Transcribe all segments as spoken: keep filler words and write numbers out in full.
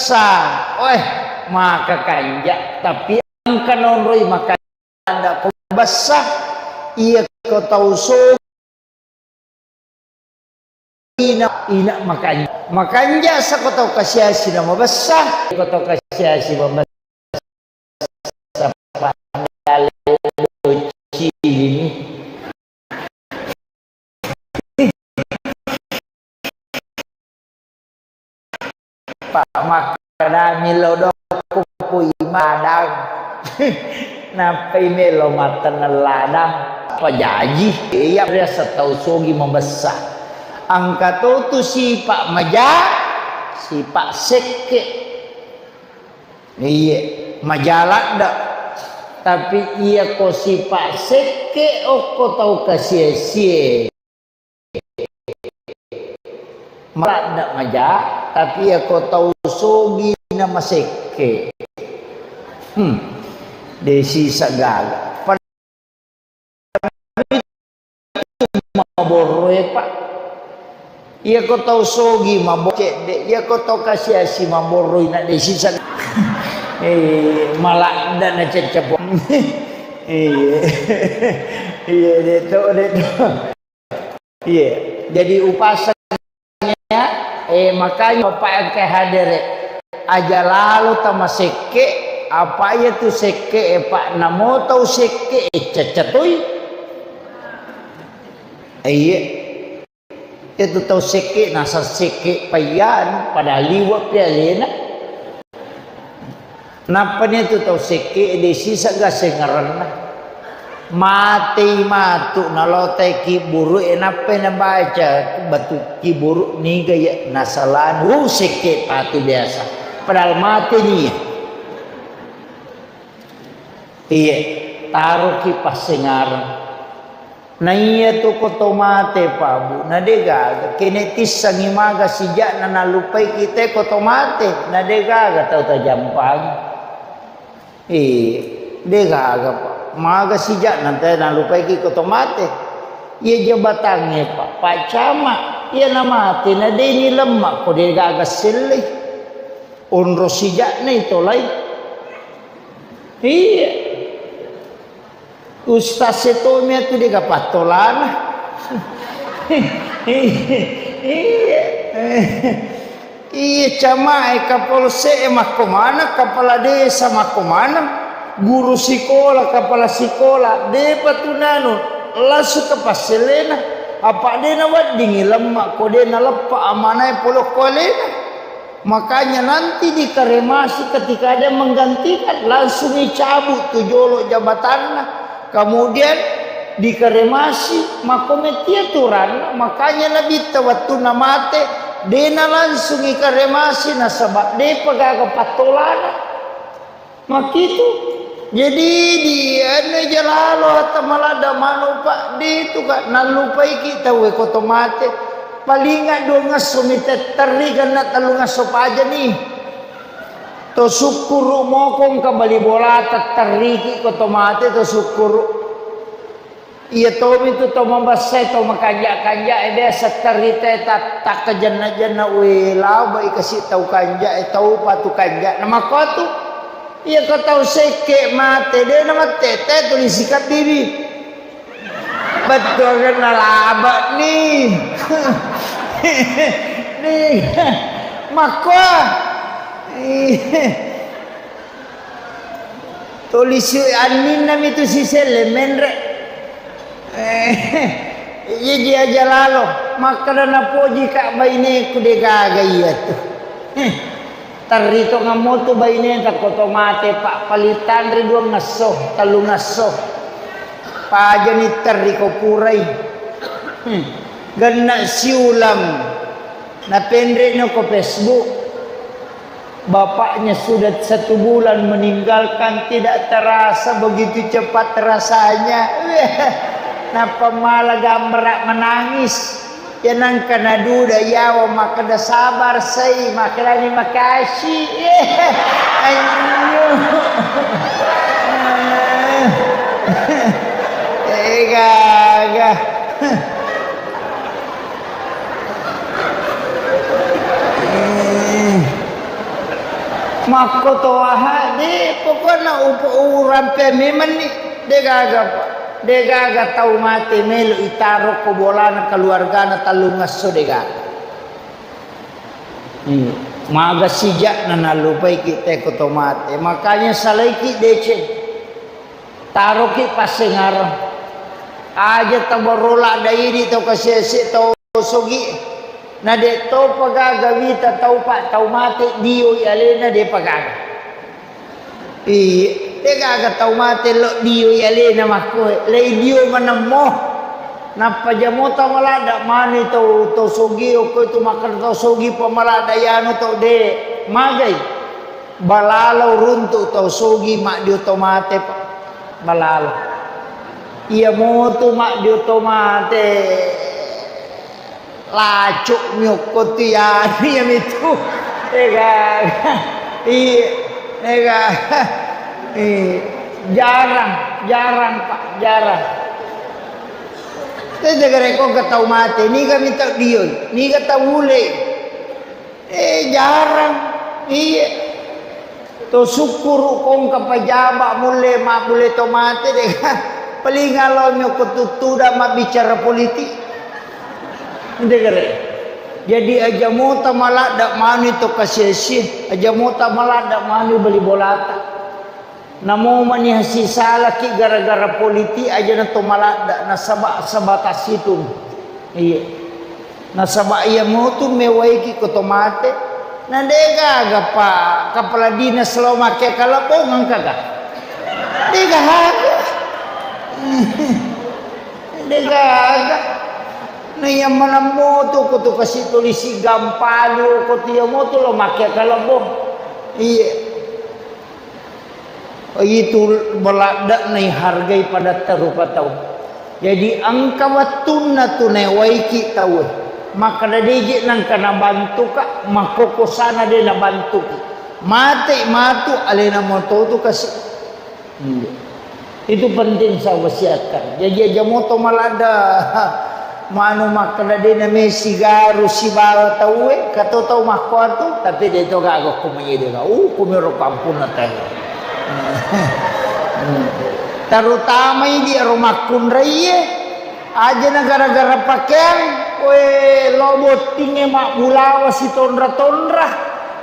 Sa, oe, maka kanja, tapi engka nonroi makanja ko bessa, iya ko tau sogi ina, ina makanja. Makanja sa ko tau kasiasi na mabessa, ko tau kasiasi mabessa padale cili ni. Pak makkadami lo dokku pui madang. Nappai melo matteneng ladang. Pajaji. Iya biasa tau sogi mabessa. Engka to tu sipa maja, sipa sekke. Iye, maja ladde. Tapi iya ko sipa sekke okko tau kasie-sie. Maladde maja, tapi iya ko tau sogi na masekke. Hmm. De sisa gaga. Maborro e, Pak. Iya ko tau sogi mabo cedde, iya ko tau kasiasi maborro ina de sisa. Eh, maladde na ceccepo. Iya. Iya, de to, de to. Iya. Jadi upasanya, eh, makanya Bapak engka hadere. Aja lalo tamasekke, apa iya tu sekke, eh, Pak, namo tau sekke, eh, cecca toi. Eh, iya. Iya tu tau sekke, nasa sekke paiyan, padahal liwe' pi alena. Nappani tu tau sekke de sisa gasengngerenna. Matei matu nalotai kiburu e nappai nabaca batu kiburu niga ya nasalani. Uh, sekke patu biasa. Padahal mate ni ya. Iya, taroki passengareng. Naiya tu ko to mate, Pak, Bu, na de gaga. Kene tissengi maga sija'na nallupai kita ko to mate, na de gaga tau tajampangi. Eh, de gaga, Pak. Maga sija'na te nallupai ki ko to mate. Iya jabatangnge, Pak, Pak Camat, iya na mate, na de ni lemma ko de gaga sellei. Onro sija'na itolai. Iya. Ustaz e tommi atu de gaga pattolana. Iya. Iya, camae, kapolsek e makko maneng, kepala desa makko maneng, guru sikola, kepala sikola, depa tu nanu, langsung ke passellena. Apa de naweddingi lemma ko de naleppa amanae pole ko alena. Makanya nanti dikremasi ketika ada yang menggantikan, langsung dicabut tu jolo jabatanna. Kemudian dikremasi, makko metti aturanna. Makanya Nabitta wettunna mate, dena langsung ikremasi nasaba depa gaga pattolana. Makkitu. Jadi di anu ja lalo hatta maladda manu, Pak, de tu ka nallupaiki tauwe ko to mate. Palinga duangngesso mi tetterri, genna tellungngesso pajani. To sukkuru moko engka bali bola tetterriki ko to mate to sukkuru. Iya tomi tu to mabessai, to makanja-kanja e, biasa terita e ta-, takkajenna-jenna, we, lao bai kasi tau kanja e, tau patu kanja. Na makkotu, iya ko tau sekke mate, de na mattete, tuli sikabbibi. Bettuangenna laba ni. Ni, makko. Tuli si anninna mi tu siselle menre. Eh, iya ji aja lalo. Makkeda napoji ka baineku de gaga iya tu. Eh, terri tongammu tu baineta ko to mate, Pak, palitanri duangngesso, tellungngesso. Pajani terri ko purai. Hmm. Genna siulang. Napenre no ko Facebook. Bapaknya sudah satu bulan meninggalkan, tidak terasa begitu cepat rasanya. Nappa mala gambara menangis. Ya nangka naduda yawa makkeda sabar sai, makkedani makasih. Anjing. Eh, gaga. Eh. Makko to aha, de, pokokna upo-, urampe memenni, de gaga, de gaga tau mate melo itaro ko bolana keluargana tellungesso, de gaga. Hmm. Maga sija'na nallupaiki te ko to mate. Makanya salaiki deceng. Taroki passengareng. Aja tabarro ladda idi tau kasese tau sogi. Na de topa gaga wita tau pa tau mate dioi alena, depa gaga. Iya, de gaga tau mate lo dioi alena makkoe. Lei dio manemmo. Nappa jamota maladda mani tau, tau sogi, okko itu makkeda tau sogi pa maladda yanu tau de. Magai. Balalo runtu tau sogi maddio tau mate, Pak. Balalo. Iya motu maddio tau mate. Lacuk miokko tu ya, iya mitu. Ega. Iya. Ega. Iya. Jarang, jarang, Pak, jarang. Tete gare ko ke tau mate, niga mitau dioi, niga tau ule. Eh, jarang. Iya. To sukkuru kongka pajaba mulle, mabbulle to mate de. Paling alo mi ko tuttuda mabbicara politik. Ente gare. Jadi aja mota maladda manu to kasesi, aja mota maladda manu bali bolata. Namo mani hasisalaki gara-gara politik aja na to maladda, nasaba sebatas itu. Iya. Nasaba iya motu mewaiki ko to mate. Na de gaga pa kepala dinas lo make kalebong engka ga? De gaga. De gaga. Na iya maneng motu ko tu kasi tulisi gampalu ko tu iya motu lo make kalebong. Iya. Itu baladda'na ihargai padatta rupa tau. Jadi engka wettunna tu naewaiki tauwe. Makkeda deje nengka nabantuka, makkokosana de nabantuki. Mate matu alena moto tu kasi. Iya. Itu penting saya wasiatkan. Jadi aja moto maladda. Manu makkeda de name sigaru sibawa tauwe, kato tau makkuatu, tapi de to gaga ko manyede ga. Uh, kumiro kampunna teh. Terutama idi ro makkunraie, aja na gara-gara pakeang, we lo bottinge mabbulawa sitonra-tonra.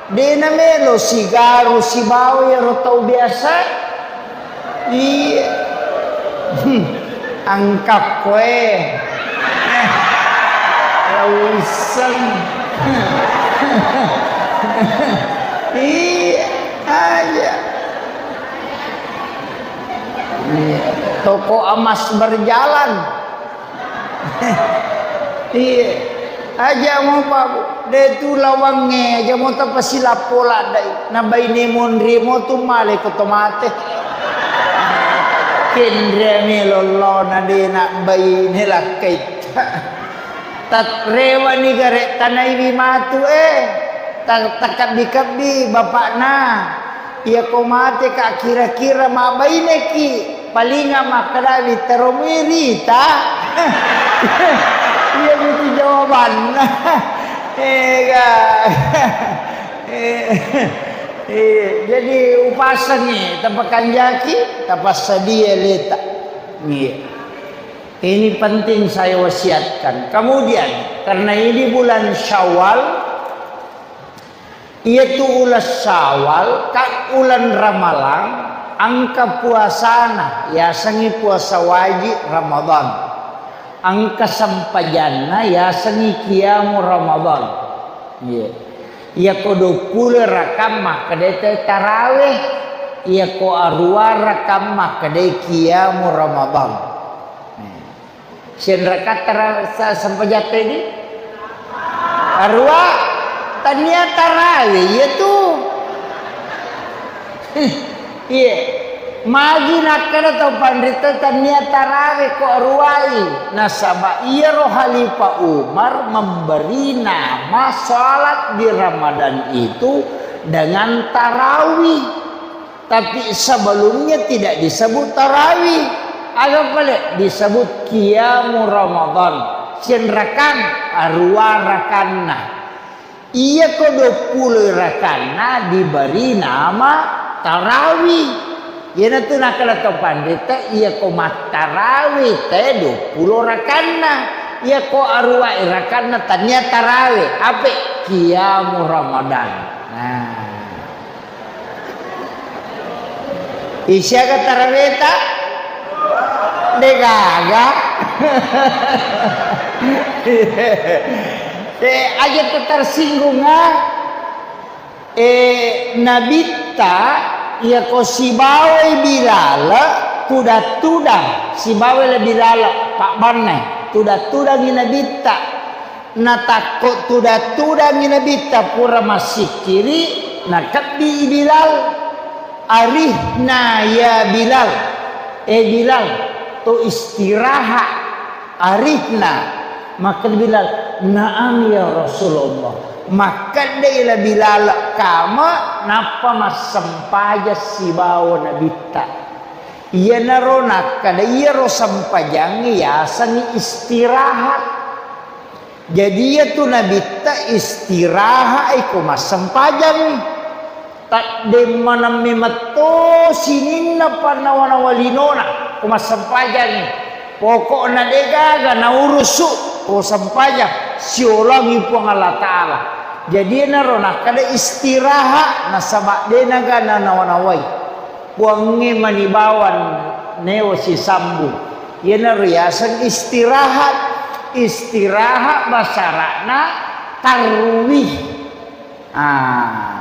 De namelo sigaru sibawa iyaro tau biasa. Iya. Hmm. Angkakkoe. Eh, lauisseng. Iya, aja. Iya. Toko emas berjalan. Iya. Aja mo, Pak, Bu. De tu lawangnge, aja mo tapasilappo laddai. Na baine monri mo tu male ko to mate. Kenre me lollo na de na baine lakkai. Tat rewani gare tanaiwi matu, eh. Ta-, takabbi-kabbi bapakna. Iyako mateka kira-kira mabbaineki, palinga makkedawi, "Tero mui rita?" Iya mitu jawabanna. Ega. Eh, eh, jadi upasengi, tapakanjaki, tapassadia leta. Iya. Ini penting saya wasiatkan. Kemudian, karena ini bulan Syawal, Iyatu uleng Syawal, ka uleng Ramalang, engka puasana, yasengngi puasa wajib Ramadan. Engka sempajanna, yasengngi qiyamu Ramadan. Iya. Iyako duappulo rakang makkedai tarawih, iyako aruwa rakang makkedai qiyamu Ramadan. Senrakatta ra-, sa-, sempajatta idi? Aruwa, tania tarawe, iya tu. Iya. Magi nakkeda tau panrita tania tarawe ko aruwai. Nasaba iyaro Khalifah Umar memberi nama salat di Ramadan itu dengan tarawih. Tapi sebelumnya tidak disebut tarawih. Aga pale disebut qiyamu Ramadan. Senrakang, aruwa rakanna. Iyako duappulo rakanna diberi nama tarawih. Iyanatu nakkeda to panrita, iyako mattarawih te duappulo rakanna. Iyako aruwa rakanna tania tarawih, ape? Qiyamu Ramadan. Nah. Isiaga taraweta? Degaga. Eh, aja tersinggung, ah. Eh, Nabitta, iyako sibawai Bilal, tudang-tudang, sibawai le Bilal, pabbanna, tudang-tudangi Nabitta. Natakko tudang-tudangi Nabitta pura massikkiri, nakebbi Bilal. "Arihna ya Bilal." Eh Bilal, to istirahat. "Arihna." Makkeda Bilal, "Naam ya Rasulullah." Makkedai la Bilal kama, nappa massempajang sibawa Nabitta. Iyanaro nakkeda, iyaro sempajangnge yasengngi istirahat. Jadi, iyatu Nabitta istirahat iko massempajangngi. Taddemmaneng memetto sininna pannawa-nawa linona ko massempajangngi. Pokokna degaga naurusu ko sempajang, siolongi Puang Allah Ta'ala. Jadi, enaro nakkeda istirahat, nasaba denaga nanawa-nawai. Puangnge mani bawang newo sisambung. Iyanaro yaseng istirahat. Istirahat basara'na tarwih. Ah.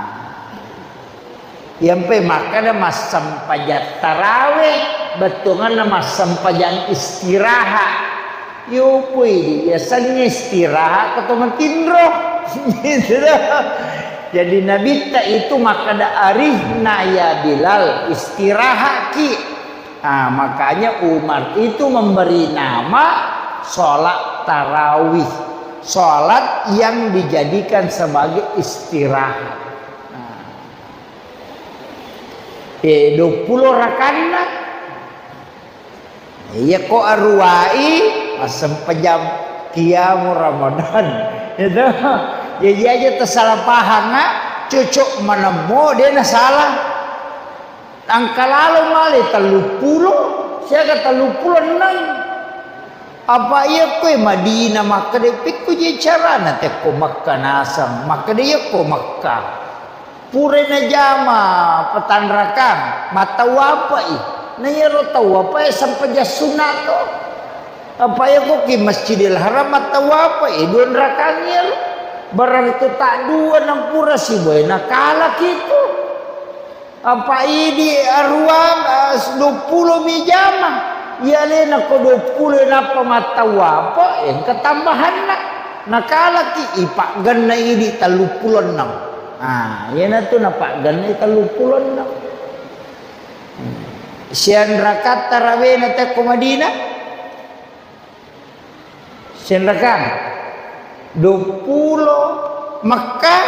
Iyampe makkeda massempajang tarawih, bettuanganna massempajang istirahat. Yopo idi yasengnge istirahat ko to matinro. Gitu. Jadi Nabitta itu makkeda, "Arihna ya Bilal, istirahatki." Ah, makanya Umar itu memberi nama sholat tarawih, sholat yang dijadikan sebagai istirahat. Nah. Eh, duappulo rakanna. Iya ko aruwai, massempajang qiyamu Ramadan. Itu. Jadi aja tersalah paham, ah. Cocok manemmo, de nasalah. Engka lalo male telluppulo, siaga telluppulo enneng. Apa iya koe Madinah makkeda, pekko je carana tekko Mekka naseng, makkeda iya ko Mekka. Pura najama petanrakang, mattawapai. Na iyaro tawapae sempajang sunna to. Apa iya ko ki Masjidil Haram mattawapai, dua rakang iyaro. Berarti tak dua nampura siboe nakala kitu. Apa idi aruang, eh, duappulo mi jama. Iya alena ko duappulo nappa mattawafa, engka tambahanna. Nakalaki ipaggenna idi telluppulo enneng. Ah, iyanatu napaggenna telluppulo enneng. Sianrakatta rawena tekko Madinah. Senrakang, duappulo Mekka,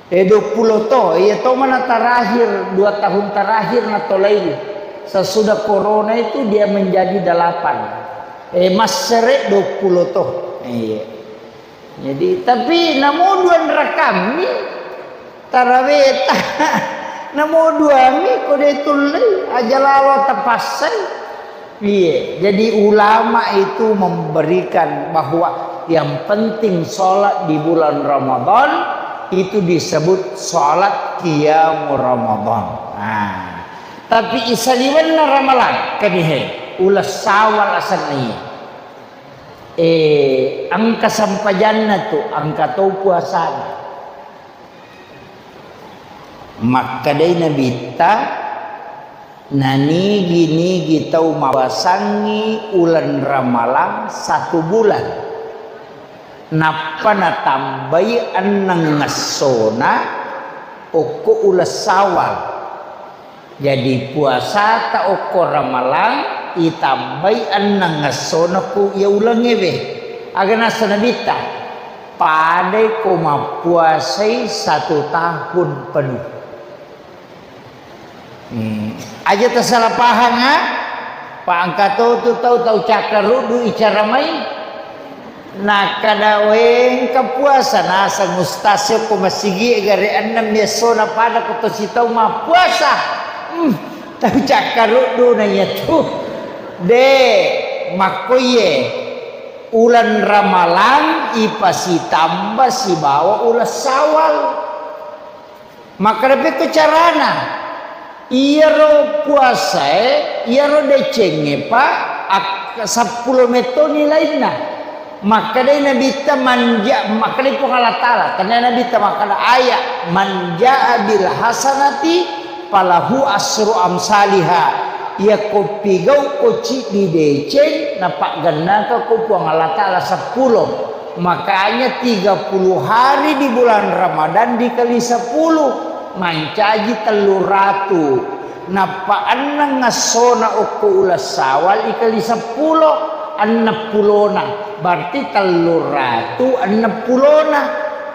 eh, duappulo to, iya to mana terakhir, dua tahun terakhir natolai. Sesudah corona itu dia menjadi delapan. Eh, massere duappulo to. Iya. Jadi, tapi namo dua rakammi taraweta. Namo duami ko de tullei, aja lalo tapassai. Iya, jadi ulama itu memberikan bahwa yang penting sholat di bulan Ramadan itu disebut sholat qiyamul Ramadan. Nah, tapi isaliwenna Ramalang, kanihe, uleng Syawal asenna iya. Eh, engka sempajanna tu, engka to puasana. Makkedai Nabitta, nanigi-nigi tau mawasangngi uleng Ramalang satu bulan. Nappa natambai enneng essona okko uleng Syawal. Jadi, puasata okko Ramalang itambai enneng essona ku iya ulengngewe. Aga nasa Nabitta? Padai ko mappuasai satu tahun penuh. Hmm. Aja tasala pahang, ah. Pa engka to tu tau, tau cakkaruddu icara mai. Nakkeda, "Wé, engka puasa." Naseng ustaz, "Ko masigi gare enneng mi essona pada ko to sitaung mappuasa." Hmm, tau cakkaruddu na iyatu. De, makkoiye. Uleng Ramalang ipasitamba sibawa uleng Syawal. Makkeda pekko carana? Iyaro puasae, iyaro decengnge, Pak, ak-, seppulo metto nilainna. Makkedai Nabitta, "Manja-," makkedai Puang Allah Taala, tennia Nabitta makkeda, "Aya, man jaa bil hasanati falahu asru amsaliha." Iyako pigau ko ciddi deceng, napaggennaka ko Puang Allah Taala seppulo. Makanya tiga puluh hari di bulan Ramadan dikali sepuluh, mancaji tellu ratu. Nappa enneng essona okko uleng Syawal ikali seppulo, enneng pulona. Berarti tellu ratu enneng pulona.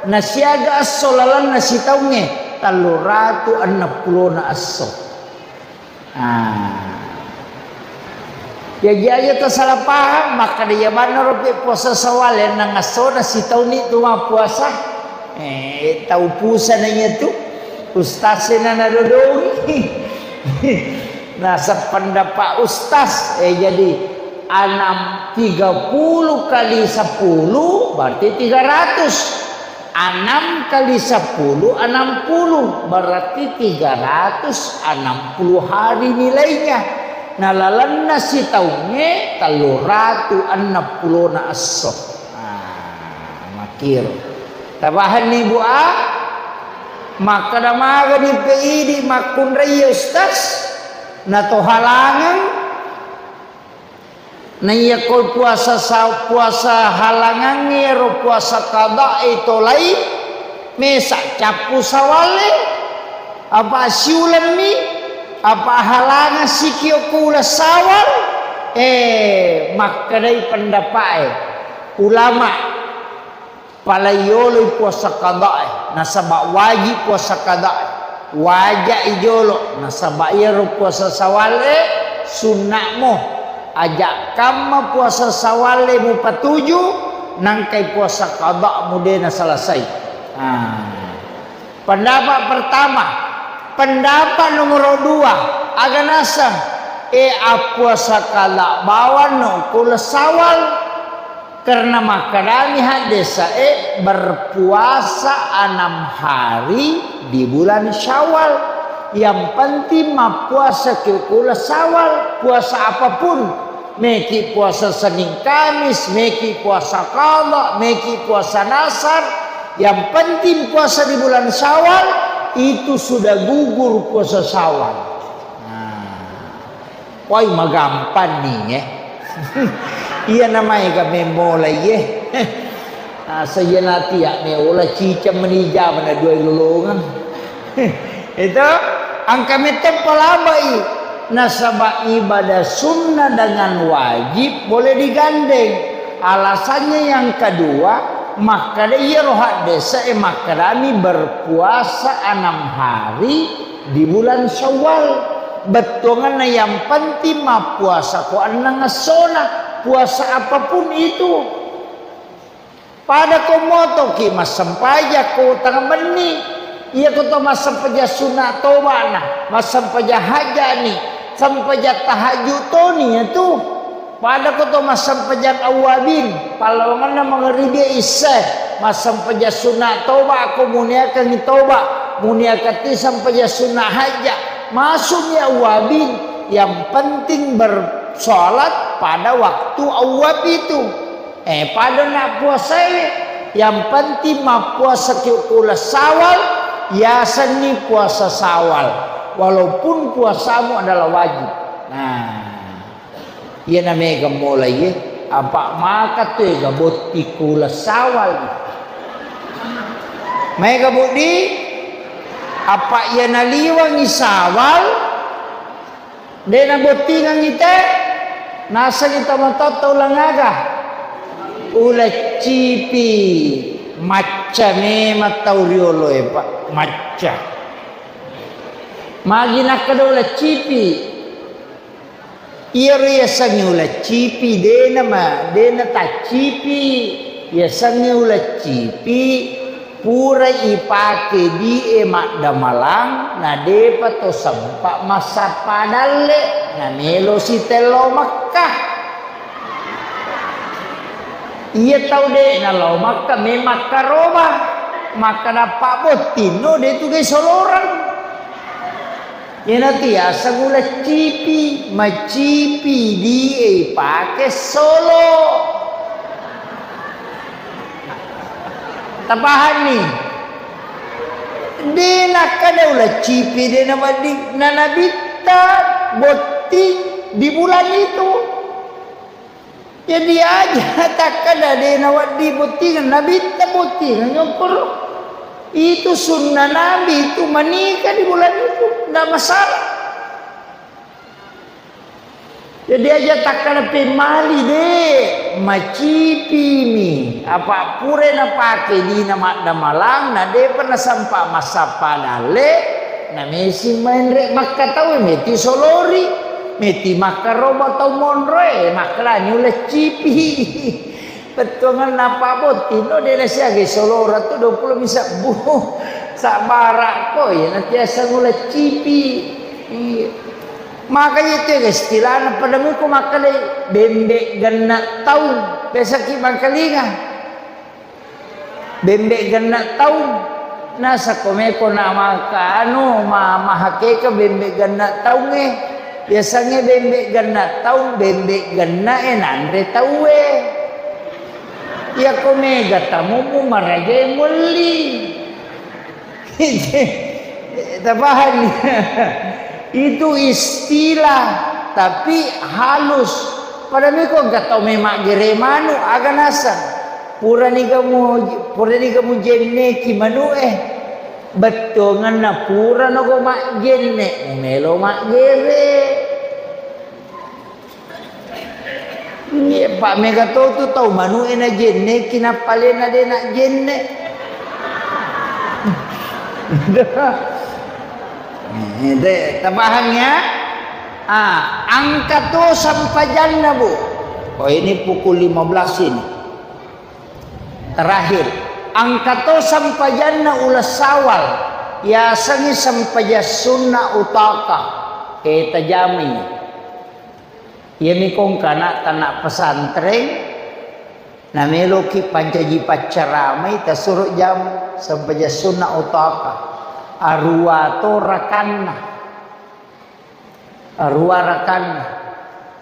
Nasiaga esso lalenna sitaungnge, tellu ratu enneng pulona esso. Ah. Jaji aja tasala paham, makkeda iya bannaro pe puasa Syawal, enneng essona sitaunni tu mappuasa. Eh, tau pusana iyatu. Ustaz sena nadodongi. Naseng pendapat ustaz, eh, jadi enam, tiga puluh kali sepuluh berarti tiga ratus. Enam kali sepuluh, enam puluh, berarti tiga ratus enam puluh hari nilainya. Nalalenna sitaungnge tellu ratu enneng pulona esso. Ah, makkiro. Tapahanni, Bu, a? Makkeda magani pe idi makkunraiye, Ustaz? Nato halangeng? Naiya ko puasa sa-, puasa halangangnge ro puasa qada'i tolai, mesa cappu Sawalle, apa siulemmi, apa halangeng sikio ko uleng Sawal? Eh, makkedai pendapa'e ulama. Pala yoloi puasa qada'i, nasaba wajib puasa qada'i. Waja'i jolo, nasaba iyaro puasa Sawalle sunna'mo. Aja kamma puasa Sawalle mupatuju, nangkai puasa qada'mu de nasalasai. Ah. Pendapat pertama, pendapat nomor dua, aga naseng, eh, appuasa qada bawang no ko uleng Sawal. Karena makkedami haddese'e, berpuasa enam hari di bulan Syawal. Yang penting mappuasa ki ko uleng Syawal, puasa apapun. Meki puasa Senin Kamis, meki puasa qada, meki puasa nasar. Yang penting puasa di bulan Syawal, itu sudah gugur puasa Syawal. Nah. Wai, magampanni, eh. Iya namaega memmola, iye. Asa iya natia meola ciceng meni jama na dua lolongang. Itu angka mette palabai. Nasaba ibadah sunnah dengan wajib boleh digandeng. Alasannya yang kedua, makkeda iyaro haddese'e makkedami berpuasa enam hari di bulan Syawal. Bettuanganna yang penting mappuasa ko enneng essona, puasa apapun itu. Pada ko motoki massempajang ko tang benni, iya ko to massempajang sunna toba'na, massempajang hajja'ni, sempajang tahajud toni iyatu. Pada ko to massempajang awwabin, pallawangenna mangaribi isya, massempajang sunna toba ko muniakangngi toba, muniakatti sempajang sunna hajja, masukmi awwabin, yang penting bersolat pada waktu awwab itu. Eh, pada na puasai, yang penting mappuasa ki uleng Sawal, yasenni puasa Sawal, walaupun puasamu adalah wajib. Nah. Iyana mega mola iye, apa maka tu ega botting ko uleng Sawal. Mega botting, apa iyana liwangngi Sawal, de nabottingengngi te, nasengngi tomatoatta uleng aga? Uleng cipi. Macca memang tau rioloe, Pak, macca. Magi nakkeda uleng cipi? Iyaro yasengnge uleng cipi, dena ma-, dena taccipi. Yasengnge uleng cipi, pura ipake die maddamalang, na depa to sempa massappa dalle, na melo sitello Mekka. Iya tau de nalao Mekka, me makkaroba, makkada pabbottinno de tu gai soloreng. Iyanatu yaseng uleng cipi, macipi die ipake solo. Tapahanni? De nakkada uleng cipi, de nawedding, na nabitta botting di bulan itu. Jadi aja takkada de nawedding bottingeng, nabitta bottingeng, okkoro. Itu sunnah Nabi itu menikah di bulan itu, ndak masalah. Jadi aja takkada pemmali de, macipimi. Apa pura napake dina maddamalang, na depa nasempa massappa dalle, na mesi menre Makka tau, meti solori, meti makkaroba tau monroe, makkalani uleng cipi. Bettuangenna apa bottinno de nasiagai solora tu dua pulo misebbu. Sabbara'ko, iya natiaseng uleng cipi. Iya. Makanya itu ya istilahna pada muko makkalai bembe genna taung. Biasaki mangkalinga. Bembe genna taung. Nasako meko na maka anu, ma-, mahakeka bembe genna taungnge. Biasangnge bembe genna taung, bembe genna e nanre tauwe. Iyako mega tamummu marajae muelli. Tapahani? Itu istilah, tapi halus. Pada meko engka tau memaggere manu, aga naseng. Puraniga mu, puraniga mujenneki manu'e. Bettuangenna puranogo majjenne, mumelo maggere. Iya, pa mega to tu tau manu'e najenneki, nappalena de najenne. Eh, de, tapahang ya? Ah, angka to sampajanna, Bu. Oh, ini pukul lima belas ini. Terakhir, angka to sampajanna uleng Sawal, yasengngi sampajang sunna utaka, eh, tajamai. Iyami kongkana tana pesantren, nameloki pancaji paccaramai, tasuro jam sampajang sunna utaka, arua to rakanna. Arua rakanna.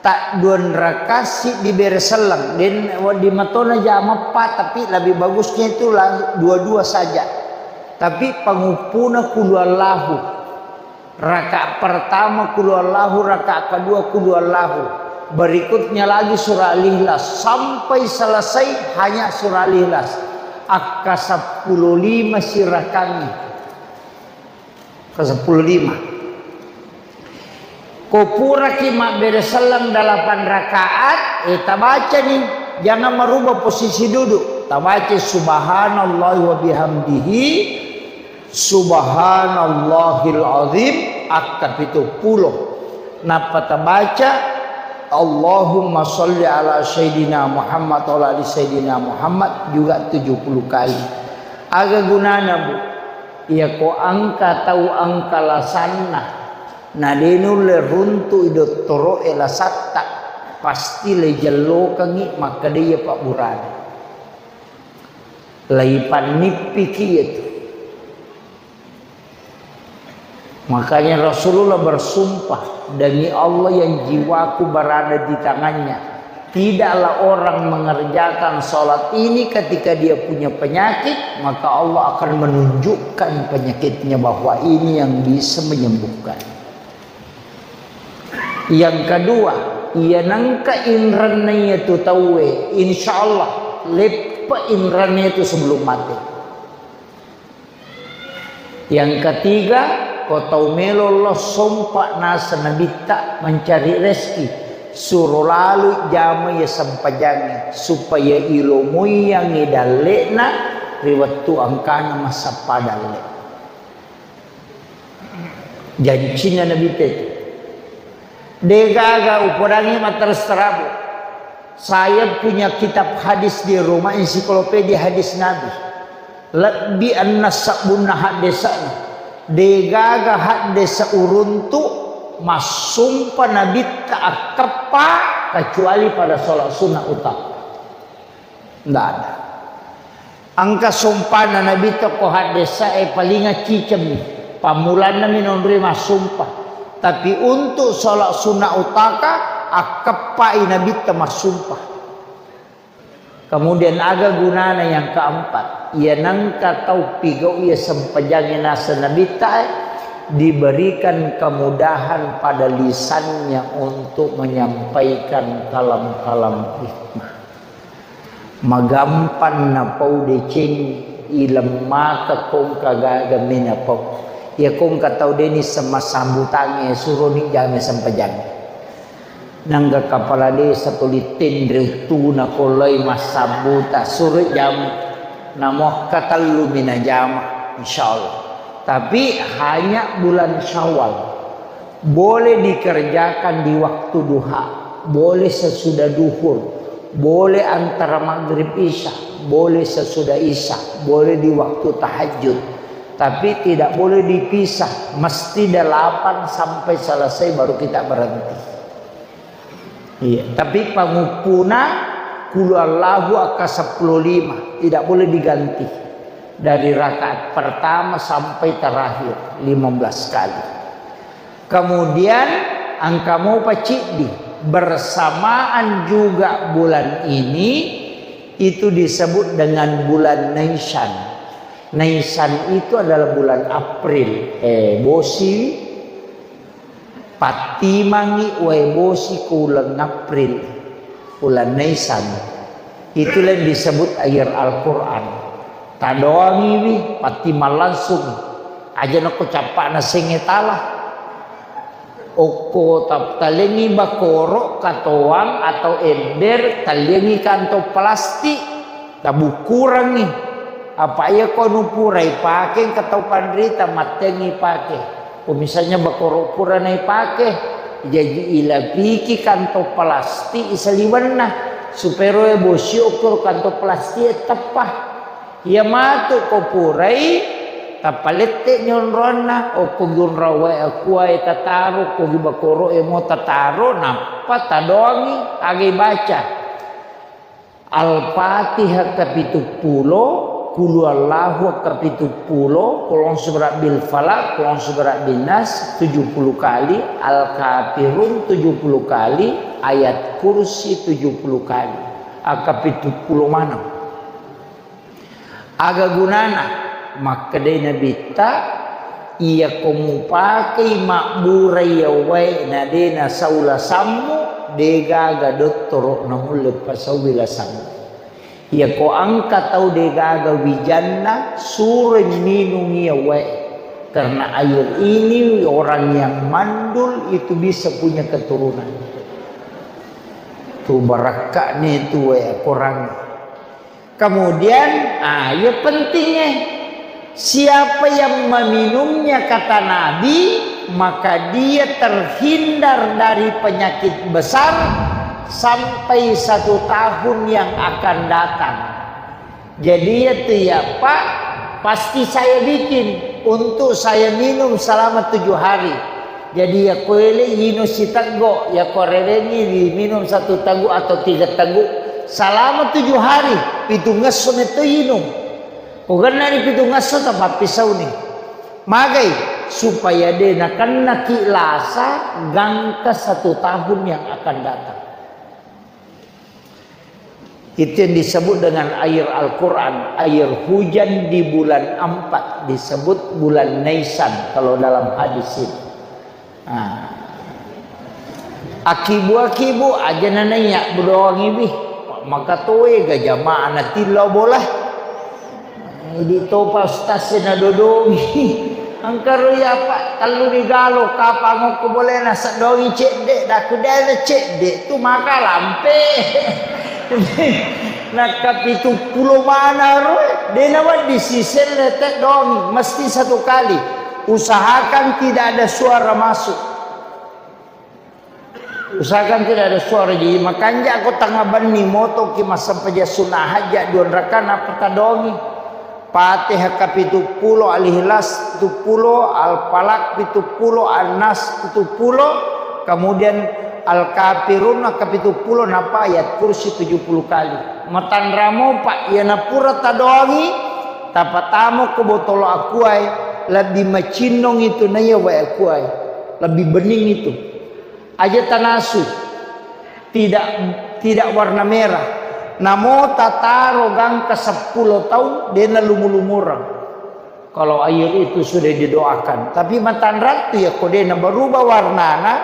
Tadduan raka siddi bere selleng. Den wedding matona jama eppa, tapi lebih bagusnya itu la-, dua-dua saja. Tapi panguppuna kulu Allahu. Raka pertama kulu Allahu, raka kedua kulu Allahu. Berikutnya lagi surah Al-Ikhlas. Sampai selesai hanya surah Al-Ikhlas. Akka seppulo lima sirakangi. Ke sepuluh lima. Ko puraki mabbere selleng delapan rakaat, eh, tabacani, jangan merubah posisi duduk. Tabaca subhanallah wa bihamdihi, subhanallahil azim, akka pitu pulo. Nappa tabaca, Allahumma salli ala Sayyidina Muhammad wa ala ali Sayyidina Muhammad juga tujuh puluh kali. Aga gunana, Bu? Iyako engka tau engka lasanna, na de nulle runtu'i dottoro'e lasatta, pasti le jellokengngi makkeda iya pabburana. Laipannippiki iyatu. Makanya Rasulullah bersumpah, "Demi Allah yang jiwaku berada di tangannya, tidaklah orang mengerjakan salat ini ketika dia punya penyakit, maka Allah akan menunjukkan penyakitnya bahwa ini yang bisa menyembuhkan." Yang kedua, iya nengka inrenna iyatu tauwe, insya Allah leppa inrenna iyatu sebelum mate. Yang ketiga, ko tau melo lo sompa naseng Nabitta mencari rezeki, suro lalu jama iya sempajangnge supaya ilomoiyangngi dalle'na ri wettu engkana massappa dalle. Jancinna Nabitta itu. Degaga upodangngi matteres terabu. Saya punya kitab hadis di rumah, ensiklopedia hadis Nabi. Lebbi enneng sebbunna haddesa'na. Degaga haddesa uruntu massumpa Nabitta akkeppa kecuali pada sholat sunnah utama. Ndak ada. Engka sumpana Nabitta ko haddesa'e paling accicemmi. Pammulanna mi nonroi massumpa. Tapi untuk sholat sunnah utaka, akkeppai Nabitta massumpa. Kemudian aga gunana yang keempat? Iya nengka tau pigau iya sempajangnge naseng Nabitta, eh, diberikan kemudahan pada lisannya untuk menyampaikan kalam-kalam hikmah. Magampang napau deceng, ileng maka kongka gaga menapau. Iya kongka tau deni sema sambutangnge, suroni jame sempajang. Nangga kapala desa tuli tenre uttuna koloi massambuta, suro jame. Namo katellu mi najama, insyaallah. Tapi hanya bulan Syawal. Boleh dikerjakan di waktu duha, boleh sesudah duhur, boleh antara maghrib isya, boleh sesudah isya, boleh di waktu tahajud. Tapi tidak boleh dipisah, mesti delapan sampai selesai baru kita berhenti. Iya, tapi panguppuna kulu Allahu akka sepuluh lima, tidak boleh diganti. Dari rakaat pertama sampai terakhir, lima belas kali. Kemudian engka mopa ciddi, bersamaan juga bulan ini, itu disebut dengan bulan Naisan. Naisan itu adalah bulan April. Eh, bosi, pattimangi wae bosi ko uleng April, uleng Naisan. Itulah yang disebut air Al-Quran. Tadoangiwi, pattimang langsung. Aja nako cappa'na senge tala. Okko tap-, talengi bakoro, katoang atau ember, talengi kantong plastik, tabukkurangi. Apa iya ko nu pura ipake, engka tau panrita mattengi pake. Ko misalnya bakoro pura naipake, jaji ilapiki kantong plastik isaliwenna, supaya roe bosi okko kantong plastik e teppa. Iya matu ko purai, tapalette nyonroanna, okko gunrawae akuae tataro, ko gi bakoro e mo tataro, nappa tadoangi, aga ibaca. Al-Fatihah kapituppulo, Qul Huwallahu kapituppulo, Qul A'udzu Birabbil Falaq, Qul A'udzu Birabbin Nas tujuh puluh kali, Al-Kafirun tujuh puluh kali, Ayat Kursi tujuh puluh kali. Aga pituppulo maneng. Aga gunana? Makkedai Nabitta, iyako mupakei mabburai yawae na de nasau lasammu, degaga dottoro namulle pasauwi lasammu. Iyako engka tau degaga wijanna, suroi minungi yawae. Karena air ini orang yang mandul itu bisa punya keturunan. Tu barakka'ni tu wae korang. Kemudian, ah, iya pentingnya. Siapa yang meminumnya, kata Nabi, maka dia terhindar dari penyakit besar sampai satu tahun yang akan datang. Jadi, iya tu, ya, Pak, pasti saya bikin untuk saya minum selama tujuh hari. Jadi, iya ko ele inung siteggo, iya ko rewengi diminum satu teguk atau tiga teguk selama tujuh hari, pitungngesso metto inung. Ko gennani pitungngesso, tapappisauni. Magai? Supaya de nakennaki lasa gangka satu tahun yang akan datang. Itu yang disebut dengan air Al-Quran. Air hujan di bulan empat disebut bulan Naisan kalau dalam hadis itu. Nah. Akibu-akibu aja nanaiya bedoangi wi. Maka toe ga jamaah na tillau bola. Idi topa ustaz e nadodongi. Engka ro iya, Pak, tellu ni galo, kapang okko bolena seddoangi cedde, daku dena cedde tu maka lampe. Nakka pitu pulo mana ro, de nawedding siselle teddoangi, mesti satu kali. Usahakan tidak ada suara masuk. Usahakan tidak ada suara, jadi makanja ko tengah benni motoki massempajang sunnah hajat dua rakaat nappa tadongi. Fatihah kapitu pulo, Al-Ikhlas pitu pulo, Al-Falaq pitu pulo, An-Nas pitu pulo, kemudian Al-Kafirun kapitu pulo, nappa ayat kursi tujuh puluh kali. Matanramo, Pak, iyana pura tadongi, tapatamo ko botolo akuae, lebbi macinnong itu naiya wae akuae. Lebbi bening itu. Aja tanasu. Tidak, tidak warna merah. Namo tataro gangka seppulo taung, dena lumu-lumureng. Kalau air itu sudah didoakan. Tapi matanrattu ya, ko dena berubah warnana,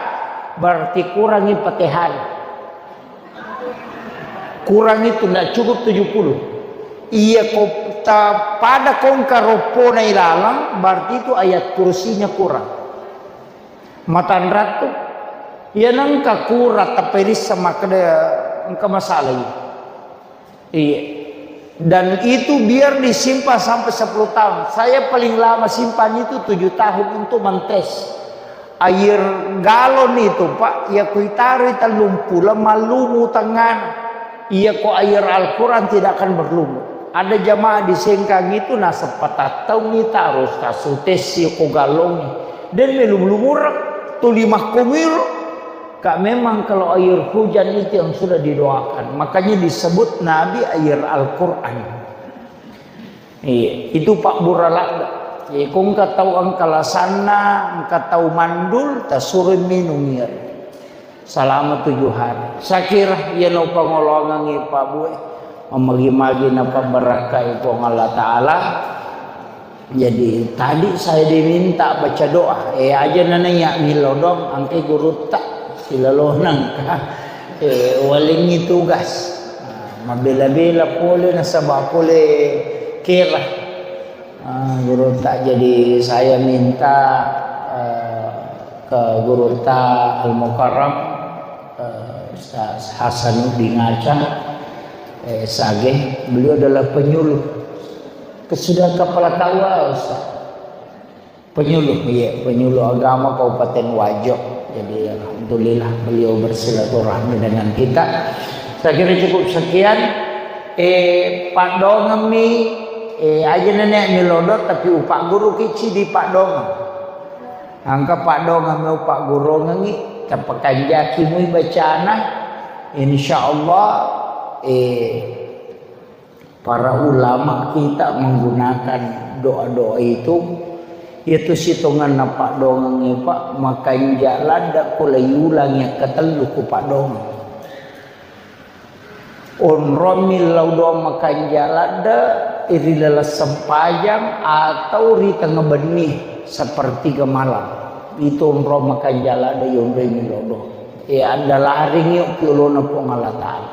berarti kurangi Fatihah. Kurang itu, ndak cukup tujuh puluh. Iya, ko ta-, pada kongka roppona ilalang, berarti itu ayat kursinya kurang. Matanrattu. Iya, nengka kurang, tapi rissa makkeda engka masalah iya. Iya. Dan itu biar disimpan sampai sepuluh tahun. Saya paling lama simpan itu tujuh tahun untuk mentes. Air galon itu, Pak, iya kuitaroi tellung pulo, mallumu tengana. Iya ko air Al-Quran tidak akan berlumut. Ada jamaah di Sengkang itu naseppa tattaungi taro tasutessi ko galongi. Dan melum-lumureng tuli makkomiro. Kak, memang kalau air hujan itu yang sudah didoakan. Makanya disebut Nabi air Al-Quran. Iya, itu pabbura ladde. Iya, ko engka tau engka lasanna, engka tau mandul, tasuro minung iya. Selama tujuh hari. Sakira iya no pangoloangengngi Pak Bue. Memagi-magi napabbarakkai Puang Allah Ta'ala. Jadi, tadi saya diminta baca doa. Eh, aja nanaiya milodong, angke gurutta silalonang. Eh, walengngi tugas. Nah, mabela-bela pole nasaba pole kera. Ah, gurutta, jadi saya minta, eh, ke gurutta Al-Mukarram, eh, Ustaz Hasanuddin Aca, eh, Sage, beliau adalah penyuluh. Ke-, sudah kepala K U A, Ustaz. Penyuluh, iya, penyuluh agama Kabupaten Wajo. Jadi, alhamdulillah, beliau bersilaturahmi dengan kita. Saya kira cukup sekian. Eh, padongemmi, eh, aja nenek milodong, tapi upak guru kici di padongeng. Angka padongemmi upak gurungengi, tapakanjaki mui bacana. Insya Allah, eh, Para ulama kita menggunakan doa-doa itu, itu sitonganna paddongengnge, Pak, makanja ladde ko laiulangi akkatellu ko paddongeng. Onrong millau doa makanja ladde ri laleng sempajang atau ri tengnga benni sepertiga malam. Itu onrong makanja ladde yonroi millau doa. E, andalaringi okki olona Puang Allah Ta'ala.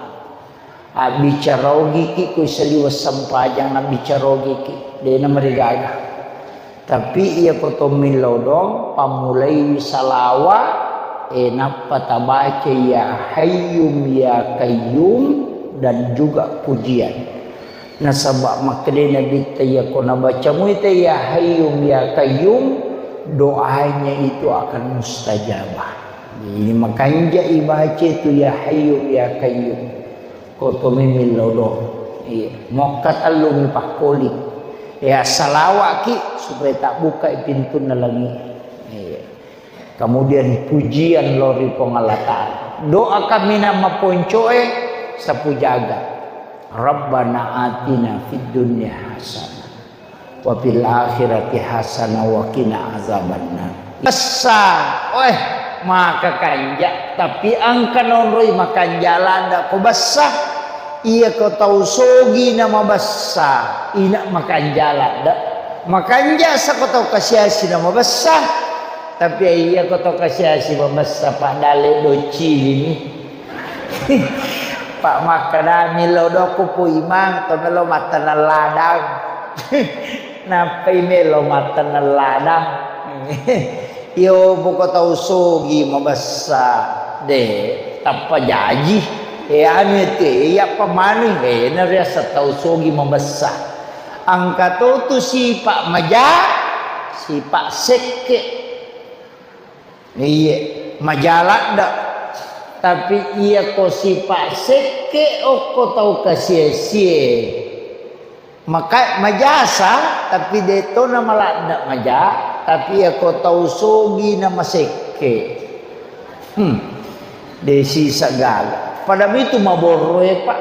Abbicara ogiki ko saliweng sempajang, abbicara ogiki, de'na marigaga. Tapi iya ko to millau doang, pammulaiwi salawa, e, nappa tabaca ya Hayyum ya Qayyum dan juga pujian. Nasaba makkeda Nabitta, iya ko nabaca muita ya Hayyum ya Qayyum, doanya itu akan mustajabah. Jadi makanja ibaca itu ya Hayyum ya Qayyum. Ko to memillau doang. Iya. Mokka tellumi pakkoli. Ya, salawaki supaya tabbukai pintunna langi. Iya. Kemudian pujian lao ri Puang Allah Ta'ala. Doa kaminang maponcoe sapu jaga. Rabbana atina fid dunya hasanah. Wa fil akhirati hasanah wa qina azabannar. Bessa, weh, maka kanja, tapi engka naonroi makanja ladde ko bessa. Iya ko tau sogi na mabessa, ina makanja ladde. Makanja sa ko tau kasiasi na mabessa, tapi iya ko tau kasiasi mabessa, padale docili ni. Pak makkeda, millau doang ko Pu Imang, to melo matteneng ladang. Nappai melo matteneng ladang. Iyo, poko tau sogi mabessa, de, tappa jaji. E, anu te, iya pamanu, e, nariasa tau sogi mabessa. Engka to tu sipa maja, sipa sekke. Iye, maja ladde. Tapi iyako sipa' sekke' okko tau kasiasie, maka majasa, tapi de'to na maladda maja, tapi iyako tau sogi na masekke'. Hmm. De' sisa gaga. Pada mitu maborroe, Pak.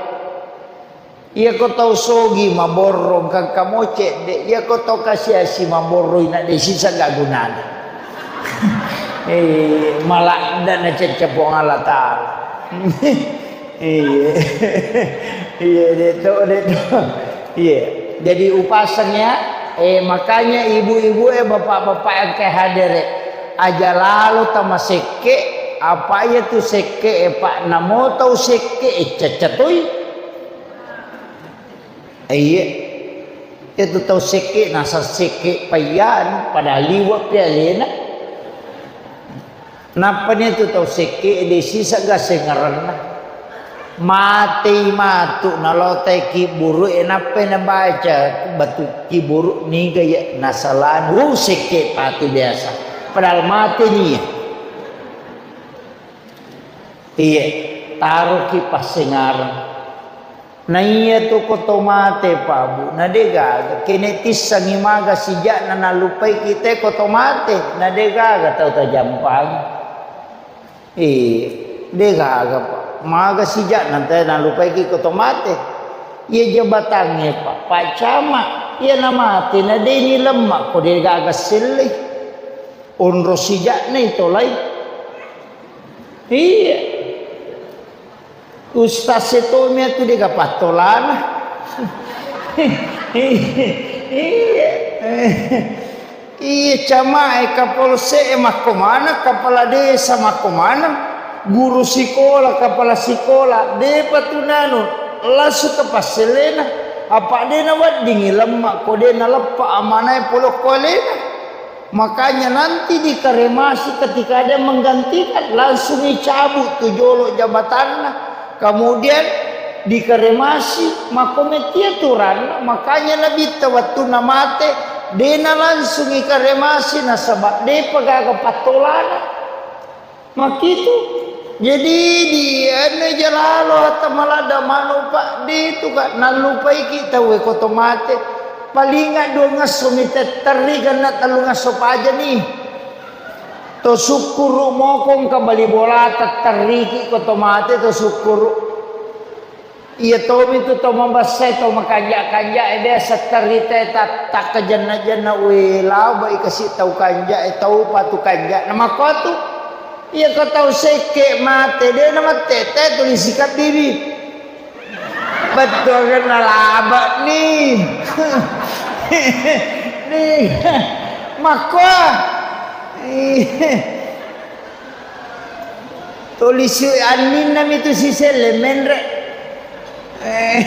Iyako tau sogi maborro engka-engka mo cedde', iyako tau kasiasi maborro ina de' sisa ga gunana. Eh, maladda na cecce Puang Allah Taala. Iya. Iya, de' to, de' to. Iya. Jadi upaseng ya, eh, makanya ibu-ibu, eh, bapak-bapak yang ke hadir, eh, aja lalo tamasekke', apa iya tu sekke', eh, Pak, namo tau sekke', eh, cecce toi. Iya. Itu tau sekke', nasa sekke' paiyan, padahal liwe' pi alena. Nappani tu tau sekke', de' sisa ga sengarenna. Matei matu, nalotai kiburu, e, nappai nabaca batu kiburu, niga ya nasalani. Uh, sekke' patu biasa. Padahal mate nia. Iya, taroki passengareng. Na iya tu ko to mate, Pak, Bu, na de' gaga. Kene tissengi maga sija'na nallupaiki te ko to mate, na de' gaga tau tajampangi. Eh, de' gaga, Pak. Maga sija'na te nallupaiki ko to mate. Iya jabatangnge, Pak, Pak Camat, iya na mate, na de' ni lemma ko de' gaga sellei. Onro sija'na itolai. Iya. Ustaz e tommi atu de' ga pattolana. Iya. Iya, camae, kapolsek e makko maneng, kepala desa makko maneng, guru sikola, kepala sikola, de'pa tu nanu, langsung ke passellena. Apa de' naweddingi lemma ko de' naleppa amanae pole okko alena. Makanya nanti dikremasi ketika ada yang menggantikan, langsung dicabut tu jolo jabatanna. Kemudian dikremasi, makko metti aturanna. Makanya Nabitta wettunna mate, de'na langsung ikremasi, nasaba' de'pa gaga pattolana. Makkitu. Jadi, di anu, jalalo hatta maladda manu, Pak, de' tu ka nallupaiki tau e ko to mate. Palinga duangngesso mi tetterri, genna tellungngesso pajani. To sukkuru' moko engka bali bola tetterriki ko to mate to sukkuru'. Iya tomi tu to mabessai, to makanja'-kanja', eh, biasa terita ta-, takkajenna-jenna, we, lao bai kasi tau kanja', eh, tau patu kanja'. Na makkotu, iya ko tau sekke' mate, de' na mattete tuli sikabbibi. Bettuangenna laba' ni. Ni. Makko. Tuli si anninna mi tu siselle menre. Eh,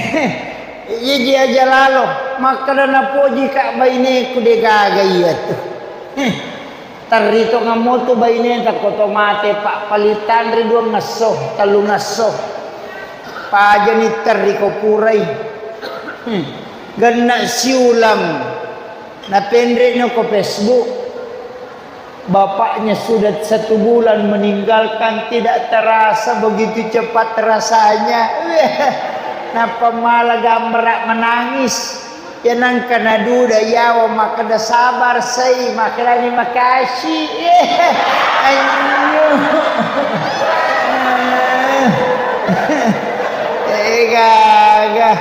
iya ji aja lalo. Makkeda napoji ka' baineku de' gaga iya tu. Eh, terri tongeng mo tu baineta ko to mate, Pak, palitanri duangngesso, tellungngesso. Pajani terri ko purai. Hmm. Genna siulang. Napenre'no ko Facebook. Bapaknya sudah satu bulan meninggalkan, tidak terasa begitu cepat rasanya. Nappa mala gambara menangis. Ya nangka naduda yawa makkeda sabar sai, makkedani makasih. Anjing. Eh, gaga.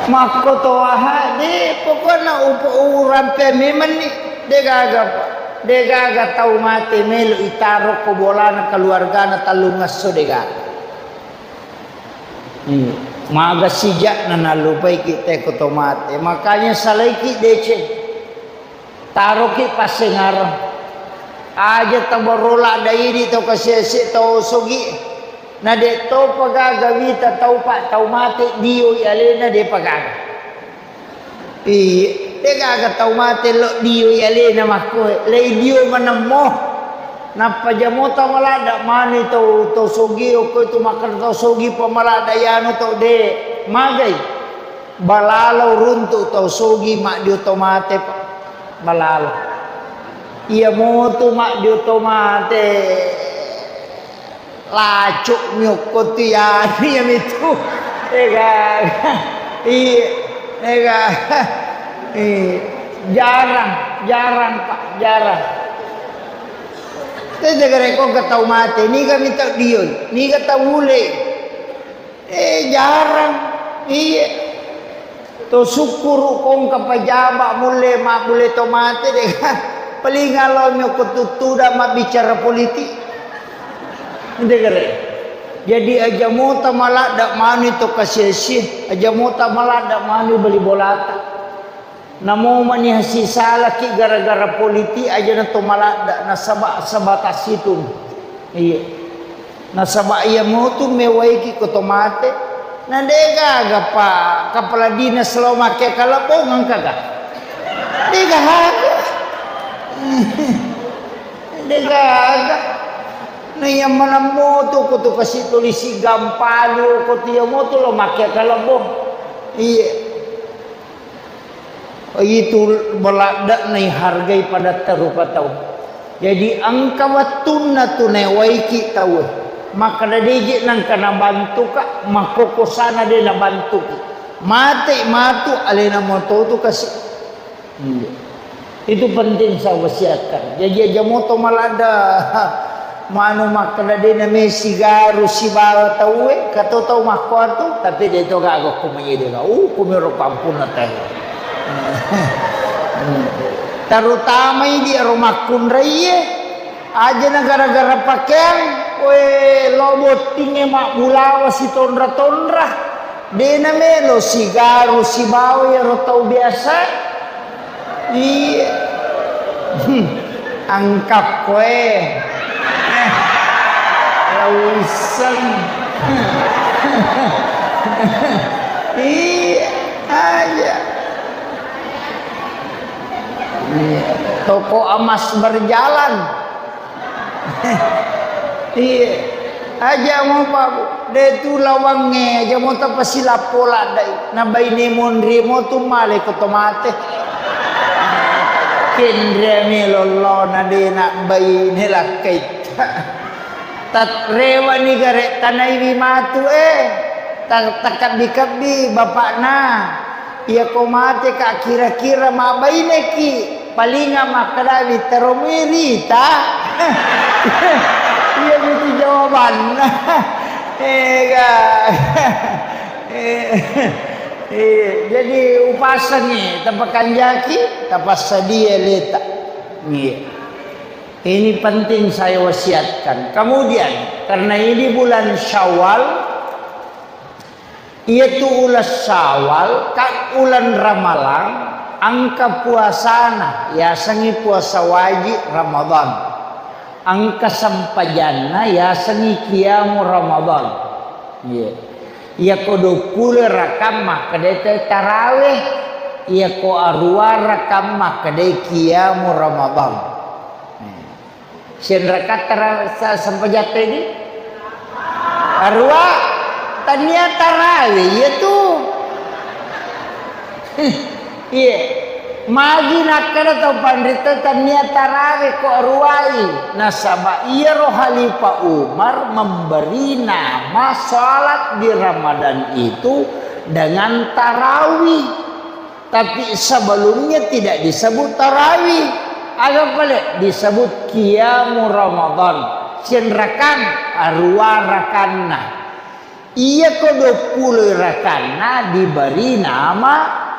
Makko to aha, de', pokokna upo-, urampe memenni, de' gaga, de' gaga tau mate melo itaro ko bolana keluargana tellungngesso, de' gaga. Hmm. Maga sija'na nallupaiki te ko to mate, makanya salaiki deceng. Taroki passengareng. Aja tabarro ladda idi tau kasiasi tau sogi. Na de' topa gaga wita tau pa-, tau mate dioi alena, de'pa gaga. Iya, de' gaga tau mate lo dioi alena makkoe. Lei dio manemmo. Nappa jamota maladda mani tau, tau sogi, okko itu makkeda tau sogi pa maladda yanu tau de'. Magai. Balalau runtu' tau sogi maddio tau mate, Pak. Malala. Iya motu maddio to mate. Lacuk miokko tu yani mitu. Ega. Iya. Ega. Iya. Jarang, jarang, Pak, jarang. Tete gare ko tau mate, niga mitau dioi, niga tau ule. Eh, jarang. Iya. To sukkuru kongka pajaba mulle, ma mulle to mate deh. Paling alo mio ko tuttuda mabbicara politik. Ente gare. Jadi aja mota maladda manu to kasesi, aja mota maladda manu bali bolata. Namo mani hasisalaki gara-gara politik aja na to maladda, nasaba sebatas itu. Iya. Nasaba iya motu mewaiki ko to mate. Na de gaga pa kepala dinas lo make kalebbong engka ga? De gaga. De gaga. Na iya maneng motu ko to kasi tulisi gampalu ko to iya motu lo make kalebbong. Iya. Itu maladde'na ihargai padatta rupa tau. Jadi engka wettunna tu naewaiki tauwe. Makkeda deje nengka nabantuka, makkokosana de nabantuki. Mate matu alena moto tu kasi. Iya. Itu penting saya wasiatkan. Jadi aja moto maladde. Manu makkeda de name sigaru sibawa tauwe, kato tau makkuatu, tapi de to gaga ko manyede ga. Uh, kumiro pampunna teh. Terutamai di ero makkunraie, aja na gara-gara pakeang, we lo bottinge mabbulawa sitonra-tonra. De namelo sigaru sibawa ero tau biasa. Iya. Hmm. Angkakkoe. Lauisseng. Iya, aja. Iya. Toko emas berjalan. Iya. Aja mo, Pak, Bu. De tu lawangnge, aja mo tapasilappo laddai. Na baine monri mo tu male ko to mate. Kenre me lollona de na baine lakkaitta. Tat rewani gare tanaiwi matu, eh. Ta-, takabbi-kabbi bapakna. Iyako mateka kira-kira mabbaineki, palinga makkedawi, "Tero mui rita?" Iya mitu jawabanna. Ega. Eh, eh, jadi upasengi, tapakanjaki, tapassadia leta. Iya. Ini penting saya wasiatkan. Kemudian, karena ini bulan Syawal, iyatu uleng Syawal, ka uleng Ramalang, engka puasana, yasengngi puasa wajib Ramadan. Engka sempajanna, yasengngi qiyamu Ramadan. Iya. Iyako duappulo rakang makkedai te tarawih, iyako aruwa rakang makkedai qiyamu Ramadan. Senrakatta ra-, sa-, sempajatta idi? Aruwa, tania tarawih, iya tu. Iya. Magi nakkeda tau panrita tania tarawih ko aruwai. Nasaba iyaro Khalifah Umar memberi nama salat di Ramadan itu dengan tarawih. Tapi sebelumnya tidak disebut tarawih. Aga pale disebut qiyamu Ramadan. Senrakang, aruwa rakanna. Iyako duappulo rakanna diberi nama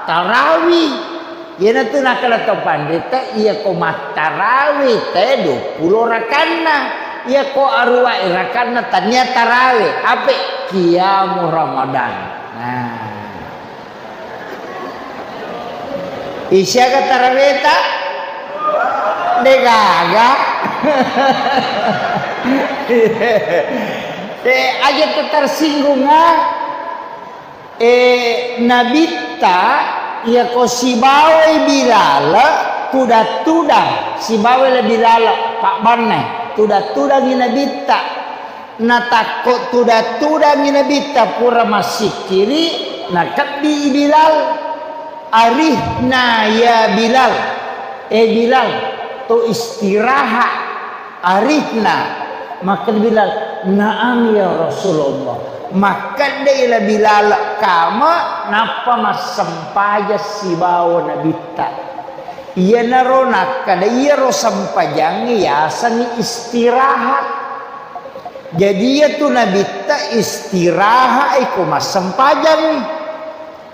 tarawih. Iyanatu nakkeda to panrita, iyako mattarawih te duappulo rakanna. Iyako aruwa rakanna tania tarawih. Ape? Qiyamu Ramadan. Nah. Isiaga taraweta? Degaga. Eh, aja tersinggung, ah. Eh, Nabitta, iyako sibawai Bilal, tudang-tudang, sibawai Bilal, pabbanna, tudang-tudangi Nabitta. Natakko tudang-tudangi Nabitta pura massikkiri, nakebbi Bilal. Arihna ya Bilal. "Eh, Bilal, to istirahat, arihna." Makkeda Bilal, "Naam ya Rasulullah." Makkedai la Bilal, kama nappa massempajang sibawa Nabitta. Iyanaro nakkeda, iyaro sempajangnge yasengngi istirahat. Jadi, iyatu Nabitta istirahat iko massempajangngi.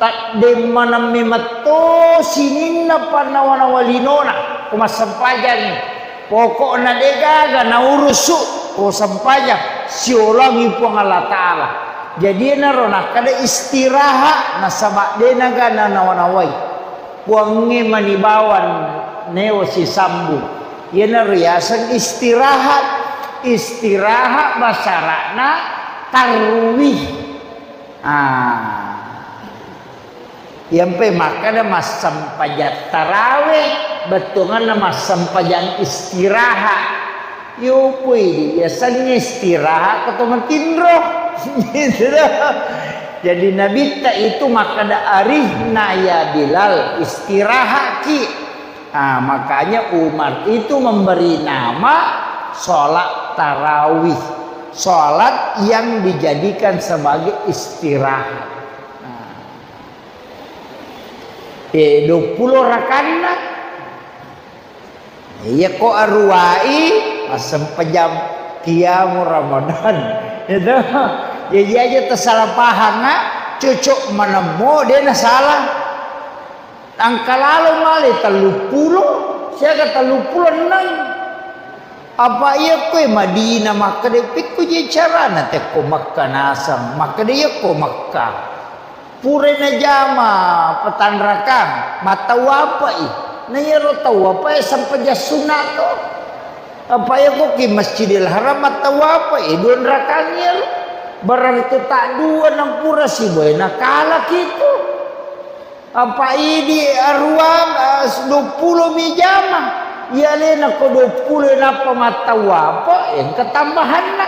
Taddemmaneng memetto sininna pannawa-nawa linona ko massempajangngi. Pokokna degaga naurusu ko sempajang, siolongi Puang Allah Ta'ala. Jadi, iyanaro nakkeda istirahat, nasaba denaga nanawa-nawai. Puangnge mani bawang neo sisambung. Iyanaro yaseng istirahat. Istirahat basara'na tarwih. Ah. Iyampe makkeda massempajang tarawih, bettuanganna massempajang istirahat. Yo, pui, yasengnge istirahat ko to matinro. Gitu loh. Jadi Nabitta itu makkeda, "Arihna ya Bilal, istirahatki." Ah, makanya Umar itu memberi nama sholat tarawih, sholat yang dijadikan sebagai istirahat. Nah. Eh, duappulo rakanna. Iya ko aruwai, massempajang qiyamu Ramadan. Itu. Jadi aja tersalah paham, ah. Cocok manemmo, dia na salah. Engka lalo male telluppulo, siaga telluppulo enneng. Apa iya koe Madinah makkeda, pikku je carana tekko Mekka naseng, makkeda iya ko Mekka. Pura najama petanrakang, mattawwapai. Na iyaro tawwapae sempajang sunna to. Apa iya ko ki Masjidil Haram mattawwapai, dua rakang iyaro. Berarti tak dua nampura siboe nakalaki tu. Apa idi aruang, eh, duappulo mi jama. Iya alena ko duappulo nappa mattawwapo, engka tambahanna.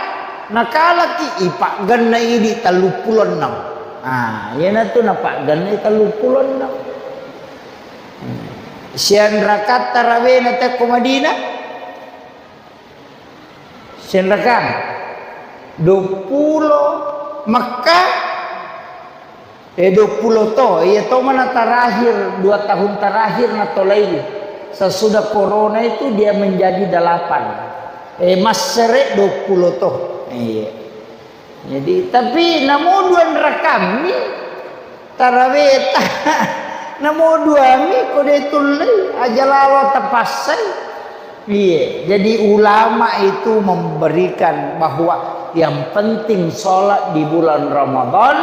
Nakalaki ipaggenna idi telluppulo enneng. Ah, iyanatu napaggenna telluppulo enneng. Hmm. Sianrakatta rawena tekko Madinah? Senrakang. Duappulo Mekka, eh, duappulo to, iya to mana terakhir, dua tahun terakhir natolai. Sesudah corona itu dia menjadi delapan. Eh, massere duappulo to. Iya. Jadi, tapi namo dua rakammi taraweta. Namo duami ko de tullei, aja lalo tapassai. Iya, jadi ulama itu memberikan bahwa yang penting sholat di bulan Ramadan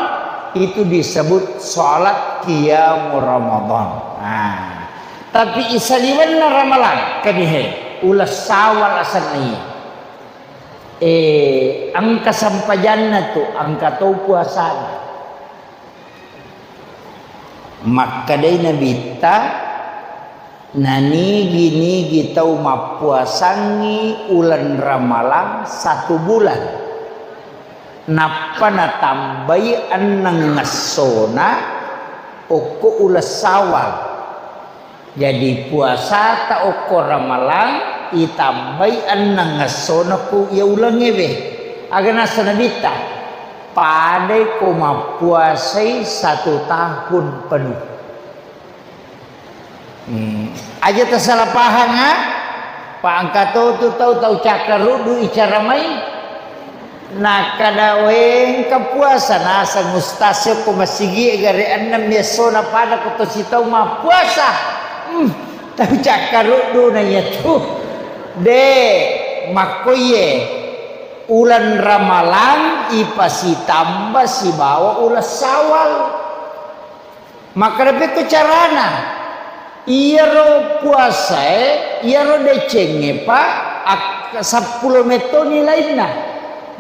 itu disebut sholat qiyamul Ramadan. Nah, tapi isaliwenna Ramalang, kanihe, uleng Syawal asenna iya. Eh, engka sempajanna tu, engka to puasana. Makkedai Nabitta, nanigi-nigi tau mappuasangngi uleng Ramalang satu bulan, nappa natambai enneng essona okko uleng Syawal. Jadi, puasata okko Ramalang itambai enneng essona ku iya ulengngewe. Aga nasa Nabitta? Padai ko mappuasai satu tahun penuh. Hmm. Aja tasalah pahang, ah. Pa engka to tu tau, tau cakkaruddu icara mai. Nakkeda, "Wé, engka puasa naseng ustaz ko masigi gare ennem essona pada ko to sitau mappuasa." Hmm, tau cakkaruddu na iyatu. De, makkoiye. Uleng Ramalang ipasitamba sibawa uleng Syawal. Makkeda pekko carana? Iyaro puasae, iyaro decengnge pa ak-, seppulo metto nilainna.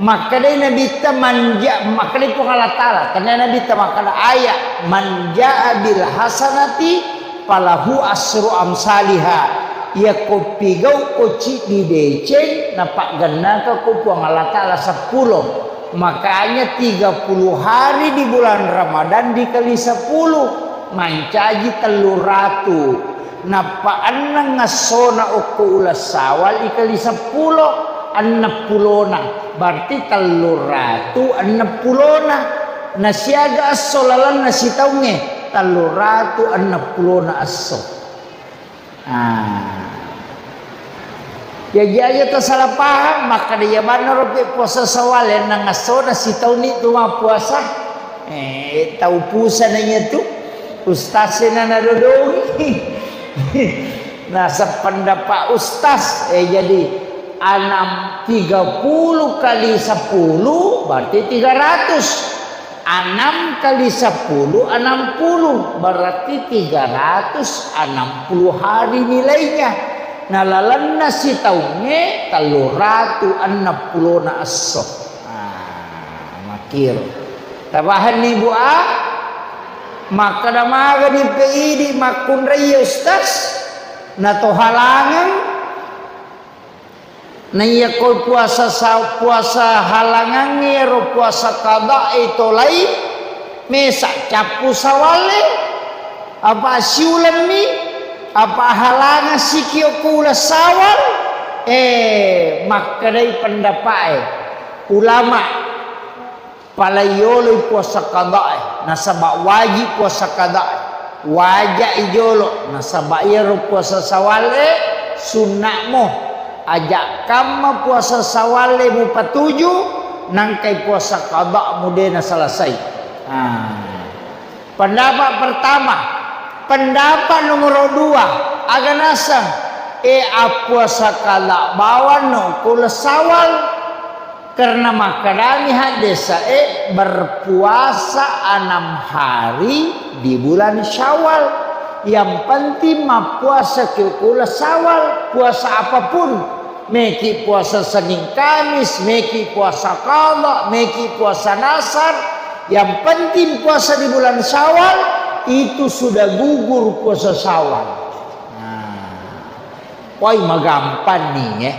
Makkedai Nabitta manja-, makkedai Puang Allah Taala, tennia Nabitta makkeda ayat, "Man jaa bil hasanati falahu asru amsaliha." Iyako pigau ko ciddi deceng, napaggennaka ko Puang Allah Taala seppulo. Makanya tiga puluh hari di bulan Ramadan dikali sepuluh, mancaji tellu ratu. Nappa enneng essona okko uleng Sawal ikali seppulo, enneng pulona, berarti telluratu enneng pulona. Nasiaga esso lalenna sitaungnge, telluratu enneng pulona esso. Ah. Jaji aja tasala paham, makkeda iya maneng ropi puasa Sawal, enneng essona sitaunni tu mappuasa. Eh, tau pusana iya tu. Ustaz sena nadodongi. Nah, sependapat Ustaz, eh, jadi enam, tiga puluh kali sepuluh berarti tiga ratus. Enam kali sepuluh, enam puluh, berarti tiga ratus enam puluh hari nilainya. Nah, lalenna sitaungnge, telluratu enneng pulona esso. Ah, makkiro. Tapahanni, Bu, a? Makkeda magani pe idi makkunrai, Ustaz? Na to halangeng? Naiya ko puasa sa-, puasa halangangnge ro puasa qada'i tolai, mesa cappu Sawalle, apa siulemmi, apa halangeng sikio ko uleng Sawal, eh, makkedai pendapa'e ulama. Pala iyoloi puasa qada'i, nasaba wajib puasa qada'i. Waja'i jolo, nasaba iyaro puasa Sawalle sunna'mo. Aja kamma puasa Sawalle mupatuju, nangkai puasa qada'mu de nasalasai. Ah. Pendapat pertama, pendapat nomor dua, aga naseng, e, appuasa qada bawanno ko uleng Sawal. Karena makkedami haddese'e, berpuasa enam hari di bulan Syawal. Yang penting mappuasa ki ko uleng Sawal, puasa apapun. Meki puasa Senin Kamis, meki puasa qada, meki puasa nasar. Yang penting puasa di bulan Syawal, itu sudah gugur puasa Syawal. Nah. Wai, magampanni, eh.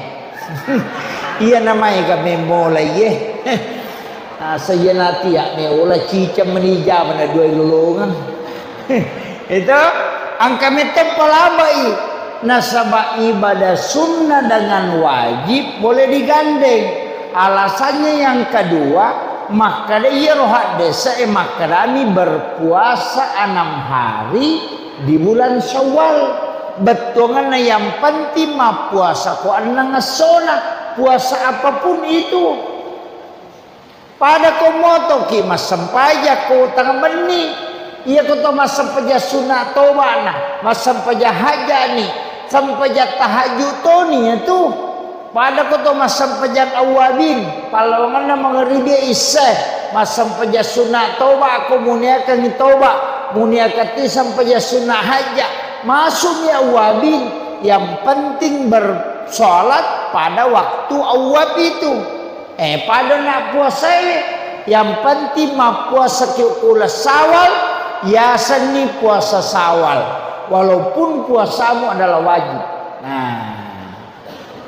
Iya namaega memmola, iye. Asa iya natia meola ciceng meni jama na dua lolongeng. Itu engka meteppa labai. Nasaba ibadah sunnah dengan wajib boleh digandeng. Alasannya yang kedua, makkeda iyaro haddese'e makkedami berpuasa enam hari di bulan Syawal. Bettuanganna yang penting mappuasa ko enneng essona, puasa apapun itu. Pada ko motoki massempajang ko tengah benni, iya ko to massempajang sunna toba'na, massempajang hajja'ni, sempajang tahajud toni ya tu. Pada ko to massempajang awwabin, pallawangenna mangaribi isya, massempajang sunna toba ko muniakangngi toba, muniakatti sempajang sunna hajja, masukmi awwabin, yang penting bersolat pada waktu awwab itu. Eh, pada na puasai, yang penting mappuasa ki uleng Sawal, yasenni puasa Sawal, walaupun puasamu adalah wajib. Nah.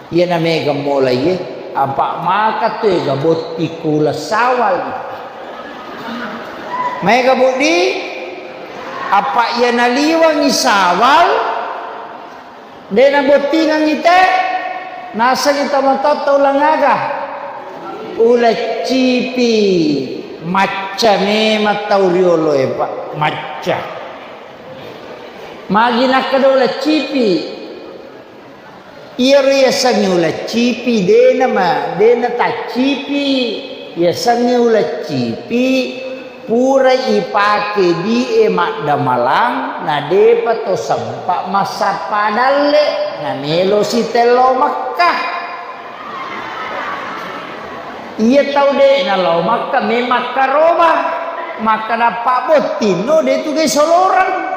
Iyana mega mola iye, apa maka tu ega botting ko uleng Sawal. Mega botting, apa iyana liwangi Sawal, de nabottingangi te, nasengi tomatoatta uleng aga? Uleng cipi. Macca memang tau riolo e, Pak, macca. Magi nakkeda uleng cipi? Iyaro yasengnge uleng cipi, dena ma-, dena taccipi. Yasengnge uleng cipi, pura ipake die maddamalang, na depa to sempa massappa dalle, na melo sitello Mekkah. Iya tau de nalao Mekkah, me makkaroba, makkada pabbottinno, de tu de soloreng.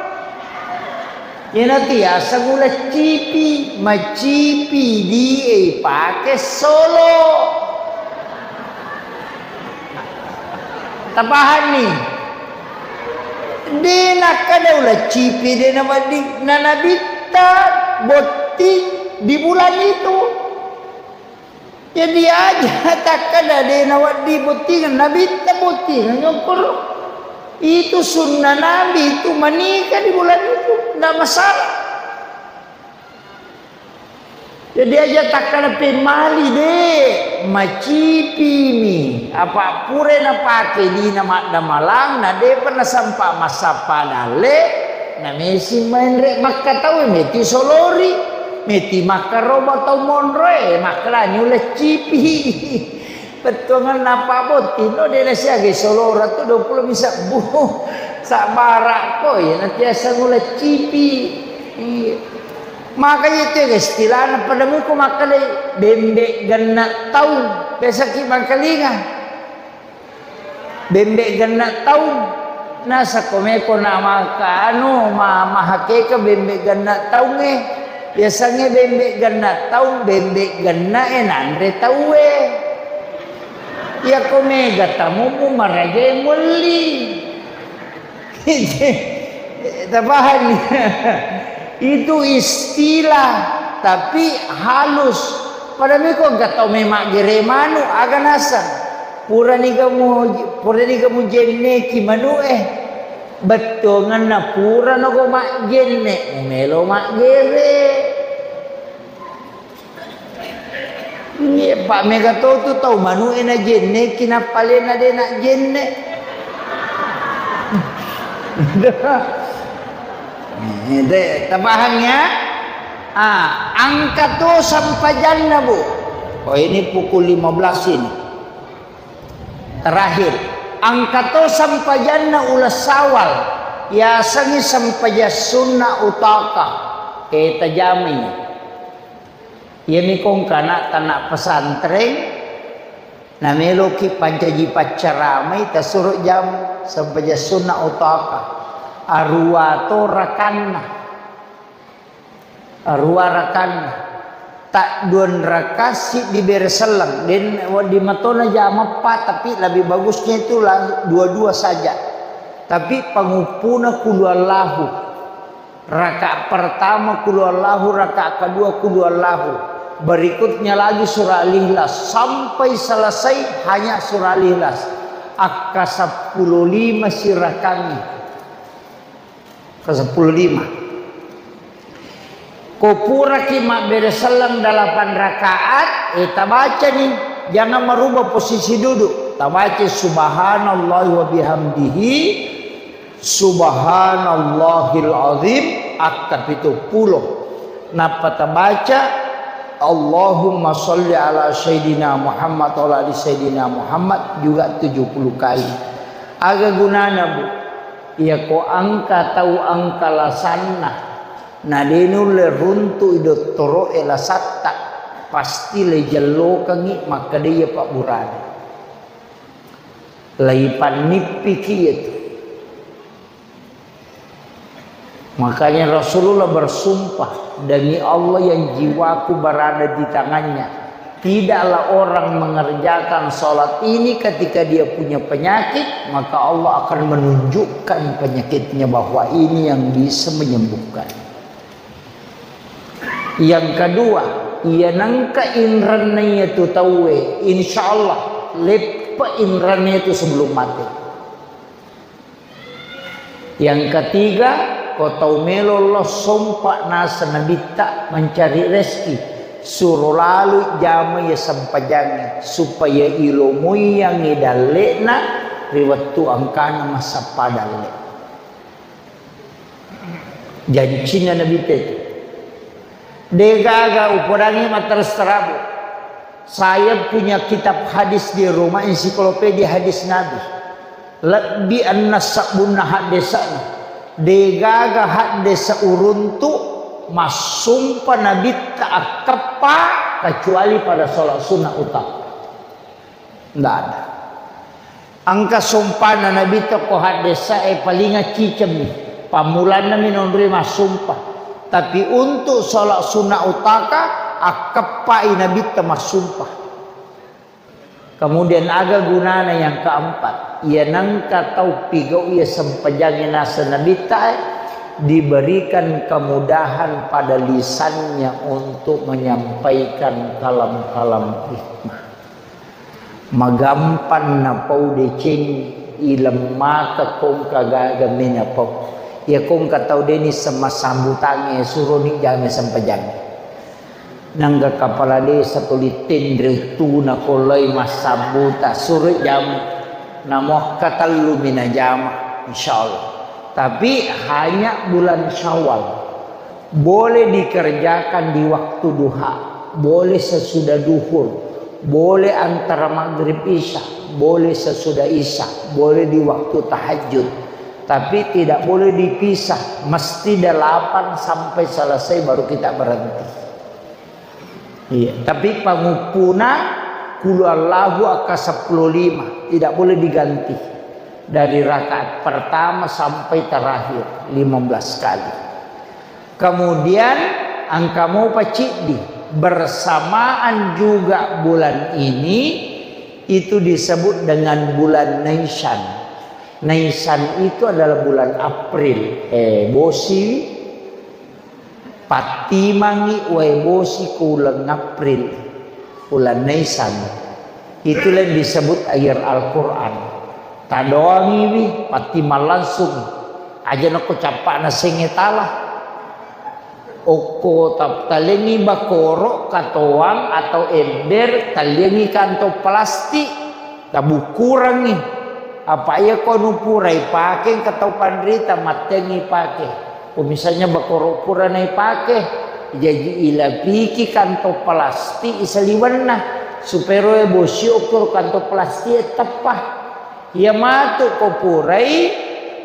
Iyanatu yaseng uleng cipi, macipi die ipake solo. Tapahanni? De nakkeda uleng cipi, de nawedding, na nabitta botting di bulan itu. Jadi aja takkeda de nawedding bottingeng, nabitta bottingeng okkoro. Itu sunnah Nabi itu menikah di bulan itu, ndak masalah. Jadi aja takkalepe mali de, macipimi. Apa pura napake dina maddamalang, na depa nasampa massappa dalle, na mesi menre makkatau meti solori, meti makkaroba tau monroe, makkalani uleccipi. Bettuanganna Pak Botting no, de nasiaga solora tu dua puluh mi sebbu. Sabbara ko, iya natiasa uleccipi. Iya. Maka itu istilahna pada muko makkalai bembe genna taung. Biasaki mangkalinga. Bembe genna taung. Nasa ko meko na maka anu, ma-, mahakeka bembe genna taungnge. Biasangnge bembe genna taung, bembe genna e nanre tauwe. Iya ko mega tamumu maraja mulli. Tapahang? Itu istilah, tapi halus. Pada miko engka tau memang gere manu, aga naseng. Purani gamu, purani gamu jenneki manu e. Bettuanganna pura nago majjenne, melo maggere. Iya, Pak, mega to tu tau manu'e najenneki nappalena de najenne. Eh, de, tapahang ya? Ah, angka to sempajanna, Bu. Oh, ini pukul lima belas ini. Terakhir, angka to sempajanna uleng Sawal, yasengngi sempajang sunna utaka, eh, tajamai. Iyami kongkana tanah pesantren, nameloki pancaji paccaramai, tasuro jam sempajang sunna utaka. Arua to rakanna. Arua rakanna. Takduan raka siddi bere selleng. Den wedding matona jam empat, tapi lebih bagusnya itu lang-, dua-dua saja. Tapi panguppuna kulu Allahu. Rakaat pertama kulu Allahu, rakaat kedua kulu Allahu. Berikutnya lagi surah Al-Ikhlas. Sampai selesai hanya surah Al-Ikhlas. Akka seppulo lima sirakangi. Ke seppulo lima. Ko puraki mabbere selleng delapan rakaat, eh, tabacani, jangan merubah posisi duduk. Tabaca subhanallahi wa bihamdihi, subhanallahil azim, akka pitu pulo. Nappa tabaca, Allahumma salli ala Sayyidina Muhammad wa ala ali Sayyidina Muhammad juga tujuh puluh kali. Aga gunana, Bu? Iyako engka tau engka lasanna, na de nulle runtu'i dottoro'e lasatta, pasti le jellokengngi makkeda iya pabburana. Laipannippiki iyatu. Makanya Rasulullah bersumpah, "Demi Allah yang jiwaku berada di tangannya, tidaklah orang mengerjakan salat ini ketika dia punya penyakit, maka Allah akan menunjukkan penyakitnya bahwa ini yang bisa menyembuhkan." Yang kedua, iya nengka inranna iyatu tauwe, insya Allah leppa inranna iyatu sebelum mati. Yang ketiga, ko tau melo lo sompa naseng Nabitta mencari rezeki, suro lalu jama iya sempajangnge, supaya ilomoiyangngi dalle'na ri wettu engkana massappa dalle. Jancinna Nabitta itu. Degaga upodangi matteres terabu. Saya punya kitab hadis di rumah, ensiklopedia hadis Nabi. Lebbi enneng sebbunna haddesa'na. Degaga haddesa uruntu massumpa Nabitta akkeppa kecuali pada sholat sunnah utama. Ndak ada. Engka sumpana Nabitta ko haddesa'e palinga cicemmi. Pammulanna mi nonroi massumpa. Tapi untuk sholat sunnah utaka, akkeppai Nabitta massumpa. Kemudian aga gunana yang keempat? Iya nengka tau pigau iya sempajangnge naseng Nabitta, diberikan kemudahan pada lisannya untuk menyampaikan kalam-kalam hikmah. Magampang napau deceng, ilemmaka kongka gaga menapau. Iya kongka tau deni sema sambutangnge suroni jame sempajang. Nangka kapala desa tuli tenre uttuna koloi massabbuta, suro jama. Namuakka tellu mi najama, insyaallah. Tapi hanya bulan Syawal. Boleh dikerjakan di waktu duha, boleh sesudah duhur, boleh antara maghrib isya, boleh sesudah isya, boleh di waktu tahajud. Tapi tidak boleh dipisah, mesti delapan sampai selesai baru kita berhenti. Iya, tapi panguppuna kulu Allahu akka sepuluh lima, tidak boleh diganti. Dari rakaat pertama sampai terakhir, lima belas kali. Kemudian engka mopa ciddi, bersamaan juga bulan ini, itu disebut dengan bulan Naisan. Naisan itu adalah bulan April. Eh, bosi, pattimangi wae bosi ko uleng April, uleng Naisan. Itulah yang disebut air Al-Quran. Tadoangiwi, pattimang langsung. Aja nako cappa'na senge tala. Okko tap-, talengi bakoro, katoang atau ember, talengi kantong plastik, tabukkurangi. Apa iya ko nu purai pake, engka tau panrita mattengi pake. Ko misalnya bakoro pura naipake, jaji ilapiki kantong plastik isaliwenna, supaya roe bosi okko kantong plastik e teppa. Iya matu ko purai,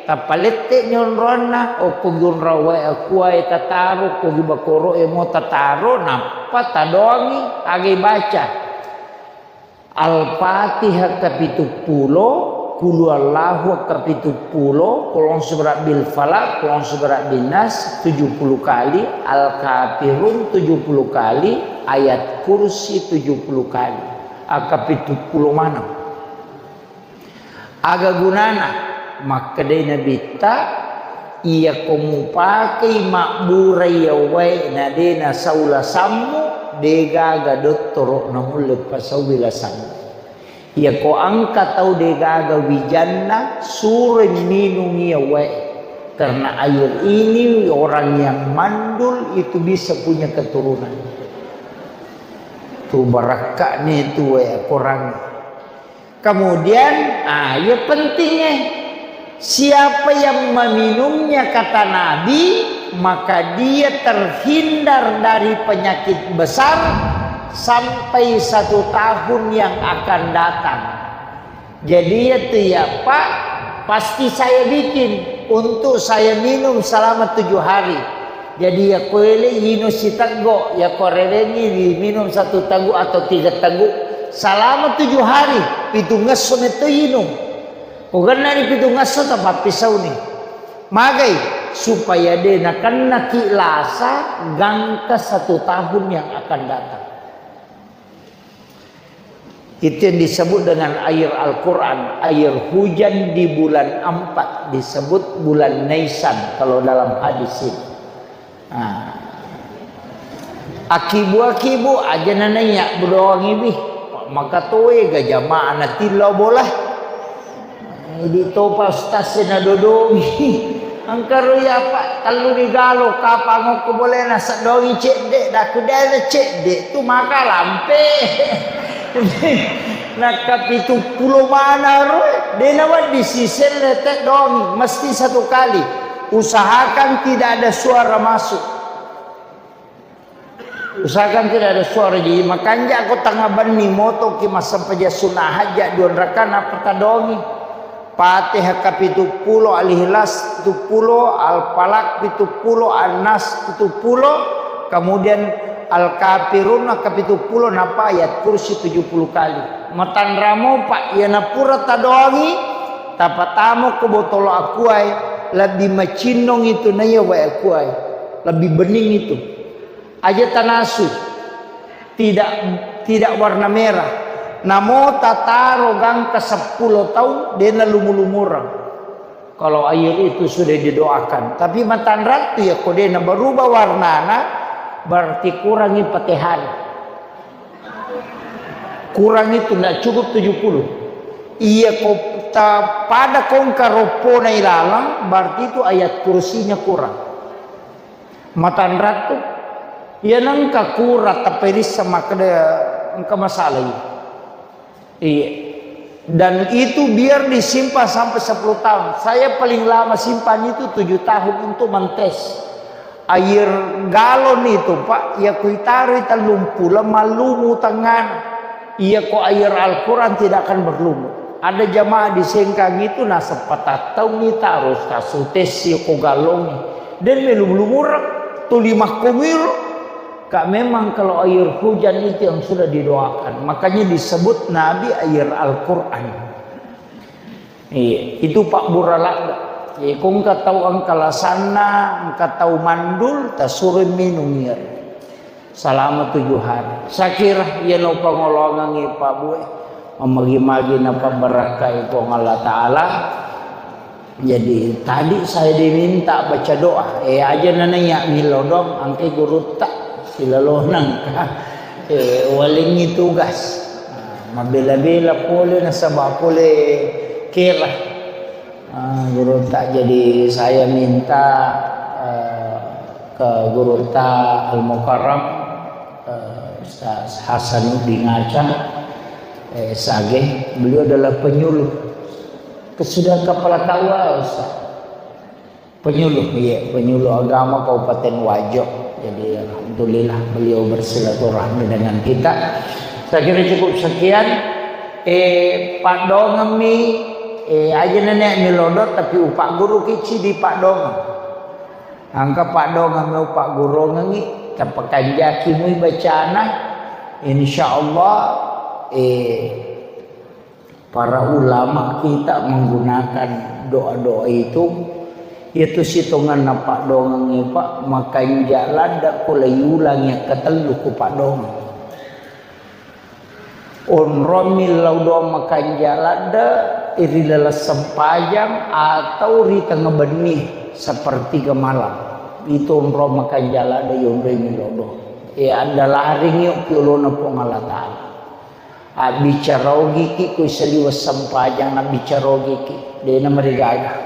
tappa lette ni onroanna, okko gi onrang wae akuae tataro, ko gi bakoro e mo tataro, nappa tadoangi, aga ibaca. Al-Fatihah kapituppulo, Qul Huwallahu kapituppulo, Qul A'udzu Birabbil Falaq, Qul A'udzu Birabbin Nas tujuh puluh kali, Al-Kafirun tujuh puluh kali, Ayat Kursi tujuh puluh kali. Aga kapituppulo maneng. Aga gunana? Makkedai Nabitta, iyako mupakei mabburai yawae na de nasau lasammu, degaga dottoro namulle pasaui lasammu. Iyako engka tau degaga wijanna, suroi minungi yawae. Karena air ini orang yang mandul itu bisa punya keturunan. Tu barakka'ni tu wae Al-Quran. Kemudian, ah, iya pentingnya. Siapa yang meminumnya, kata Nabi, maka dia terhindar dari penyakit besar sampai satu tahun yang akan datang. Jadi, iya tu ya, Pak, pasti saya bikin untuk saya minum selama tujuh hari. Jadi, iya ko ele inung siteggo, iya ko rewengi diminum satu teguk atau tiga teguk selama tujuh hari, pitungngesso metto inung. Ko gennani pitungngesso, tapappisauni. Magai? Supaya de nakennaki lasa gangka satu tahun yang akan datang. Itu yang disebut dengan air Al-Quran, air hujan di bulan empat, disebut bulan Naisan kalau dalam hadis itu. Nah. Akibu-akibu aja nanaiya budoangi bi. Maka toe ga jamaah na tillau bola. Idi topa ustaz e nadodongi. Engka ro iya, Pak, tellu digalo, kapang okko bolena, seddoangi cedde, daku dena cedde, tu maka lampe. Nakka pitu pulo mana ro, dena wedding siselle teddoangi, mesti satu kali. Usahakan tidak ada suara masuk. Usahakan tidak ada suara. Jadi, makanja ko tengah benni motoki massempajang sunna hajat dua rakaat, nappa tadongi. Fatihah kapitu pulo, Al-Ikhlas pitu pulo, Al-Falaq pitu pulo, An-Nas pitu pulo, kemudian Al-Kafirun kapitu pulo, nappa Ayat Kursi tujuh puluh kali. Matanramo, Pak, iya napura tadongi, tapatamo ko botolo akuae, lebbi macinnong itu naiya wae akuae, lebbi bening itu. Aja tanasu, tidak, tidak warna merah. Namo tataro gangka seppulo taung, dena lumu-lumurang. Kalau air itu sudah didoakan. Tapi matanrattu ya, ko dena berubah warnana, berarti kurangi Fatihah. Kurang itu, ndak cukup tujuh puluh. Iya ko ta-, pada kongka roppona ilalang, berarti itu Ayat Kursinya kurang. Matanrattu. Iya nengka kurang, tapi rissa makkeda engka masalah iya. Iya. Dan itu biar disimpan sampai sepuluh tahun. Saya paling lama simpan itu tujuh tahun untuk mentes. Air galon itu, Pak, iya kuitaroi tellung pulo mallumu tengana. Iya ko air Al-Quran tidak akan berlumut. Ada jamaah di Sengkang itu naseng patattaungi taros tasutessi ko galongi. Dan melum-lumurang tuli makkomiru. Kak, memang kalau air hujan itu yang sudah didoakan. Makanya disebut Nabi air Al-Quran. Iya, itu pabbura ladda. Iya, ko engka tau engka lasanna, engka tau mandul, tasuro minung iya. Selama tujuh hari. Saya kira iya no pangolongangi Pak Bue. Memagi-magi na pabbarakkai Puang Allah Ta'ala. Jadi, tadi saya diminta baca doa. Eh, aja nana iya milodong, angke gurutta. Silalonang. Eh, walengi tugas. Nah, mabela-bela pole nasaba pole kera. Ah, gurutta, jadi saya minta, eh, ke gurutta Al-Mukarram, eh, Ustaz Hasanuddin Aca, eh, S A G, beliau adalah penyuluh. Sudah kepala K U A, Ustaz. Penyuluh, iya, penyuluh agama Kabupaten Wajo. Jadi, alhamdulillah, beliau bersilaturahmi dengan kita. Saya kira cukup sekian. Eh, padongemmi, eh, aja nenek milodong, tapi upagguruki cidi padongeng. Angka padongemmi upaggurongengi, tapakanjaki mui bacana. Insya Allah, eh, Para ulama kita menggunakan doa-doa itu, itu sitonganna padongengnge, Pak, makanja ladda ko laiulangi akkatellu ko padongeng. Onrong millau doa makanja ladda ri laleng sempajang atau ri tengnga benni sepertiga malam. Itu onrong makanja ladda yonroi millau doa. E, andalaringi okki olona Puang Allah Ta'ala. Abbicara ogiki ko saliweng sempajang, abbicara ogiki, de'na marigaga.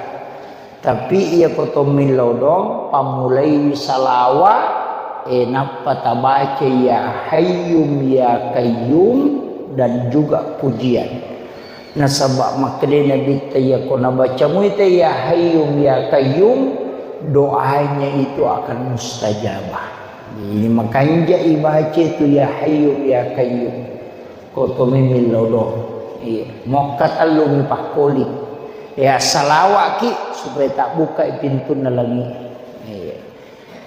Tapi iya ko to millau doang, pammulaiwi salawa, e, nappa tabaca ya Hayyum ya Qayyum dan juga pujian. Nasaba makkeda Nabitta, iya ko nabaca muita ya Hayyum ya Qayyum, doanya itu akan mustajabah. Ini makanja ibaca itu ya Hayyum ya Qayyum. Ko to memeng lodong. Iya. Mokka tellumi pakkoli. Ya, salawaki supaya tabbukai pintunna langi. Iya.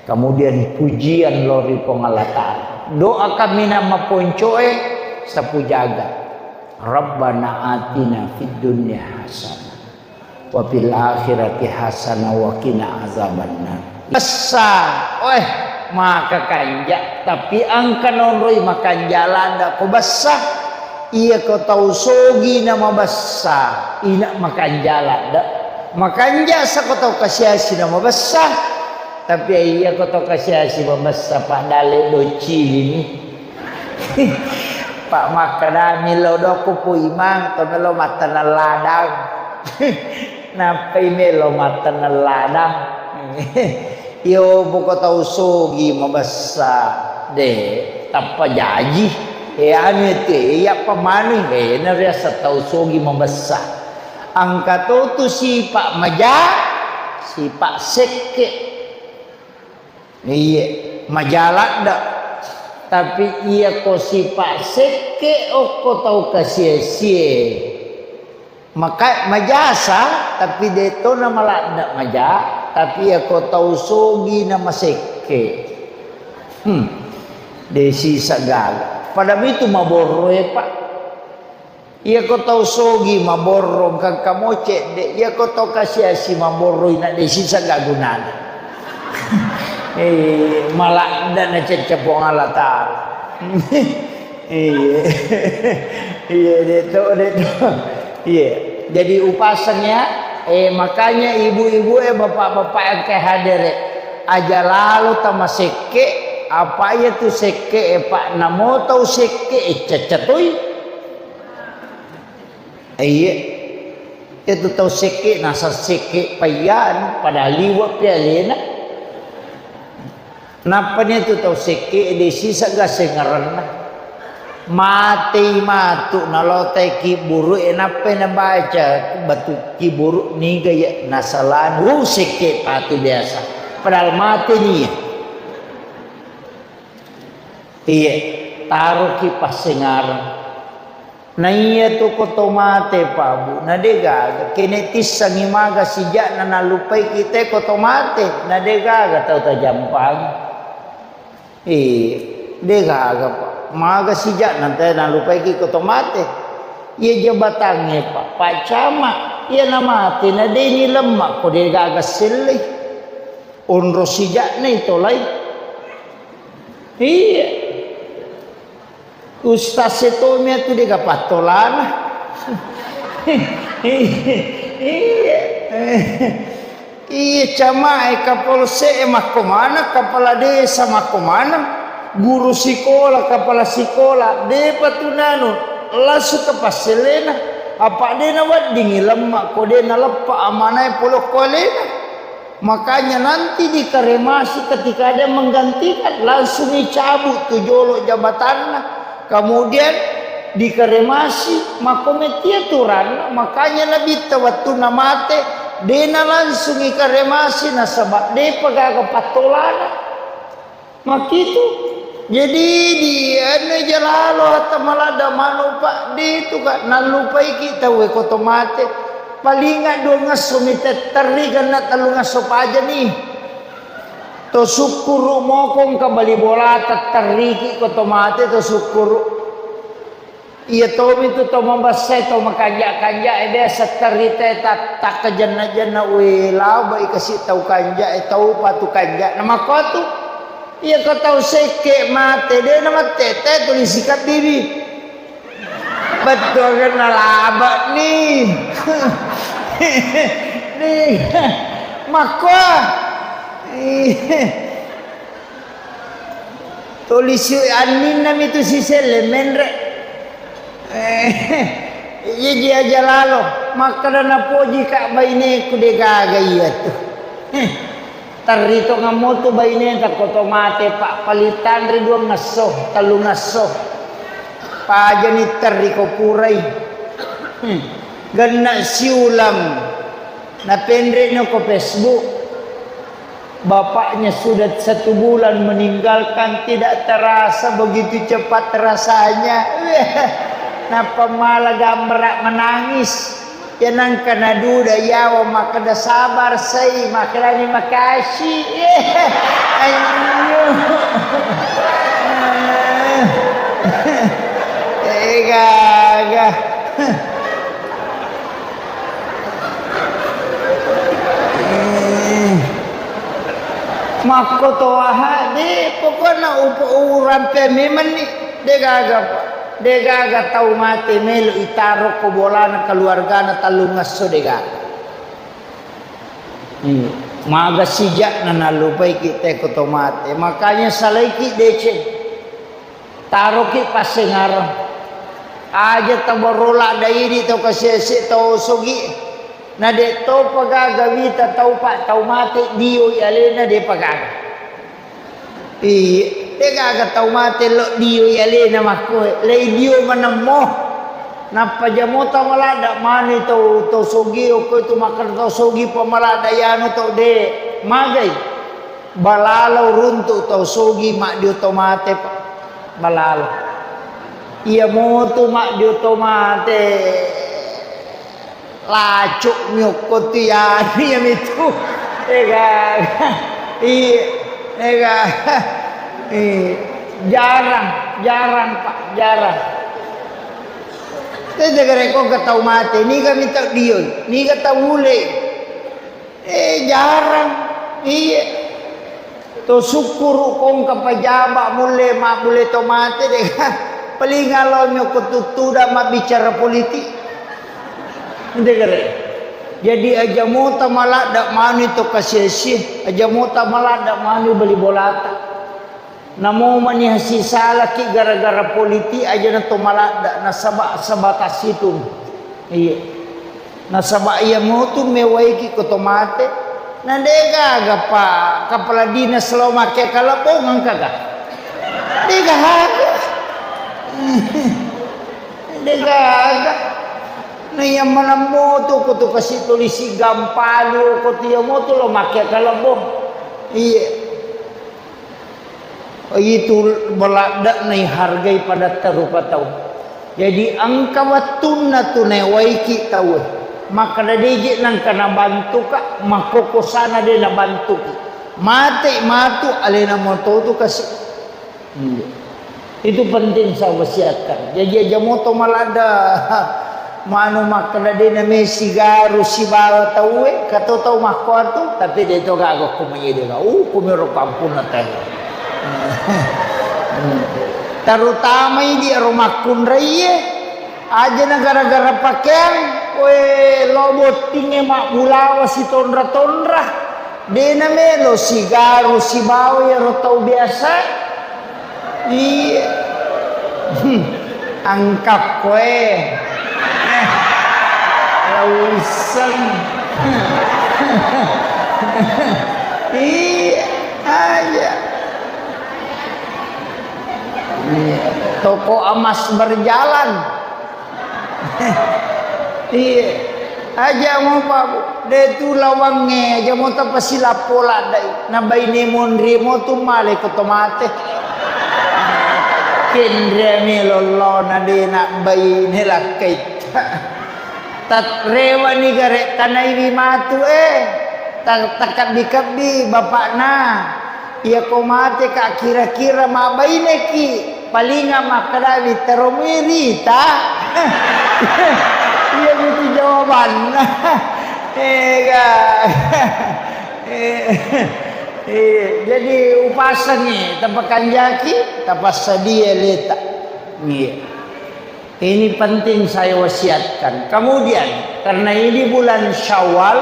Kemudian pujian lao ri Puang Allah Ta'ala. Doa kaminang maponcoe sapu jagat. Rabbana atina fid dunya hasanah. Wa fil akhirati hasanah wa qina azabannar. Bessa, weh, maka kanja, tapi engka nonroi makanja ladda ko bessa. Iya ko tau sogi na mabessa, ina makanja ladda. Makanja sa ko tau kasiasi na mabessa, tapi iya ko tau kasiasi mabessa, padale docilini. Pak makkeda, millau dokku Pu Imang, to melo mattaneng ladang. Nappai melo mattaneng ladang. Iyo, poko tau sogi mabessa, de, tappa jaji. E, anu te, iya pamanu, e, na riaseng tau sogi mabessa. Engka to tu sipa maja, sipa sekke. Iye, maja ladde. Tapi iya ko sipa sekke okko tau kasie-sie. Maka majasa, tapi de to na maladde maja, tapi iya ko tau sogi na masekke. Hmm. De sisa gaga. Pada mitu maborro e, Pak. Iya ko tau sogi maborro, engka-engka mo cedde. Iya ko tau kasiasi maborro, ina de sisa ga gunana. Eh, maladde na cecce Puang Allah Ta'ala. Iya. Iya, de to, de to. Iya. Jadi upaseng ya, eh, makanya ibu-ibu e, bapak-bapak yang ke hadir e, aja lalo tamasekke, apa iya tu sekke e, Pak, namo tau sekke e, cecce toi. Iya. Itu tau sekke, nasa sekke payyan, pada liwe pi alena. Nappani tu tau sekke de sisegga sengerenna. Matei matu nalotai kiburu e nappai nabaca batu kiburu niga ya nasalani. Wuh, sekke patu biasa. Padahal mate nia. Iye, taroki passengareng. Na iya tu ko to mate, Pak, Bu, na de gaga. Kene tissangi maga sijakna nallupai kita ko to mate, na de gaga tau tajampangi. Iya, de gaga, Pak. Maga sijakna te nallupai ki ko to mate. Iya jabatangnge, Pak, Pak Camat, iya na mate, na de ni lemma ko de gaga sellei. Onro sijakna itolai. Iya. Ustaz e tomi atu de gaga pattolana. Iya. Iya, camae, kapolsek e makko maneng, kepala desa makko maneng, guru sikola, kepala sikola, depa tu nanu, langsung ke passelena. Apa de naweddingi lemma ko de naleppa amanae pole ko alena. Makanya nanti dikremasi ketika ada yang menggantikan, langsung dicabut tu jolo jabatanna. Kemudian dikremasi, makko metti aturanna. Makanya Nabitta wettunna mate, dena langsung ikremasi nasaba depa gaga pattolana. Makkitu. Jadi di anu jalalo hatta maladda manu, Pak, de tu ka nallupaiki tauwe ko to mate. Palinga dua ngesso mi tetterri, genna tellu ngesso pajani. To sukkuru mokong ka bali bola tetterriki ko to mate to sukkuru. Iya tomi tu tau mabessai, tau makanja-kanja e, biasa terita e ta-, takkajenna-jenna, we, lao bai kasi tau kanja e, tau patu kanja. Na makkotu, iya ko tau sekke mate, de na mattete tuli sikabbibi. Bettuangenna laba ni. Ni. Makko. Tuli si anninna mi tu siselle menre. Eh, iya ji aja lalo. Makkeda napoji ka baineku de gaga iya tu. Eh, terri to ngammo tu baineta ko to mate, Pak, palitanri dua ngesso, tellu ngesso. Pajani terri ko purai. Hmm. Genna siulang. Napenre'no ko Facebook, bapaknya sudah satu bulan meninggalkan, tidak terasa begitu cepat rasanya. Nappa mala gambarak menangis. Ya nangka naduda yawa makkeda sabar sai, makkedani makasih. Anjing. Eh, gaga. Eh. Makko to aha, de, pokokna upo-, urampe memenni, de gaga, Pak. De gaga tau mate melo itaro ko bolana keluargana tellungesso, de gaga. Hmm. Maga sijakna nallupaiki te ko to mate. Makanya salaiki deceng. Taroki passengareng. Aja tabarro ladda idi tau kasese tau sogi. Na de topa gaga wita tau pa tau mate dioi alena, depa gaga. Iya, de gaga tau mate lo dioi alena makkoe. Lei dio manemmo. Nappa jamota maladda mani tau, tau sogi okko itu makkeda tau sogi pa maladda yanu tau de. Magai. Balalo runtu tau sogi maddio to mate, Pak. Balalo. Iya motu maddio to mate. Lacuk mi okko tu ya, iya mitu. Ega. Iya. Ega. Iya. Jarang, jarang, Pak, jarang. Tete gare ko ke tau mate, niga mi tau dioi, niga tau ule. Eh, jarang. Iya. To sukkuru kongka pajaba mulle, mabbulle to mate de. Paling alo nyoko tuttuda mabbicara politik. Ente gare. Jadi aja mota maladda manu to kasiasi, aja mota maladda manu bali bolata. Namo mani hasisalaki gara-gara politik aja na to maladda, nasaba sebatas itu. Iya. Nasaba iya motu mewaiki ko to mate. Na degaga pa kapala dinas lo makke kalebbong engkaga? Degaga. Degaga. Na iya maneng moto ko tu kasi tulisi gampalu ko tu iya moto lo makke kalebbong. Iye. Itu beladde'na ihargai padatta rupa tau. Jadi engka wettunna tu naewaiki tauwe. Makkeda deje nengka nabantuka, makkokosana de nabantuki. Mate matu alena moto tu kasi. Iya. Itu penting saya wasiatkan. Jadi aja moto maladde. Manu makkeda de name sigaru sibawa tauwe, kato tau makkuatu, tapi de to gaga ko manyede ga. Uh, kumiro pampunna teh. Terutama idi ro makkunraie, aja na gara-gara pakeang, we lo bottinge mabbulawa sitonra-tonra. De namelo sigaru sibawa iyaro tau biasa. Iya. Hmm. Angkakko e. Eh, lauisseng. Iya aja. Iya. Toko emas berjalan. Iya. Aja mo, Pak, Bu. De tu lawangnge, aja mo tapasilappo laddai. Na baine monri mo tu male ko to mate. Kenre mi lollona de na baine lakkai. Tat rewani gare tanaiwi matu, eh. Ta-, takabbi-kabbi bapakna. Iyako mateka kira-kira mabbaineki, palinga makkedawi teromui rita. Iya itu jawabanna. Ega. Eh, eh, jadi upasengi, tapakanjaki, tapassadia leta. Iya. Ini penting saya wasiatkan. Kemudian, karena ini bulan Syawal,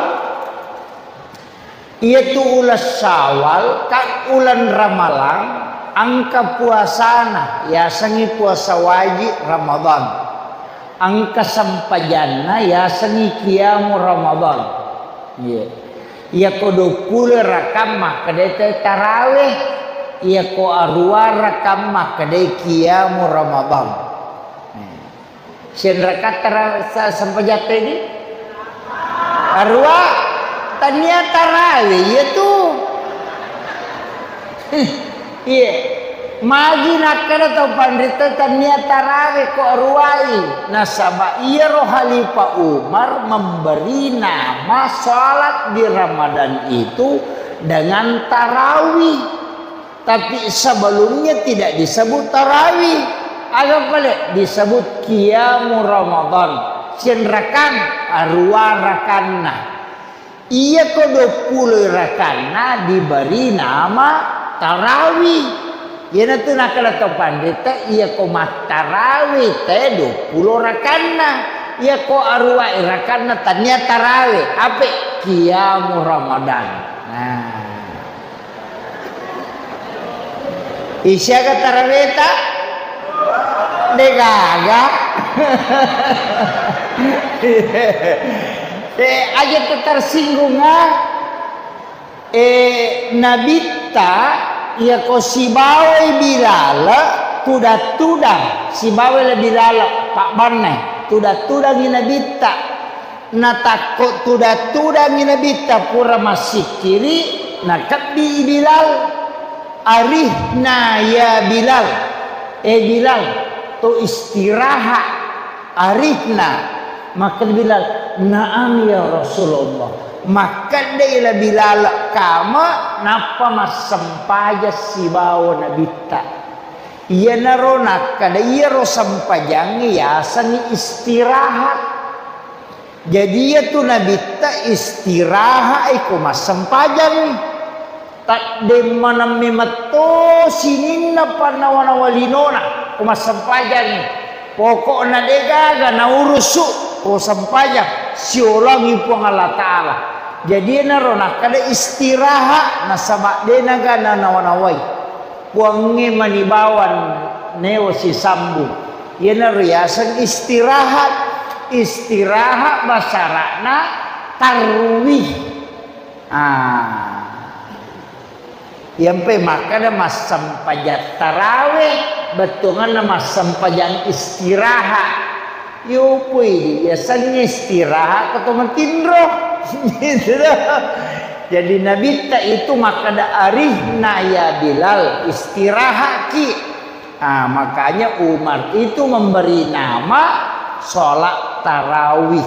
iyatu uleng Syawal, ka uleng Ramalang, engka puasana, yasengngi puasa wajib Ramadan. Engka sempajanna, yasengngi qiyamu Ramadan. Iya. Iyako duappulo rakang makkedai te tarawih. Iyako aruwa rakang makkedai qiyamu Ramadan. Senrakatta ra-, sa-, sempajatta ini? Aruwa, tania tarawe, iya tu. Iya. Magi nakkeda tau panrita tania tarawe ko aruwai. Nasaba iyaro Khalifah Umar memberi nama salat di Ramadan itu dengan tarawih. Tapi sebelumnya tidak disebut tarawih. Aga pale disebut qiyamu Ramadan. Sianrakang, aruwa rakanna. Iyako duappulo rakanna diberi nama tarawih. Iyanatu nakkeda to panrita, iyako mattarawih te duappulo rakanna. Iyako aruwa rakanna tania tarawih. Ape? Qiyamu Ramadan. Nah. Isiaga taraweta? Degaga. Eh, aja tersinggung, ah. Eh, Nabitta, iyako sibawai Bilal, tudang-tudang, sibawai Bilal, Pak Banne, tudang-tudangi Nabitta. Natakko tudang-tudangi Nabitta pura massikkiri, nakebbi Bilal. "Arihna ya Bilal." "Eh Bilal, to istirahat, arihna." Makkeda Bilal, "Naam ya Rasulullah." Makkedai la Bilal kama, nappa massempajang sibawa Nabitta. Iyanaro nakkeda iyaro sempajangnge yasengngi istirahat. Jadi iyatu Nabitta istirahat iko massempajangngi. Taddemmaneng memetto sininna pannawa-nawa linona ko massempajangngi. Pokokna degaga naurusu ko sempajang siolongi Puang Allah Ta'ala. Jadi enaro nakkeda istirahat nasaba denaga nanawa-nawai. Puangnge mani bawang neo sisambung. Iyanaro yaseng istirahat. Istirahat basara'na tarwih. Ah. Iyampe makkeda massempajang tarawe, bettuanganna massempajang istirahat. Yo, pui, biasanya istirahat ko to matinro. Gitu dah. Jadi Nabitta itu makkeda, "Arihna ya Bilal, istirahatki." Ah, makanya Umar itu memberi nama sholat tarawih,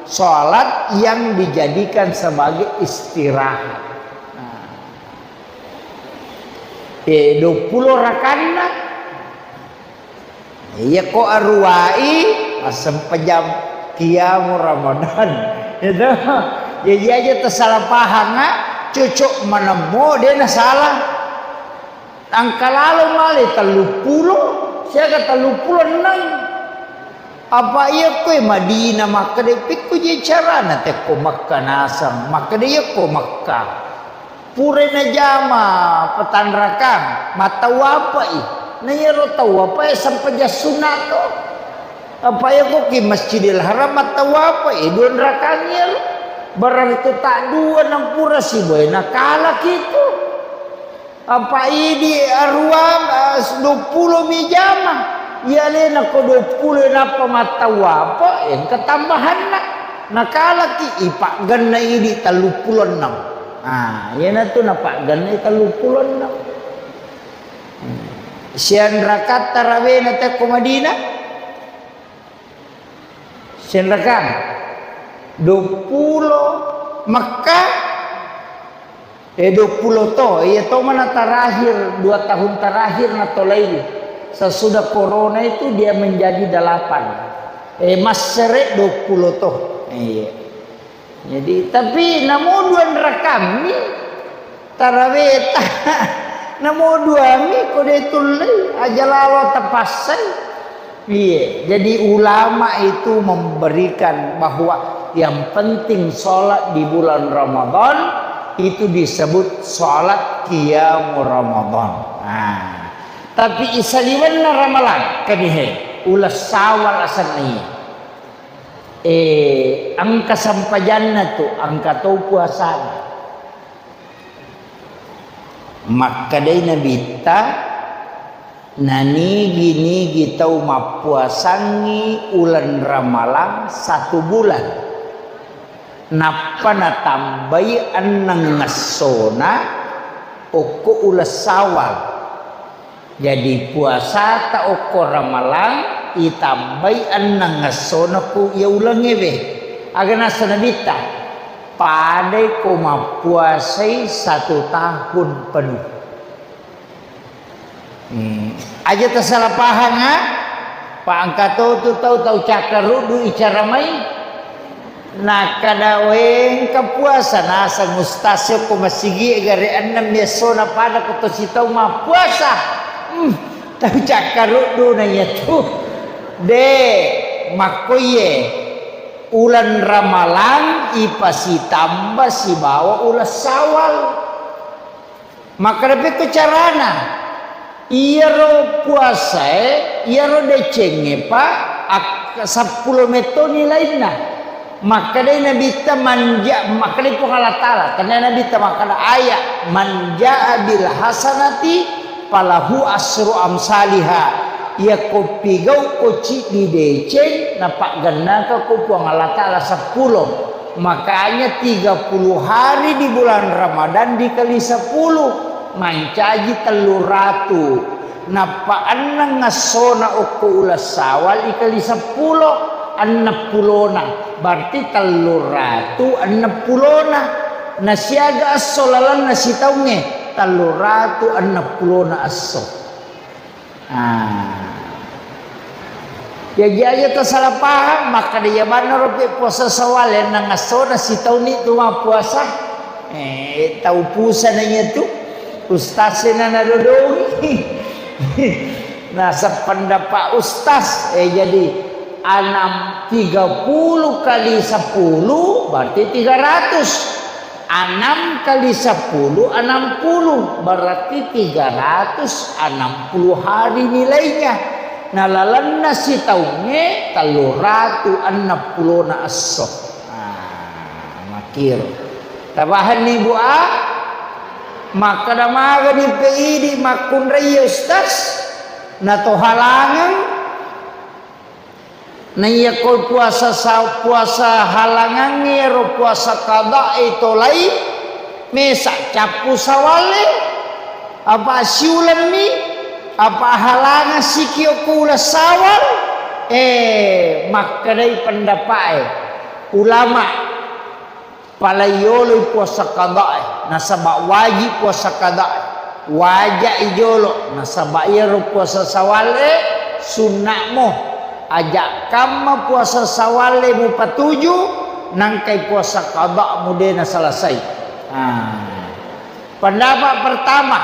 sholat yang dijadikan sebagai istirahat. Nah. Eh, dua puluh rakanna. Iya ko aruwai, massempajang kiamu Ramadan. Itu. Jadi aja tersalah paham, ah. Cocok menemmo, dia na salah. Engka lalo male telluppulo, siaga telluppulo enneng. Apa iya koe Madinah makkeda, "Pekko je carana tekko Mekka naseng?" Makkeda, "Iya ko Mekka. Pura najama petanrakang, mattawwapai. Na iyaro tawwapae sempajang sunna to. Apa iya ko ki Masjidil Haram mattawwapai, dua rakang iyaro. Berarti tak dua nampura siboe nakalaki tu." Apa idi aruang, eh, dua puluh mi jama. Iya alena ko dua puluh nappa mattawwapo, engka tambahanna. Nakalaki ipaggenna idi telluppulo enneng. Ah, iyanatu napaggenna telluppulo enneng. Hmm. Sianrakatta rawena tekko Madinah? Senrakang. Dua puluh Mekka, eh, dua puluh to, iya to mana terakhir, dua tahun terakhir natolai. Sesudah corona itu dia menjadi delapan. Eh, massere dua puluh to. Iya. Jadi, tapi namo dua rakammi taraweta. Namo duami ko de tullei, aja lalo tapassai. Iya, jadi ulama itu memberikan bahwa yang penting sholat di bulan Ramadan itu disebut sholat qiyamul Ramadan. Nah, tapi isaliwenna Ramalang, kanihe, uleng Syawal asenna iya. Eh, engka sempajanna tu, engka to puasana. Makkedai Nabitta, nanigi-nigi tau mappuasangngi uleng Ramalang satu bulan. Nappa natambai enneng essona okko uleng Syawal. Jadi, puasata okko Ramalang itambai enneng essona ku iya ulengngewe. Aga nasu Nabitta? Padai ko mappuasai satu tahun penuh. Hmm. Aja tasala pahang, ah. Pa engka to tu tau, tau cakkaruddu icara mai. Nakkeda, "Wengka puasa naseng ustaz ko masigi gare ennem essona pada ko to sitau mappuasa." Hmm, tau cakkaruddu na iya tu. De, makkoye. Uleng Ramalang ipasitamba sibawa uleng Syawal. Makkeda pekko carana? Iyaro puasae, iyaro decengnge pa ak-, seppulo metto nilainna. Makkedai Nabitta manja-, makkedai Puang Allah Taala, tennia Nabitta makkeda ayat, "Man jaa bil hasanati falahu asru amsaliha." Iyako pigau ko ciddi deceng, napaggennaka ko Puang Allah Taala seppulo. Makanya tiga puluh hari di bulan Ramadan dikali sepuluh, mancaji tellu ratu. Nappa enneng essona okko uleng Syawal ikali seppulo, enneng pulona. Berarti tellu ratu enneng pulona. Nasiaga esso lalenna sitaungnge, tellu ratu enneng pulona esso. Ah. Jaji aja tasala pahang, makkeda iya manna ropi puasa Syawal, enneng essona sitaunni tu mappuasa. Eh, tau pusana iya tu. Ustaz na nadodongi. Nah, sependapat ustaz, eh, jadi enam, tiga puluh kali sepuluh berarti tiga ratus. Enam kali sepuluh, enam puluh, berarti tiga ratus enam puluh hari nilainya. Nah, lalenna sitaungnge tellu ratu enneng pulona esso. Ah, makkiro. Tapahanni, Bu, a? Makkeda magani pe idi makkunrai, Ustaz? Nato halangeng? Naiyako puasa sa-, puasa halangangnge ro puasa qada'i tolai, mesa cappu sawalle, apa siulemmi, apa halangang sikio ko uleng sawal? Eh, makkedai pendapa'e ulama. Palaiyoloi puasa qada'i, nasaba wajib puasa qada'i. Waja'i jolo, nasaba iyaro puasa sawalle sunna'mo. Aja kamma puasa sawalle mupatuju, nangkai puasa qada'mu de nasalasai. Ah. Pendapat pertama,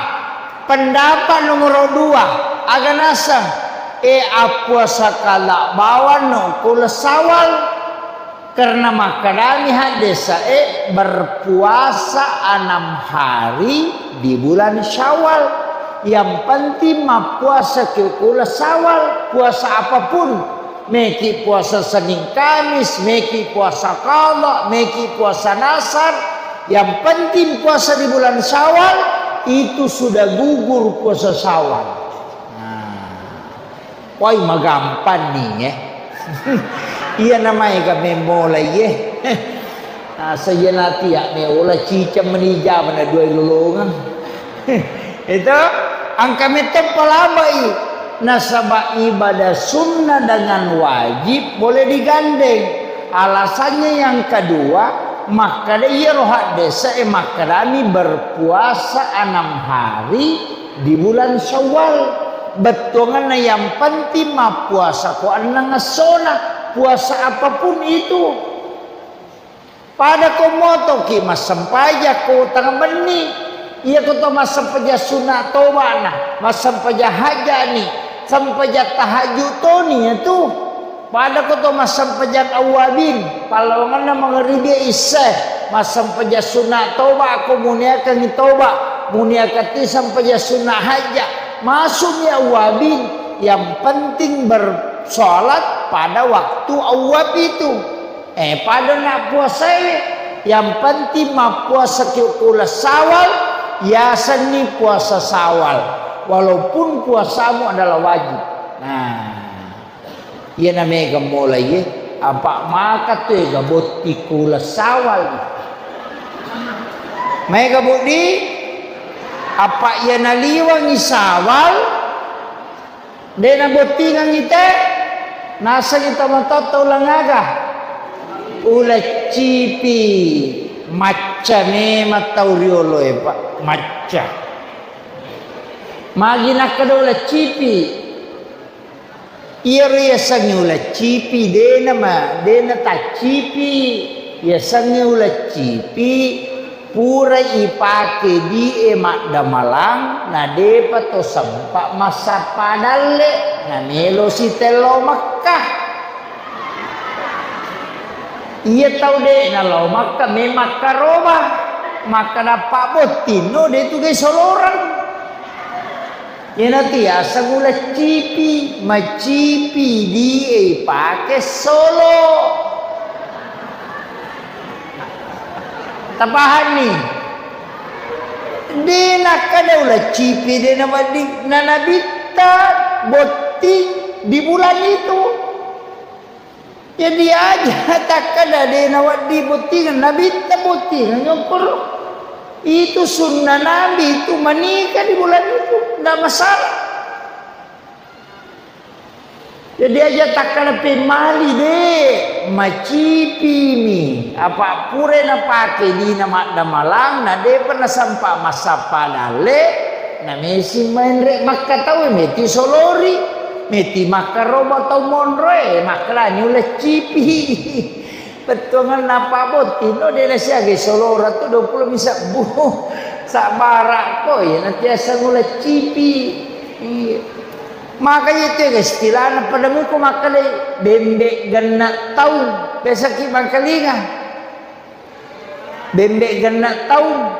pendapat nomor dua, aga naseng, e, appuasa qada bawanno ko uleng sawal. Karena makkedami haddese'e, berpuasa enam hari di bulan Syawal. Yang penting mappuasa ki ko uleng sawal, puasa apapun. Meki puasa Senin Kamis, meki puasa qada, meki puasa nasar. Yang penting puasa di bulan Syawal, itu sudah gugur puasa Syawal. Nah. Wai, magampang ni, eh. Iya namaega memmola, iye. Asa iya natia meola ciceng meni jama na dua lolongeng. Itu angka mette palabai. Nasaba ibadah sunnah dengan wajib boleh digandeng. Alasannya yang kedua, makkeda iyaro haddese'e makkedami berpuasa enam hari di bulan Syawal. Bettuanganna yang penting mappuasa ko enneng essona, puasa apapun itu. Pada ko motoki massempajang ko tengah benni, iya ko to massempajang sunat toba'na, massempajang hajja'ni, sempajang tahajud toni iyatu. Pada ko to massempajang awwabin, pallawangenna mangaribi isya, massempajang sunat toba ko muniakangngi toba, muniakatti sempajang sunat hajja, masukmi awwabin, yang penting bersolat pada waktu awwab itu. Eh, pada na puasae, yang penting mappuasa ki ko uleng sawal, yasenni puasa sawal, walaupun puasamu adalah wajib. Nah. Iyana mega molai, apa maka tu ega botting ko uleng sawal. Mega botting, apa iyana liwangi sawal, de nabottingangngi te, nasengngi tomatoatta uleng aga? Uleng cipi, macca memang tau rioloe, Pak, macca. Magi nakkeda uleng cipi? Iyaro yasengnge uleng cipi, dena ma-, dena taccipi. Yasengnge uleng cipi, pura ipake die maddamalang, na depa to sempa massappa dalle, na melo sitello Mekkah. Iya tau de nalao Mekkah, me makkaroba, makkeda pabbottinno, de tu gai soloreng. Iyanatu yaseng uleng cipi, macipi die ipake solo. Tapahanni? De nakkeda uleng cipi, de nawedding, na nabitta botting di bulan itu. Jadi aja takkeda de nawedding bottingeng, nabitta bottingeng, nyokoro. Itu sunnah Nabi itu menikah di bulan itu, ndak masalah. Jadi aja takkeda pemmali de, macipimi. Apa pura napake dina maddamalang, na depa nasempa massappa dalle, na mesi menre Mekkah tau, meti solori, meti makkaroba tau monroe, makkalani uleng cipi. Bettuanganna pabbottinno, de nasiagai soloreng tu dua pulo mi sebbu. Sabbara ko, iya natiaseng uleng cipi. Iya. Maka iya tu istilahna pada muko makkedai bembe genna taung. Biasaki mangkalinga. Bembe genna taung.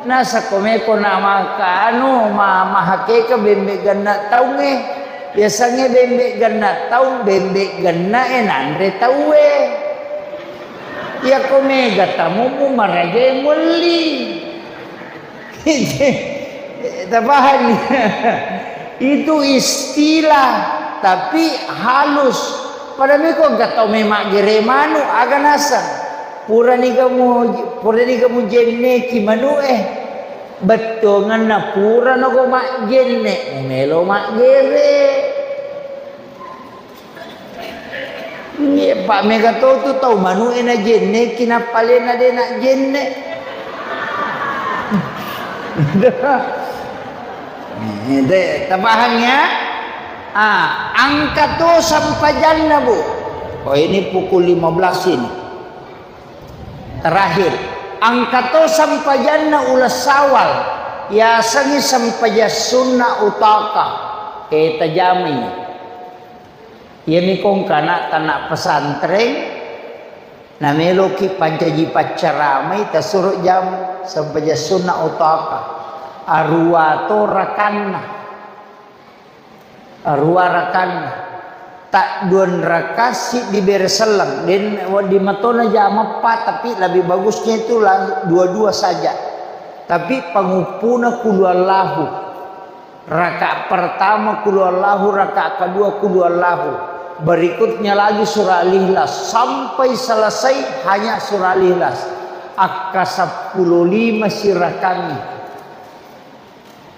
Nasakko meko na maka anu, ma-, mahakeka bembe genna taungnge. Biasangnge bembe genna taung, bembe genna e nanre tauwe. Iyako mega tamu mu marajae muelli. Tapahani? Itu istilah, tapi halus. Pada meko engka tau memaggere manu, aga naseng. Purani kamu, purani kamu jenneki manu e. Bettuanganna purano ko majjenne, melo maggere. Iya, pa mega to tu tau manu'e najenne, kinappa alena de najenne. Eh, de, tapahang ya? Ah, angka to sampajanna, Bu. Oh, ini pukul lima belas ini. Terakhir, angka to sampajanna uleng Syawal, yasengngi sempajang sunna utaka. Eh, tajamai. Iyami kongkana tana pesantren, nameloki pancaji paccaramai, tasuro jam sempajang sunna utaka. Arua to rakanna. Arua rakanna. Tak duan raka siddi bere selleng. Den wedding matona jam empat, tapi lebih bagusnya itu lang-, dua-dua saja. Tapi panguppuna kulu Allahu. Rakaat pertama kulu Allahu, rakaat kedua kulu Allahu. Berikutnya lagi surah Al-Ikhlas sampai selesai hanya surah Al-Ikhlas. Akka seppulo lima sirakangi.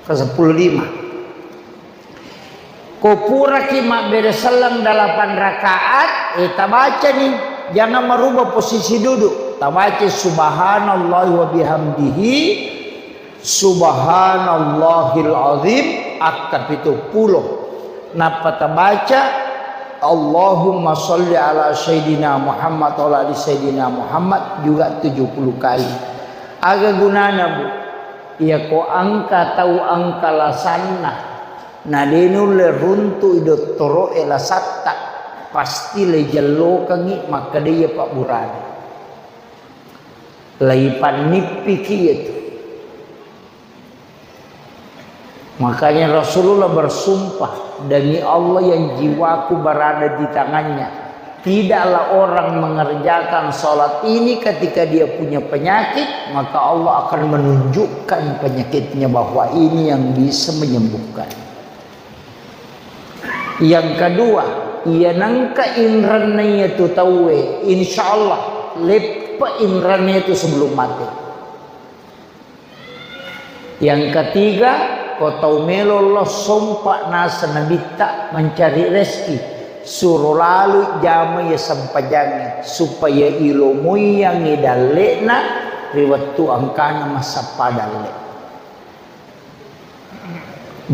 Ke seppulo lima. Ko puraki mabbere selleng delapan rakaat, eh, tabacani, jangan merubah posisi duduk. Tabaca subhanallah wa bihamdihi, subhanallahil azim, akka pitu pulo. Nappa tabaca, Allahumma salli ala Sayyidina Muhammad wa ala ali Sayyidina Muhammad juga tujuh puluh kali. Aga gunana, Bu? Iyako angka tau angka lasanna, na de nulle runtu'i dottoro'e lasatta, pasti leijellokengngi makkeda iya pabburana. Leipannippiki iyatu. Makanya Rasulullah bersumpah, "Demi Allah yang jiwaku berada di tangannya, tidaklah orang mengerjakan salat ini ketika dia punya penyakit, maka Allah akan menunjukkan penyakitnya bahwa ini yang bisa menyembuhkan." Yang kedua, iya nengka inrenna iyatu tauwe, insya Allah leppe inrenna itu sebelum mati. Yang ketiga, ko tau melo lo sompa naseng Nabitta mencari rezeki, suro lalu jama iya sempajangnge, supaya ilomoiyangngi dalle'na ri wettu angkana massappa dalle.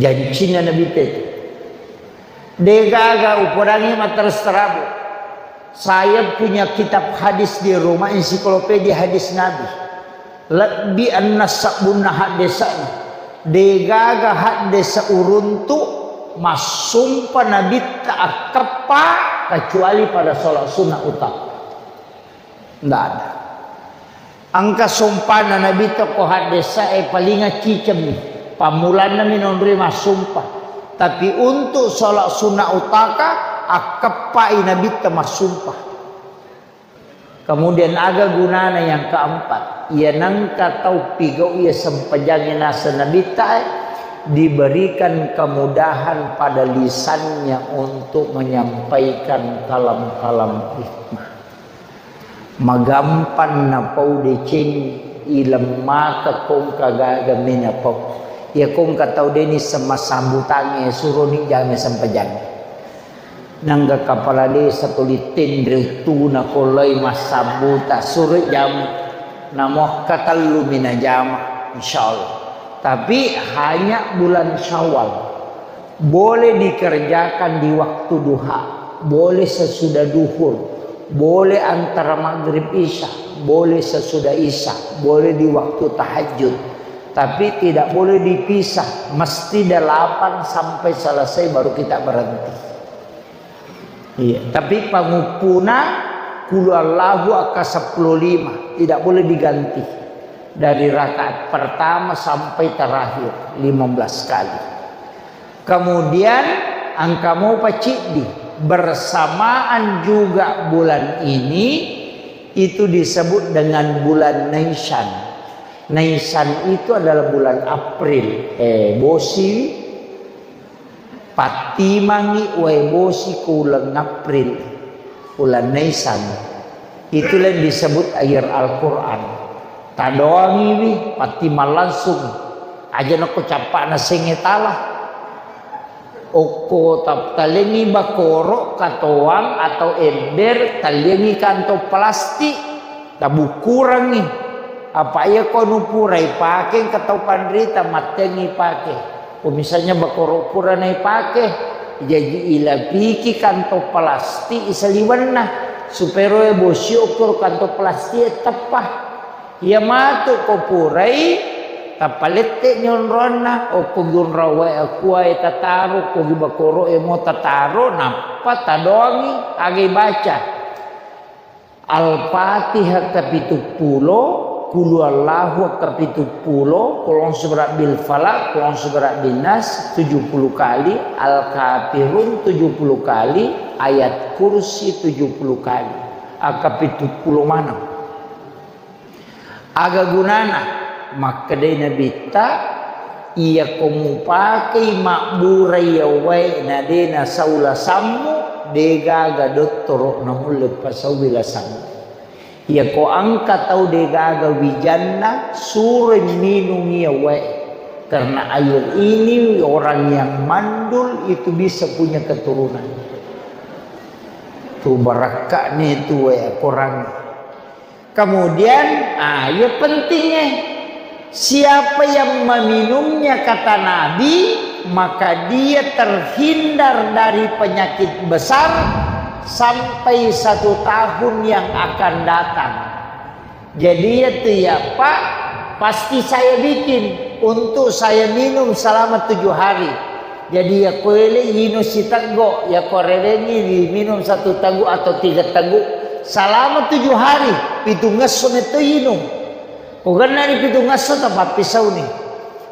Jancinna Nabitta itu. Degaga upodangi matteres terabu. Saya punya kitab hadis di rumah, ensiklopedia hadis Nabi. Lebbi enneng sabbunna haddesa'na. Degaga haddesa uruntu massumpa Nabitta akkeppa kecuali pada sholat sunnah utama. Ndak ada. Engka sompana Nabitta ko haddesa'e palinga cicemmi. Pammulanna mi nonroi massumpa. Tapi untuk sholat sunnah utaka, akkeppai Nabitta massumpa. Kemudian aga gunana yang keempat? Iya nengka tau pigau iya sempajangnge naseng Nabitta, eh, diberikan kemudahan pada lisannya untuk menyampaikan kalam-kalam hikmah. Magampang napau deceng, ilemmaka kongka gaga menapau. Iya kongka tau deni sema sambutangnge, suroni jame sempajang. Nangga kapala desa tuli tenre uttuna kolai massambuta, suroi jame. Namuakka tellu mina jama, insyaallah. Tapi hanya bulan Syawal. Boleh dikerjakan di waktu duha, boleh sesudah duhur, boleh antara maghrib isya, boleh sesudah isya, boleh di waktu tahajud. Tapi tidak boleh dipisah, mesti delapan sampai selesai baru kita berhenti. Iya, tapi panguppuna kulu Allahu akka seppulo lima, tidak boleh diganti. Dari rakaat pertama sampai terakhir, lima belas kali. Kemudian, engka mopa ciddi, bersamaan juga bulan ini, Itu disebut dengan bulan Naisan. Naisan itu adalah bulan April. Eh, bosi pattimangi wae bosi ko uleng April, uleng Naisan. Itulah yang disebut air Al-Quran. Tadoangiwi, pattimang langsung. Aja nako cappana senge tala. Okko ta-, talengi bakoro, katoang atau ember, talengi kantong plastik, tabukkurangi. Apa iya ko nu pura ipake, engka tau panrita mattengi pake. Ko misalnya bakoro pura naipake, jaji ilapiki kantong plastik isaliwenna, supaya roe bosi okko kantong plastik e teppa. Iya matu ko purai, tapalette ni onronna, okko gi onrong wae akuae tataro, ko gi bakoro e mo tataro, nappa tadoangi, aga ibaca. Al-Fatihah kapituppulo, Qul huwallahu kapituppulo, Qul a'udzu birabbil falaq, Qul a'udzu birabbin nas tujuh puluh kali, Al-Kafirun tujuh puluh kali, Ayat Kursi tujuh puluh kali. Aga kapituppulo maneng. Aga gunana? Makkedai Nabitta, iyako mupakei mabburai yawae na de nasau lasammu, de gaga dottoro namulle pasaui lasammu. Iyako engka tau de gaga wijanna, suroi minungi yawae. Karena air ini orang yang mandul itu bisa punya keturunan. Tu barakka'ni tu wae Al-Quran. Kemudian, ah, iya pentingnya, siapa yang meminumnya, kata Nabi, maka dia terhindar dari penyakit besar sampai satu tahun yang akan datang. Jadi, iya tu ya, Pak, pasti saya bikin untuk saya minum selama tujuh hari. Jadi, iya koele inung siteggo, iya ko rewengi diminum satu teguk atau tiga teguk selama tujuh hari, pitungngesso metto inung. Ko gennani pitungngesso, tapappisauni.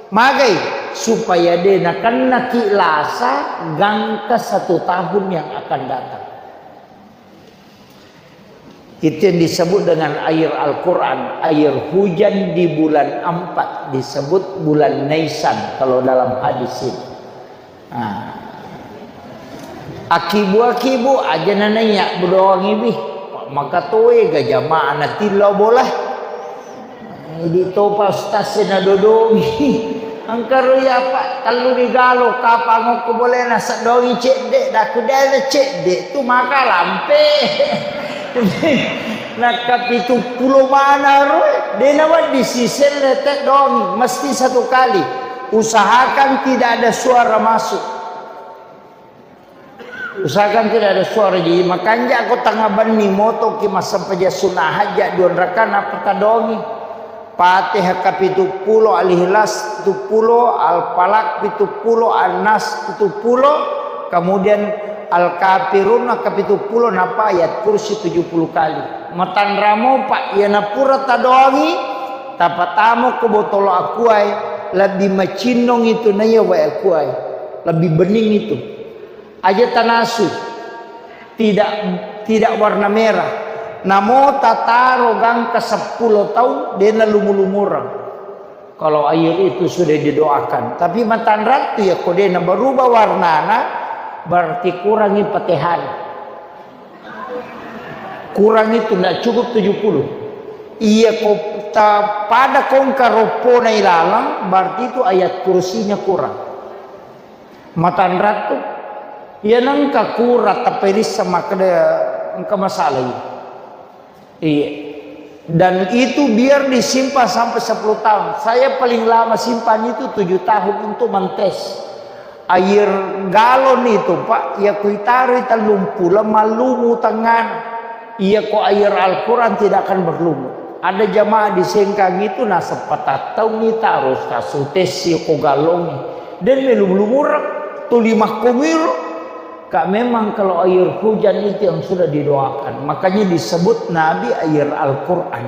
Magai? Supaya de nakennaki lasa gangka satu tahun yang akan datang. Itu yang disebut dengan air Al-Quran, air hujan di bulan empat disebut bulan Naisan kalau dalam hadis itu. Nah, akibu-akibu aja nanaiya bedoang ibi, maka toe ga jamaah na tillau bola. Idi topa ustaz e nadodongi. Engka ro iya, Pak, tellu digalo, kapang okko bolena, sedongi cedde, daku dena cedde, tu maka lampe. Nakka pitu pulo mana ro, dena wedding siselle te dongi, mesti satu kali. Usahakan tidak ada suara masuk. Usahakan tidak ada suara. Jadi, makanja ko tengah benni motoki massempajang sunna hajat dua rakaat, nappa tadongi. Fatihah kapitu pulo, Al-Ikhlas pitu pulo, Al-Falaq pitu pulo, An-Nas pitu pulo, kemudian Al-Kafirun kapitu pulo, nappa Ayat Kursi tujuh puluh kali. Matanramo, Pak, iyana pura tadongi, tapatamo ko botolo akuae, lebbi macinnong itu naiya wae akuae. Lebbi bening itu. Aja tanasu. Tidak, tidak warna merah. Namo tataro gangka seppulo taung, dena lumu-lumureng. Kalau air itu sudah didoakan. Tapi matanrattu ya, ko dena berubah warnana, berarti kurangi Fatihah. Kurang itu, ndak cukup tujuh puluh. Iya ko ta-, pada kongka roppona ilalang, berarti itu Ayat Kursinya kurang. Matanrattu. Iya nengka kura taperissa makkeda engka masalah iya. Iya. Dan itu biar disimpan sampai sepuluh tahun. Saya paling lama simpan itu tujuh tahun untuk mentes. Air galon itu, Pak, iya kuitaroi tellung pulo mallumu tengngana. Iya ko air Al-Quran tidak akan berlumut. Ada jamaah di Sengkang itu naseng patattaungi taro tasutessi ko galongi. Den melumu-lumureng, tuli makkomiro. Kak, memang kalau air hujan itu yang sudah didoakan. Makanya disebut Nabi air Al-Quran.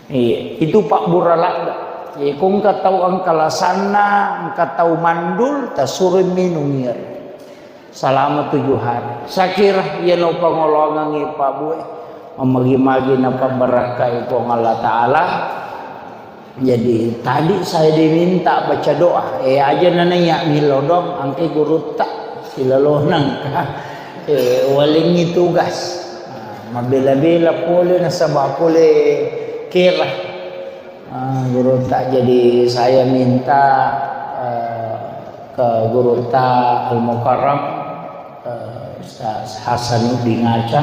Iya, itu pabbura ladda. Iya, ko engka tau engka lasanna, engka tau mandul, tasuro minung iya. Selama tujuh hari. Sakira iya no pangoloangengngi Pak Bue. Magi-magi napabbarakkai Puang Allah Ta'ala. Jadi, tadi saya diminta baca doa. Eh, aja nana iya milodong, angke gurutta, silalonang ka. Eh, walengngi tugas. Nah, mabela-bela pole nasaba pole kera. Ah, gurutta, jadi saya minta, eh, ke gurutta Al-Mukarram, eh, Ustaz Hasanuddin Aca,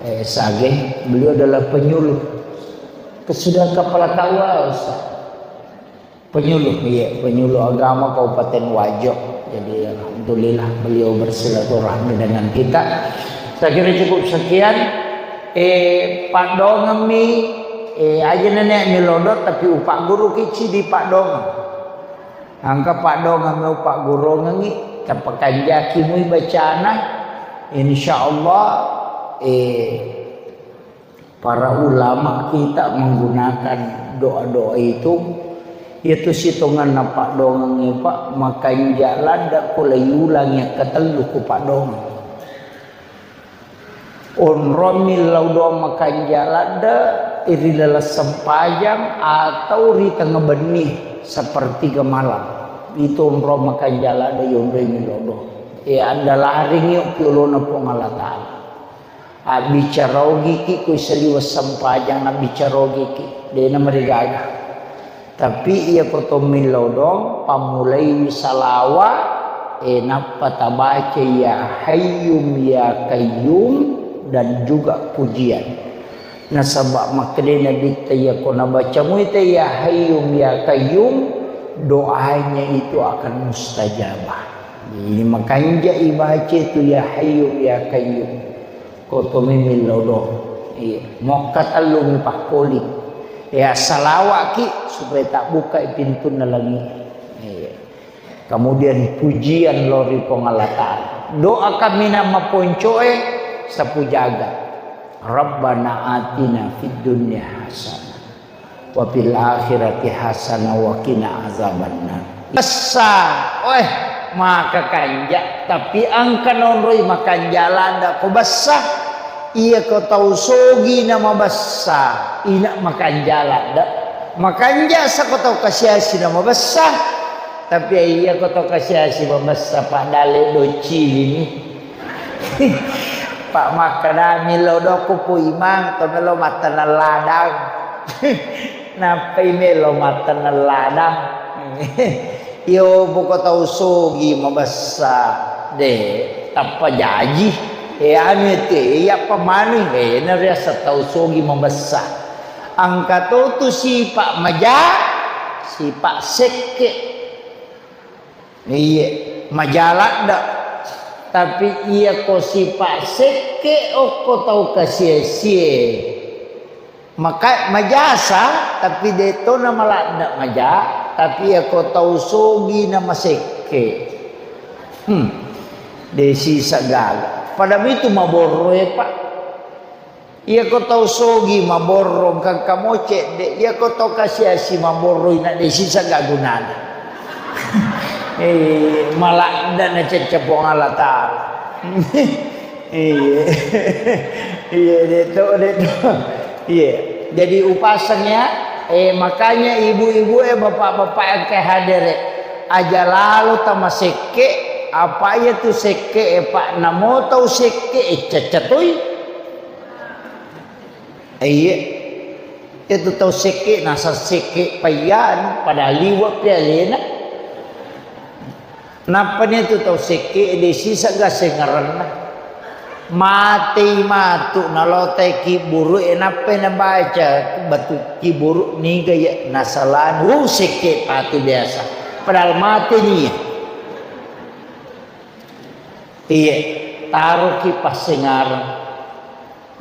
eh, S A G, beliau adalah penyuluh. Sudah kepala K U A, Ustaz. Penyuluh, iya, penyuluh agama Kabupaten Wajo. Jadi, alhamdulillah, beliau bersilaturahmi dengan kita. Saya kira cukup sekian. Eh, padongemmi, eh, aja nenek milodong, tapi upagguruki ci di padongeng. Angka padongemmi upaggurongengi, tapakanjaki mui bacana. Insya Allah, eh, para ulama kita menggunakan doa-doa itu, itu sitonganna padongengnge, Pak, makanja ladde ko laiulangi akkatellu ko padongeng. Onrommi lao doang makanja ladde ri laleng sempajang atau ri tengnga benni, sepertiga malam. Itu onrong makanja ladde yonroi milodong. E, andalaringi okki olona Puang Allah Ta'ala. Abbicara ogiki ko saliweng sempajang, abbicara ogiki, de'na marigaga. Tapi iya ko to milodong, pammulaiwi salawa, e, nappa tabaca ya Hayyum ya Qayyum dan juga pujian. Nasaba makkedai Nabitta, iya ko nabaca muita ya Hayyum ya Qayyum, doanya itu akan mustajabah. Jadi makanja ibaca itu ya Hayyum ya Qayyum. Ko to mimmi lodong. Iya. Mokka tellumi pakkoli. Ya, salawaki supaya tabbukai pintunna langi. Iya. Kemudian pujian lao ri Puang Allah Ta'ala. Doa kaminang maponcoe sapu jagat. Rabbana atina fid dunya hasanah. Wa fil akhirati hasanah wa qina azabannar. Bessa, weh, maka kanja, tapi angka nonroi makanja ladde ko bessa. Iya ko tau sogi na mabessa, ina makanja ladde. Makanja sa ko tau kasiasi na mabessa. Tapi iya ko tau kasiasi mabessa, padale docilini. Pak makkeda, "Melo dokku Pu Imang, to melo matteneng ladang." Nappai melo matteneng ladang. Iyo, poko tau sogi mabessa, de, tappa jaji. E, anu te, iya pamanu, e, nariasa tau sogi mabessa. Angka to tu sipa maja, sipa sekke. Iye, maja ladde. Tapi iya ko sipa sekke okko tau kasie-sie. Maka majasa, tapi de to na maladde maja, tapi iya ko tau sogi na masekke. Hmm. De sisa gaga. Pada mitu maborro e, Pak. Iya ko tau sogi maborro engka mo cedde, iya ko tau kasiasi maborro ina de sisa ga gunana. Eh, maladde na cecce Puang Allah Ta'ala. Iya. Iya, de to, de to. Iya. Jadi upaseng ya, eh, makanya ibu-ibu e, bapak-bapak yang ke hadir e, aja lalo tama sekke, apa iya tu sekke e, Pak, namo tau sekke e, cecce toi. Iya. Itu tau sekke, nasa sekke payyan, pada liwa pi alena. Nappani tu tau sekke, de sisa ga sengarenna. Matei matu, nalotai kiburu e, nappai nabaca batu kiburu niga ya, nasalani, uh, sekke patu biasa. Padahal mate ni. Iya, taroki passengareng.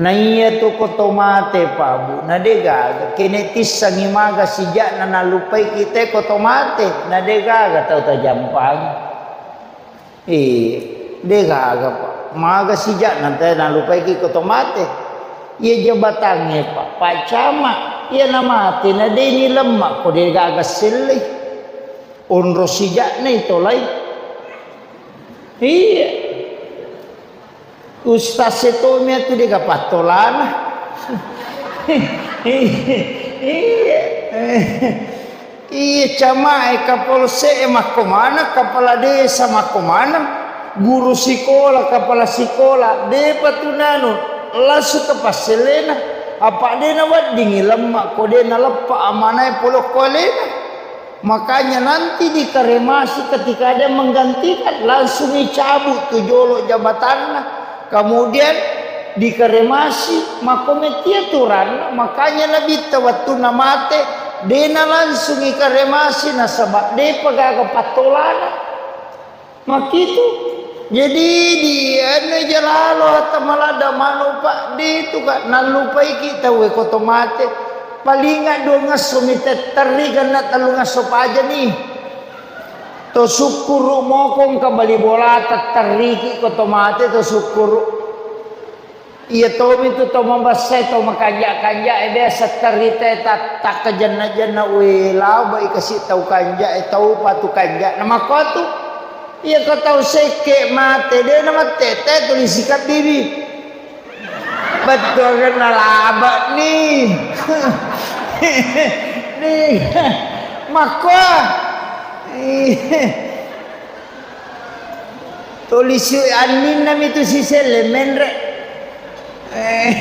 Na iya tu ko to mate, Pak, Bu, na de gaga. Kene tissangi maga sija'na nallupai kita ko to mate, na de gaga tau tajampangi. Eh, de gaga, Pak. Maga sija'na te nallupai ki ko to mate. Iya jabatangnge, Pak, Pak Camat, iya na mate, na de ni lemma ko de gaga sellei. Onro sija'na i tolai. Iya. Ustaz e tommi atu de' gaga pattolana. Iya. Iya, camae, kapolsek e makko maneng, kepala desa makko maneng, guru sikola, kepala sikola, de'pa tu nanu, langsung ke passelena, apa' de' naweddingi lemma' ko de' naleppa' amanae pole ko alena. Makanya nanti dikremasi ketika ada yang menggantikan, langsung dicabut tu jolo jabatanna, kemudian dikremasi, makko metti aturanna. Makanya Nabitta wettunna mate, de' na langsung ikremasi nasaba' de'pa gaga pattolana. Makkitu. Jadi di anu jalalo hatta maladda' manu, Pak, de' tu ka nallupaiki' tauwe ko to mate. Palinga' duangngesso mi tetterri, genna' tellungngesso pajani. To sukkuru' moko engka bali bolata, terriki' ko to mate to sukkuru'. Iya tomi tu to mabessai, to makanja'-kanja' e, biasa territa e ta-, takkajenna-jenna, we, labai kasi' tau kanja' e, tau patu kanja'. Na makkotu, iya ko tau sekke' mate, de' na mattete tuli sikabbibi. Bettuangenna laba' ni. Ni. Makko. Tuli si anninna mi tu siselle menre'. Eh,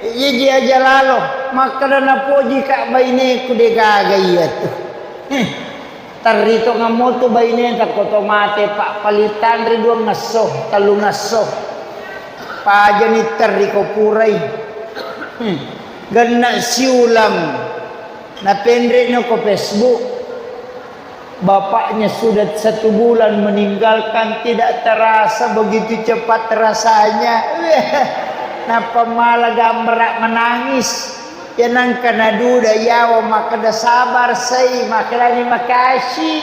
iya ji aja lalo. Makkeda napoji ka' baineku de' gaga iya tu. Eh, terri tongeng mo tu baineta ko to mate, Pak, paling tanre duangngesso, tellungngesso. Pajani terri ko purai. Hmm. Genna' siulang. Napenre'no ko Facebook. Bapaknya sudah satu bulan meninggalkan, tidak terasa begitu cepat rasanya. Nappa mala gambara' menangis. Ya nangka naduda yawa makkeda sabar sai, makkedani makasih.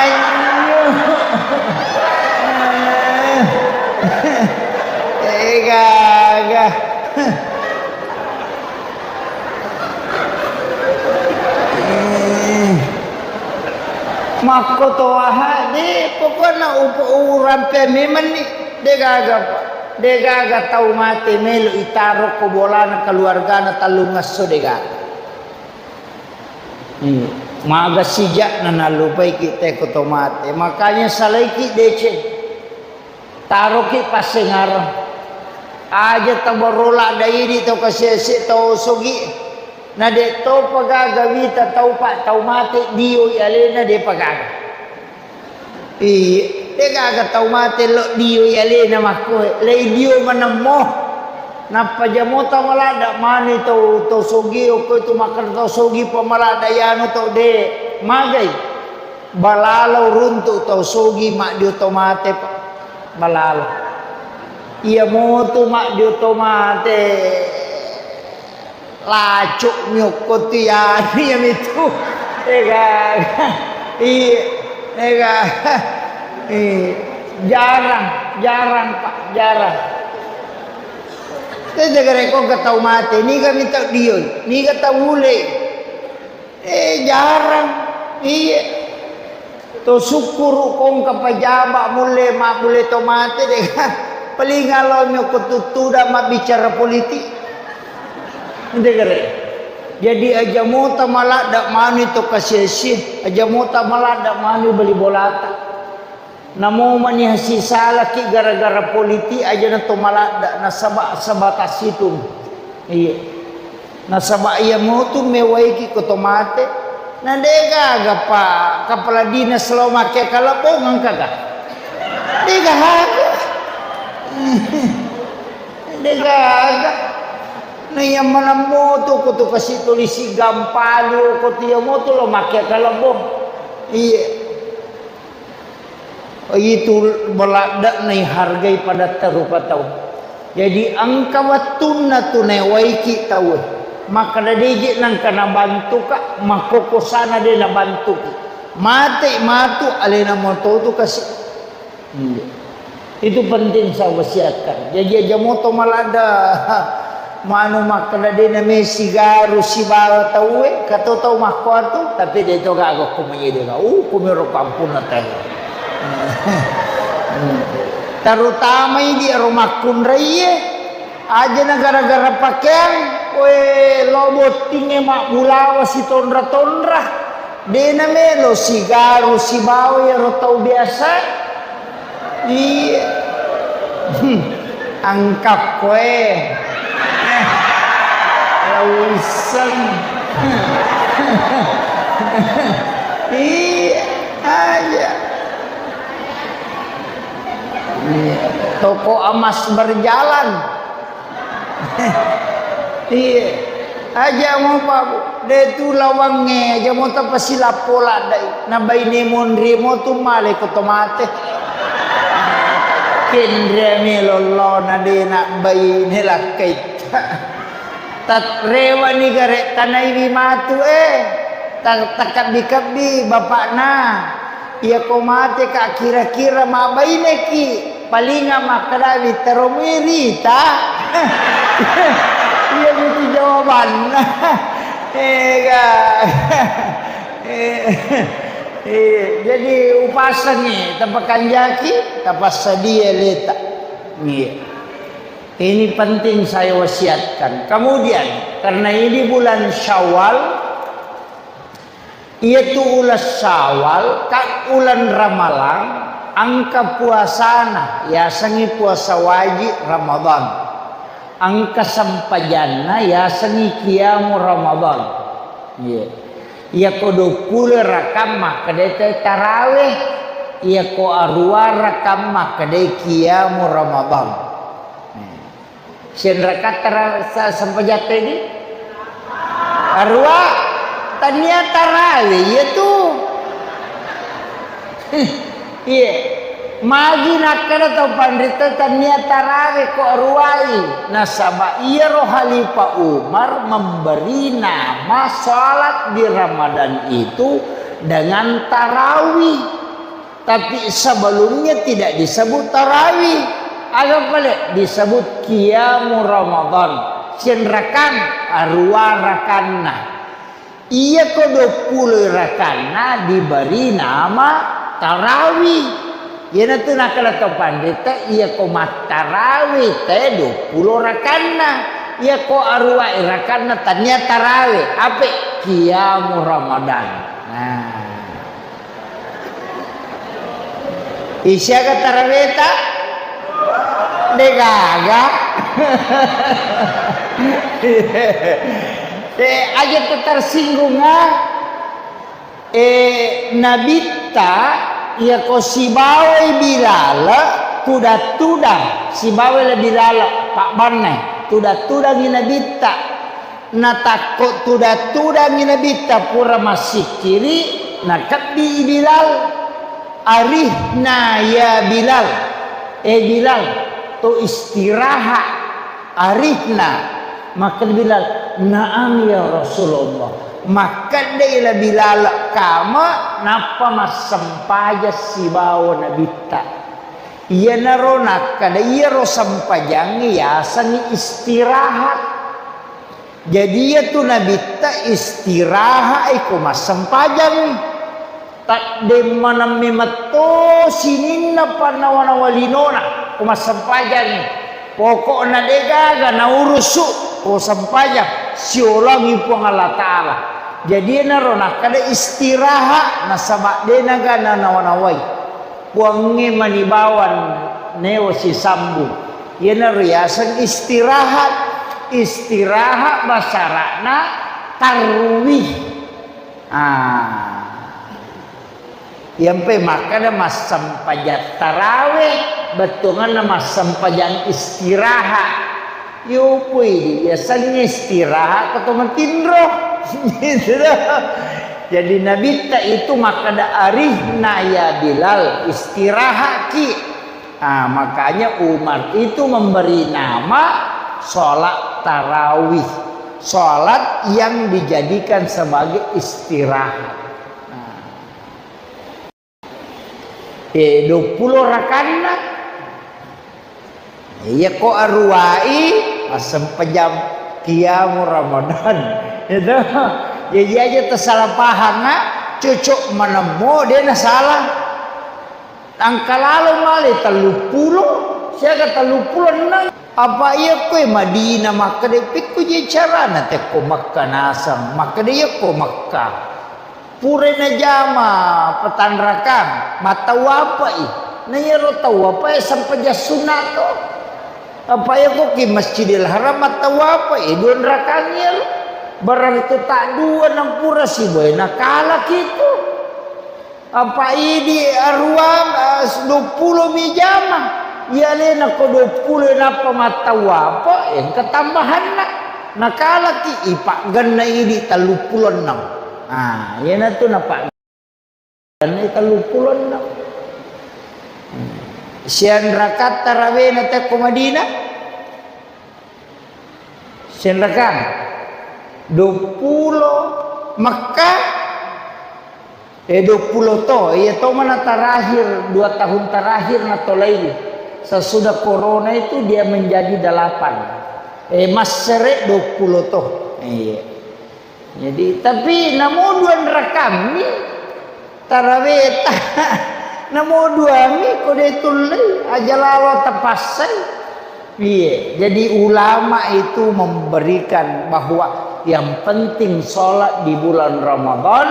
Anyu. Eh, gaga. Eh. Makko to aha, de', pokokna upa-, urampe memenni, de' gaga, Pak. De' gaga tau mate melo' itaro ko bolana keluargana tellungngesso, de' gaga. Hmm. Maga sija'na nallupaiki' te ko to mate. Makanya salaiki' deceng. Taroki' passengareng. Aja' tabarro ladda' idi' tau kasi'-asi' tau sogi. Na de' topa gaga wita tau pa-, tau mate dioi alena, de'pa gaga. Iya, de' gaga tau mate lo dioi alena makkoe. Lei dio manemmo. Nappa jamota maladda' mani tau, tau sogi, okko itu makkeda tau sogi pa maladda' yanu tau de'. Magai. Balalo runtu' tau sogi maddio to mate, Pak. Balalo. Iya motu maddio to mate. Lacu' mi okko tu ya, iya mitu. Ega. Iya. Ega. Iya. Jarang, jarang, Pak, jarang. Te jaga rekko ke tau mate, niga mi tau dioi, niga tau ule. Eh, jarang. Iya. To sukkuru' ko engka pajaba' mulle, mabbulle to mate de'. Paling alo mi ko tuttuda mabbicara politik. Ente gare. Jadi aja' mota maladda' manu to kasi'-asi', aja' mota maladda' manu bali bolata. Namo mani hasisalaki' gara-gara politik aja' na to maladda', nasaba' sebatas itu. Iya. Nasaba' iya motu mewaiki' ko to mate. Na de' gaga pa kepala dinas lao makke kalebbong engka ga? De' gaga. De' gaga. Na iya maneng motu ko tu kasi' tulisi gampalu ko tu iya motu lao makke kalebbong. Iya. Itu maladda' naihargai padatta rupa tau. Jadi engka wettunna tu naewaiki' tauwe. Makkeda de' je' nengka nabantuka', makkokosana de' nabantuki'. Mate matu alena moto tu kasi'. Iya. Itu penting saya wasiatkan. Jadi aja' moto maladda' manu makkeda de' na mesi garu sibawa tauwe, kato tau makkuatu, tapi de' to gaga ko manyedeka. Uh, kumiro kampunna tau. Terutama idi ero makkunraie, aja na gara-gara pakeang, we, lo bottingnge mabbulawa sitonra-tonra, de na melo sigaru sibawa iyaro tau biasa. Iya. Hmm. Angkakkoe. Eh. Lauisseng. Iya, aja. Iya. Toko emas berjalan. Iya. Aja mo, Pak, Bu. De tu lawangnge, aja mo tapasilappo laddai. Na baine monri mo tu male ko to mate. Kenre melo lona de na baine lakkai. Tat-, rewani gare tanaiwi matu, eh. Ta-, takabbi-kabbi bapakna. Iyako mateka kira-kira mabbaineki, palinga makkadawi teromui rita. Iya itu jawabanna. Ega. Eh, eh, jadi upasangi, tapakanjaki, tapassadia leta. Iya. Ini penting saya wasiatkan. Kemudian, karena ini bulan Syawal, iyatu uleng Syawal, ka uleng Ramalang, engka puasana, yasengngi puasa wajib Ramadan. Engka sempajanna, yasengngi qiyamu Ramadan. Iya. Iyako duappulo rakang makkedai te tarawih, iyako aruwa rakang makkedai qiyamu Ramadan. Senrakatta ra-, sa-, sempajatta ini? Aruwa, tania tarawe, iya tu. Iya. Magi nakkeda tau panrita tania tarawe ko aruwai. Nasaba iyaro Khalifah Umar memberi nama salat di Ramadan itu dengan tarawih. Tapi sebelumnya tidak disebut tarawih. Aga pale? Disebut qiyamu Ramadan. Senrakang, aruwa rakanna. Iyako duappulo rakanna diberi nama tarawih. Iyanatu nakkeda to panrita, iyako mattarawih te duappulo rakanna. Iyako aruwa rakanna tania tarawih. Ape? Qiyamu Ramadan. Nah. Isiaga taraweta? Degaga. Eh, aja tersinggung, ah. Eh, Nabitta, iyako sibawai Bilal, tudang-tudang, sibawai Bilal, pabbanna, tudang-tudangi Nabitta. Natakko tudang-tudangi Nabitta pura massikkiri, nakebbi Bilal. "Arihna ya Bilal." "Eh Bilal, to istirahat, arihna." Makkeda Bilal, "Naam ya Rasulullah." Makkedai la Bilal kama, nappa massempajang sibawa Nabitta. Iyanaro nakkeda iyaro sempajangnge yasengngi istirahat. Jadi, iyatu Nabitta istirahat iko massempajangngi. Taddemmaneng memetto sininna pannawa-nawa linona ko massempajangngi. Pokokna degaga naurusu ko sempajang, siolangi Puang Allah Ta'ala. Jadi, enaro nakkeda istirahat, nasaba denaga nanawa-nawai. Puangnge mani bawang newo sisambung. Iyanaro yaseng istirahat. Istirahat basara'na tarwih. Ah. Iyampe makkeda massempajang tarawih, bettuanganna massempajang istirahat. Yopoi yasengnge istirahat ko to matinro. Gitu dah. Jadi Nabitta itu makkeda, "Arihna ya Bilal, istirahatki." Ah, makanya Umar itu memberi nama sholat tarawih, sholat yang dijadikan sebagai istirahat. Nah. Eh, duappulo rakanna. Iya ko aruwai, massempajang qiyamu Ramadan. Itu. Jadi aja tersalah paham, ah. Cocok menemmo, dia na salah. Engka lalo male telluppulo, siaga telluppulo enneng. Apa iya koe Madinah makkeda, pikku je carana tekko Mekka naseng, makkeda iya ko Mekka. Pura najama petanrakang, mattawwapai. Na iyaro tawwapae sempajang sunna to. Apa iya ko ki Masjidil Haram mattawwapai, dua rakang iyaro. Berarti tak dua nampura sibawa nakalaki tu. Apa idi aruang, eh, duappulo mi jama. Iya alena ko duappulo nappa mattawwafa, engka tambahanna. Nakalaki ipaggenna idi telluppulo enneng. Ah, iyanatu napaggenna telluppulo enneng. Sianrakatta rawena tekko Madinah. Senrakang. Duappulo Mekka, eh, duappulo to. Iya to mana terakhir, dua tahun terakhir natolai. Sesudah corona itu dia menjadi delapan. Eh, massere duappulo to. Iya. Jadi, tapi namo dua rakang mi taraweta. Namo dua mi ko de tullei, aja lalo tapassai. Iya, jadi ulama itu memberikan bahwa yang penting sholat di bulan Ramadan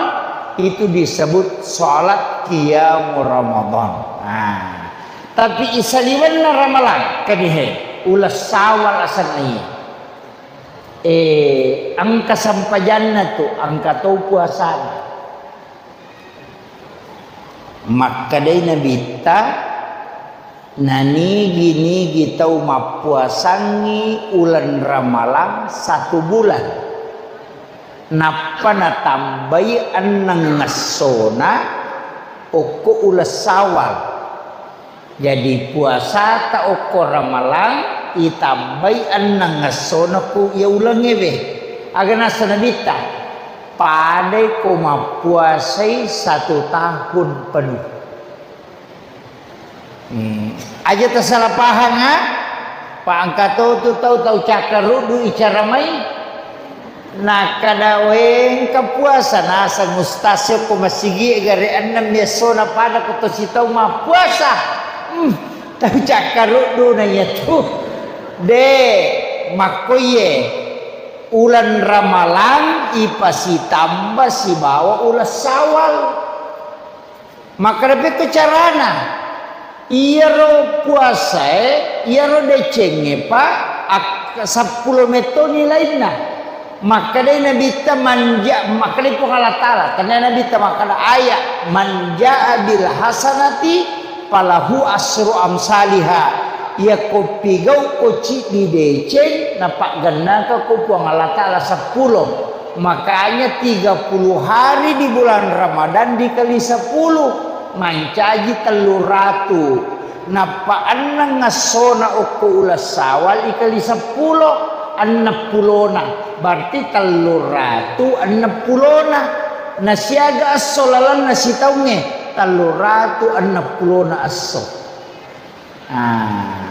itu disebut sholat qiyamu Ramadan. Nah, tapi isaliwenna Ramalang, kanihe, uleng Syawal asenna iya. Eh, engka sempajanna tu, engka to puasana. Makkedai Nabitta, nanigi-nigi tau mappuasangngi uleng Ramalang satu bulan, nappa natambai enneng essona okko uleng Syawal. Jadi, puasata okko Ramalang itambai enneng essona ku iya ulengngewe. Aga nasa Nabitta? Padai ko mappuasai satu tahun penuh. Hmm. Aja tasala pahang, ha? Pa engka to tu tau, tau cakkaruddu icaramai. Nakkeda, "Wé, engka puasa naseng ustaz ko masigi gare ennem essona pada ko to sitau mappuasa." Hmm, tau cakkaruddu na iyatu. De, makkoiye. Uleng Ramalang ipasitamba sibawa uleng Syawal. Makkeda pekko carana? Iyaro puasaé, iyaro décéngngé, Pak, ak-, seppulo metto nilainna. Makkedai Nabitta, manja-, makkedai Puang Allah Taala, tennia Nabitta makkeda ayat, "Man jaa bil hasanati falahu asru amsaliha." Iyako pigau ko ciddi décéng, napaggennaka ko Puang Allah Taala seppulo. Makanya tiga puluh hari di bulan Ramadan dikali sepuluh, mancaji tellu ratu. Nappa enneng essona okko uleng Syawal ikali seppulo, enneng pulona. Berarti tellu ratu enneng pulona. Nasiaga esso lalenna sitaungnge, tellu ratu enneng pulona esso. Ah.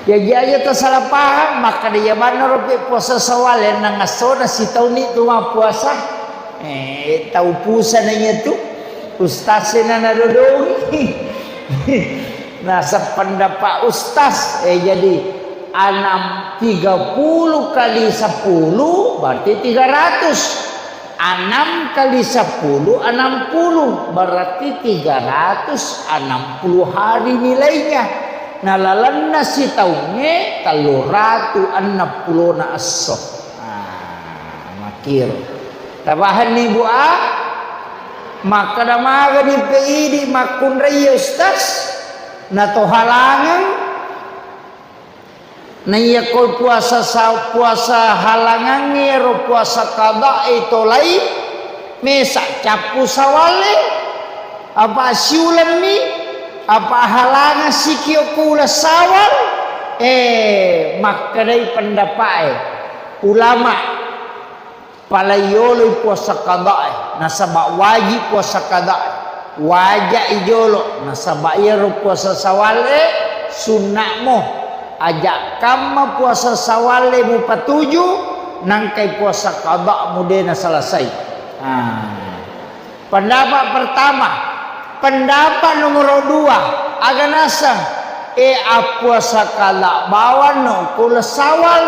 Jaji aja tasala pahang, makkeda iya manna ropi puasa Syawal, enneng essona sitaunni tu mappuasa. Eh, tau pusana iyatu. Ustaz sena nadodongi. Naseng pendapat ustaz, eh, jadi enam, tiga puluh kali sepuluh, berarti tiga ratus. Enam kali sepuluh, enam puluh, berarti tiga ratus enam puluh hari nilainya. Nah, lalenna sitaungnge tellu ratu enneng pulona esso. Ah, makkiro. Tapahanni, Bu, a? Makkeda magani pe idi makkunrai, ustaz? Na to halangeng? Naiyako puasa sa-, puasa halangangnge ro puasa qada'i tolai, mesa cappu Syawale, apa siulemmi, apa halangang sikio ko uleng Syawal, eh, makkedai pendapa'e ulama. Pala yoloi puasa qadae, nasaba wajib puasa qadae. Waja'i jolo, nasaba iyaro puasa Syawale sunna'mo. Aja kamma puasa Syawale mupatuju, nangkai puasa qada mude nasalasai. Ah. Pendapat pertama, Pendapat nomor dua, aga naseng, e, appuasa kala bawang no ko uleng Syawal?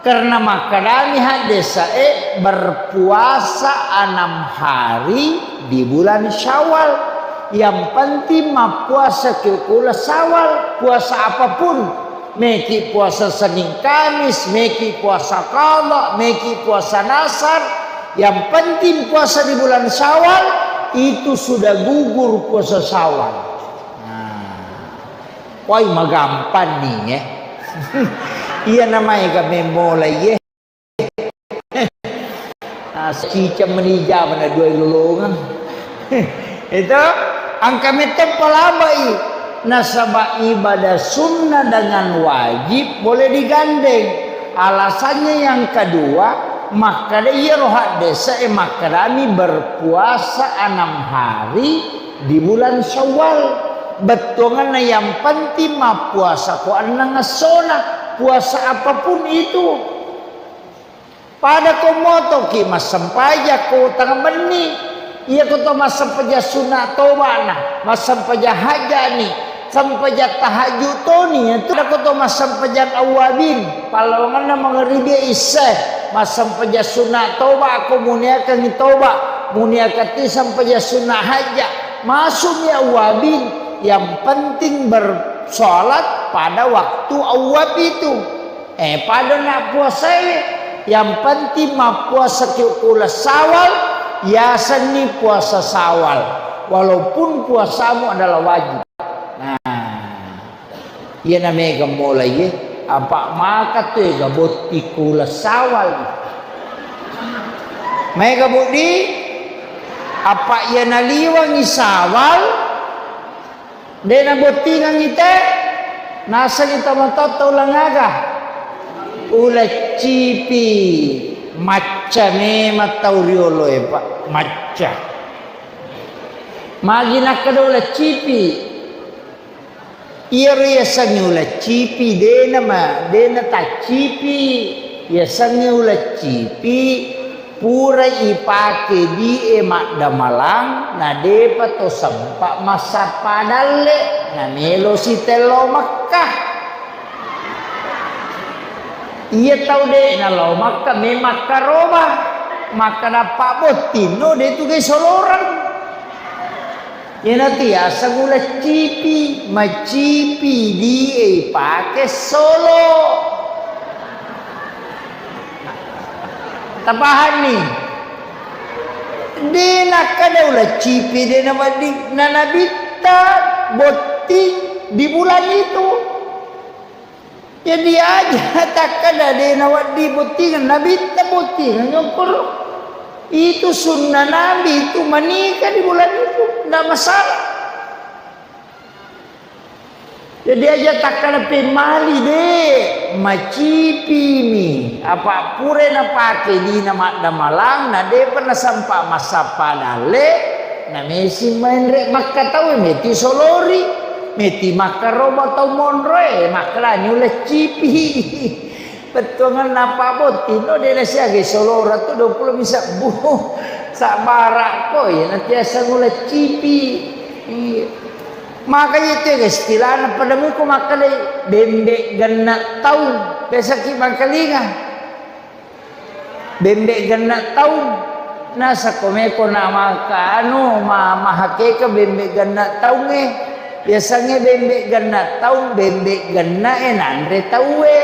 Karena makkedami haddese'e, berpuasa enam hari di bulan Syawal. Yang penting mappuasa ki ko uleng Syawal, puasa apapun. Meki puasa Senin Kamis, meki puasa qadha, meki puasa nasar. Yang penting puasa di bulan Syawal, itu sudah gugur puasa Syawal. Nah, wai magampang ni, eh. Iya namanya kami mulai, eh. Nah, ciceng meni jama na dua lolongang. Itu engka metto palabai. Nasaba ibadah sunnah dengan wajib boleh digandeng. Alasannya yang kedua, makkeda iyaro haddese'e makkedami berpuasa enam hari di bulan Syawal. Bettuanganna yang penting mappuasa ko enneng essona, puasa apapun itu. Pada ko motoki massempajang ko tengah benni, iya ko to massempajang sunna toba'na, massempajang hajja'ni, sempajang tahajud toni, itu ada ko to massempajang awwabin, pallawanganna mangaribi isya, massempajang sunna toba ko muniakangi toba, muniakati sempajang sunna hajja, masukmi awwabin, yang penting bersolat pada waktu awwab itu. Eh, pada na puasae, yang penting mappuasa ki ko uleng Syawal, yasenni puasa Syawal, walaupun puasamu adalah wajib. Nah, iya na mega mulai, eh, apa maka tu ega botti ko uleng Syawal. Mega budi, apa iya naliwangi Syawal, de' nabottingangngi te, nasengi tomatoatta uleng aga? Uleng cipi. Macca memang tau rioloe, Pak. Macca. Magi nakkeda uleng cipi? Iyaro yasengnge uleng cipi, de' nama, de' nataccipi. Yasengnge uleng cipi, pura ipake die maddamalang, na de'pa to sempa massappa dalle, na melo sitello Mekkah. Iya tau de' nalao Mekkah, me makkaroba, makkeda pabbottinno de' tu gai soloreng. Iyanatu yaseng uleng cipi, macipi die ipake solo. Tapahanni? De' nakkeda uleng cipi, de' nawedding, na nabitta botting di bulan itu. Jadi aja takkeda de' nawedding bottingeng, nabitta bottingeng, okkoro. Itu sunnah Nabi itu menikah di bulan itu, ndak masalah. Jadi aja takkeda pemmali de', macipimi. Apa pura napake dina maddamalang, na de'pa nasempa massappa dalle, na mesi menre' Mekkah tau, meti solori. Meti makkaroba tau monroe, makkalani uleng cipi. Bettuanganna pabbottinno de' nasiagai soloreng tu duappulo mi sebbu. Sabbarakko, iya natiaseng uleng cipi. Iya. Makanya itu istilahna pada muko makkalai bembe' genna' taung. Biasaki mangkalinga. Bembe' genna' taung. Nasakko meko na maka anu, ma-, mahakeka bembe' genna' taungnge. Yasengnge bembe' genna' taung, bembe' genna'e nanre tauwe.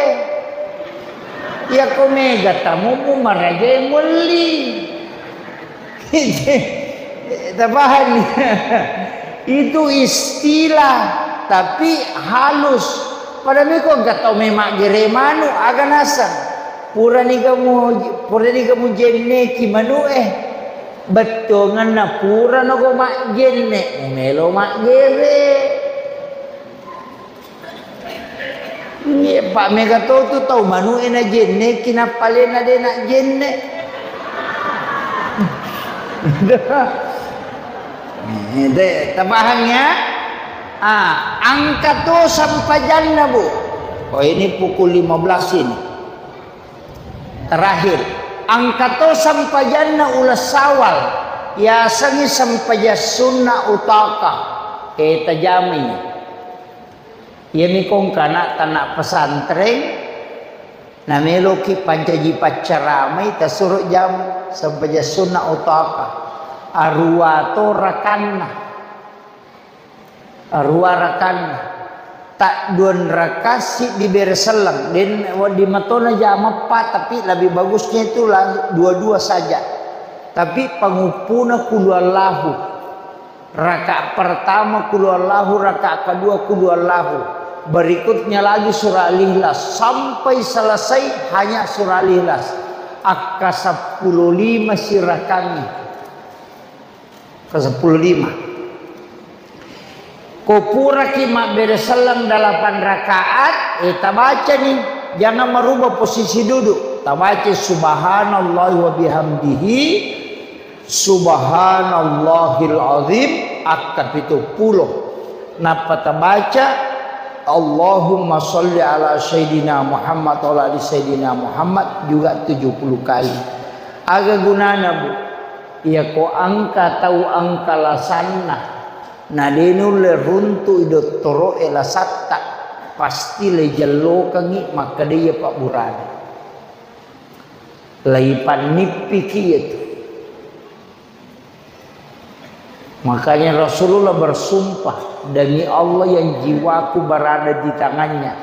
Iyako mega tamummu marajae muelli. Tapahani? Itu istilah, tapi halus. Pada meko engka tau memaggere manu, aga naseng? Puraniga mu, puraniga mujenneki manu'e. Bettuanganna puranogo majjenne, mumelo maggere. Ini Pak mega to tu tau manu'e najenneki, napalena de' najenne. Eh, de', tapahang ya? Ah, engka to sempajanna, Bu. Oh, ini pukul lima belas ini. Terakhir, engka to sempajanna uleng Syawal. Yasengngi sempajang sunna utaka, eh, tajamai. Iyami kongka anak tanak pesantren, nameloki pancaji paccaramai, tasuro jam sempajang sunna utaka. Arua to rakanna. Arua rakanna. Tak duan raka siddi bere selleng. Den wedding matona jama eppa, tapi lebih bagusnya itu la-, dua-dua saja. Tapi panguppuna kulu Allahu. Rakaat pertama kulu Allahu, rakaat kedua kulu Allahu. Berikutnya lagi surah Al-Ikhlas. Sampai selesai hanya surah Al-Ikhlas. Akka seppulo lima sirakangi. Ke seppulo lima. Ko puraki mabbere selleng delapan rakaat, eh, tabacani, jangan merubah posisi duduk. Tabaca subhanallah wa bihamdihi, subhanallahil azim, akka pitu pulo. Nappa tabaca, Allahumma salli ala Sayyidina Muhammad wa ala ali Sayyidina Muhammad juga tujuh puluh kali. Aga gunana, Bu? Iyako engka tau engka lasanna, na de nulle runtu'i dottoro'e lasatta, pasti leijellokengngi makkeda iya pabburana. Leipannippiki iyatu. Makanya Rasulullah bersumpah, "Demi Allah yang jiwaku berada di tangannya,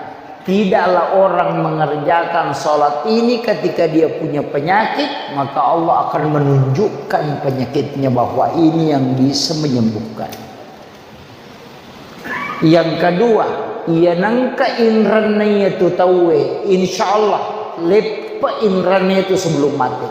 tidaklah orang mengerjakan sholat ini ketika dia punya penyakit, maka Allah akan menunjukkan penyakitnya bahwa ini yang bisa menyembuhkan." Yang kedua, iya nengka inranna iyatu tauwe, insya Allah leppe inranna iyatu sebelum mati.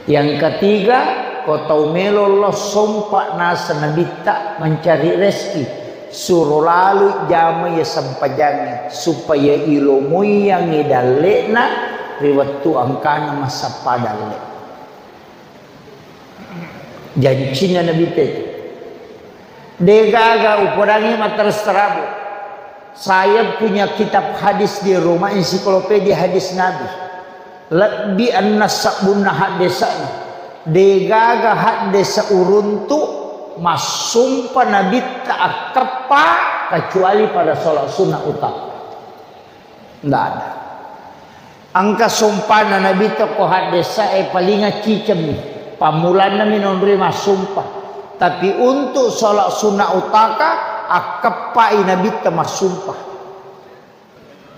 Yang ketiga, ko tau melo lo sompa naseng Nabitta mencari rezeki, suro lalu jama iya sempajangnge, supaya ilomoiyangngi dalle'na ri wettu engkana massappa dalle. Jancinna Nabitta itu. Degaga upodangi matteres terabu. Saya punya kitab hadis di rumah, ensiklopedia hadis Nabi. Lebbi enneng sabbunna haddesa'na. Degaga haddesa uruntu massumpa Nabitta akkeppa kecuali pada sholat sunnah utama. Ndak ada. Engka sumpana Nabitta ko haddesa'e palinga cicemmi. Pammulannami nonroi massumpa. Tapi untuk sholat sunnah utaka, akkeppai Nabitta massumpa.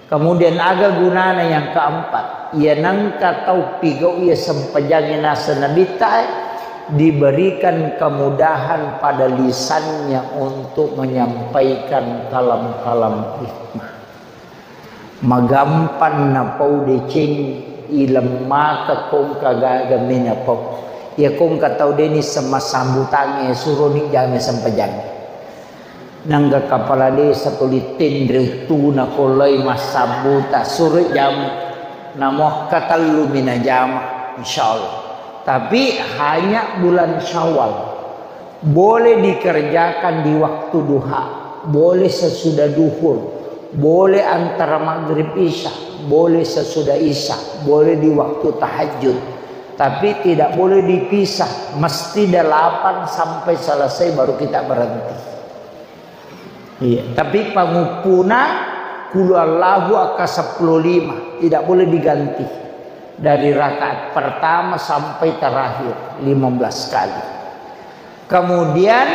Kemudian aga gunana yang keempat? Iya nengka tau pigau iya sempajangnge naseng Nabitta, eh, diberikan kemudahan pada lisannya untuk menyampaikan kalam-kalam hikmah. Magampang napau deceng, ilemmaka kongka gaga menapau. Iya kongka tau deni sema sambutangnge, suroni jame sempajang. Nangga kapala desa tuli tenre tuna kolai massambuta, suroi jame. Namo katellu mina jama, insyaallah. Tapi hanya bulan Syawal. Boleh dikerjakan di waktu duha, boleh sesudah duhur, boleh antara maghrib isya, boleh sesudah isya, boleh di waktu tahajud. Tapi tidak boleh dipisah, mesti delapan sampai selesai baru kita berhenti. Iya, tapi panguppuna kulu Allahu akka seppulo lima, tidak boleh diganti. Dari rakaat pertama sampai terakhir, lima belas kali. Kemudian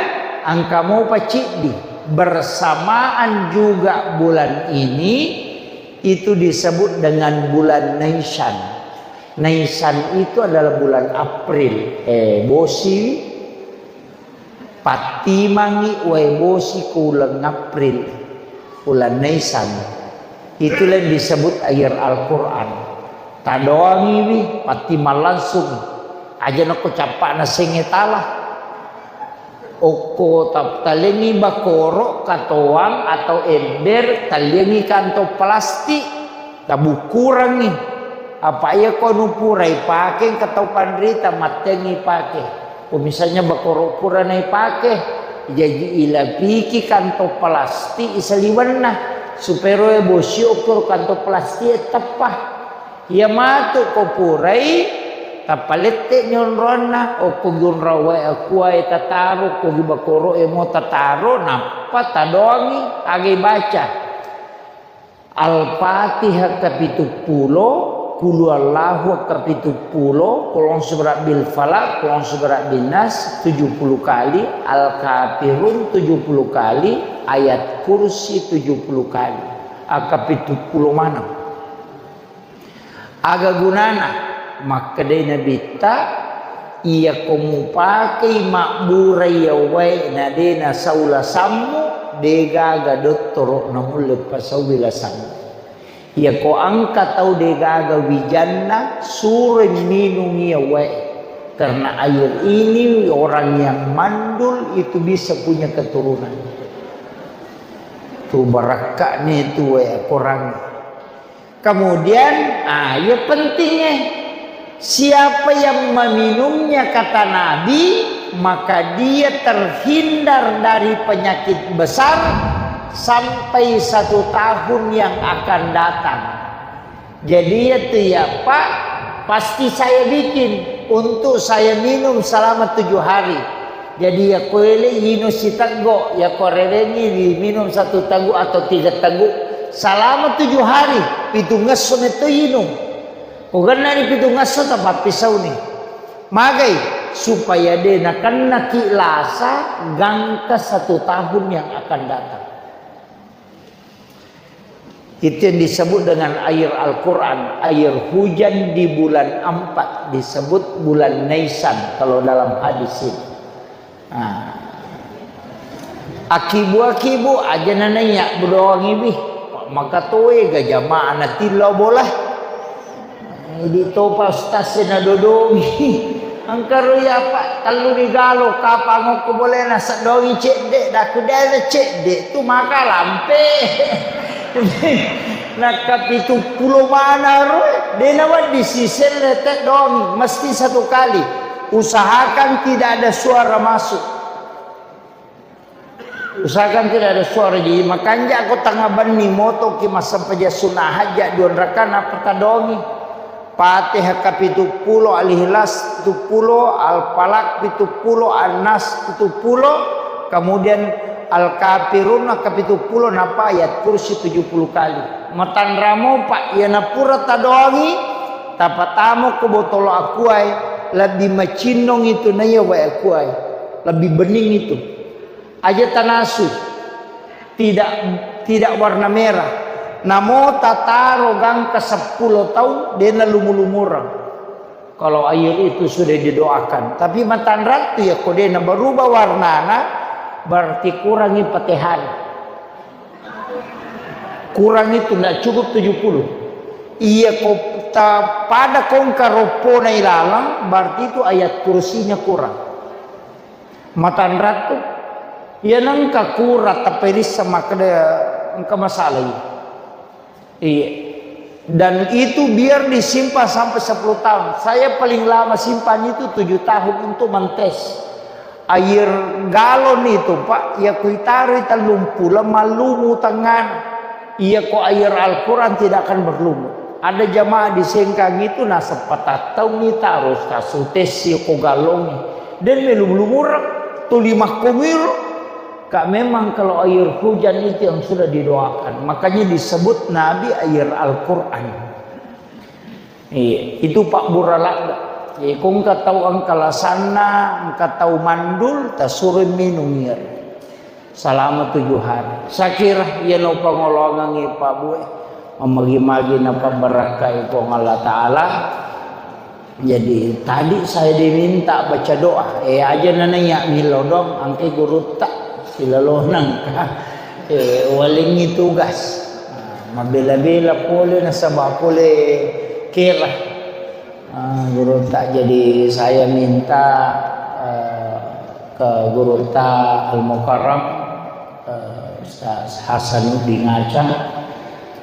engka mopa ciddi, bersamaan juga bulan ini, itu disebut dengan bulan Naisan. Naisan itu adalah bulan April. Eh, bosi, pattimangi wae bosi ku uleng April, uleng Naisan. Itulah yang disebut air Al-Quran. Tadoangiwi, pattimang langsung. Aja nakko cappa'na senge tala. Okko tap-, talengi bakoro, katoang atau ember, taliangi kantong plastik, tabukkurangi. Apa iya ko nu purai pake, engka tau panrita mattengi pake. Ko misalnya bakoro pura naipake, jaji ilapiki kantong plastik isaliwenna, supaya roe bosi okko kantong plastik e teppa. Iya matu ko purai, Tapalette ni onronna, okko gi onrong wae akuae tataro, okko gi bakoro'e mo tataro, nappa tadoangi, aga ibaca. Al-Fatihah kapituppulo, Qul huwallahu kapituppulo, Qul a'udzu birabbil falaq, Qul a'udzu birabbin nas tujuh puluh kali, Al-Kafirun tujuh puluh kali, Ayat Kursi tujuh puluh kali. Aga kapituppulo maneng. Aga gunana? Makkedai Nabitta, iyako mupakei mabbura iya wae na de nasau lasammu, de gaga dottoro namulle pasaui lasammu. Iyako engka tau de gaga wijanna, suroi minung iya wae. Karena air ini orang yang mandul itu bisa punya keturunan. Tu barakka'ni tu wae korang. Kemudian, ah, iya pentingnya. Siapa yang meminumnya, kata Nabi, maka dia terhindar dari penyakit besar sampai satu tahun yang akan datang. Jadi, iya tu ya, Pak, pasti saya bikin untuk saya minum selama tujuh hari. Jadi, iya ko ele inung siteggo, iya ko rewengi diminum satu teguk atau tiga teguk selama tujuh hari, pitungngesso metto inung. Ko gennani pitungngesso, tapappisauni. Magai? Supaya de nakennaki lasa gangka satu tahun yang akan datang. Itu yang disebut dengan air Al-Quran, air hujan di bulan empat, disebut bulan Naisan kalau dalam hadis itu. Nah, akibu-akibu aja nanaiya bedoangi bih, maka toe ga jamaah natillau bola. Idi topa ustaz e nadodongi. Engka ro iya, Pak, tellu ni galo, kapang okko bolena, seddongi cedde, daku dena cedde, tu maka lampe. Nakka pitu pulo mana ro, dena wedding siselle teddongi, mesti satu kali. Usahakan tidak ada suara masuk. Usahakan tidak ada suara. Jadi, makanja ko tengah benni motoki massempajang sunna hajat dua rakaat, nappa tadongi. Fatihah kapitu pulo, Al-Ikhlas pitu pulo, Al-Falaq pitu pulo, An-Nas pitu pulo, kemudian Al-Kafirun kapitu pulo, nappa Ayat Kursi tujuh puluh kali. Matanramo, Pak, iya napura tadongi, tapatamo ko botolo akuae, lebbi macinnong itu naiya wae akuae. Lebbi bening itu. Aja tanasu, tidak, tidak warna merah. Namo tataro gangka seppulo taung, dena lumu-lumureng. Kalau air itu sudah didoakan. Tapi matanrattu ya, ko dena berubah warnana, berarti kurangi Fatihah. Kurang itu, ndak cukup tujuh puluh. Iya ko ta-, pada kongka roppona ilalang, berarti itu ayat kursinya kurang. Matanrattu, iya nengka kura tapperissa makkeda engka masalah iya. Iya. Dan itu biar disimpan sampai sepuluh tahun. Saya paling lama simpan itu tujuh tahun untuk mentes. Air galon itu, Pak, iya kuitaroi tellung pulo mallumu tengngana. Iya ko air Al-Quran tidak akan berlumut. Ada jamaah di Sengkang itu naseppa tattaungi taro tasutessi ko galongi. Den melu-, lumureng, tuli makkomiro. Kak, memang kalau air hujan itu yang sudah didoakan. Makanya disebut Nabi air Al-Quran. Iya, itu pabbura ladde. Iya, ko engka tau engka lasanna, engka tau mandul, tasuroi minung iya. Selama tujuh hari. Sakira iya no pangoloangengngi Pak Bue. Mamagi-magi napabbarakkai Puang Allah Ta'ala. Jadi, tadi saya diminta baca doa. Eh, aja nanaiya milodong, angke gurutta. Silalonang. Eh, walengngi tugas. Nah, mabela-bela pole nasaba pole kera. Ah, gurutta, jadi saya minta, eh, ke gurutta Al-Mukarram, eh, Ustaz Hasanuddin Aca,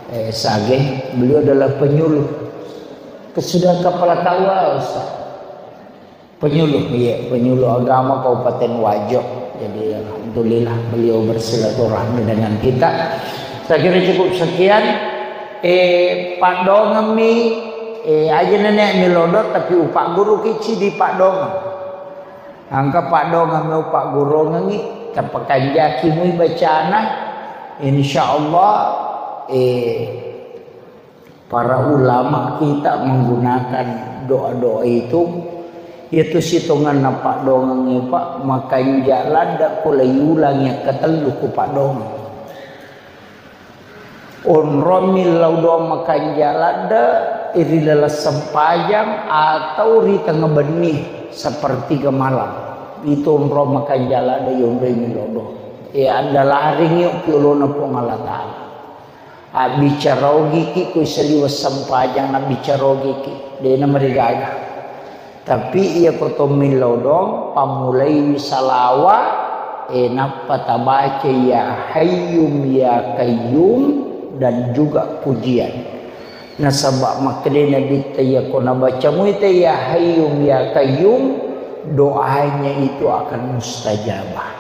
eh, Sage, beliau adalah penyuluh. Sudah kepala K U A, Ustaz. Penyuluh, iya, penyuluh agama Kabupaten Wajo. Jadi, alhamdulillah, beliau bersilaturahmi dengan kita. Saya kira cukup sekian. Eh, padongemmi Eh, aja nenek milodo, tapi upagguruki cidi paddongeng. Engka paddongeng mi upaggurongengi, tapakanjaki mui bacana, insya Allah, eh, para ulama kita menggunakan doa-doa itu, itu sitonganna paddongeng, Pak, makanja ladda ko laiulangi katellu ku paddongeng. Onrong millau doang makanja ladde, ri laleng sempajang atau ri tengnga benni, sepertiga malam. Itu onrong makanja ladde, yonroi millau doang. Ya, ada laring yuk piolona Puang Allah Ta'ala. Abbicara ogiki, kui saliweng sempajang, nabbicara ogiki. Dena marigaga. Tapi iya ko to millau doang, pammulaiwi salawa, eh, nappa tabaca ya Hayyum ya Qayyum dan juga pujian. Nasaba makkeda Nabitta, iya ko nabaca muita ya Hayyum ya Qayyum, doanya itu akan mustajabah.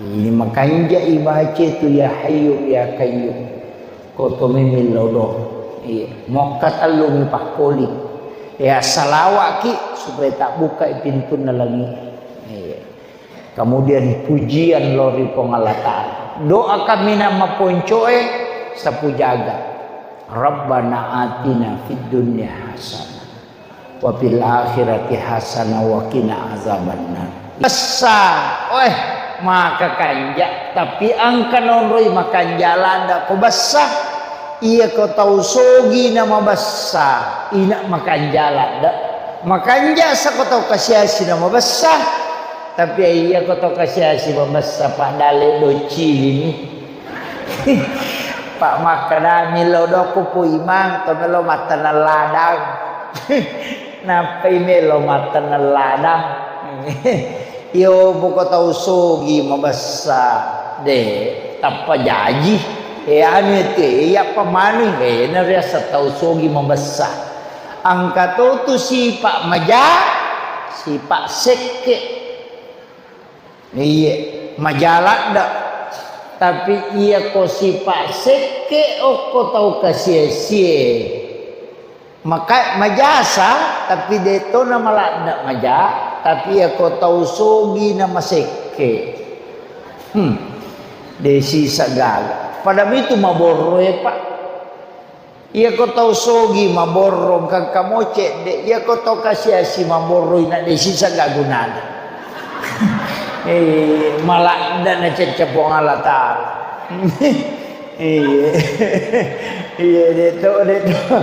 Ini makanja ibaca itu ya Hayyum ya Qayyum. Ko to memillau do. Iya. Mokka tellumi pakkoli. Ya, salawaki supaya tabbukai pintunna langi. Iya. Kemudian pujian lori Puang Allah Ta'ala. Doa kaminang maponcoe sapu jaga. Rabbana atina fid dunya hasanah. Wa fil akhirati hasanah wa qina azabannar. Bessa, weh, maka kanja, tapi engka nonroi makanja ladda ko bessa. Iya ko tau sogi na mabessa, ina makanja ladda. Makanja sa ko tau kasiasi na mabessa, tapi iya ko tau kasiasi mabessa, padale docilini. Pak makkadami lo dokku pu imang, to melo mattaneng ladang. Nappai melo mattaneng ladang. Yo, poko tau sogi mabessa, de, tappa jaji. E, anu ete, iya pamanu, e, na riasa tau sogi mabessa. Engka to tu sipa maja, sipa sekke. Iye, maja ladda. Tapi iya ko sipa sekke okko tau kasie-sie. Maka majasa, tapi de to na maladda maja, tapi iya ko tau sogi na masekke. Hmm. De sisa gaga. Pada mitu maborro e, Pak. Iya ko tau sogi maborro, engka mo cedde. Iya ko tau kasiasi maborro, ina de sisa ga gunana. Eh, maladda na cecce Puang Allah Ta'ala. Iya. Iya, de to, de to.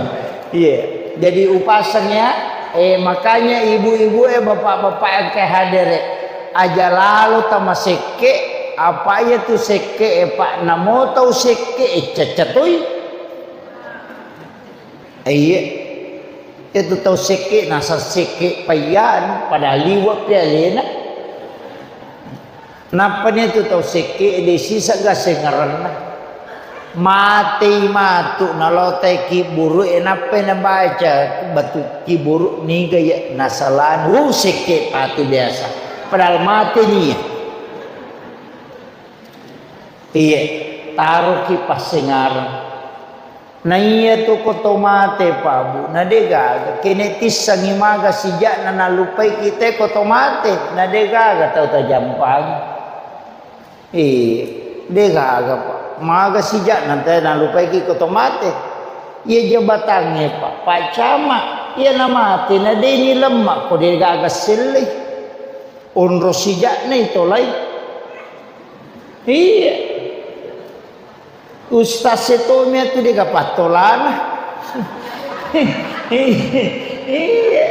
Iya. Jadi upaseng ya. Eh, makanya ibu-ibu e, bapak-bapak yang ke hadir e, aja lalo tamasekke, apa iya tu sekke e, Pak, namo tau sekke e, cecce toi. Iya. Itu tau sekke, nasa sekke paiyan, padahal liwa pi alena. Nappani tu tau sekke, de sisa ga sengerenna. Matei matu, nalotai kiburu e, nappai nabaca batu kiburu, niga ya nasalani, uh, sekke patu biasa. Padahal mate nia. Iya, taroki passengareng. Na iya tu ko to mate, Pak, Bu, na de gaga. Kene tissangi maga sijakna nallupai kita ko to mate, na de gaga tau tajampangi. Eh, de gaga, Pak. Maga sijakna te nallupai ki ko to mate. Iya jabatangnge, Pak. Pak Camat, iya na mate, na de ni lemma ko de gaga sellei. Onro sijakna itolai. Iya. Ustaz e tomi atu de ga pattolana. Iya.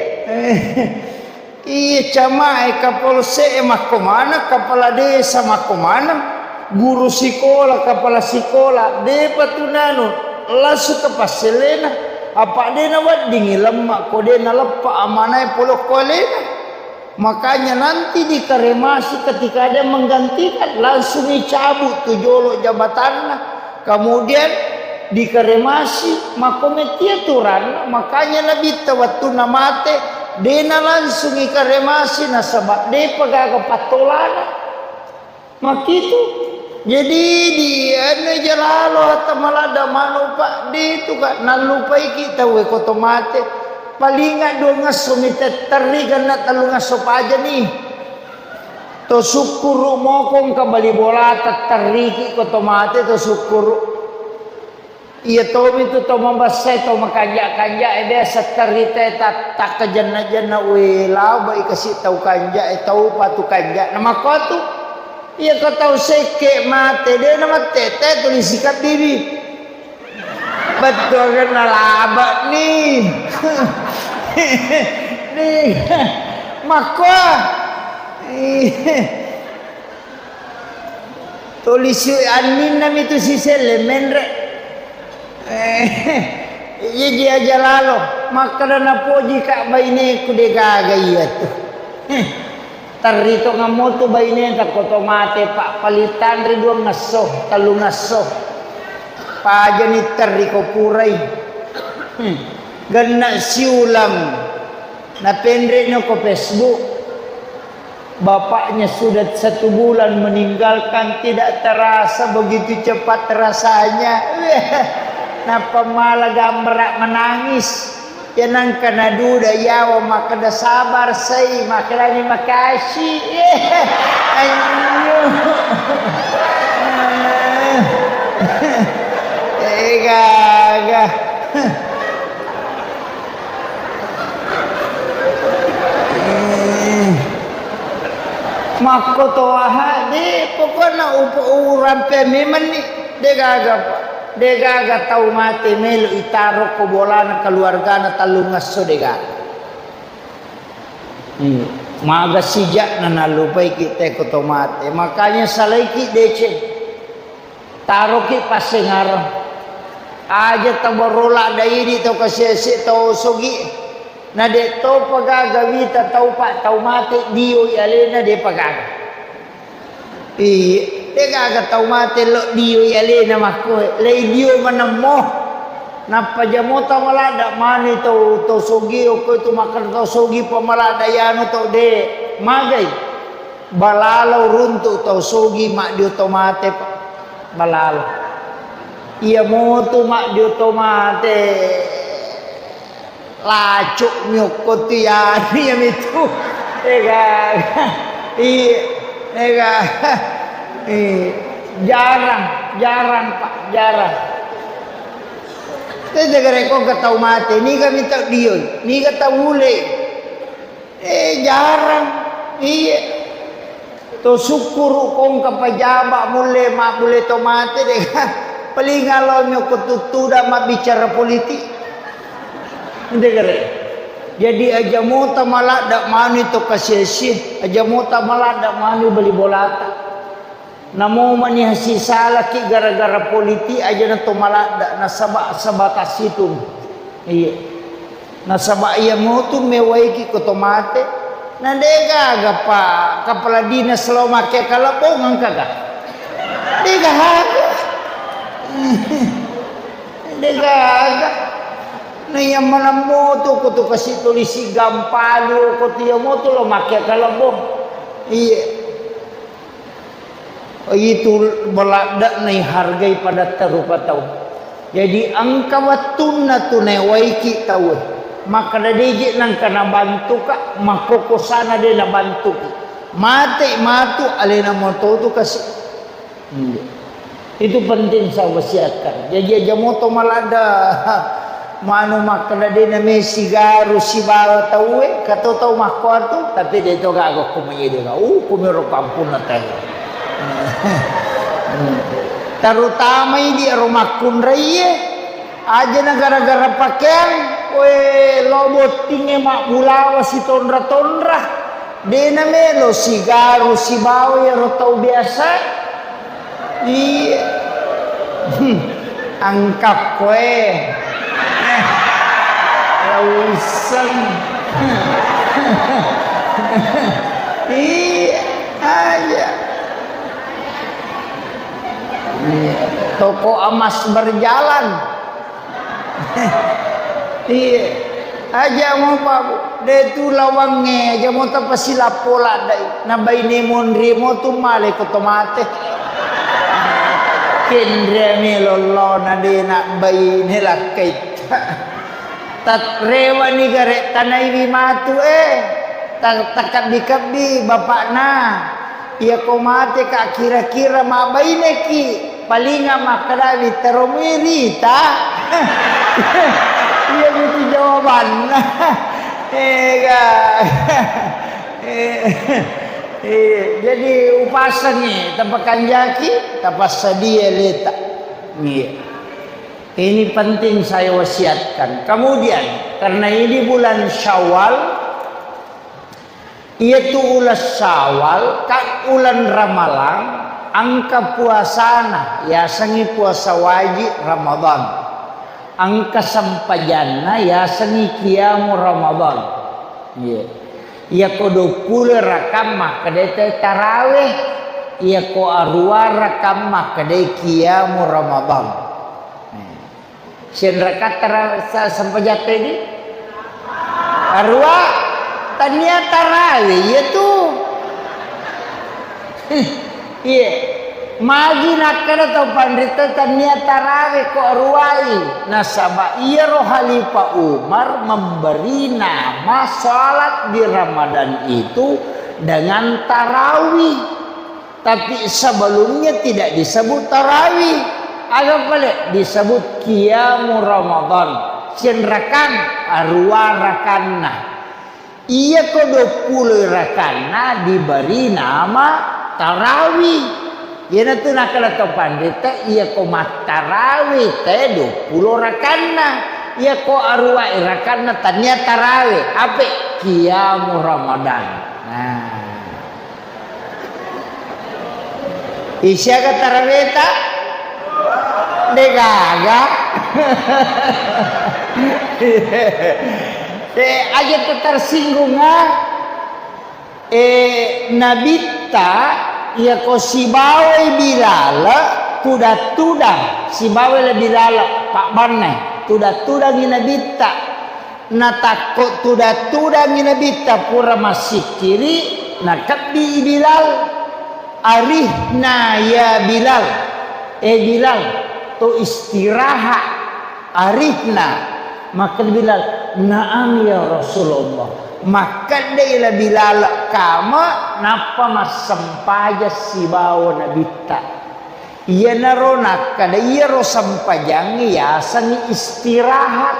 Iya, camae, kapolsek e makko maneng, kepala desa makko maneng, guru sikola, kepala sikola, depa tu nanu, langsung ke passelena. Apa de na weddingi lemma ko de na leppa amanae pole ko alena. Makanya nanti dikremasi ketika ada yang menggantikan, langsung dicabut tu jolo jabatanna. Kemudian dikremasi, makko metti aturanna. Makanya Nabitta wattunna mate, dena langsung ikremasi, nasaba depa gaga pattolana. Makkitu. Jadi di anu ja lalo hatta maladda manu, Pak, de tu ka nallupaiki tau e ko to mate. Palinga duangesso mi tetterri, genna tellungesso pajani. To sukkuru moko engka bali bolata, terriki ko to mate to sukkuru. Iya tomi tu to mabessai, to makanja-kanja e, biasa terri te ta-, takkajenna-jenna, we, labai kasi tau kanja e, tau patu kanja. Na makkotu, iya ko tau sekke mate, de na mattete tuli sikabbibi. Bettuangenna labe'ni. Ni, makkoa. Tuli si anninna mi tu siselle menre. Eh, iya ji aja lalo. Makkeda napoji ka baineku, de gaga iya tu. Eh, terri tongeng motu baineta ko to mate, Pak, paling tanre duangesso, tellungesso. Pajani terri ko purai. Hmm. Genna siulang. Napenre no ko Facebook. Bapaknya sudah satu bulan meninggalkan, tidak terasa begitu cepat rasanya. Nappa mala gambara menangis. Ya nangka naduda yawa makkeda sabar sai, makkedani makasih. Anjo. Eh, gaga. Eh. Makko to aha, de, pokokna upo-, urampe memenni, de gaga, de gaga tau mate melo itaro ko bolana keluargana tellungesso, de gaga. Hmm. Maga sija'na nallupaiki te ko to mate. Makanya salaiki deceng. Taroki passengareng. Aja tabarro ladda idi tau kasiasi tau sogi. Na de topa gaga wita tau pa tau mate dioi alena, depa gaga. Iya, de gaga tau mate lo dioi alena makkoe. Lei dio manemmo. Nappa jamota maladda mani tau, tau sogi, okko itu makkeda tau sogi pa maladda yanu tau de. Magai. Balalo runtu tau sogi maddio to mate, Pak. Balalo. Iya motu maddio to mate. Lacuk mi okko tu yani ya mitu. Ega. Iya. Ega. Iya. Jarang, jarang, Pak, jarang. Tete gare ko ke tau mate, niga mi tau dioi, niga tau ule. Eh, jarang. Iya. To sukkuru kongka pajaba mulle, ma-, mulle to mate de. Paling alo mi ko tuttuda mabbicara politik. Ente gare. Jadi aja mota maladda manu to kasiasi, aja mota maladda manu bali bolata. Namo mani hasisalaki gara-gara politik aja na to maladda, nasaba sebatas itu. Iya. Nasaba iya motu mewaiki ko to mate. Na de gaga pa kepala dinas lo make kalebong engka ga? De gaga. De gaga. Na iya maneng motu ko tu kasi tulisi gampalu ko tu iya motu lo make kalebong. Iya. Itu maladde'na ihargai padatta rupa tau. Jadi engka wettunna tu naewaiki tauwe. Makkeda deje nengka nabantuka, makkokosana de nabantuki. Mate matu alena moto tu kasi. Iya. Itu penting sa wasiatkan. Jaji aja moto maladde manu makkeda de name sigaru sibawa tauwe, kato tau makkuatu, tapi de to gaga ko majedo ga. Uh, kumiro kampunna tau. Tarutamai di ero makkunraie, aja na gara-gara pakeang, we lo bottingnge mabbulawa sitonra-tonra. De namelo sigaru sibawa iyaro tau biasa. Iya. Hmm. Angkakkoe. Eh. Lauisseng. Iya, aja. Iya. Toko emas berjalan. Iya. Aja mo, Pak, de tu lawangnge, aja mo tapasilappo laddai. Na baine monri mo tu male ko to mate. Kenre mi lollona de na baine lakkaitta. Tat-, rewani gare tanaiwi matu, eh. Ta-, takebbi-kebbi bapakna. Iyako mate ka kira-kira mabbaineki, palinga makkadawi teromui rita. Iya itu jawabanna. Ega. Eh, eh, jadi upasangi, tapakanjaki, tapassadia leta. Iya. Ini penting saya wasiatkan. Kemudian, karena ini bulan Syawal, iyatu uleng Syawal, ka uleng Ramalang, engka puasana, yasengngi puasa wajib Ramadan. Engka sempajanna, yasengngi qiyamu Ramadan. Iya. Iyako duappulo rakang makkedai te tarawih, iyako aruwa rakang makkedai qiyamu Ramadan. Sianrakatta ra-, sa-, sempajatta idi? Aruwa, tania tarawe, iya tu. Iya. Magi nakkeda tau panrita tania tarawe ko aruwai. Nasaba iyaro Khalifah Umar memberi nama salat di Ramadan itu dengan tarawih. Tapi sebelumnya tidak disebut tarawih. Aga pale disebut qiyamu Ramadan. Sianrakang, aruwa rakanna. Iyako duappulo rakanna diberi nama tarawih. Iyanatu nakkeda to panrita, iyako mattarawih te duappulo rakanna. Iyako aruwa rakanna tania tarawih. Ape? Qiyamu Ramadan. Nah. Isiaga taraweta? Degaga. Eh, aja tersinggung, ah. Eh, Nabitta, iyako sibawai Bilal, tudang-tudang, sibawai le Bilal, pabbanna, tudang-tudangi Nabitta. Natakko tudang-tudangi Nabitta pura massikkiri, nakebbi Bilal. Arihna ya Bilal. Eh Bilal, to istirahat. Arihna. Makkeda Bilal, "Naam ya Rasulullah." Makkedai la Bilal kama, nappa massempajang sibawa Nabitta. Iyanaro nakkeda iyaro sempajangnge yasengngi istirahat.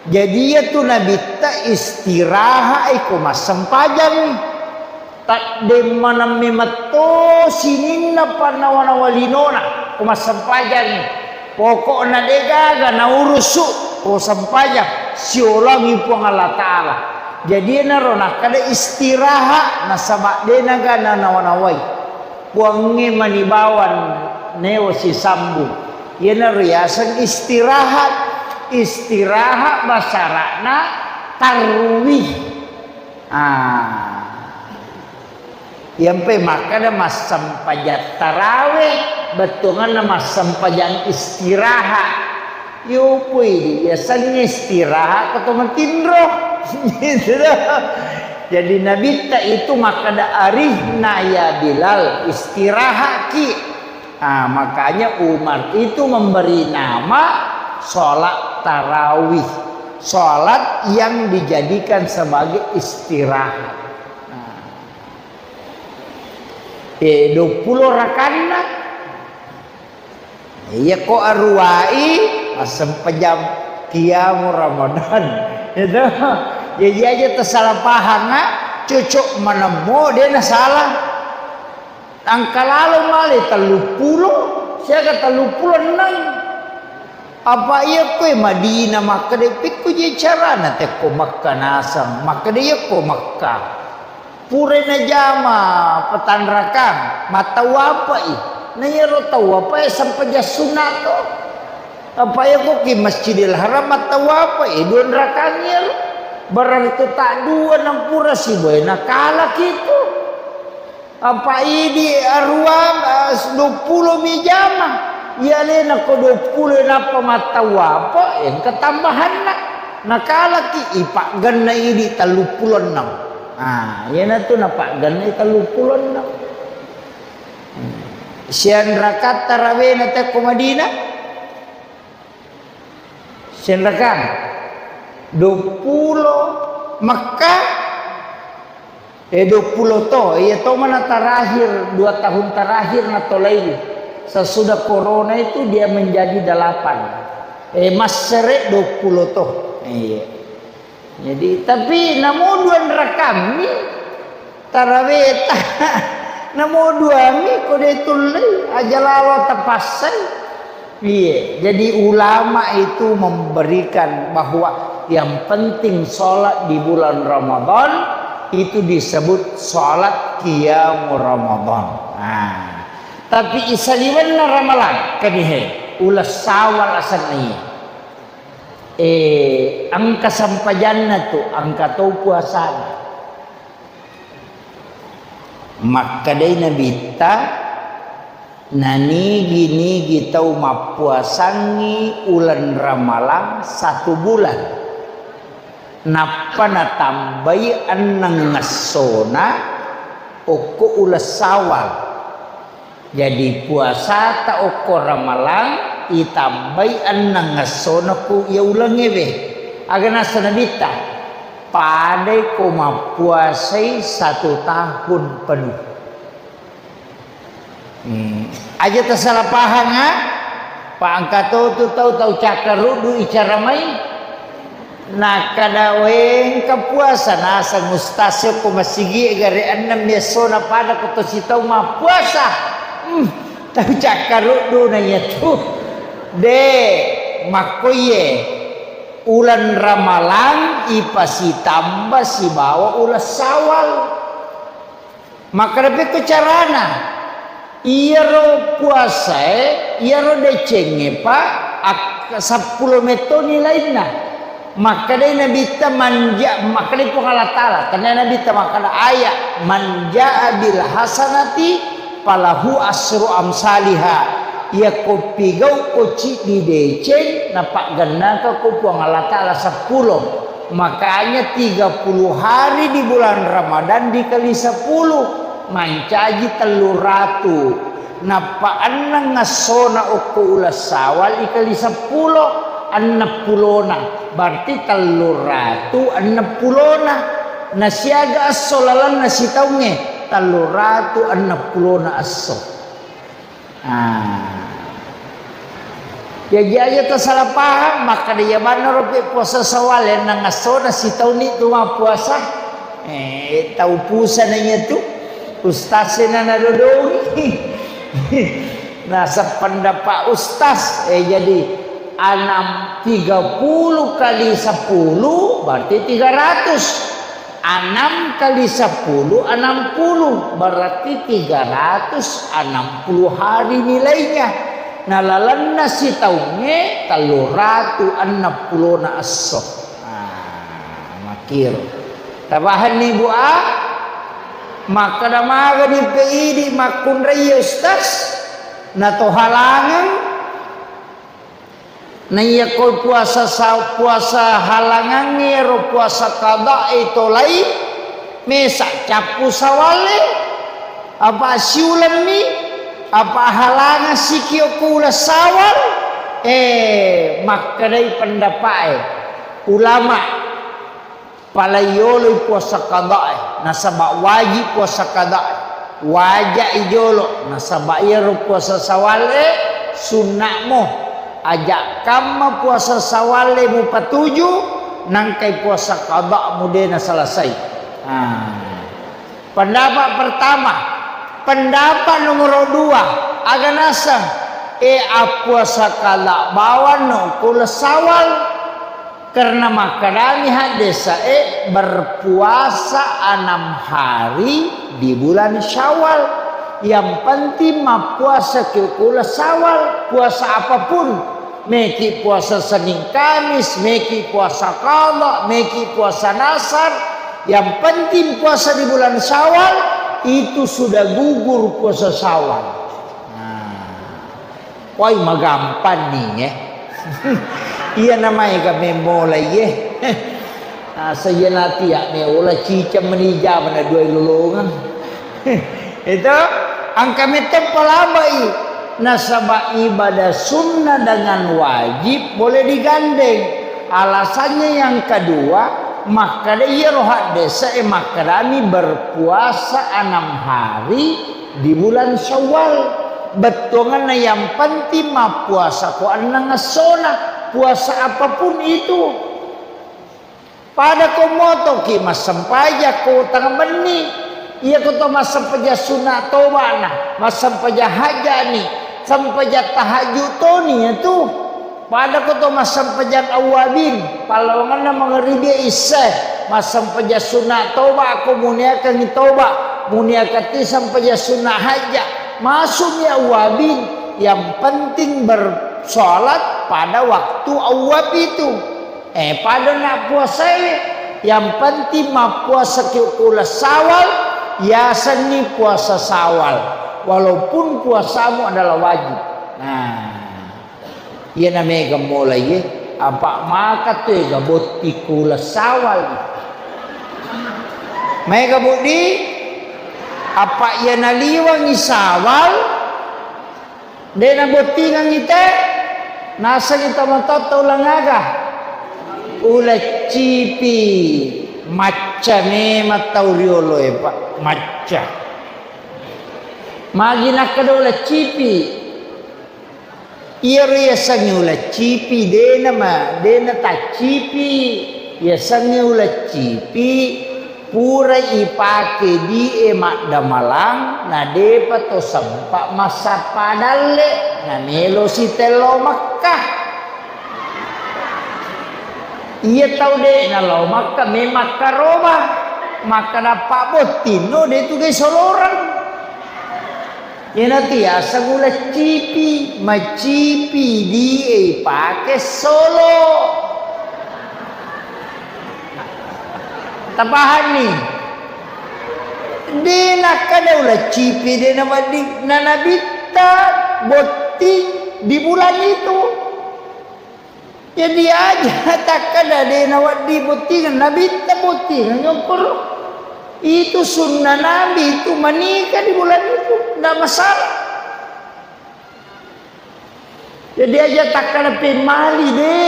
Jadi iyatu Nabitta istirahat iko massempajang. Taddemmaneng memetto sininna pannawa-nawa linona ko massempajang. Pokokna degaga naurusu ko sempajang siolangi Puang Allah Ta'ala. Jadi enaro nakkeda istirahat nasaba denaga nanawa-nawai. Puangnge mani bawang newo sisambung. Iyanaro riaseng istirahat. Istirahat basara'na tarwih. Ah. Iyampe makkeda massempajang tarawih, bettuanganna massempajang istirahat. Yopoi, biasanya istirahat ko to matinro. Gitu dah. Jadi Nabitta itu makkeda, "Arihna ya Bilal, istirahatki." Ah, makanya Umar itu memberi nama sholat tarawih, sholat yang dijadikan sebagai istirahat. Nah. Eh, duappulo rakanna. Iya ko aruwai, massempajang qiyamu Ramadan. Itu. Jadi aja tersalah paham, ah. Cocok menemmo, dia na salah. Engka lalo male telluppulo, siaga telluppulo enneng. Apa iya koe Madinah makkeda, "Pekko je carana tekko Mekka naseng?" Makkeda, "Iya ko Mekka. Pura najama petanrakang, mattawapai. Na iyaro tawapae sempajang sunna to. Apa iya ko ki Masjidil Haram mattawapai, dua rakang iyaro. Berarti tak dua nampura sibawa nakalaki tu." Apa idi aruang, eh, duappulo mi jama. Iya alena ko duappulo nappa mattawapa, engka tambahanna. Nakalaki ipaggenna idi telluppulo enneng. Ah, iyanatu napaggenna telluppulo enneng. Hmm. Sianrakatta rawena tekko Madinah? Sianrakang. Duappulo Mekka, eh, duappulo to, iya to mana terakhir, dua tahun terakhir natolai. Sesudah corona itu dia menjadi delapan. Eh, massere duappulo to. Iya. Jadi, tapi namo dua rakammi taraweta. Namo duami ko de tullei, aja lalo tapassai. Iya, jadi ulama itu memberikan bahwa yang penting sholat di bulan Ramadan itu disebut sholat qiyamu Ramadan. Nah, tapi isaliwenna Ramalang, kanihe, uleng Sawal asenna iya. Eh, engka sempajanna tu, engka to puasana. Makkedai Nabitta, nanigi-nigi tau mappuasangngi uleng Ramalang satu bulan, nappa natambai enneng essona okko uleng Sawal. Jadi, puasata okko Ramalang itambai enneng essona ku iya ulengnge we. Aga nasa Nabitta? Padai ko mappuasai satu tahun penuh. Hmm. Aja tasala pahang, ha? Pa engka to tu tau, tau cakkaruddu icaramai. Nakkeda, "Wé, engka puasa naseng ustaz ko masigi gare ennem essona pada ko to sitau mappuasa." Hmm, tau cakkaruddu na iyatu. De, makkoiye. Uleng Ramalang ipasitamba sibawa uleng Sawal. Makkeda pekko carana? Iyaro puasae, iyaro decengnge, Pak, ak-, seppulo metto nilainna. Makkedai Nabitta, "Manja-," makkedai Puang Allah Taala, tennia Nabitta makkeda ayat, "Man jaa bil hasanati falahu asru amsaliha." Iyako pigau ko ciddi deceng, napaggennaka ko Puang Allah Taala seppulo. Makanya tiga puluh hari di bulan Ramadan dikali sepuluh, mancaji tellu ratu. Nappa enneng essona okko uleng Sawal ikali seppulo, enneng pulona. Berarti tellu ratu enneng pulona. Nasiaga esso lalenna sitaungnge, tellu ratu enneng pulona esso. Ah. Jaji aja tasala pahang, makkeda iya bannaro pe puasa Sawal, enneng essona sitaunni tu mappuasa. Eh, tau pusana iyatu. Ustaz sena nadodongi. Nah, sependapat ustaz, eh, jadi enam, tiga puluh kali sepuluh berarti tiga ratus. Enam kali sepuluh, enam puluh, berarti tiga ratus enam puluh hari nilainya. Nah, lalenna sitaungnge tellu ratu enneng pulona esso. Nah, makkiro. Tapahanni, Bu, a? Makkeda magani pe idi makkunraiye, Ustaz? Nato halangang? Naiya ko puasa sa-, puasa halangangnge ro puasa qada'i tolai, mesa cappu Sawalle, apa siulemmi, apa halangang sikio ko uleng Sawal? Eh, makkedai pendapa'e ulama. Pala yoloi puasa qada'i, nasaba wajib puasa qada'i. Waja'i jolo, nasaba iyaro puasa Sawalle sunna'mo. Aja kamma puasa Sawalle mupatuju, nangkai puasa qada'mu de nasalasai. Ah. Pendapat pertama, pendapat nomor dua, aga naseng, eh, appuasa qada bawang no ko uleng Sawal. Karena makkedami haddesae, berpuasa enam hari di bulan Syawal. Yang penting mappuasa ke kula Syawal, puasa apapun. Meki puasa Senin Kamis, meki puasa qada, meki puasa nasar. Yang penting puasa di bulan Syawal, itu sudah gugur puasa Syawal. Nah. Wai, magampanni, eh. Iya namaega memmola, iye. Asa iya natia meola ciceng meni jamana dua lolongeng. Itu engka metto palabai. Nasaba ibadah sunnah dengan wajib boleh digandeng. Alasannya yang kedua, makkeda iyaro haddese'e makkedami berpuasa enam hari di bulan Syawal. Bettuanganna yang penting mappuasa ko enneng essona, puasa apapun itu. Pada ko motoki massempajang ko tengah benni, iya ko to massempajang sunna toba'na, massempajang hajja'ni, sempajang tahajud toni iyatu. Pada ko to massempajang awwabin, pallawangenna mangaribi isya, massempajang sunna toba ko muniakangngi toba, muniakatti sempajang sunna hajja, masukmi awwabin, yang penting bersolat pada waktu awwab itu. Eh, pada na puasae, yang penting mappuasa ki uleng Syawal, yasenni puasa Syawal, walaupun puasamu adalah wajib. Nah, iyana mega mulai, apa maka tu ega botti ku uleng Syawal. Mega budi, apa iyana liwangi Syawal, de nabottingangi te, nasengi tau matotta uleng aga? Uleng cipi. Macca memang tau rioloe, Pak, macca. Magi nakkeda uleng cipi? Iyaro yasengnge uleng cipi, dena ma-, dena taccipi. Yasengnge uleng cipi, pura ipake die maddamalang, na depa to sempa massappa dalle, na melo sitello Mekkah. Iya tau de nalao Mekkah, me makkaroba, makkeda pabbottinno de tu de soloreng. Iyanatu yaseng uleng cipi, macipi die ipake solo. Tapahanni? De nakkeda uleng cipi, de nawedding, na nabitta botting di bulan itu. Jadi aja takkeda de nawedding bottingeng, nabitta bottingeng, okkoro. Itu sunnah Nabi itu menikah di bulan itu, ndak masalah. Jadi aja takkeda pemmali de,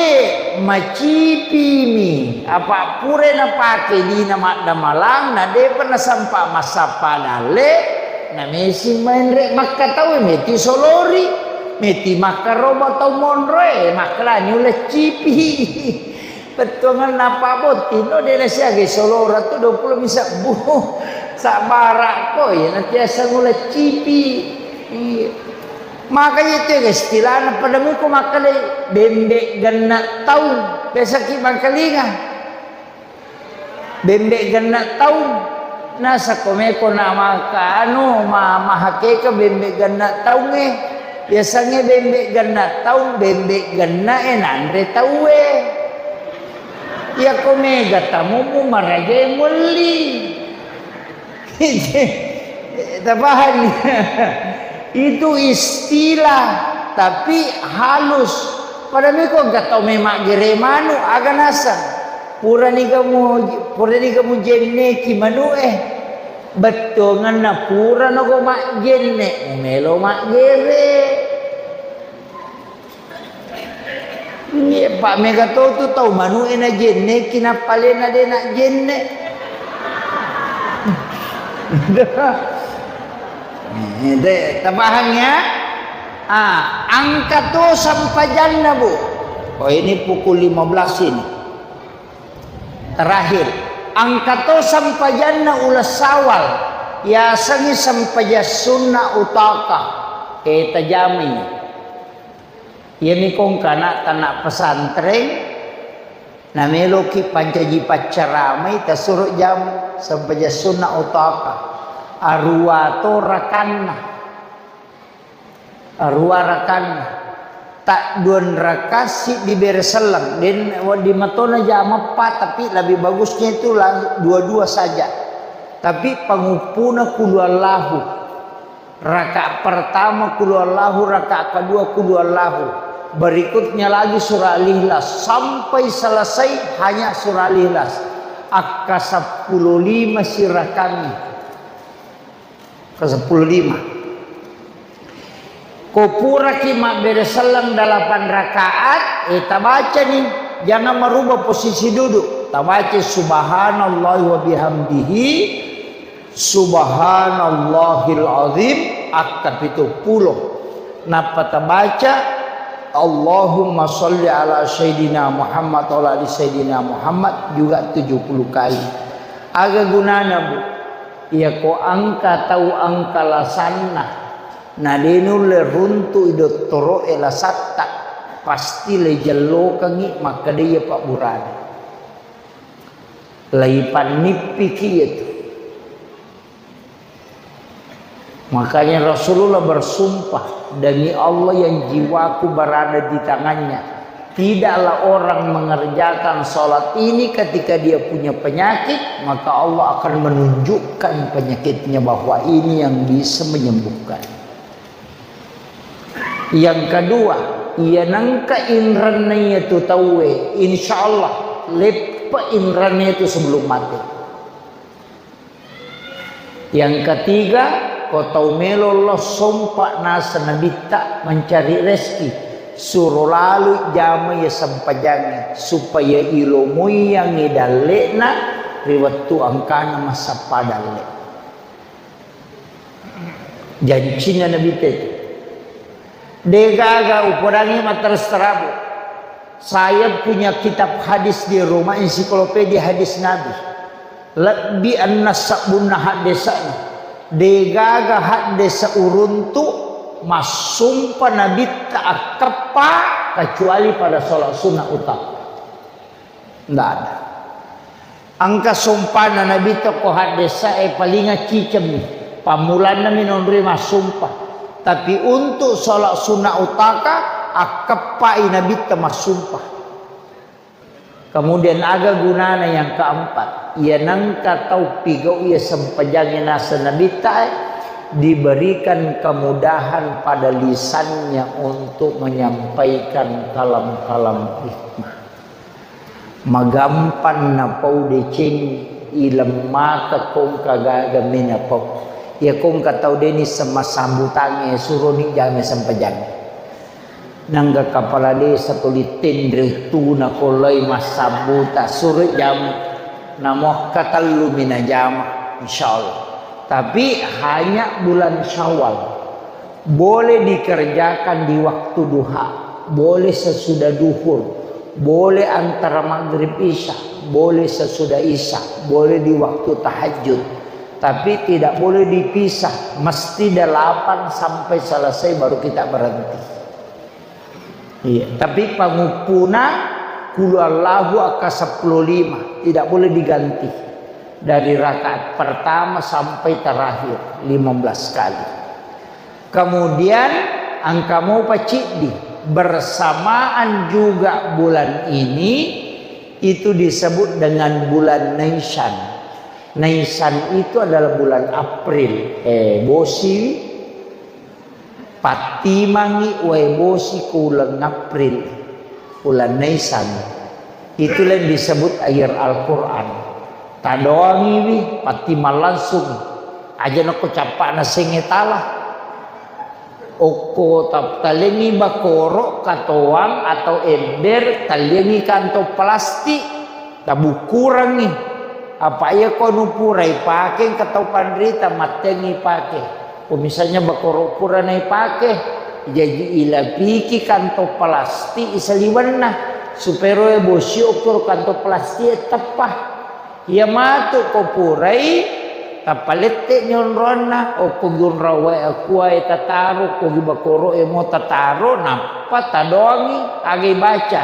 macipimi. Apa pura napake dina maddamalang, na depa nasempa massappa dalle, na mesing menre Mekkah tau, meti solori, meti makkaroba tau monroe, makkelani uleng cipi. Bettuanganna pabbottinno de nasiagai solora tu dua pulo misebbu. Sabbarakko, iya natiaseng uleng cipi. Iya. Makanya itu istilahna pada muko makkedai bembe genna taung. Biasaki mangkalinga. Bembe genna taung. Nasakko meko na maka anu, ma-, mahakeka bembe genna taungnge. Yasengnge bembe genna taung, bembe genna e nanre tauwe. Iyako mega tamummu marajae muelli. Tapahani? Itu istilah, tapi halus. Pada meko engka tau memaggere manu, aga naseng? Purani gamu, purani gamu jenneki manu e. Bettuanganna purano go majjenne, melo maggere. Iya, Pak, mega to tu tau manu e najenneki, nappalena de najenne. Eh, de, tapahang ya? Ah, angka to sempajanna, Bu. Oh, ini pukul lima belas ini. Terakhir, angka to sempajanna uleng Syawal, yasengngi sempajang sunna utaka. Eh, tajamai. Iyami kongkana tanah pesantren, nameloki pancaji paccaramai, tasuro jam sempajang sunna utaka. Arua to rakanna. Arua rakanna. Tak duan raka siddi bere selleng. Den wedding matona jam empat, tapi lebih bagusnya itu lang-, dua-dua saja. Tapi panguppuna kulu Allahu. Rakaat pertama kulu Allahu, rakaat kedua kulu Allahu. Berikutnya lagi surah Al-Ikhlas. Sampai selesai hanya surah Al-Ikhlas. Akka seppulo lima sirakangngi. Ke seppulo lima. Ko puraki mabbere selleng delapan rakaat, eh, tabacani. Jangan merubah posisi duduk. Tabaca subhanallahi wa bihamdihi, subhanallahil azim, akka pitu pulo. Nappa tabaca Allahumma salli ala sayyidina Muhammad wa ala ali sayyidina Muhammad juga tujuh puluh kali. Aga gunana, Bu? Iyako engka tau engka lasanna, na de nulle runtu'i dottoro'e lasatta, pasti le jellokengngi makkedai iya pabburana. Laipannippiki iyatu. Makanya Rasulullah bersumpah, "Demi Allah yang jiwaku berada di tangannya, tidaklah orang mengerjakan salat ini ketika dia punya penyakit, maka Allah akan menunjukkan penyakitnya bahwa ini yang bisa menyembuhkan." Yang kedua, iya nengka inranna iyatu tauwe, insya Allah leppa inranna iyatu sebelum mati. Yang ketiga, ko tau melo lo sompa naseng Nabitta mencari rezeki, suro lalu jama iya sempajangnge supaya ilomoiyangngi dalle'na ri wettu engkana massappa dalle. Jancinna Nabitta itu. Degaga upodangngi matteres terabu. Saya punya kitab hadis di rumah, ensiklopedia hadis Nabi. Lebbi enneng sabbunna haddesa'na. Degaga haddesa uruntu massumpa Nabitta akkeppa kecuali pada sholat sunnah utama. Ndak ada. Engka sompana Nabitta ko haddesa'e palinga cicemmi. Pammulanna mi nonroi massumpa. Tapi untuk sholat sunnah utaka, akkeppai Nabitta massumpa. Kemudian aga gunana yang keempat? Iya nengka tau pigau iya sempajangnge naseng Nabitta, eh, diberikan kemudahan pada lisannya untuk menyampaikan kalam-kalam hikmah. Magampang napau deceng, ilemmaka kongka gaga menapau. Iya kongka tau deni semma sambutangnge, suroni jame sempajangnge. Nangga kapala desa tuli tenre tuna kolai massabbuta, suro jamu. Namo katellu mi najama, insyaallah. Tapi hanya bulan Syawal. Boleh dikerjakan di waktu duha, boleh sesudah duhur, boleh antara maghrib isya, boleh sesudah isya, boleh di waktu tahajud. Tapi tidak boleh dipisah, mesti delapan sampai selesai baru kita berhenti. Iya, tapi panguppuna Qul Huwallahu akka seppulo lima, tidak boleh diganti. Dari rakaat pertama sampai terakhir, lima belas kali. Kemudian engka mopa ciddi, bersamaan juga bulan ini, itu disebut dengan bulan Naisan. Naisan itu adalah bulan April. Eh, bosi, pattimangi wae bosi ko uleng April, uleng Naisan. Itulah yang disebut air Al-Quran. Tadoangiwi, pattimang langsung. Aja nako cappana senge tala. Okko tap-, talengi bakoro, katoang atau ember, talengi kantong plastik, tabukkurangi. Apa iya ko nupurai pake, engka tau panrita mattengi pake. Ko misalnya bakoro pura naipake, jaji ilapiki kantong plastik isaliwenna, supaya roe bosi okko kantong plastik e teppa. Iya matu ko purai, tappa lette ni onronna, okko gi onrong wae akuae tataro, ko gi bakoro e mo tataro, nappa tadoangi, aga ibaca.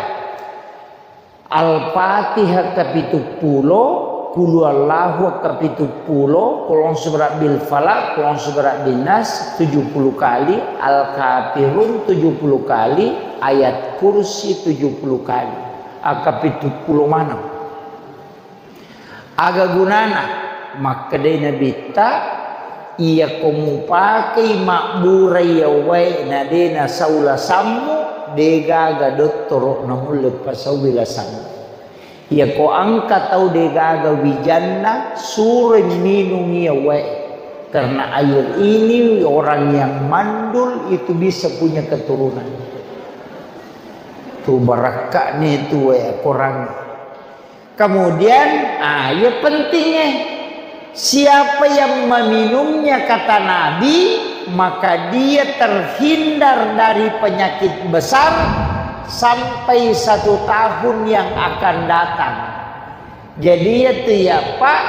Al-Fatihah kapitu pulo, Qul Huwallahu kapitu pulo, Qul A'udzu Birabbil Falaq, Qul A'udzu Birabbin Nas tujuh puluh kali, Al-Kafirun tujuh puluh kali, Ayat Kursi tujuh puluh kali. Akapitu pulo maneng. Aga gunana? Makkedai Nabitta, iyako mupakei mabburai yawae na de nasau lasammu, degaga dottoro namulle pasaui lasammu. Iyako engka tau degaga wijanna, suroi minungi yawae. Karena air ini orang yang mandul itu bisa punya keturunan. Tu barakka'ni tu wae Al-Quran. Kemudian, ah, ya pentingnya, siapa yang meminumnya, kata Nabi, maka dia terhindar dari penyakit besar sampai satu tahun yang akan datang. Jadi, ya tu ya, Pak,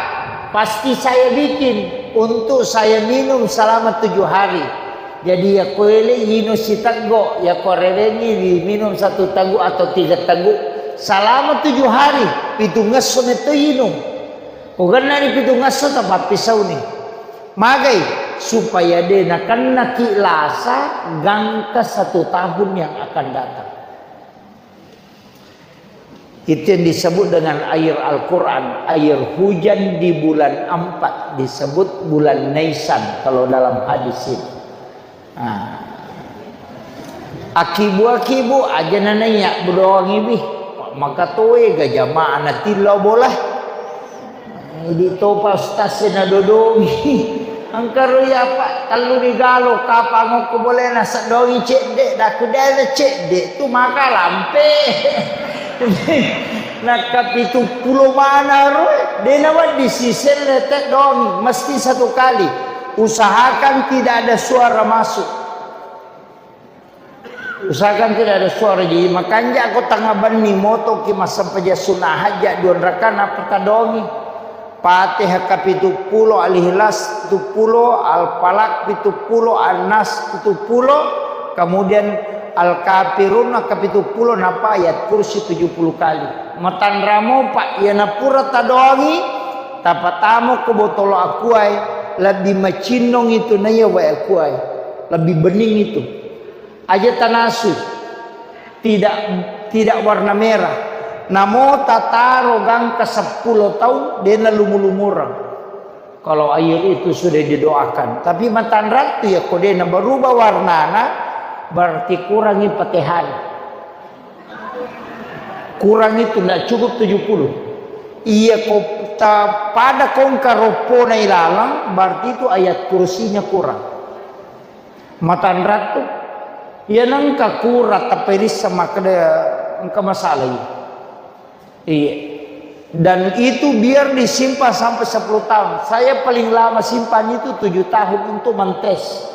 pasti saya bikin untuk saya minum selama tujuh hari. Jadi, ya koele ino siteggo, ya korelengi diminum satu teggu atau tiga teggu selama tujuh hari, pitungngesso metto inung. Ko gennani pitungngesso, tapappisauni. Magai? Supaya de nakennaki lasa gangka satu tahun yang akan datang. Itu yang disebut dengan air Al-Quran. Air hujan di bulan empat disebut bulan Naisan kalau dalam hadis itu. Nah. Akibu-akibu aja nanaiya bedongi bi. Maka toe ga jamaah natillau bola. Idi topa ustaz e nadodongi. Engka ro iya, Pak, tellu digalo, kapang okko bolena, seddongi cedde, daku dena cedde, tu maka lampe. Nakka pitu pulo mana ro, dena wedding siselle teddongi, mesti satu kali. Usahakan tidak ada suara masuk. Usahakan tidak ada suara. Jadi, makanja ko tengah benni motoki massempajang sunna hajat dua rakaat, nappa tadongi. Fatihah kapitu pulo, Al-Ikhlas pitu pulo, Al-Falaq pitu pulo, An-Nas pitu pulo, kemudian Al-Kafirun kapitu pulo, nappa ayat kursi tujuh puluh kali. Matanramo, Pak, iya napura tadongi, tapatamo ko botolo akuae, lebih macinnong itu naiya wae akuae. Lebih bening itu. Aja tanasu, tidak, tidak warna merah. Namo tataro gangka seppulo taung, dena lumu-lumureng. Kalau air itu sudah didoakan. Tapi matanrattu ya, ko dena berubah warnana, berarti kurangi Fatihah. Kurang itu, ndak cukup tujuh puluh. Iya, ko ta-, pada kongka roppona ilalang, berarti itu ayat kursinya kurang. Matanrattu, iya nengka kura tapperissa makkeda engka masalah iya. Iya. Dan itu biar disimpan sampai sepuluh tahun. Saya paling lama simpan itu tujuh tahun untuk mentes.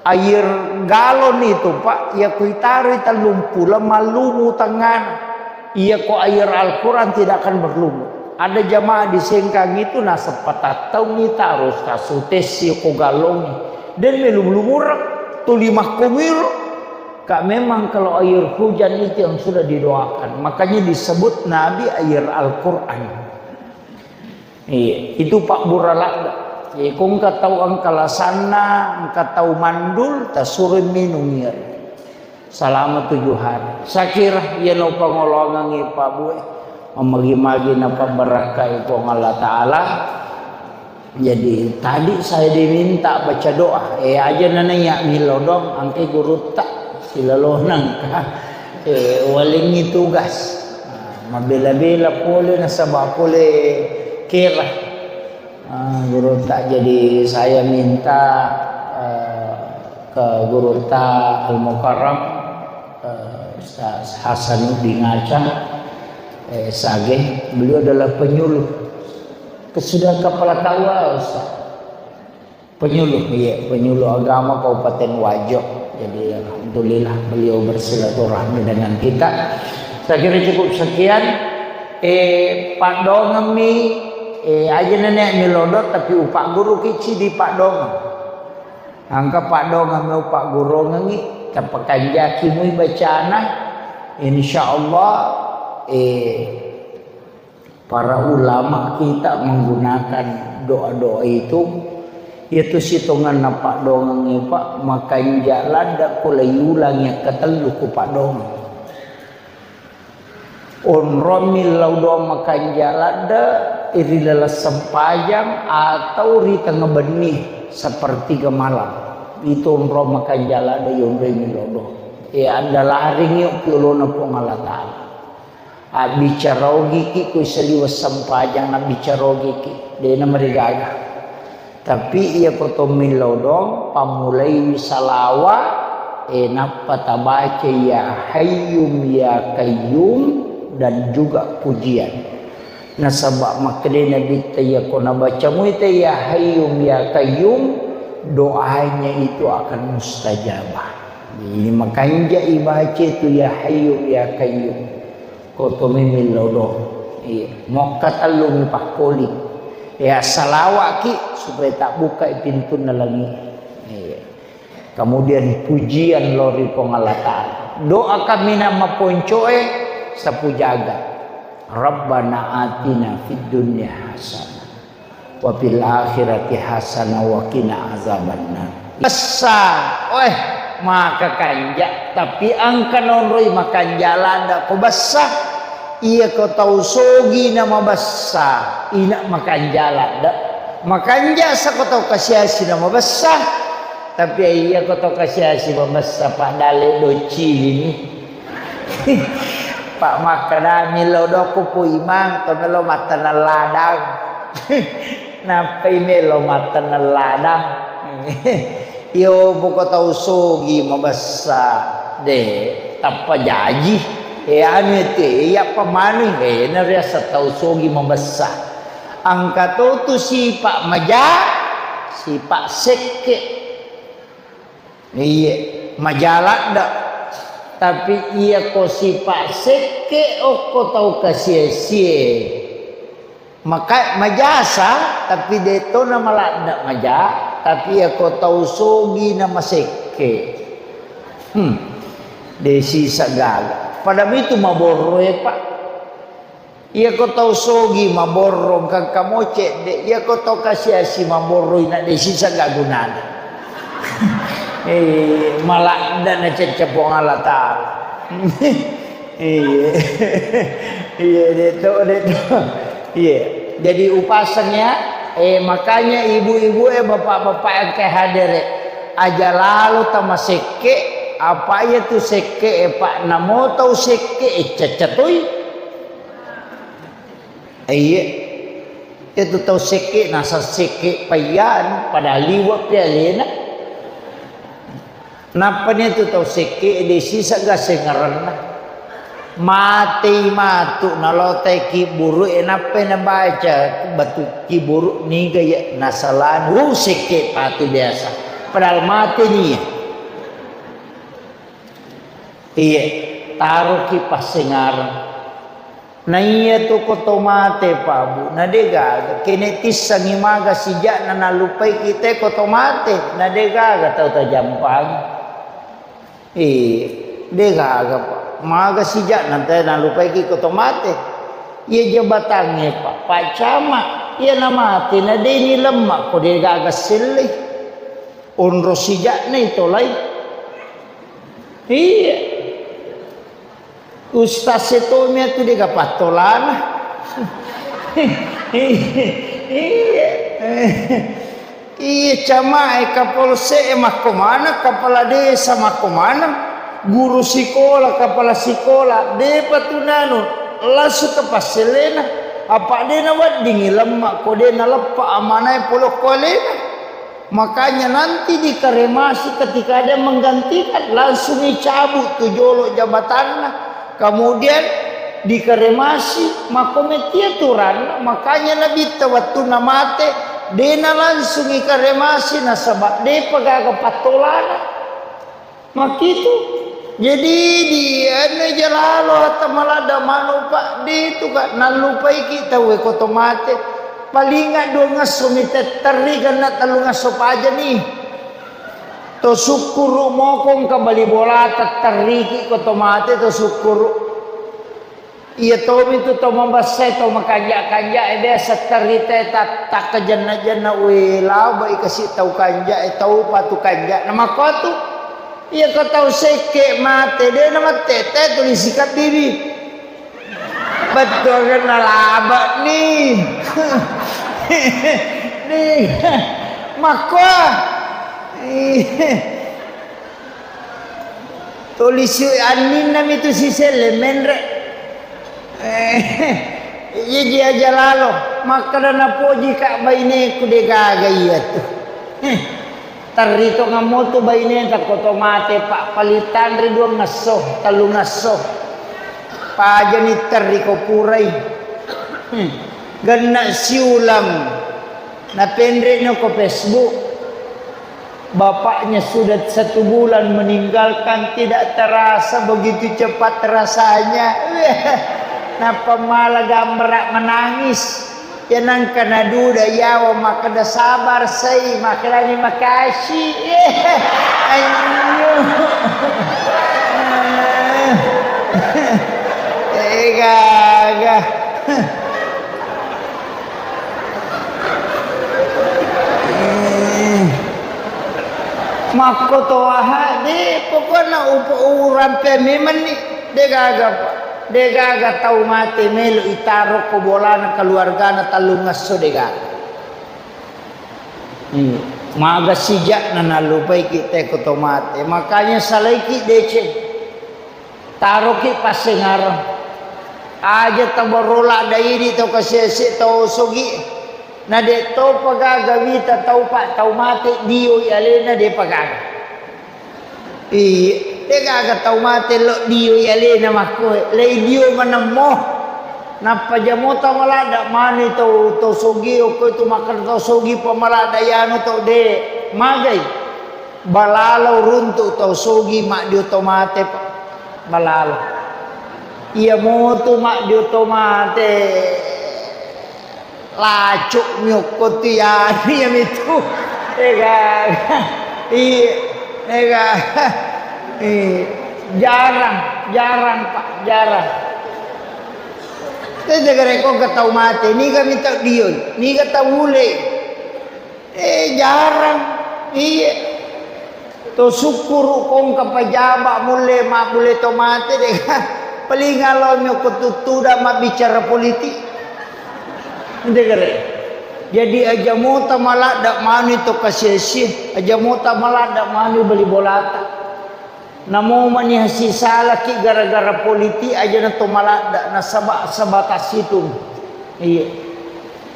Air galon itu, Pak, iya kuitaroi tellung pulo, mallumu tengngana. Iya ko air Al-Quran tidak akan berlumut. Ada jamaah di Sengkang itu naseng patattaungi taro tasutessi ko galongi. Den melu lumureng, tuli makkomiro. Kak, memang kalau air hujan itu yang sudah didoakan. Makanya disebut Nabi air Al-Quran. Iya, itu pabbura ladde. Jadi, ko engka tau engka lasanna, engka tau mandul, tasuroi minung iya. Selama tujuh hari. Sakira iya naupangoloangengngi Pak Bue. Mamagi-magi napabbarakkai Puang Allah Ta'ala. Jadi, tadi saya diminta baca doa. Eh, aja nanaiya milodong, angke gurutta. Silalonang. Eh, walengngi tugas. Nah, mabela-bela pole nasaba pole kera. Ah, gurutta, jadi saya minta, eh, ke gurutta Al-Mukarram, eh, Ustaz Hasanuddin Aca, eh, S A G, beliau adalah penyuluh. Sudah kepala K U A, Ustaz. Penyuluh, iya, penyuluh agama Kabupaten Wajo. Jadi, alhamdulillah, beliau bersilaturahmi dengan kita. Saya kira cukup sekian. Eh, paddoangemmi, eh, aja nenek milodong, tapi upagguruki cidi paddoangeng. Engka paddoangemmi upagguruangengngi, tapakanjaki mui bacana. Insya Allah, eh, para ulama kita menggunakan doa-doa itu, itu sitonganna paddoangengnge, Pak, makanja ladde ko laiulangi akkatellu ko paddoangeng. Onrong millau doa makanja ladde ri laleng sempajang atau ri tengnga benni sepertiga malam. Itu onrong makanja ladde yonroi millau doa. E, andalaringi yolona Puang Allah Ta'ala. Abbicara ogiki ko saliweng sempajang, abbicara ogiki, de'na marigaga. Tapi iya ko to millau doang, pammulaiwi salawa, Eh, nappa tabaca ya Hayyum ya Qayyum dan juga pujian. Nasaba makkeda Nabitta, iyako nabaca muita ya Hayyum ya Qayyum, doanya itu akan mustajabah. Jadi makanja ibaca itu ya Hayyum ya Qayyum. Ko to memillau do. Iya. Mokka tellumi pakkoli. Ya salawaki supaya tak buka pintunna langi. Iya. Kemudian pujian lao ri Puang Allah Ta'ala. Doa kaminang maponcoe sapu jaga. Rabbana atina fid dunya hasanah wa fil akhirati hasanah wa qina azabannar. Bessa, weh, maka kanja, tapi engka naonroi makanja ladda ko bessa. Iya ko tau sogi na mabessa, ina makanja ladda. Makanja sa ko tau kasiasi na mabessa. Tapi iya ko to kasiasi mabessa, Pak, dalle doccilini. Pak, makkedami lo dokku pu imang to melo mattaneng ladang. Nappai melo mattaneng ladang. Yo buko tau sogi mabessa de tappa jaji. E anu te iya pamanu e na riasa tau sogi mabessa. Engka to tu sipa maja, sipa sekke. Iye, maja ladda. Tapi iya ko sipa sekke okko tau kasie-sie. Maka majasa, tapi de to na maladda maja, tapi iya ko tau sogi na masekke. Hmm. De sisa gaga. Pada mitu maborro e, Pak. Iya ko tau sogi maborro engka mo cedde, iya ko tau kasiasi maborro ina de sisa ga gunana. Eh, maladda na cecce Puang Allah Ta'ala. Iya. Iya, de to, de to. Iya. Jadi upaseng ya, eh, makanya ibu-ibu e, bapak-bapak yang ke hadir e, aja lalo tamasekke, apa iya tu sekke e, Pak, namo tau sekke e, cecce toi. Iya. Itu tau sekke, nasa sekke payyan, padahal liwa pi alena. Nappa ni tu tau sekke, de sisa ga sengarenna. Matei matu, nalotai kiburu, e nappai nabaca batu kiburu, niga ya nasalani, uh, sekke patu biasa. Padahal mate ni ya. Iya, taroki passengareng. Na iya tu ko to mate, Pak, Bu, na de gaga. Kene tissangi maga sija'na nallupai kita ko to mate, na de gaga tau tajampangi. Eh, de gaga, Pak. Maga sija'na te nallupai ki ko to mate. Iya jabatangnge, Pak, Pak Camat, iya na mate, na de ni lemma ko de gaga sellei. Onro sija'na itolai. Iya. Ustaz e tommi atu de ga pattolana. Iya. Iya, camae, kapolsek e makko maneng, kepala desa makko maneng, guru sikola, kepala sikola, depa tu nanu, langsung ke passellena. Apa de naweddingi lemma, ko de naleppa amanae polokko alena. Makanya nanti dikremasi ketika ada yang menggantikan, langsung dicabut tu jolo jabatanna. Kemudian dikremasi, makko metti aturanna. Makanya Nabitta wettunna mate, dena langsung ikremasi nasaba depa gaga pattolana. Makkitu. Jadi di anu jalalo hatta maladda manu, Pak, de tu ka nallupaiki tauwe ko to mate. Palinga duangesso mi tetterri, ganna tellungesso pajani. To sukkuru mokong ka bali bola tetterriki ko to mate to sukkuru. Iya tomi tu tau mabessai, tau makanja-kanja e, biasa terita e, ta-, takkajenna-jenna, we, labai kasi tau kanja e, tau patu kanja. Na makkotu, iya ko tau sekke mate, de na mattete tuli sikabbibi. Bettuangenna laba ni. Ni. Makko. Tuli si anninna mi tu siselle menre. Eh, iya ji aja lalo. Makkeda napoji ka baineku de gaga iya tu. Eh, Terri to ngammotu baineta ko to mate, Pak, palitanri duangngesso, tellungesso. Pajani terri ko purai. Hmm. Genna siulang. Napenreno ko Facebook. Bapaknya sudah satu bulan meninggalkan, tidak terasa begitu cepat rasanya. Nappa mala gambara menangis. Ya nangka naduda yawa makkeda sabar sai, makkedani makasi. Anyu. Eh, gaga. Eh. Makko to aha, de, pokokna upa-, urampe memenni, de gaga, Pak. De gaga tau mate melo itaro ko bolana keluargana tellungesso, de gaga. Hmm. Maga sija'na nallupaiki te ko to mate. Makanya salaiki deceng. Taroki passengareng. Aja tabarro ladda idi tau kasiasi, tau sogi. Na de topa gaga wita tau pa, tau mate dioi alena, depa gaga. Iya, de gaga tau mate lo dioi alena makkoe. Lei dio manemmo. Nappa jamota maladda mani tau, tau sogi, okko itu makkeda tau sogi pa maladda yanu tau de. Magai. Balalo runtu tau sogi maddio to mate, Pak. Balalo. Iya motu maddio to mate. Lacuk miokko tu ya, iya mitu. Ega. Iya. Ega. Iya. Jarang, jarang, Pak, jarang. Tete gare ko tau mate, niga mitau dioi, niga tau ule. Eh, jarang. Iya. To sukkuru kongka pajaba mulle, mabbulle to mate de. Paling alo nyoko tuttuda mabbicara politik. Ndegere. Jadi aja mota maladda manu to kasiasi, aja mota maladda manu bali bolata. Namo mani hasisalaki gara-gara politik aja na to maladda, nasaba sebatas itu. Iya.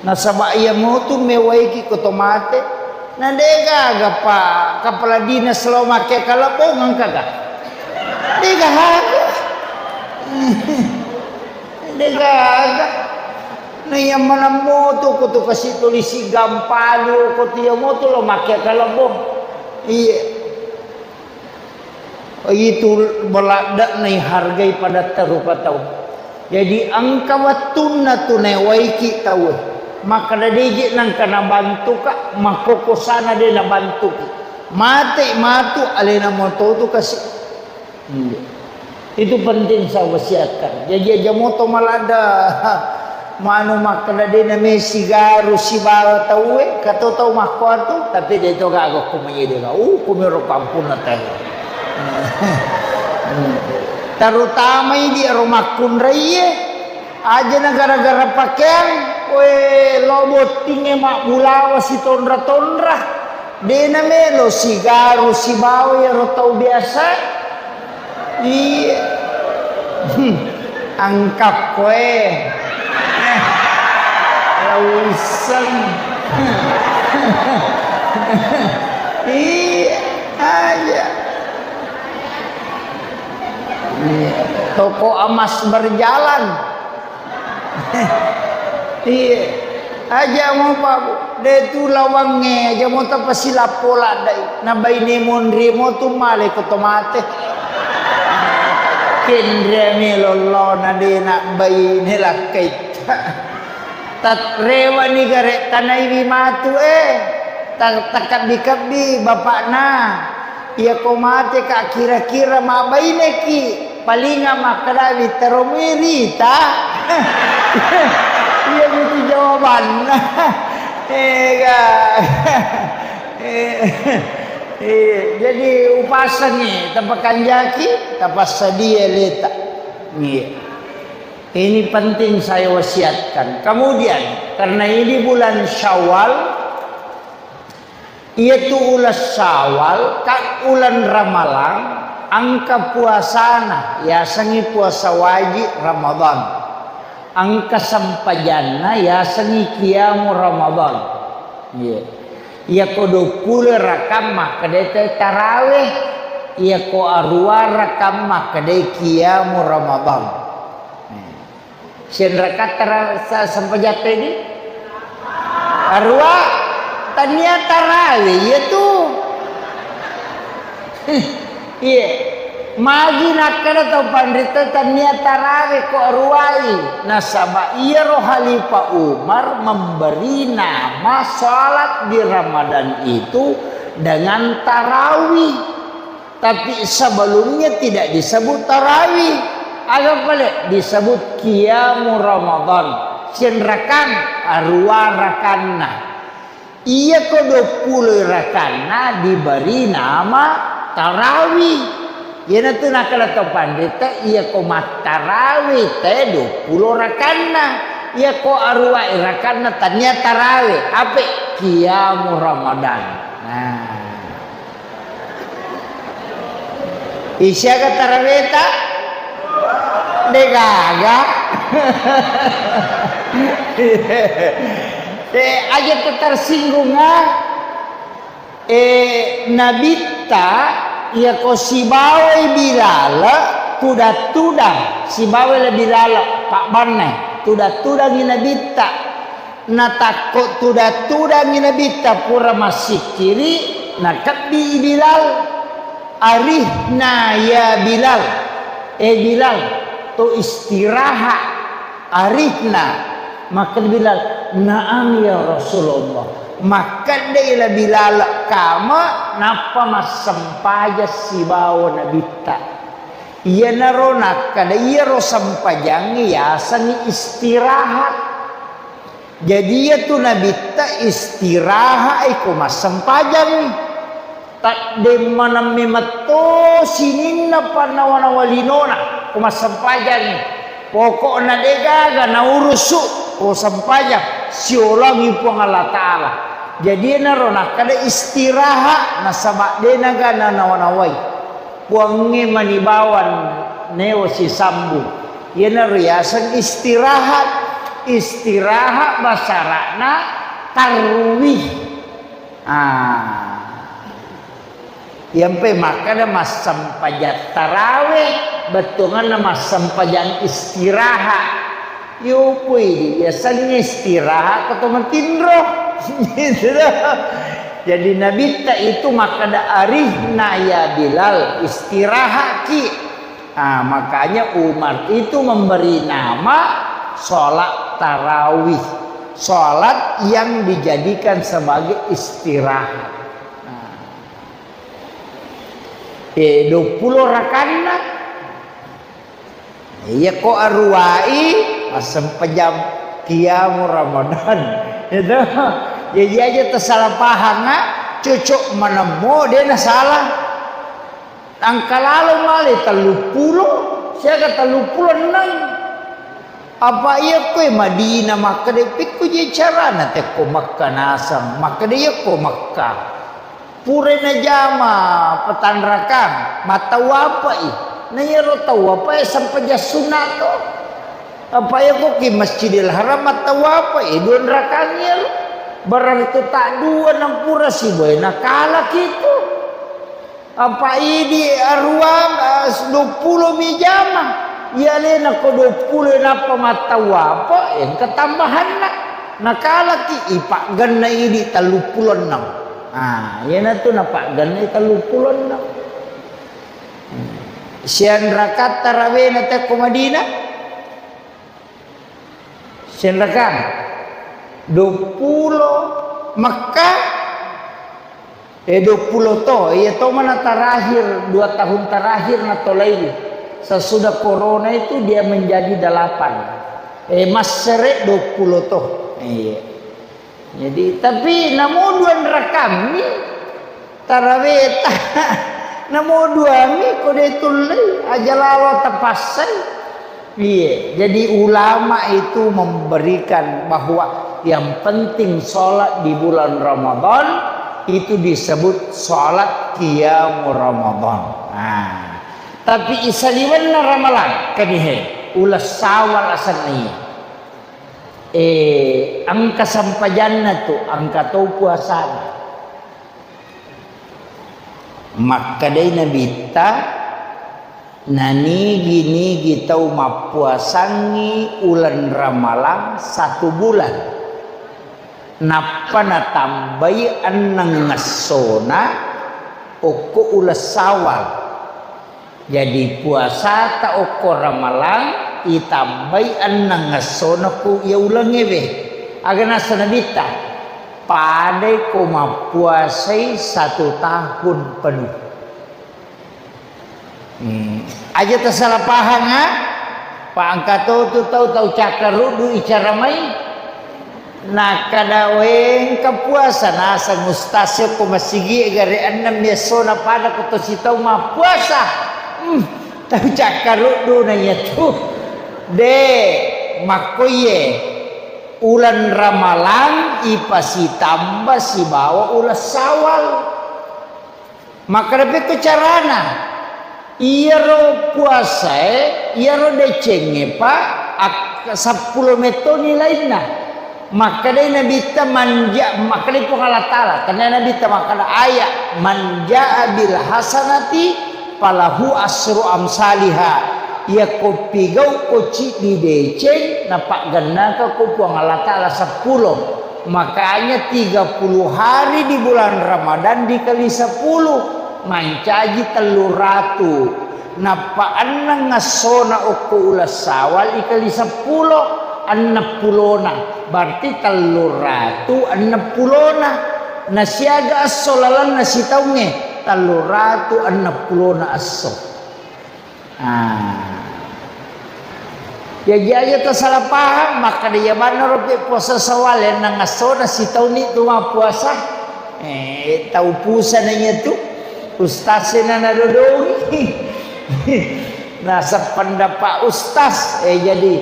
Nasaba iya motu mewaiki ko to mate. Na de gaga pa kepala dinas lo make kalebong engka ga? De gaga. De gaga. Na iya maneng motu ko tu kasi tulisi gampalu ko tu iya motu lo make kalebong. Iya. Itu beladda'na ihargai padatta rupa tau. Jadi engka wettunna tu naewaiki tauwe. Makkeda deje nengka nabantuka, makkokosana de nabantuki. Mate matu alena moto tu kasi. Iya. Itu penting saya wasiatkan. Jadi aja moto maladda. Manu makkeda de name sigaru sibawa tauwe, kato tau makkuatu, tapi de to gaga ko manyede ga. Uh, kumiro pampunna tau. Terutama idi ero makkunraie, aja na gara-gara pakeang, we lo bottinge mabbulawa sitonra-tonra. De namelo sigaru sibawa iyaro tau biasa. Iya. Hmm. Angkakkoe. Eh. Lauisseng. Iya, aja. Iya. Toko emas berjalan. Iya. Aja mo, Pak, de tu lawangnge, aja mo tapasilappo laddai. Na baine monri mo tu male ko to mate. Kenre melo lona de na baine lakkaitta. Tat-, rewani gare tanaiwi matu, eh. Ta-, takabbi-kabbi bapakna. Iyako mateka kira-kira mabbaineki, palinga makkedawi teromui rita. Iya mitu jawabanna. Ega. Eh, eh, jadi upasengi, tapakanjaki, tapassadia leta. Iya. Ini penting saya wasiatkan. Kemudian, karena ini bulan Syawal, Iyatu uleng Syawal, ka uleng Ramalang, engka puasana, yasengngi puasa wajib Ramadan. Engka sempajanna, yasengngi qiyamu Ramadan. Iya. Iyako duappulo rakang makkedai te tarawih, iyako aruwa rakang makkedai qiyamu Ramadan. Sianraka tara-, sa-, sempajatta idi? Aruwa, tania tarawih, iya tu. Iya. Magi nakkeda tau panrita tania tarawih ko aruwai. Nasaba iyaro Khalifah Umar memberi nama salat di Ramadan itu dengan tarawih. Tapi sebelumnya tidak disebut tarawih. Aga pale disebut qiyamu Ramadan. Sianrakang, aruwa rakanna. Iyako duappulo rakanna diberi nama tarawih. Iyanatu nakkeda to panrita, iyako mattarawih te duappulo rakanna. Iyako aruwa rakanna tania tarawih, ape? Qiyamu Ramadan. Nah. Isiaga taraweta? Degaga. Eh, aja tersinggung, ah. Eh, Nabitta, iyako sibawai Bilal, tudang-tudang, sibawai Bilal, pabbanna, tudang-tudangi Nabitta. Natakko tudang-tudangi Nabitta pura massikkiri, nakebbi Bilal. Arihna ya Bilal. Eh Bilal, to istirahat. Arihna. Makkeda Bilal, "Naam ya Rasulullah." Makkedai la Bilal kama, nappa massempajang sibawa Nabitta. Iyanaro nakkeda iyaro sempajangnge yasengngi istirahat. Jadi iyatu Nabitta istirahat iko massempajangngi. Taddemmaneng memetto sininna pannawa-nawa linona ko massempajangngi. Pokokna degaga naurusu ko sempajang siolongi Puang Allah Ta'ala. Jadi enaro nakkeda istirahat nasaba denaga nanawa-nawai. Puangnge mani bawang neo sisambung. Iyanaro yaseng istirahat. Istirahat basara'na tarwih. Ah. Iyampe makkeda massempajang tarawih, bettuanganna massempajang istirahat. Yo, pui, biasanya istirahat atau matinro. Gitu dah. Jadi Nabitta itu makkeda, "Arihna ya Bilal, istirahatki." Ah, makanya Umar itu memberi nama sholat tarawih, sholat yang dijadikan sebagai istirahat. Nah. Eh, duappulo rakanna. Iya ko aruwai, massempajang qiyamu Ramadan. Itu. Jadi aja tersalah paham, nak. Cocok menemmo, dia na salah. Angka lalo male telluppulo, siaga telluppulo enneng. Apa iya koe Madinah makkeda, "Pikku je carana tekko Mekka naseng?" Makkeda, "Iya ko Mekka." Pura najama petanrakang, mattawwapai. Na iyaro tawwapae sempajang sunna to. Apa iya ko ki Masjidil Haram mattawwapai, dua rakang iyaro. Berarti tak dua nampura sibawa nakalaki tu. Apa idi aruang, eh, duappulo mi jama. Iya alena ko duappulo nappa mattawwapo, engka tambahanna. Nakalaki ipaggenna idi telluppulo enneng. Ah, iyanatu napaggenna telluppulo enneng. Hmm. Sianrakatta rawena tekko Madinah? Sianrakang. Duappulo Mekka. Eh, duappulo to, iya to mana terakhir, dua tahun terakhir natolai. Sesudah corona itu dia menjadi delapan. Eh, massere duappulo to. Iya. Jadi, tapi namo dua rakammi taraweta. Namo duami ko de tullei, aja lalo tapassai. Iya, jadi ulama itu memberikan bahwa yang penting sholat di bulan Ramadan itu disebut sholat qiyamu Ramadan. Nah, tapi isaliwenna Ramalang, kanihe, ulas Syawal asenna iya. Eh, engka sempajanna tu, engka to puasana. Makkedai Nabitta, nanigi-nigi tau mappuasangngi uleng Ramalang satu bulan, nappa natambai enneng essona okko uleng Sawal. Jadi, puasata okko Ramalang itambai enneng essona ku iya ulengngewe. Aga nasa Nabitta? Padai ko mappuasai satu tahun penuh. Hmm. Aja tasala pahang, ha? Pa engka to tu tau, tau cakkaruddu icara mai. Nakkeda, "Wé, engka puasa." Naseng ustaz e ko masigi e gare ennem essona pada ko to sitau mappuasa. Hmm, tau cakkaruddu na iya tu. De, makkoye. Uleng Ramalang ipasitamba sibawa uleng Sawal. Makkeda pekko carana, iyaro puasae, iyaro decengnge pa ak-, seppulo metto nilainna. Makkedai Nabitta, "Manja-," makkedai Puang Allah Taala, tennia Nabitta makkeda ayat, "Manjaa bil hasanati falahu asru amsaliha." Iyako pigau ko ciddi deceng, napaggennaka ko Puang Allah Taala seppulo. Makanya tiga puluh hari di bulan Ramadan dikali sepuluh, mancaji tellu ratu. Nappa enneng essona okko uleng Sawal ikali seppulo, enneng pulona. Berarti tellu ratu enneng pulona. Nasiaga esso lalenna sitaungnge, tellu ratu enneng pulona esso. Ah. Jaji aja tasala pahang, makkeda iya manna ropi puasa Sawal, enneng essona sitaunni tu mappuasa. Eh, tau pusana iya tu. Ustaz e na nadodongi. Naseng pendapat ustaz, eh, jadi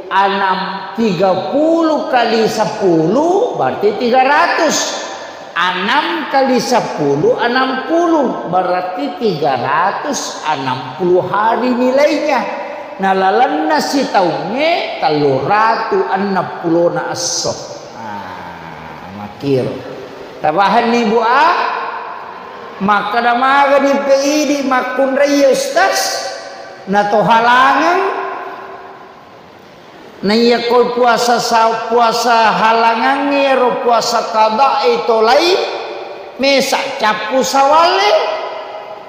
enam, tiga puluh kali sepuluh berarti tiga ratus. Enam kali sepuluh, enam puluh, berarti tiga ratus enam puluh hari nilainya. Nah, lalenna sitaungnge tellu ratu enneng pulona esso. Ah, makkiro. Tapahanni, Bu, a? Makkeda magani pe idi makkunrai, ustaz? Na to halangeng? Naiya ko puasa sa-, puasa halangangnge ro puasa qada'i tolai, mesa cappu Sawale,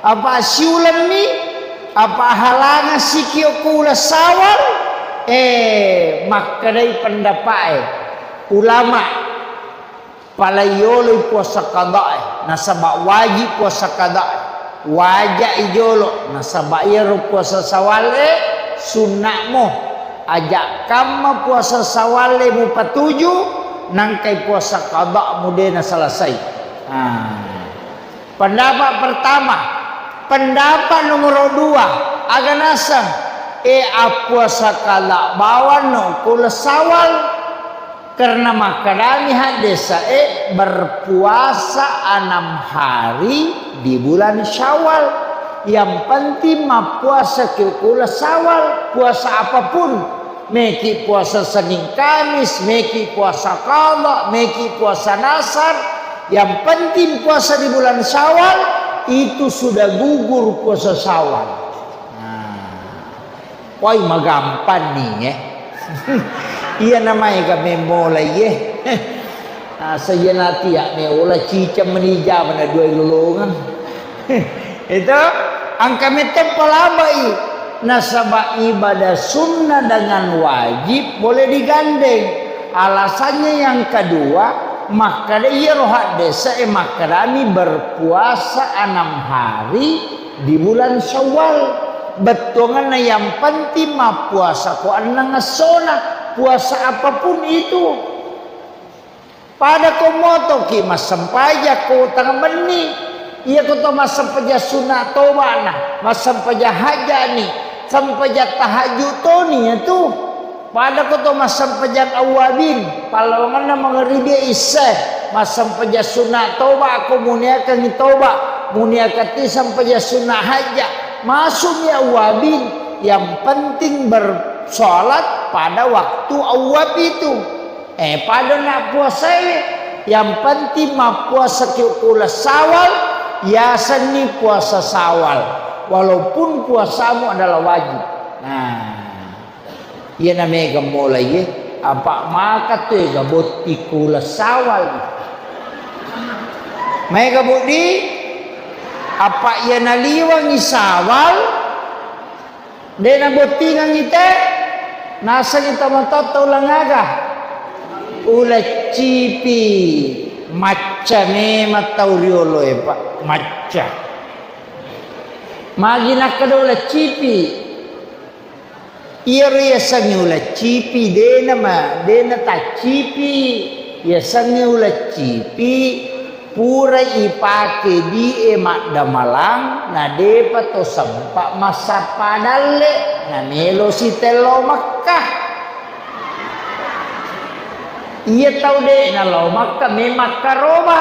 apa siulemmi, apa halangeng sikio ko uleng Sawal, eh, makkedai pendapa'e ulama. Pala yoloi puasa qada'i, nasaba wajib puasa qada'i. Waja'i jolo, nasaba iyaro puasa Sawale sunna'mo. Aja kamma puasa Sawale mupatuju, nangkai puasa qada mude nasalasai. Ah. Pendapat pertama, pendapat nomor dua, aga naseng, e, appuasa qada bawang no ko uleng Sawal. Karena makkedami haddese'e, berpuasa enam hari di bulan Syawal. Yang penting mappuasa ki ko uleng Syawal, puasa apapun. Meki puasa Senin Kamis, meki puasa qada, meki puasa nasar. Yang penting puasa di bulan Syawal, itu sudah gugur puasa Syawal. Nah. Wai, magampanni, eh. Iya namaega memmola, iye. Asa iya natia meola ciceng meni jama na dua lolongeng. Itu engka mette palabai. Nasaba ibadah sunnah dengan wajib boleh digandeng. Alasannya yang kedua, makkeda iyaro haddese'e makkedami berpuasa enam hari di bulan Syawal. Bettuanganna yang penting mappuasa ko enneng essona, puasa apapun itu. Pada ko motoki massempajang ko tengah benni, iya ko to massempajang sunat toba'na, massempajang hajja'ni, sempajang tahajud toni ya tu. Pada ko to massempajang awwabin, pallawangenna mangaribi isya, massempajang sunat toba ko muniakangngi toba, muniakatti sempajang sunat hajja, masukmi awwabin, yang penting bersolat pada waktu awwab itu. Eh, pada na puasae, yang penting mappuasa ki uleng Syawal, Yasenni puasa Syawal, walaupun puasamu adalah wajib. Nah, iyana mega mulai, apa maka tu ega botti kula Syawal. Mega budi, apa iyana liwangi Syawal, de nabottingangi te, nasengi tomatoatta uleng aga? Uleng cipi. Macca memang tau rioloe, Pak, macca. Magi nakkeda uleng cipi? Iyaro yasengnge uleng cipi, dena ma-, dena taccipi. Yasengnge uleng cipi, pura ipake die maddamalang, na depa to sempa massappa dalle, na melo sitello Mekkah. Iya tau de nalao Makka, me makkaroba,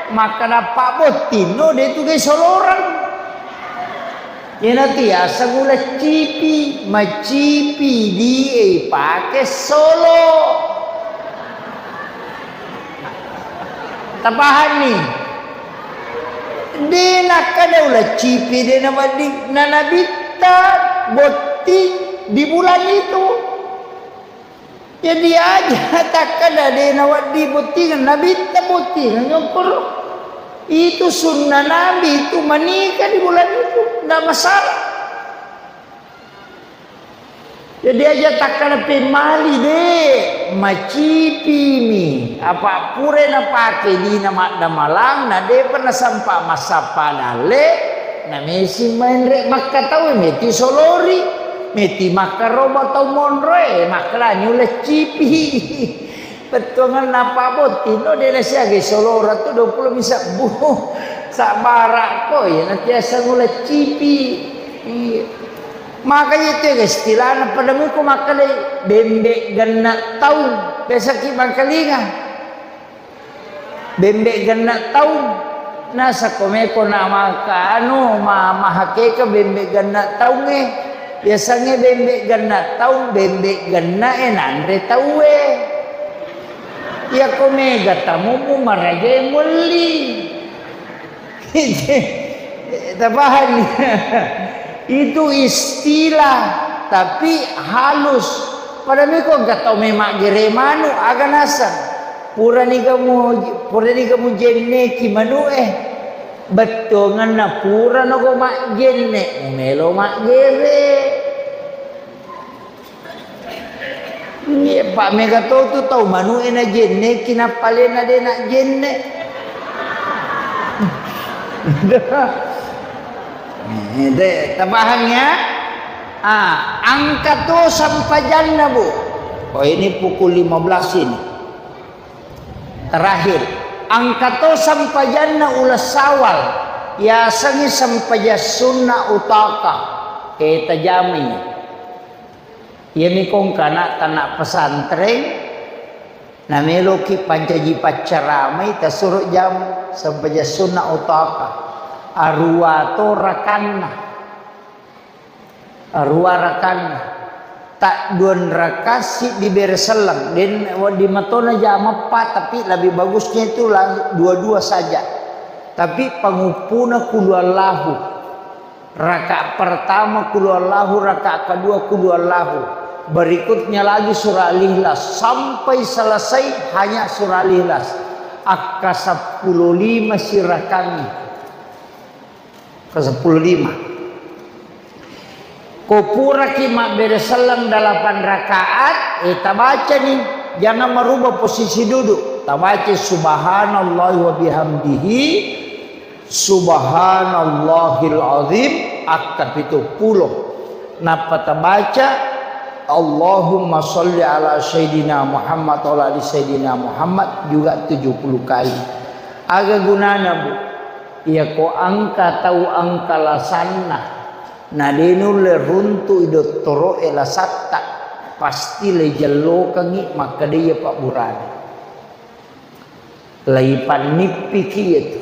makkada pabbottinno, de tu gai soloreng. Iyanatu yaseng uleng cipi, macipi die ipake solo. Tapahanni? De nakkada uleng cipi, de nawedding, na nabitta botting di bulan itu. Jadi aja takkada de nawedding bottingeng, nabitta bottingeng, okkoro. Itu sunnah Nabi itu menikah di bulan itu, ndak masalah. Jadi aja takkada pemmali de, macipimi. Apa pura napake dina maddamalang, na depa nasempa massappa dalle, na mesi menre makka tau, meti solori, meti makkaroba tau monroe, makkalani uleng cipi. Bettuangenna apa botting, no, de nasiagai solora tu dua puluh mi sebbu. Sabbara ko, iya, nanti asal uleng cipi. Iya. Makanya itu ya, istilahna pada miko makkedai bembe genna taung. Biasa ki mangkalinga. Bembe genna taung. Nasa ko meko na maka anu, ma-, mahakeka bembe genna taungnge. Biasangnge bembe genna taung, bembe genna e nanre tauwe. Iya ko mega tamumu marajae muelli. Tapahani? Itu istilah, tapi halus. Pada miko engka tau memaggere manu, aga naseng. Purani gamu, purani gamu jenneki manu e. Bettuangenna pura nago majjenne, mumelo maggere. Iya, pa mega to tu tau manu e najenneki, nappalena de najenne. Eh, de, tapahang ya? Ah, angka to sampajanna, Bu. Oh, ini pukul lima belas ini. Terakhir, angka to sampajanna uleng Sawal, yasengngi sampajang sunna utaka, eh, tajamai. Iyami kongkana tana pesantren, nameloki pancaji paccaramai, tasuro jam sampajang sunna utaka. Arua to rakanna. Arua rakanna. Tadduan raka siddi bere selleng. Den wedding matona jama eppa, tapi lebih bagusnya itu la-, dua-dua saja. Tapi panguppuna kulu Allahu. Raka pertama kulu Allahu, raka kedua kulu Allahu. Berikutnya lagi surah Al-Ikhlas. Sampai selesai hanya surah Al-Ikhlas. Akka seppulo lima sirakangi. Ke sepuluh lima. Ko puraki mabbere selleng delapan rakaat, eh, tabacani, jangan merubah posisi duduk. Tabaca subhanallahi wa bihamdihi, subhanallahil azim, akka pitu pulo. Nappa tabaca, Allahumma salli ala Sayyidina Muhammad wa ala ali Sayyidina Muhammad juga tujuh puluh kali. Aga gunana, Bu? Iyako engka tau engka lasanna, na de nulle runtu'i dottoro'e lasatta, pasti le jellokengngi makkedai iya pabburane. Leipannippiki iyatu.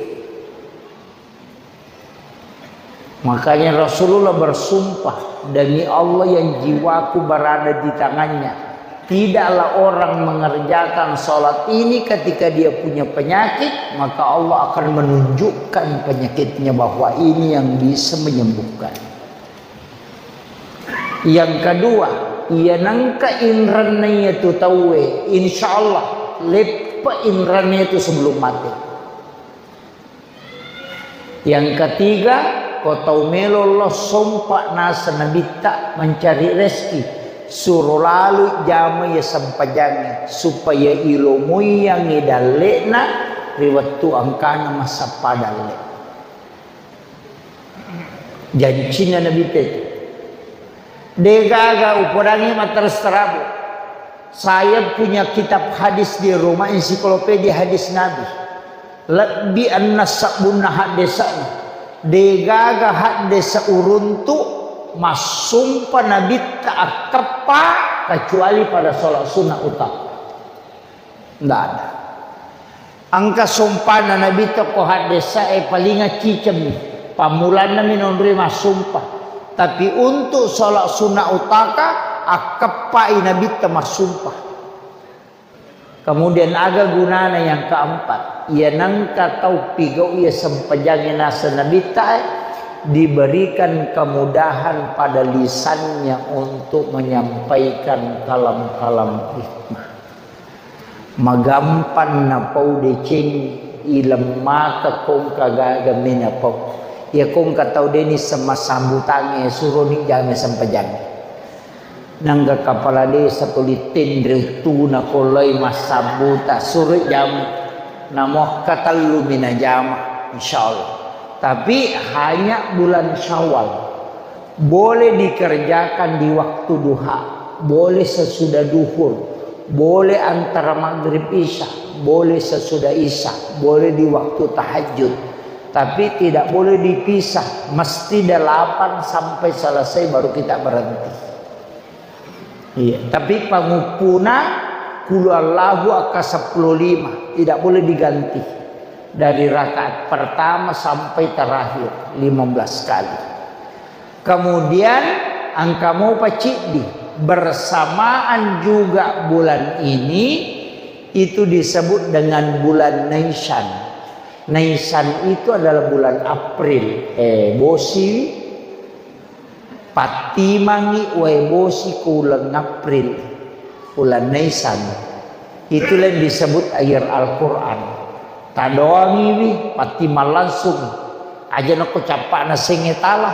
Makanya Rasulullah bersumpah, "Demi Allah yang jiwaku berada di tangannya, Tidaklah orang mengerjakan sholat ini ketika dia punya penyakit, maka Allah akan menunjukkan penyakitnya bahwa ini yang bisa menyembuhkan. Yang kedua, iya nengka inranna iya tu tauwe, insya Allah leppa inranna itu sebelum mati. Yang ketiga, ko tau melo lo sompa nasa nabitta mencari rezeki, suro lalu jama ya sempajangi supaya ilomoiyangi dalle'na ri wettu angkana massappa dalle. Jancinna Nabitta itu. Degaga upodangi matteres terabu. Saya punya kitab hadis di rumah, ensiklopedia hadis Nabi. Lebbi enneng sabbunna haddesa'na. Degaga haddesa uruntu massumpa Nabitta akkeppa kecuali pada sholat sunnah utama. Ndak ada. Engka sompana Nabitta ko haddesa'e palinga cicemmi. Pammulanna mi nonroi massumpa. Tapi untuk sholat sunnah utaka, akkeppai Nabitta massumpa. Kemudian aga gunana yang keempat? Iya nengka tau pigau iya sempajangi nasa Nabitta, eh, diberikan kemudahan pada lisannya untuk menyampaikan kalam-kalam hikmah. Magampang napau deceng, ilemmaka kongka gaga menapau. Iya kongka tau deni sema sambutange suroni jame sempajang. Nangga kapala desa tuli tenre uttuna koloi massambuta suroi jame. Namohka tellu mina jama, insyaallah. Tapi hanya bulan Syawal. Boleh dikerjakan di waktu duha, boleh sesudah duhur, boleh antara maghrib isya, boleh sesudah isya, boleh di waktu tahajud. Tapi tidak boleh dipisah, mesti delapan sampai selesai baru kita berhenti. Iya, tapi panguppuna kulu Allahu akka seppulo lima, tidak boleh diganti dari rakaat pertama sampai terakhir lima belas kali. Kemudian engka mopa ciddi, bersamaan juga bulan ini itu disebut dengan bulan Naisan. Naisan itu adalah bulan April. Eh, bosi, pattimangi wae bosi ko uleng April, uleng Naisan. Itulah yang disebut air Al-Quran. Tadoangiwi, pattimang langsung. Aja nako cappana senge tala.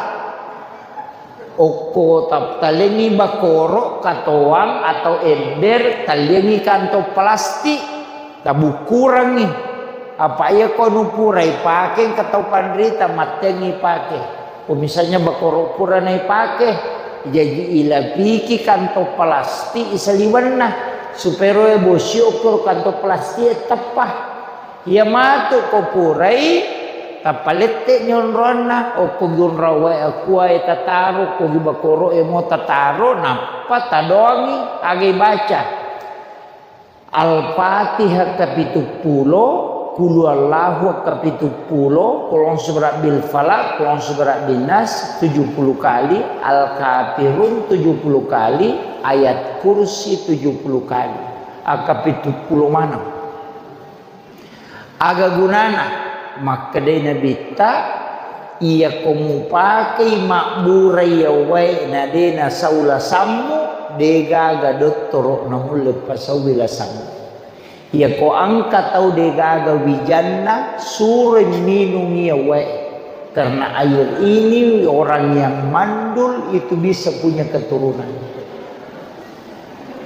Okko tap-, talengi bakoro, katoang atau ember, talengi kantong plastik, tabukurangi. Apa iya ko nupurai pake, engka tau panrita mattengi pake. Ko misalnya bakoro pura naipake, jaji ilapiki kantong plastik isaliwenna, supaya roe bosi okko kantong plastik e teppa. Iya matu ko purai, tapalette nyonroanna, okko gunrawae akuae tataro, ko gi bakoro e mo tataro, nappa tadoangi agai baca. Al-Fatihah kapituppulo, Qul huwallahu kapituppulo, Qul a'udzu birabbil falaq, Qul a'udzu birabbin nas tujuh puluh kali, Al-Kafirun tujuh puluh kali, Ayat Kursi tujuh puluh kali. Akka pituppulo maneng. Aga gunana? Makkedai Nabitta, iyako mupakei mabbura iya wae na de nasau lasammu, de gaga dottoro namulle pasaui lasammu. Iyako engka tau de gaga wijanna, suroi minung iya wae. Karena air ini orang yang mandul itu bisa punya keturunan.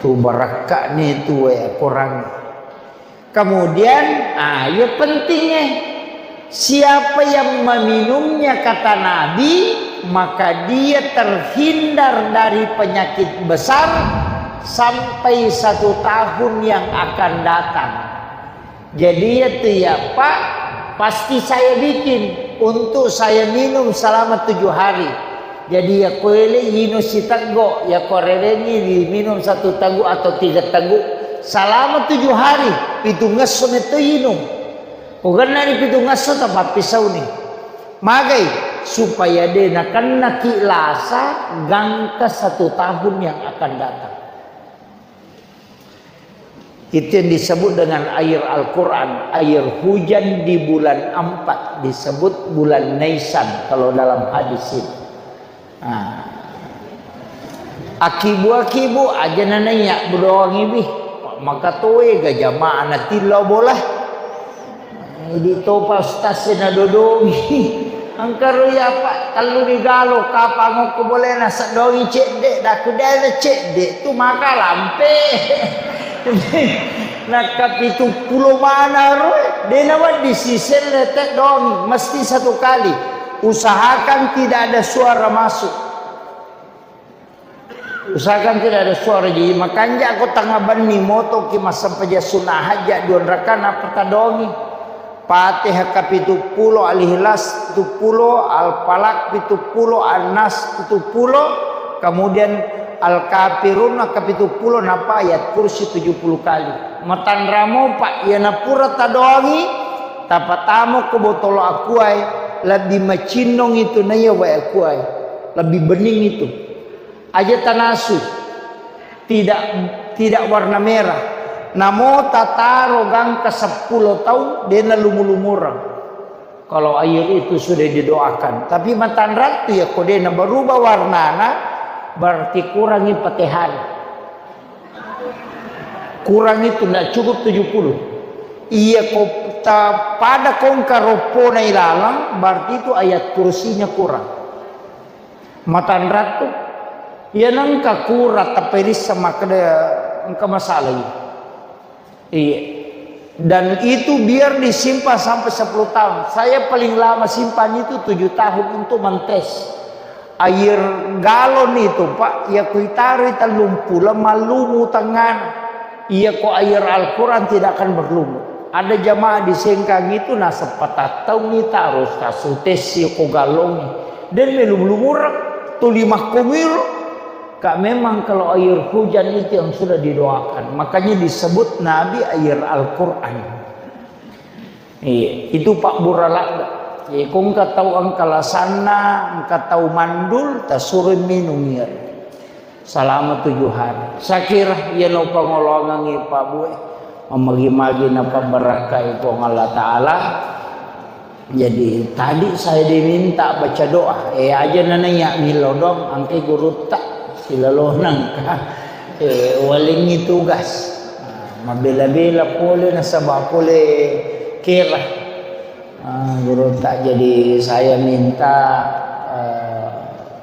Tu barakka'ni tu wae Al-Quran. Kemudian, ah, iya pentingnya, siapa yang meminumnya, kata Nabi, maka dia terhindar dari penyakit besar sampai satu tahun yang akan datang. Jadi, ya tu ya, Pak, pasti saya bikin untuk saya minum selama tujuh hari. Jadi, ya koele inung siteggo, ya ko rewengi diminum satu teguk atau tiga teguk selama tujuh hari, pitungngesso metto inung. Ko gennani pitungngesso, tapappisauni. Magai? Supaya de nakennaki lasa gangka satu tahun yang akan datang. Itu yang disebut dengan air Al-Quran. Air hujan di bulan empat disebut bulan Naisan kalau dalam hadis itu. Nah, akibu-akibu aja nanaiya bedoangi bi. Maka toe ga jamaah na tillau bola. Idi topa ustaz na dodongi. Engka ro iya, Pak, tellu digalo, kapang okko bolena, sedongi cedde, daku dena cedde, tu maka lampe. Nakka pitu pulo mana ro, dena wedding siselle te dongi, mesti satu kali. Usahakan tidak ada suara masuk. Usahakan tidak ada suara. Jadi makanja ko tengah benni motoki massempajang sunna hajat dua rakaat nappa tadongi. Fatihah kapitu pulo, Al-Ikhlas pitu pulo, Al-Falaq pitu pulo, An-Nas pitu pulo, kemudian Al-Kafirun kapitu pulo, nappa ayat kursi tujuh puluh kali. Matanramo, Pak, iya napura tadongi, tapatamo ko botolo akuae, lebih macinnong itu naiya wae akuae. Lebih bening itu. Aja tanasu. Tidak, tidak warna merah. Namo tataro gangka seppulo taung, dena lumu-lumureng. Kalau air itu sudah didoakan. Tapi matanrattu ya, ko dena berubah warnana, berarti kurangi Fatihah. Kurang itu, ndak cukup tujuh puluh. Iya ko ta-, pada kongka roppona ilalang, berarti itu ayat kursinya kurang. Matanrattu. Iya nengka kura taperissa makkeda engka masalah iya. Iya. Dan itu biar disimpan sampai sepuluh tahun. Saya paling lama simpan itu tujuh tahun untuk mentes. Air galon itu, Pak, iya kuitaroi tellung pulo mallumu tengngana. Iya ko air Al-Quran tidak akan berlumut. Ada jamaah di Sengkang itu naseng patattaungi taro tasutessi ko galongi. Den melu lumureng, tuli makkomiro. Kak, memang kalau air hujan itu yang sudah didoakan. Makanya disebut Nabi air Al-Quran. Iya, itu pabbura ladde. Iya, ko engka tau engka lasanna, engka tau mandul, tasuro minung iya. Salama tujuh hari. Sakira iya no pangolongengngi Pak Bue. Mamagi-magi napabbarakkai Puang Allah Ta'ala. Jadi tadi saya diminta baca doa. Eh, aja nanaiya milodong, angke gurutta. Silalonang ka. Eh, walengngi tugas. Nah, mabela-bela pole nasaba pole kera. Ah, gurutta, jadi saya minta, eh,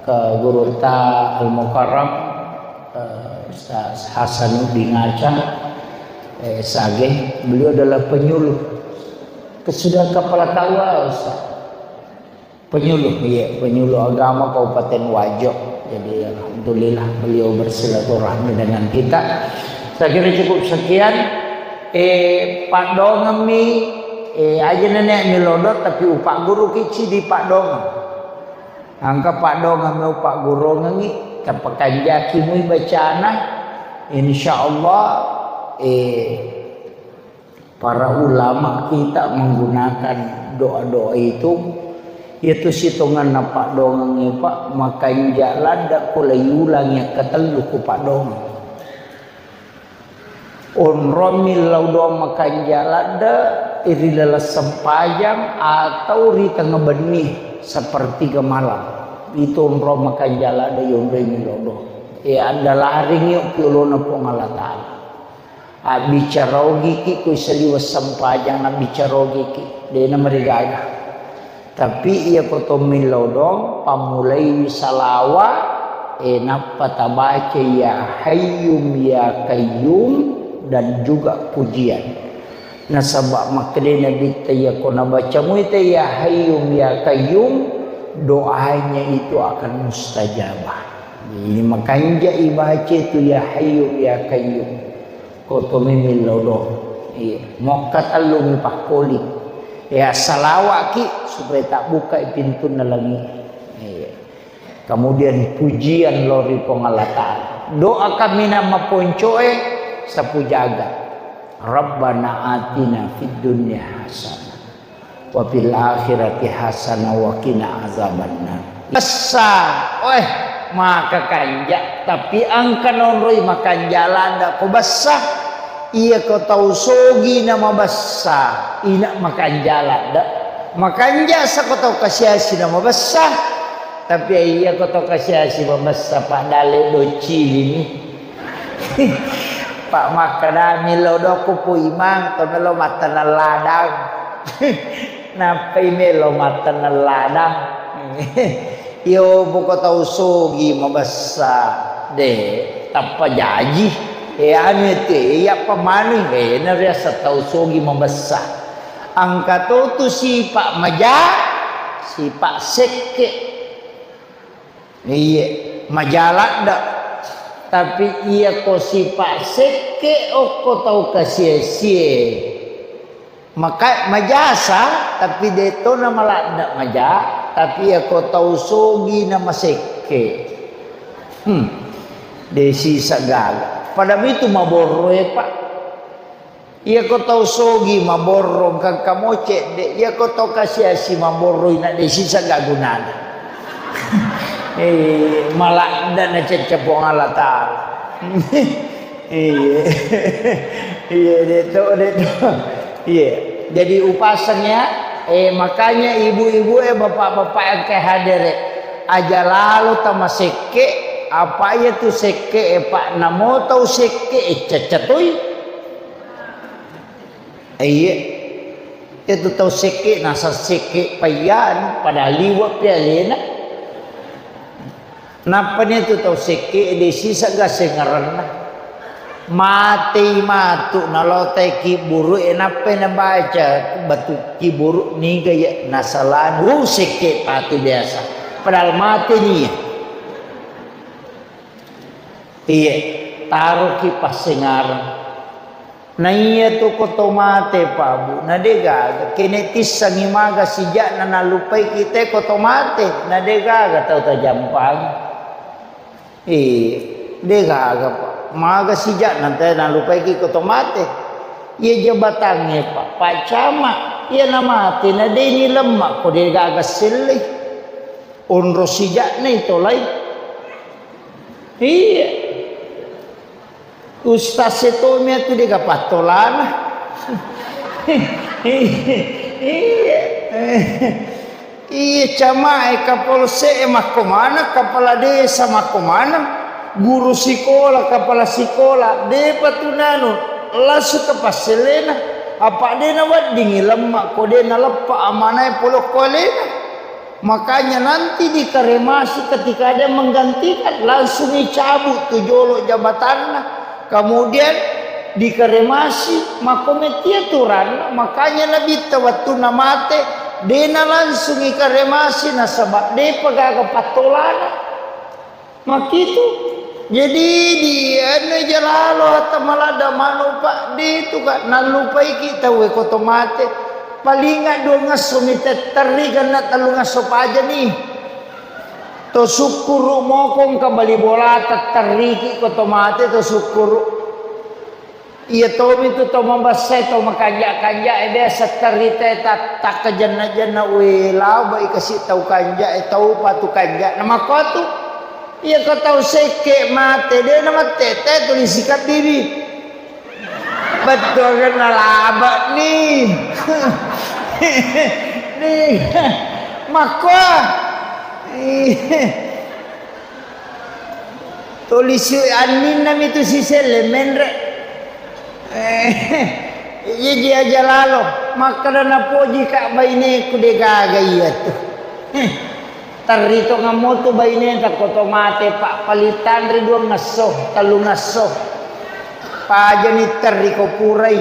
ke gurutta Al-Mukarram, eh, Ustaz Hasanuddin Aca, eh, Sage, beliau adalah penyuluh. Sudah kepala K U A, Ustaz. Penyuluh, iya, penyuluh agama Kabupaten Wajo. Jadi, alhamdulillah beliau bersilaturahmi dengan kita. Saya kira cukup sekian. Eh, padongemmi, eh, aja nenek milodo, tapi upak guru kici di padongeng. Angka padongemmi upak gurungengi, tapakanjaki mui bacana. Insya Allah, eh, Para ulama kita menggunakan doa-doa itu, yaitu sitongenna paddongengnge, Pak, makanja ladde ko laiulangi akkatellu ko paddongeng. Onrommi lao doa makanja ladde ri laleng sempajang atau ri tengnga benni, sepertiga malam. Itu onrong makanja ladde yonroi lao doa. E, andalaringi ki olona Puang Allah Ta'ala. Abbicara ogiki ko saliweng sempajang, abbicara ogiki, de'na marigaga. Tapi iya ko tommi lao doang, pammulai salawa, e, nappa tabaca ya Hayyum ya Qayyum dan juga pujian. Nasaba makkeda Nabitta, iya ko nabaca muita ya Hayyum ya Qayyum, doanya itu akan mustajabah. Jadi makanja ibaca itu ya Hayyum ya Qayyum. Ko tommi lao doang. Iya. Mokka tellumi pakkoli. Ya, salawaki supaya tabbukai pintunna langi. Iya. Kemudian pujian lao ri Puang Allah Ta'ala. Doa kaminang maponcoe sapu jagat. Rabbana atina fid dunya hasanah. Wa fil akhirati hasanah wa qina azabannar. Bessa, weh, maka kanja, tapi engka naonroi makanja ladde ko bessa. Iya ko tau sogi na mabessa, ina makanja ladde. Makanja sa ko tau kasiasi na mabessa, tapi iya ko tau kasiasi mabessa, Pak, dalle doccilini. Pak, makkedami lo dokku Pu Imang, to melo matteneng ladang. Nappai melo matteneng ladang. Iyo, poko tau sogi mabessa, de, tappa jaji. E, anu itu, e, iya pamanu, e, na riaseng tau sogi mabessa. Engka to tu sipa maja, sipa sekke. Iye, maja ladde. Tapi iya ko sipa sekke okko tau kasie-sie. Maka majasa, tapi de to na maladde maja, tapi iya ko tau sogi na masekke. Hmm. De sisa gaga. Pada mitu maborro e, Pak. Iya ko tau sogi maborro, engka-engka mo cedde. Iya ko tau kasiasi maborro, ina de sisa ga gunana. Eh, maladde na cecce Puang Allah Taala. Iya. Iya, de to, de to. Iya. Jadi upaseng ya. Eh, makanya ibu-ibu, eh, bapak-bapak yang ke hadir, eh, aja lalo tamasekke, apa iya tu sekke, eh, Pak, namo tau sekke, eh, cecce toi. Iya. Itu tau sekke, nasa sekke payyan, padahal liwe pi alena. Nappani tu tau sekke, de sisa ga sengarenna. Matei matu, nalotai kiburu, e, nappai nabaca batu kiburu, niga ya nasalani, uh, sekke patu biasa. Padahal mate ni. Iya, taroki passengareng. Na iya tu ko to mate, Pak, Bu, na de gaga. Kene tissengi maga sija'na nallupai kita ko to mate, na de gaga tau tajampangi. Eh, de gaga, Pak. Maga sija'na te nallupai ki ko to mate. Iya jabatangnge, Pak, Pak Camat, iya na mate, na de ni lemma ko de gaga sellei. Onro sija'na i tolai. Iya. Ustaz e tomi atu de ga pattolana. Iya. Iya, camae, kapolsek e makko maneng, kepala desa makko maneng, guru sikola, kepala sikola, depa tu nanu, langsung ke passelena. Apa de na weddingi lemma, ko de na leppa amanae pole ko alena. Makanya nanti dikremasi ketika ada yang menggantikan, langsung dicabut tu jolo jabatanna. Kemudian dikremasi, makko metti aturanna. Makanya Nabitta wettunna mate, dena langsung ikremasi nasaba depa gaga pattolana. Makkitu. Jadi di anu jalalo hatta maladda manu, Pak, de tu ka nallupaiki tauwe ko to mate. Palinga dua ngesso mi tetterri, genna tellu ngesso pajani. To sukkuru moko engka bali bola tetterriki ko to mate to sukkuru. Iya tomi tu tau mabessai, tau makanja-kanja e, biasa terri te ta-, takkajenna-jenna, we, lao bai kasi tau kanja e, tau patu kanja. Na makkotu, iya ko tau sekke mate, de na mate te tuli sikabbibi. Bettuangenna laba ni. Ni. Makko. Tuli si anninna mi tu siselle menre. Eh, iya ji aja lalo. Makkeda napoji ka baineku de gaga iya tu. Eh, terri tongammo tu baineta ko to mate, Pak, palitanri dua ngesso, tellu ngesso. Pajani terri ko purai.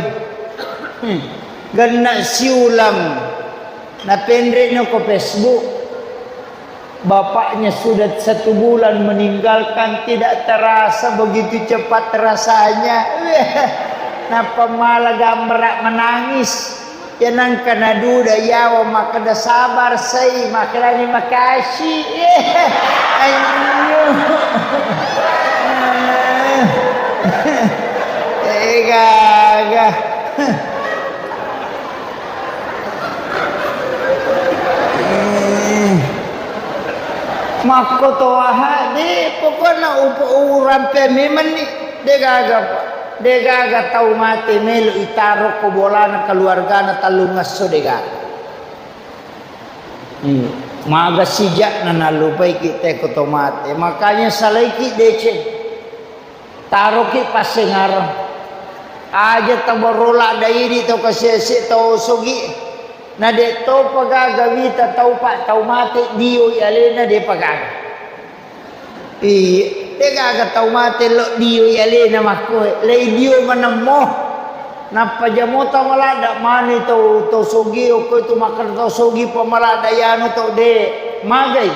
Hmm. Genna siulang. Napenre no ko Facebook. Bapaknya sudah satu bulan meninggalkan, tidak terasa begitu cepat rasanya. Nappa mala gambara menangis. Ya nangka naduda yawa makkeda sabar sai, makkedani makasih. Anyo. Eh, gaga. Makko to aha, de, pokokna upo-, urampe memang ni, de gaga, Pak. Degaga tau mate melo itaro ko bolana keluargana tellungesso, degaga. Hmm. Maga sija'na nallupaiki teko to mate. Makanya salaiki deceng. Taroki passengareng. Aja tabarola daidi to kasese to sogi. Na de topa gaga wita tau pa tau mate dioi alena, depa gaga. Iya, degaga tau mate lo dioi alena makkoe, lei dio manemmo. Nappa jamota maladda mani tau, tau sogi, okko itu makkeda tau sogi pa maladda yanu tau de magai.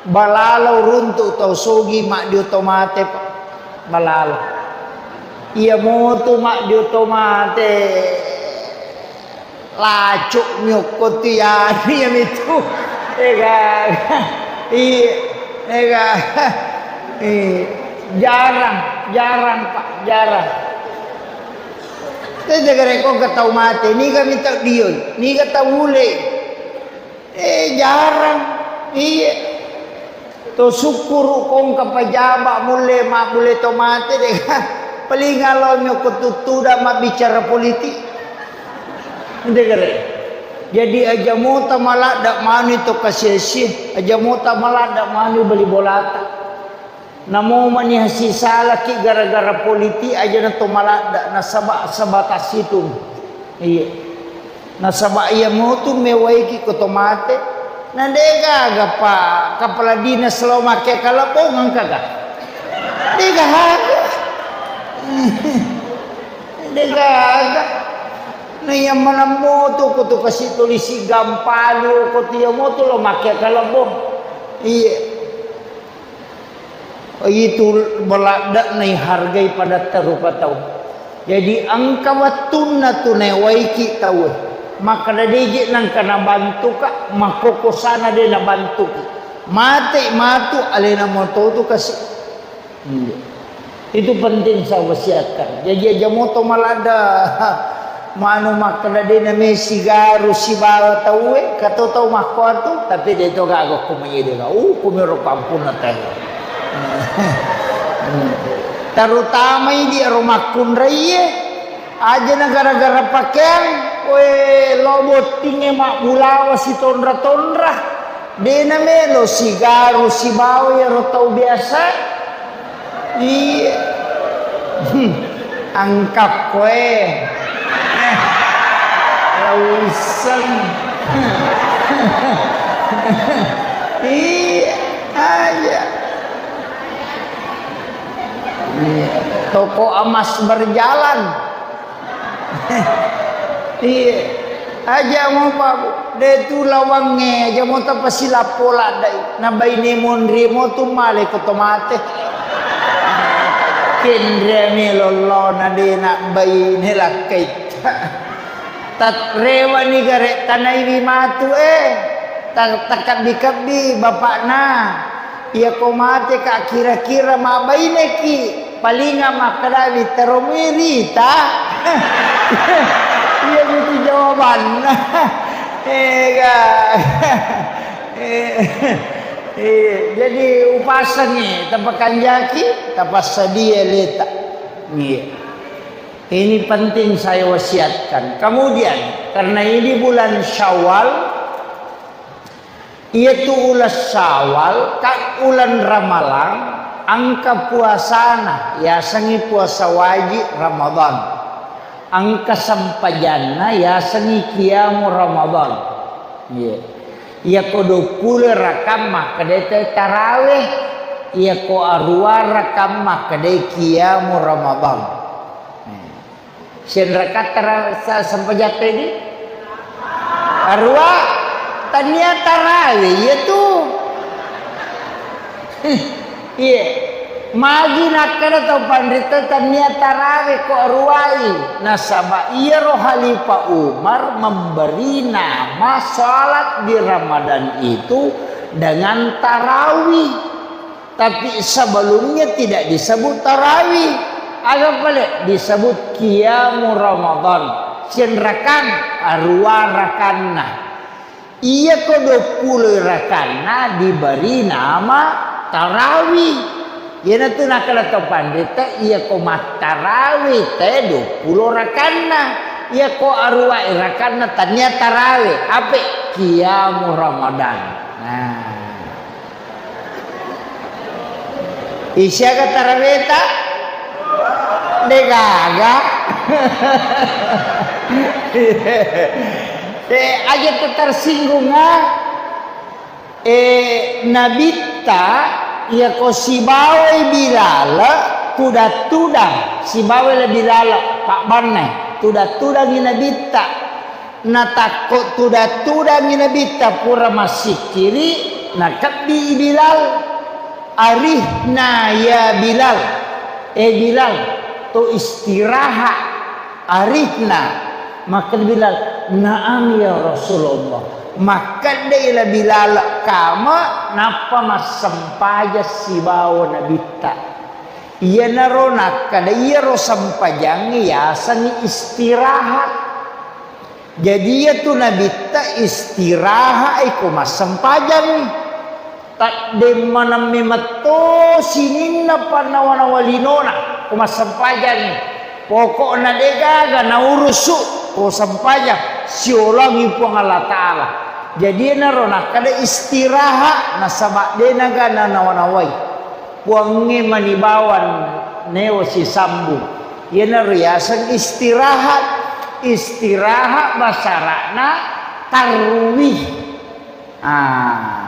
Balalo runtu tau sogi maddio to mate pa. Balalo. Iya motu maddio to mate. Lacuk miokko tu ya, iya mitu. Ega. Iya. Ega. Iya. Jarang, jarang, Pak, jarang. Tete gare ko ke tau mate, niga mita dioi, niga tau ule. Eh, jarang. Iya. To sukkuru kongka pajaba mulle mabbule to mate de. Paling alo miokko tuttuda mabbicara politik. Ente gare. Jadi aja mota maladda manu to kasesi, aja mota maladda manu bali bolata. Namo mani hasisalaki gara-gara politik aja na to maladda nasaba sebatas itu. Iya. Nasaba iya motu mewaiki ko to mate. Na degaga pa kepala dinas lo make kalebong engkaga. Degaga. Degaga. Na iya manammo tu ko tu kasi tulisi gampalu ko tu iya motu lo make kalebong. Iya. Itu baladda'na ihargai padatta rupa tau. Jadi engka wettunna tu naewaiki tauwe. Makkeda deje nengka nabantuka, makkokosana de nabantuki. Mate matu alena moto tu kasi. Iya. Itu penting saya wasiatkan. Jadi aja moto maladda manu makkeda de name sigaru sibawa tauwe, kato tau makkuatu, tapi de to gaga ko mayede ga. Uh, kumiro pampunna tau. Terutama idi ro makkunraie, aja na gara-gara pakeang, we lo bottinge mabbulawa sitonra-tonra. De namelo sigaru sibawa iyaro tau biasa. Iya. Hmm. Angkakkoe. Eh. Lauisseng. Iya aja. Iya. Toko emas berjalan. Iya. Aja mo, Pak, Bu. De tu lawangnge, aja mo tapasilappo laddai. Na baine monri mo tu male ko to mate. Kenre mi lollona de na baine lakkai. Tat rewani gare tanaiwi matu, eh. Ta-, takabbi-kabbi bapakna. Iyako mateka kira-kira mabbaineki, palinga makkedawi teromui rita. Iya itu jawabanna. Ega. Eh, eh, jadi upasangi, tapakanjaki, tapassadia leta. Iya. Ini penting saya wasiatkan. Kemudian, karena ini bulan Syawal, iyatu uleng Syawal, ka uleng Ramalang, engka puasana, yasengngi puasa wajib Ramadan. Engka sempajanna, yasengngi qiyamu Ramadan. Iya. Iyako duappulo rakang makkedai tarawih, iyako aruwa rakang makkedai qiyamu Ramadan. Senrakatta ra-, sa-, sempajatta idi? Aruwa, tania tarawe, iya tu. Iya. Magi nakkeda tau panrita tania tarawe ko aruwai. Nasaba iyaro Khalifah Umar memberi nama salat di Ramadan itu dengan tarawih. Tapi sebelumnya tidak disebut tarawih. Aga pale disebut qiyamu Ramadan. Senrakang, aruwa rakanna. Iyako duappulo rakanna diberi nama tarawih. Iyanatu nakkeda to panrita, iyako mattarawe te duappulo rakanna. Iyako aruwa'i rakanna tania tarawe, ape? Qiyamu Ramadan. Nah. Isiaga taraweta? Degaga. Eh, aja tu tersinggung, ah. Eh, Nabitta, iyako sibawai Bilal, tudang-tudang, sibawai le Bilal, pabbanna, tudang-tudangi Nabitta. Natakko tudang-tudangi Nabitta pura massikkiri, nakebbi Bilal. Arihna ya Bilal. Eh, Bilal, to istirahat. Arihna. Makkeda Bilal, "Naam ya Rasulullah." Makkedai la Bilal kama, nappa massempajang sibawa Nabitta. Iyanaro nakkeda, iyaro sempajangnge yasengngi istirahat. Jadi, iyatu Nabitta istirahat ko massempajangngi. Taddemmaneng memetto sininna pannawa-nawa linona ko massempajangngi. Pokokna degaga naurusu ko sempajang, siolongi Puang Allah Ta'ala. Jadi, enaro nakkeda istirahat, nasaba denaga nanawa-nawai. Puangnge mani bawang newo sisambung. Iyanaro yaseng istirahat. Istirahat basara'na tarwih. Ah.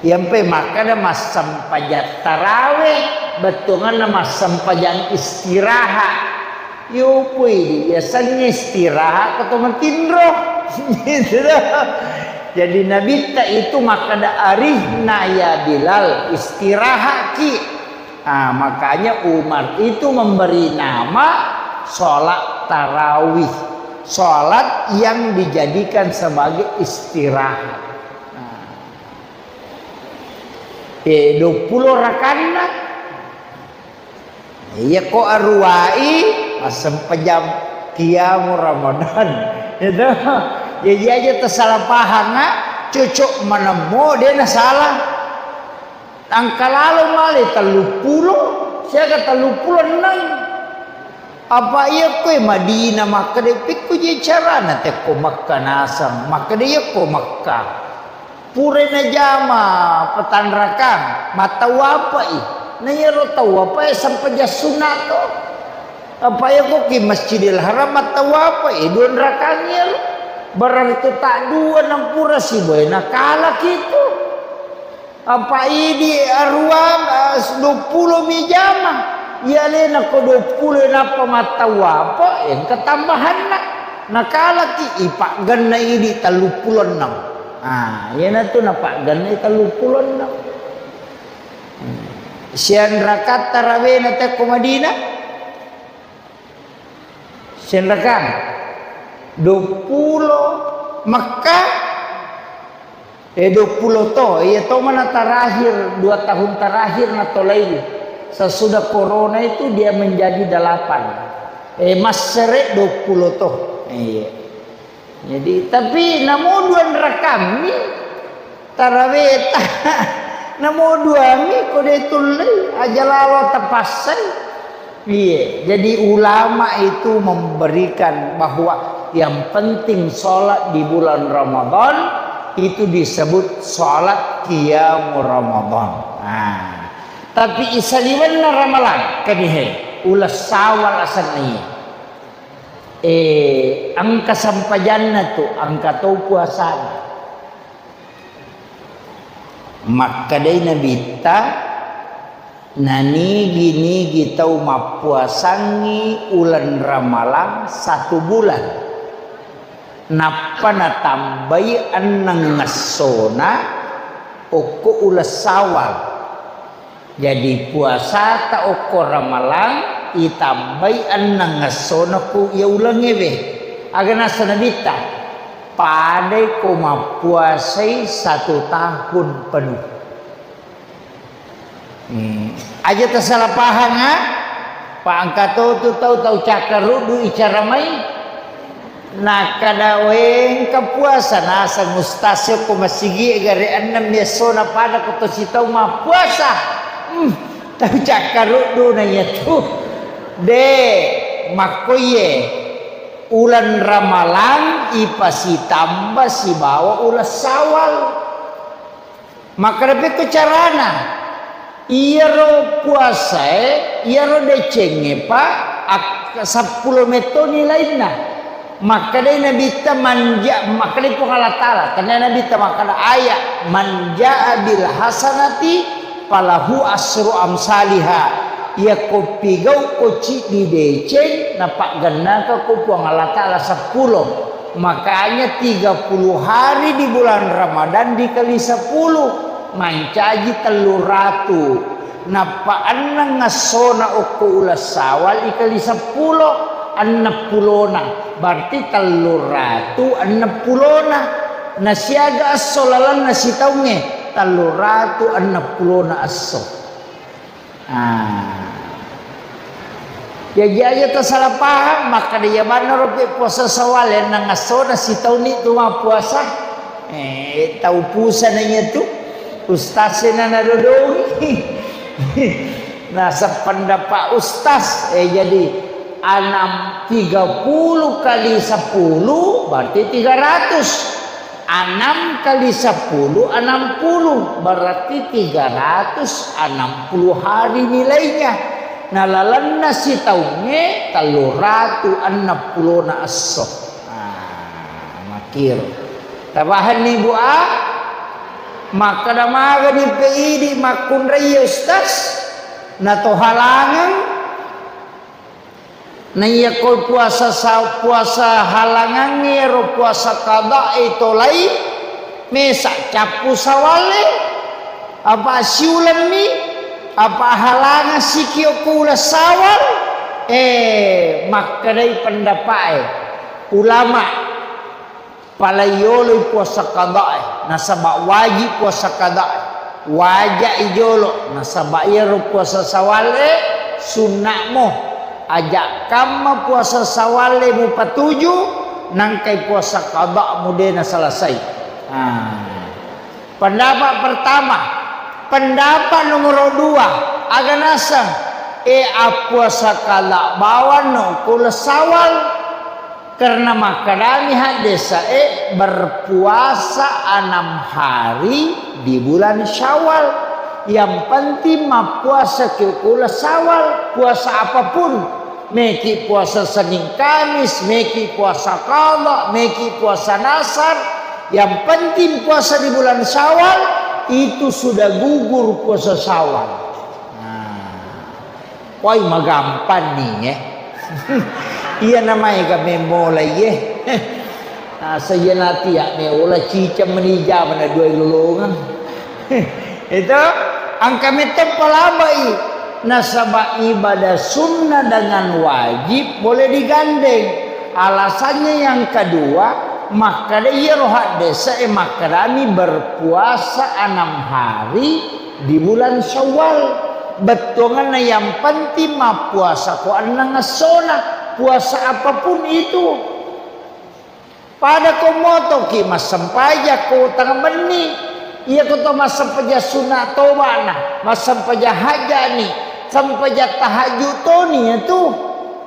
Iyampe makkeda massempajang tarawe, bettuanganna massempajang istirahat. Yopoi di yasengnge istirahat ko to matinro. Gitu dah. Jadi Nabitta itu makkeda, "Arihna ya Bilal, istirahatki." Ah, makanya Umar itu memberi nama sholat tarawih, sholat yang dijadikan sebagai istirahat. Nah. Eh, duappulo rakanna. Iya ko aruwai, massempajang qiyamu Ramadan. Itu. Jadi aja tersalah paham, nak. Cocok menemmo, dia na salah. Angka lalo male telluppulo, siaga telluppulo enneng. Apa iya koe Madinah makkeda, "Pikku je carana tekko Mekka naseng?" Makkeda, "Iya ko Mekka." Pura najama petanrakang, mattawwapai. Na iyaro tawwapae sempajang sunna to. Apa iya ko ki Masjidil Haram mattawwapai, dua rakang iyaro. Berarti tak dua nampura sibawa nakalaki tu. Apa idi aruang, eh, duappulo mi jama. Iya alena ko duappulo nappa mattawwapo, engka tambahanna. Nakalaki ipaggenna idi telluppulo enneng. Ah, iyanatu napaggenna telluppulo enneng. Hmm. Sianrakatta rawena tekko Madinah? Senrakang. Duappulo Mekka. Eh, duappulo to. Iya to mana terakhir, dua tahun terakhir natolai. Sesudah corona itu dia menjadi delapan. Eh, massere duappulo to. Iya. Jadi, tapi namo dua rakammi taraweta. Namo duami ko de tullei, aja lalo tapassai. Iya, jadi ulama itu memberikan bahwa yang penting sholat di bulan Ramadan itu disebut sholat qiyamul Ramadan. Nah, tapi isaliwenna Ramalang, kanihe, uleng Syawal asenna iya. Eh, engka sempajanna tu, engka to puasana. Makkedai Nabitta, nanigi-nigi tau mappuasangngi uleng Ramalang satu bulan. Nappa natambai enneng essona okko uleng Syawal. Jadi, puasata okko Ramalang itambai enneng essona ku iya ulengngewe. Aga nasu Nabitta? Padai ko mappuasai satu tahun penuh. Hmm. Aja tasala pahang, ha? Pa engka to tu tau, tau cakkaruddu icara mai. Nakkeda, "Wengka puasa naseng ustaz ko masigi gare ennem essona pada ko to sitau mappuasa." Hmm, tau cakkaruddu na iyatu. De, makkoiye. Uleng Ramalang ipasitamba sibawa uleng Sawal. Makkeda pekko carana? Iyaro puasae, iyaro decengnge pa ak-, seppulo metto nilainna. Makkedai Nabitta, "Manja-," makkedai Puang Allah Taala, tennia Nabitta makkeda ayat, "Man jaa bil hasanati falahu asru amsaliha." Iyako pigau'ko ciddi deceng, napaggennakako Puang Allah Taala seppulo. Makanya tiga puluh hari di bulan Ramadan dikali sepuluh, mancaji tellu ratu. Nappa enneng essona okko uleng Sawal ikali seppulo, enneng pulona. Berarti tellu ratu enneng pulona. Nasiaga esso lalenna sitaungnge, tellu ratu enneng pulona esso. Ah. Jaji aja tasala pahang, makkeda iya bannaro pe puasa Sawal, enneng essona sitaunni tu mappuasa. Eh, tau pusana iya tu. Ustaz sena nadodongi. Nah, sependapat ustaz, eh, jadi enam, tiga puluh kali sepuluh berarti tiga ratus. Enam kali sepuluh, enam puluh, berarti tiga ratus enam puluh hari nilainya. Nah, lalenna sitaungnge tellu ratu enneng pulona esso. Ah, makkiro. Tapahanni, Bu, a? Makkeda magani pe idi makkunraiye, Ustaz? Nato halangeng? Naiya ko puasa sa-, puasa halangangnge ro puasa qada'i tolai, mesa cappu Sawalle, apa siulemmi, apa halangeng sikio ko uleng Sawal, eh, makkedai pendapa'e ulama. Pala yoloi puasa qada'i, nasaba wajib puasa qada'i. Waja'i jolo, nasaba iyaro puasa Sawalle sunna'mo. Aja kamma puasa Sawalle mupatuju, nangkai puasa qada'mu de naselesai. Ah. Pendapat pertama, pendapat nomoro dua, aga naseng, e, appuasa qada bawanno ko uleng Sawal. Karena makkedami haddese'e, berpuasa enam hari di bulan Syawal. Yang penting mappuasa ke uleng Syawal, puasa apapun. Meki puasa Senin Kamis, meki puasa qada, meki puasa nasar. Yang penting puasa di bulan Syawal, itu sudah gugur puasa Syawal. Nah. Wai, magampanni, eh. Iya namaega memmola, iye. Nasa iya natia meola ciceng meni jamana dua lolongeng. Itu angka metto palabai. Nasaba ibadah sunnah dengan wajib boleh digandeng. Alasannya yang kedua, makkeda iyaro haddese'e makkedami berpuasa enam hari di bulan Syawal. Bettuanganna yang penting mappuasa ko enneng essona, puasa apapun itu. Pada ko motoki massempajang ko tengah benni, iya ko to massempajang sunna tobana, massempajang hajjani, sempajang tahajud toni itu.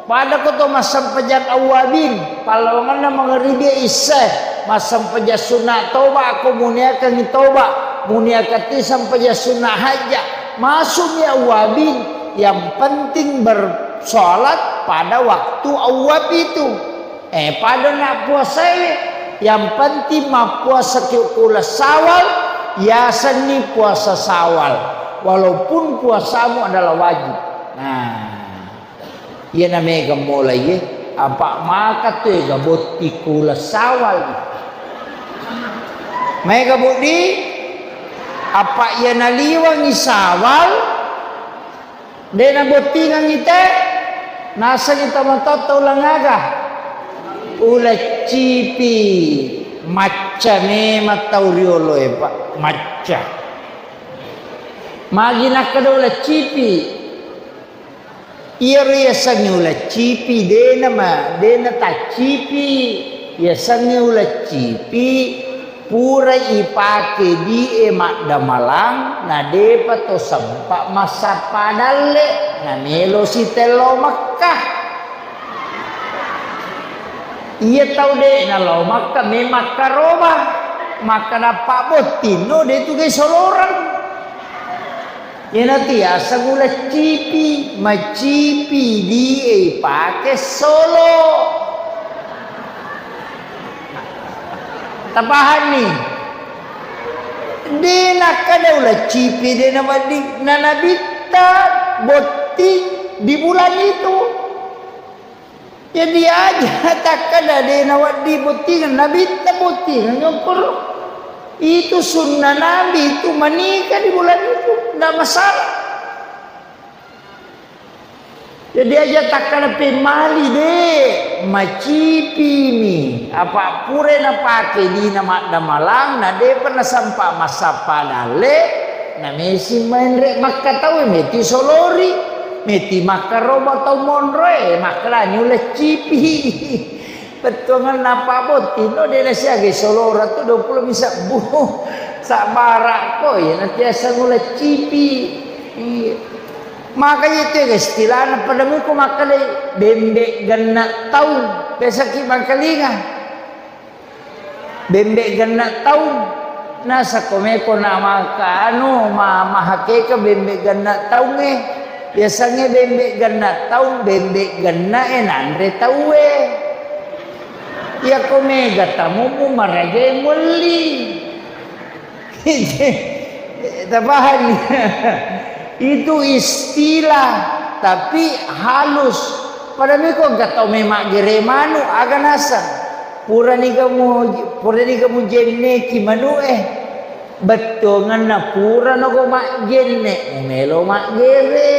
Pada ko to massempajang awwabin, pallawangenna mangaribi isya, massempajang sunna toba ko muniakangi toba, muniakati sempajang sunna hajja, masukmi awwabin, yang penting bersolat pada waktu awwab itu. Eh, pada na puasae, yang penting mappuasa ki uleng Syawal, yasenni puasa Syawal, walaupun puasamu adalah wajib. Nah. Iyana mega mola iye, apa maka tu ega botti ko uleng Syawal. Mega boddi, apa iyana liwangi Syawal, de nabottingangi te, nasengi tomatoatta uleng aga? Uleng cipi. Macca memang tau rioloe, Pak, macca. Magi nakkeda uleng cipi? Iyaro yasengnge uleng cipi, dena ma-, dena taccipi. Yasengnge uleng cipi, Pura ipake die maddamalang, na depa to sempa massappa dalle, na melo sitello Makkah. Iya tau de nalao Makkah, me makkaroba, makkadappa bottinno de tu ge solorang. Iyanatu yaseng uleng cipi, macipi die ipake solo. Tapahanni? De nakkeda uleng cipi de nawedding, na nabitta botting di bulan itu. Jadi aja takkeda de nawedding bottingeng, nabitta bottingeng okkoro. Itu sunnah Nabi itu menikah di bulan itu, ndak masalah. Jadi aja takkeda pemmali de, macipimi. Apa pura napake dina maddamalang, na depa nasempa massappa dalle, na mesi menre makkatau meti solori, meti makkaroba tau monroe, makkalani uleng cipi. Bettuangenna Pak Botting no, de nasiaga solora tu dua puluh mi sebbu. Sabbara ko, iya natiasa nguleng cipi. Iya. Makanya itu ya istilahna pada muko makkeda bembe genna taung. Biasa ki mangkalinga. Bembe genna taung. Nasa komeko na maka anu, ma-, mahakeka bembe genna taungnge. Biasangnge bembe genna taung, bembe genna e nanre tauwe. Iyako mega tamumu marajae muelli. Tapahani? Itu istilah, tapi halus. Pada miko engka tau memaggere manu, aga naseng. Purani kamu, purani kamu jenneki manu e. Bettuangenna purano ko majjenne, mumelo maggere.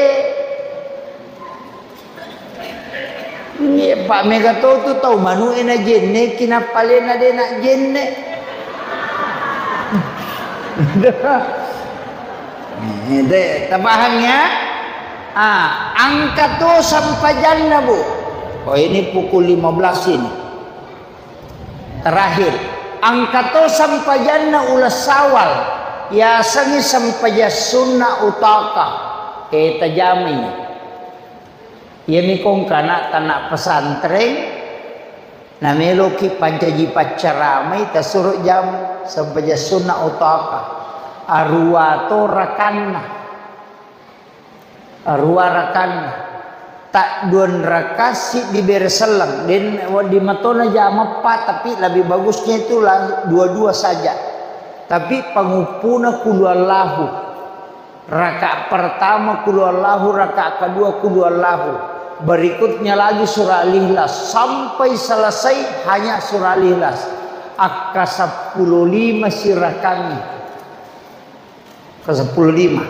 Iya, pa mega to tu tau manu e najenneki, nappalena de najenne. Eh, de, tabahang ya? Ah, angka to sampajanna, Bu. Oh, ini pukul lima belas ini. Terakhir, angka to sampajanna uleng Sawal, yasengngi sampajang sunna utaka, e, tajamai. Iyami kongkana tanah pesantren, nameloki pancaji paccaramai, tasuro jam sampajang sunna utaka, arua to rakanna. Arua rakanna. Tadduan raka siddi bere selleng. Den wedding matona jama eppa, tapi lebih bagusnya itu la-, dua-dua saja. Tapi panguppuna kulu Allahu. Raka pertama kulu Allahu, raka kedua kulu Allahu. Berikutnya lagi surah Al-Ikhlas. Sampai selesai hanya surah Al-Ikhlas. Akka seppulo lima sirakangi. Ke sepuluh lima.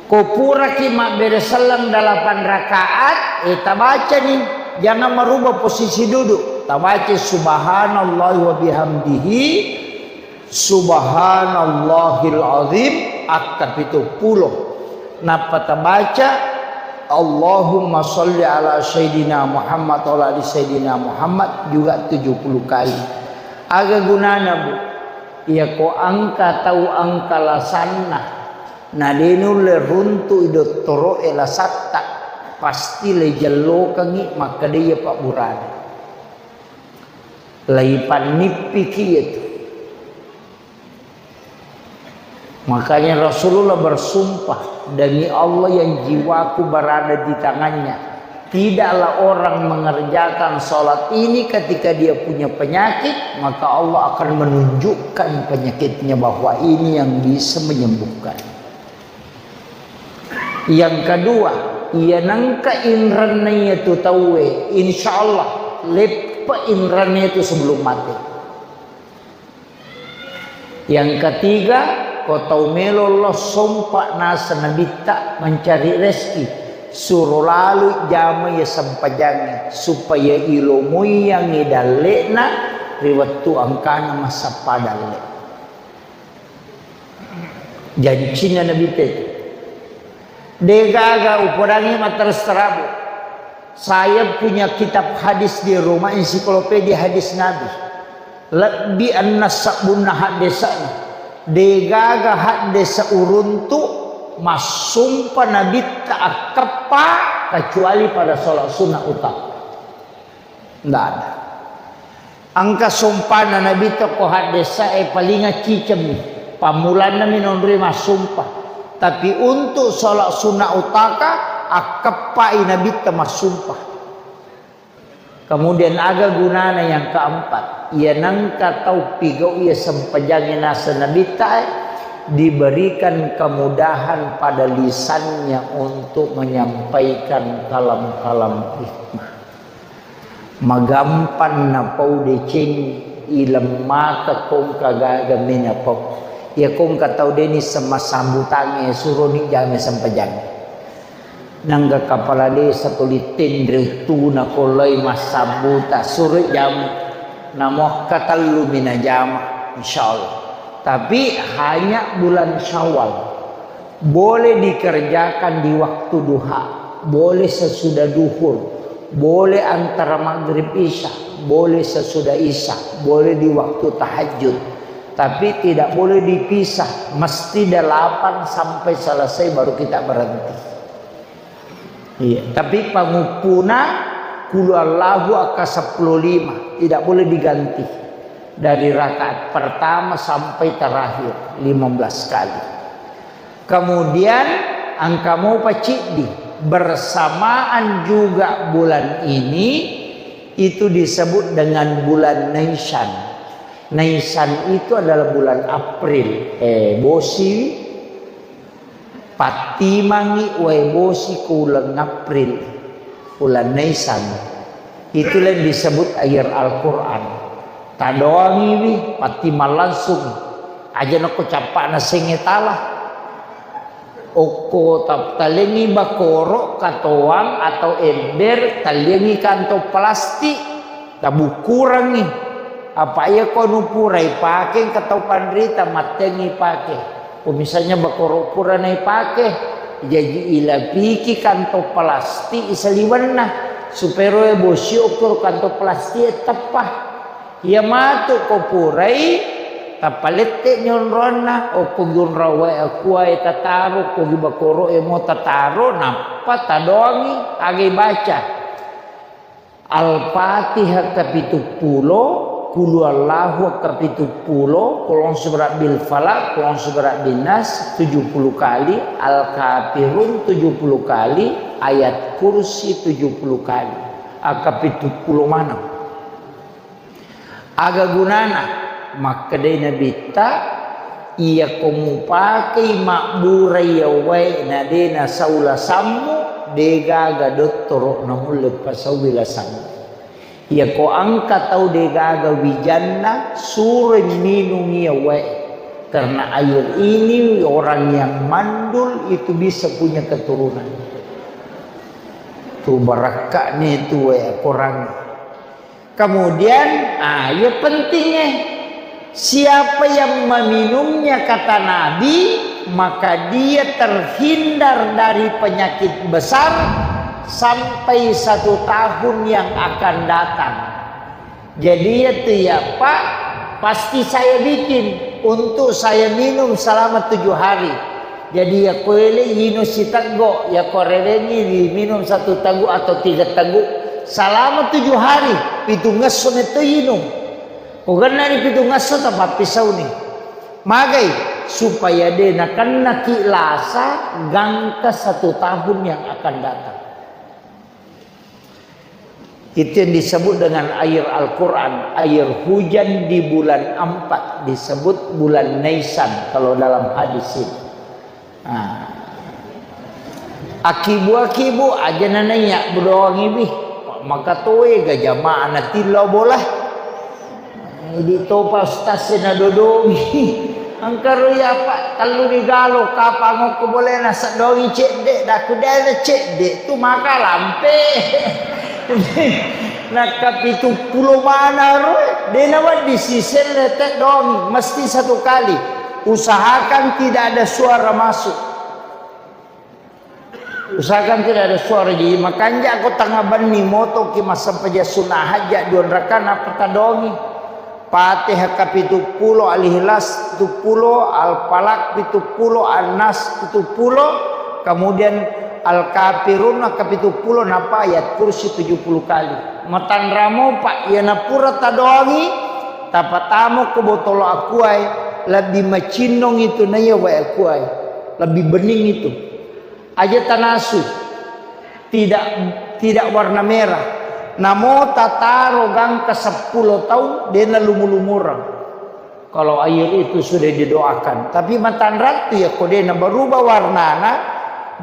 Ko puraki mabbere selleng delapan rakaat, eh, tabacani, jangan merubah posisi duduk. Tabaca subhanallah wa bihamdihi, subhanallahil azim, akka pitu pulo. Nappa tabaca, Allahumma salli ala Sayyidina Muhammad wa ala ali Sayyidina Muhammad juga tujuh puluh kali. Aga gunana, Bu? Iyako engka tau engka lasanna, na de nulle runtu'i dottoro'e lasatta, pasti leijellokengngi makkeda iya pabburana. Leipannippiki iyatu. Makanya Rasulullah bersumpah, "Demi Allah yang jiwaku berada di tangannya, tidaklah orang mengerjakan sholat ini ketika dia punya penyakit, maka Allah akan menunjukkan penyakitnya bahwa ini yang bisa menyembuhkan." Yang kedua, iya nengka inrenna iyatu tauwe, insya Allah leppa inrenna itu sebelum mati. Yang ketiga, ko tau melo lo sompa naseng Nabitta mencari rezeki, suro lalu jama iya sempajangnge supaya ilomoiyangngi dalle'na ri wettu engkana massappa dalle. Jancinna Nabitta itu. Degaga upodangi matteres terabu. Saya punya kitab hadis di rumah, ensiklopedia hadis Nabi. Lebbi enneng sebbunna haddesa'na. Degaga haddesa uruntu massumpa nabitta akkeppa kecuali pada sholat sunnah utama. Ndak ada. Engka sumpana nabitta ko haddesa'e paling accicemmi. Pammulanna mi nonroi massumpa. Tapi untuk sholat sunnah utaka, akkeppai nabitta massumpa. Kemudian aga gunana yang keempat? Iya nengka tau pigau iya sempajangnge naseng nabitta, eh, diberikan kemudahan pada lisannya untuk menyampaikan kalam-kalam hikmah. Magampang napau deceng, ilemmaka kongka gaga menapau. Iya kongka tau deni semasambutangnge suroni jame sempajangnge. Nangga kapala desa tuli tenre tuna koloi massabbuta suroi jam namoakka tellu mina jama, insyaallah. Tapi hanya bulan Syawal. Boleh dikerjakan di waktu duha, boleh sesudah duhur, boleh antara maghrib isya, boleh sesudah isya, boleh di waktu tahajud. Tapi tidak boleh dipisah, mesti delapan sampai selesai baru kita berhenti. Iya, tapi panguppuna kulu Allahu akka seppulo lima, tidak boleh diganti dari rakaat pertama sampai terakhir lima belas kali. Kemudian engka mopa ciddi, bersamaan juga bulan ini itu disebut dengan bulan Naisan. Naisan itu adalah bulan April. Eh, bosi Pattimangngi wae bosi ko uleng April, uleng Naisan. Itulah yang disebut air Al-Quran. Tadoangiwi, pattimang langsung. Aja nako cappa'na senge tala. Okko tap-, talengi bakoro, katoang atau ember, talengi kantong plastik. Tabukkurengngi. Apa iya ko anu pura ipake engka tau panrita mattengngi ipake. Ko misalnya bakoro pura naipake, jaji ilapiki kantong plastik isaliwenna supaya roe bosi okkoro kantong plastik e teppa. Iya matu ko purai tapalette nyonronna, okko gunrawae akuae tataro, ko gi bakoro e mo tataro, nappa tadoangi agai baca. Al-Fatihah kapituppulo, Qul Huwallahu kapituppulo, Qul A'udzu Birabbil Falaq, Qul A'udzu Birabbin Nas tujuh puluh kali, Al-Kafirun tujuh puluh kali, Ayat Kursi tujuh puluh kali. Akka pituppulo maneng. Aga gunana? Makkedai Nabitta, iyako mupakei mabburai yawae na de nasau lasammu, de gaga dottoro namulle pasaui lasammu. Iyako engka tau de gaga wijanna, suroi minungi yawae. Karena air ini orang yang mandul itu bisa punya keturunan. Tu barakka'ni tu wae Al-Quran. Kemudian, ah, iya pentingnya, siapa yang meminumnya, kata Nabi, maka dia terhindar dari penyakit besar sampai satu tahun yang akan datang. Jadi, iya tu ya, Pak, pasti saya bikin untuk saya minum selama tujuh hari. Jadi, iya ko ele inung siteggo, iya ko rewengi diminum satu teguk atau tiga teguk selama tujuh hari, pitungngesso metto inung. Ko gennani pitungngesso, tapappisauni. Magai? Supaya de nakennaki lasa gangka satu tahun yang akan datang. Itu yang disebut dengan air Al-Quran, air hujan di bulan empat disebut bulan Naisan kalau dalam hadis itu. Nah. Akibu-akibu aja nanaiya bedoangi bih. Maka toe ga jamaah na tillau bola. Idi topa ustaz e nadodongi. Engka rui apa tellu digalo kapang okko bolena sedongi cedde, daku dena cedde tu maka lampe. Nakka pitu pulo mana rui, dena wedding siselle te dongi, mesti satu kali. Usahakan tidak ada suara masuk. Usahakan tidak ada suara. Jadi makanja ko tengah benni motoki massempajang sunna hajat dua rakaat nappa tadongi. Fatihah kapituppulo, Al-Ikhlas pituppulo, Al-Falaq pituppulo, An-Nas pituppulo, kemudian Al-Kafirun kapituppulo, nappa ayat kursi tujuh puluh kali. Matanramo, Pak, iyana pura tadoangi, tapatamo ko botolo akuae, lebbi macinnong itu naiya wae akuae, lebbi bening itu. Aja tanasu, tidak, tidak warna merah. Namo tataro gangka seppulo taung, de nalumu-lumureng. Kalau air itu sudah didoakan. Tapi matanrattu ya, ko de naberubah warnana,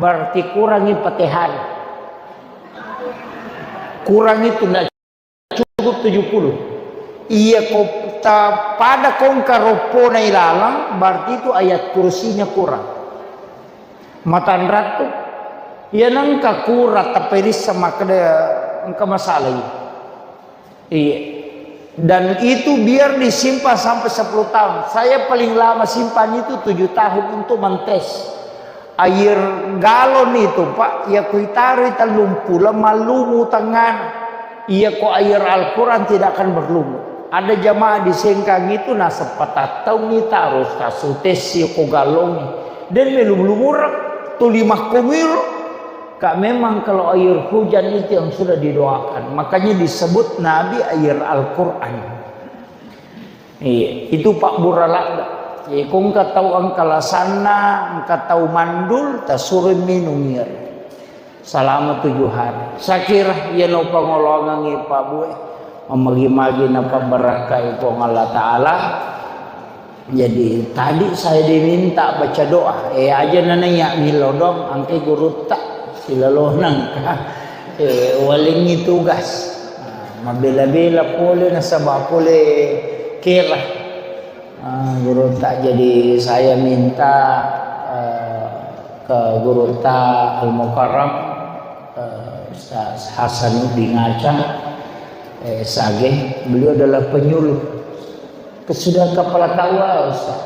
berarti kurangi Fatihah. Kurang itu, ndak cukup tujuh puluh. Iya ko ta-, pada kongka roppona ilalang, berarti itu ayat kursinya kurang. Matanrattu. Iya nengka kurang, tapi rissa makkeda engka masalah iya. Iya. Dan itu biar disimpan sampai sepuluh tahun. Saya paling lama simpan itu tujuh tahun untuk mentes. Air galon itu, Pak, ya kuitaroi tellumpulo mallumu tengngana. Iya ko air Al-Quran tidak akan berlumut. Ada jamaah di Sengkang itu naseng patattaungi taros kasutesi ko galongi. Dan melum lumurang tuli makkomiru. Kak, memang kalau air hujan itu yang sudah didoakan. Makanya disebut Nabi air Al-Quran. Iya, itu pabbura ladde. Iya, ko engka tau engka lasanna, engka tau mandul, tasuro minung iya. Selama tujuh hari. Sakira iya no pangoloangengngi Pak Bue. Memagi-magi napabbarakkai Puang Allah Ta'ala. Jadi tadi saya diminta baca doa. Eh, aja nanaiya milodong, angke gurutta silalonang. Eh, walengngi tugas. Nah, mabela-bela pole nasaba pole kera. Ah, gurutta, jadi saya minta, eh, ke gurutta Al-Mukarram, eh, Ustaz Hasanuddin Acang, eh, Sage, beliau adalah penyuluh. Sudah kepala K U A, Ustaz.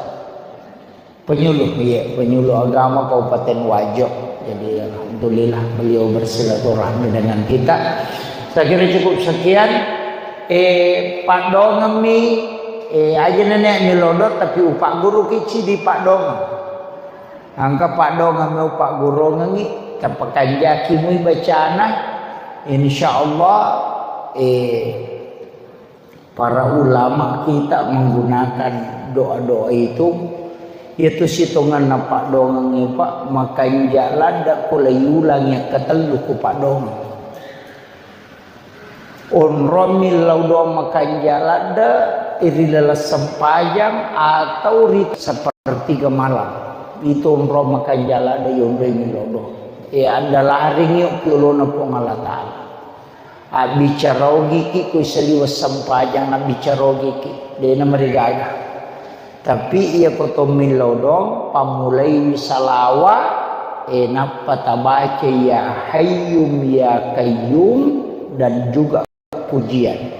Penyuluh, iya, penyuluh agama Kabupaten Wajo. Jadi, alhamdulillah beliau bersilaturahmi dengan kita. Saya kira cukup sekian. Eh, paddoangemmi, eh, aja nenek milodong, tapi upagguru kici di paddoangeng. Engka paddoangemmi upagguruangengngi, tapakanjaki mui bacana. Insya Allah, eh, Para ulama kita menggunakan doa-doa itu, yaitu sitongenna paddoangeng, Pak, makanja ladde ko laiulangi akkatellu ko paddoangeng. Onrong millau doa makanja ladde ri laleng sempajang atau ri sepertiga malam. Itu onrong makanja ladde yonroi millau doa. E, ada laring yuk piolona Puang Allah Ta'ala. Abbicara ogiki ko saliweng sempajang, abbicara ogiki, de'na marigaga. Tapi iya ko to millau doang, pammulaiwi salawa, e, nappa tabaca ya Hayyum ya Qayyum dan juga pujian.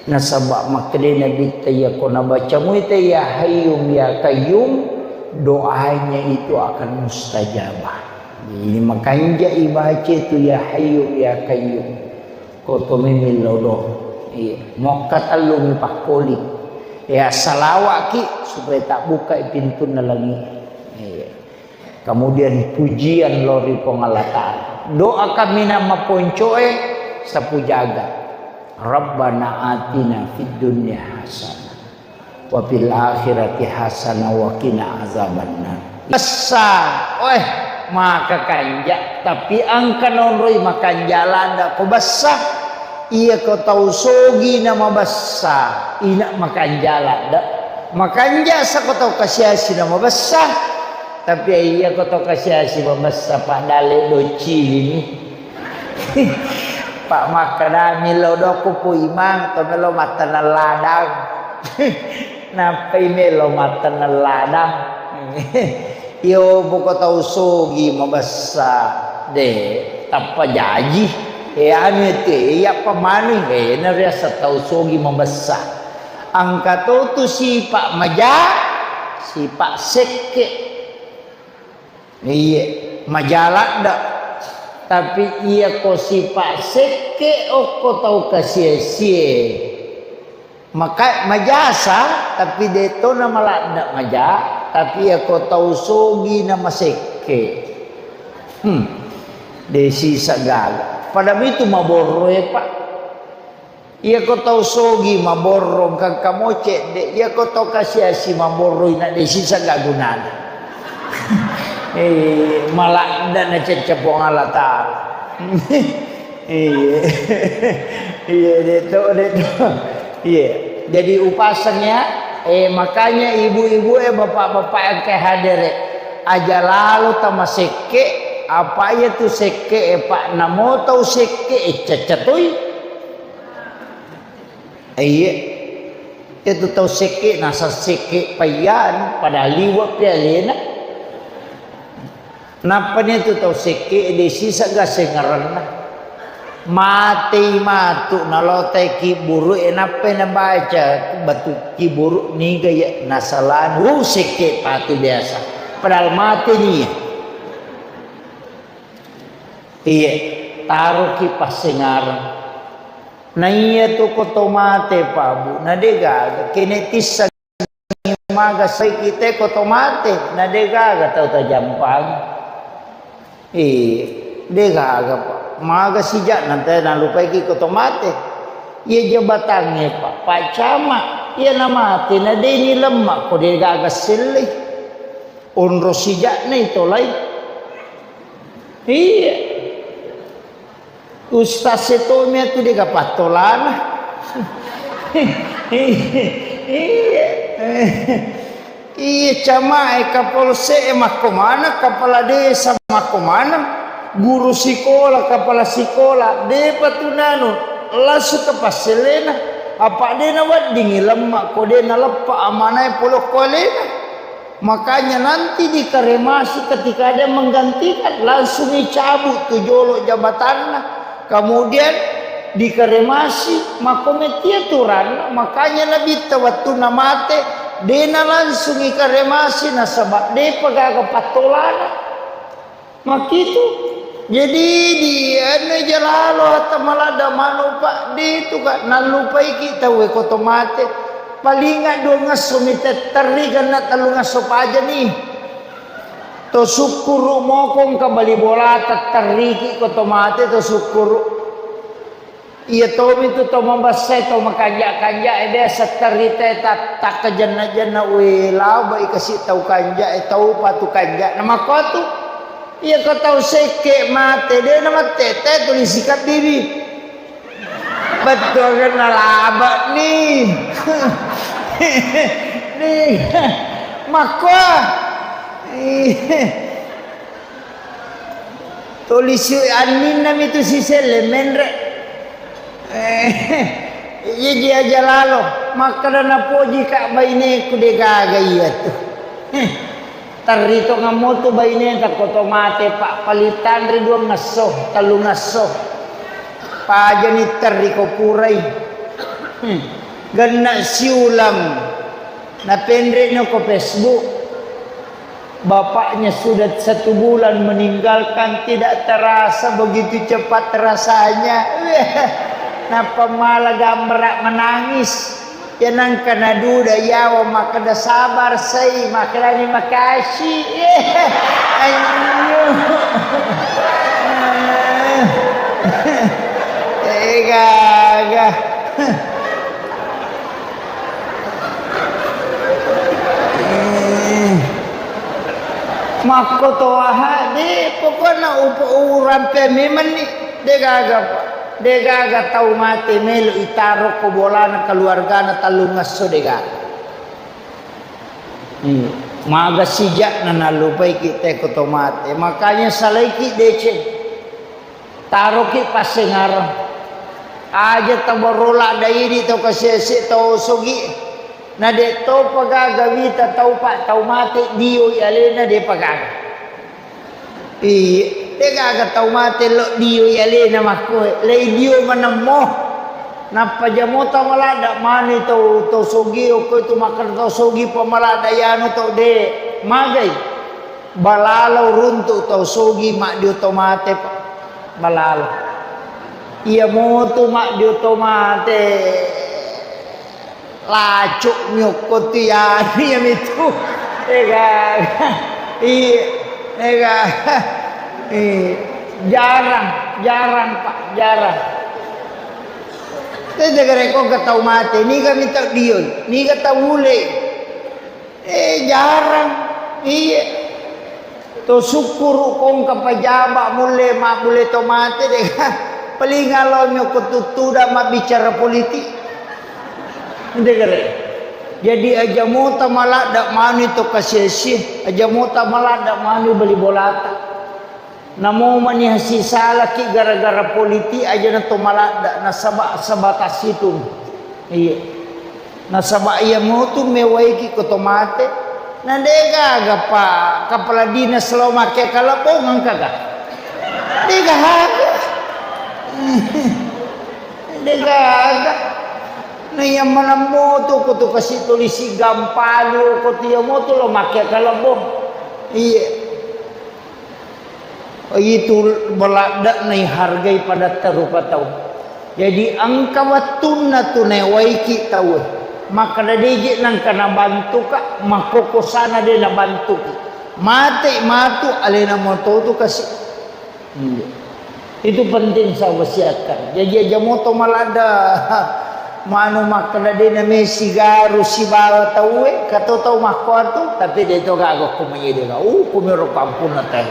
Nasaba makkeda Nabitta, iya ko nabaca muita ya Hayyum ya Qayyum, doanya itu akan mustajabah. Jadi makanja ibaca itu ya Hayyum ya Qayyum. Ko to memeng lodo. Iya. Mokka tellung pakkoli. Ya, salawaki supaya tabbukai pintunna langi. Iya. Kemudian pujian lori Puang Allah Ta'ala. Doa kaminang maponcoe sapu jaga. Rabbana atina fid dunya hasanah. Wa fil akhirati hasanah wa qina azabannar. Bessa, weh, maka kanja, tapi engka nonroi makanja ladde ko bessa. Iya ko tau sogi na mabessa, ina makanja ladde. Makanja sa ko tau kasiasi na mabessa. Tapi iya ko tau kasiasi mabessa, padale doccilini. Pak makkeda millau doku Pu Imang, to melo matteneng ladang. Nappai melo matteneng ladang. Iyo, poko tau sogi mabessa, de, tappa jaji. E, anu te, iya pamanu, e, nariasa tau sogi mabessa. Engka to tu sipa maja, sipa sekke. Iye, maja ladde. Tapi iya ko sipa sekke okko tau kasie-sie. Maka majasa, tapi de to na maladda maja, tapi iyako tau sogi na masekke. Hmm. De sisa gaga. Pada mitu maborro e, Pak. Iyako tau sogi maborro, engka-engka mo cedde. Iyako tau kasiasi maborro, ina de sisa ga gunana. Eh, maladda na cecca Puang Allah Taala. Iya. Iya, de to, de to. Iya. Jadi upaseng ya, eh, makanya ibu-ibu, eh, bapak-bapak yang ke hadir, eh, aja lalo tamasekke, apa iya tu sekke, eh, Pak, namo tau sekke, eh, cecca toi. Eh, iya. Itu tau sekke, nasa sekke payyan, padahal liwa pi alena. Nappani tu tau sekke de sisa ga sengarenna. Matei matu nalotai kiburu e, nappai nabaca batu kiburu niga ya nasalani. Uh, sekke patu biasa. Padahal mate nia. Iya, taroki passengareng. Na iya tu ko to mate, Pak, Bu, na de gaga. Kene tissa maga sai kita ko to mate, na de gaga tau tajampangi. Eh, de gaga, Pak. Maga sijak nanti nalupaiki ko to mate. Iya jabatangnge, Pak. Pak Camat, iya na mate, na de ni lemma ko de gaga sellei. Onro sijakna itolai. Iya. Ustaz e tommi atu de ga pattolana. Iya. Iya, camae, kapolsek e makko maneng, kepala desa makko maneng, guru sikola, kepala sikola, depa tu nanu, langsung ke passelena. Apa de naweddingi lemma ko de naleppa amanae pole ko alena. Makanya nanti dikremasi ketika ada yang menggantikan, langsung dicabut tu jolo jabatanna. Kemudian dikremasi, makko metti aturanna. Makanya Nabitta wattunna mate, dena langsung dikremasi, nasaba depa gaga pattolana. Makkitu. Jadi, di anu jalalo hatta maladda manu, Pak, de tu, Kak, nallupaiki tauwe ko to mate. Palinga duangesso mi tetterri, genna tellungesso pajani. To sukkuru mokong ka bali bola tetterriki ko to mate, to sukkuru. Iya tomi tu to mabessai, to makanja-kanja e, biasa terita e ta-, takkajenna-jenna, we, labai kasi tau kanja e, tau patu kanja. Na makkotu, iya ko tau sekke mate, de na mattete tuli sikabbibi. Bettuangenna laba ni. Ni. Makko. Tuli si anninna mi tu siselle menre. Eh, iya ji aja lalo. Makkeda napoji ka baineku de gaga iya tu. Eh, terri to ngammo tu baineta ko to mate, Pak, paling tanre duangesso, tellungesso. Pajani terri ko purai. Hmm. Genna siulang. Napenre no ko Facebook. Bapaknya sudah satu bulan meninggalkan, tidak terasa begitu cepat rasanya. Nappa mala gambara menangis. Ya nangka naduda yawa makkeda sabar sai, makkedani makasih. Anjing. Eh, gaga. Eh. Makko toaha, de, pokokna upa-, urampe memenni, de gaga, Pak. De gaga tau mate melo itaro ko bolana keluargana tellungesso, de gaga. Hmm. Maga sijakna nallupaiki te ko to mate. Makanya salaiki deceng. Taroki passengareng. Aja tabarro ladda idi tau kasiasi tau sogi. Na de topa gaga wita tau pa tau mate dioi alena, depa gaga. Iya, de gaga tau mate lo dioi alena makkoe. Lei dio manemmo. Nappa jamota maladda mani tau, tau sogi, okko itu makkeda tau sogi pa maladda yanu tau de. Magai. Balalau runtu tau sogi maddio to mate, Pak. Balalau. Iya motu maddio to mate. Lacuk miokko tu ya, iya mitu. Ega. Iya. Ega. Eh, jarang, jarang, Pak, jarang. Tete gare ko ke tau mate, niga mi tau dioi, niga tau ule. Eh, jarang. Iya. To sukkuru kongka pajaba mulle, ma mulle to mate de. Paling alo mi ko tuttuda mabbicara politik. Ente gare. Jadi aja mota maladda manu to kasia-sia, aja mota maladda manu bali bolata. Namo mani hasisalaki gara-gara politik aja na to maladda, nasaba sebatas itu. Iya. Nasaba iya motu mewaiki ko to mate. Na de gaga pa kepala dinas lo make kalabong engka ga? De gaga. De gaga. Na iya maneng motu ko tu kasi tulisi gampalu ko tu iya motu lo make kalabong. Iya. Itu beladde'na ihargai padatta rupa tau. Jadi engka wettunna tu naewaiki tauwe. Makkeda deje nengka nabantuka, makkokosana de nabantuki. Mate matu alena moto tu kasi. Iya. Itu penting saya wasiatkan. Jadi aja moto maladda. Manu makkeda de na mesi garu sibawa tauwe, kato tau makkuatu, tapi de to gaga ko manyede ga. Uh, kumiro pampunna tau.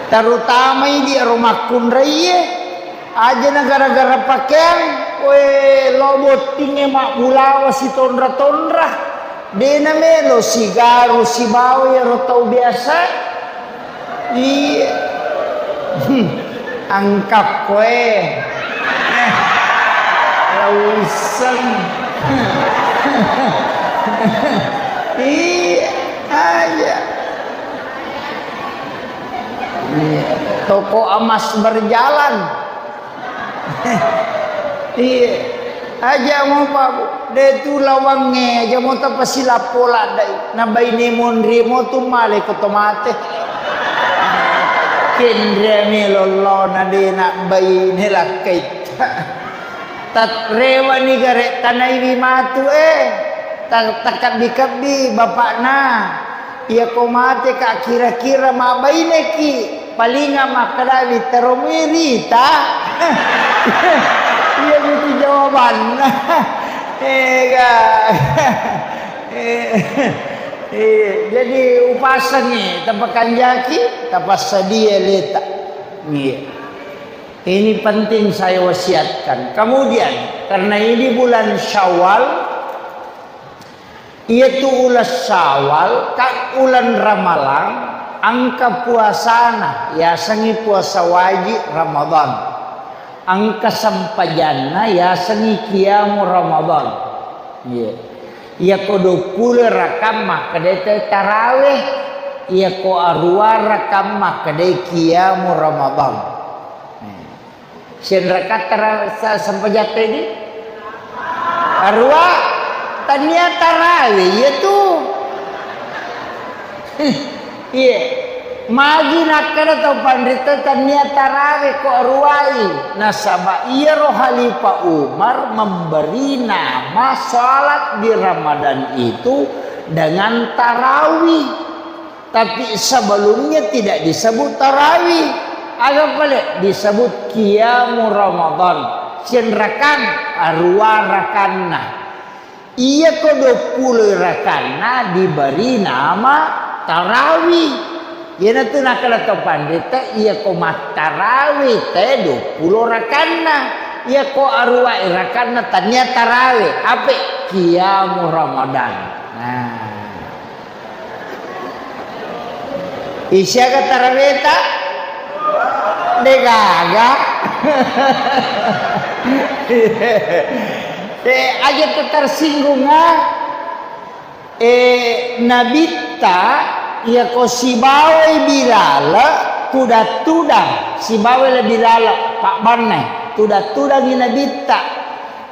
Terutama idi ro makkunraie, aja na gara-gara pakeang, we lo bottinge mabbulawa sitonra-tonra. De na melo sigaru sibawa iyaro tau biasa. Iya. Hmm. Angkakko, eh. Eh. Lauisseng. Iya, aja. Iya. Toko emas berjalan. Iya. Aja mo, Pak, Bu. De tu lawangnge, aja mo tapasilappo laddai. Na baine monri mo tu male ko to mate. Kenre melo lona de na baine lakkaitta. Tat-, rewani gare tanaiwi matu, eh. Ta-, takabbi-kabbi bapakna. Iyako mateka kira-kira mabbaineki, palinga makkedawi, "Teromui rita?" Iyamitu jawabanna. Ega. Eh, eh, jadi upasengi, tapakanjaki, tapassadia leta. Iya. Ini penting saya wasiatkan. Kemudian, karena ini bulan Syawal, Iyatu uleng Syawal, ka uleng Ramalang, engka puasana, yasengngi puasa wajib Ramadan. Engka sempajanna, yasengngi qiyamu Ramadan. Iya. Iyako duappulo rakang makkedai tarawih, iyako aruwa rakang makkedai qiyamu Ramadan. Senrakatta ra-, sa-, sempajatta idi? Aruwa, tania tarawe, iya tu. Iya. Magi nakkeda tau panrita tania tarawe ko aruwai. Nasaba iyaro Khalifah Umar memberi nama salat di Ramadan itu dengan tarawih. Tapi sebelumnya tidak disebut tarawih. Aga pale disebut qiyamu Ramadan. Senrakang, aruwa rakanna. Iyako duappulo rakanna diberi nama tarawih. Iyanatu nakkeda to panrita, iyako mattarawih te duappulo rakanna. Iyako aruwa rakanna tania tarawih. Ape? Qiyamu Ramadan. Nah. Isiaga taraweta? Degaga. Eh, aja tersinggung, ah. Eh, Nabitta, iyako sibawai Bilal, tudang-tudang, sibawai le Bilal, pabbanna, tudang-tudangi Nabitta.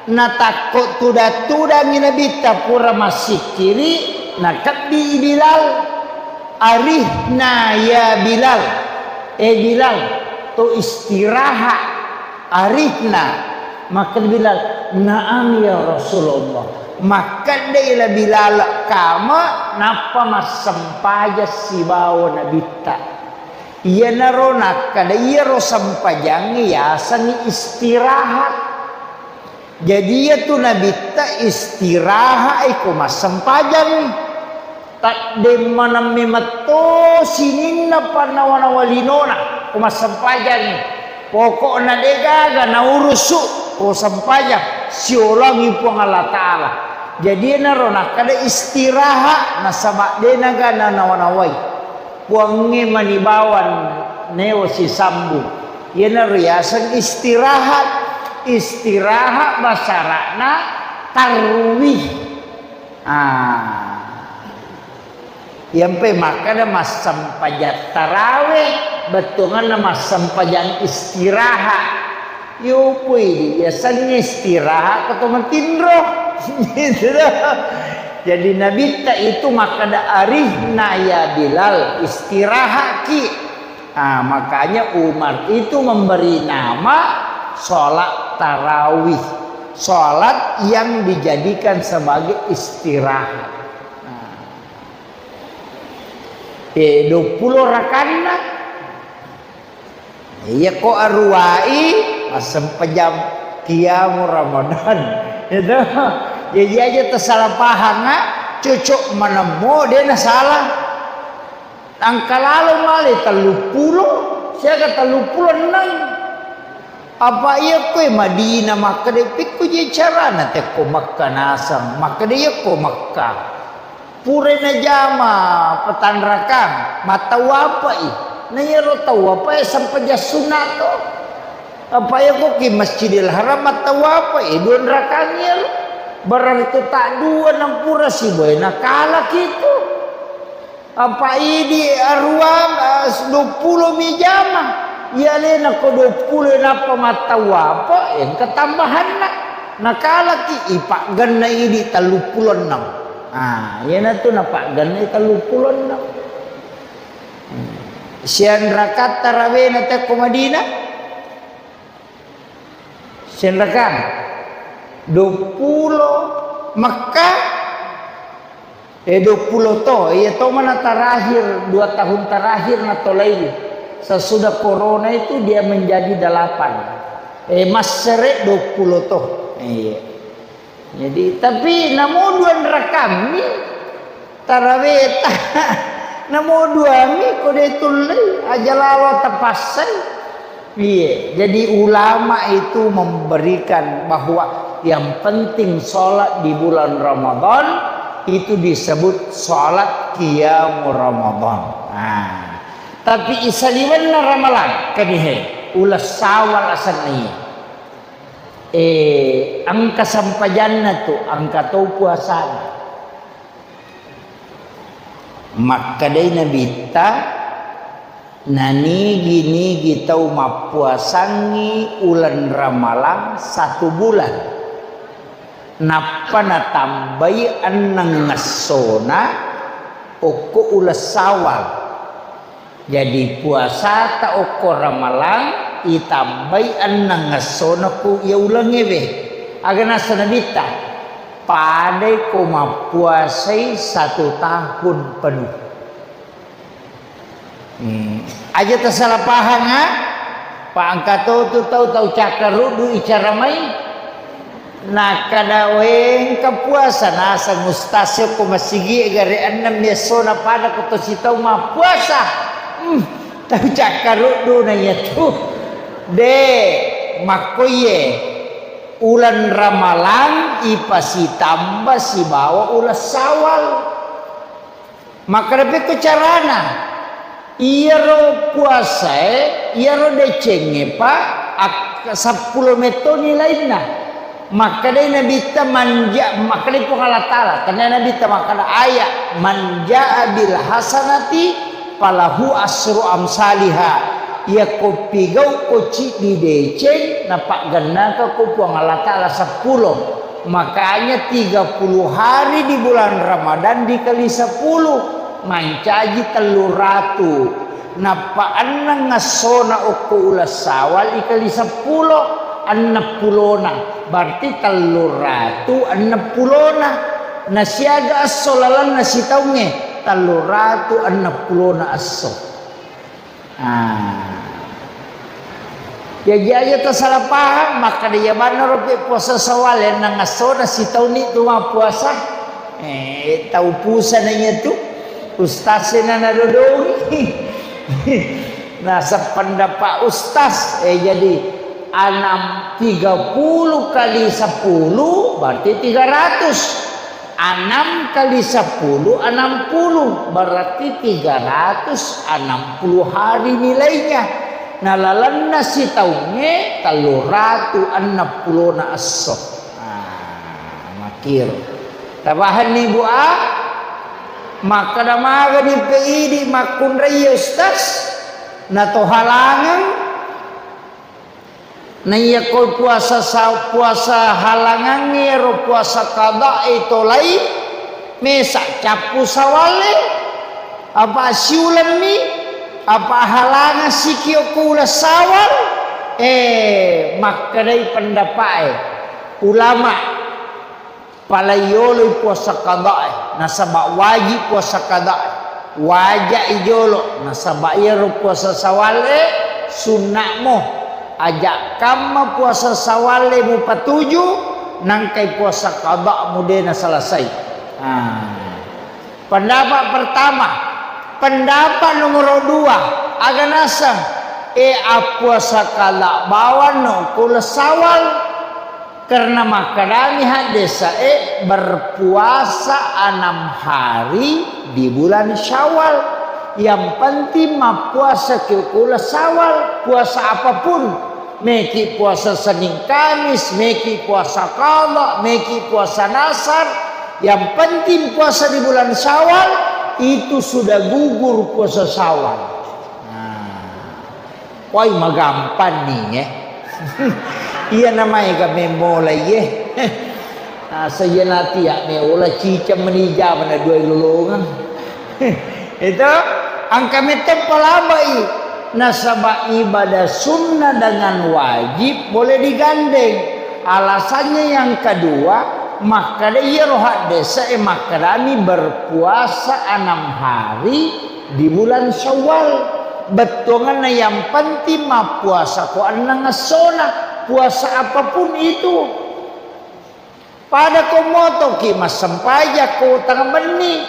Natakko tudang-tudangi Nabitta pura massikkiri, nakebbi Bilal. "Arihna ya Bilal." Eh Bilal, to istirahat. Arihna. Makkeda Bilal, "Naam ya Rasulullah." Makkedai la Bilal, "Kama nappa massempajang sibawa Nabitta." Iyanaro nakkeda, iyaro sempajangnge yasengngi istirahat. Jadi, iyatu Nabitta istirahat iko massempajang. Taddemmaneng memetto sininna pannawa-nawa linona ko massempajang. Pokokna degaga naurusu ko sempajang, siolongi Puang Allah Ta'ala. Jadi, enaro nakkeda istirahat, nasaba denaga nanawa-nawai. Puangnge mani bawang newo sisambung. Iyanaro yaseng istirahat. Istirahat basara'na tarwih. Ah. Iyampe makkeda massempajang tarawih, bettuanna massempajang istirahat. Yopoi yasengnge istirahat ko to matinro. Gitu dah. Jadi Nabitta itu makkeda, "Arihna ya Bilal, istirahatki." Ah, makanya Umar itu memberi nama sholat tarawih, sholat yang dijadikan sebagai istirahat. Nah, eh, dua puluh rakanna. Iya ko aruwai, massempajang qiyamu Ramadan. Itu. Jadi aja tersalah paham, ah. Cocok manemmo, dia na salah. Engka lalo male telluppulo, siaga telluppulo enneng. Apa iya koe Madinah makkeda, "Pikku je carana tekko Mekka naseng?" Makkeda, "Iya ko Mekka. Pura najama patanrakang, mattawwapai. Na iyaro tawwapae sempajang sunna to. Apa iya ko ki Masjidil Haram mattawwapai, dua rakang iyaro. Berarti tak dua nampura sibawa nakalaki tu." Apa idi aruang, eh, duappulo mi jama. Iya alena ko duappulo nappa mattawwafa, engka tambahanna. Nakalaki ipaggenna idi telluppulo enneng. Ah, iyanatu napaggenna telluppulo enneng. Hmm. Sianrakatta rawena tekko Madinah? Senrakang, duappulo Mekka, eh, duappulo to, iya to mana terakhir, dua tahun terakhir natolai. Sesudah corona itu dia menjadi delapan. Eh, massere duappulo to. Iya. Jadi, tapi namo dua rakang mi taraweta. Namo dua mi ko de tullei, aja lalo tapassai. Iya, jadi ulama itu memberikan bahwa yang penting sholat di bulan Ramadan itu disebut sholat qiyamu Ramadan. Nah, tapi isaliwenna Ramalang, kanihe, uleng Sawal asenna iya. Eh, engka sempajanna tu, engka to puasana. Makkedai Nabitta, nanigi-nigi tau mappuasangngi uleng Ramalang satu bulan. Nappa natambai enneng essona okko uleng Sawal. Jadi, puasata okko Ramalang itambai enneng essona ku iya ulengnge we. Aga nasa Nabitta? Padai ko mappuasai satu tahun penuh. Hmm. Aja tasala pahang, ha? Pa engka to tu tau, tau cakkaruddu icara mai. Nakkeda, "Wé, engka puasa naseng ustaz ko masigi gare ennem essona pada ko to sitau mappuasa." Hmm, tau cakkaruddu na iyatu. De, makkoiye. Uleng Ramalang ipasitamba sibawa uleng Sawal. Makkeda pekko carana? Iyaro puasae, iyaro decengnge, Pak, ak-, seppulo metto nilainna. Makkedai Nabitta, "Manja-," makkedai Puang Allah Taala, tennia Nabitta makkeda ayat, "Man jaa bil hasanati falahu asru amsaliha." Iyako pigau ko ciddi deceng, napaggennaka ko Puang Allah Taala seppulo. Makanya tiga puluh hari di bulan Ramadan dikali sepuluh, mancaji tellu ratu. Nappa enneng essona okko uleng Sawal ikali seppulo, enneng pulona, berarti telluratu enneng pulona. Nasiaga esso lalenna sitaungnge, telluratu enneng pulona esso. Ah. Jaji aja tasalah paham, makkeda iya bannaro pe puasa Sawal, enneng essona sitaunni tu mappuasa. Eh, tau pusana iya tu. Ustaz sena nadodongi. Nah, sependapat ustaz, eh, jadi enam, tiga puluh kali sepuluh berarti tiga ratus. Enam kali sepuluh, enam puluh, berarti tiga ratus enam puluh hari nilainya. Nah, lalenna sitaungnge telluratu enneng pulona esso. Ah, makkiro. Tapahanni, Bu, a? Makkeda magani pe idi makkunrai iya, Ustaz? Natohalangeng? Naiya ko puasa sa-, puasa halangangnge ro puasa qada'i tolai, mesa cappu Sawalle, apa siulemmi, apa halangeng sikio ko uleng Sawal, eh, makkedai pendapa'e ulama. Pala yoloi puasa qada'i, nasaba wajib puasa qada'i. Waja'i jolo, nasaba iyaro puasa Sawalle sunna'mo. Aja kamma puasa Sawalle mupatuju, nangkai puasa qada' mude naselesai. Ah. Pendapat pertama, pendapat nomor dua, aga naseng, e, appuasa qada' bawanno ko uleng Sawal. Karena makkedami haddese'e, berpuasa enam hari di bulan Syawal. Yang penting mappuasa ki ko uleng Syawal, puasa apapun. Meki puasa Senin Kamis, meki puasa qada, meki puasa nasar. Yang penting puasa di bulan Syawal, itu sudah gugur puasa Syawal. Nah. Wai, magampang ni, eh. Iya namaega memmola, iye. Asa iya natia meola ciceng meni jama na dua lolongang. Itu angka metto palabai. Nasaba ibadah sunnah dengan wajib boleh digandeng. Alasannya yang kedua, makkeda iyaro haddese e makkedami berpuasa enam hari di bulan Syawal. Bettuanganna yang penting mappuasa ko enneng essona, puasa apapun itu. Pada ko motoki massempajang ko tengah benni,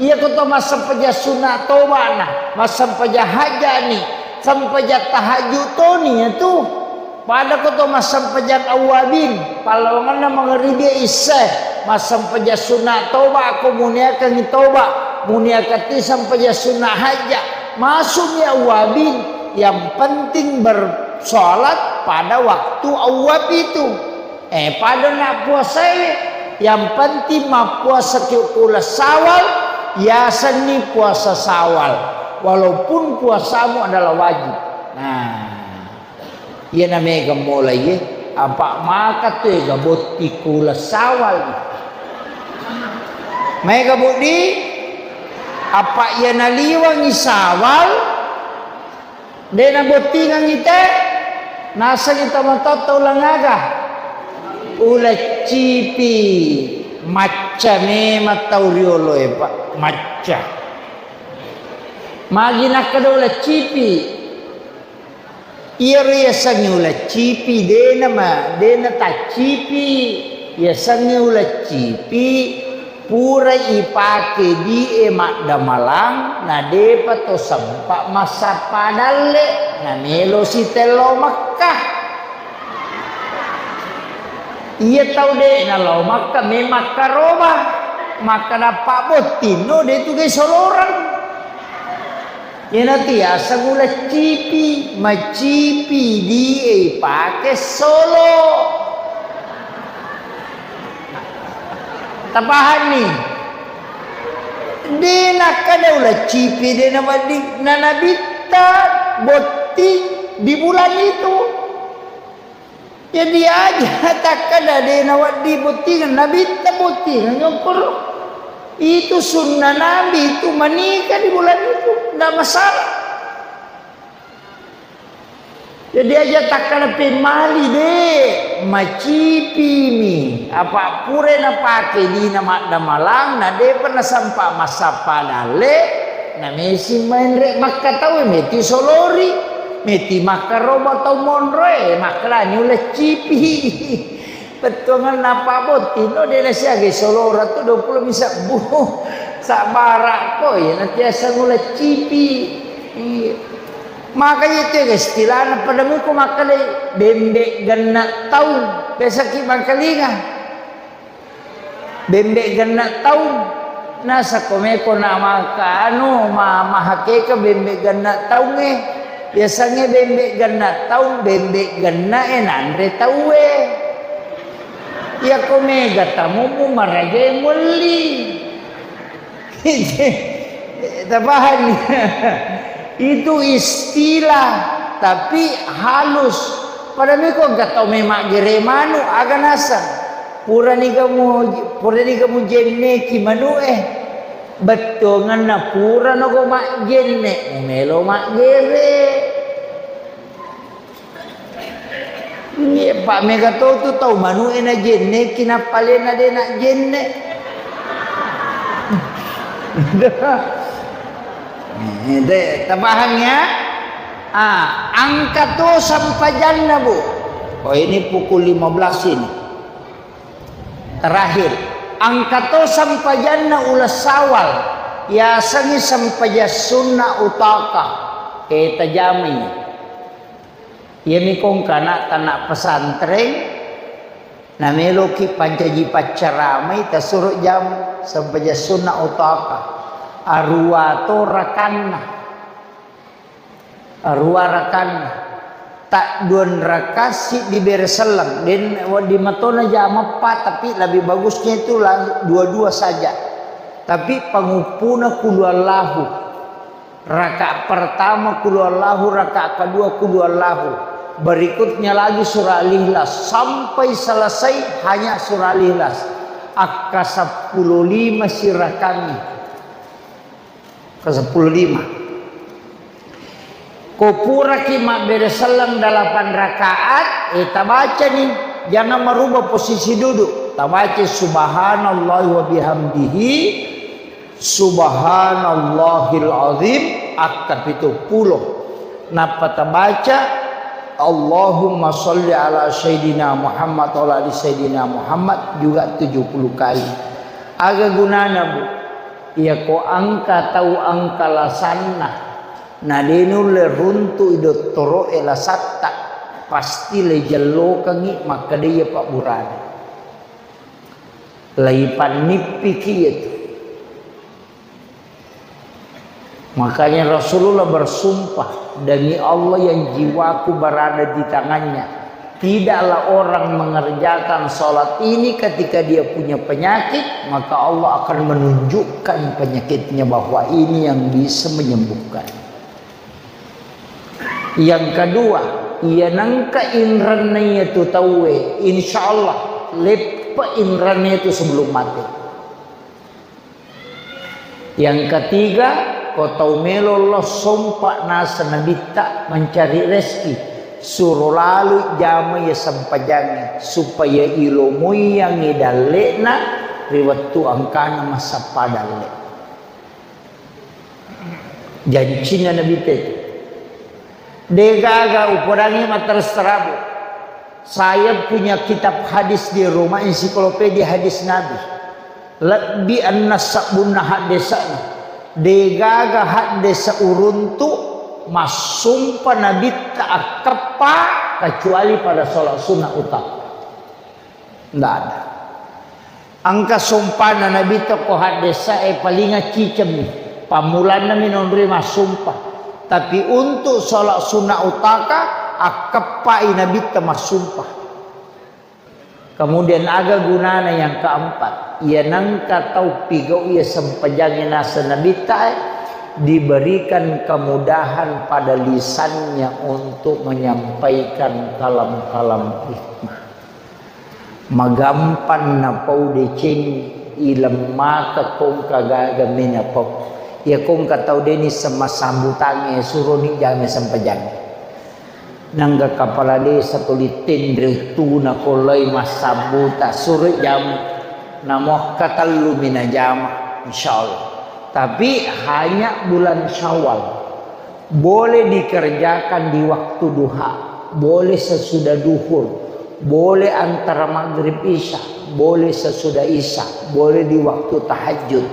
iya ko to massempajang sunna tobana, massempajang hajjani, sempajang tahajud toni ya tu. Pada ko to massempajang awwabin, pallawangenna mangaribi isya, massempajang sunna toba ko muniakangngi toba, muniakatti sempajang sunna hajja, masukmi awwabin, yang penting bersolat pada waktu awwab itu. Eh, pada na puasae, yang penting mappuasa ki ko uleng Syawal, yasenni puasa Syawal, walaupun puasamu adalah wajib. Nah. Iyana mega mola iye, apa maka tu ega botting ko uleng Syawal. Mega budi, apa iyana liwangi Syawal, de nabottingangi te, nasengi tomatoatta uleng aga? Uleng cipi, macca memang tau rioloe, Pak, macca. Magi nakkeda uleng cipi? Iyaro yasengnge uleng cipi, dena ma-, dena taccipi. Yasengnge uleng cipi, pura ipake die maddamalang, na depa to sempa massappa dalle, na melo sitello Mekka. Iya tau de nalao Mekka, me makkaroba, makkeda pabbottinno, de tu gai solorang. Iyanatu yaseng uleng cipi, macipi die ipake solo. Tapahanni? De nakkeda uleng cipi, de nawedding, na nabitta botting di bulan itu. Jadi aja takkeda de nawedding bottingeng, nabitta bottingeng yokkoro. Itu sunnah Nabi itu menikah di bulan itu, ndak masalah. Jadi aja takkalepe mali de, macipimi. Apa pura napake dina maddamalang, na depa nasampa massappa dalle, na mesi menre makkatau meti solori, meti makkaroba tau monroe, makkalani uleccipi. Bettuanganna Pak Botting, no, de nasiaga solora tu dua puluh mi sebbu. Sabbara ko, iya, natiasa nguleccipi. Iya. Makanya itu ya, istilahna pada muko makkeda bembe genna taung. Biasa ki mangkalinga. Bembe genna taung. Nasa ko meko na maka anu, ma-, mahakeka bembe genna taungnge. Biasangnge bembe genna taung, bembe genna e nanre tauwe. Iya ko mega tamumu maraja e muelli. Tapahang? Itu istilah, tapi halus. Pada miko engka tau memaggere manu, aga naseng. Purani kamu, purani kamu jenneki manu e. Bettuanganna purano ko majjenne, mumelo maggere. Iya, pa mega to tu tau manu e na jenne, kinapalena de na jenne. Eh, de, tabahang ya. Ah, angka to sampajanna, Bu. Oh, ini pukul lima belas ini. Terakhir, angka to sampajanna uleng sawal. Yasengi sampajang sunna utaka. Eh, tajamai. Iyami kongkana tana pesantren, nameloki pancaji paccaramai, tasuro jam sempajang sunna utaka. Arua to rakanna. Arua rakanna. Tak duan rakasi dibere selleng. Den wedding matona jam empat, tapi lebih bagusnya itu lang-, dua-dua saja. Tapi panguppuna kulu Allahu. Rakaat pertama kulu Allahu, rakaat kedua kulu Allahu. Berikutnya lagi surah Al-Ikhlas. Sampai selesai hanya surah Al-Ikhlas. Akka seppulo lima sirakangi. Ke seppulo lima. Ko puraki mabbere selleng delapan rakaat, eh, tabacani. Jangan merubah posisi duduk. Tabaca subhanallah wa bihamdihi. Subhanallahil azim, akka pitu pulo. Nappa tabaca, Allahumma sholli ala Sayyidina Muhammad wa ala ali Sayyidina Muhammad juga tujuh puluh kali. Aga gunana, Bu? Iya ko angka tau angka lasanna, na de nulle runtu i dottoro e lasatta, pasti le jellokengi makkeda iya pabburana. Laipannippiki iyatu. Makanya Rasulullah bersumpah, "Demi Allah yang jiwaku berada di tangannya, tidaklah orang mengerjakan salat ini ketika dia punya penyakit, maka Allah akan menunjukkan penyakitnya bahwa ini yang bisa menyembuhkan." Yang kedua, iya nengka inrenna iyatu tauwe, insya Allah leppa inrenna itu sebelum mati. Yang ketiga, ko tau melo lo sompa naseng Nabitta mencari rezeki, suro lalui jama iya sempajangnge, supaya ilomoiyangngi dalle'na ri wettu engkana massappa dalle. Jancinna Nabitta itu. Degaga upodangi matteres terabu. Saya punya kitab hadis di rumah, ensiklopedia hadis Nabi. Lebbi enneng sabbunna haddesa'na. Degaga haddesa uruntu massumpa Nabitta akkeppa kecuali pada sholat sunnah utama. Ndak ada. Engka sumpana Nabitta ko haddesa'e palinga cicemmi. Pammulanna mi nonroi massumpa. Tapi untuk sholat sunnah utaka, akkeppai Nabitta massumpa. Kemudian aga gunana yang keempat? Iya nengka tau pigau iya sempajangnge naseng Nabitta e, diberikan kemudahan pada lisannya untuk menyampaikan kalam-kalam hikmah. Magampang napau deceng, ilemmaka kongka gaga menapau. Iya kongka tau deni sema sambutangnge, suroni jame sempajangnge. Nangga kapala desa tuli tenre uttuna koloi massabbuta, suroi jamu. Namo katellu mina jama, insyaallah. Tapi hanya bulan Syawal. Boleh dikerjakan di waktu duha, boleh sesudah duhur, boleh antara maghrib isya, boleh sesudah isya, boleh di waktu tahajud.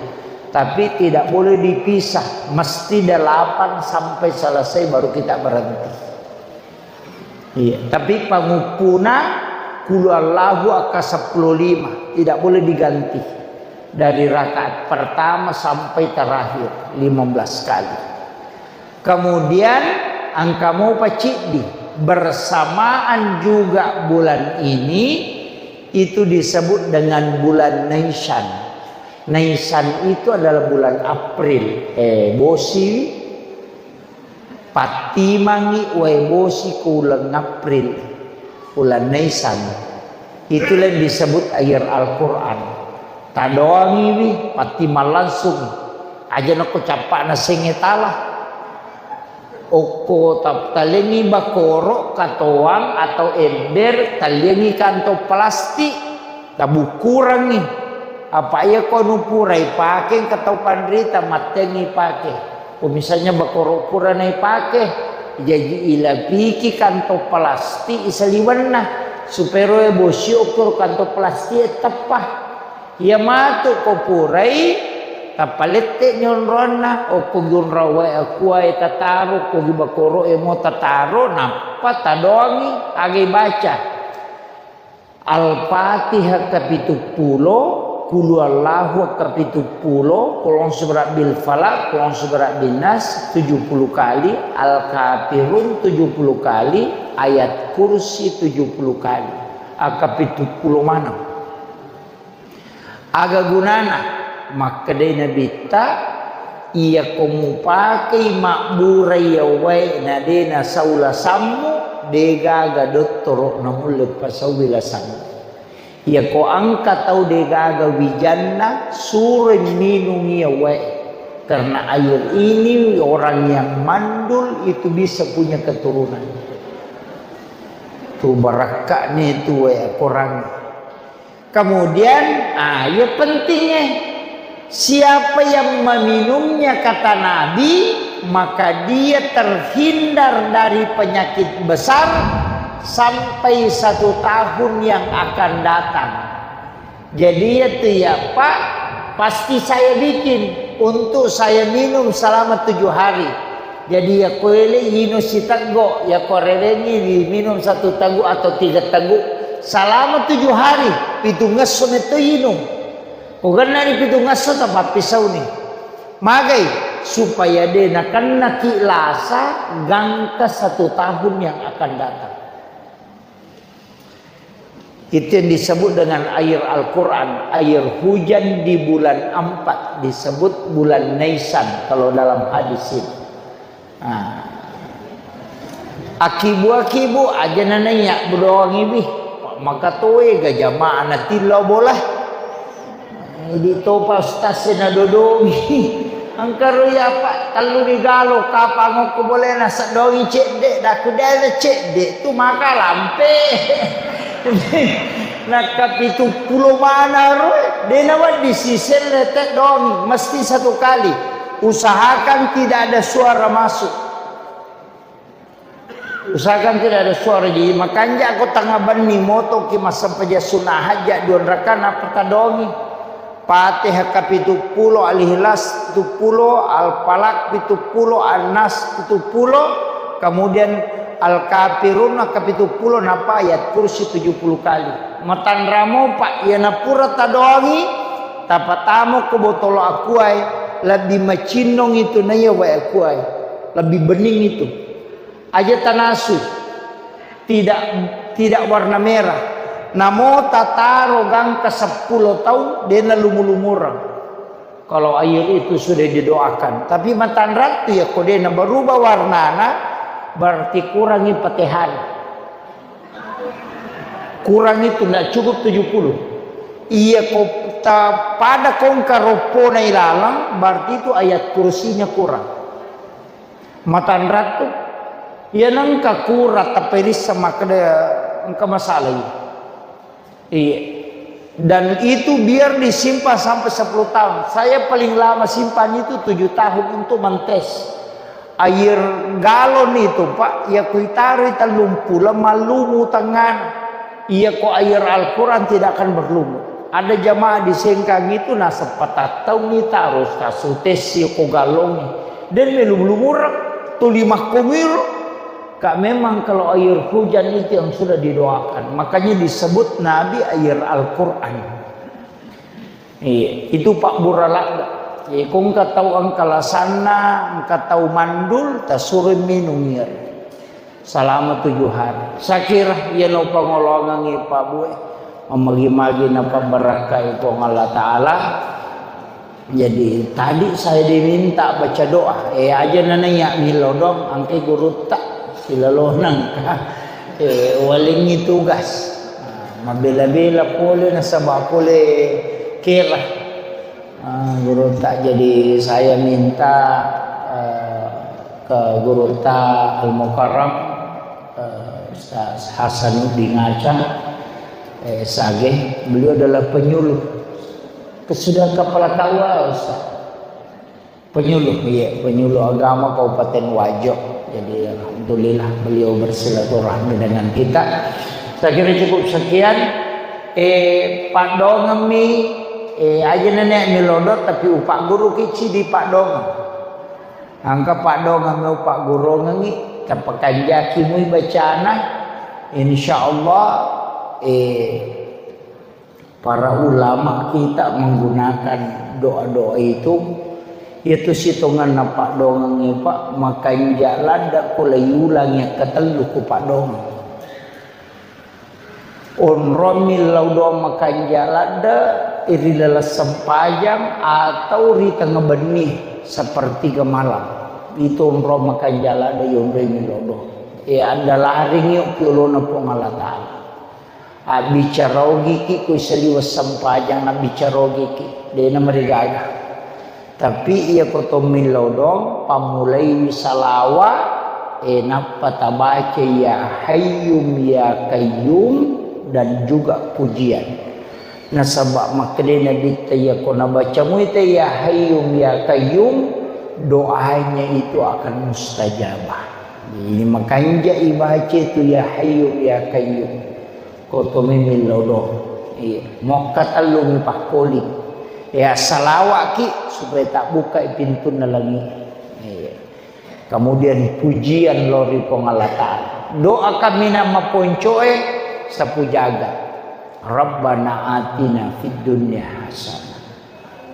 Tapi tidak boleh dipisah, mesti delapan sampai selesai baru kita berhenti. Iya, tapi panguppuna kulu Allahu akka sepuluh lima, tidak boleh diganti. Dari rakaat pertama sampai terakhir lima belas kali. Kemudian engka mopa ciddi, bersamaan juga bulan ini, itu disebut dengan bulan Naisan. Naisan itu adalah bulan April. Eh, bosi, pattimangi wae bosi ko uleng April, uleng Naisan. Itulah yang disebut air Al-Quran. Tadoangiwi, pattimang langsung. Aja nako cappa'na senge tala. Okko tap-, talengi bakoro, katoang atau ember, taliangi kantong plastik, tabukkurangi. Apa iya ko nu pura ipake engka tau panrita, mattengi ipake. Ko misalnya bakoro pura naipake, jaji ilapiki kantong plastik isaliwenna, supaya roe bosi okko kantong plastik e teppa. Iya matu ko purai, tappa lette'ni onronna, okko gi onrong wae akuae tataro, ko gi bakoro'e mo tataro, nappa tadoangi, aga ibaca. Al-Fatihah kapituppulo, Qul huwallahu kapituppulo, Qul a'udzu birabbil falaq, Qul a'udzu birabbin nas tujuh puluh kali, Al-Kafirun tujuh puluh kali, Ayat Kursi tujuh puluh kali. Aga kapituppulo maneng. Aga gunana? Makkedai Nabitta, iyako mupakei mabburai yawae na de nasau lasammu, degaga dottoro namulle pasaui lasammu. Iyako engka tau degaga wijanna, suroi minungi yawae. Karena air ini orang yang mandul itu bisa punya keturunan. Tu barakka'ni tu wae akorang. Kemudian, ah, iya pentingnya. Siapa yang meminumnya, kata Nabi, maka dia terhindar dari penyakit besar sampai satu tahun yang akan datang. Jadi, iya tu ya, Pak, pasti saya bikin untuk saya minum selama tujuh hari. Jadi, iya ko ele inung siteggo, iya ko rewengi diminum satu teguk atau tiga teguk selama tujuh hari, pitungngesso metto inung. Ko gennani pitungngesso, tapappisauni. Magai? Supaya de nakennaki lasa gangka satu tahun yang akan datang. Itu yang disebut dengan air Al-Quran, air hujan di bulan empat, disebut bulan Naisan kalau dalam hadis itu. Nah. Akibu-akibu aja nanaiya bedoangi bih. Maka toe ga jamaah na tillau bola. Idi topa ustaz e nadodongi. Engka ro iya, Pak, tellu digalo, kapang okko bolena, seddoangi cedde, daku dena cedde, tu maka lampe. Nakka pitu pulo mana ro, dena wedding siselle teddoangi, mesti satu kali. Usahakan tidak ada suara masuk. Usahakan tidak ada suara. Jadi, makanja ko tanga benni motoki massempajang sunna hajja dua rakaat, nappa tadongi. Fatihah kapitu pulo, Al-Ikhlas pitu pulo, Al-Falaq pitu pulo, An-Nas pitu pulo, kemudian Al-Kafirun kapitu pulo, nappa Ayat Kursi tujuh puluh kali. Matanra mopa, iya napura tadongi, tapatamo ko botolo akuae, lebbi macinnong itu naiya wae akuae, lebbi bening itu. Aja tanasu, tidak, tidak warna merah. Namo tataro gangka seppulo taung, dena lumu-lumureng. Kalau air itu sudah didoakan. Tapi matanrattu ya, ko dena berubah warnana, berarti kurangi Fatihah. Kurang itu, ndak cukup tujuh puluh. Iya ko ta-, pada kongka roppona ilalang, berarti itu Ayat Kursinya kurang. Matanrattu. Iya nengka kurang tapperissa makkeda engka masalah iya. Iya. Dan itu biar disimpan sampai sepuluh tahun. Saya paling lama simpan itu tujuh tahun untuk mentes. Air galon itu, Pak, ya kuitaroi tellung pulo mallumu tengana. Iya ko air Al-Quran tidak akan berlumut. Ada jamaah di Sengkang itu naseng patattaungi tarus tasutessi ko galongi. Dan melumu-lumureng tuli makkomiro. Kak, memang kalau air hujan itu yang sudah didoakan. Makanya disebut Nabi air Al-Quran. Iya, itu Pak Buralak. Iya, ko engka tau engka lasanna, engka tau mandul, tasuro minung iya. Selama tujuh hari. Sakira iya no pangolongangi Pak Bue. Memagi-magi napabarakai Puang Allah Ta'ala. Jadi, tadi saya diminta baca doa. Eh, aja nana iya milodong, angke gurutta, silalonang. Eh, walengi tugas. Nah, mabela-bela pole nasaba pole kera. Ah, gurutta, jadi saya minta, eh, ke gurutta Al-Mukarram, eh, Ustaz Hasanuddin Aca, eh, Sage, beliau adalah penyuluh. Sudah kepala K U A, Ustaz. Penyuluh, iya, penyuluh agama Kabupaten Wajo. Jadi, alhamdulillah, beliau bersilaturahmi dengan kita. Saya kira cukup sekian. Eh, padongemmi, eh, aja nenek milodong, tapi upa guru kici di padongeng. Angka padongemmi upa gurungengi, tapakanjaki mui bacana. Insya Allah, eh, Para ulama kita menggunakan doa-doa itu, itu sitonganna padongengnge, Pak, makanja ladde ko laiulangi akkatellu ko padongeng. Onrong millau doa makanja ladde ri laleng sempajang atau ri tengnga benni sepertiga malam. Itu onrong makanja ladde yonroi millau doa. E, ada laring yuk piolona Puang Allah Ta'ala. Abbicara ogiki ko saliweng sempajang, abbicara ogiki, de'na marigaga. Tapi iya ko to millau doang, pammulaiwi salawa, e, nappa tabaca ya Hayyum ya Qayyum dan juga pujian. Nasaba makkeda Nabitta, iya ko nabaca muita ya Hayyum ya Qayyum, doanya itu akan mustajabah. Jadi makanja ibaca itu ya Hayyum ya Qayyum. Ko to memeng lodo. Iya. Mokka tellung pakkoling. Ya, salawaki supaya tabbukai pintunna langi. Iya. Kemudian pujian lao ri Puang Allah Ta'ala. Doa kaminang maponcoe sapu jaga. Rabbana atina fid dunya hasanah.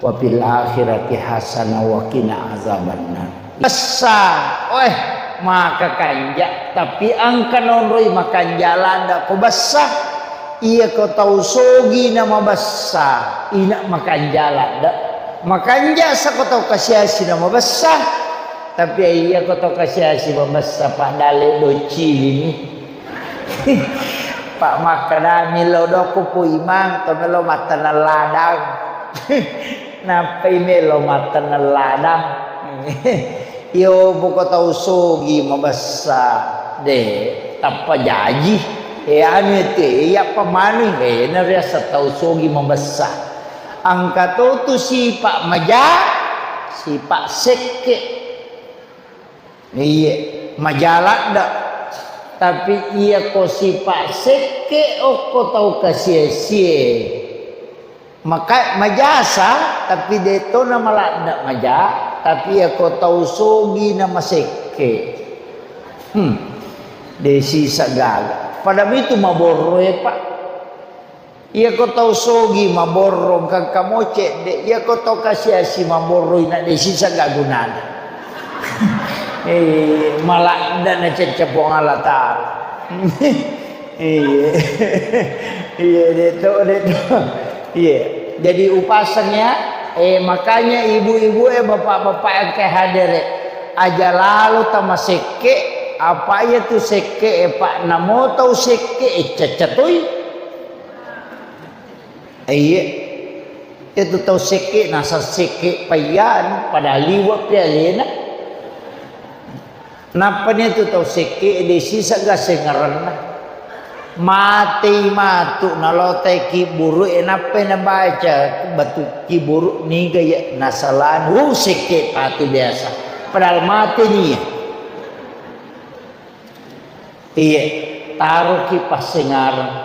Wa fil akhirati hasanah wa qina azabannar. Bessa, oeh, maka kanja, tapi engka nonroi makanja ladde ko bessa. Iya ko tau sogi na mabessa, ina makanja ladde. Makanja sa ko tau kasiasi na mabessa. Tapi iya ko tau kasiasi mabessa, padale docilini. Pak makkeda, millau doku Pu Imang, to melo matteneng ladang. Nappai melo matteneng ladang. Iyo, poko tau sogi mabessa, de, tappa jaji. E, anu te, iya pamanu, e, na riaseng tau sogi mabessa. Engka to tu sipa maja, sipa sekke. Iye, maja ladde. Tapi iya ko sipa sekke okko tau kasie-sie. Maka majasa, tapi de to na maladde maja, tapi iya ko tau sogi na masekke. Hmm. De sisa gaga. Pada mitu maborro e, Pak. Iya ko tau sogi maborro engka mo cedde, iya ko tau kasiasi maborro ina de sisa ga gunana. Eh, maladde na cecce Puang Allah Ta'ala. Iya. Iya, de to, de to. Iya. Jadi upaseng ya, eh, makanya ibu-ibu e, bapak-bapak yang ke hadir e, aja lalo tamasekke, apa iya tu sekke e, Pak, namo tau sekke e, cecce toi. Iya. Itu tau sekke, nasa sekke payyan, pada liwa pi alena. Nappani tu tau sekke de sisa gasengerenna. Matei matu nalotai kiburu e nappai nabaca batu kiburu niga ya nasalani. Wuh, sekke patu biasa. Padahal mate nia. Iye, taroki passengareng.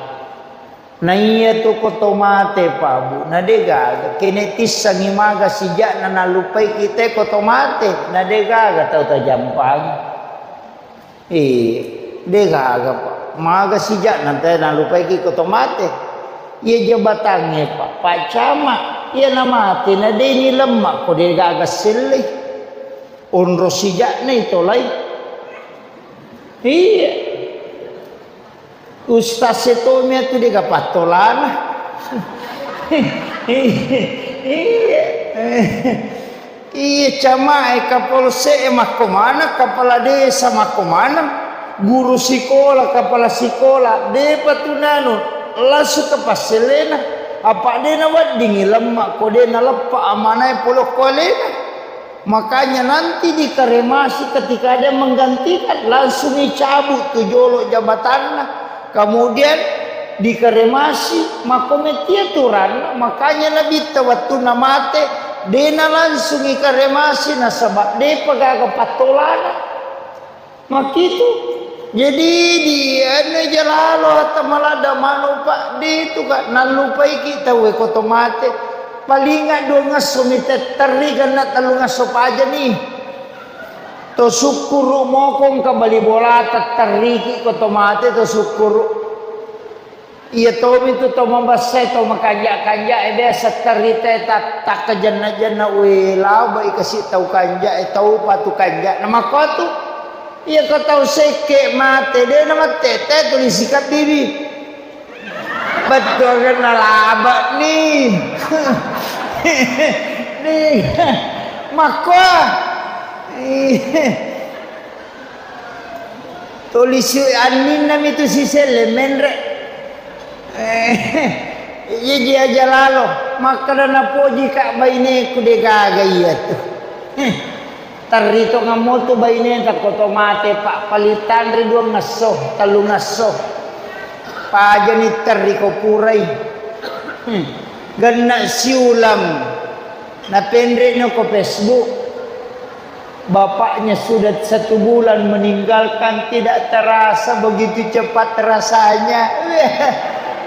Na iya tu ko to mate, Pak, Bu, na de gaga. Kene tissangi maga sijakna nallupai kita ko to mate, na de gaga tau tajampangi. Eh, de gaga, Pak. Maga sijakna te nallupai ki ko to mate. Iya jabatangnge, Pak. Pak Camat, iya na mate, na de ni lemma ko de gaga sellei. Onro sijakna itolai. Iya. Ustaz e tommi atu de gaga pattolana. Iya. Iya, camae, kapolsek e makko maneng, kepala desa makko maneng, guru sikola, kepala sikola, depa tu nanu, langsung ke passelena. Apa de naweddingi lemma ko de naleppa amanae pole ko alena. Makanya nanti dikremasi ketika ada yang menggantikan, langsung dicabut tu jolo jabatanna, kemudian dikremasi, makko metti aturanna. Makanya Nabitta wettunna mate, dena langsung ikremasi nasaba depa gaga pattolana. Makkitu. Jadi di anu jalalo hatta maladda manu, Pak, de tu ka nallupaiki tauwe ko to mate. Palinga dua ngesso mi tetterri, genna tellu ngesso pajani. To sukkuru mokong ka bali bola tetterriki ko to mate to sukkuru. Iya tomi tu tau mabessai, tau makanja-kanja e, biasa terita e ta-, takkajenna-jenna, we, labai kasi tau kanja e, tau patu kanja. Na makkotu, iya ko tau sekke mate, de na mattete tuli sikabbibi. Bettuangenna laba ni. Ni. Makko. Tuli si anninna mi tu siselle menre. Eh, iya ji aja lalo. Makkeda napoji ka baineku de gaga iya tu. Eh, terri to ngammo tu baineta ko to mate, Pak, paling tanre dua ngesso, tellu ngesso. Pajani terri ko purai. Hmm. Genna siulang. Napenre no ko Facebook. Bapaknya sudah satu bulan meninggalkan, tidak terasa begitu cepat rasanya.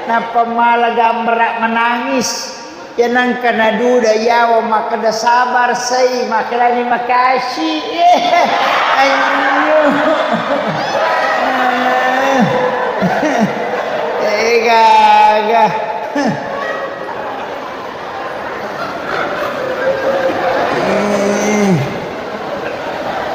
Nappa mala gambara menangis. Ya nangka naduda yawa makkeda sabar sai, makkedani makasih. Anyo. Eh, gaga.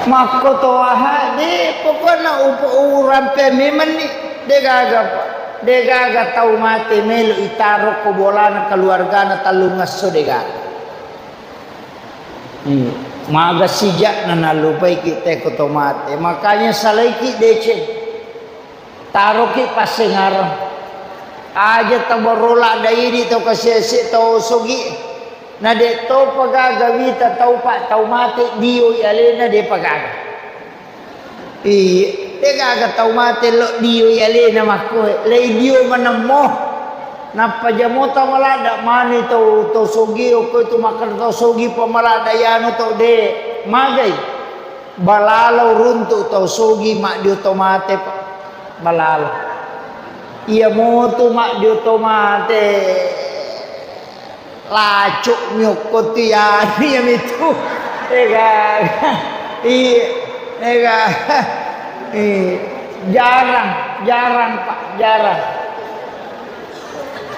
Makko to aha, de, pokokna upo-, urampe memang ni, de gaga, Pak. De gaga tau mate melo itaro ko bolana keluargana tellung esso, de gaga. Hmm. Maga sijakna nallupaiki te ko to mate. Makanya salaiki deceng. Taroki passengareng. Aja tabarro ladda idi tau kasiasi tau sogi. Na de topa gaga wita tau pa tau mate dioi alena depa gaga. Iya, de gaga tau mate lo dioi alena makkoe. Lei dio manemmo. Nappa jamota maladda mani tau, tau sogi okko itu makkeda tau sogi pa maladda yanu tau de magai. Balalo runtu tau sogi maddio to mate, Pak. Balalo. Iya motu maddio to mate. Lacuk miokko tu ya, iya mitu. Ega. Iya. Ega. Iya. Jarang, jarang, Pak, jarang.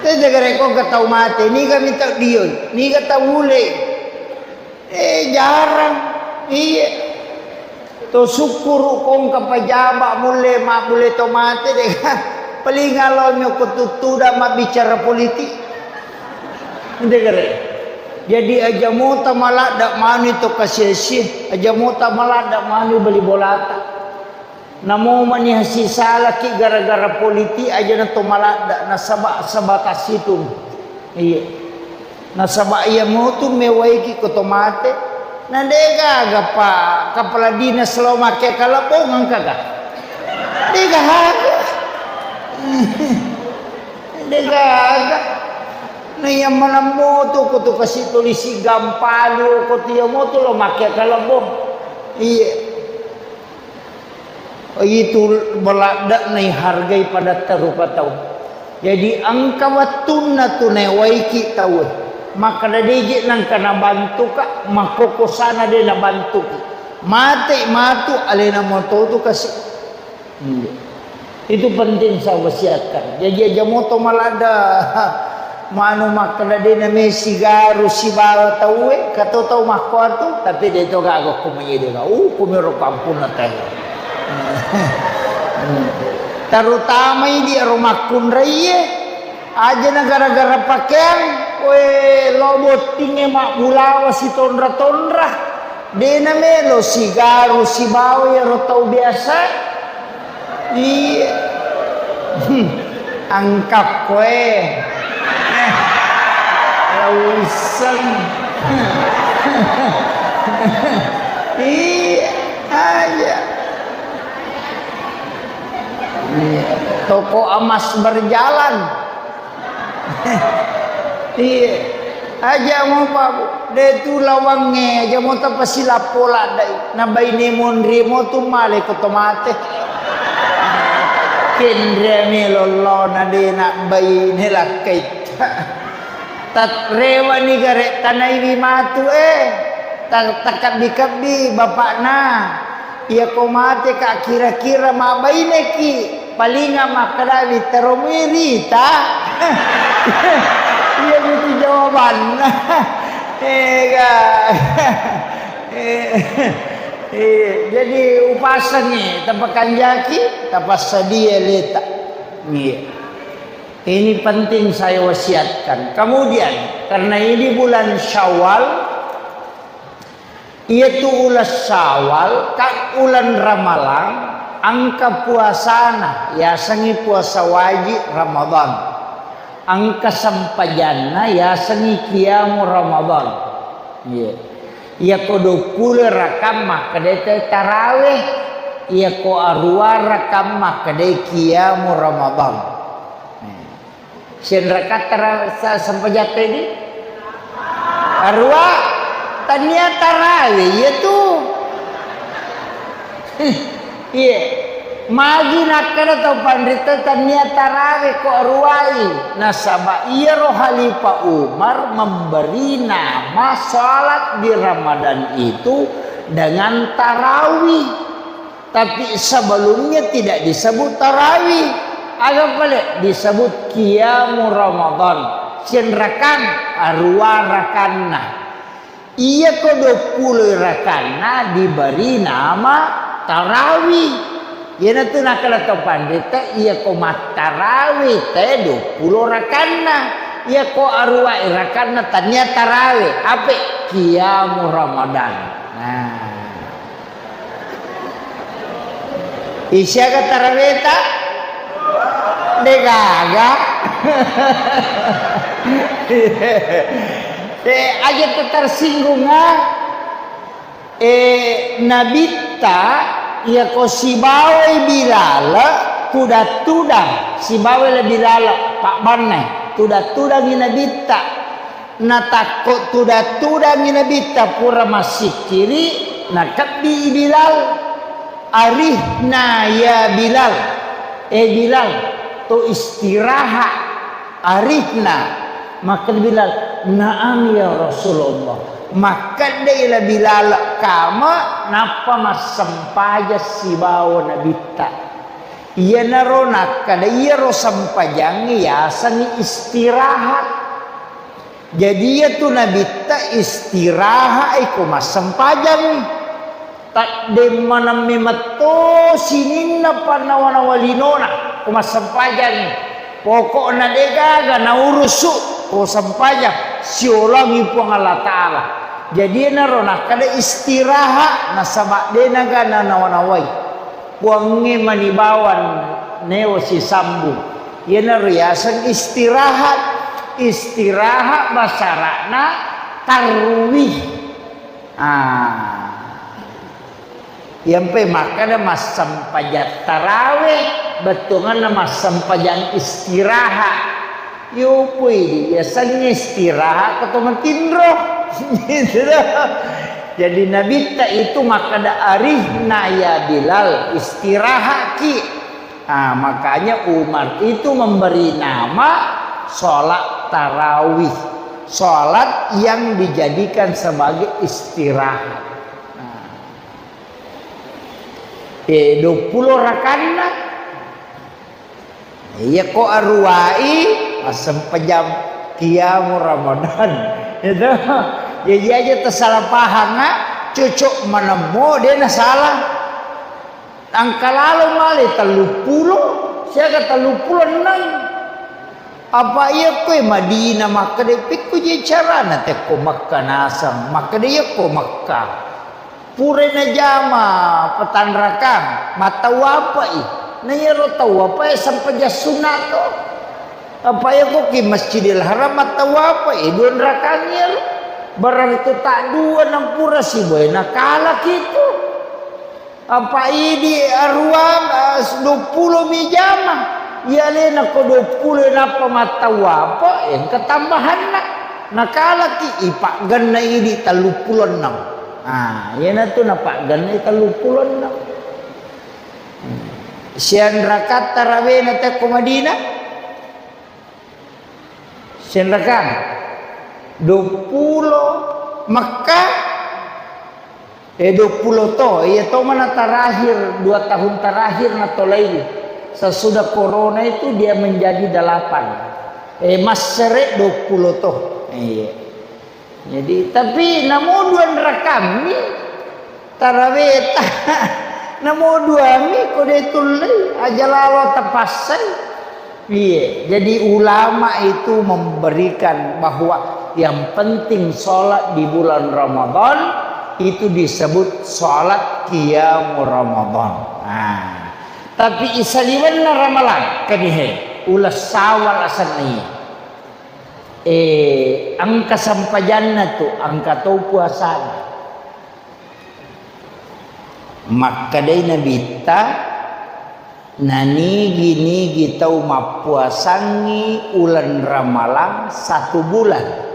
Te jaga reko ke tau mate, niga mi tau dioi, niga tau ule. Eh, jarang. Iya. To sukkuru kongka pajaba mulle, mabbulle to mate de. Paling alo mi ko tuttuda mabbicara politik. Ente kere. Jadi aja mota maladda manu to kasiasi, aja mota maladda manu bali bolata. Namo mani hasisalaki gara-gara politik aja na to maladda, nasaba sebatas itu. Iya. Nasaba iya motu mewaiki ko to mate, Na de' gaga pa kepala dinas lo makke kalebbong engka ga? De' gaga. De' gaga. Na iya maneng moto ko tu kasi tulisi gampalu ko tu iya moto lo makke kalebbong. Iya. Itu maladde'na ihargai padatta rupa tau. Jadi engka wettunna tu naewaiki tauwe. Makkeda deje nengka nabantuka, makkokosana de nabantuki. Mate matu alena moto tu kasi. Iya. Itu penting saya wasiatkan. Jadi aja moto maladde. Manu makkeda de name sigaru sibawa tauwe, kato tau makkuatu, tapi de to gaga ko manyede ga. Uh, kumiro kampunna teh. Terutama idi ero makkunraie, aja na gara-gara pakeang, we lo bottinge mabbulawa sitonra-tonra. De namelo sigaru sibawa ero tau biasa. Iya. Hmm. Angkakkoe. Eh. Lauisseng. Iya aja. Iya. Toko emas berjalan. Iya. Aja mo, Pak, Bu. De tu lawangnge, aja mo tapasilappo laddai. Na baine monri mo tu male ko to mate. Kenre melo lo na de na baine lakkaitta. Tat rewani gare tanaiwi matu, eh. Ta-, takabbi-kabbi bapakna. Iyako mateka kira-kira mabbaineki, palinga makkeda witteromi rita. Iya mitu jawabanna. Ega. Eh, eh, jadi upasengi, tapakanjaki, tapassadia leta. Iya. Ini penting saya wasiatkan. Kemudian, karena ini bulan Syawal, Iyatu uleng Syawal, ka uleng Ramalang, engka puasana, yasengngi puasa wajib Ramadan. Engka sempajanna, yasengngi qiyamu Ramadan. Iya. Iyako duappulo rakang makkedai tarawih, iyako aruwa rakang makkedai qiyamu Ramadan. Senrakatta ra-, sa-, sempajatta idi? Aruwa, tania tarawe, iya tu. Iya. Magi nakkeda tau panrita tania tarawe ko aruwai. Nasaba iyaro Khalifah Umar memberi nama salat di Ramadan itu dengan tarawih. Tapi sebelumnya tidak disebut tarawih. Aga pale disebut qiyamu Ramadan. Siang rakang, aruwa rakanna. Iyako duappulo rakanna diberi nama tarawih. Iyanatu nakkeda to panrita, iyako mattarawih te duappulo rakanna. Iyako aruwa rakanna tania tarawih. Ape? Qiyamu Ramadan. Nah. Isiaga taraweta? Degaga. Eh, aja tersinggung, ah. Eh, Nabitta, iyako sibawai Bilal, tudang-tudang, sibawai Bilal, pabbanna, tudang-tudangi Nabitta. Natakko tudang-tudangi Nabitta pura massikkiri, nakebbi Bilal. "Arihna ya Bilal." Eh Bilal, to istirahat. Arihna. Makkeda Bilal, "Naam ya Rasulullah." Makkedai la Bilal kama, nappa massempajang sibawa Nabitta. Iyanaro nakkeda iyaro sempajangnge yasengngi istirahat. Jadi iyatu Nabitta istirahat iko massempajang. Tadde maneng memetto sininna pannawa-nawa linona ko massempajang. Pokokna degaga naurusu ko sempajang siolangi Puang Allah Ta'ala. Jadi enaro nakkeda istirahat nasaba denaga nanawa-nawai. Puangnge mani bawang neo sisambung. Iyanaro yaseng istirahat. Istirahat basara'na tarwih. Ah. Iyampe makkeda massempajang tarawe, bettuanganna massempajang istirahat. Yopoi, yasengnge istirahat ko to matinro. Gitu dah. Jadi Nabitta itu makkeda, "Arihna ya Bilal, istirahaki." Ah, makanya Umar itu memberi nama sholat tarawih, sholat yang dijadikan sebagai istirahat. Nah. Eh, dua puluh rakanna. Iya ko aruwai, massempajang qiyamu Ramadan. Itu. Jadi aja tersalah paham, ah. Cocok menemmo, dia na salah. Engka lalo male telluppulo, siaga telluppulo enneng. Apa iya koe Madinah makkeda, "Pekko je carana tekko Mekka naseng?" Makkeda, "Iya ko Mekka. Pura najama petanrakang, mattawwapai. Na iyaro tawwapae sempajang sunna to. Apa iya ko ki Masjidil Haram mattawwapai, dua rakang iyaro. Berarti tak dua nampura sibawa nakalaki tu." Apa idi aruang, eh, duappulo mi jama. Iya alena ko duappulo nappa mattawwafa, engka tambahanna. Nakalaki ipaggenna idi telluppulo enneng. Ah, iyanatu napaggenna telluppulo enneng. Sianrakatta rawena tekko Madinah? Senrakang. Duappulo Mekka, eh, duappulo to. Iya to mana terakhir, dua tahun terakhir natolai. Sesudah corona itu dia menjadi delapan. Eh, massere duappulo to. Iya. Jadi, tapi namo dua rakammi taraweta. Namo duami ko de tullei, aja lalo tapassai. Iya, jadi ulama itu memberikan bahwa yang penting sholat di bulan Ramadan itu disebut sholat qiyamul Ramadan. Nah, tapi isaliwenna Ramalang, kanihe, uleng Syawal asenna iya. Eh, engka sempajanna tu, engka to puasana. Makkedai Nabitta, nanigi-nigi tau mappuasangngi uleng Ramalang satu bulan.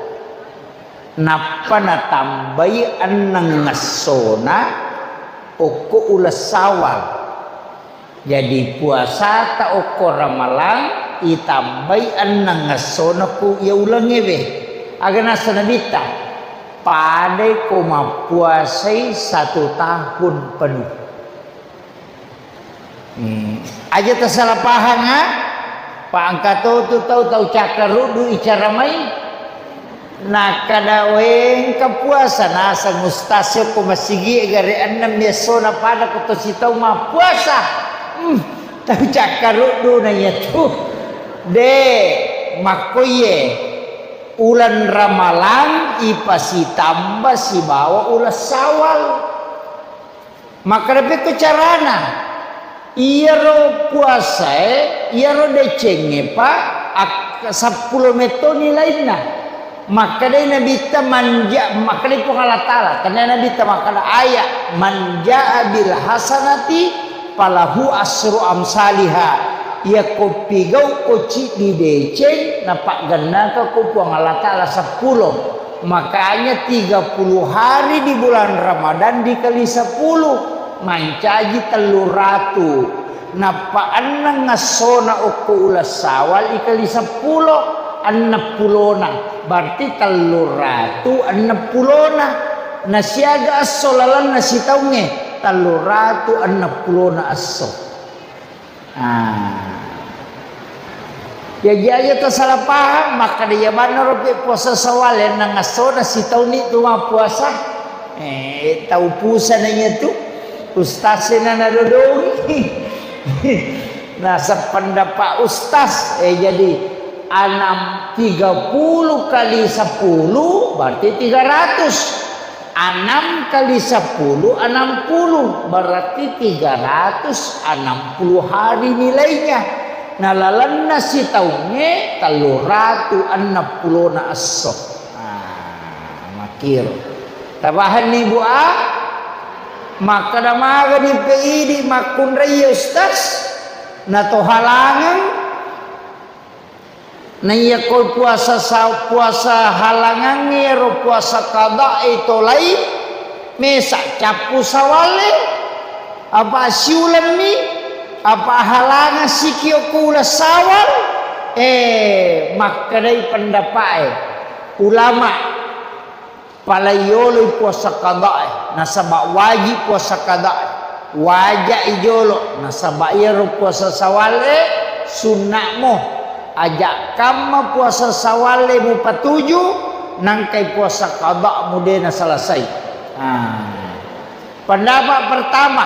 Nappa natambai enneng essona okko uleng Syawal. Jadi, puasata okko Ramalang itambai enneng essona ku iya ulengnge we. Aga nasa Nabitta, padai ko mappuasai satu tahun penuh. Hmm. Aja tasalah pahang, ha? Pa engka to tu tau, tau cakkaruddu icara mai. Nakkeda, "Wé, engka puasa naseng ustaz ko masigi gare ennem essona pada ko to sitau mappuasa." Hmm, tau cakkaruddu na iyatu. De, makkoiye. Uleng Ramalang ipasitamba sibawa uleng Syawal. Makkeda pekko carana? Iyaro puasae, iyaro decengnge, Pak, ak-, seppulo metto nilainna. Makkedai Nabitta, "Manja-," makkedai Puang Allah Taala, tennia Nabitta makkeda ayat, "Man jaa bil hasanati falahu asru amsaliha." Iyako pigau ko ciddi deceng, napaggennaka ko Puang Allah Taala seppulo. Makanya tiga puluh hari di bulan Ramadan dikali sepuluh, mancaji tellu ratu. Nappa enneng essona okko uleng Syawal ikali seppulo, enneng pulona. Berarti tellu ratu enneng pulona. Nasiaga esso lalenna sitaungnge, tellu ratu enneng pulona esso. Ah. Jaji aja to salah paham, makkeda iya manna ro pe puasa Syawal, enneng essona sitaunni tu mappuasa. Eh, tau pusana iya tu. Ustaz na nadodongi. Nah, sependapat ustaz, eh, jadi enam, tiga puluh kali sepuluh berarti tiga ratus. Enam kali sepuluh, enam puluh, berarti tiga ratus enam puluh hari nilainya. Nah, lalenna sitaungnge tellu ratu enneng pulona esso. Ah, makkiro. Tapahanni, Bu, a? Makkeda magani pe idi makkunraiye, Ustaz? Nato halangeng? Naiyako puasa sa-, puasa halangangnge ro puasa qada'i tolai, mesa cappu sawalle, apa siulemmi, apa halangeng sikio ko uleng sawal? Eh, makkedai pendapa'e ulama. Palai yoloi puasa qadae, nasaba wajib puasa qadae. Waja'i jolo, nasaba iyaro puasa sawalle sunna'mo. Aja kamma puasa sawalle mupatuju, nangkai puasa qada'mu de nasalasai. Ah. Pendapat pertama,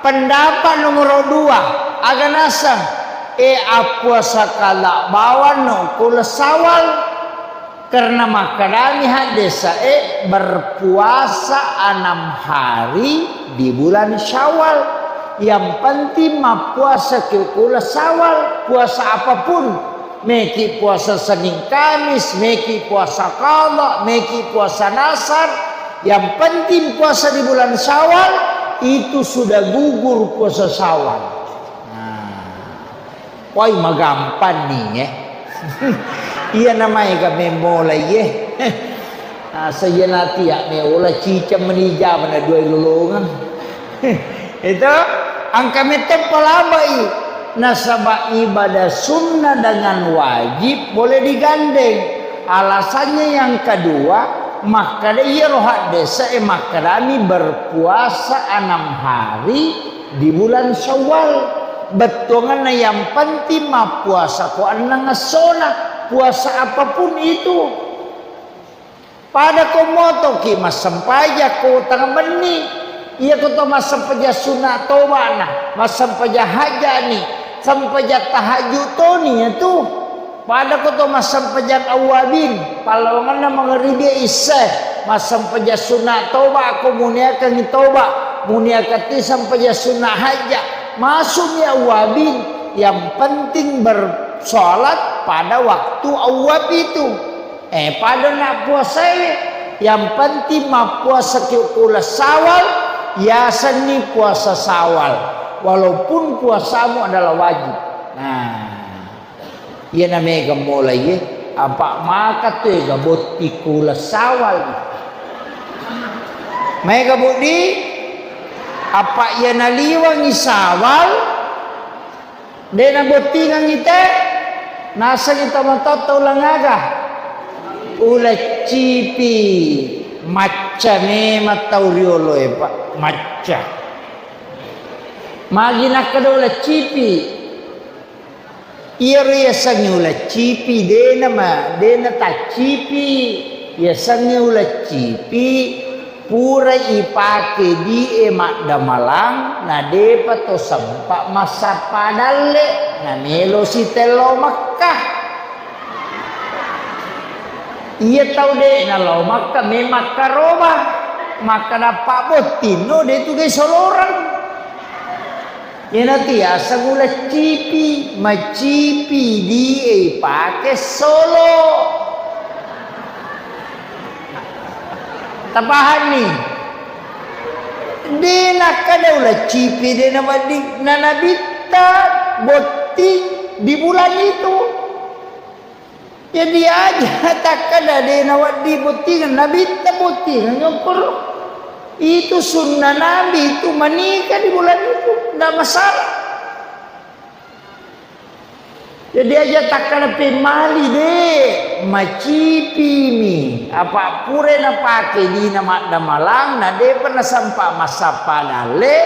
pendapat nomor dua, aga naseng, e, appuasa qada bawanno ko uleng sawal. Karena makkedami haddesae, berpuasa enam hari di bulan Syawal. Yang penting mappuasa ki ko uleng sawal, puasa apapun. Meki puasa Senin Kamis, meki puasa qada, meki puasa nasar. Yang penting puasa di bulan Syawal, itu sudah gugur puasa Syawal. Nah. Wai, magampang ni, eh. Iya namaega memmola, iye. Asa iya natia meola ciceng meni jamana dua lolongang. Itu angka metto palabai. Nasaba ibadah sunnah dengan wajib boleh digandeng. Alasannya yang kedua, makkeda iyaro haddese e makkedami berpuasa enam hari di bulan Syawal. Bettuanganna yang penting mappuasa ko enneng essona, puasa apapun itu. Pada ko motoki massempajang ko tengah benni, iya ko to massempajang sunna tobana, massempajang hajjani, sempajang tahajud toni ya tu. Pada ko to massempajang awwabin, pallawangenna mangaribi isya, massempajang sunna toba ko muniakangngi toba, muniakatti sempajang sunna hajja, masukmi awwabin, yang penting bersolat pada waktu awwab itu. Eh, pada na puasae, yang penting mappuasa ki ko uleng sawal, yasenni puasa sawal, walaupun puasamu adalah wajib. Nah. Iyana mega mola iye, apa maka tu ega botting ko uleng sawal. Mega budi, apa iyana liwangi sawal, de nabottingangi te, nasengi tomatoatta uleng aga? Uleng cipi, macca memang tau rioloe, Pak, macca. Magi nakkeda uleng cipi? Iyaro yasengnge uleng cipi, de nama, de nataccipi. Yasengnge uleng cipi, pura ipake die maddamalang, na depa to sempa massappa dalle, na melo sitello Mekka. Iya tau de nalao Mekka, me makkaroba, makkeda pabbottinno, de tu gai soloreng. Iyanatu yaseng uleng cipi, macipi die ipake solo. Tapahanni? De nakkeda uleng cipi, de nawedding, na nabitta botting di bulan itu. Jadi aja takkeda de nawedding bottingeng, nabitta bottingeng, okkoro. Itu sunnah Nabi itu menikah di bulan itu, ndak masalah. Jadi aja takkeda pemmali de, macipimi. Apa pura napake dina maddamalang, na depa nasempa massappa dalle,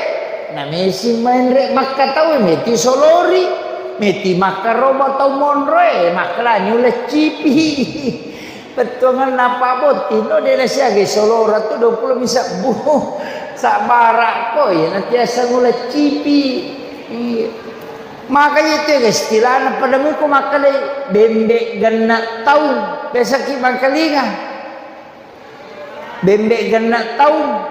na mesi menre Mekka tau, meti solori. Meti makkaroba tau monroe, makkalani uleng cipi. Bettuanganna pabbotting no, de nasiagai solora tu dua pulo mi sebbu. Sabbara ko, iya natiasa uleng cipi. Iya. Makanya itu ya, istilahna pada miko makkalai bembe genna taung. Biasa ki mangkalinga. Bembe genna taung.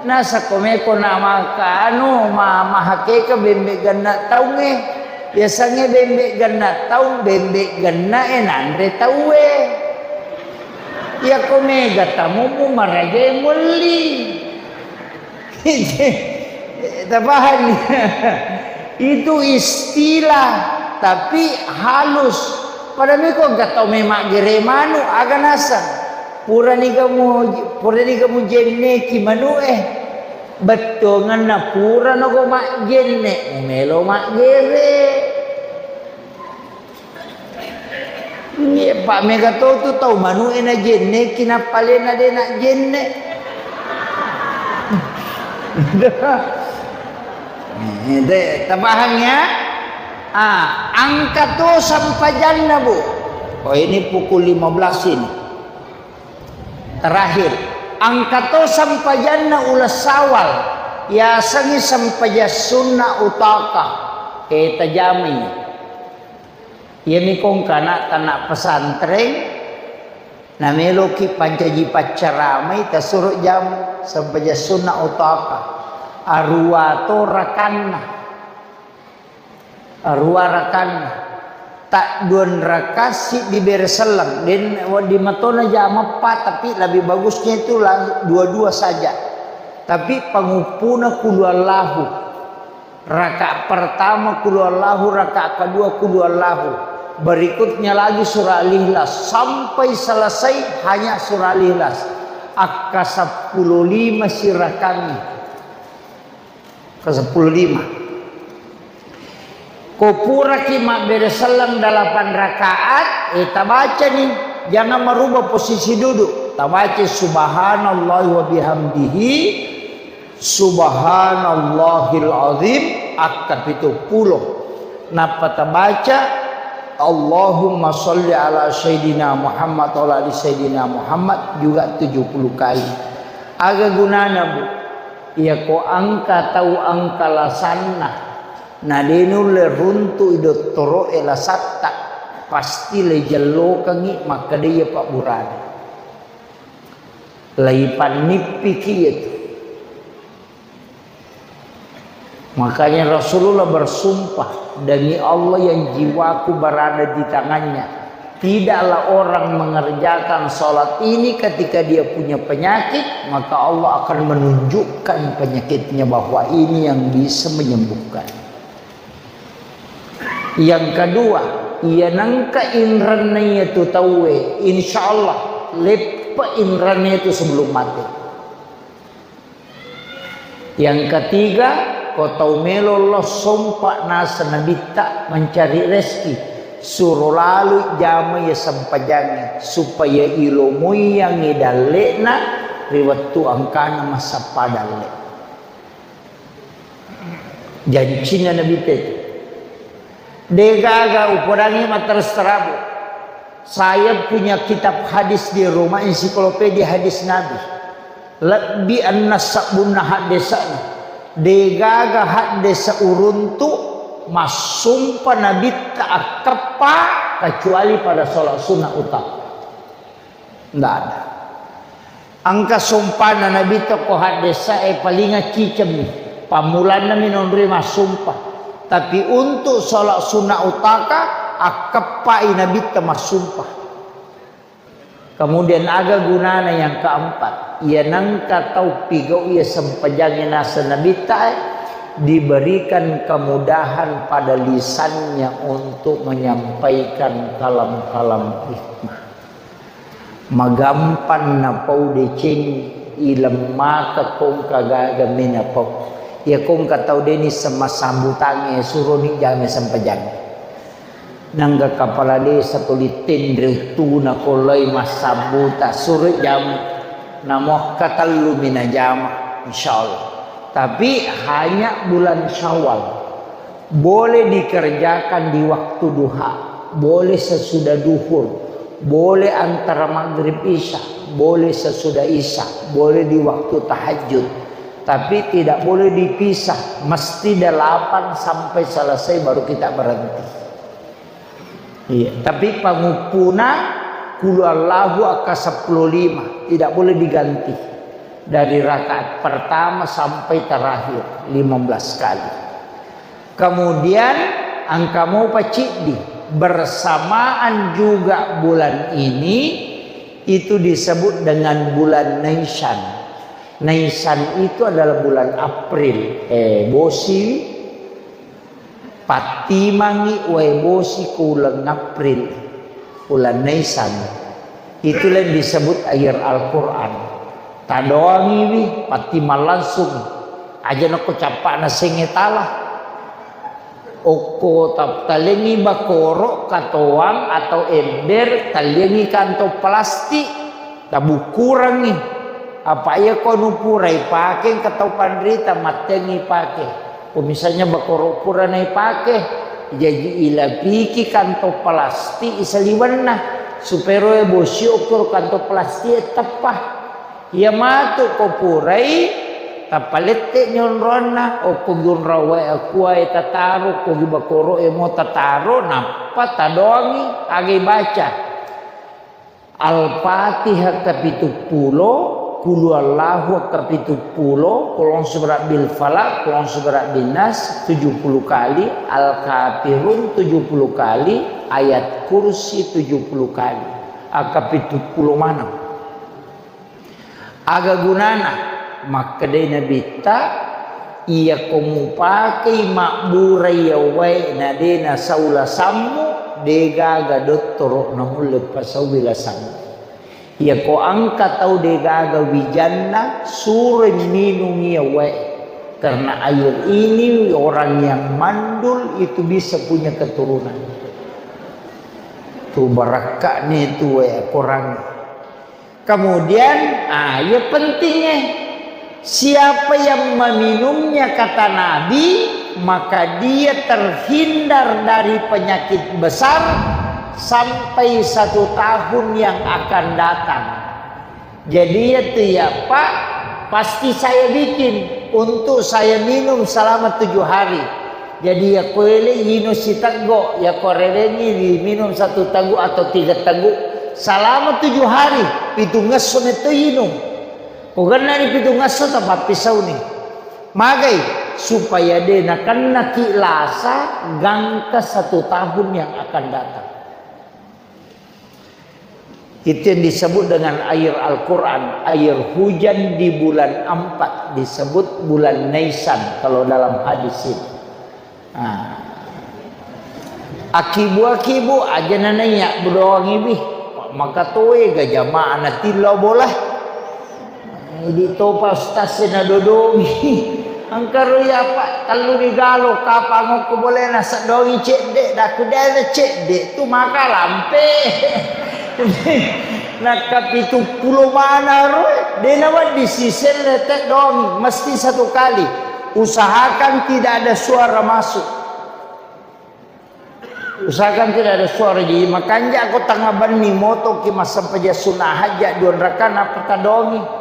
Nasa ko meko na maka anu, ma-, mahakeka bembe genna taungnge. Yasengnge bembe genna taung, bembe genna e nanre tauwe. Iyako mega tamu mumarajae muelli. Tapahang? Itu istilah, tapi halus. Pada meko engka tau memaggere manu, aga naseng. Purani kamu, purani kamu jenneki manu e. Bettuanganna purano ko majjenne, mumelo maggere. Iya, pa mega to tu tau manu e na jenne, kinapalena de na jenne. Eh, de, tapahang ya? Ah, angka to sampajanna, Bu. Oh, ini pukul lima belas ini. Terakhir, angka to sampajanna uleng Syawal, yasengngi sempajang sunna utaka. Eh, tajamai. Iyami kongka anak-anak pesantren, nameloki pancaji paccaramai, tasuro jam sempajang sunna utaka. Arua to rakanna. Arua rakanna. Tak duan raka siddi bere selleng. Den wedding matona jam empat, tapi lebih bagusnya itu lang-, dua-dua saja. Tapi panguppuna kulu Allahu. Rakaat pertama kulu Allahu, rakaat kedua kulu Allahu. Berikutnya lagi surah Al-Ikhlas. Sampai selesai hanya surah Al-Ikhlas. Akka seppulo lima sirakangi. Ke seppulo lima. Ko puraki mabbere selleng delapan rakaat, eh, tabacani. Jangan merubah posisi duduk. Tabaca subhanallahi wa bihamdihi, subhanallahil azim, akka pitu pulo. Nappa tabaca, Allahumma sholli ala Sayyidina Muhammad wa ala ali Sayyidina Muhammad juga tujuh puluh kali. Aga gunana, Bu? Iyako angka tau angka lasanna, na de nulle runtu'i dottoro'e lasatta, pasti leijellokengngi makkeda iya pabburana. Leipannippiki iyatu. Makanya Rasulullah bersumpah, "Demi Allah yang jiwaku berada di tangannya, tidaklah orang mengerjakan sholat ini ketika dia punya penyakit, maka Allah akan menunjukkan penyakitnya bahwa ini yang bisa menyembuhkan." Yang kedua, iya nengka inrenna iyatu tauwe, insya Allah leppa inrenna itu sebelum mati. Yang ketiga, ko tau melo lo sompa naseng Nabitta mencari rezeki, suro lalui jama iya sempajangnge, supaya ilomoiyangngi dalle'na ri wettu angkana massappa dalle. Jancinna Nabitta itu. Degaga upodangi matteres terabu. Saya punya kitab hadis di rumah, ensiklopedia hadis Nabi. Lebbi enneng sabbunna haddesa'na. Degaga haddesa uruntu massumpa Nabitta akkeppa kecuali pada sholat sunnah utama. Ndak ada. Engka sompana Nabitta ko haddesa'e palinga cicemmi. Pammulannami nonroi massumpa. Tapi untuk sholat sunnah utaka, akkeppai Nabitta massumpa. Kemudian aga gunana yang keempat? Iya nengka tau pigau iya sempajangnge naseng Nabitta, eh, diberikan kemudahan pada lisannya untuk menyampaikan kalam-kalam hikmah. Magampang napau deceng, ilemmaka kongka gaga menapau. Iya kongka tau deni sema sambutangnge, suroni jame sempajang. Nangga kapala desa tuli tenre uttuna kolai massabbuta, suroi jame. Namuakka tellu mina jama, insyaallah. Tapi hanya bulan Syawal. Boleh dikerjakan di waktu duha, boleh sesudah duhur, boleh antara maghrib isya, boleh sesudah isya, boleh di waktu tahajud. Tapi tidak boleh dipisah, mesti delapan sampai selesai baru kita berhenti. Iya, tapi panguppuna kulu Allahu akka seppulo lima, tidak boleh diganti. Dari rakaat pertama sampai terakhir, lima belas kali. Kemudian, engka mopa ciddi, bersamaan juga bulan ini, Itu disebut dengan bulan Naisan. Naisan itu adalah bulan April. Eh, bosi, pattimangi wae bosi ko uleng April, uleng Naisan. Itulah yang disebut air Al-Quran. Tadoangiwi, pattimang langsung. Aja nako cappa'na senge tala. Okko ta-, tallengngi bakoro, katoang atau ember, tallengngi kantong plastik, tabukkurengngi. Apa iya ko nu purai pake, engka tau panrita mattengngi pake. Ko misalnya bakoro pura naipake, jaji ilapiki kantong plastik isaliwenna, supaya roe bosi okko kantong plastik e teppa. Iya matu ko purai, tapalette nyonronna, okko gunrawai akuae tataro, ko gi bakoro'e mo tataro, nappa tadoangi, agai baca. Al-Fatihah kapitu pulo, Qul huwallahu kapitu pulo, Qul a'udzu birabbil falaq, Qul a'udzu birabbin nas tujuh puluh kali, Al-Kafirun tujuh puluh kali, Ayat Kursi tujuh puluh kali. Akapitu pulo maneng. Aga gunana? Makkedai Nabitta, iyako mupakei mabburai yawae na de nasau lasammu, de gaga dottoro namulle pasaui lasammu. Iyako engka tau de gaga wijanna, suroi minungi yawae. Karena air ini orang yang mandul itu bisa punya keturunan. Tu barakka'ni tu wae korang. Kemudian, ah, iya pentingnya, siapa yang meminumnya, kata Nabi, maka dia terhindar dari penyakit besar sampai satu tahun yang akan datang. Jadi, iya tu ya, Pak, pasti saya bikin untuk saya minum selama tujuh hari. Jadi, iya kuele inung siteggo, iya ko rewengi diminum satu teguk atau tiga teguk selama tujuh hari, pitungngesso metto inung. Ko gennani pitungngesso, tapappisauni. Magai? Supaya de nakennaki lasa gangka satu tahun yang akan datang. Itu yang disebut dengan air Al-Quran, air hujan di bulan empat, disebut bulan Naisan kalau dalam hadis itu. Nah, akibu-akibu aja nanaiya bedoang ibi, maka toe ga jamaah natillo bola. Idi topa ustaz e nadodongi. Engka ro iya, Pak, tellu ni galo, kapang okko bolena, sedongi cedde, daku dena cedde, tu maka lampe. Nakka pitu pulo mana ro, dena wedding siselle te dongi, mesti satu kali. Usahakan tidak ada suara masuk. Usahakan tidak ada suara. Jadi, makanja ko tanga benni motoki massempajang sunna hajja dua rakaat, nappa tadongi.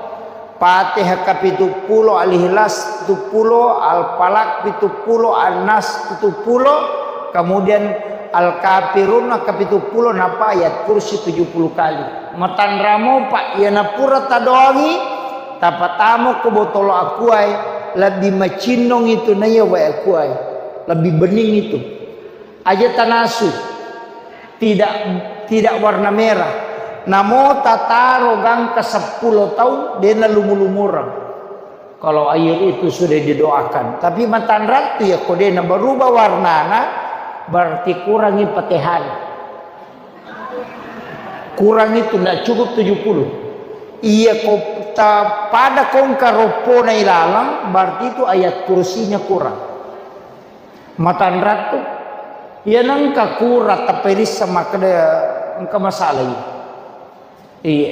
Fatihah kapitu pulo, Al-Ikhlas pitu pulo, Al-Falaq pitu pulo, An-Nas pitu pulo, kemudian Al-Kafirun kapitu pulo, nappa Ayat Kursi tujuh puluh kali. Matanramo, Pak, iya napura tadongi, tapatamo ko botolo akuae, lebbi macinnong itu naiya wae akuae. Lebbi bening itu. Aja tanasu, tidak, tidak warna merah. Namo tataro gangka seppulo taung, dena lumu-lumureng. Kalau air itu sudah didoakan. Tapi matanrattu ya, ko dena berubah warnana, berarti kurangi Fatihah. Kurang itu, ndak cukup tujuh puluh. Iya ko ta-, pada kongka roppona ilalang, berarti itu ayat kursinya kurang. Matanrattu, iya nengka kura taperissa makkeda engka masalah iya. Iya.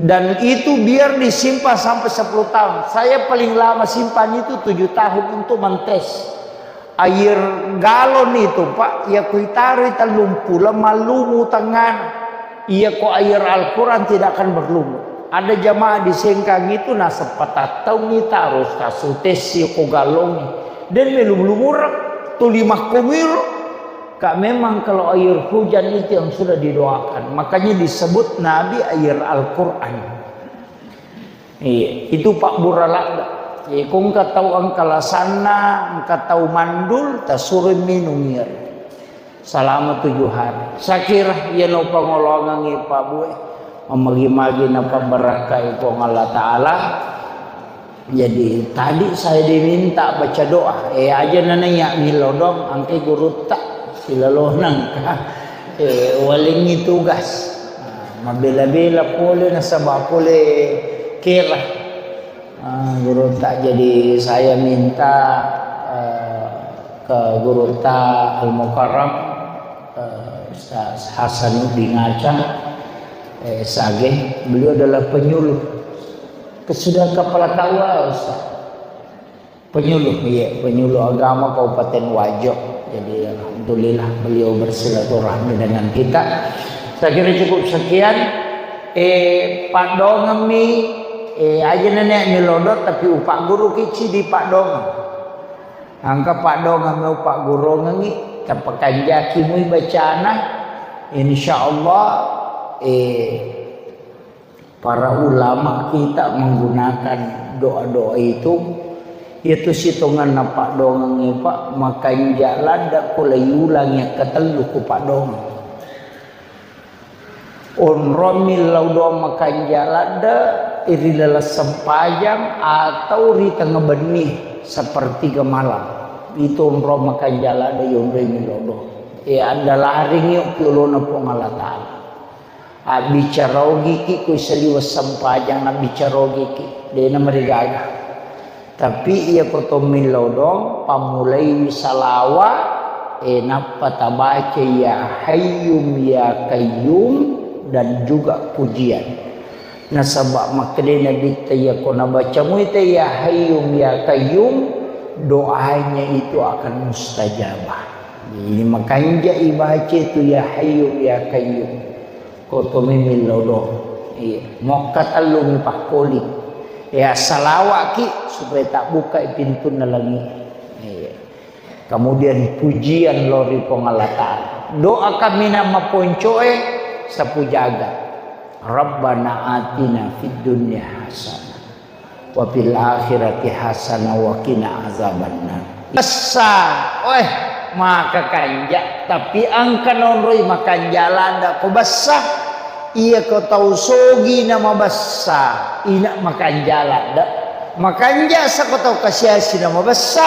Dan itu biar disimpan sampai sepuluh tahun. Saya paling lama simpan itu tujuh tahun untuk mentes. Air galon itu, Pak, iya kuitaroi tellung pulo mallumu tengngana. Iya ko air Al-Quran tidak akan berlumut. Ada jamaah di Sengkang itu naseng patattaungngi taro tasutessi ko galongngi. Den melum lumureng, tuli makkomiro. Kak, memang kalau air hujan itu yang sudah didoakan. Makanya disebut Nabi air Al-Quran. Iya, itu pabbura ladde. Iya, ko engka tau engka lasanna, engka tau mandul, tasuroi minung iya. Salama tujuh hari. Sakira iya no pangolongangngi Pak Bue. Magi-magi napabbarakkai Puang Allah Ta'ala. Jadi, tadi saya diminta baca doa. Eh, aja nanaiya milodong, angke gurutta, silalonang ka. Eh, walengngi tugas. Nah, mabela-bela pole nasaba pole kera. Ah, gurutta, jadi saya minta, eh, ke gurutta Al-Mukarram, eh, Ustaz Hasanuddin Acang, eh, S A G, beliau adalah penyuluh. Sudah kepala K U A, Ustaz. Penyuluh, iya, penyuluh agama Kabupaten Wajo. Jadi, alhamdulillah, beliau bersilaturahmi dengan kita. Saya kira cukup sekian. Eh, padongemmi, eh, aja nenek milodong, tapi upa guru kici di padongeng. Angka padongemmi upa gurungengi, tapakanjaki mui bacana. Insya Allah, eh, para ulama kita menggunakan doa-doa itu, itu sitonganna padongengi, Pak, makanja ladda ko laiulangi katellu ko padongeng. Onrong millau doang makanja ladde ri laleng sempajang atau ri tengnga benni sepertiga malam. Itu onrong makanja ladde yonroi millau doang. E, ada laring yuk ki olona Puang Allah Ta'ala. Abbicara ogiki ko saliweng sempajang, abbicara ogiki. Dena marigaga. Tapi iya ko to millau doang, pammulaiwi salawa, e, nappa tabaca ya Hayyum ya Qayyum dan juga pujian. Nasaba makkeda Nabitta iya ko nabaca muita ya Hayyum ya Qayyum, doanya itu akan mustajabah. Jadi makanja ibaca itu ya Hayyum ya Qayyum. Ko to memeng lodong. Iya. Mokka tellumi pakkoli. Ya, salawaki supaya tabbukai pintunna langi. Iya. Kemudian pujian lao ri Puang Allah Ta'ala. Doa kaminang maponcoe sapu jaga. Rabbana atina fid dunya hasanah. Wa fil akhirati hasanah wa qina azabannar. Bessa, weh, maka kanja, tapi engka nonroi makanja ladda ko bessa. Iya ko tau sogi na mabessa, ina makanja ladda. Makanja sa ko tau kasiasi na mabessa,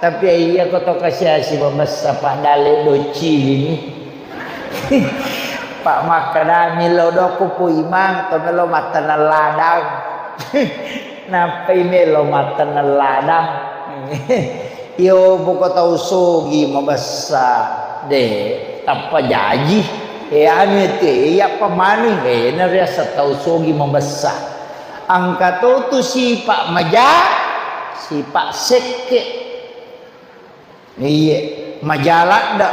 tapi iya ko tau kasiasi mabessa, padale docilini. Pak makkeda millau dokku pu imang to melo matteneng ladang. Nappai melo matteneng ladang. Iyo buko tau sogi mabessa de tappa jaji. E anu ete iya pamani e nariasa tau sogi mabessa. Angka to tu sipa maja, sipa sekke. Iye, maja ladda.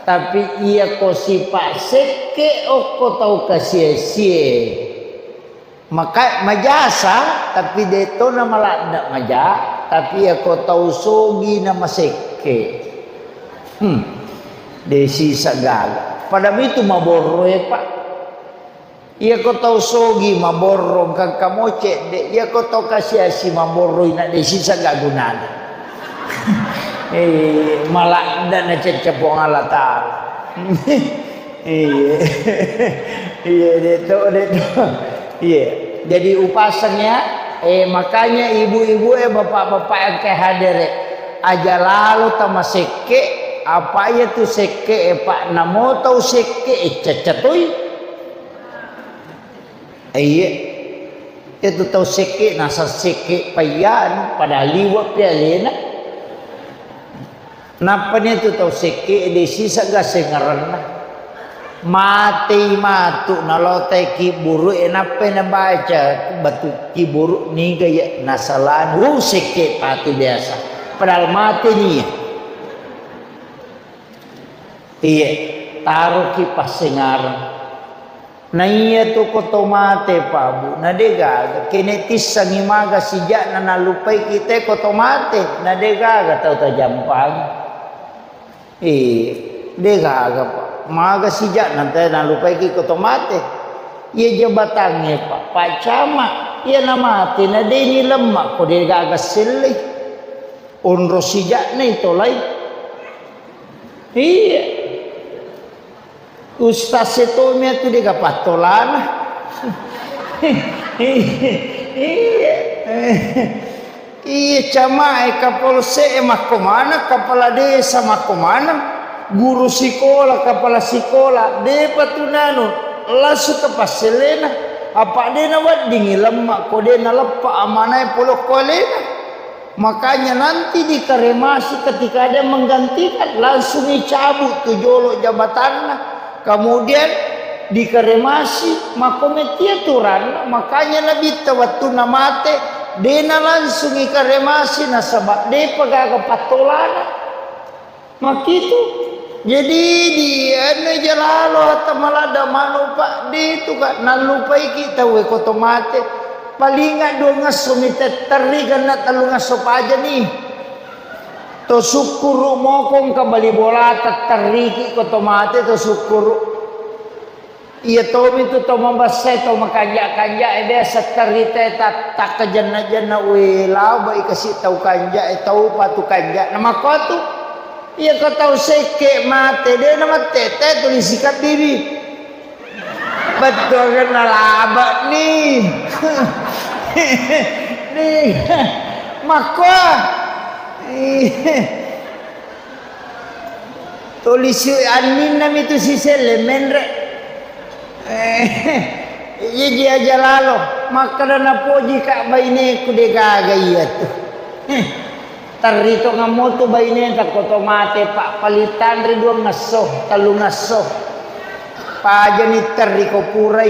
Tapi iya ko sipa sekke okko tau kasie-sie. Maka majasa, tapi de to na maladda maja, tapi iya ko tau sogi na masekke. Hmm. De sisa gaga. Pada mitu maborro e, Pak. Iya ko tau sogi maborro engka mo cedde, iya ko tau kasiasi maborro ina de sisa ga gunana. Eh, maladda na cecce Puang Allah Ta'ala. Iya. Iya, de to, de to. Iya. Jadi upaseng ya, eh, makanya ibu-ibu e, bapak-bapak yang ke hadere, aja lalo tamasekke, apa iya tu sekke e, Pak, namo tau sekke e, cecce toi. Iya. Itu tau sekke, nasa sekke payyan, pada liwa pi alena. Nappani tu tau sekke, de sisa ga sengarenna. Matei matu, nalotai kiburu, e nappai nabaca batu kiburu, niga ya nasalani. Wu, sekke patu biasa. Padahal mate nia. Iya, taroki passengareng. Naiya tu ko to mate, Pak, Bu, na de gaga. Kene tissangi maga sijakna nallupai kita ko to mate, na de gaga tau tajampang. Eh, de gaga, Pak. Maga sijakna te nallupai ki ko to mate. Iya jabatangnge, Pak. Pak Camat, iya na mate, na de ni lemma ko de gaga sellei. Onro sijakna i tolai. Iya. Ustaz e tommi atu de' gaga pattolana. Iya. Iya, camae, kapolsek e makko maneng, kepala desa makko maneng, guru sikola, kepala sikola, de'pa tu nanu, langsung ke passellena. Apa' de' naweddingi lemma' ko de' naleppa' amanae pole ko alena. Makanya nanti dikremasi ketika ada yang menggantikan, langsung dicabut tu jolo jabatanna. Kemudian dikremasi, makko metti aturanna. Makanya Nabitta wettunna mate, de' na langsung ikremasi nasaba' de'pa gaga pattolana. Makkitu. Jadi di anu, aja lalo hatta maladda' manu, Pak, de' tu ka nallupaiki tauwe ko to mate. Palinga duangngesso mi tetterri, genna tellungngesso pajani. To sukkuru' moko engka bali bolata, terriki ko to mate to sukkuru'. Iya tomi tu to mabessai, to makanja'-kanja' e, biasa terri te ta-, takkajenna-jenna, we, labai kasi' tau kanja' e, tau patu kanja'. Na makko tu, iya ko tau sekke' mate, de' na mattete, tuli sikabbibi. Bettuangenna laba' ni. Ni. Makko. Tuli si anninna mi tu siselle menre'. Eh, iya ji aja lalo. Makkeda napoji ka' baineku, de' gaga iya tu. Eh, terri tongeng mo tu baineta ko to mate, Pak, paling tanre duangngesso, tellungngesso. Pajani terri ko purai.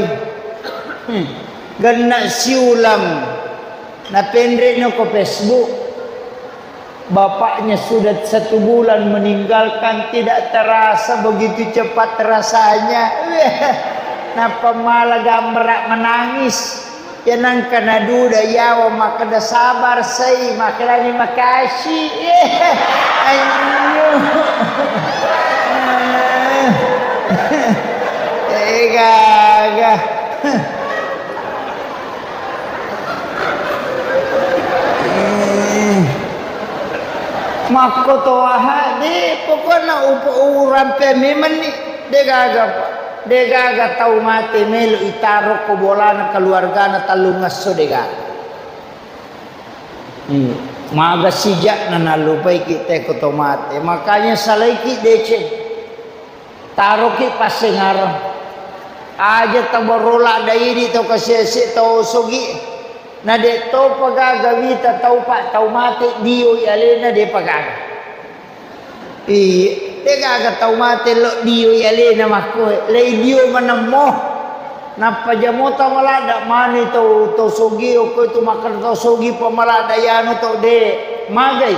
Hmm. Genna siulang. Napenre'no ko Facebook. Bapaknya sudah satu bulan meninggalkan, tidak terasa begitu cepat rasanya. Nappa mala gambara' menangis. Ya nangka naduda yawa makkeda sabar sai, makkedani makasih. Anyo. Eh, gaga. Makko to aha, de', pokokna upa-, urampe memenni, de' gaga, Pak. De' gaga tau mate melo itaro ko bolana keluargana tellungngesso, de' gaga. Hmm. Maga sija'na nallupaiki te ko to mate. Makanya salaiki deceng. Taroki passengareng. Aja tabarro ladda idi tau kasiasi tau sogi. Na de' topa gaga wita tau, Pak, tau mate dioi alena, de'pa gaga. Iya, de' gaga tau mate lo dioi alena makkoe. Lei dio manemmo. Nappa jamota maladda mani tau, tau sogi, okko itu makkeda tau sogi pa maladda yanu tau de'. Magai.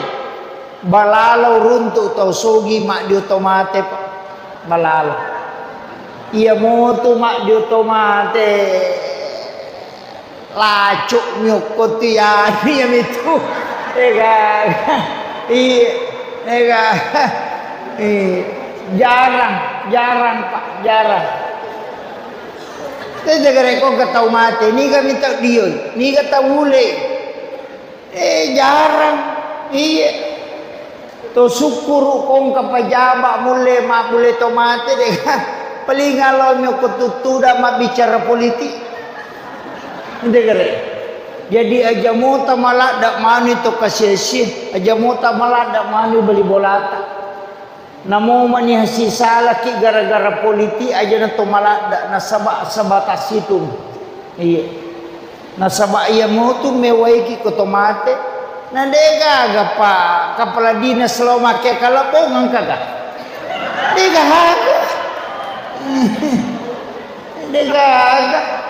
Balalo runtu' tau sogi maddio to mate, Pak. Balalo. Iya motu maddio to mate. Lacuk mi okko tu yani, iya mitu. Ega. Iya. Ega. Iya. Jarang, jarang, Pak, jarang. Te jaga rekko ke tau mate, niga mi tau dioi, niga tau ule. Eh, jarang. Iya. To sukkuru' kongka pajaba' mulle, mabbulle to mate de'. Paling alo mi ko tuttuda mabbicara politik. De' gare. Jadi aja mota maladda manu to kasiasi, aja mota maladda manu bali bolata. Namo mani hasisalaki gara-gara politik aja na to maladda, nasaba sebatas itu. Iya. Nasaba iya motu mewaiki ko to mate. Na de' gaga pa kepala dinas lo make kalebbong engka ga? De' gaga. De' gaga.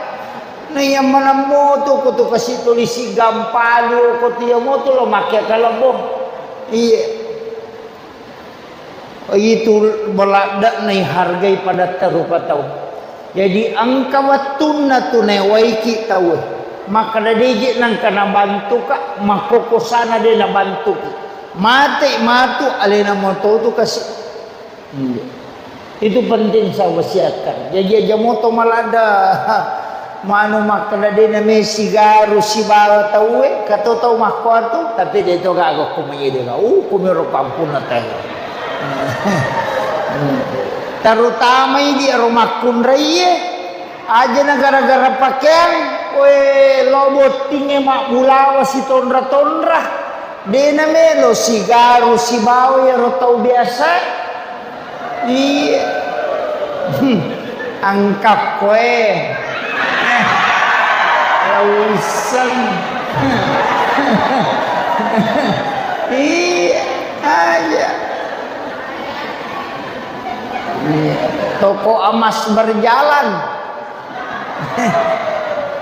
Na iya maneng motu ko tu kasi tulisi gampalu ko tu iya motu lo make kalebbong. Iya. Itu maladde'na ihargai padatta rupa tau. Jadi engka wettunna tu naewaiki tauwe. Makkeda de' je' nengka nabantuka, makkokosana de' nabantuki. Mate matu alena moto tu kasi. Iya. Itu penting saya wasiatkan. Jadi aja moto maladde'. Manu makkeda de' na mesi garu sibawa tauwe, kato tau makkuatu, tapi de' to gaga ko manyede ga. Uh, kumiro kampunna tau. Terutama idi aro makkunraie, aja na gara-gara pakeang, we, lo bottingnge mabbulawa sitonra-tonra. De namelo sigaru sibawa iyaro tau biasa. Iya. Hmm. Angkakkoe. Lauisseng. Iya, aja. Iya. Toko emas berjalan.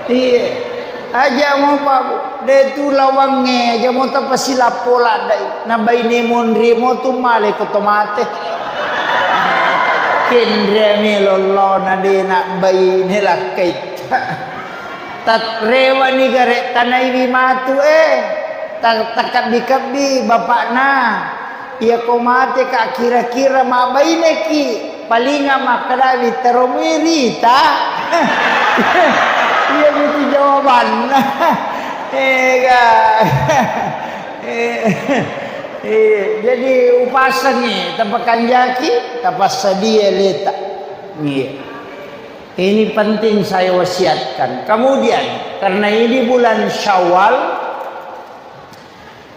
Iya. Aja mo, Pak, Bu. De tu lawangnge, aja mo tapasilappo laddai. Na baine monri mo tu male ko to mate. Kenre melo lona de na baine lakkaitta. Tatrewani gare tanaiwi matu, eh. Ta-, takabbi-kabbi bapakna. Iyako mateka kira-kira mabbaineki, palinga makkadawi teromui rita. Iya mitu jawabanna. Ega. Eh, eh, jadi upasengi, tapakanjaki, tapassadia leta. Iya. Ini penting saya wasiatkan. Kemudian, karena ini bulan Syawal,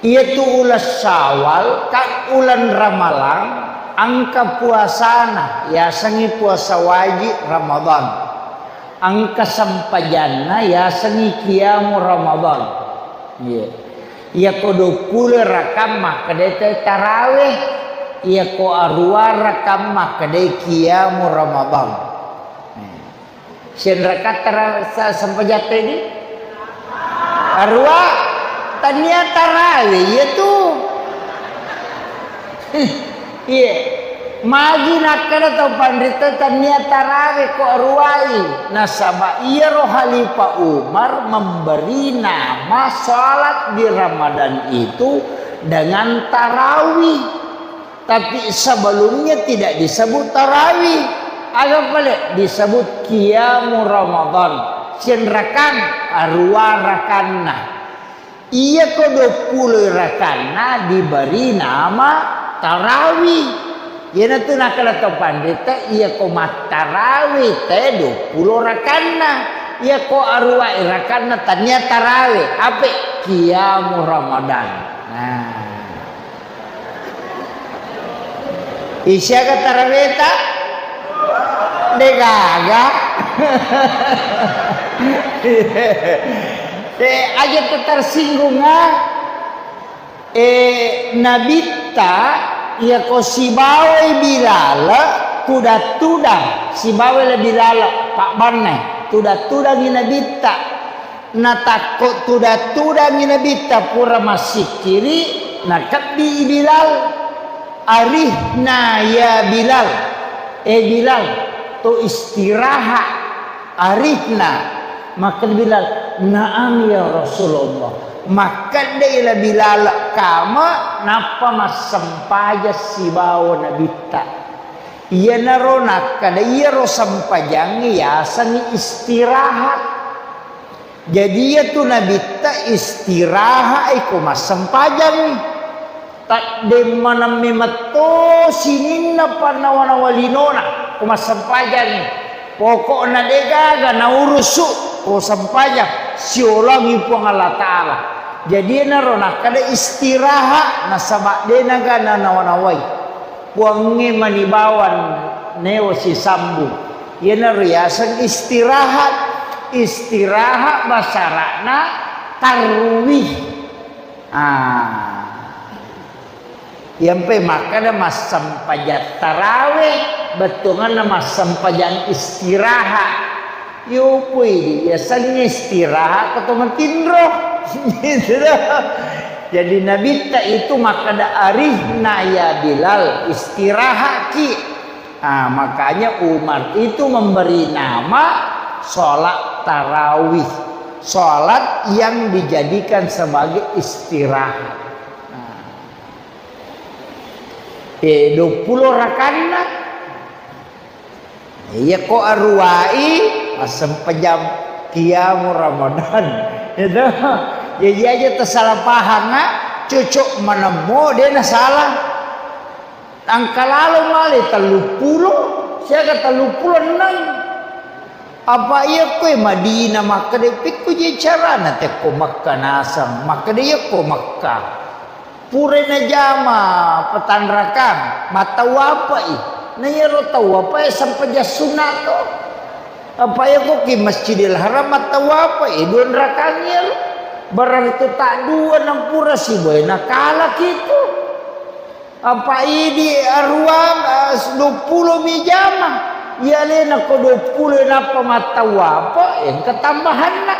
iyatu uleng Syawal, ka uleng Ramalang, engka puasana, yasengngi puasa wajib Ramadan. Engka sempajanna, yasengngi qiyamu Ramadan. Iya. Iyako duappulo rakang makkedai te tarawih, iyako aruwa rakang makkedai qiyamu Ramadan. Senrakatta ra-, sa-, sempajatta ini? Arua, tania tarawe, iya tu. Iya. Magi nakkeda tau panrita tania tarawe ko aruai. Nasaba iyaro Khalifah Umar memberi nama salat di Ramadan itu dengan tarawih. Tapi sebelumnya tidak disebut tarawih. Aga pale disebut qiyamu Ramadan. Senrakang, arua rakanna. Iyako duappulo rakanna diberi nama tarawih. Iyanatu nakkeda to panrita, iyako mattarawih te duappulo rakanna. Iyako arua rakanna tania tarawih. Ape? Qiyamu Ramadan. Nah. Isiaga taraweta? Degaga. Eh, aja tersinggung, ah. Eh, Nabitta, iyako sibawai Bilal, tudang-tudang, sibawai le Bilal, pabbanna, tudang-tudangi Nabitta. Natakko tudang-tudangi Nabitta pura massikkiri, nakebbi Bilal, "Arihna ya Bilal, eh Bilal, to istirahat, arihna." Makkeda Bilal, "Naam ya Rasulullah." Makkedai la Bilal kama, nappa massempajang sibawa Nabitta. Iyanaro nakkeda iyaro sempajangnge yasengngi istirahat. Jadi, iyatu Nabitta istirahat iko massempajangngi. Taddemmaneng memetto sininna pannawa-nawa linona ko massempajangngi. Pokokna degaga naurusu ko sempajang siolongi Puang Allah Ta'ala. Jadi, enaro nakkeda istirahat nasaba denaga nanawa-nawai. Puangnge mani bawang newo sisambung. Iyanaro yaseng istirahat. Istirahat basara'na tarwih. Ah. Iyampe makkeda massempajang tarawe, bettuanganna massempajang istirahat. Yopoi yasengnge istirahat ko to matinro. Gitu dah. Jadi Nabitta itu makkeda, "Arihna ya Bilal, istirahatki." Ah, makanya Umar itu memberi nama sholat tarawih, sholat yang dijadikan sebagai istirahat. Nah. Eh, duappulo rakanna. Iya ko aruwai, massempajang qiyamu Ramadan. Itu. Jadi aja tersalah paham, ah. Cocok menemmo, dia na salah. Engka lalo male telluppulo, Siaga telluppulo enneng. Apa iya koe Madinah makkeda, pikku je carana tekko Mekka naseng, makkeda iya ko Mekka. Pura najama petanrakang, mattawwapai. Na iyaro tawwapae sempajang sunna to. Apa iya ko ki Masjidil Haram mattawwapai, dua rakang iyaro. Berarti tak dua nampura sibawa nakalaki tu. Apa idi aruang, eh, duappulo mi jama. Iya alena ko duappulo nappa mattawwapa, engka tambahanna.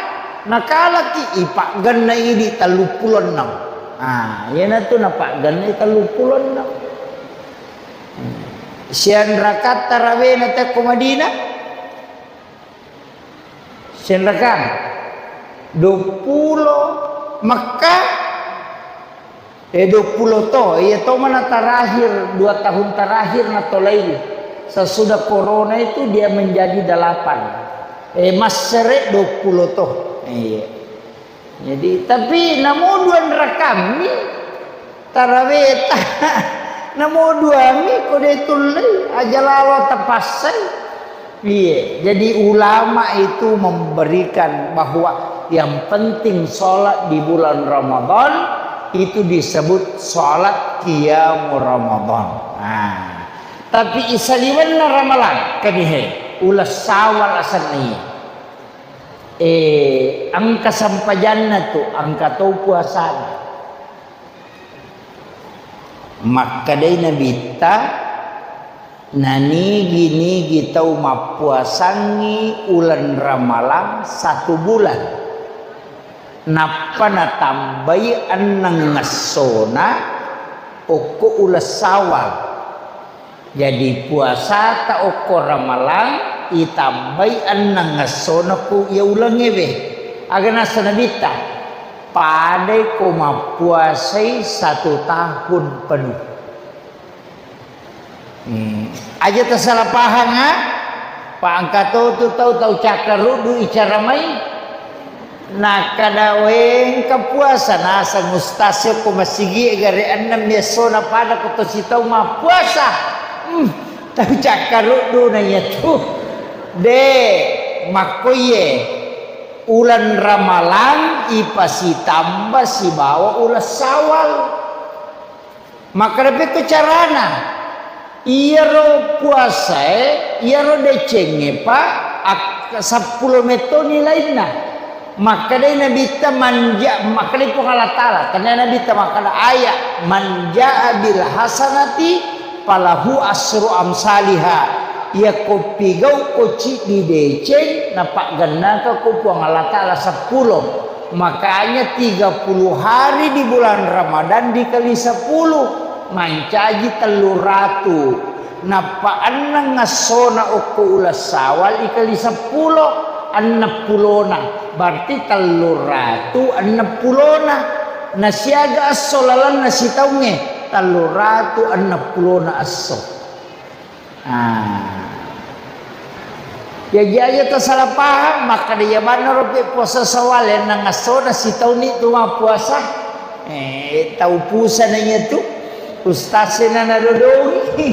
Nakalaki ipaggenna idi telluppulo enneng. Ah, iyanatu napaggenna telluppulo enneng. Hmm. Sianrakatta rawena tekko Madinah? Sianrakang? Duappulo. Mekka? Eh, duappulo to. Iya to mana terakhir, dua tahun terakhir natolai. Sesudah corona itu dia menjadi delapan. Eh, massere duappulo to. Iya. Jadi, tapi namo dua rakang mi taraweta. Namo dua mi ko de tullei, aja lalo tapassai. Iya, jadi ulama itu memberikan bahwa yang penting sholat di bulan Ramadan itu disebut sholat qiyamu Ramadan. Nah, tapi isaliwenna Ramalang, kanihe, uleng Syawal asenna iya. Eh, engka sempajanna tu, engka to puasana. Makkedai Nabitta, nanigi-nigi tau mappuasangngi uleng Ramalang satu bulan. Nappa natambai enneng essona okko uleng Syawal. Jadi, puasata okko Ramalang itambai enneng essona ku iya ulengnge we. Aga naseng Nabitta? Padai ko mappuasai satu tahun penuh. Hmm. Aja tasala pahang, ha? Pa engka to tu tau, tau cakkaruddu icara mai. Nakkeda, "Wé, engka puasa naseng ustaz ko masigi gare enneng mi essona pada ko to sitau mappuasa." Hmm, tau cakkaruddu na iyatu. De, makkoiye uleng Ramalang ipasitamba sibawa uleng Syawal. Makkeda pekko carana? Iyaro puasaé, iyaro decengnge, Pak, ak-, seppulo metto nilainna. Makkedai Nabitta, "Manja-," makkedai Puang Allah Taala, tennia Nabitta makkeda ayat, "Man jaa bil hasanati falahu asru amsaliha." Iyako pigau ko ciddi deceng, napaggennaka ko Puang Allah Taala seppulo. Makanya tiga puluh hari di bulan Ramadan dikali sepuluh, mancaji tellu ratu. Nappa enneng essona okko uleng Syawal ikali seppulo, enneng pulona. Berarti tellu ratu enneng pulona. Nasiaga esso lalenna sitaungnge, tellu ratu enneng pulona esso. Ah. Jaji aja to salah paham, makkeda iya manna ropi puasa Syawal, enneng essona sitaunni tu mappuasa. Eh, tau pusana iya tu. Ustaz sena nadodoi.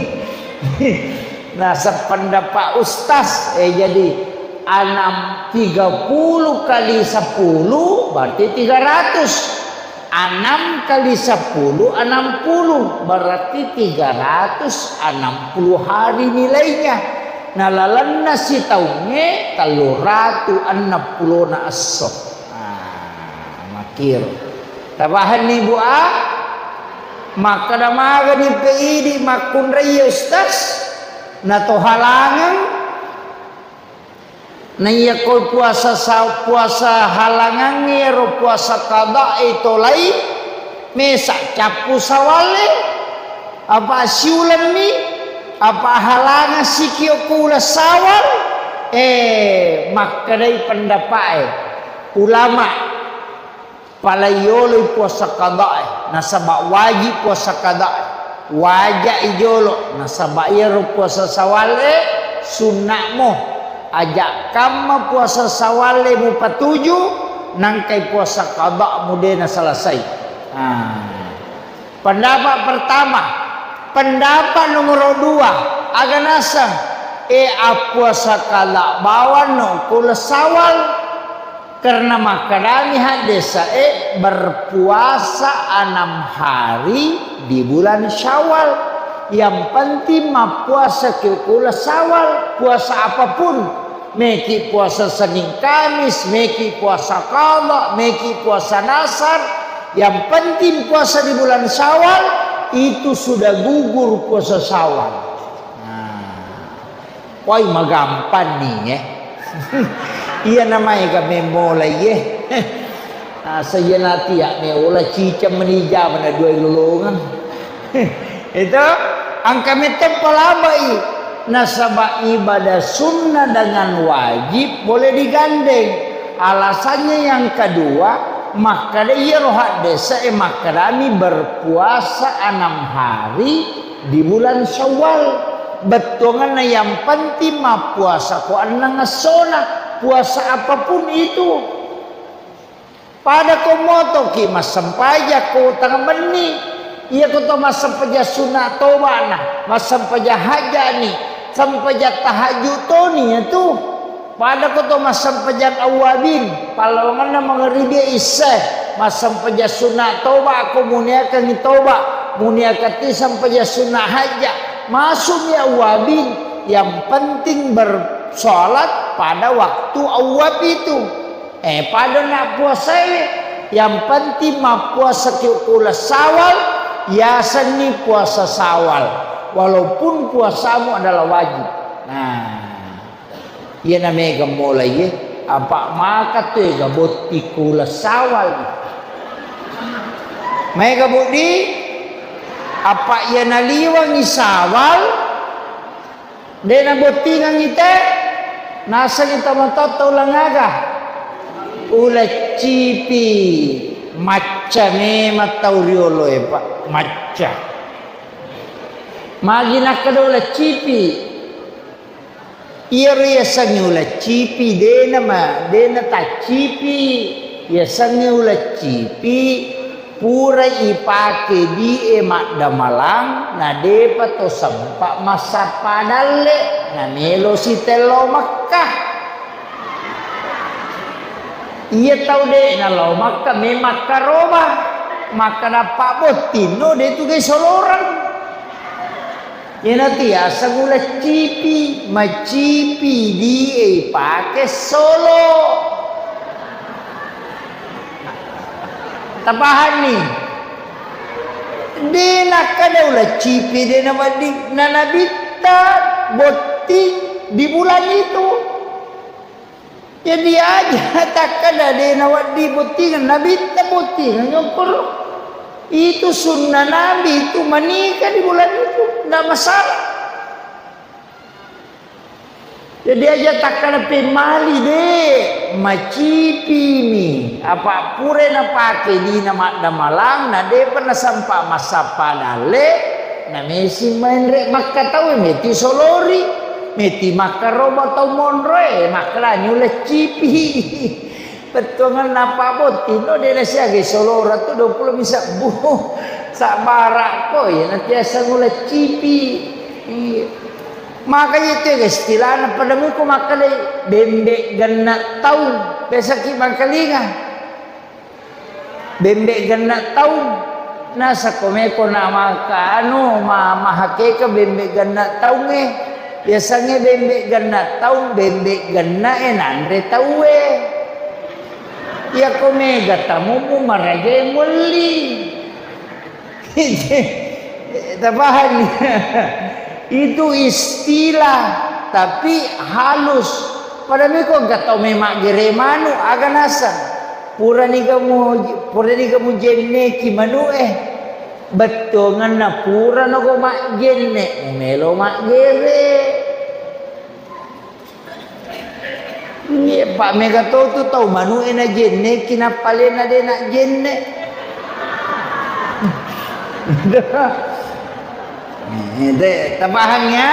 Nah, sependapat ustaz, eh, jadi enam, tiga puluh kali sepuluh berarti tiga ratus. Enam kali sepuluh, enam puluh, berarti tiga ratus enam puluh hari nilainya. Nah, lalenna sitaungnge tellu ratu enneng pulona esso. Ah, makkiro. Tabahanni, Bu, a? Makkeda magani pe idi makkunrai iya, Ustaz? Na to halangang? Naiyako puasa sa-, puasa halangangnge ro puasa qada'i tolai, mesa cappu Sawalle, apa siulemmi, apa halangeng sikio ko uleng Sawal? Eh, makkedai pendapa'e ulama. Pala yoloi puasa qada'i, nasaba wajib puasa qada'i. Waja'i jolo, nasaba iyaro puasa Sawalle sunna'mo. Aja kamma puasa Sawalle mupatuju, nangkai puasa qada'mu de naselesai. Ah. Pendapat pertama, pendapat nomor dua, aga naseng E, appuasa kala bawang no uleng Syawal. Karena makkedami haddese'e, berpuasa enam hari di bulan Syawal. Yang penting mappuasa ki uleng Syawal, puasa apapun. Meki puasa Senin Kamis, meki puasa qadha, meki puasa nasar. Yang penting puasa di bulan Syawal, itu sudah gugur puasa Syawal. Nah. Wai, magampang ni, eh. Iya namai ka memolai, eh. Asa iya natiak me ola ciceng meni jama na dua lolongang. Itu angka metto palabai. Nasaba ibadah sunnah dengan wajib boleh digandeng. Alasannya yang kedua, makkeda iyaro haddese'e makkedami berpuasa enam hari di bulan Syawal. Bettuanganna yang penting mappuasa ko enneng essona, puasa apapun itu. Pada ko motoki massempajang ko tengah benni, iya ko to massempajang sunat toba'na, massempajang hajja'ni, sempajang tahajud toni ya tu. Pada ko to massempajang awwabin, pallawangenna mangaribi isya, massempajang sunat toba ko muniakangngi toba, muniakatti sempajang sunat hajja, masukmi awwabin, yang penting bersolat pada waktu awwab itu. Eh, pada na puasae, yang penting mappuasa ki uleng Syawal, yasenni puasa Syawal, walaupun puasamu adalah wajib. Nah. Iyana mega mulai, eh. Apa maka tu ega botting uleng Syawal. Mega botting, apa iyana liwangi Syawal, de' nabottingangngi te, nasengngi tomatoatta uleng aga? Uleng cipi. Macca memang tau rioloe, Pak. Macca. Magi nakkeda uleng cipi? Iyaro yasengnge uleng cipi, dena ma-, dena taccipi. Yasengnge uleng cipi, pura ipake die maddamalang, na depa to sempa massappa dalle, na melo sitello Mekka. Iya tau de nalao Mekka, me makkaroba, makkeda pabbottinno, de tu gai soloreng. Iyanatu yaseng uleng cipi, macipi die ipake solo. Tapahanni? De nakkeda uleng cipi, de nawedding, na nabitta botting di bulan itu. Jadi aja takkeda de nawedding bottingeng, nabitta bottingeng, okkoro. Itu sunnah Nabi itu menikah di bulan itu, ndak masalah. Jadi aja takkeda pemmali de, macipimi. Apa pura napake dina maddamalang, na depa nasempa massappa dalle, na mesi menre Mekka tau, meti solori, meti makkaroba tau monroe, makkalani uleng cipi. Pettuanganna pabbotting no, de nasiaga soloreng tu duappulo mi sebbu. Sabbara ko, iya natiaseng uleng cipi. Iya. Makanya itu ya, istilahna pada muko makkalai bembe genna taung. Biasaki mangkalinga. Bembe genna taung. Nasako meko na maka anu, ma-, mahakeka bembe genna taungnge. Biasangnge bembe genna taung, bembe genna e nanre tauwe. Iyako mega tamummu marajae muelli. Tapahang? Itu istilah, tapi halus. Pada meko engka tau memaggere manu, aga naseng. Puraniga mu, puraniga mujenneki manu e. Bettuanganna purano ko majjenne, mumelo maggere. Iya, Pak, mega to tu tau manu e najenneki, nappa alena de najenne. Eh, de, tapahang ya?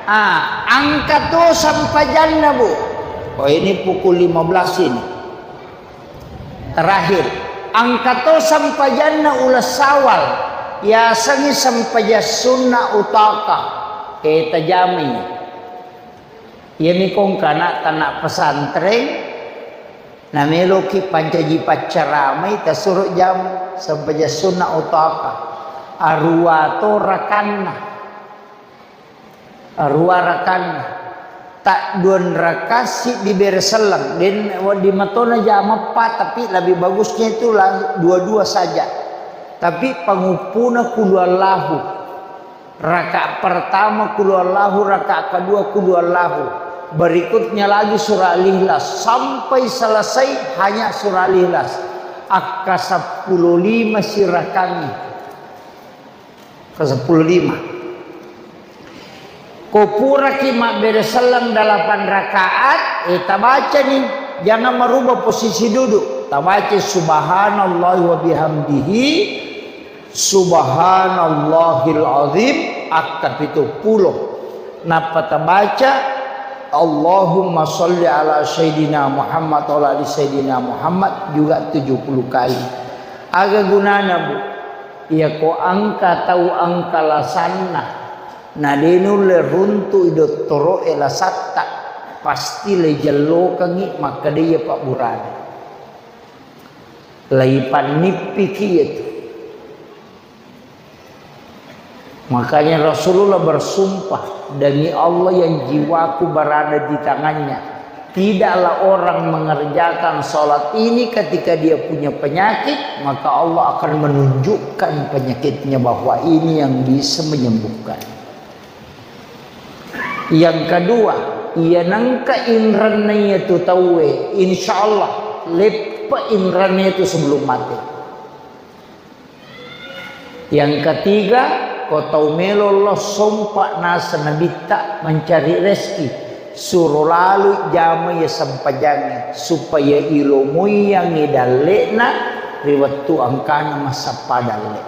Ah, angka to sempajanna, Bu. Oh, ini pukul lima belas ini. Terakhir, angka to sempajanna uleng Syawal, yasengngi sempajang sunna utaka, e tajamai. Iyami kongkana tanak pesantren, nameloki pancaji paccaramai, tasuro jam sempajang sunna utaka. Arua to rakanna. Arua rakanna. Tak duan raka siddi bere selleng. Den wedding matona jam empat, tapi lebih bagusnya itu lang-, dua-dua saja. Tapi panguppuna kulu Allahu. Rakaat pertama kulu Allahu, rakaat kedua kulu Allahu. Berikutnya lagi surah Al-Ikhlas. Sampai selesai hanya surah Al-Ikhlas. Akka seppulo lima sirakangi. Ke seppulo lima. Ko puraki mabbere selleng delapan rakaat, eh, tabacani. Jangan merubah posisi duduk. Tabaca subhanallah wa bihamdihi. Subhanallahil azim, akka pitu pulo. Nappa tabaca, Allahumma sholli ala Sayyidina Muhammad wa ala ali Sayyidina Muhammad juga tujuh puluh kali. Aga gunana, Bu? Iya ko engka tau engka lasanna, na de nulle runtu i dottoro'e lasatta, pasti le jellokengngi makkeda iya pabburana. Laipannippiki iyatu. Makanya Rasulullah bersumpah, "Demi Allah yang jiwaku berada di tangannya, tidaklah orang mengerjakan sholat ini ketika dia punya penyakit, maka Allah akan menunjukkan penyakitnya bahwa ini yang bisa menyembuhkan." Yang kedua, iya nengka inrenna iyatu tauwe, insya Allah leppa inrenna iyatu sebelum mate. Yang ketiga, ko tau melo lo sompa naseng Nabitta mencari rezeki, suro lalui jama iya sempajangnge supaya ilomoiyangngi dalle'na ri wettu engkana massappa dalle.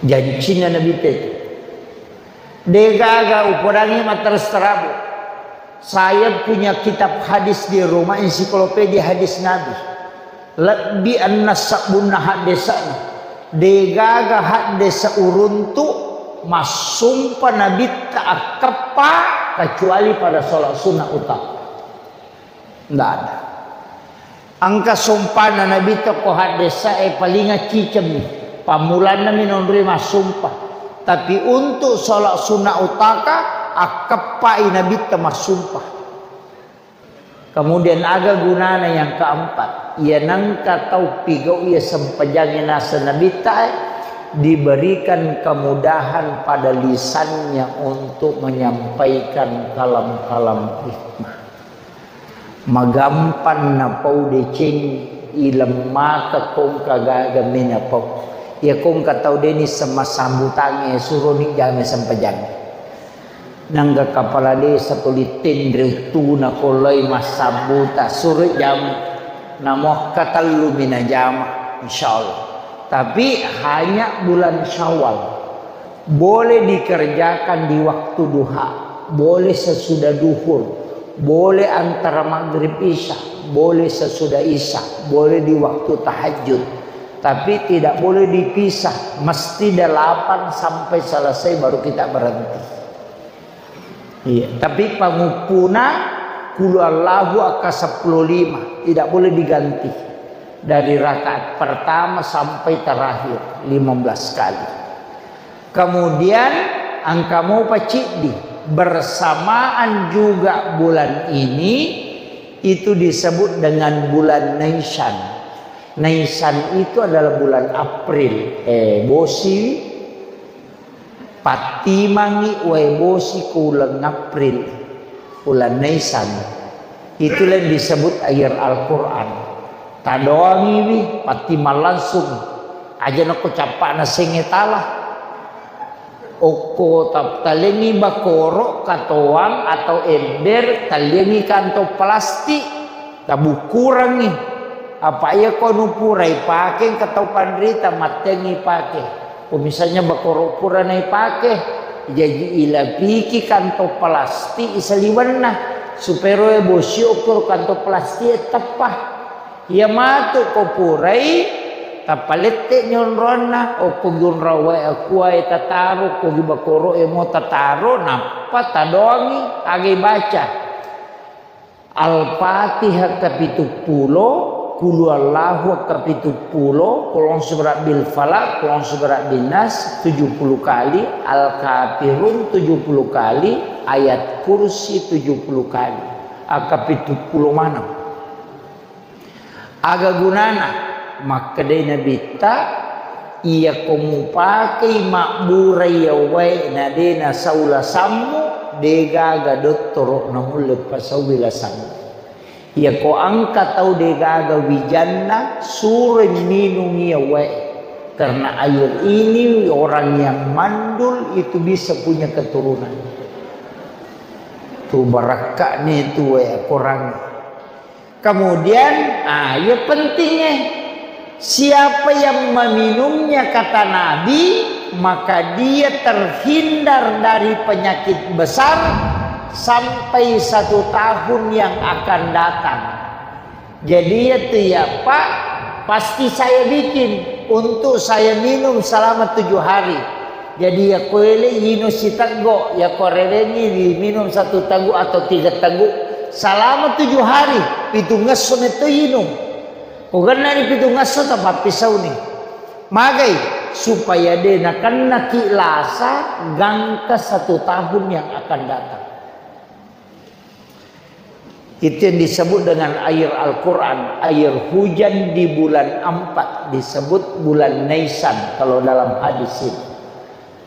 Jancinna Nabitta itu. Degaga upodangi matteres terabu. Saya punya kitab hadis di rumah, ensiklopedia hadis Nabi. Lebbi enneng sabbunna haddesa'na. Degaga haddesa uruntu massumpa Nabitta akkeppa kecuali pada sholat sunnah utama. Ndak ada. Engka sompana Nabitta ko haddesa'e palinga cicemmi. Pammulanna mi nonroi massumpa. Tapi untuk sholat sunnah utaka, akkeppai Nabitta massumpa. Kemudian aga gunana yang keempat? Iya nengka tau pigau iya sempajangnge naseng Nabitta, eh, diberikan kemudahan pada lisannya untuk menyampaikan kalam-kalam hikmah. Magampang napau deceng, ilemmaka kongka gaga menapau. Iya kongka tau deni sema sambutangnge, suroni jame sempajang. Nangga kapala desa tuli tenre uttuna koloi massabbuta, suro jame. Namuakka tellu mi najama, insyaallah. Tapi hanya bulan Syawal. Boleh dikerjakan di waktu duha, boleh sesudah duhur, boleh antara maghrib isya, boleh sesudah isya, boleh di waktu tahajud. Tapi tidak boleh dipisah, mesti delapan sampai selesai baru kita berhenti. Iya, tapi panguppuna kulu Allahu akka seppulo lima, tidak boleh diganti. Dari rakaat pertama sampai terakhir, lima belas kali. Kemudian, engka mopa ciddi, bersamaan juga bulan ini, itu disebut dengan bulan Naisan. Naisan itu adalah bulan April. Eh, bosi, pattimangi wae bosi ku uleng April, uleng Naisan. Itu yang disebut akhir Al-Quran. Tadoangiwi, pattimang langsung. Aja nako cappana senge tala. Okko tap-, talengi bakoro, katoang atau ember, talengi kantong plastik, tabukurangi. Apa iya ko nupurai pake, engka tau panrita mattengi pake. Ko misalnya bakoro pura naipake, jaji ilapiki kantong plastik isaliwenna, supaya roe bosi okko kantong plastik e teppa. Iya matu ko purai Tapalette nyonroanna, okko gunrawai akuae tataro, ko gibakoro emo tataro, nappa tadoangi, agai baca. Al-Fatihah kapituppulo, Qul huwallahu kapituppulo, Qul a'udzu birabbil falaq, Qul a'udzu birabbin nas tujuh puluh kali, Al-Kafirun tujuh puluh kali, Ayat Kursi tujuh puluh kali. Aga pituppulo maneng. Aga gunana? Makkedai Nabitta, iyako mupakei mabburai yawae na de nasau lasammu, de gaga dottoro namulle pasaui lasammu. Iyako engka tau de gaga wijanna, suroi minungi yawae. Karena air ini orang yang mandul itu bisa punya keturunan. Tu barakka'ni tu wae Quran. Kemudian, ah, ya pentingnya, siapa yang meminumnya, kata Nabi, maka dia terhindar dari penyakit besar sampai satu tahun yang akan datang. Jadi, ya tu ya, Pak, pasti saya bikin untuk saya minum selama tujuh hari. Jadi, ya, koele inung siteggo, ya, korerengi diminum satu teguk atau tiga teguk selama tujuh hari, pitungngesso metto inung. Ko gennani pitungngesso, tapappisauni. Magai? Supaya de nakennaki lasa gangka satu tahun yang akan datang. Itu yang disebut dengan air Al-Quran, air hujan di bulan empat, disebut bulan Naisan kalau dalam hadis itu.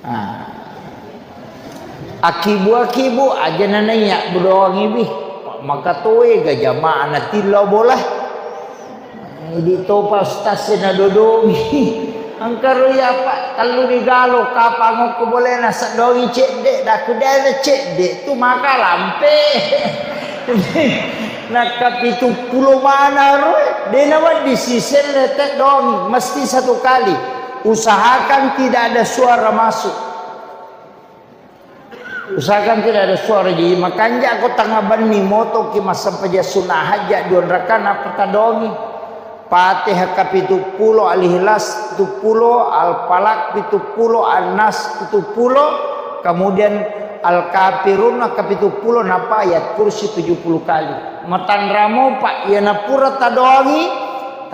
Nah, akibu-akibu aja nanaiya bedoang ibi, maka toe ga jamaah natillau bola. Idi topa ustaz e nadodongi. Engka ro iya, Pak, tellu ni galo, kapang okko bolena, seddongi cedde, daku dena cedde, tu maka lampe. Nakka pitu pulo mana ro, dena wedding siselle teddongi, mesti satu kali. Usahakan tidak ada suara masuk. Usahakan tidak ada suara. Jadi, makanja ko tanga benni motoki massempajang sunna hajja dua rakaat, nappa tadongi. Fatihah kapitu pulo, Al-Ikhlas pitu pulo, Al-Falaq pitu pulo, An-Nas pitu pulo, kemudian Al-Kafirun kapitu pulo, nappa Ayat Kursi tujuh puluh kali. Matanramo, Pak, iyana pura tadongi,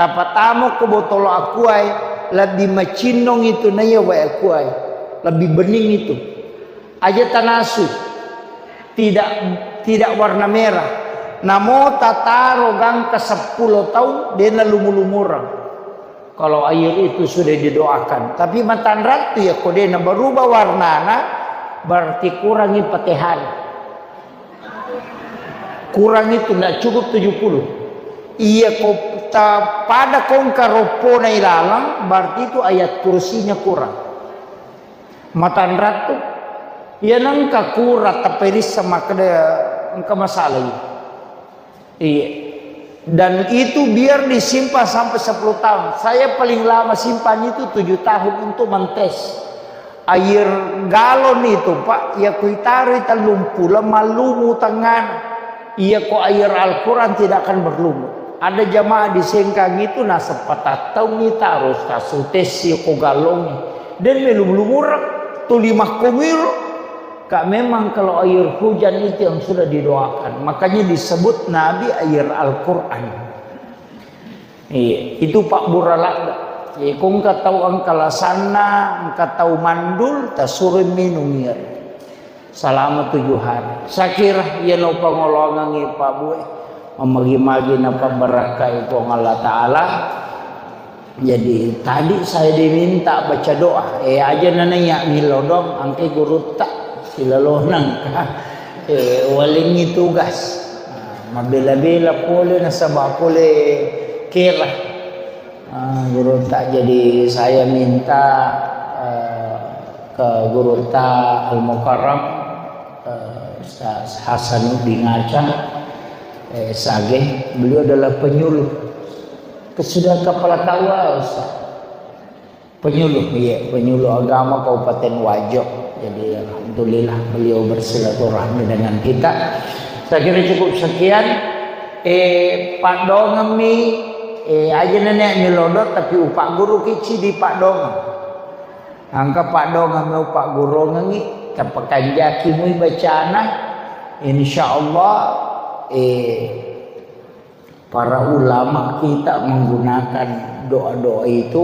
tapatamo ko botolo akuae, lebbi macinnong itu naiya wae akuae. Lebbi bening itu. Aja tanasu, tidak, tidak warna merah. Namo tataro gangka seppulo taung, dena lumu-lumureng. Kalau air itu sudah didoakan. Tapi matanrattu ya, ko dena berubah warnana, berarti kurangi Fatihah. Kurang itu, ndak cukup tujuh puluh. Iya ko ta-, pada kongka roppona ilalang, berarti itu ayat kursinya kurang. Matanrattu, iya nengka kura tapperissa makkeda engka masalah iya. Iya. Dan itu biar disimpan sampai sepuluh tahun. Saya paling lama simpan itu tujuh tahun untuk mentes. Air galon itu, Pak, iya kuitaroi tellung pulo mallumu tengngana. Iya ko air Al-Quran tidak akan berlumut. Ada jamaah di Sengkang itu naseng patattaungngi taro tasutessi ko galongngi. Den melum-lumureng, tuli makkomiro. Kak, memang kalau air hujan itu yang sudah didoakan. Makanya disebut Nabi air Al-Quran. Iya, itu pabbura ladde. Iya, ko engka tau engka lasanna, engka tau mandul, tasuroi minung iya. Selama tujuh hari. Saya kira iya no pangoloangengngi Pak Bue. Mamagi-magi napabbarakkai Puang Allah Ta'ala. Jadi tadi saya diminta baca doa. Eh, aja nanaiya milodong, angke gurutta. Silalonang. Eh, walengngi tugas. Nah, mabela-bela pole nasaba pole kera. Ah, gurutta, jadi saya minta, eh, ke gurutta Al-Mukarram, eh, Ustaz Hasanuddin Aca, eh, Sage, beliau adalah penyuluh. Sudah kepala K U A, Ustaz. Penyuluh, iya, penyuluh agama Kabupaten Wajo. Jadi, alhamdulillah beliau bersilaturahmi dengan kita. Saya kira cukup sekian. Eh, padongemmi Eh, aja nenek milodo, tapi upagguruki cidi paddongeng. Engka paddongeng mi upaggurongengi, tapakanjaki mui bacana, insya Allah, eh, para ulama kita menggunakan doa-doa itu,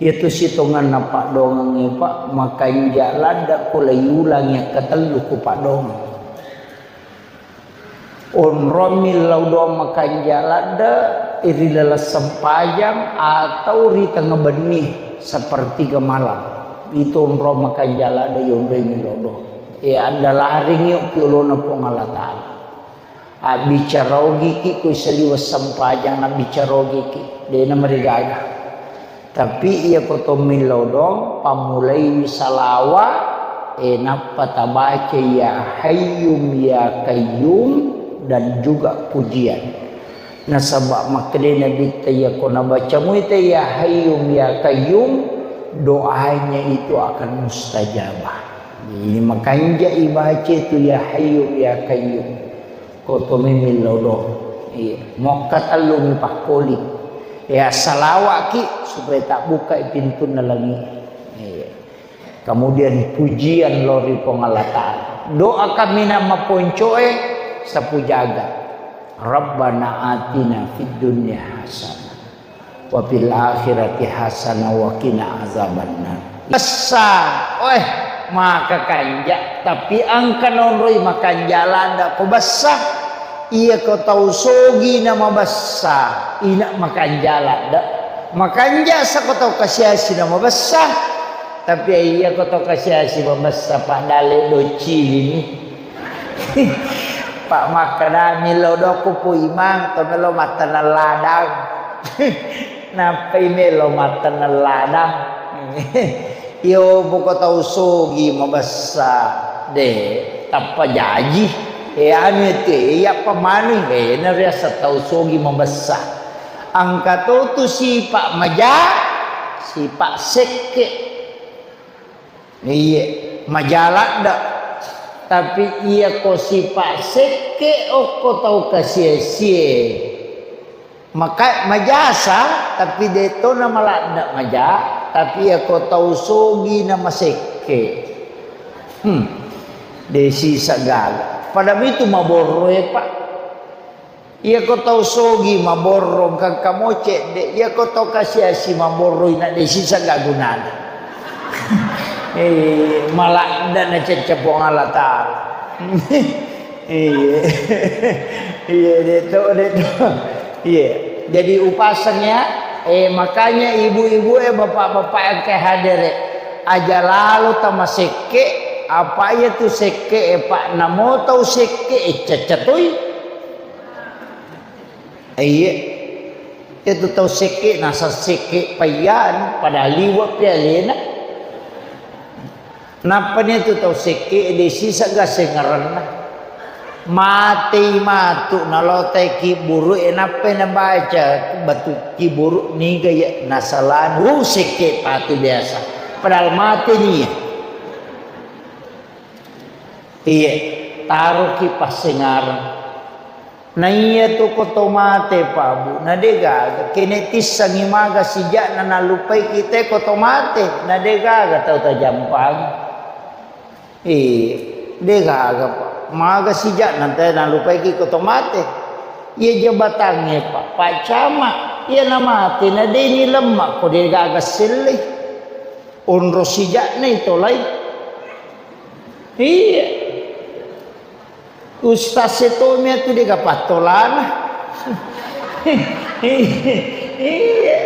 itu sitonganna paddongeng, Pak, makanja ladda ko laiulangi katellu ku paddongeng. Onrong millau doang makanja ladde ri laleng sempajang atau ri tengnga benni sepertiga malam. Itu onrong makanja ladde yonroi millau doang. E, adda laring yuk piolona Puang Allah Ta'ala. Abbicara ogiki ko saliweng sempajang, abbicara ogiki. Dena marigaga. Tapi iya ko to millau doang, pammulaiwi salawa, e, nappa tabaca ya Hayyum ya Qayyum dan juga pujian. Nasaba makkeda Nabitta, iya ko nabaca muita ya Hayyum ya Qayyum, doanya itu akan mustajabah. Jadi makanja ibaca itu ya Hayyum ya Qayyum. Ko to memillau do. Iya. Mokka tellu mi pakkoli. Ya, salawaki supaya tabbukai pintunna langi. Iya. Kemudian pujian lori Puang Allah Ta'ala. Doa kami nama poncoe sapu jaga. Rabbana atina fid dunya hasanah. Wa fil akhirati hasanah wa qina azabannar. Bessa, weh, maka kanja, tapi engka nonroi makanja ladda ko bessa. Iya ko tau sogi na mabessa, ina makanja ladda. Makanja sa ko tau kasiasi na mabessa. Tapi iya ko tau kasiasi mabessa, padale docili ni. Pak makkeda millau doku pu imang to melo matteneng ladang. Nappai melo matteneng ladang. Iyo, poko tau sogi mabessa, de, tappa jaji. E, anu ete, iya pamanu, e, na riasa tau sogi mabessa. Angka to tu sipa maja, sipa sekke. Iye, maja ladda. Tapi iya ko sipa sekke okko tau kasie-sie. Maka majasa, tapi de to na maladda maja, tapi iya ko tau sogi na masekke. Hmm. De sisa gaga. Pada itu maborro e, Pak. Iya ko tau sogi maborro, engka kamoce de. Iya ko tau kasiasi maborro, ina de sisa gaga gunana. Eh, maladda na cecce Puang Allah Ta'ala. Iya. Iya, de to, de to. Iya. Jadi upaseng ya, eh, makanya ibu-ibu e, bapak-bapak yang ke hadir e, aja lalo tamasekke, apa iya tu sekke e, Pak, namo tau sekke e, cecce toi. Iya. Itu tau sekke, nasa sekke paiyan, pada liwat pi alena. Nappani tu tau sekke, de sisa ga sengerenna. Matei matu, nalotai kiburu e, nappai nabaca batu kiburu, niga ya nasalani, uh, sekke patu biasa. Padahal mate nia. Iya, taroki passengareng. Na iya tu ko to mate, Pak, Bu, na de gaga. Kene tissangi maga sija'na nallupai kita ko to mate, na de gaga tau tajampang. Eh, de gaga, Pak. Maga sija'na te nallupai ki ko to mate. Iya jabatangnge, Pak. Pak Camat, iya na mate, na de ni lemma ko de gaga sellei. Onro sija'na itolai. Iya. Ustaz e tomi atu de ga pattolana. Iya.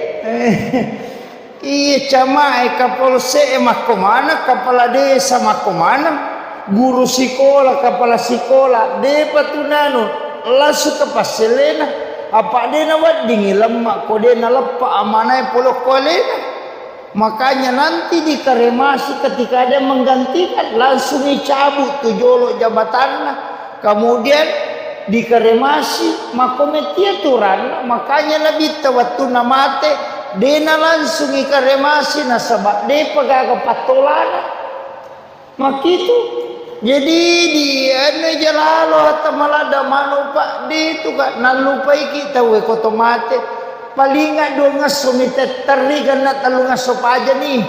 Iya, camae, kapolse'e makko maneng, kepala desa makko maneng, guru sikola, kepala sikola, depa tu nanu, langsung ke passelena. Apa de na weddingi lemma ko de na leppa amanae pole ko alena. Makanya nanti dikremasi ketika ada yang menggantikan, langsung dicabut tu jolo jabatanna. Kemudian dikremasi, makko metti aturanna. Makanya Nabitta wattunna mate, dena langsung ikremasi nasaba depa gaga pattolana. Makkitu. Jadi di anu jalalo hatta maladda manu, Pak, de tu ka nallupaiki tauwe ko to mate. Palinga duangngesso mi tetterri, genna tellungngesso pajani.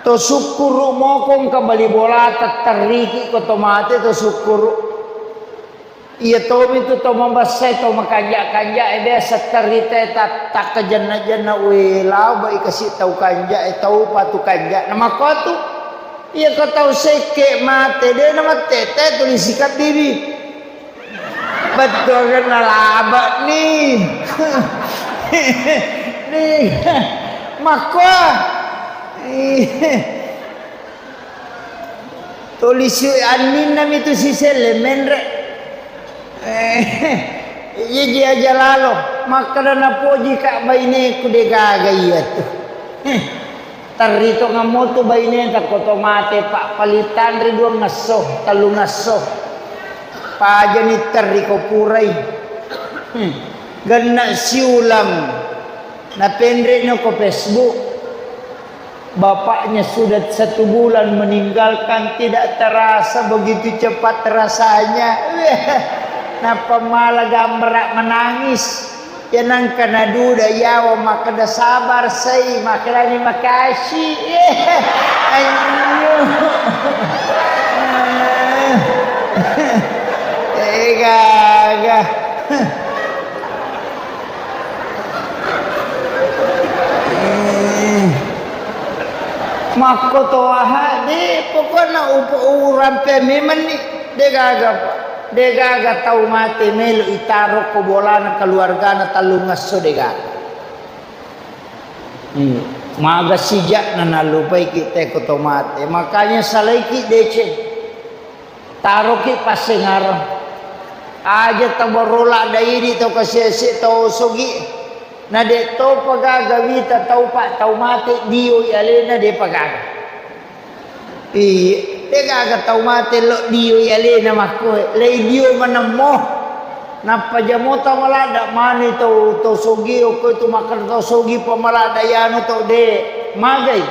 To sukkuru moko engka bali bola, tetterriki ko to mate to sukkuru. Iya tomi tu to mabessai, to makanja-kanja e, biasa terri te ta-, takkajenna-jenna, we, labai kasi tau kanja e, tau patu kanja. Na makko tu, iya ko tau sekke mate, de na mattete tuli sikabbibi. Bettuangenna laba ni. Ni. Makko. Tuli si anninna mi tu siselle menre. Eh, iya ji aja lalo. Makkeda napoji ka baineku, de gaga iya tu. Eh, terri to ngammo tu baineta ko to mate, pa, paling tanre duangngesso, tellungngesso. Pajani terri ko purai. Hmm. Genna siulang. Napenre no ko Facebook. Bapaknya sudah satu bulan meninggalkan, tidak terasa begitu cepat rasanya. Nappa mala gambara menangis. Ya nangka naduda yawa makkeda sabar sai, makkedani makasih. Anyo. Eh, gaga. Makko to aha, de, pokokna upo-, urampe memang ni, de gaga, Pak. De gaga tau mate melo itaro ko bolana keluargana tellungngesso, de gaga. Hmm. Maga sija'na nallupaiki te ko to mate. Makanya salaiki deceng. Taroki passengareng. Aja tabarro ladda idi tau kasiasi tau sogi. Na de topa gaga wita tau pa tau mate dioi alena, depa gaga. Iya, de gaga tau mate lo dioi alena makkoe. Lei dio manemmo. Nappa jamota maladda mani tau, tau sogi, okko itu makkeda tau sogi pa maladda yanu tau de magai.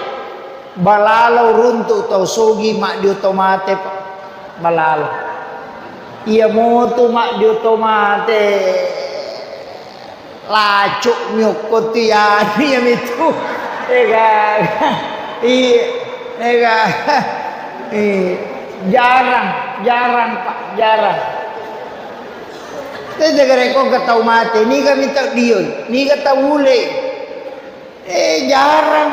Balalo runtu tau sogi maddio to mate, Pak. Balalo. Iya motu maddio to mate. Lacuk mi okko tu yani ya mitu. Ega. Iya. Ega. Iya. Jarang, jarang, Pak, jarang. Tete gare ko tau mate, niga mi tau dioi, niga tau ule. Eh, jarang.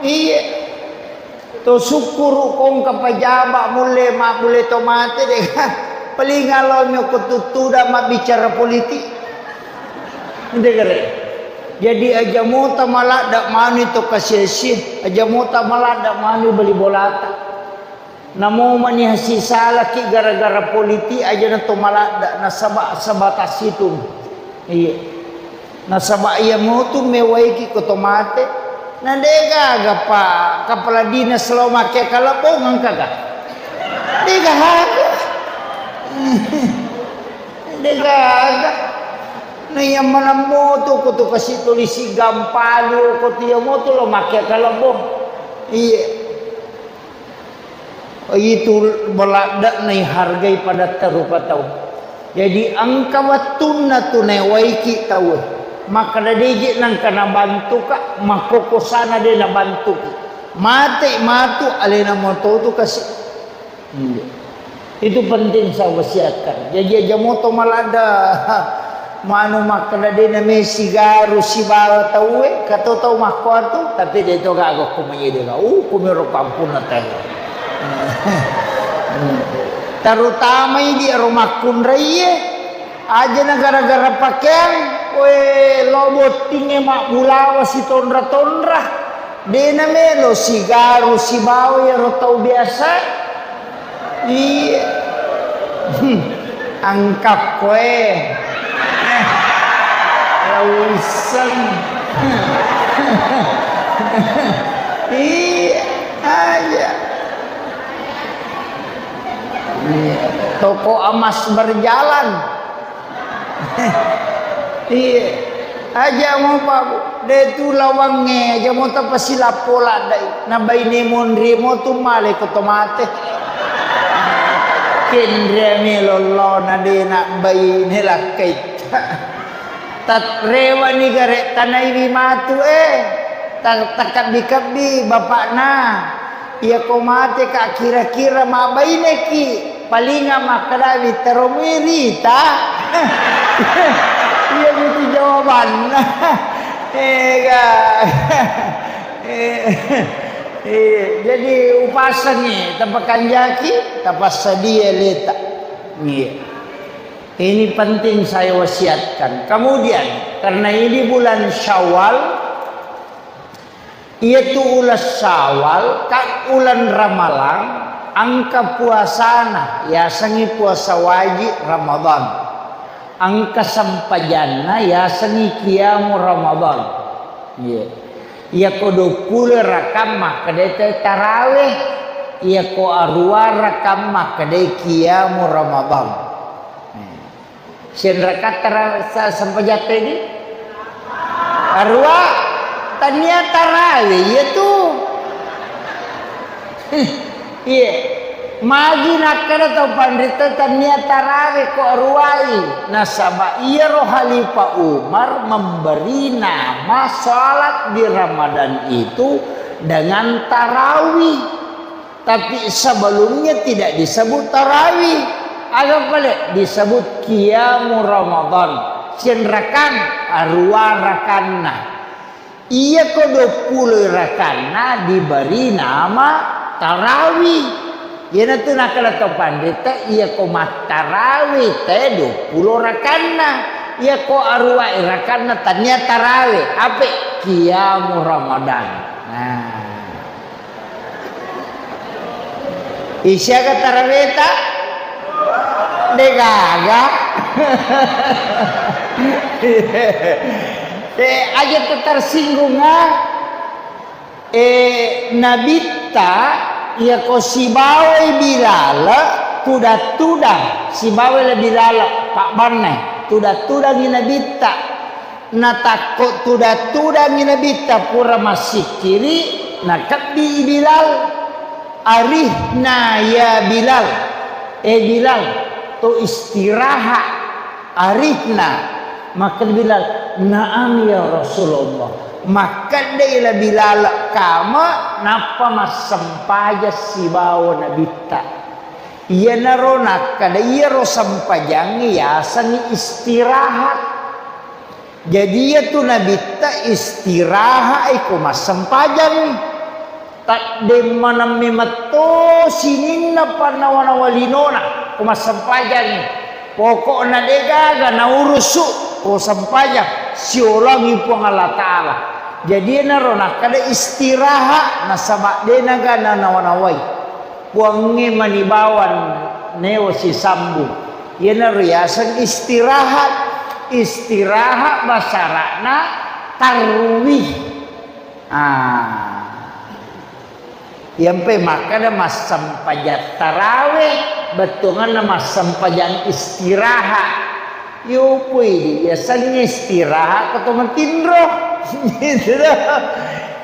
Iya. To sukkuru kongka pajaba mulle, ma mulle to mate de. Paling alo mi ko tuttuda mabbicara politik. Ente kare. Jadi aja mota maladda manu to kasiasi, aja mota maladda manu bali bolata. Namo mani hasisalaki gara-gara politik aja na to maladda, nasaba sebatas itu. Iya. Nasaba iya motu mewaiki ko to mate. Na de gaga pa kepala dinas lo make kalebong engka ga? De gaga. De gaga. Na iya maneng motu ko tu kasi tulisi gampalu ko tu iya motu lo make kalebong. Iya. Itu maladde'na ihargai padatta rupa tau. Jadi engka wettunna tu naewaiki tauwe. Makkeda deje nengka nabantuka, makkokosana de nabantuki. Mate matu alena moto tu kasi. Iya. Itu penting saya wasiatkan. Jadi aja moto maladde. Manu makkeda de name sigaru sibawa tauwe, kato tau makkuatu, tapi de to gaga ko mayede ga. Uh, kumiro kampunna tau. Terutama idi ro makkunraie, aja na gara-gara pakeang, we lo bottinge mabbulawa sitonra-tonra. De namelo sigaru sibawa iyaro tau biasa. Iya. Hmm. Angkakkoe. Eh. Lauisseng. Iya. Aja. Iya. Toko emas berjalan. Iya. Aja mo, Pak, Bu. De tu lawangnge, aja mo tapasilappo laddai. Na baine monri mo tu male ko to mate. Kenre melo lo na de na baine lakkai. Tatrewani gare tanaiwi matu, eh. Ta-, takabbi-kabbi bapakna. Iyako mate ka kira-kira mabbaineki, palinga makkadawi tero muirita. Iya itu jawabanna. Ega. Eh, eh, jadi upasangi, tapakanjaki, tapassadia leta. Iya. Ini penting saya wasiatkan. Kemudian, karena ini bulan Syawal, iyatu uleng Syawal, ka uleng Ramalang, engka puasana, yasengngi puasa wajib Ramadan. Engka sempajanna, yasengngi qiyamu Ramadan. Iya. Iyako duappulo rakang makkedai te tarawih, iyako aruwa rakang makkedai qiyamu Ramadan. Sianrakatta ra-, sa-, sempajatta idi? Aruwa, tania tarawe, iya tu. Iya. Magi nakkeda tau panrita tania tarawe ko aruwai. Nasaba iyaro Khalifah Umar memberi nama salat di Ramadan itu dengan tarawih. Tapi sebelumnya tidak disebut tarawih. Aga pale disebut qiyamu Ramadan. Sianrakang, aruwa rakanna. Iyako duappulo rakanna diberi nama tarawih. Iyanatu nakkeda to panrita, iyako mattarawih te duappulo rakanna. Iyako aruwa rakanna tania tarawih. Ape? Qiyamu Ramadan. Nah. Isiaga taraweta? Degaga. Eh, aja tersinggung, ah. Eh, Nabitta, iyako sibawai Bilal, tudang-tudang, sibawai le Bilal, pabbanna, tudang-tudangi Nabitta. Natakko tudang-tudangi Nabitta pura massikkiri, nakebbi Bilal, "Arihna ya Bilal, eh Bilal, to istirahat, arihna." Makkeda Bilal, "Naam ya Rasulullah." Makkeddai la Bilal kama, nappa massempajang sibawa Nabitta. Iyanaro nakkeda iyaro sempajangnge yasengngi istirahat. Jadi, iyatu Nabitta istirahat iko massempajangngi. Taddemmaneng memetto sininna pannawa-nawa linona ko massempajangngi. Pokokna degaga naurusu ko sempajang, siolangi Puang Allah Ta'ala. Jadi, enaro nakkeda istirahat, nasaba denaga nanawa-nawai. Puangnge mani bawang neo sisambung. Iyanaro riaseng istirahat. Istirahat basara'na tarwih. Ah. Iyampe makkeda massempajang tarawe, bettuanganna massempajang istirahat. Yopoi yasengnge istirahat ko to matinro. Gitu dah.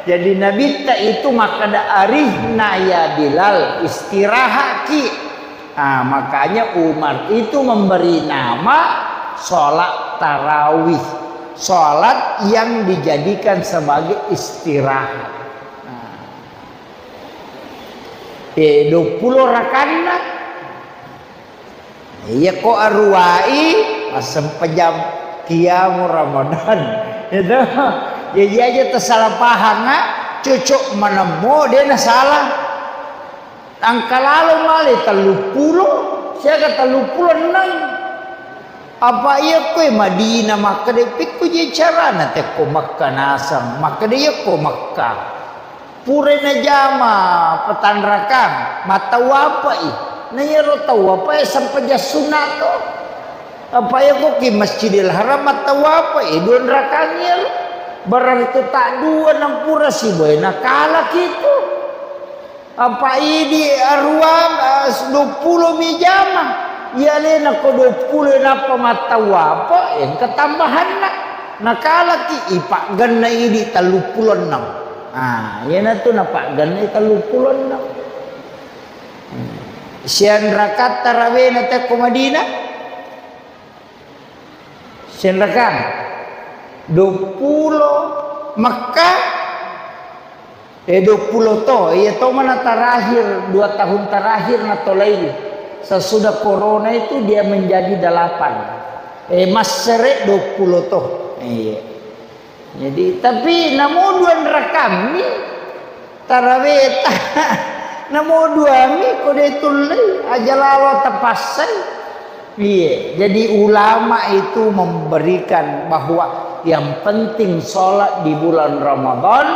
Jadi Nabitta itu makkeda, "Arihna ya Bilal, istirahatki." Ah, makanya Umar itu memberi nama sholat tarawih, sholat yang dijadikan sebagai istirahat. Ah. Eh, duappulo rakanna. Iyako aruwai, massempajang qiyamu Ramadan. Itu. Jadi aja tersalah paham, ah. Cocok manemmo, de nasalah. Engka lalo male telluppulo, siaga telluppulo enneng. Apa iya koe Madinah makkeda, "Pekko je carana tekko Mekka naseng?" Makkeda, "Iya ko Mekka. Pura najama petanrakang, mattawapai. Na iyaro tawapae sempajang sunna to. Apa iya ko ki Masjidil Haram mattawapai, dua rakang iyaro. Berarti tak dua nampura sibawa nakalaki tu." Apa idi aruang, eh, duappulo mi jama. Iya alena ko duappulo nappa mattawapa, engka tambahanna. Nakalaki ipaggenna idi telluppulo enneng. Ah, iyanatu napaggenna telluppulo enneng. Hmm. Sianrakatta rawena tekko Madinah? Sianrakang. Duappulo Mekka, eh, duappulo to, iya to mana terakhir, dua tahun terakhir na tolai. Sesudah corona itu dia menjadi delapan. Eh, massere duappulo to. Iya. Jadi, tapi namo duanrakami taraweta. Namo duami ko de tullei, aja lalo tapassai. Iya, jadi ulama itu memberikan bahwa yang penting sholat di bulan Ramadan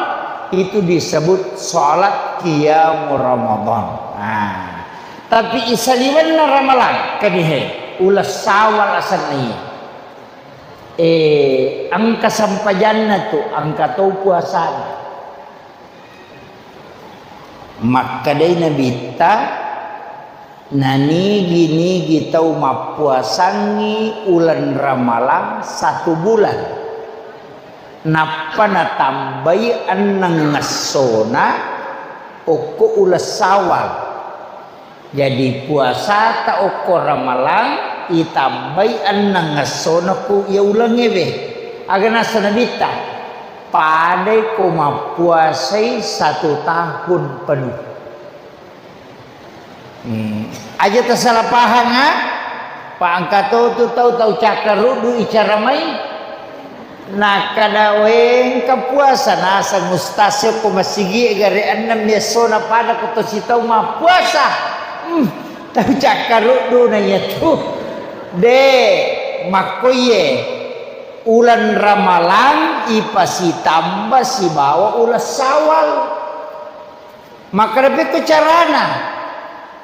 itu disebut sholat qiyamu Ramadan. Nah, tapi isaliwenna Ramalang, kanihe, uleng Sawal asenna iya. Eh, engka sempajanna tu, engka to puasana. Makkedai Nabitta, nanigi-nigi tau mappuasangngi uleng Ramalang satu bulan, nappa natambai enneng essona okko uleng Sawal. Jadi, puasata okko Ramalang itambai enneng essona ku iya ulengngewe. Aga naseng Nabitta, padai ko mappuasai satu tahun penuh. Hmm. Aja tasala pahang, ah. Pa engka to tu tau, tau cakkaruddu icara mai. Nakkeda, "Wé, engka puasa." Naseng ustaz e ko masigi e gare enneng mi essona pada ko to sitau mappuasa. Hmm, tau cakkaruddu na iya tu. De, makkoiye uleng Ramalang ipasitamba sibawa uleng Sawal. Makkeda pekko carana,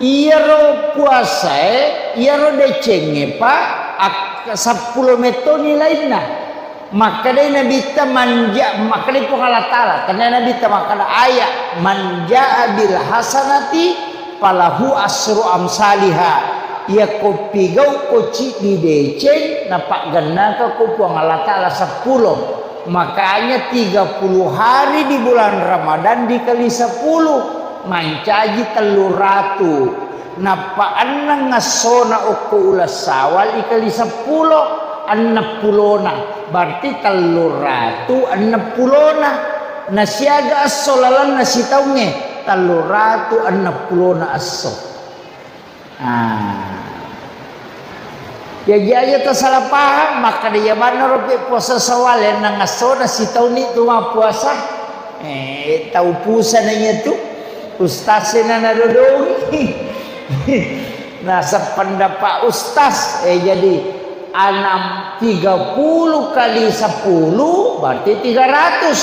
iyaro puasae, iyaro decengnge pa, ak-, seppulo metto nilainna. Makkedai Nabitta, "Manja-," makkedai Puang Allah Taala, tennia Nabitta makkeda ayat, "Man jaa bil hasanati falahu asru amsaliha." Iyako pigau ko ciddi deceng, napaggennaka ko Puang Allah Taala seppulo. Makanya tiga puluh hari di bulan Ramadan dikali sepuluh, mancaji tellu ratu. Nappa enneng essona okko uleng Sawal ikali seppulo, enneng pulona. Berarti tellu ratu enneng pulona. Nasiaga esso lalenna sitaungnge, tellu ratu enneng pulona esso. Ah. Jaji aja tasala pahang, makkeda iya bannaro pe puasa Sawal, enneng essona sitaunni tu mappuasa. Eh, tau pusana iya tu. Ustaz e na nadodongi. Naseng pendapat ustaz, eh, jadi anam, tiga puluh kali sepuluh berarti tiga ratus.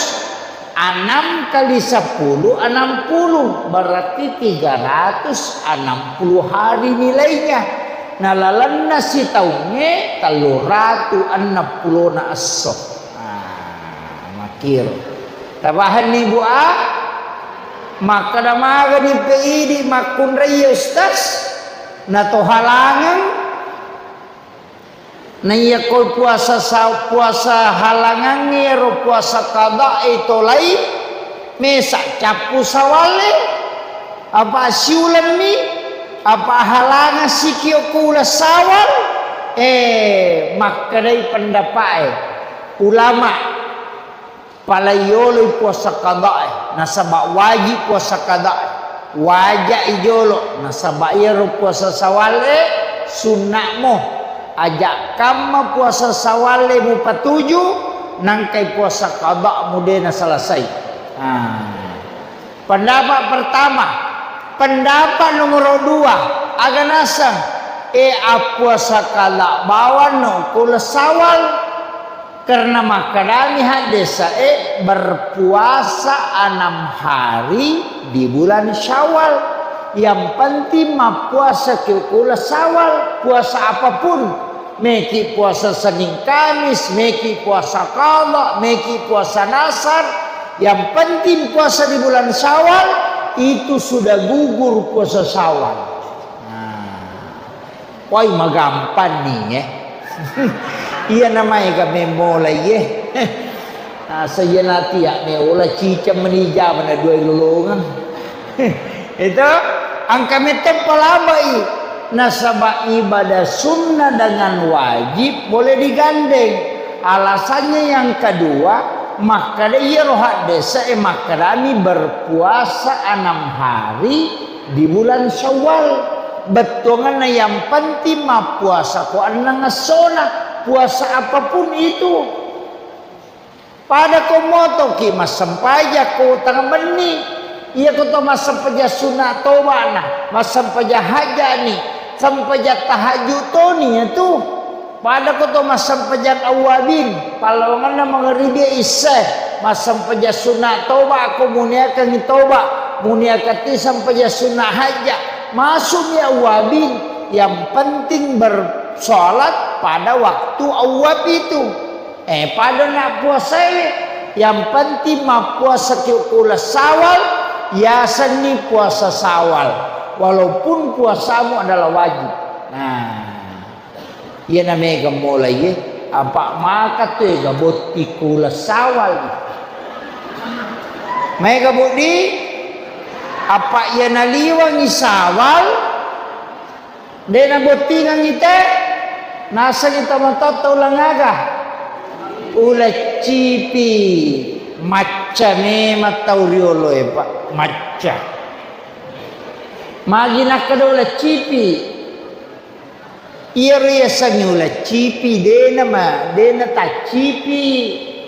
Enam kali sepuluh, enam puluh, berarti tiga ratus enam puluh hari nilainya. Nalalenna sitaungnge tellu ratu enneng pulona esso. Ah, makkiro. Tapahanni, Bu, a? Makkeda magani pe idi makkunrai, ustaz? Nato halangeng? Naiyako puasa sa-, puasa halangangnge ro puasa qada'i tolai, mesa cappu Sawalle, apa siulemmi, apa halangeng siki okko uleng Sawal? Eh, makkedai pendapa'e ulama. Pala yoloi puasa qada'i, nasaba wajib puasa qada'i. Waja'i jolo, nasaba iyaro puasa Sawalle sunna'mo. Aja kamma puasa Sawalle mupatuju, nangkai puasa qada'mu de naselesai. Ah. Pendapat pertama, pendapat nomor dua, aga naseng, eh, appuasa qada bawang no ko uleng Sawal. Karena makkedami haddese'e, berpuasa enam hari di bulan Syawal. Yang penting mappuasa ki uleng Syawal, puasa apapun. Meki puasa Senin Kamis, meki puasa qada, meki puasa nasar. Yang penting puasa di bulan Syawal, itu sudah gugur puasa Syawal. Nah. Wai, magampanni, eh. Iya namaega memmola, iye. Asa iya natiya meola ciceng meni jamana dua lolongeng. Itu engka metto palabai. Nasaba ibadah sunnah dengan wajib boleh digandeng. Alasannya yang kedua, makkeda iyaro haddese'e makkedami berpuasa enam hari di bulan Syawal. Bettuanganna yang penting mappuasa ko enneng essona, puasa apapun itu. Pada ko motoki massempajang ko tengah benni, iya ko to massempajang sunna toba'na, massempajang hajja'ni, sempajang tahajud toni ya tu. Pada ko to massempajang awwabin, pallawangenna mangaribi isya, massempajang sunna toba ko muniakangngi toba, muniakatti sempajang sunna hajja, masukmi awwabin, yang penting bersolat pada waktu awwab itu. Eh, pada na puasae, yang penting mappuasa ki uleng Syawal, yasenni puasa Syawal, walaupun puasamu adalah wajib. Nah, iyana mega mulai, eh, apa maka tu ega botti ku uleng Syawal. Mega budi, apa iyana liwangi Syawal, de nabottingangi te, nasengi tomatoatta uleng aga? Uleng cipi. Macca memang tau rioloe, Pak, macca. Magi nakkeda uleng cipi? Iyaro yasengnge uleng cipi, dena ma-, dena taccipi.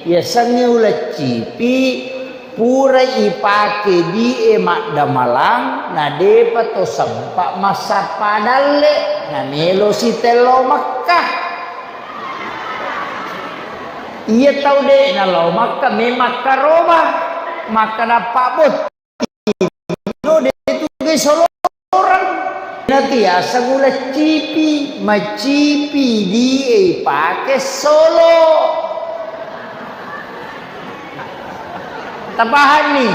Yasengnge uleng cipi, pura ipake die maddamalang, na depa to sempa massappa dalle, na melo sitello Mekka. Iya tau de nalao Mekka, me makkaroba, makkeda pabot. No, de tu ge solorang. Natiaseng uleng cipi, macipi die ipake solo. Tapahanni?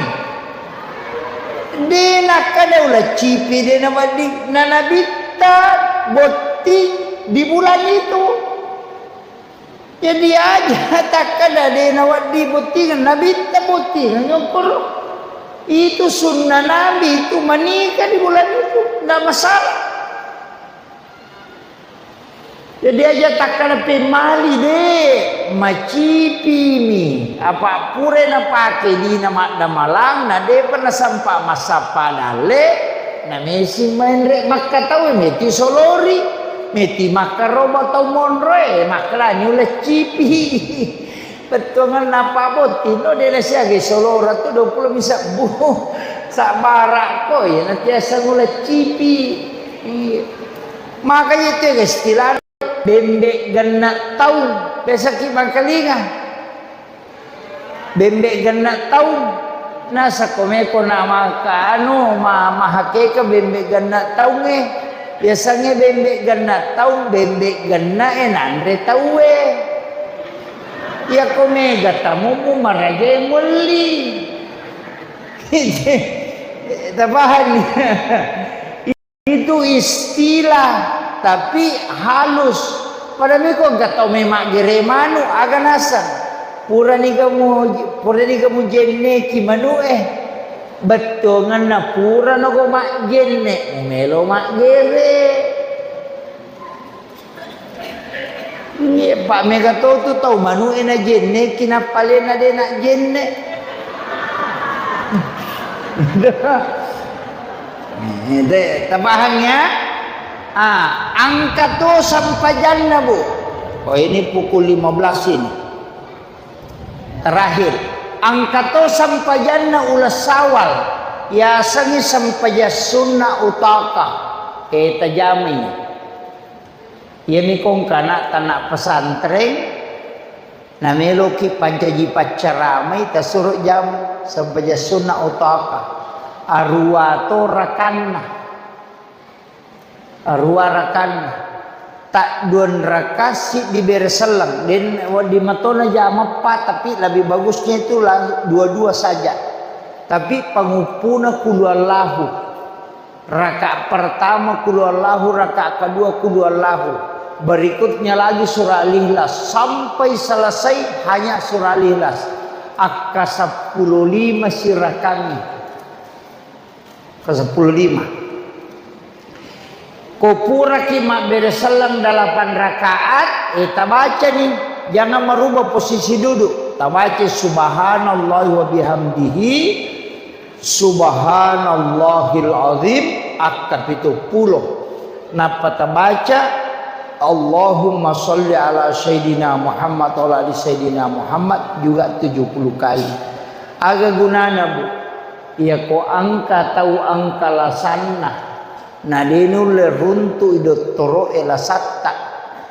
De nakkeda uleng cipi, de nawedding, na nabitta botting di bulan itu. Jadi aja takkeda de nawedding bottingeng, nabitta bottingeng, nyokkoro. Itu sunnah Nabi itu menikah di bulan itu, ndak masalah. Jadi aja takkeda pemmali de, macipimi. Apa pura napake dina maddamalang, na depa nasempa massappa dalle, na mesi menre Makka tau, meti solori. Meti makkaroba tau monroe, makkalani uleng cipi. Bettuanganna pabotting, no, de nasiaga solora tu dua pulo mi sebbu. Sabbara ko, iya natiaseng uleng cipi. Iya. Makanya itu istilah bembe genna taung. Biasaki mangkalinga. Bembe genna taung. Nasakko meko na maka anu, ma-, mahakeka bembe genna taungnge. Yasengnge bembe genna taung, bembe genna e nanre tauwe. Iyako mega tamummu marajae muelli. Tapahanni? Itu istilah, tapi halus. Pada miko engka tau memaggere manu, aga naseng? Puraniga mu, puraniga mujenneki manu'e. Bettuanganna purano ko majjenne, mumelo maggere. Iya, pa mega to tu tau manu'e najenneki, nappa alena de najenne. Eh, de, tapahangngi, ya? Ah, engka to sempajanna, Bu. Oh, ini pukul lima belas ini. Terakhir, engka to sempajanna uleng Syawal, yasengngi sempajang sunna utaka. Eh, tajamai. Iyami kongka ana' tana pesantren, nameloki pancaji paccaramai, tasuro jama sempajang sunna utaka. Arua to rakanna. Arua rakanna. Tadduan raka siddi bere selleng. Den wedding matona jama eppa, tapi lebih bagusnya itu lang-, dua-dua saja. Tapi panguppuna kulu Allahu. Rakaat pertama kulu Allahu, rakaat kedua kulu Allahu. Berikutnya lagi surah Al-Ikhlas. Sampai selesai hanya surah Al-Ikhlas. Akka seppulo lima sirakangngi. Ke seppulo lima. Ko puraki mabbere selleng delapan rakaat, eh, tabacani. Jangan merubah posisi duduk. Tabaca subhanallah wa bihamdihi, subhanallahil azim, akka pitu pulo. Nappa tabaca Allahumma salli ala sayyidina Muhammad wa ala ali sayyidina Muhammad juga tujuh puluh kali. Aga gunana, Bu? Iyako engka tau engka lasanna, na de nulle runtu'i dottoro'e lasatta,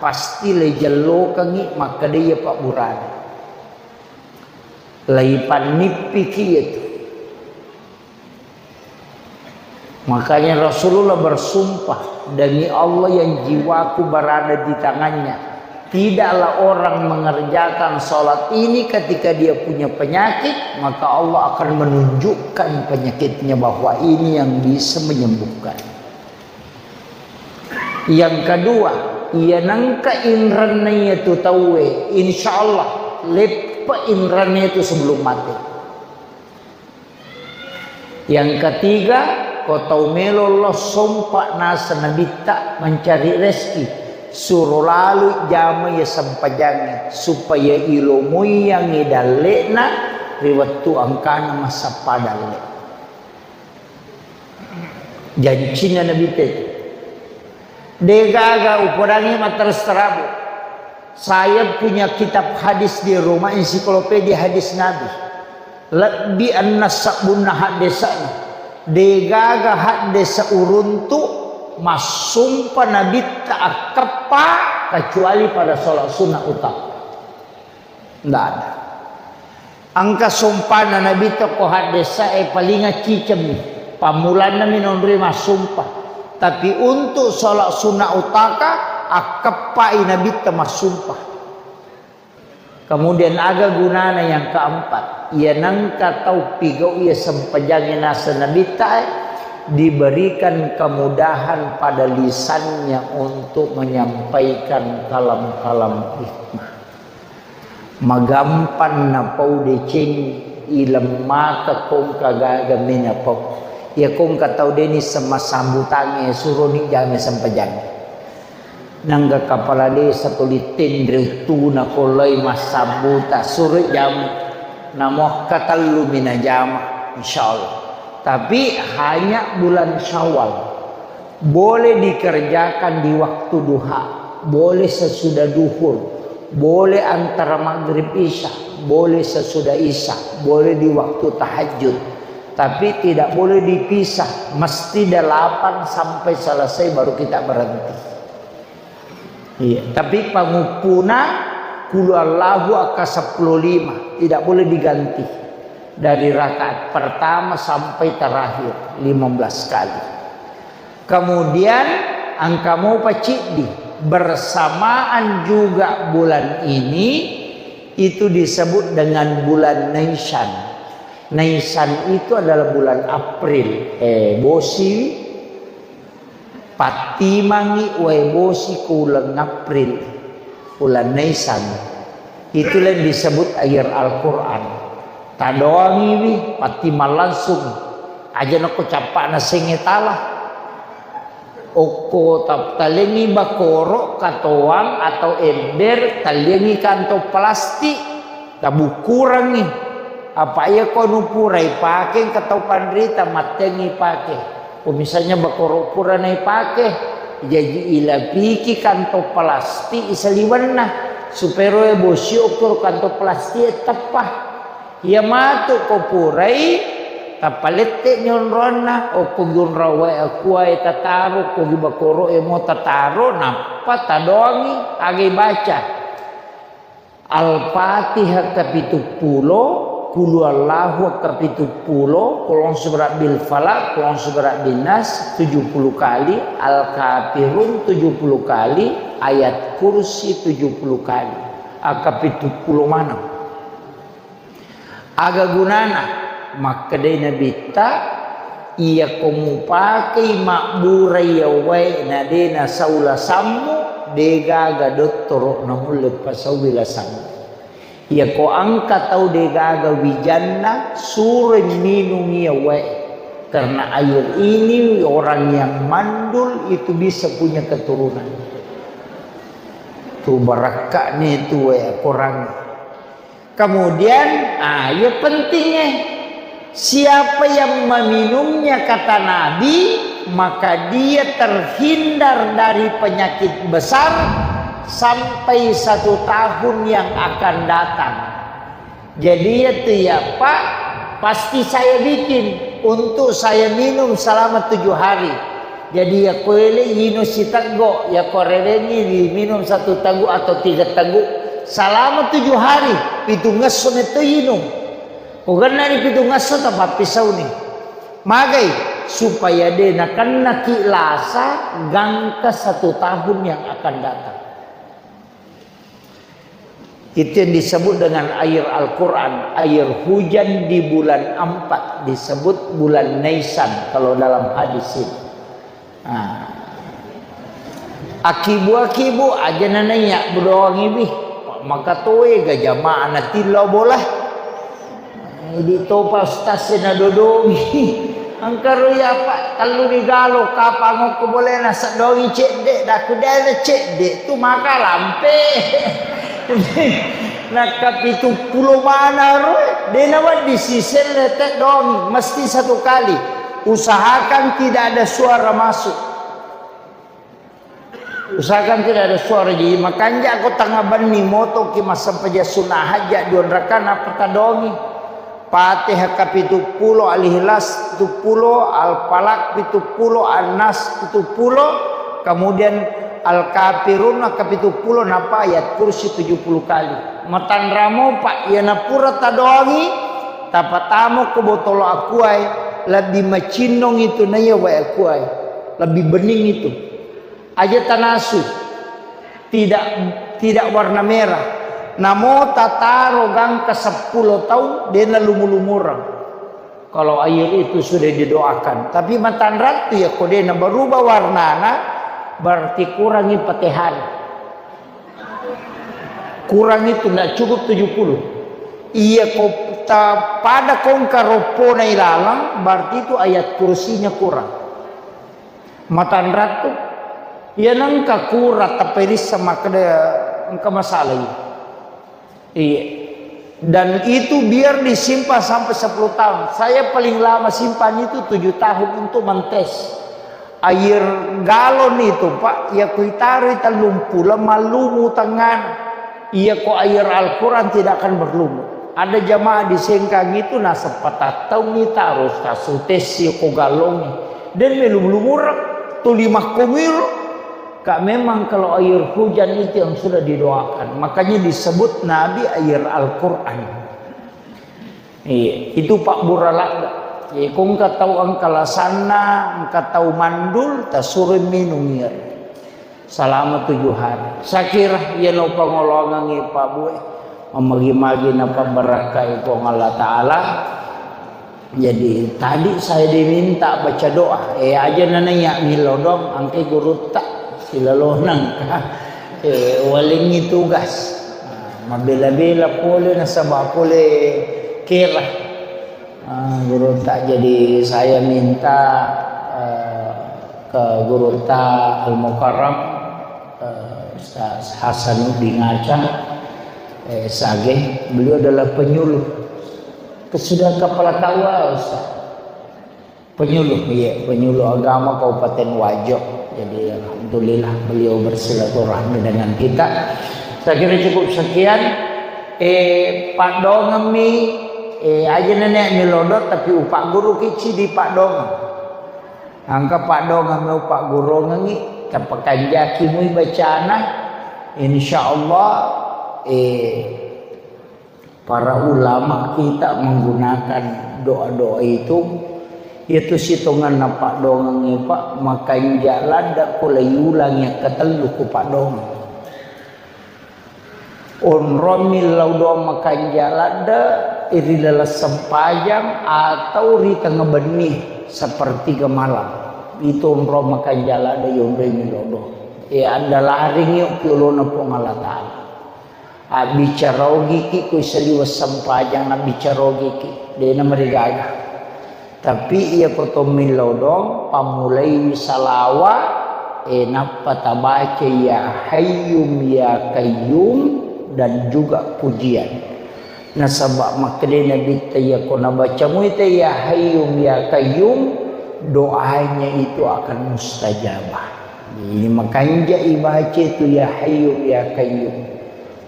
pasti le jellokengngi makkeda iya pabburana. Laipannippiki iyatu. Makanya Rasulullah bersumpah, "Demi Allah yang jiwaku berada di tangannya, tidaklah orang mengerjakan salat ini ketika dia punya penyakit, maka Allah akan menunjukkan penyakitnya bahwa ini yang bisa menyembuhkan." Yang kedua, iya nengka inrenna iyatu tauwe, insya Allah leppe inrenna itu sebelum mati. Yang ketiga, ko tau melo lo sompa naseng Nabitta mencari rezeki, suro lalu jama iya sempajangnge supaya ilomoiyangngi dalle'na ri wettu engkana massappa dalle. Jancinna Nabitta itu. Degaga upodangi matteres terabu. Saya punya kitab hadis di rumah, ensiklopedia hadis Nabi. Lebbi enneng sebbunna haddesa'na. Degaga haddesa uruntu massumpa Nabitta akkeppa kecuali pada sholat sunnah utama. Ndak ada. Engka sompana Nabitta ko haddesa'e palinga cicemmi. Pammulanna mi nonroi massumpa. Tapi untuk sholat sunnah utaka, akkeppai Nabitta massumpa. Kemudian aga gunana yang keempat? Iya nengka tau pigau iya sempajangnge naseng Nabitta, eh, diberikan kemudahan pada lisannya untuk menyampaikan kalam-kalam hikmah. Magampang napau deceng, ilemmaka kongka gaga menapau. Iya kongka tau deni sema sambutangnge, suroni jame sempajang. Nangga kapala desa tuli tenre uttuna kolai massambuta, suroi jame. Namuakka tellu mina jama, insyaallah. Tapi hanya bulan Syawal. Boleh dikerjakan di waktu duha, boleh sesudah duhur, boleh antara maghrib isya, boleh sesudah isya, boleh di waktu tahajud. Tapi tidak boleh dipisah, mesti delapan sampai selesai baru kita berhenti. Iya, tapi panguppuna kulu Allahu akka sepuluh lima, tidak boleh diganti. Dari rakaat pertama sampai terakhir, lima belas kali. Kemudian engka mopa ciddi, bersamaan juga bulan ini, itu disebut dengan bulan Naisan. Naisan itu adalah bulan April. Eh, bosi, pattimangi wae bosi ku uleng April, uleng Naisan. Itulah yang disebut air Al-Quran. Tadoangiwi, pattimang langsung. Aja nako cappa'na senge tala. Okko tap-, talengi bakoro, katoang atau ember, talengi kantong plastik, tabukkurangi. Apa iya ko nupurai pake, engka tau panrita mattengi pake. Ko misalnya bakoro pura naipake, jaji ilapiki kantong plastik isaliwenna, supaya roe bosi okko kantong plastik e teppa. Iya matu ko purai, tappa lette ni onronna, okko gi onrong wae akuae tataro, okko gi bakoro e mo tataro, nappa tadoangi, aga ibaca. Al-Fatihah kapituppulo, Qul huwallahu kapituppulo, Qul a'udzu birabbil falaq, Qul a'udzu birabbin nas tujuh puluh kali, Al-Kafirun tujuh puluh kali, Ayat Kursi tujuh puluh kali. Aga pituppulo maneng. Aga gunana? Makkedai Nabitta, iyako mupakei mabburai yawae na de nasau lasammu, degaga dottoro namulle pasaui lasammu. Iyako engka tau degaga wijanna, suroi minungi yawae. Karena air ini orang yang mandul itu bisa punya keturunan. Tu barakka ni tu, eh, kurang. Kemudian, ah, ya pentingnya, siapa yang meminumnya, kata Nabi, maka dia terhindar dari penyakit besar sampai satu tahun yang akan datang. Jadi, ya tu ya, Pak, pasti saya bikin untuk saya minum selama tujuh hari. Jadi, ya koele inung siteggo, ya ko rewengi diminum satu teguk atau tiga teguk selama tujuh hari, pitungngesso metto inung. Ko gennani pitungngesso, tapappisauni. Magai? Supaya de nakennaki lasa gangka satu tahun yang akan datang. Itu yang disebut dengan air Al-Quran, air hujan di bulan empat, disebut bulan Naisan kalau dalam hadis itu. Nah. Akibu-akibu aja nanaiya bedoangi bih. Maka toe ga jamaah natillau bola. Idi topa ustaz e nadodongi. Engka ro iya, Pak, tellu ni galo, kapang okko bolena, seddoangi cedde, daku dena cedde, tu maka lampe. Nakka pitu pulo mana ro, dena wedding siselle teddoangi, mesti satu kali. Usahakan tidak ada suara masuk. Usahakan tidak ada suara, jadi makanja ko tanga benni motoki massempajang sunna hajja dua rakaat nappa tadongi. Fatihah kapitu pulo, Al-Ikhlas pitu pulo, Al-Falaq pitu pulo, An-Nas pitu pulo, kemudian Al-Kafirun kapitu pulo, nappa ayat kursi tujuh puluh kali. Matanramo, Pak, iyana pura tadongi, tapatamo ko botolo akuae, lebbi macinnong itu naiya wae akuae, lebbi bening itu. Aja tanasu, tidak, tidak warna merah. Namo tataro gangka seppulo taung, dena lumu-lumureng. Kalau air itu sudah didoakan. Tapi matanrattu ya, ko dena berubah warnana, berarti kurangi Fatihah. Kurang itu, ndak cukup tujuh puluh. Iya ko ta-, pada kongka roppona ilalang, berarti itu ayat kursinya kurang. Matanrattu, iya nengka kura tapperissa makkeda engka masalah iya. Iya. Dan itu biar disimpan sampai sepuluh tahun. Saya paling lama simpan itu tujuh tahun untuk mentes. Air galon itu, Pak, iya kuitaroi tellung pulo mallumu tengngana. Iya ko air Al-Quran tidak akan berlumut. Ada jamaah di Sengkang itu naseng patattaungi taro tasutessi ko galongi. Den melu lumureng, tuli makkomiro. Kak, memang kalau air hujan itu yang sudah didoakan. Makanya disebut Nabi air Al-Quran. Iya, itu pabbura ladde. Iya, ko engka tau engka lasanna, engka tau mandul, tasuroi minung iya. Selama tujuh hari. Sakira iya no pangolongangi Pak Bue. Mamagi-magi napabbarakkai Puang Allah Ta'ala. Jadi, tadi saya diminta baca doa. Eh, aja nanaiya milodong, angke gurutta. Silalonang. Eh, walengi tugas. Nah, mabela-bela pole nasaba pole kera. Ah, gurutta, jadi saya minta, eh, ke gurutta Al-Mukarram, eh, Ustaz Hasanuddin Aca, eh, Sage, beliau adalah penyuluh. Sudah kepala K U A, Ustaz. Penyuluh, iya, penyuluh agama Kabupaten Wajo. Jadi, alhamdulillah beliau bersilaturahmi dengan kita. Saya kira cukup sekian. Eh, paddoangeng mi, eh, aja nenek milodong, tapi upagguru kici di paddoangeng. Angka paddoangeng mi upagguruangengi, tapakanjaki mui bacana. Insya Allah, eh, para ulama kita menggunakan doa-doa itu, itu sitonganna paddoangengnge, Pak, makanja ladde ko laiulangi akkatellu ko paddoangeng. Onrong millau doang makanja ladde ri laleng sempajang atau ri tengnga benni sepertiga malam. Itu onrong makanja ladde yonroi millau doang. E, andalaringi yolo Puang Allah Ta'ala. Abbicara ogiki ko saliweng sempajang, abbicara ogiki, de'na marigaga. Tapi iya ko to millau doang, pammulaiwi salawa, Eh, nappa tabaca ya Hayyum ya Qayyum dan juga pujian. Nasaba makkeda Nabitta, iyako nabaca muita ya Hayyum ya Qayyum, doanya itu akan mustajabah. Jadi makanja ibaca itu ya Hayyum ya Qayyum.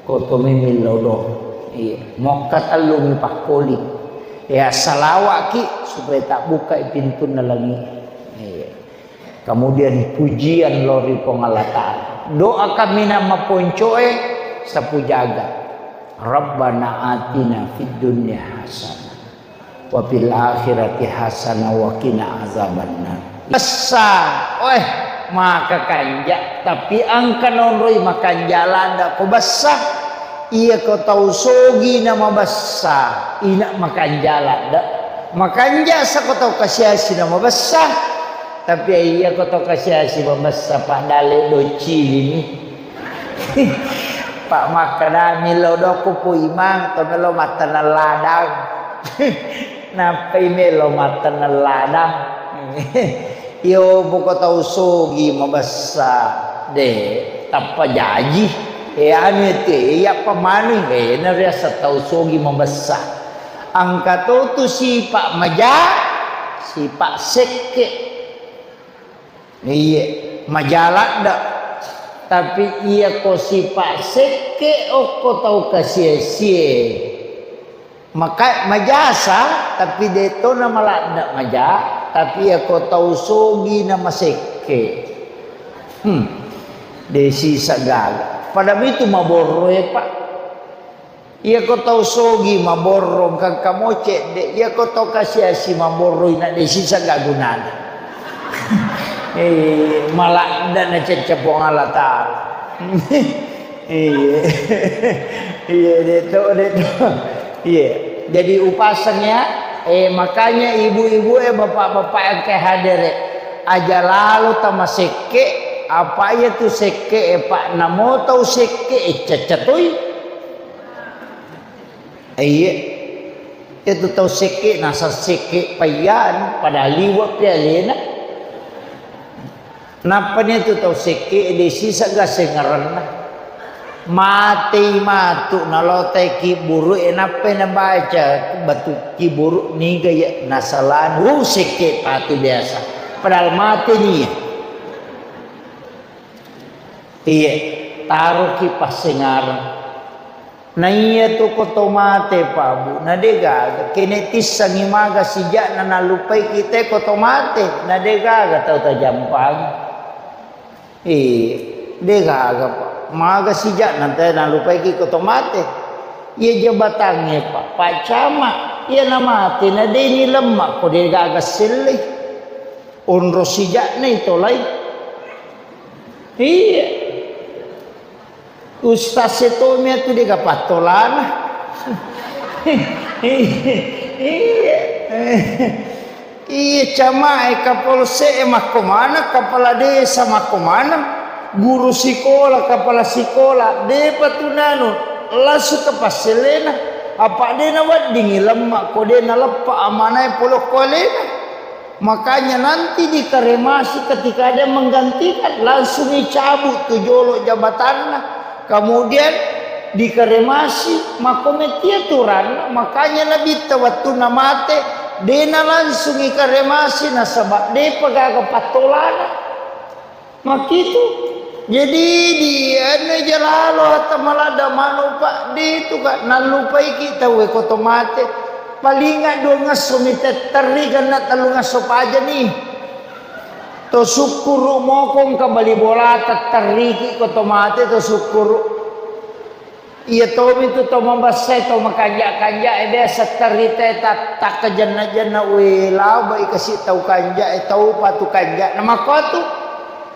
Ko to memillau do. Iya. Mokka tellumi pakkoli. Ya salawaki supaya tabbukai pintunna langi. Iya. Kemudian pujian lao ri Puang Allah Ta'ala. Doa kaminang maponcoe sapu jaga. Rabbana atina fid dunya hasanah wa fil akhirati hasanah wa qina azabannar. Bessa, weh, maka kanja, tapi engka naonroi makanja ladda ko bessa. Iyako tau sogi na mabessa, ina makanja ladda. Makanja sa ko tau kasiasi na mabessa. Tapi iyako tau kasiasi mabessa, padale docilini. Pak makkedami lo doko pu imang, to melo matteneng ladang. Nappai melo matteneng ladang. Iyo, poko tau sogi mabessa, de, tappa jaji. E, anu ete, iya pamanu, e, nariasa tau sogi mabessa. Engka to tu sipa maja, sipa sekke. Iye, maja ladda. Tapi iyako sipa sekke okko tau kasie-sie. Maka majasa, tapi de to na maladda maja, tapi iyako tau sogi na masekke. Hmm. De sisa gaga. Pada mitu maborro e, Pak. Iyako tau sogi maborro, engka moce de. Iyako tau kasiasi maborro, ina de sisa gaga gunana. Eh, maladda na cecce Puang Allah Ta'ala. Iya. Iya, de to, de to. Iya. Jadi upaseng ya. Eh, makanya ibu-ibu e, bapak-bapak yang ke hadir e, aja lalo tamasekke, apa iya tu sekke e, Pak, namo tau sekke e, cecce toi. Iya. Itu tau sekke, nasa sekke payyan, pada liwat pi alena. Nappani tu tau sekke, de sisa ga sengerenna. Matei matu, nalotai kiburu, e, nappai nabaca batu kiburu, niga ya nasalani, uh, sekke patu biasa. Padahal mate nia. Iya, taroki passengareng. Na iya tu ko to mate, Pak, Bu, na de gaga. Kene tissangi maga sija'na nallupai kita ko to mate, na de gaga tau tajampangi. Eh, de gaga, Pak. Maga sija'na te nallupai ki ko to mate. Iya jabatangnge, Pak. Pak Camat, iya na mate, na de ni lemma ko de gaga sellei. Onro sija'na itolai. Iya. Ustaz e tomi atu de ga pattolana. Iya. Iya, camae, kapolsek e makko maneng, kepala desa makko maneng, guru sikola, kepala sikola, depa tu nanu, langsung ke passelena. Apa de naweddingi lemma ko de naleppa amanae pole ko alena. Makanya nanti dikremasi ketika ada yang menggantikan, langsung dicabut tu jolo jabatanna. Kemudian dikremasi, makko metti aturanna. Makanya Nabitta wettunna mate, dena langsung ikremasi nasaba depa gaga pattolana. Makkitu. Jadi, di anu ja lalo hatta maladda manu, Pak, de tu ka nallupaiki tauwe ko to mate. Palinga dua ngesso mi tetterri, genna tellu ngesso pajani. To sukkuru moko engka bali bola tetterriki ko to mate to sukkuru. Iya tomi tu tau mabessai, tau makanja-kanja e, biasa terita e ta-, takkajenna-jenna, we, labai kasi tau kanja e, tau patu kanja. Na makkotu,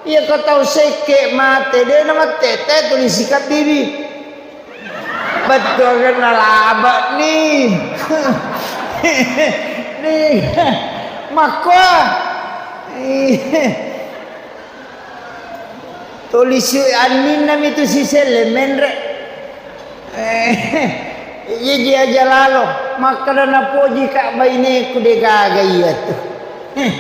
iya ko tau sekke mate, de na mattete tuli sikabbibi. Bettuangenna laba ni. Ni. Makko. Tuli si anninna mi tu siselle menre. Eh, iya ji aja lalo. Makkeda napoji ka baineku de gaga iya tu. Eh,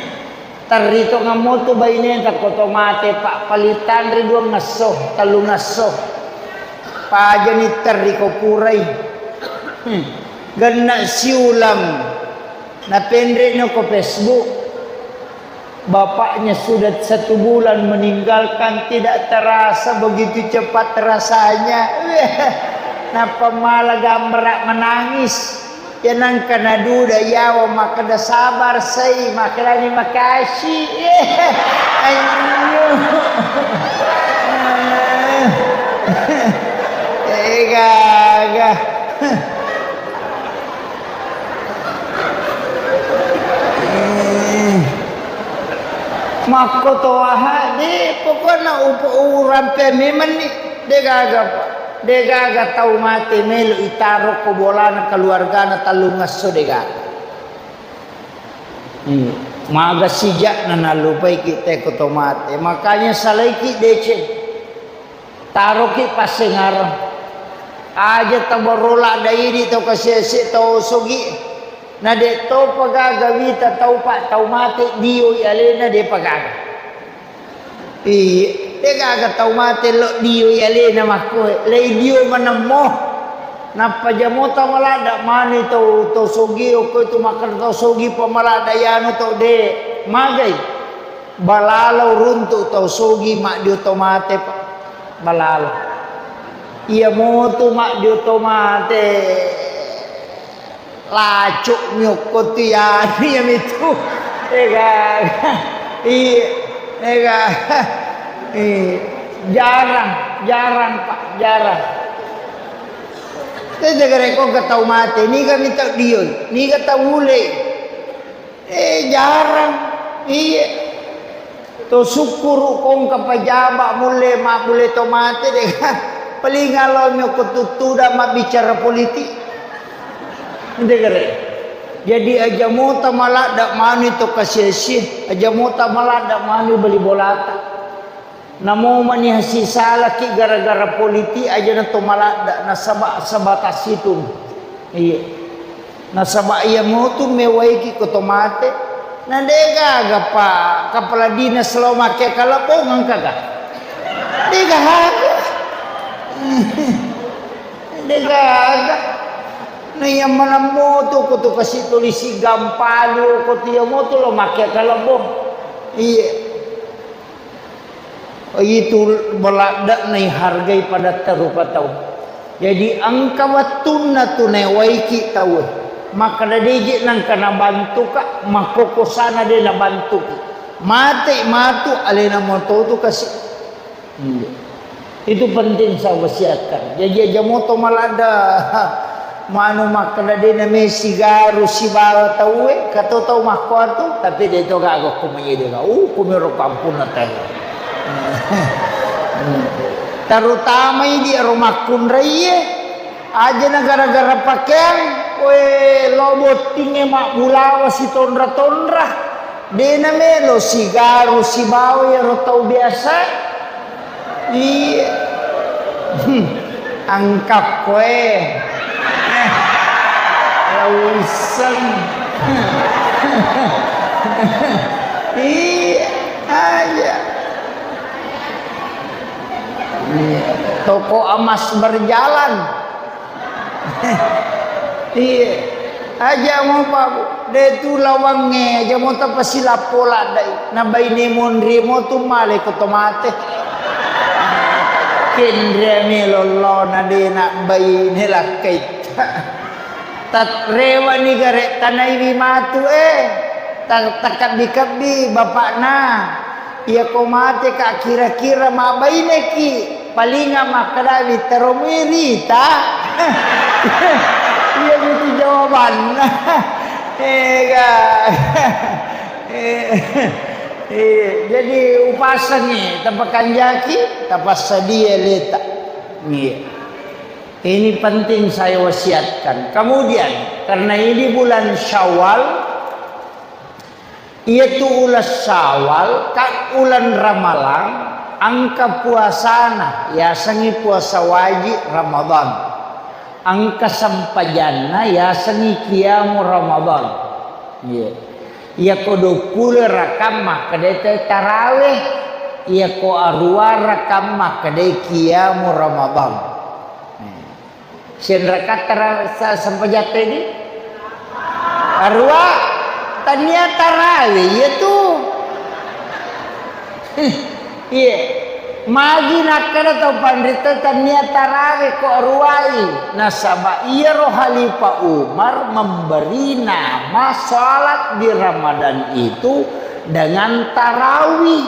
Terri to ngammotu baineta ko to mate, Pak, paling tanri duangngesso, tellungesso. Pajani terri ko purai. Hmm. Genna siulang. Napenre no ko Facebook. Bapaknya sudah satu bulan meninggalkan, tidak terasa begitu cepat rasanya. Nappa mala gambara menangis. Ya nangka naduda yawa makkeda sabar sai, makkedani makasih. Anyo. Eh, gaga. Makko to aha, de, pokokna upo-, urampe memang ni, de gaga, Pak. De gaga tau mate melo itaro ko bolana keluargana tellungesso, de gaga. Hmm. Maga sijakna nallupaiki te ko to mate. Makanya salaiki deceng. Taroki passengareng. Aja tabarro ladda idi tau kasiasi tau sogi. Na de topa gaga wita tau, Pak, tau mate dioi alena, depa gaga. Iya, de gaga tau mate lo dioi alena makkoe. Lei dio manemmo. Nappa jamota maladda mani tau, tau sogi, okko itu makkeda tau sogi pa maladda yanu tau de. Magai. Balalo runtu tau sogi maddio to mate, Pak. Balalo. Iya motu maddio to mate. Lacuk miokko tu ya, iya mitu. Ega. Iya. Ega. Iya. Jarang, jarang, Pak, jarang. Tete gare ko ke tau mate, niga mi tau dioi, niga tau ule. Eh, jarang. Iya. To sukkuru kongka pajaba mulle, ma-, mulle to mate de. Paling alo mi ko tuttuda mabbicara politik. Ente gare. Jadi aja mota maladda manu to kasiasi, aja mota maladda manu bali bolata. Namo mani hasisalaki gara-gara politik aja na to maladda, nasaba sebatas itu. Iya. Nasaba iya motu mewaiki ko to mate. Na de gaga pa kepala dinas lo make kalebbong engka ga? De gaga. De gaga. Na iya maneng motu ko tu kasi polisi gampalu ko tu iya motu lo make kalebbong. Iya. Itu beladda'na ihargai padatta rupa tau. Jadi engka wettunna tu naewaiki tauwe. Makkeda deje nengka nabantuka, makkokosana de nabantuki. Mate matu alena moto tu kasi. Iya. Itu penting saya wasiatkan. Jadi aja moto maladda. Manu makkeda de name sigaru sibawa tauwe, kato tau makkuatu, tapi de to gaga ko mayede ga. Uh, kumiro kampunna tau. Terutama idi ro makkunraie, aja na gara-gara pakeang, we lo bottinge mabbulawa sitonra-tonra. De namelo sigaru sibawa iyaro tau biasa. Iya. Hmm. Angkakkoe. Lauseng. Iya, aja. Iya. Toko emas berjalan. Iya. Aja mo, Pak, Bu. De tu lawangnge, aja mo tapasilappo laddai. Na baine monri mo tu male ko to mate. Kenre melo lona de na baine lakkai. Tat-, rewani gare tanaiwi matu, eh. Ta-, takabbi-kabbi bapakna. Iya ko mate ka kira-kira mabbaineki, palinga makkedawi teromui rita. Iya mitu jawabanna. Ega. Eh, eh, jadi upasengi, tapakanjaki, tapassadia leta. Iya. Ini penting saya wasiatkan. Kemudian, karena ini bulan Syawal, iyatu uleng Syawal, ka uleng Ramalang, engka puasana, yasengngi puasa wajib Ramadan. Engka sempajanna, yasengngi qiyamu Ramadan. Iya. Iyako duappulo rakang makkedai te tarawih, iyako aruwa rakang makkedai qiyamu Ramadan. Eh. Sianraka tara-, sa-, sempajatta idi? Aruwa, tania tarawih, iya tu. Eh, iya. Magi nakkeda tau panrita tania tarawih ko aruwai. Nasaba iyaro Khalifah Umar memberi nama salat di Ramadan itu dengan tarawih.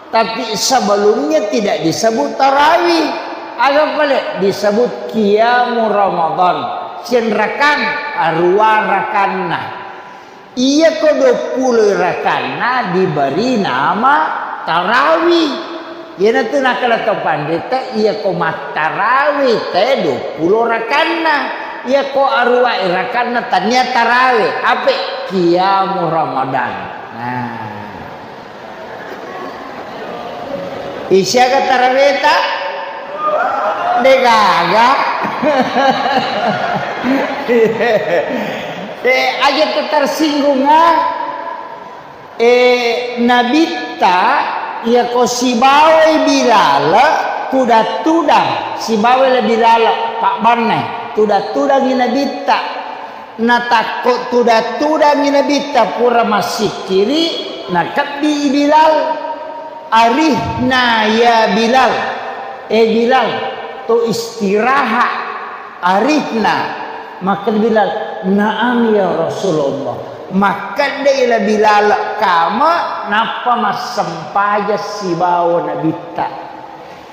Tapi sebelumnya tidak disebut tarawih. Aga pale? Disebut qiyamu Ramadan. Sianrakang, aruwa rakanna. Iyako duappulo rakanna diberi nama tarawih. Iyanatu nakkeda to panrita, iyako mattarawih te duappulo rakanna. Iyako aruwa rakanna tania tarawih. Ape? Qiyamu Ramadan. Nah. Isiaga taraweta? Degaga. Eh, aja tersinggung, ah. Eh, Nabitta, iyako sibawai Bilal, tudang-tudang, sibawai Bilal, pabbanna, tudang-tudangi Nabitta. Natakko tudang-tudangi Nabitta pura massikkiri, nakebbi Bilal. "Arihna ya Bilal." "Eh Bilal, to istirahat, arihna." Makkeda Bilal, "Naam ya Rasulullah." Makkedai la Bilal kama, nappa massempajang sibawa Nabitta.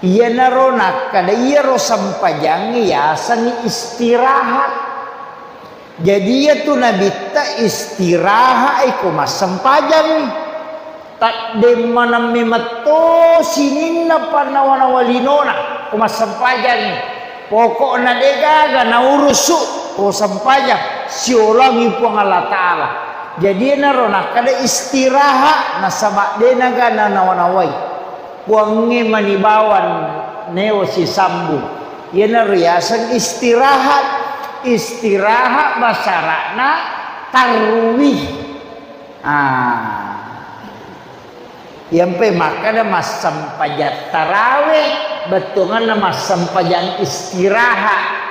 Iyanaro nakkeda iyaro sempajangnge yasengngi istirahat. Jadi, iyatu Nabitta istirahat iko massempajangngi. Taddemmaneng memetto sininna pannawa-nawa linona ko massempajangngi. Pokokna degaga naurusu ko sempajang, siolongi Puang Allah Ta'ala. Jadi, enaro nakkeda istirahat, nasaba denaga nanawa-nawai. Puangnge mani bawang neo sisambung. Iyanaro riaseng istirahat. Istirahat basara'na tarwih. Ah. Iyampe makkeda massempajang tarawih, bettuanganna massempajang istirahat.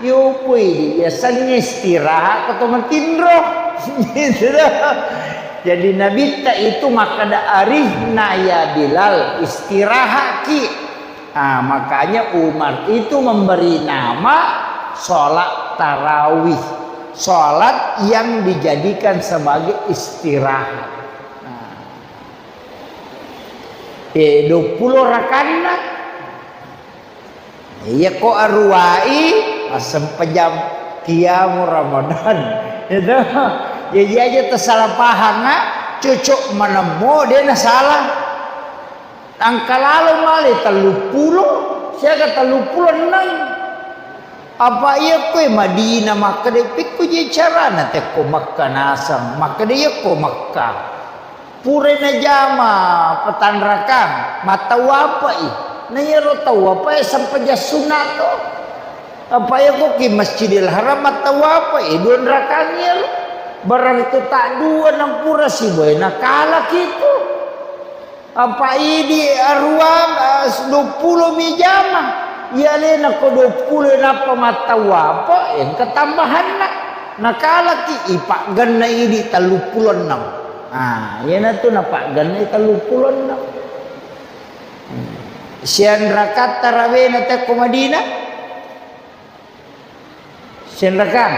Yopoi, biasanya istirahat atau matinro. Gitu dah. Jadi Nabitta itu makkeda, "Arihna ya Bilal, istirahatki." Ah, makanya Umar itu memberi nama sholat tarawih, sholat yang dijadikan sebagai istirahat. Nah. Eh, duappulo rakanna. Iyako aruwai, massempajang qiyamu Ramadan. Itu. Jadi aja tersalah paham, nak. Cocok menemmo, dia na salah. Engka lalo male telluppulo, siaga telluppulo enneng. Apa iya koe Madinah makkeda, "Pekko je carana tekko Mekka naseng?" Makkeda, "Iya ko Mekka. Pura najama petanrakang, mattawapai. Na iyaro tawapae sempajang sunna to. Apa iya ko ki Masjidil Haram mattawapai, dua rakang iyaro. Berarti tak dua nampura sibawa nakalaki tu." Apa idi aruang, eh, duappulo mi jama. Iya alena ko duappulo nappa mattawapa, engka tambahanna. Nakalaki ipaggenna idi telluppulo enneng. Ah, iyanatu napaggenna telluppulo enneng. Hmm. Sianrakatta rawena tekko Madinah? Sianrakang.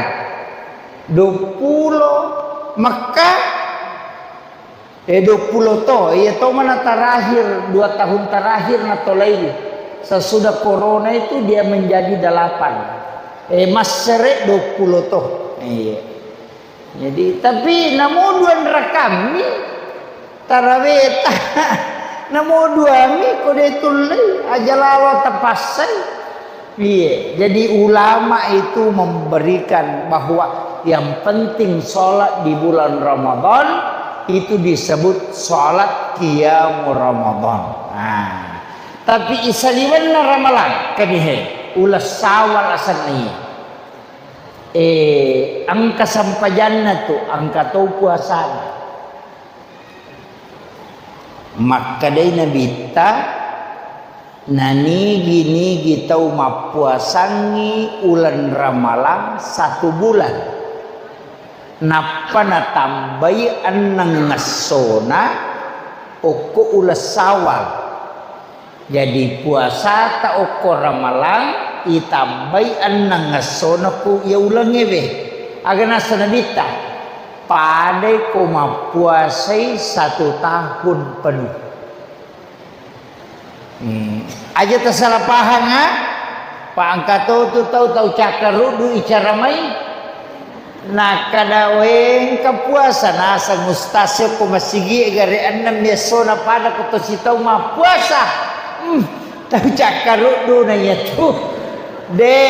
Duappulo Mekka, eh, duappulo to. Iya to mana terakhir, dua tahun terakhir natolai. Sesudah corona itu dia menjadi delapan. Eh, massere duappulo to. Iya. Jadi, tapi namo duanrakammi taraweta. Namo duami ko de tullei, aja lalo tapassai. Iya, jadi ulama itu memberikan bahwa yang penting sholat di bulan Ramadan itu disebut sholat qiyamu Ramadan. Nah, tapi isaliwenna Ramalang, kanihe, uleng Syawal asenna iya. Eh, engka sempajanna tu, engka to puasana. Makkedai Nabitta, nanigi-nigi tau mappuasangngi uleng Ramalang satu bulan, nappa natambai enneng essona okko uleng Sawal. Jadi, puasata okko Ramalang itambai enneng essona ku iya ulengngewe. Aga naseng Nabitta? Padai ko mappuasai satu tahun penuh. Hmm. Aja tasala pahang, ah. Pa engka to tu tau, tau cakkaruddu icara mai. Nakkeda, "Wé, engka puasa." Naseng ustaz ko masigi gare enneng essona pada ko to sitau mappuasa. Hmm, tau cakkaruddu na iyatu. De,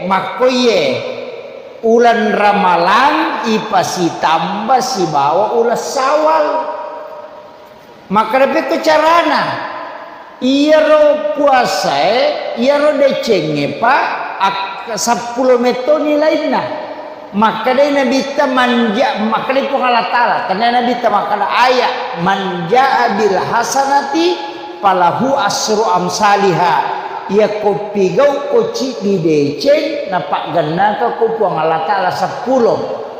makkoye. Uleng Ramalang ipasitamba sibawa uleng Sawal. Makkeda pekko carana. Iyaro puasae, iyaro decengnge pa ak-, seppulo metto nilainna. Makkedai Nabitta manja-, makkedai Puang Allah Taala, tennia Nabitta makkeda ayat, "Man jaa bil hasanati falahu asru amsaliha." Iyako pigau ko ciddi deceng, napaggennaka ko Puang Allah Taala seppulo.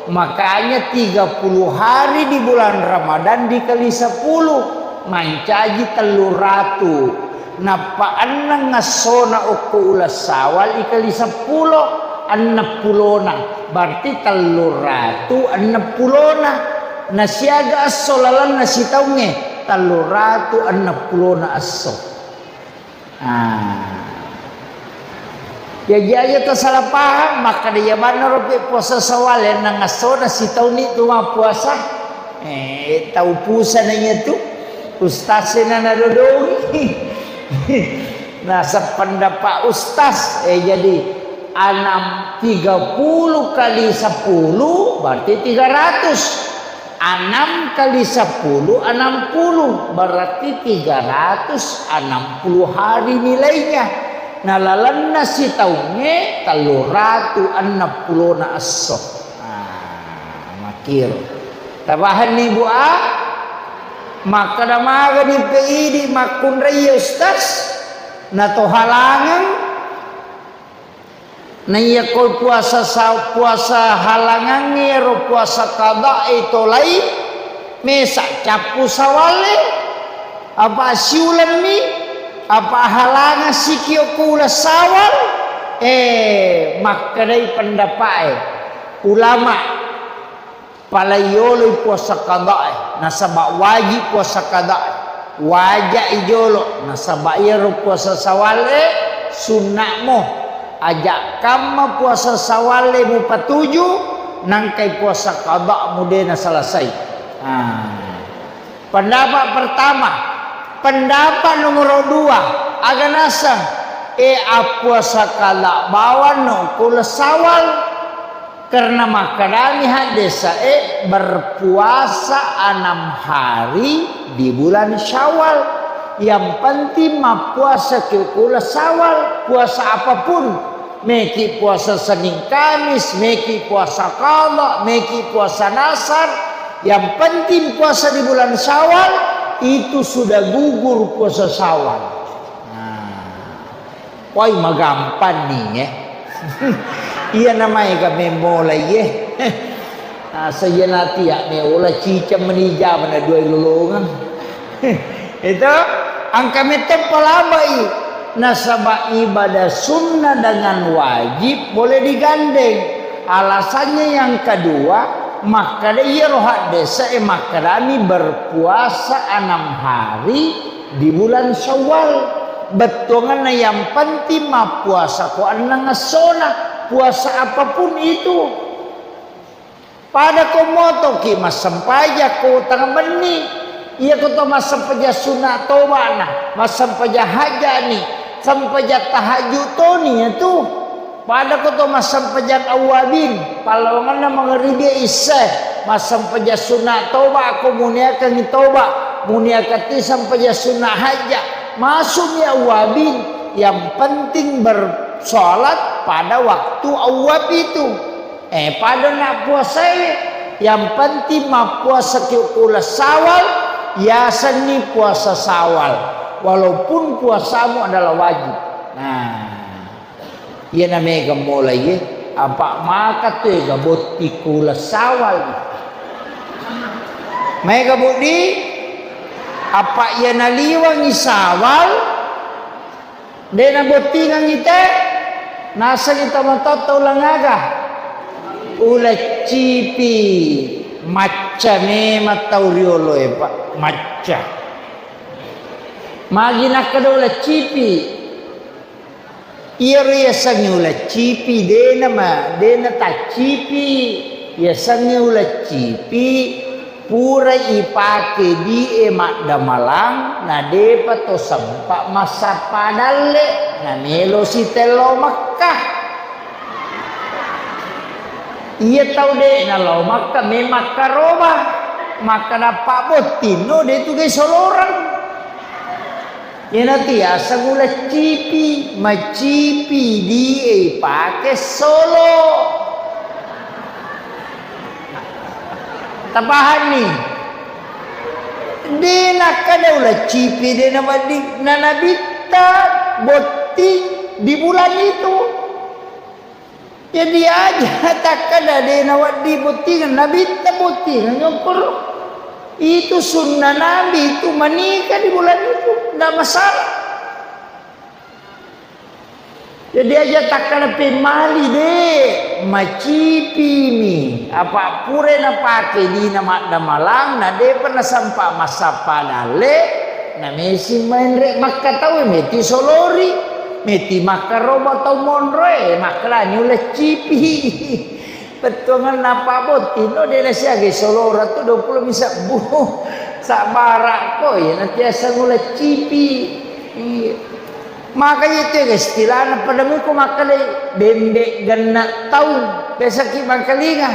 Makanya tiga puluh hari di bulan Ramadan dikali sepuluh, mancaji tellu ratu. Nappa enneng essona okko uleng Sawal ikali seppulo, enneng pulona. Berarti tellu ratu enneng pulona. Nasiaga esso lalenna sitaungnge, tellu ratu enneng pulona esso. Ah. Jaji aja tasala pahang, makkeda iya bannaro pe puasa Sawal, enneng essona sitaunni tu mappuasa. Eh, tau pusana iyatu. Ustaz sena nadodongi. Naseng pendapat ustaz, eh, jadi anam, tiga puluh kali sepuluh berarti tiga ratus. Enam kali sepuluh, enam puluh, berarti tiga ratus enam puluh hari nilainya. Nah, lalenna sitaungnge tellu ratu enneng pulona esso. Ah, makkiro. Tapahanni, Bu, a? Makkeda magani pe idi makkunrai, ustaz? Na to halangeng? Naiyako puasa sa-, puasa halangangnge ro puasa qada'i tolai, mesa cappu Sawalle, apa siulemmi, apa halangassiki okko uleng Sawal? Eh, makkedai pendapa'e ulama. Pala yoloi puasa qada'i, nasaba wajib puasa qada'i. Waja'i jolo, nasaba iyaro puasa Sawalle sunna'mo. Aja kamma puasa Sawalle mupatuju, nangkai puasa qada'mu de naselesai. Ah. Pendapat pertama, pendapat nomor dua, aga naseng, e, appuasa qada bawang no ko uleng Sawal. Karena makkedami haddese'e, berpuasa enam hari di bulan Syawal. Yang penting mappuasa ki uleng Syawal, puasa apapun. Meki puasa Senin Kamis, meki puasa qada, meki puasa nasar. Yang penting puasa di bulan Syawal, itu sudah gugur puasa Syawal. Nah. Wai, magampanni, eh. Iya namaega memmola, iye. Asa iya natia meola ciceng meni jama na dua lolongeng. Itu engka metto palabai. Nasaba ibadah sunnah dengan wajib boleh digandeng. Alasannya yang kedua, makkeda iyaro haddese'e makkedami berpuasa enam hari di bulan Syawal. Bettuanganna yang penting mappuasa ko enneng essona, puasa apapun itu. Pada ko motoki massempajang ko tengah benni, iya ko to massempajang sunat tobana, massempajang hajjani, sempajang tahajud toni ya tu. Pada ko to massempajang awwabin, pallawanganna mangaribi isya, massempajang sunat toba ko muniakangngi toba, muniakatti sempajang sunat hajja, masukmi awwabin, yang penting bersolat pada waktu awwab itu. Eh, pada na puasae, yang penting mappuasa ki uleng Syawal, Yasenni puasa Syawal, walaupun puasamu adalah wajib. Nah, iyana mega mulai, apa maka tu ega botting ko uleng Syawal. Mega budi, apa iyana liwangi Syawal, de' nabottingangngi te, nasengi tomatoatta uleng aga? Uleng cipi. Macca memang tau rioloe, Pak, macca. Magi nakkeda uleng cipi? Iyaro yasengnge uleng cipi, de' nama, de' nataccipi. Yasengnge uleng cipi, pura ipake die maddamalang, na de'pa to sempa massappa dalle, na melo sitello Mekkah. Iya tau de' nalao Mekkah, me makkaroba, makkeda pabbottinno, de' tu gai soloreng. Iyanatu yaseng uleng cipi, macipi die ipake solo. Tapahanni? De' nakkeda uleng cipi, de' nawedding, na nabitta botting di bulan itu. Jadi aja takkeda de' nawedding bottingeng, nabitta bottingeng, okkoro. Itu sunnah Nabi itu menikah di bulan itu, ndak masalah. Jadi aja takkeda pemmali, de', macipimi. Apa pura napake dina maddamalang, na de'pa nasempa massappa dalle, na mesi menre' Mekkah tau, meti solori, meti makkaroba tau monroe, makkalani uleng cipi. Bettuangenna apa bottinno, de' nasiaga soloreng tu duappulo mi sebbu. Sabbarakko, iya natiaseng uleng cipi. Iya. Makanya itu istilahna pada muko makkalai bembe' genna' taung. Biasaki mangkalinga.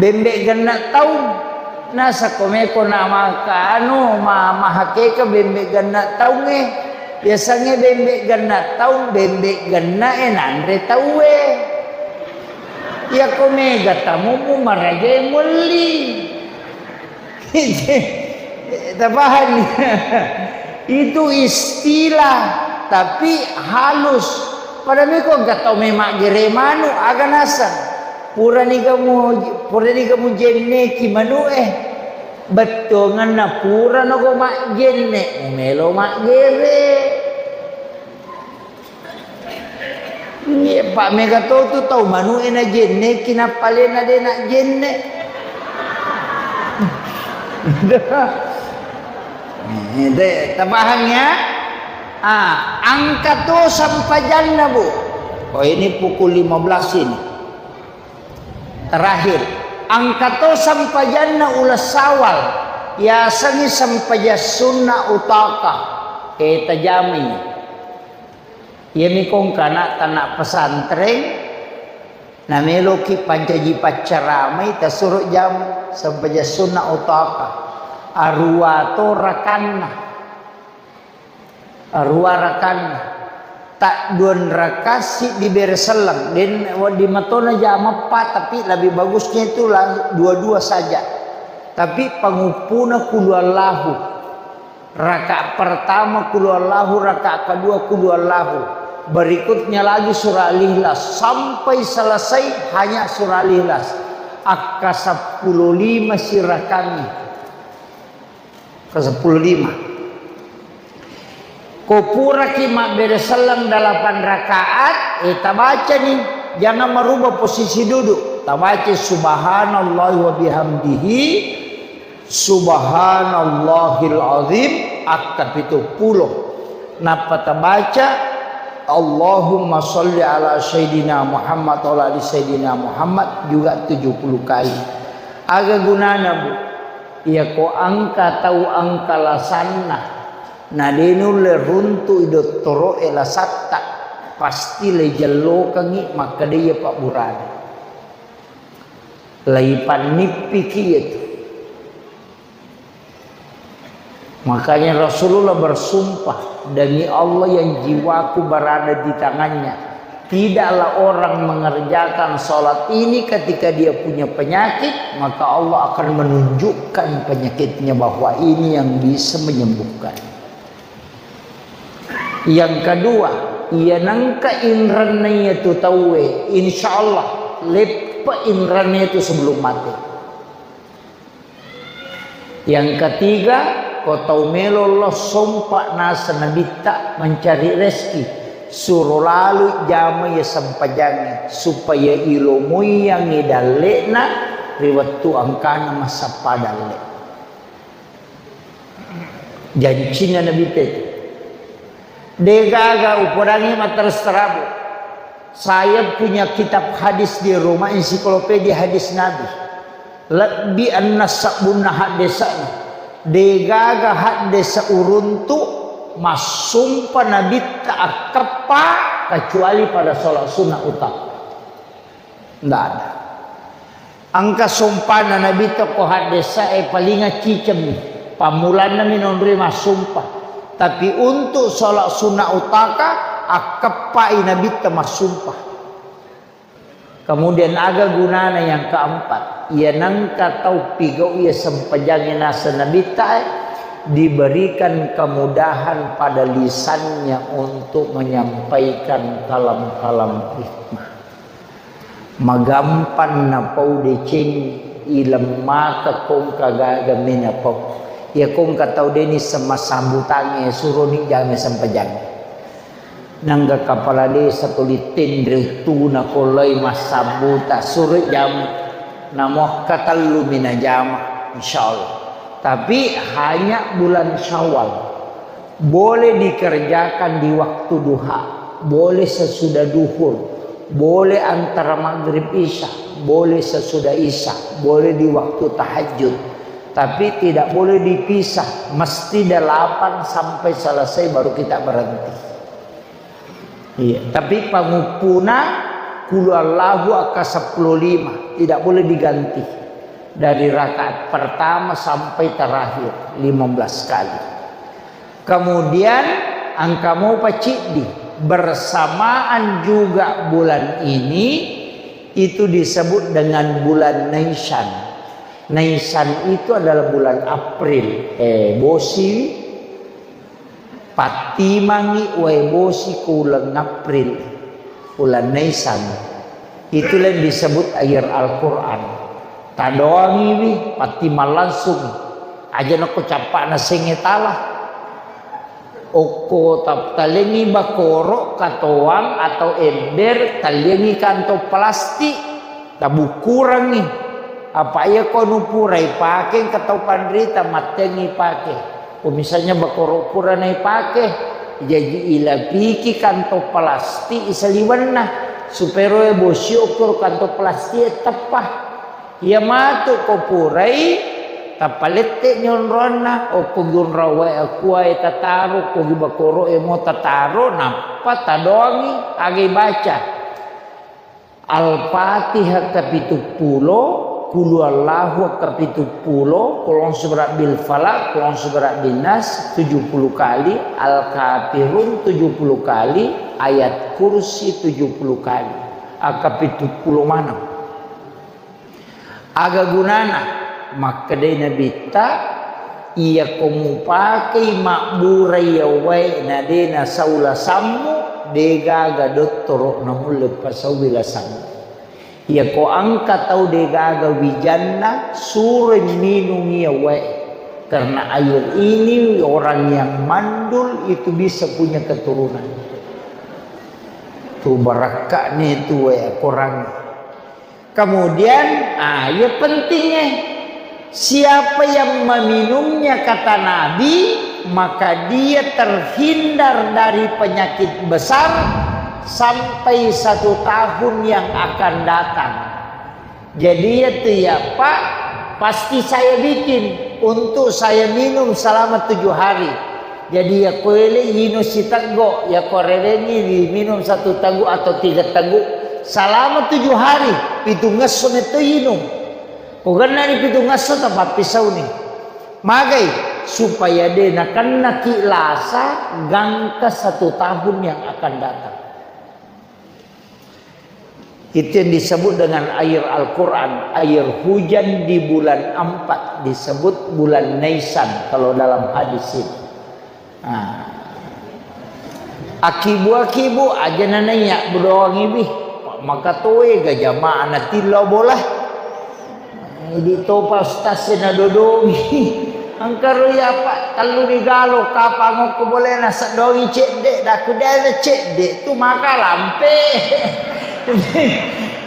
Bembe' genna' taung. Nasakko meko na maka anu, ma-, mahakeka bembe' genna' taungnge. Yasengnge bembe' genna' taung, bembe' genna'e nanre tauwe. Iyako mega tamummu marajae muelli. Tapahani? Itu istilah, tapi halus. Pada meko engka tau memaggere manu, aga naseng? Puraniga mu, puraniga mujenneki manu'e. Bettuangenna purano go majjenne, mumelo maggere. Iya, Pak, mega to tu tau manu'e najenneki, nappa alena de' najenne. Eh, de', tapahang ya? Ah, engka to sempajanna, Bu. Oh, ini pukul lima belas ini. Terakhir, engka to sempajanna uleng Syawal, yasengngi sempajang sunna utaka. Eh, tajamai. Iyami ko engka ana' tana' pesantren, nameloki pancaji paccaramai, tasuro jamu sempajang sunna utaka. Arua to rakanna. Arua rakanna. Tadduan raka siddi bere selleng. Den wedding matona jama eppa, tapi lebih bagusnya itu la-, dua-dua saja. Tapi panguppuna kulu Allahu. Rakaat pertama kulu Allahu, rakaat kedua kulu Allahu. Berikutnya lagi surah Al-Ikhlas. Sampai selesai hanya surah Al-Ikhlas. Akka seppulo lima sirakangngi. Ke seppulo lima. Ko puraki mabbere selleng delapan rakaat, eh, tabacani. Jangan merubah posisi duduk. Tabaca subhanallah wa bihamdihi, subhanallahil azim, akka pitu pulo. Nappa tabaca, Allahumma salli ala Sayyidina Muhammad wa ala ali Sayyidina Muhammad juga tujuh puluh kali. Aga gunana, Bu? Iyako engka tau engka lasanna, na de nulle runtu'i dottoro'e lasatta, pasti le jellokengngi makkedai pabburana. Laipannippiki iyatu. Makanya Rasulullah bersumpah, "Demi Allah yang jiwaku berada di tangannya, Tidaklah orang mengerjakan sholat ini ketika dia punya penyakit, maka Allah akan menunjukkan penyakitnya bahwa ini yang bisa menyembuhkan. Yang kedua, iya nengka inranna iya tu tauwe, insya Allah leppa inranna itu sebelum mati. Yang ketiga, ko tau melo lo sompa naseng Nabitta mencari rezeki, suro lalu jama iya sempajangnge supaya ilomoiyangngi dalle'na ri wettu engkana massappa dalle. Jancinna Nabitta itu. Degaga upodangi matteres tarabu. Saya punya kitab hadis di rumah, ensiklopedia hadis Nabi. Lebbi enneng sabbunna haddesa'na. Degaga haddesa uruntu massumpa Nabitta akkeppa kecuali pada sholat sunnah utama. Ndak ada. Engka sompana Nabitta ko haddesa e palinga cicemmi. Pammulanna mi nonroi massumpa. Tapi untuk sholat sunnah utaka, akkeppai Nabitta massumpa. Kemudian aga gunana yang keempat? Iya nengka tau pigau iya sempajangnge naseng Nabitta e, diberikan kemudahan pada lisannya untuk menyampaikan kalam-kalam hikmah. Magampang napau deceng, ilemmaka kongka gaga menapau. Iya kongka tau deni semasambutangnge suroni jame sempajang. Nangga kapala desa tuli tenre uttuna kolai massambuta suroi jame. Namohka tellu minajama, insyaallah. Tapi hanya bulan Syawal. Boleh dikerjakan di waktu duha, boleh sesudah duhur, boleh antara maghrib isya, boleh sesudah isya, boleh di waktu tahajud. Tapi tidak boleh dipisah, mesti delapan sampai selesai baru kita berhenti. Iya, tapi panguppuna kulu Allahu akka seppulo lima, tidak boleh diganti dari rakaat pertama sampai terakhir lima belas kali. Kemudian engka mopa ciddi, bersamaan juga bulan ini itu disebut dengan bulan Naisan. Naisan itu adalah bulan April. Eh, bosi, pattimangi wae bosi ku uleng April, uleng Naisan. Itu yang disebut air Al-Quran. Tadoangiwi, pattimang langsung. Aja nako cappa'na senge tala. Okko ta-, talengi bakoro, katoang atau ember, talengi kantong plastik, tabukkurangi. Apa iya ko nupurai pake, engka tau panrita mattengi pake. Ko misalnya bakoro pura naipake, jaji ilapiki kantong plastik isaliwenna, supaya roe bosi okko kantong plastik e teppa. Iya matu ko purai, tapalette ni onronna, okko gi onrong wae akua e tataro, okko gi bakoro e mo tataro, nappa tadoangi aga ibaca. Al-Fatihah kapituppulo, Qul huwallahu kapituppulo, Qul a'udzu birabbil falaq, Qul a'udzu birabbin nas tujuh puluh kali, Al-Kafirun tujuh puluh kali, Ayat Kursi tujuh puluh kali. Aga kapituppulo maneng. Aga gunana? Makkedai Nabitta, iyako mupakei mabbura iya wae na de nasau lasammu, de gaga dottoro namulle pasaui lasammu. Iyako engka tau de gaga wijanna, suroi minung iya wae. Karena air ini orang yang mandul itu bisa punya keturunan. Tu barakka'ni tu wae korang. Kemudian, ah, iya pentingnya, siapa yang meminumnya, kata Nabi, maka dia terhindar dari penyakit besar sampai satu tahun yang akan datang. Jadi, ya tu ya, Pak, pasti saya bikin untuk saya minum selama tujuh hari. Jadi, ya koele inung siteggo, ya ko rewengi diminum satu teguk atau tiga teguk selama tujuh hari, pitungngesso metto inung. Ko gennani pitungngesso, tapappisauni. Magai? Supaya de nakennaki lasa gangka satu tahun yang akan datang. Itu yang disebut dengan air Al-Quran. Air hujan di bulan empat disebut bulan Naisan kalau dalam hadis itu. Nah, akibu-akibu aja nanaiya bedoangi bi. Maka toe ga jamaah natillo bola. Idi topa ustaz e nadodongi. Engka ro iya, Pak, tellu rigalo kapang okko bolena sedongi cedde, daku dena cedde tu maka lampe.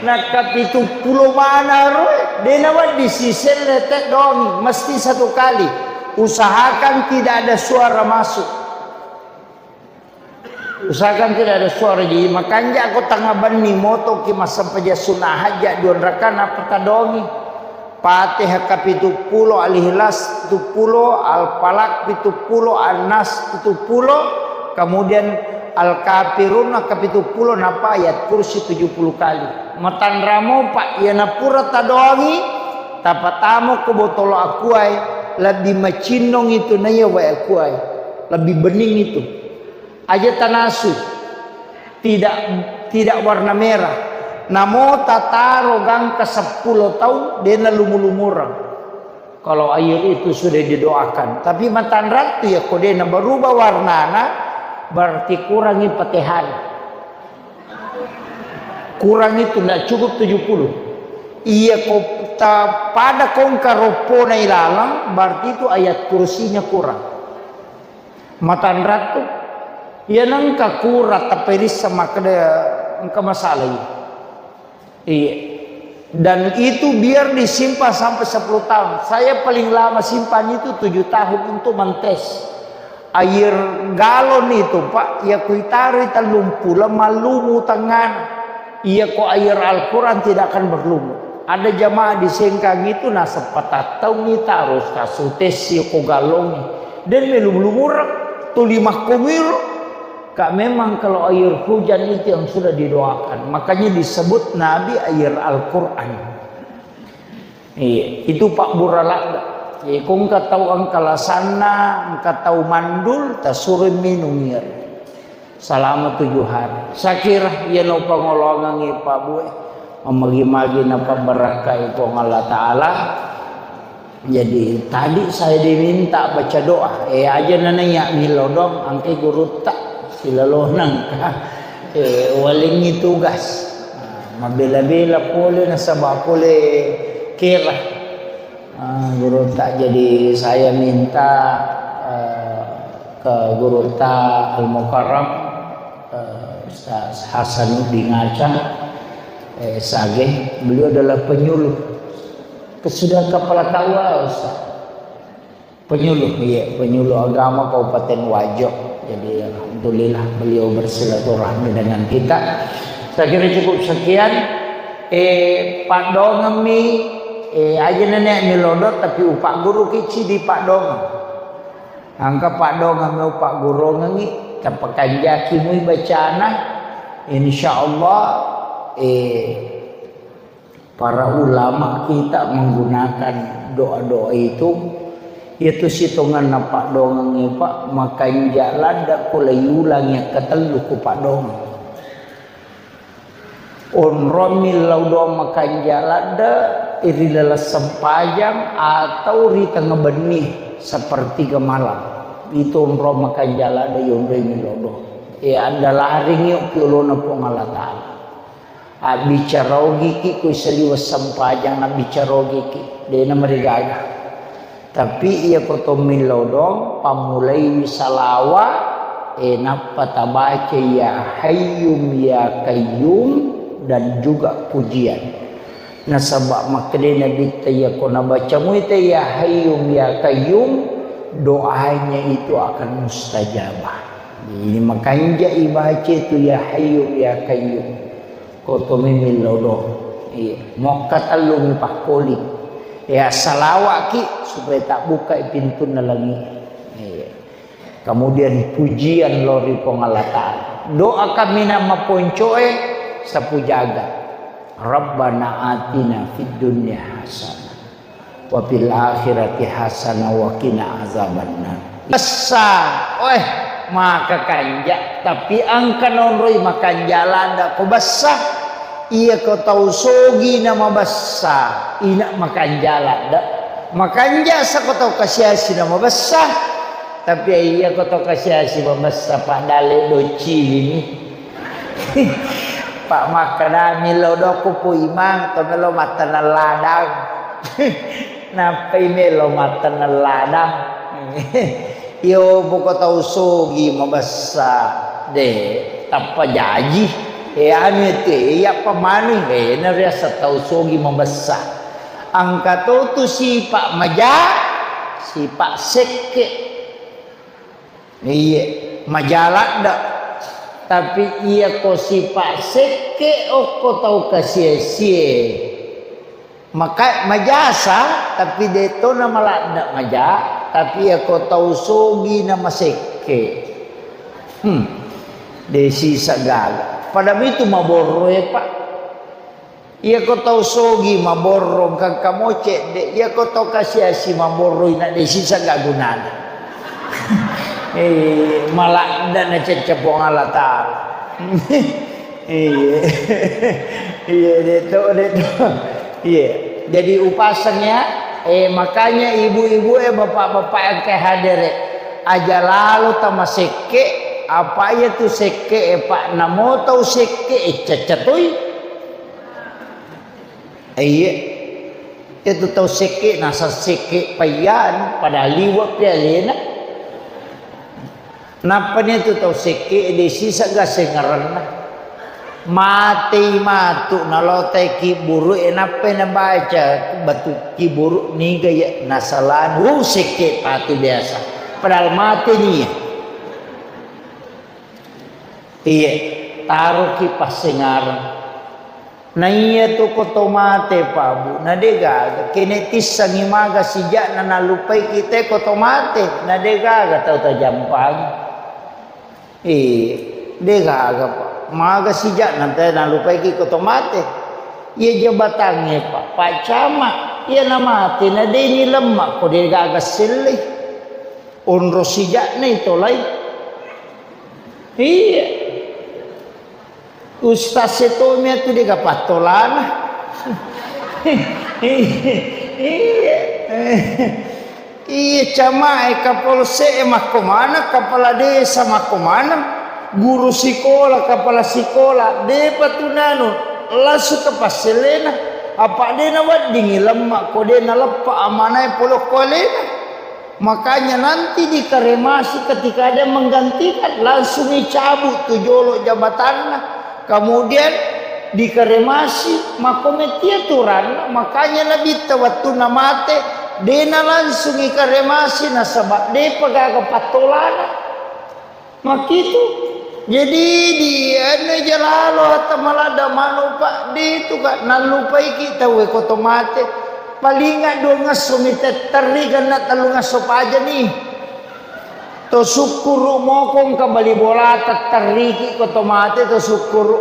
Nakka pitu pulo mana ro, dena wedding siselle teddongi, mesti satu kali. Usahakan tidak ada suara masuk. Usahakan tidak ada suara. Jadi makanja ko tengah benni motoki massempajang sunna hajat dua rakaat nappa tadongi. Fatihah kapitu pulo, Al-Ikhlas pitu pulo, Al-Falaq pitu pulo, An-Nas pitu pulo, kemudian Al-Kafirun kapitu pulo, nappa ayat kursi tujuh puluh kali. Matanramo, Pak, iya napura tadongi, tapatamo ko botolo akuae, lebbi macinnong itu naiya wae akuae. Lebbi bening itu. Aja tanasu. Tidak, tidak warna merah. Namo tataro gangka seppulo taung, dena lumu-lumureng. Kalau air itu sudah didoakan. Tapi matanrattu ya, ko dena berubah warnana, berarti kurangi Fatihah. Kurang itu, ndak cukup tujuh puluh. Iya ko ta-, pada kongka roppona ilalang, berarti itu ayat kursinya kurang. Matanrattu. Iya nengka kura tapperissa makkeda engka masalah iya. Iya. Dan itu biar disimpan sampai sepuluh tahun. Saya paling lama simpan itu tujuh tahun untuk mentes. Air galon itu, Pak, ya kuitaroi tellung pulo mallumu tengana. Iya ko air Al-Quran tidak akan berlumut. Ada jamaah di Sengkang itu naseng patattaungi taro kasutessi ko galongi. Den melu-, lumureng tuli makkomiro. Kak, memang kalau air hujan itu yang sudah didoakan. Makanya disebut Nabi air Al-Quran. Iya, itu pabbura ladde. Iya, ko engka tau engka lasanna, engka tau mandul, tasuroi minung iya. Selama tujuh hari. Saya kira iya no pangolongangi Pak Bue. Mamagi-magi napabbarakkai Puang Allah Ta'ala. Jadi tadi saya diminta baca doa. Eh, aja nana iya milodong, angke gurutta silalonang. Eh, walingi tugas. Nah, mabela-bela pole nasaba pole kera. Ah, gurutta, jadi saya minta, eh, ke gurutta Al-Mukarram, eh, Ustaz Hasanuddin Aca, eh, Sage, beliau adalah penyuluh. Sudah kepala K U A, Ustaz. Penyuluh, iya, penyuluh agama Kabupaten Wajo. Jadi, alhamdulillah beliau bersilaturahmi dengan kita. Saya kira cukup sekian. Eh, padongemmi, eh, aja nenek milodong, tapi upak guru kici di padongeng. Angka padongemmi upak gurungengi, tapakanjaki mui bacana. Insya Allah, eh, Para ulama kita menggunakan doa-doa itu, itu sitonganna paddongengnge, Pak, makanja ladde ko laiulangi akkatellu ko paddongeng. Onrong millau doa makanja ladde ri laleng sempajang atau ri tengnga benni sepertiga malam. Itu onrong makanja ladde yonroi millau doa. Ya, ada laring yuk ki olona Puang Allah Ta'ala. Abbicara ogiki ko saliweng sempajang, abbicara ogiki, de'na marigaga. Tapi iya ko to millau doang, pammulaiwi salawa, eh, nappa tabaca ya Hayyum ya Qayyum dan juga pujian. Nasaba makkeda Nabitta, iya ko nabaca muita ya Hayyum ya Qayyum, doanya itu akan mustajabah. Jadi makanja ibaca itu ya Hayyum ya Qayyum. Ko tomi millau doang. Iya. Mokka tellungi pakkoli. Ya, salawaki supaya tabbukai pintunna langi. Iya. Kemudian pujian lao ri Puang Allah Ta'ala. Doa kaminang maponcoe sapu jaga. Rabbana atina fid dunya hasanah. Wa fil akhirati hasanah wa qina azabannar. Bessa, weh, maka kanja, tapi engka naonroi makanja ladde ko bessa. Iyako tau sogi na mabessa, ina makanja ladde. Makanja sako tau kasiasi na mabessa, tapi iyako tau kasiasi mabessa, Pak, dalle doccilini. Pak, makkedami lo dokku Pu Imang, to melo matteneng ladang. Nappai melo matteneng ladang. Iyo, poko tau sogi mabessa, de, tappa jaji. E, anu itu, e, iyappa manu, e, nariaseng tau sogi mabessa. Engka to tu sipa maja, sipa sekke. Iye, maja ladde. Tapi iyako sipa sekke okko tau kasie-sie. Maka majasa, tapi de to na maladde maja, tapi iyako tau sogi na masekke. Hmm. De sisa gaga. Pada mitu maborro e, Pak. Iyako tau sogi maborro, engka-engka mo cedde, iyako tau kasiasi maborro, ina de sisa ga gunana. Eh, maladde na cecce Puang Allah Taala. Iya. Iya, de to, de to. Iya. Jadi upaseng ya, eh, makanya ibu-ibu e, bapak-bapak yang ke hadir e, aja lalo tamasekke, apa iya tu sekke e, Pak, namo tau sekke e, cecce toi. Iya. Itu tau sekke, nasa sekke paiyan, pada liwe' pi alena. Nappani tu tau sekke, de sisa ga sengerenna. Matei matu, nalotai kiburu e, nappai nabaca batu kiburu, niga ya nasalani. Uh, sekke patu biasa. Padahal mate nia. Iya, taroki passengareng. Na iya tu ko to mate, Pak, Bu, na de gaga. Kene tissengi maga sija'na nallupaiki te ko to mate, na de gaga tau tajampangi. Eh, de gaga, Pak. Maga sija'na te nallupaiki ko to mate. Iya jabatangnge, Pak, Pak Camat, iya na mate, na de ni lemma ko de gaga sellei. Onro sija'na itolai. Iya. Ustaz e tomi atu de ga pattolana. Iya. Iya, camae, kapolsek e makko maneng, kapala desa makko maneng, guru sikola, kapala sikola, depa tu nanu, langsung ke passellena. Apa de naweddingi lemma ko de naleppa amanae pole ko alena. Makanya nanti dikremasi ketika ada yang menggantikan, langsung dicabut tu jolo jabatanna. Kemudian dikremasi, makko metti aturanna. Makanya Nabitta wettunna mate, dena langsung ikremasi nasaba depa gaga pattolana. Makkitu. Jadi di anu ja lalo hatta maladda manu, Pak, de tu ka nallupaiki tau e ko to mate. Palinga duangngesso mi tetterri, genna tellungesso pajani. To sukkuru moko engka bali bolata, terriki ko to mate to sukkuru.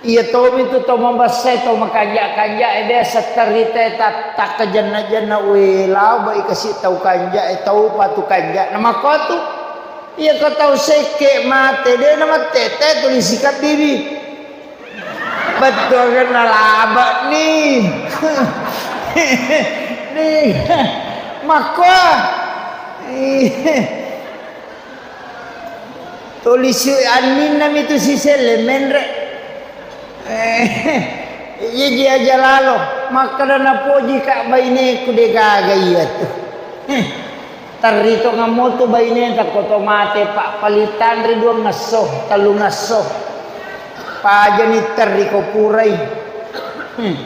Iya tomi tu tau mabessai, tau makanja-kanja e, biasa terita e ta-, takkajenna-jenna, we, labai kasi tau kanja e, tau patu kanja. Na makkotu, iya ko tau sekke mate, de na mattete tuli sikabbibi. Bettuangenna laba ni. Ni. Makko. Tuli si anninna mi tu siselle menre. Eh, iya ji aja lalo. Makkeda napoji ka baineku de gaga iya tu. Eh, terri to ngammo tu baineta ko to mate, Pak, palitanri duangngesso, tellungesso. Pajani terri ko purai. Hmm.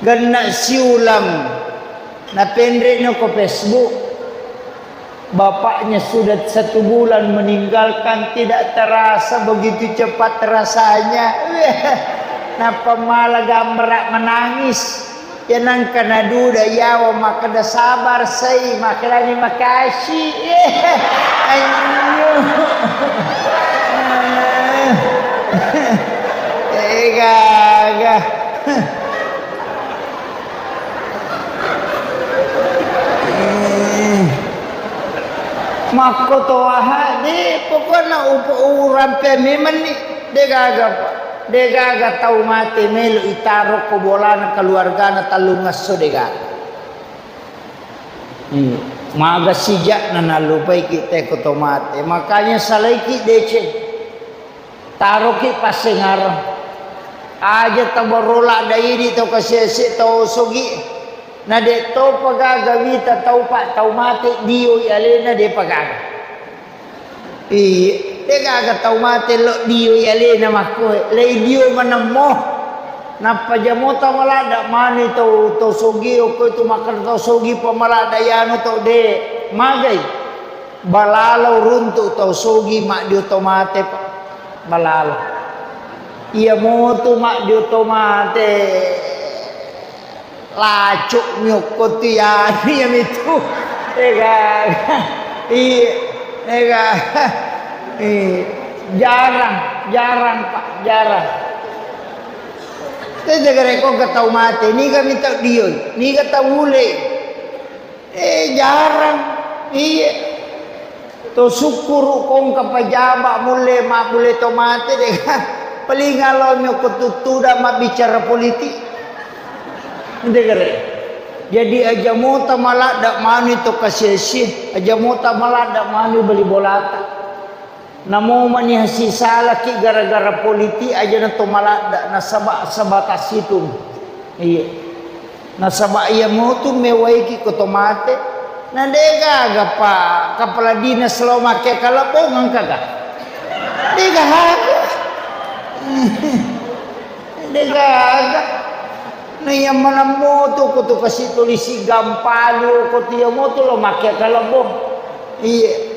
Genna siulang. Napenre no ko Facebook. Bapaknya sudah satu bulan meninggalkan, tidak terasa begitu cepat rasanya. Nappa mala gambara menangis. Ya nangka naduda yawa makkeda sabar sai, makkedani makasih. Anyo. Eh, gaga. Makko to aha, de, pokokna upo-, urampe memang ni, de gaga, Pak. Degaga tau mate melo itaro ko bolana keluargana tellungesso, degaga. Hmm. Maga sija'na nallupaiki te ko to mate. Makanya salaiki deceng. Taroki passengareng. Aja tabarro ladda idi tau kasese tau sogi. Na de topa gaga wita tau pa tau mate dioi alena, depa gaga. Iya, de gaga tau mate lo dioi alena makkoe. Lei dio manemmo. Nappa jamota maladda mani tau, tau sogi, okko itu makkeda tau sogi pa maladda yanu tau de magai. Balalo runtu tau sogi maddio to mate pa. Balalo. Iya motu maddio to mate. Lacuk mi okko tu yani, ya mitu. Ega. Iya. Ega. Iya. Jarang, jarang, Pak, jarang. Tete gare ko ke tau mate, niga mi tau dioi, niga tau ule. Eh, jarang. Iya. To sukkuru kongka pajaba mulle, ma mulle to mate de. Paling alo mi ko tuttuda mabbicara politik. Ente gare. Jadi aja mota maladda manu to kasesi, aja mota maladda manu bali bolata. Namo mani hasisalaki gara-gara politik aja na to maladda, nasaba sebatas itu. Iya. Nasaba iya motu mewaiki ko to mate. Na de gaga pa kepala dinas lo make kalebong engka ga? De gaga. De gaga. Na iya maneng motu ko to kasi tulisi gampalu ko tiya motu lo make kalebong. Iya.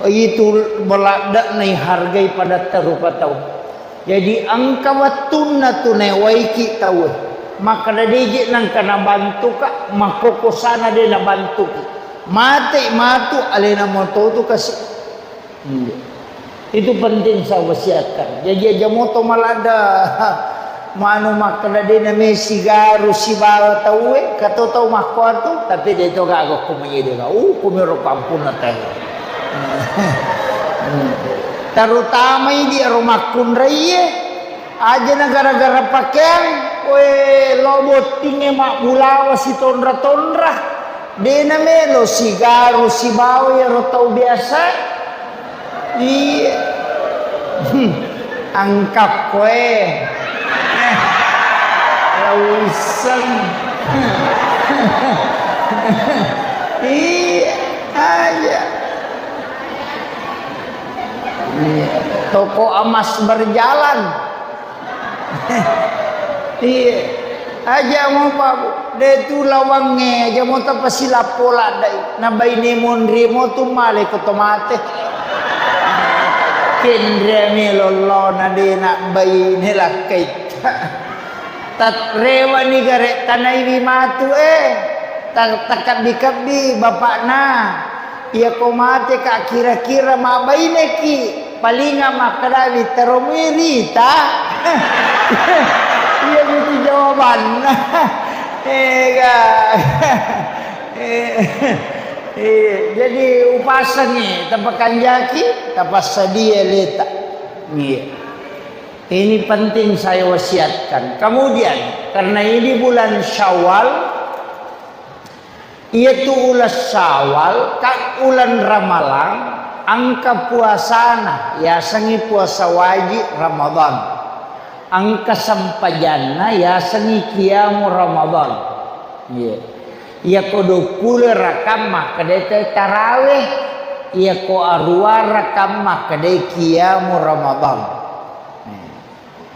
Itu maladde'na ihargai padatta rupa tau. Jadi engka wettunna tu naewaiki tauwe. Makkeda deje nengka nabantuka, makkokosana de nabantuki. Mate matu alena moto tu kasi. Iya. Itu penting saya wasiatkan. Jadi aja moto maladde. Manu makkeda de name sigaru sibawa tauwe, kato tau makkuatu, tapi de to gaga ko manyede ka. Uh, kumiro kampuna teh. Terutama idi ro makkunraie, aja na gara-gara pakeang, we lo bottinge mabbulawa sitonra-tonra. De namelo sigaru sibawa iyaro tau biasa. Iya. Hmm. Angkakkoe. Eh. Lauisseng. Iya, aja. Iya. Toko emas berjalan. Iya. Aja mo, Pak, Bu. De tu lawangnge, aja mo tapasilappo laddai. Na baine monri mo tu male ko to mate. Kenre melo lona de na baine lakkai. Tat-, rewani gare tanaiwi matu, eh. Ta-, takabbi-kabbi bapakna. Iyako mateka kira-kira mabbaineki, palinga makkedawi teromui rita. Iya itu jawabanna. Ega. Eh, eh, jadi upasengi, tapakanjaki, tapassadia leta. Iya. Ini penting saya wasiatkan. Kemudian, karena ini bulan Syawal, iyatu uleng Syawal, ka uleng Ramalang, engka puasana, yasengngi puasa wajib Ramadan. Engka sempajanna, yasengngi qiyamu Ramadan. Iya. Iyako duappulo rakang makkedai tarawih, iyako aruwa rakang makkedai qiyamu Ramadan.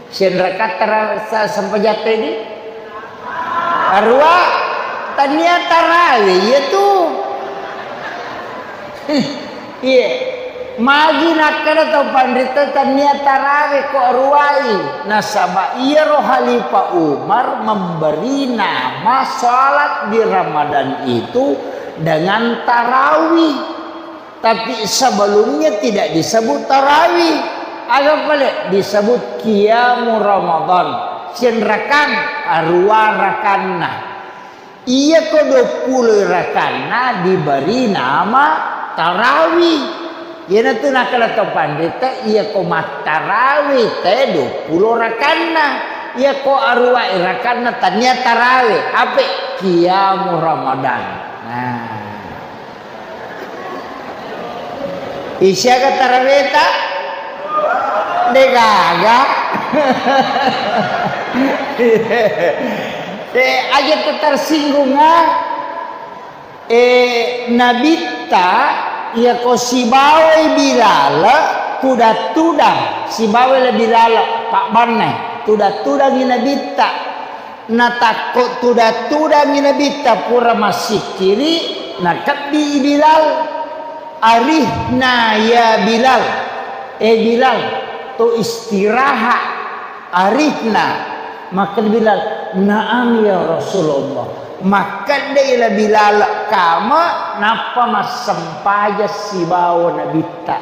Senrakatta ra-, sa-, sempajatta idi? Aruwa, tania tarawe, iya tu. Iya. Magi nakkeda tau panrita tania tarawe ko aruwai. Nasaba iyaro Khalifah Umar memberi nama salat di Ramadan itu dengan tarawih. Tapi sebelumnya tidak disebut tarawih. Aga pale disebut qiyamu Ramadan. Senrakang, aruwa rakanna. Iyako duappulo rakanna diberi nama tarawih. Iyanatu nakkeda to panrita, iyako mattarawe te duappulo rakanna. Iyako aruwa'i rakanna tania tarawe, ape? Qiyamu Ramadan. Nah. Isiaga taraweta? Degaga. Eh, aja tersinggung, ah. Eh, Nabitta, iyako sibawai Bilal, tudang-tudang, sibawai le Bilal, pabbanna, tudang-tudangi Nabitta. Natakko tudang-tudangi Nabitta pura massikkiri, nakebbi Bilal. Arihna ya Bilal. Eh, Bilal, to istirahat. Arihna. Makkeda Bilal, "Naam ya Rasulullah." Makkedai la Bilal kama, nappa massempajang sibawa Nabitta.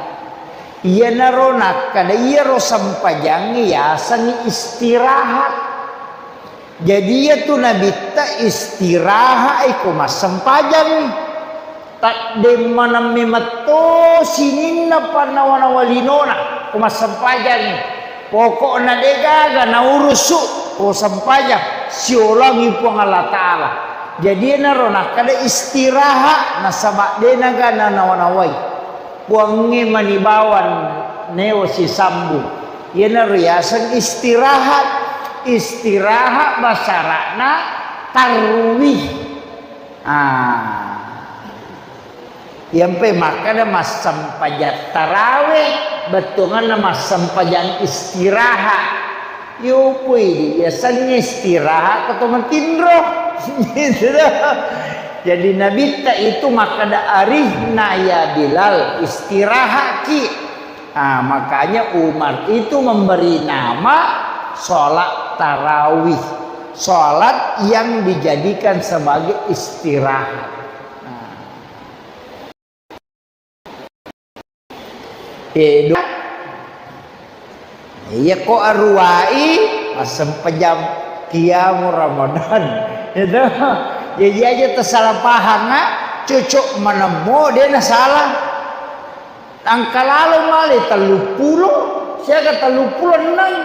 Iyanaro nakkeda, iyaro sempajangnge yasengngi istirahat. Jadi, iyatu Nabitta istirahat iko massempajangngi. Taddemmaneng memetto sininna pannawa-nawa linona ko massempajangngi. Pokokna degaga naurusu ko sempajang, siolangi Puang Allah Ta'ala. Jadi, iyanaro nakkeda istirahat, nasaba denaga nanawa-nawai. Puangnge mani bawang neo sisambung. Iyanaro yaseng istirahat. Istirahat basara'na tarwih. Ah. Iyampe makkeda massempajang tarawe, bettuanganna massempajang istirahat. Yopoi, yasengnge istirahat ko to matinro. Gitu. Jadi Nabitta itu makkeda, "Arihna ya Bilal, istirahatki." Ah, makanya Umar itu memberi nama sholat tarawih, sholat yang dijadikan sebagai istirahat. Nah. Iya ko aruwai, massempajang qiyamu Ramadan. Itu. Jadi aja tersalah paham, ah. Cocok menemmo, dia na salah. Engka lalo male telluppulo, siaga telluppulo enneng.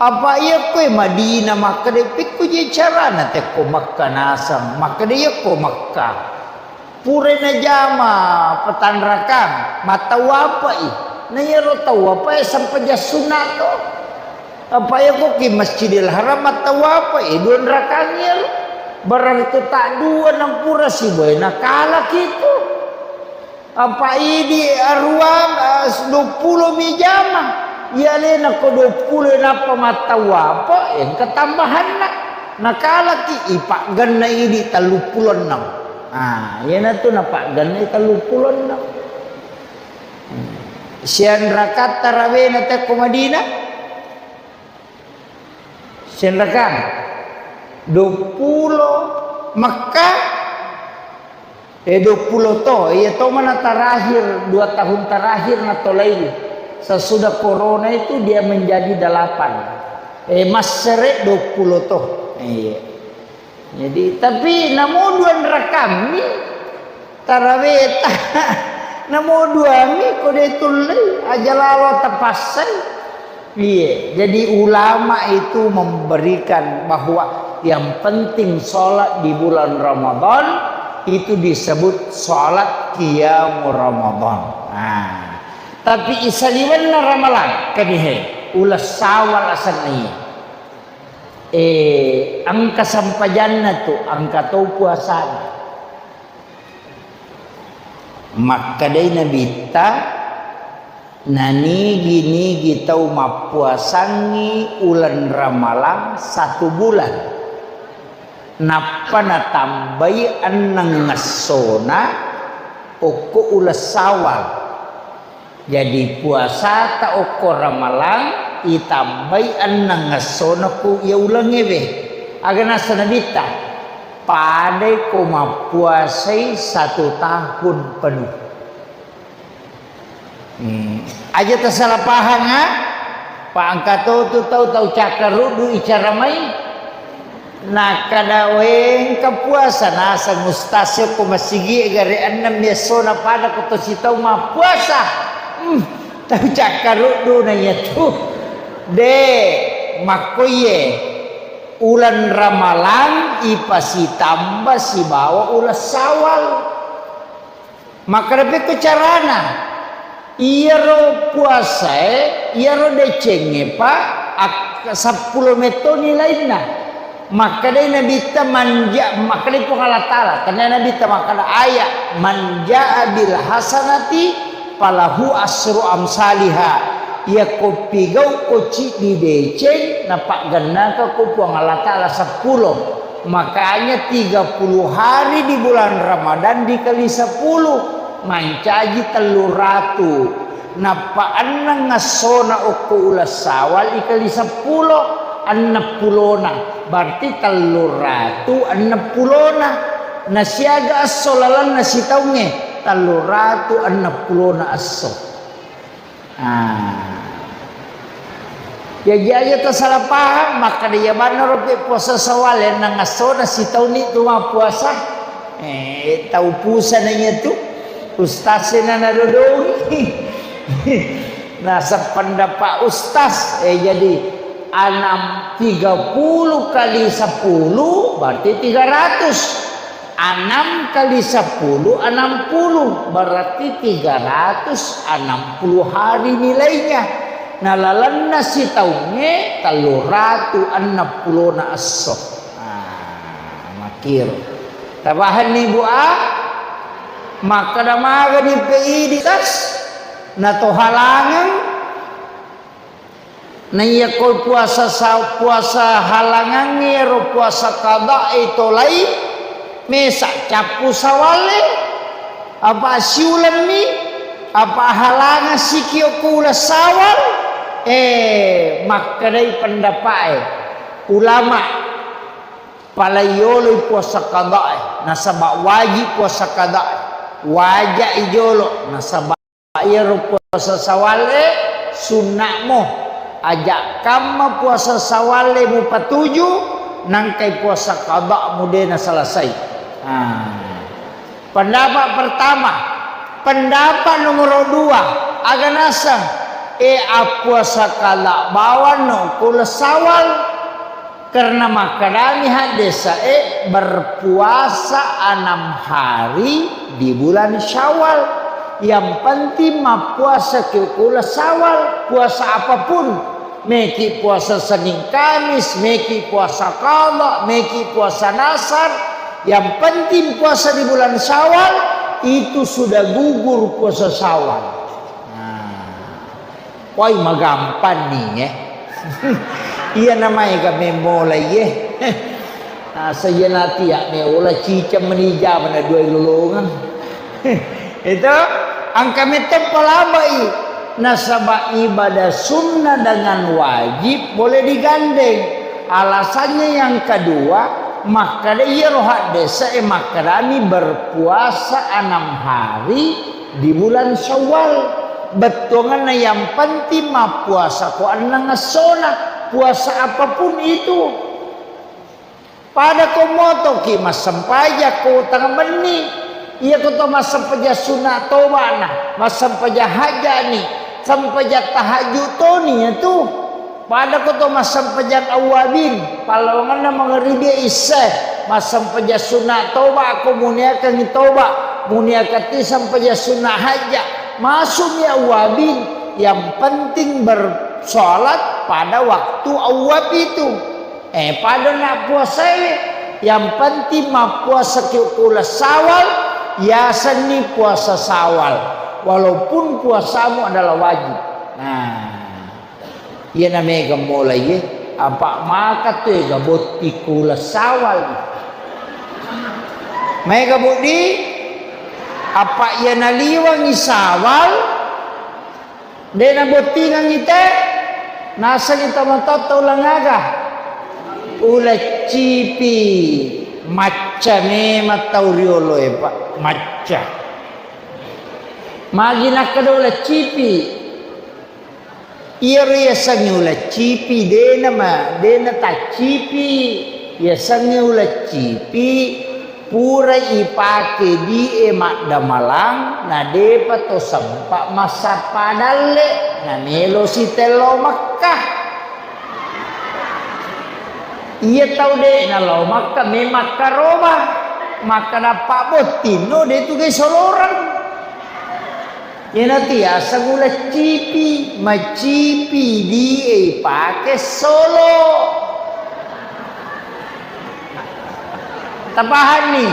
Apa iya koe Madinah makkeda, "Pikku je carana tekko Mekka naseng?" Makkeda, "Iya ko Mekka." Pura najama petanrakang, mattawwapai. Na iyaro tawwapae sempajang sunna to. Apa iya ko ki Masjidil Haram mattawwapai, dua rakang iyaro. Berarti tak dua nampura sibawa nakalaki tu. Apa idi aruang, eh, duappulo mi jama. Iya alena ko duappulo nappa mattawwapa, engka tambahanna. Nakalaki ipaggenna idi telluppulo enneng. Ah, iyanatu napaggenna telluppulo enneng. Hmm. Sianrakatta rawena tekko Madinah? Sianrakang. Duappulo Mekka. Eh, duappulo to. Iya to mana terakhir, dua tahun terakhir natolai. Sesudah corona itu dia menjadi delapan. Eh, massere duappulo to. Iya. Jadi, tapi namo dua rakammi taraweta. Namo duami ko de tullei, aja lalo tapassai. Iya, jadi ulama itu memberikan bahwa yang penting sholat di bulan Ramadan itu disebut sholat qiyamu Ramadan. Nah, tapi isaliwenna Ramalang, kanihe, uleng Syawal asenna iya. Eh, engka sempajanna tu, engka to puasana. Makkedai Nabitta, nanigi-nigi tau mappuasangngi uleng Ramalang satu bulan. Nappa natambai enneng essona okko uleng Syawal. Jadi, puasata okko Ramalang itambai enneng essona ku iya ulengnge we. Aga nasa Nabitta, padai ko mappuasai satu tahun penuh. Hmm. Aja tasalah pahang, ha? Pa engka to tu tau, tau cakkaruddu icara mai. Nakkeda, "Wengka puasa naseng ustaz ko masigi gare ennem essona pada ko to sitau mappuasa." Hmm, tau cakkaruddu na iyatu. De, makkoye ulan Ramalang ipasitamba sibawa ulan Syawal. Makkeda pekko carana, iyaro puasae, iyaro decengnge pa ak-, seppulo metto nilainna. Makkedai Nabitta, "Manja-," makkedai Puang Allah Taala, tennia Nabitta makkeda ayat, "Man jaa bil hasanati falahu asru amsaliha." Iyako pigau ko ciddi deceng, napaggennaka ko Puang Allah Taala seppulo. Makanya tiga puluh hari di bulan Ramadan dikali sepuluh, mancaji tellu ratu. Nappa enneng essona okko uleng Syawal ikali seppulo, enneng pulona. Berarti tellu ratu enneng pulona. Nasiaga esso lalenna sitaungnge, tellu ratu enneng pulona esso. Ah. Jaji aja to salah paham, makkeda iya manna rope puasa Syawal, enneng essona sitaunni tu mappuasa. Eh, tau pusana iya tu. Ustaz sena nadodongi. Nah, sependapat ustaz, eh, jadi enam, tiga puluh kali sepuluh berarti tiga ratus. Enam kali sepuluh, enam puluh, berarti tiga ratus enam puluh hari nilainya. Nah, lalenna sitaungnge tellu ratu enneng pulona esso. Ah, makkiro. Tabahenni, Bu, a? Makkeda magani pe idi tas, na to halangeng. Naiyako puasa sa-, puasa halangangnge ro puasa qada'i tolai, mesa cappu Sawalle, apa siulemmi, apa halangang sikio ko uleng Sawal, eh, makkedai pendapa'e ulama, palaiyoloi puasa qada'i, nasaba wajib puasa qada'i, waja'i jolo, nasaba iyaro puasa Sawalle sunna'mo. Aja kamma puasa Sawalle mupatuju, nangkai puasa qada'mu de naselesai. Ah. Pendapat pertama, pendapat nomor dua, aga naseng, e, appuasa qada bawang no ko uleng Sawal. Karena makkedami haddese'e, berpuasa enam hari di bulan Syawal. Yang penting mappuasa ki uleng Syawal, puasa apapun. Meki puasa Senin Kamis, meki puasa qada, meki puasa nasar. Yang penting puasa di bulan Syawal, itu sudah gugur puasa Syawal. Nah. Wai, magampanni, eh. Iya namaega memmola, iye. Asa iya natia meola ciceng meni jama na dua lolongeng. Itu engka metto palabai. Nasaba ibadah sunnah dengan wajib boleh digandeng. Alasannya yang kedua, makkeda iyaro haddese'e makkedami berpuasa enam hari di bulan Syawal. Bettuanganna yang penting mappuasa ko enneng essona, puasa apapun itu. Pada ko motoki massempajang ko tengah benni, iya ko to massempajang sunat tobana, massempajang hajjani, sempajang tahajud toni ya tu. Pada ko to massempajang awwabin, pallawangenna mangaribi isya, massempajang sunat toba ko muniakangngi toba, muniakatti sempajang sunat hajja, masukmi awwabin, yang penting bersolat pada waktu awwab itu. Eh, pada na puasai, yang penting mappuasa ki uleng Sawal, yasenni puasa Sawal, walaupun puasamu adalah wajib. Nah. Iyana mega mola iye, apa maka tu ega botti ko uleng Sawal. Mega boddi, apa iyana liwangi Sawal, de nabottingangi te, nasengi tomatoatta uleng aga? Uleng cipi. Macca memang tau rioloe, Pak, macca. Magi nakkeda uleng cipi? Iyaro yasengnge uleng cipi, dena ma-, dena taccipi. Yasengnge uleng cipi, pura ipake die maddamalang, na depa to sempa massappa dalle, na melo sitello Mekkah. Iya tau de nalao Mekkah, me makkaroba, makkada pabbottinno de tu ge soloreng. Iyanatu yaseng uleng cipi, macipi die ipake solo. Tapahanni?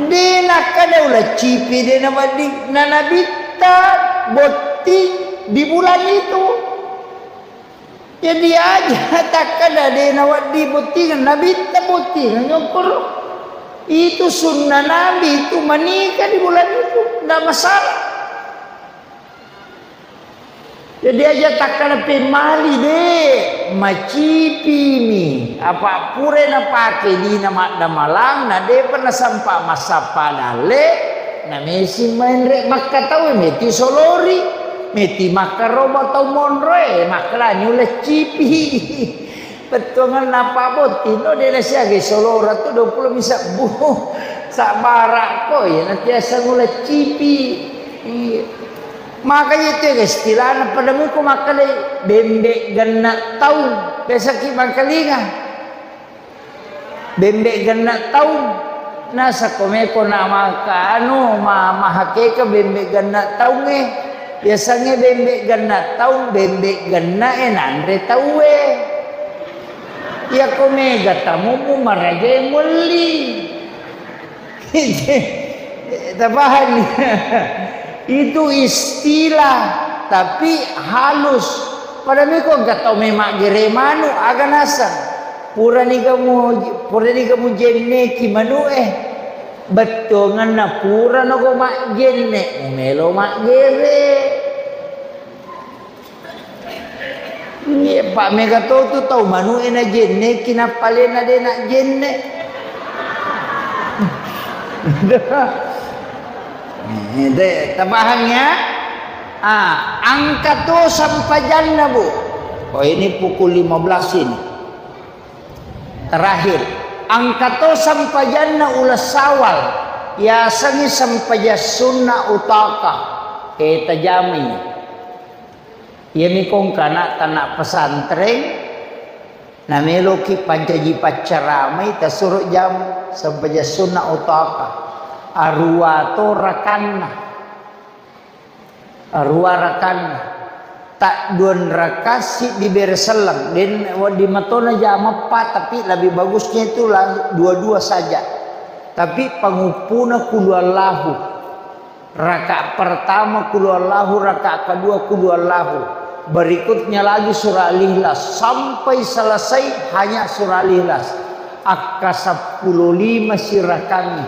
De nakkada uleng cipi, de nawedding, na nabitta botting di bulan itu. Jadi aja takkada de nawedding bottingeng, nabitta bottingeng, nyokkoro. Itu sunnah Nabi itu menikah di bulan itu, ndak masalah. Jadi aja takkada pemmali de, macipimi. Apa pura napake dina maddamalang, na depa nasempa massappa dalle, na mesi menre makka tau, meti solori, meti makkaroba tau monroe, makkalani uleng cipi. Bettuanganna pabottinno de nasiagai solora tu dua pulo misebbu. Sabbarakko, iya natiaseng uleng cipi. Iya. Makanya itu istilahna pada muko makkalai bembe genna taung. Biasaki mangkalinga. Bembe genna taung. Nasakko meko na maka anu, ma-, mahakeka bembe genna taungnge. Biasangnge bembe genna taung, bembe genna e nanre tauwe. Iyako mega tamummu marajae muelli. Tapahani? Itu istilah, tapi halus. Pada meko engka tau memaggere manu, aga naseng. Puraniga mu, puraniga mujenneki manu'e. Bettuanganna puranogo majjenne, mumelo maggere. Ini Pak mega to tu tau manu'e najenneki, nappalena de najenne. Eh, de, tapahang ya? Ah, angka to sampajanna, Bu. Oh, ini pukul lima belas ini. Terakhir, angka to sampajanna uleng Sawal, yasengngi sampajang sunna utaka, eh, tajamai. Iyami kongkana tanak pesantren, nameloki pancaji paccaramai, tasuro jamu sampajang sunna utaka, arua to rakanna. Arua rakanna. Tadduan raka siddi bere selleng. Den wedding matona jama eppa, tapi lebih bagusnya itu la-, dua-dua saja. Tapi panguppuna kulu Allahu. Raka pertama kulu Allahu, raka kedua kulu Allahu. Berikutnya lagi surah Al-Ikhlas. Sampai selesai hanya surah Al-Ikhlas. Akka seppulo lima sirakangi.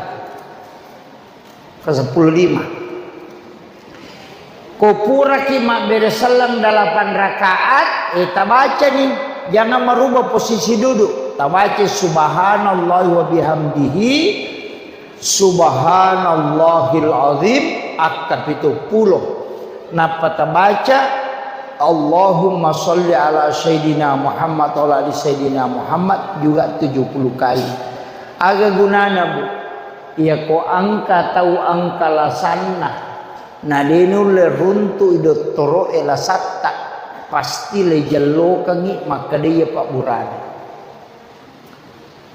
Ke sepuluh lima. Ko puraki mabbere selleng delapan rakaat, eh, tabacani, jangan merubah posisi duduk. Tabaca subhanallah wa bihamdihi, subhanallahil azim, akka pitu pulo. Nappa tabaca, Allahumma salli ala Sayyidina Muhammad wa ala ali Sayyidina Muhammad juga tujuh puluh kali. Aga gunana, Bu? Iyako engka tau engka lasanna, na de nulle runtu'i dottoro'e lasatta, pasti le jellokengngi makkeda iya pabburana.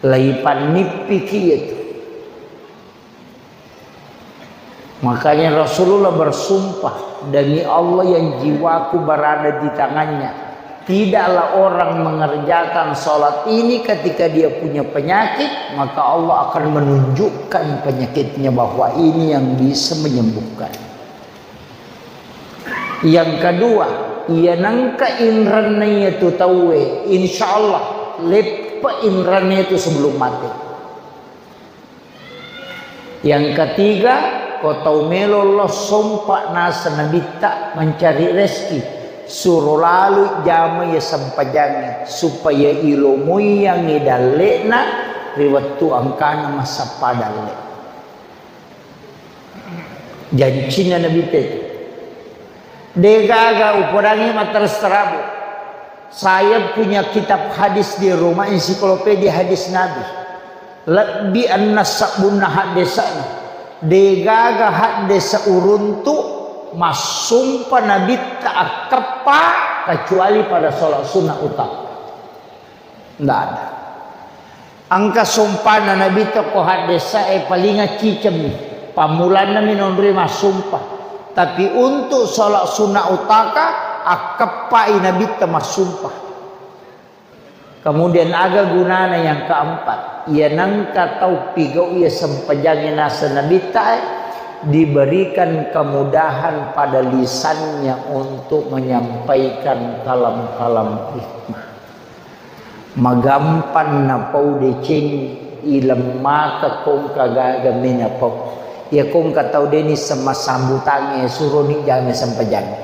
Laipannippiki iyatu. Makanya Rasulullah bersumpah, "Demi Allah yang jiwaku berada di tangannya, tidaklah orang mengerjakan sholat ini ketika dia punya penyakit, maka Allah akan menunjukkan penyakitnya bahwa ini yang bisa menyembuhkan." Yang kedua, iya nengka inrenna iyatu tauwe, insya Allah leppa inrenna itu sebelum mati. Yang ketiga, ko tau melo lo sompa naseng Nabitta mencari rezeki, suro lalu jama iya sempajangnge supaya ilomoiyangngi dalle'na ri wettu engkana massappa dalle. Jancinna Nabitta itu. Degaga upodangngi matteres terabu. Saya punya kitab hadis di rumah, ensiklopedia hadis Nabi. Lebbi enneng sebbunna haddesa'na. Degaga haddesa uruntu massumpa Nabitta akkeppa kecuali pada sholat sunnah utama. Ndak ada. Engka sumpana Nabitta ko haddesa'e paling accicemmi. Pammulannami nonroi massumpa. Tapi untuk sholat sunnah utaka, akkeppai Nabitta massumpa. Kemudian aga gunana yang keempat? Iya nengka tau pigau iya sempajangnge naseng Nabitta, eh, diberikan kemudahan pada lisannya untuk menyampaikan kalam-kalam hikmah. Magampang napau deceng, ileng maka kongka gaga menapau. Iya kongka tau deni sema sambutangnge, suroni jame sempajangnge.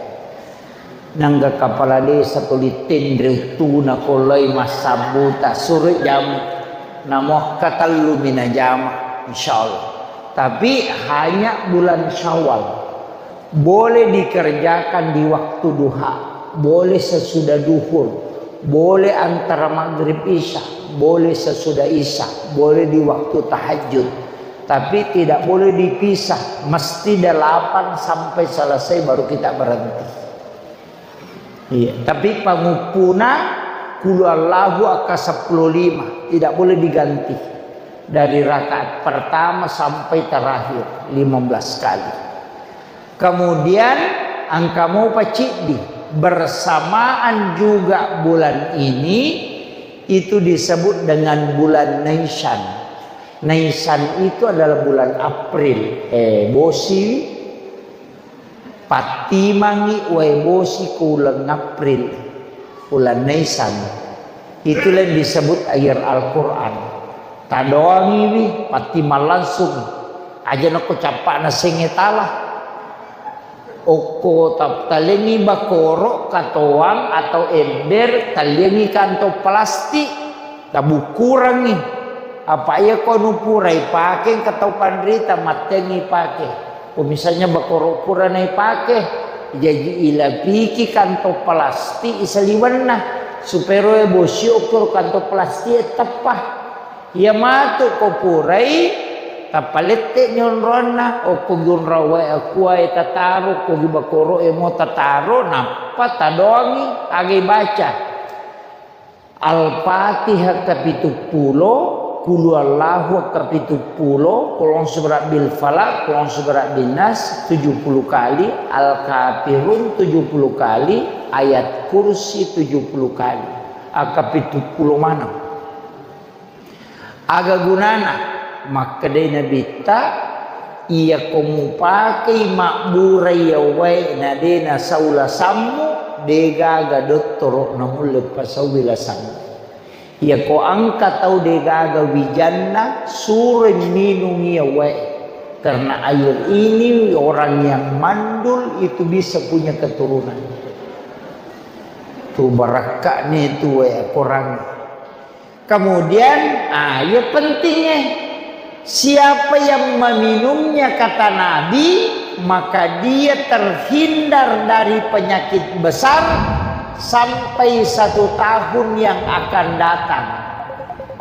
Nangga kapala desa tuli tenre tuna kolai massabbuta, suroi jame. Namo katellu mi najama, insyaallah. Tapi hanya bulan Syawal. Boleh dikerjakan di waktu duha, boleh sesudah duhur, boleh antara maghrib isya, boleh sesudah isya, boleh di waktu tahajud. Tapi tidak boleh dipisah, mesti delapan sampai selesai baru kita berhenti. Iya, tapi panguppuna kulu Allahu akka seppulo lima, tidak boleh diganti. Dari rakaat pertama sampai terakhir, lima belas kali. Kemudian engka mopa ciddi, bersamaan juga bulan ini, itu disebut dengan bulan Naisan. Naisan itu adalah bulan April. Eh, bosi, pattimangi wae bosi ku uleng April, uleng Naisan. Itulah yang disebut air Al-Quran. Tadoangiwi, pattimang langsung. Aja nako cappa'na senge tala. Okko tap-, talengi bakoro, katoang atau ember, talengi kantong plastik, tabukkurangi. Apa iya ko nu purai pake, engka tau panrita mattengi pake. Ko misalnya bakoro pura naipake, jaji ilapiki kantong plastik isaliwenna, supaya roe bosi okko kantong plastik e teppa. Iya matu ko purai, tapalette nyonronna, okko gunrawae akuae tataro, ko gi bakoroe mo tataro, nappa tadoangi, agai baca. Al-Fatihah kapituppulo, Qul Huwallahu kapituppulo, Qul A'udzu Birabbil Falaq, Qul A'udzu Birabbin Nas tujuh puluh kali, Al-Kafirun tujuh puluh kali, Ayat Kursi tujuh puluh kali. Aga pituppulo maneng. Aga gunana? Makkedai Nabitta, iyako mupakei mabburai yawae na de nasau lasammu, degaga dottoro namulle pasaui lasammu. Iyako engka tau degaga wijanna, suroi minungi yawae. Karena air ini orang yang mandul itu bisa punya keturunan. Tu barakka'ni tu wae korang. Kemudian, ah, iya pentingnya. Siapa yang meminumnya, kata Nabi, maka dia terhindar dari penyakit besar sampai satu tahun yang akan datang.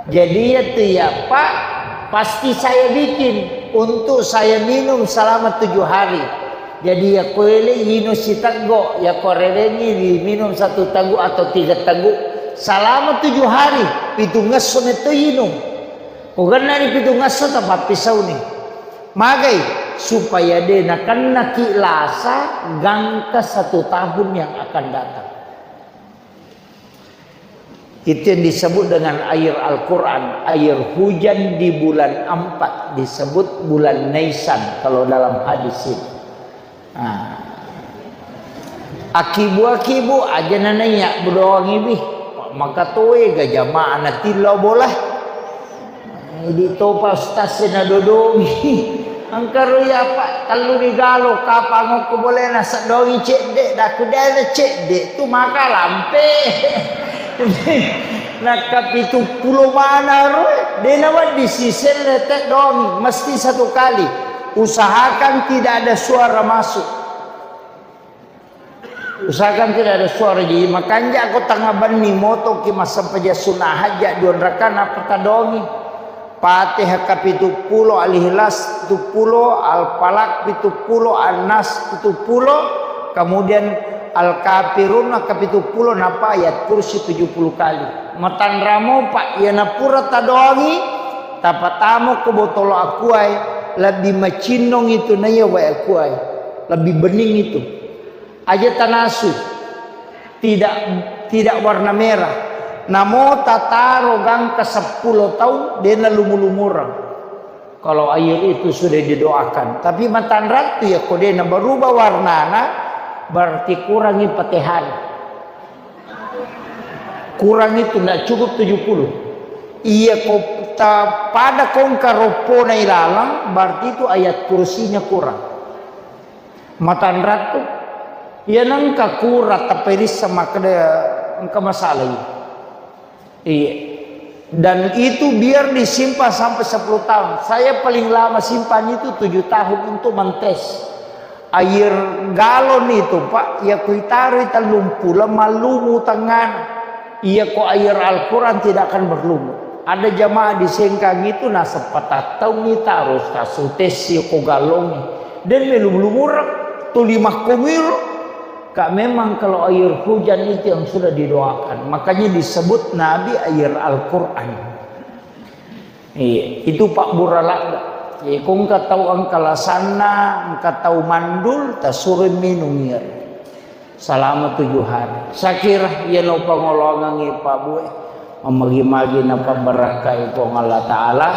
Jadi, ya tu ya, Pak, pasti saya bikin untuk saya minum selama tujuh hari. Jadi, ya koele inung siteggo, ya ko rewengi diminum satu teguk atau tiga teguk selama tujuh hari, pitungngesso metto inung. Ko gennani pitungngesso, tapappisauni. Magai? Supaya de nakennaki lasa gangka satu tahun yang akan datang. Itu yang disebut dengan air Al-Quran, air hujan di bulan empat, disebut bulan Naisan kalau dalam hadis itu. Nah. Akibu-akibu aja nanaiya bedoangi wi. Maka toe ga jamaah na tillau bola. Idi topa ustaz e nadodongi. Engka ro iya, Pak, tellu ni galo, kapang okko bolena seddoangi cedde, daku dena cedde tu maka lampe. Nakka pitu pulo mana ro, dena waddi siselle teddoangi, mesti satu kali. Usahakan tidak ada suara masuk. Usahakan tidak ada suara, jadi makanja ko tengah benni motoki massempajang sunnah hajat dua rakaat, nappa tadongi. Fatihah kapitu pulo, Al-Ikhlas pitu pulo, Al-Falaq pitu pulo, An-Nas pitu pulo, kemudian Al-Kafirun kapitu pulo, nappa ayat kursi tujuh puluh kali. Matanramo, Pak, iyana pura tadongi, tapatamo ko botolo akuae, lebbi macinnong itu naiya wae akuae. Lebbi bening itu. Aja tanasu. Tidak, tidak warna merah. Namo tataro gangka seppulo taung, dena lumu-lumureng. Kalau air itu sudah didoakan. Tapi matanrattu ya, ko dena berubah warnana, berarti kurangi Fatihah. Kurang itu, ndak cukup tujuh puluh. Iya, ko ta-, pada kongka roppona ilalang, berarti itu ayat kursinya kurang. Matanrattu, iya nengka kurang, tapi rissa makkeda engka masalah iya. Iya. Dan itu biar disimpan sampai sepuluh tahun. Saya paling lama simpan itu tujuh tahun untuk mentes. Air galon itu, Pak, iya kuitaroi tellung pulo, mallumu tengana. Iya ko air Al-Quran tidak akan berlumut. Ada jamaah di Sengkang itu naseppa tattaungi taro tasutessi ko galongi. Dan melum-lumureng tuli makkomiro. Kak, memang kalau air hujan itu yang sudah didoakan. Makanya disebut Nabi air Al-Quran. Iya, itu pabbura ladde. Iya, ko engka tau engka lasanna, engka tau mandul, tasuroi minung iya. Selama tujuh hari. Sakira iya no pangolongangi Pak Bue. Memagi-magi napabbarakkai Puang Allah Ta'ala.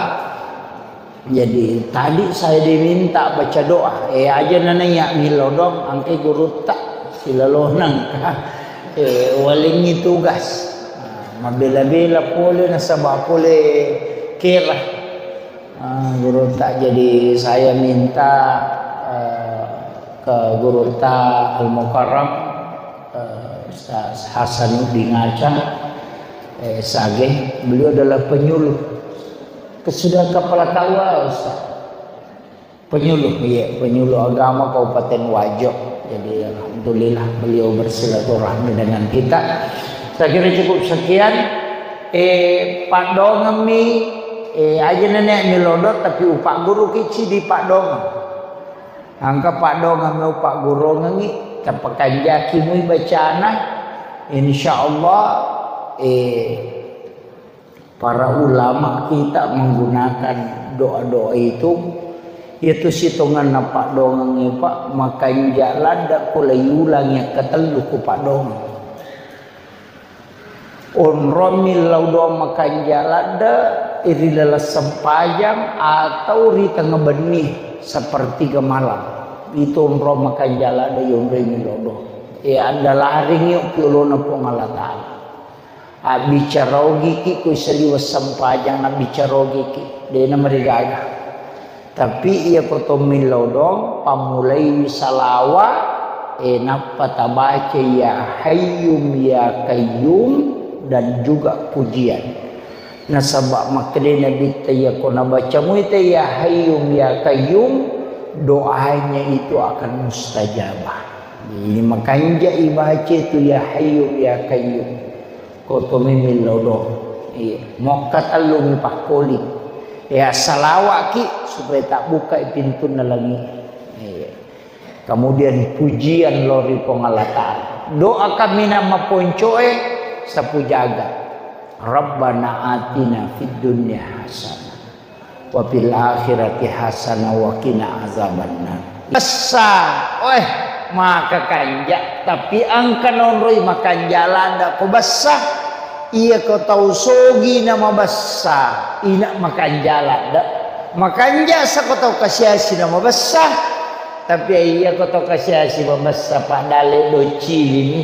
Jadi, tadi saya diminta baca doa. Eh, aja nana iya milodong, angke gurutta silalonang. Eh, walengngi tugas. Nah, mabela-bela pole nasaba pole kera. Ah, gurutta, jadi saya minta, eh, ke gurutta Al-Mukarram, eh, Ustaz Hasanuddin Aca, eh, Sage, beliau adalah penyuluh. Sudah kepala K U A, Ustaz. Penyuluh, iya, penyuluh agama Kabupaten Wajo. Jadi, alhamdulillah, beliau bersilaturahmi dengan kita. Saya kira cukup sekian. Eh, padongemmi, eh, aja nenek milodo, tapi upak guru kici di padongeng. Angka padongemmi upak guru ngengi, tapakanjaki mui bacana. Insya Allah, eh, Para ulama kita menggunakan doa-doa itu, itu sitonganna paddongengnge, Pak, makanja ladde ko laiulangi akkatellu ko paddongeng. Onrong millau doa makanja ladde ri laleng sempajang atau ri tengnga benni sepertiga malam. Itu onrong makanja ladde yonroi millau doa. E, andalaringi okki olona Puang Allah Ta'ala. Abbicara ogiki, ko saliweng sempajang nabbicara ogiki, de'na marigaga. Tapi iya ko to millau doang, pammulaiwi salawa, e, nappa tabaca ya Hayyum ya Qayyum dan juga pujian. Nasaba makkeda Nabitta, iya ko nabaca muita ya Hayyum ya Qayyum, doanya itu akan mustajabah. Jadi makanja ibaca itu ya Hayyum ya Qayyum. Ko to memillau doang. Iya. Mokka tellumi pakkoling. Ya, salawa'ki supaya tabbukai pintunna langi. Iya. Kemudian pujian lao ri Puang Allah Ta'ala. Doa kaminang maponcoe sapu jaga. Rabbana atina fid dunya hasanah. Wa fil akhirati hasanah wa qina azabannar. Bessa, weh, maka kanja, tapi engka naonroi makanja ladde ko bessa. Iya ko tau sogi na mabessa, ina makanja ladde. Makanja sa ko tau kasiasi na mabessa. Tapi iya ko tau kasiasi mabessa, padale docili ni.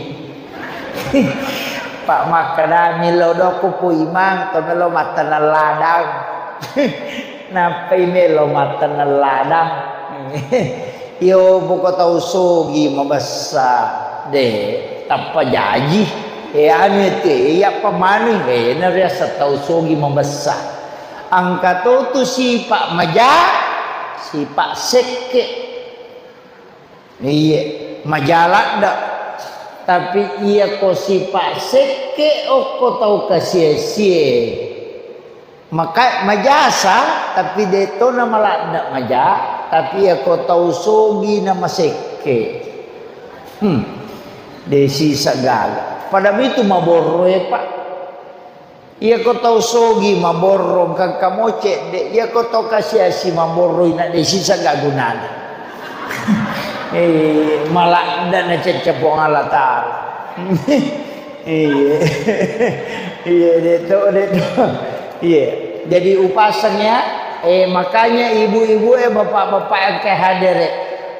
Pak makkeda, millau doang ko Pu Imang, to melo mattaneng ladang. Nappai melo mattaneng ladang. Yo, poko tau sogi mabessa, de, tappa jaji. E, anu te, iya pamanu, e, na riaseng tau sogi mabessa. Engka to tu sipa maja, sipa sekke. Iye, maja ladde. Tapi iyako sipa' sekke' okko tau kasiasie, maka majasa, tapi de' to na maladda maja, tapi iyako tau sogi na masekke'. Hmm. De' sisa gaga. Pada mitu maborro e, Pak. Iyako tau sogi maborro engka-engka mo cedde', iyako tau kasiasi maborro ina de' sisa ga gunana. Eh, maladda na cecce Puang Allah Taala. Iya. Iya, de' to, de' to. Iya. Jadi upaseng ya, eh, makanya ibu-ibu e, bapak-bapak yang ke hadir e,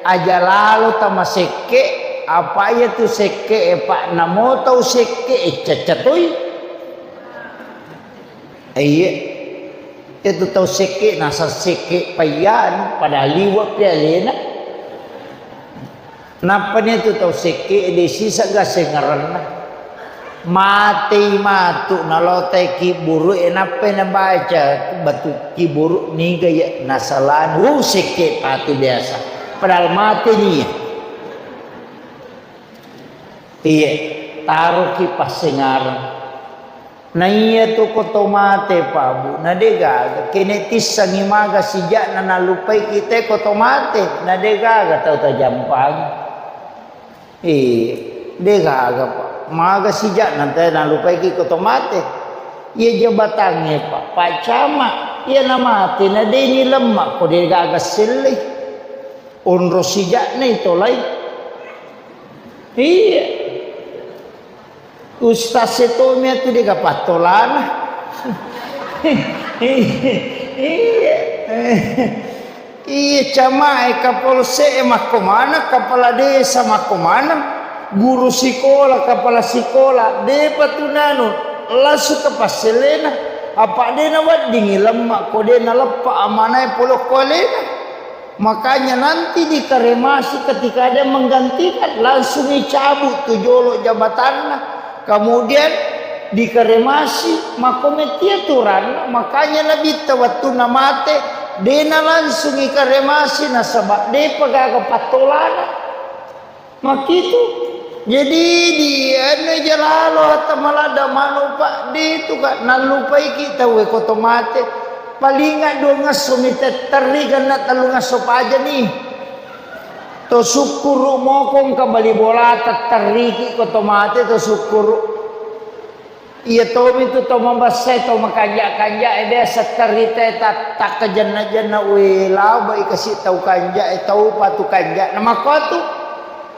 aja lalo tamasekke', apa iya tu sekke' e, Pak, namo tau sekke' e, cecce toi. Iya. Itu tau sekke', nasa sekke' paiyan, padahal liwe' pi alena. Nappani itu tau sekke', de' sisa ga sengerenna. Matei matu, nalotai kiburu e, nappai nabaca batu kiburu, niga ya nasalani. Uh, sekke' patu biasa. Padahal mate nia. Iya, taroki passengareng. Na iya tu ko to mate, Pak, Bu, na de' gaga. Kene tissengi maga sija'na nallupaiki te ko to mate, na de' gaga tau tajampangi. Iya, de' gaga, Pak. Maga sija'na te nallupaiki ko to mate. Iya jabatangnge, Pak, Pak Camat, iya na mate, na de' ni lemma ko de' gaga sellei. Onro sija'na itolai. Iya. Ustaz e tommi atu de' ga pattolana. Iya. Iya, camae, kapolsek e makko maneng, kepala desa makko maneng, guru sikola, kepala sikola, de'pa tu nanu, langsung ke passellena. Apa de' naweddingi lemma ko de' naleppa amanae pole ko alena. Makanya nanti dikremasi, ketika ada yang menggantikan, langsung dicabut tu jolo jabatanna. Kemudian dikremasi, makko metti aturanna. Makanya Nabitta wettunna mate, de'na langsung ikremasi, nasaba de'pa gaga pattolana. Makkitu. Jadi, di anu, eja lalo hatta maladda manu, Pak, de' tu ka nallupaiki tau e ko to mate. Palinga duangngesso mi tetterri, genna tellungngesso pajani. To sukkuru moko engka bali bola tetterriki ko to mate to sukkuru. Iya tomi tu to mabessai, to makanja-kanja e, biasa terita e ta-, takkajenna-jenna, we, labai kasi tau kanja e, tau patu kanja. Na makkotu,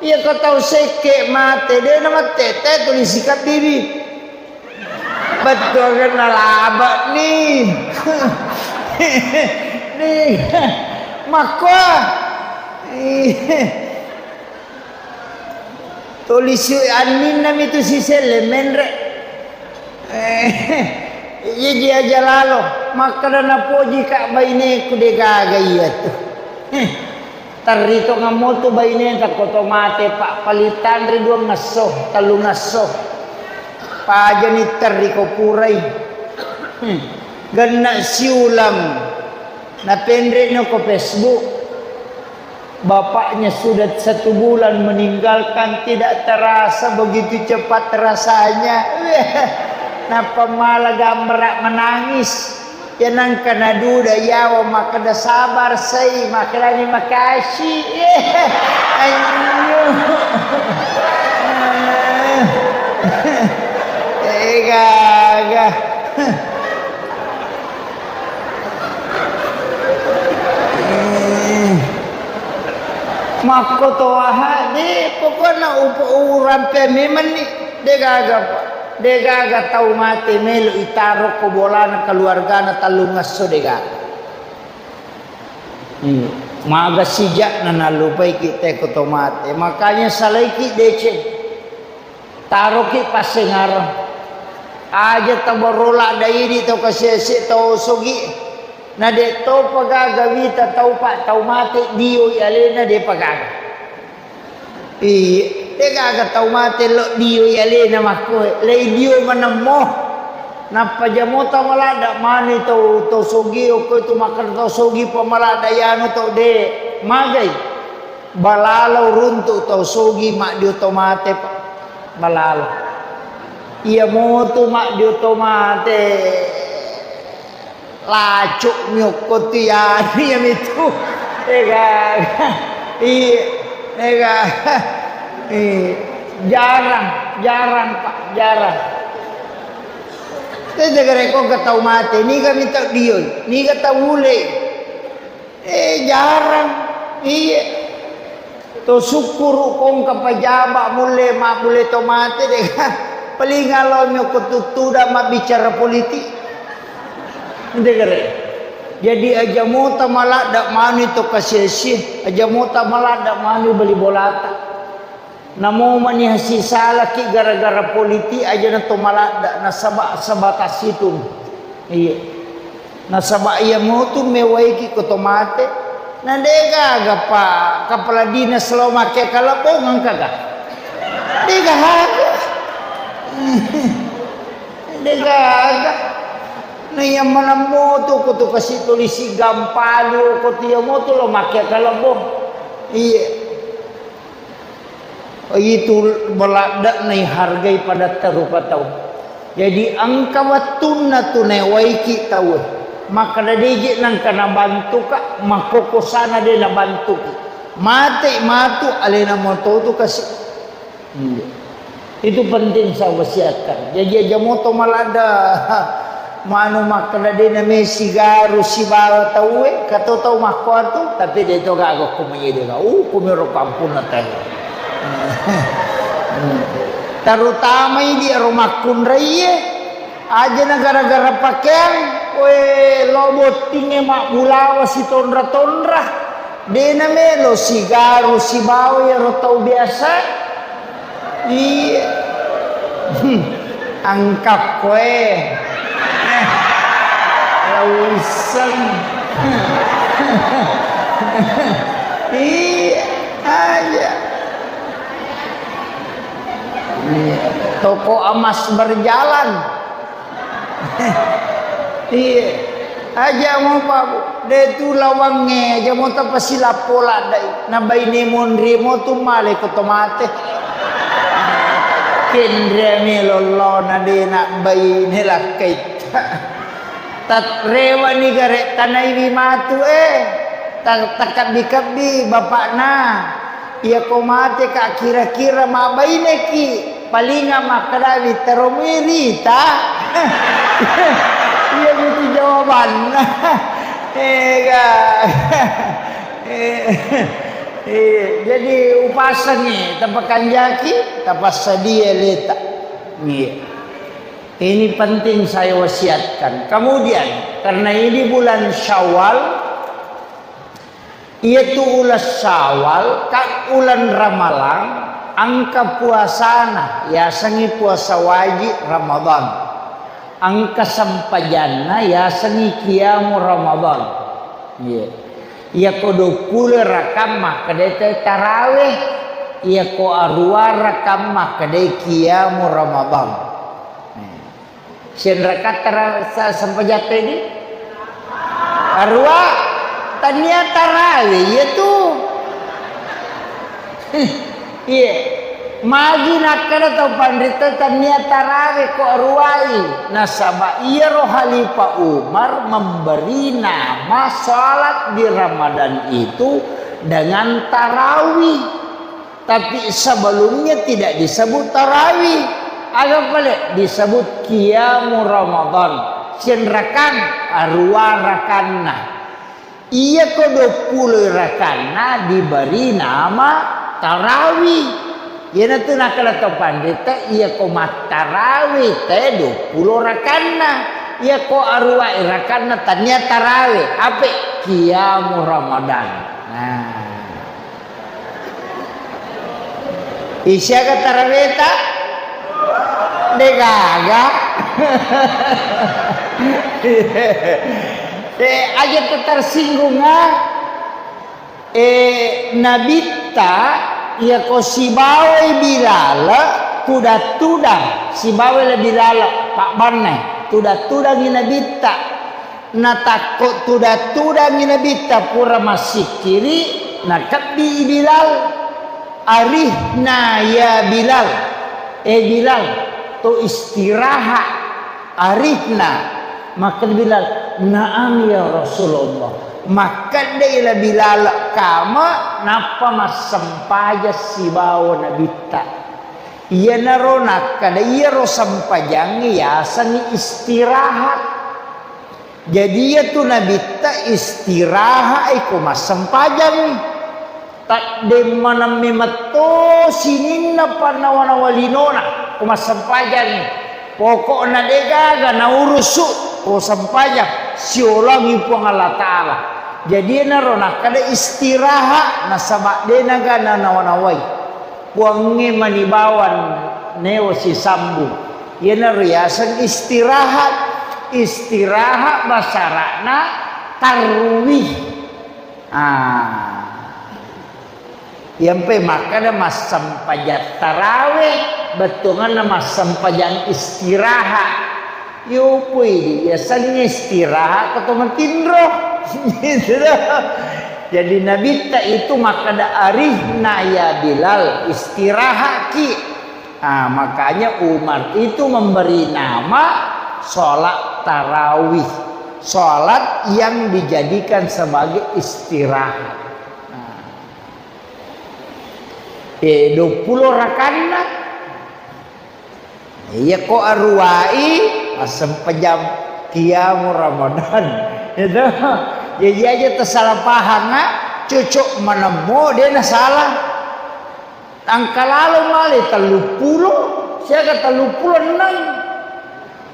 iya ko tau sekke mate, de' na mattete, tuli sikabbibi. Bettuangenna laba ni. Ni. Makko. Tuli si anninna mi tu siselle menre. Eh, iya ji aja lalo. Makkeda napoji ka baineku de' gaga iya tu. Eh, terri tongeng mo tu baineta ko to mate, Pak, paling tanre duangngesso, tellungngesso. Pajani terri ko purai. Hmm. Genna siulang. Napenre no ko Facebook. Bapaknya sudah satu bulan meninggalkan, tidak terasa begitu cepat rasanya. Nappa mala gambara menangis. Ya nangka naduda yawa makkeda sabar sai, makkedani makasih. Anjing. Eh, gaga. Makko to aha, de, pokokna upo-, urampe memang ni, de gaga, de gaga tau mate melo itaro ko bolana keluargana tellungngesso, de gaga. Hmm. Maga sija'na nallupaiki te ko to mate. Makanya salaiki deceng. Taroki passengareng. Aja tabarro ladda idi tau kasese tau sogi. Na de topa gaga wita tau pa tau mate dioi alena, depa gaga. Iya, de gaga tau mate lo dioi alena makkoe, lei dio manemmo. Nappa jamo tau maladda mani tau, tau sogi, okko tu makkeda tau sogi pa maladda yanu tau de magai. Balalau runtu tau sogi maddio tau mate pa. Malalo. Iya motu maddio to mate. Lacuk miokko tu yani ya mitu. Ega. Iya. Ega. Iya. Jarang, jarang, Pak, jarang. Tete gare ko tau mate, niga mitau dioi, niga tau ule. Eh, jarang. Iya. To sukkuru kongka pajaba mulle, ma mulle to mate deh. Paling alo nyoko tuttuda mabbicara politik. Ente gare. Jadi aja mota maladda manu to kasesi, aja mota maladda manu beli bolata. Namo mani hasisalaki gara-gara politik aja na to maladda, nasaba sebatas itu. Iya. Nasaba iya motu mewaiki ko to mate. Na de gaga pa kepala dinas lo make kalebong engka ga? De gaga. De gaga. Na iya maneng motu ko to kasi tulisi gampalu ko to iya motu lo make kalebong. Iya. Itu maladde'na ihargai padatta rupa tau. Jadi engka wettunna tu naewaiki tauwe. Makkeda deje nengka nabantuka, makkokosana de nabantuki. Mate matu alena moto tu kasi. Iya. Itu penting saya wasiatkan. Jadi aja moto maladde. Manu makkeda de name sigaru sibawa tauwe, kato tau makkuatu, tapi de to gaga ko manyede ga. Uh, kumiro kampunna teh. Terutama idi ero makkunraie, aja na gara-gara pakeang, we lo bottinge mabbulawa sitonra-tonra. De namelo sigaru sibawa ero tau biasa. Iya. Hmm. Angkakko e. Lauisseng. Iya, aja. Iya. Toko emas berjalan. Iya. Aja mo, Pak, Bu. De tu lawangnge, aja mo tapasilappo laddai. Na baine monri mo tu male ko to mate. Kenre me lollona de na baine lakkaitta. Tat-, rewani gare tanaiwi matu, eh. Ta-, takabbi-kabbi bapakna. Iyako mateka kira-kira mabbaineki, palinga makkedawi, "Tero mui rita?" Iya mitu jawabanna. Ega. Eh, eh, jadi upasengi, tapakanjaki, tapassadia leta. Iya. Ini penting saya wasiatkan. Kemudian, karena ini bulan Syawal, Iyatu uleng Syawal, ka uleng Ramalang, engka puasana, yasengngi puasa wajib Ramadan. Engka sempajanna, yasengngi qiyamu Ramadan. Iya. Iyako duappulo rakang makkedai te tarawih, iyako aruwa rakang makkedai qiyamu Ramadan. Senrakatta ra-, sa-, sempajatta idi? Aruwa, tania tarawe, iya tu. Iya. Magi nakkeda tau panrita tania tarawe ko aruwai. Nasaba iyaro Khalifah Umar memberi nama salat di Ramadan itu dengan tarawih. Tapi sebelumnya tidak disebut tarawih. Aga pale disebut qiyamu Ramadan. Senrakang, aruwa rakanna. Iyako duappulo rakanna diberi nama tarawih. Iyanatu nakkeda to panrita, iyako mattarawih te duappulo rakanna. Iyako aruwa rakanna tania tarawih. Ape? Qiyamu Ramadan. Nah. Isiaga taraweta? Degaga. Eh, aja tersinggung, ah. Eh, Nabitta, iyako sibawai Bilal, tudang-tudang, sibawai le Bilal, Pak Banne, tudang-tudangi Nabitta. Natakko tudang-tudangi Nabitta pura massikkiri, nakebbi Bilal. Arihna ya Bilal. "Eh Bilal, to istirahat, arihna." Makkeda Bilal, "Naam ya Rasulullah." Makkedai la Bilal, kama nappa massempajang sibawa Nabitta. Iyanaro nakkeda, iyaro sempajangnge yasengngi istirahat. Jadi, iyatu Nabitta istirahat iko massempajangngi. Taddemmaneng memetto sininna pannawa-nawa linona ko massempajangngi. Pokokna degaga naurusu ko sempajang, siolangi Puang Allah Ta'ala. Jadi, iyanaro nakkeda istirahat, nasaba denaga nanawa-nawai. Puangnge mani bawang neo sisambung. Iyanaro yaseng istirahat. Istirahat basara'na tarwih. Ah. Iyampe makkeda massempajang tarawih, bettuanganna massempajang istirahat. Yopoi, yasengnge istirahat ko to matinro. Gitu. Jadi Nabitta itu makkeda, "Arihna ya Bilal, istirahatki." Ah, makanya Umar itu memberi nama sholat tarawih, sholat yang dijadikan sebagai istirahat. Nah. Eh, dua puluh rakanna. Iya ko aruwai, massempajang qiyamu Ramadan. Itu. Jadi aja tersalah paham, ah. Cocok manemmo, dia na salah. Engka lalo male telluppulo, siaga telluppulo enneng.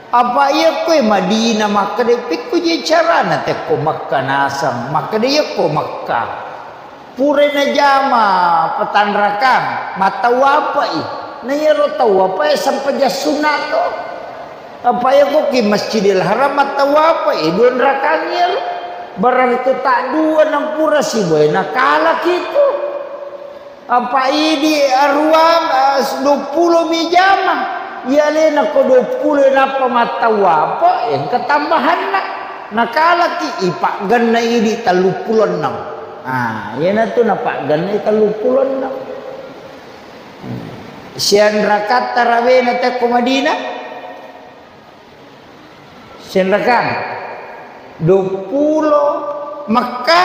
Apa iya koe Madinah makkeda, pekko je carana tekko Mekka naseng, makkeda iya ko Mekka. Pura najama petanrakang, mattawwapai. Na iyaro tawwapae sempajang sunna to. Apa iya ko ki Masjidil Haram mattawwapai, dua rakang iyaro. Berarti tak dua nampura siboe nakalaki tu. Apa idi aruang, eh, duappulo mi jama. Iya alena ko duappulo nappa mattawwapo, engka tambahanna. Nakalaki ipaggenna idi telluppulo enneng. Ah, iyanatu napaggenna telluppulo enneng. Hmm. Sianrakatta rawena tekko Madinah? Senrakang. Duappulo Mekka,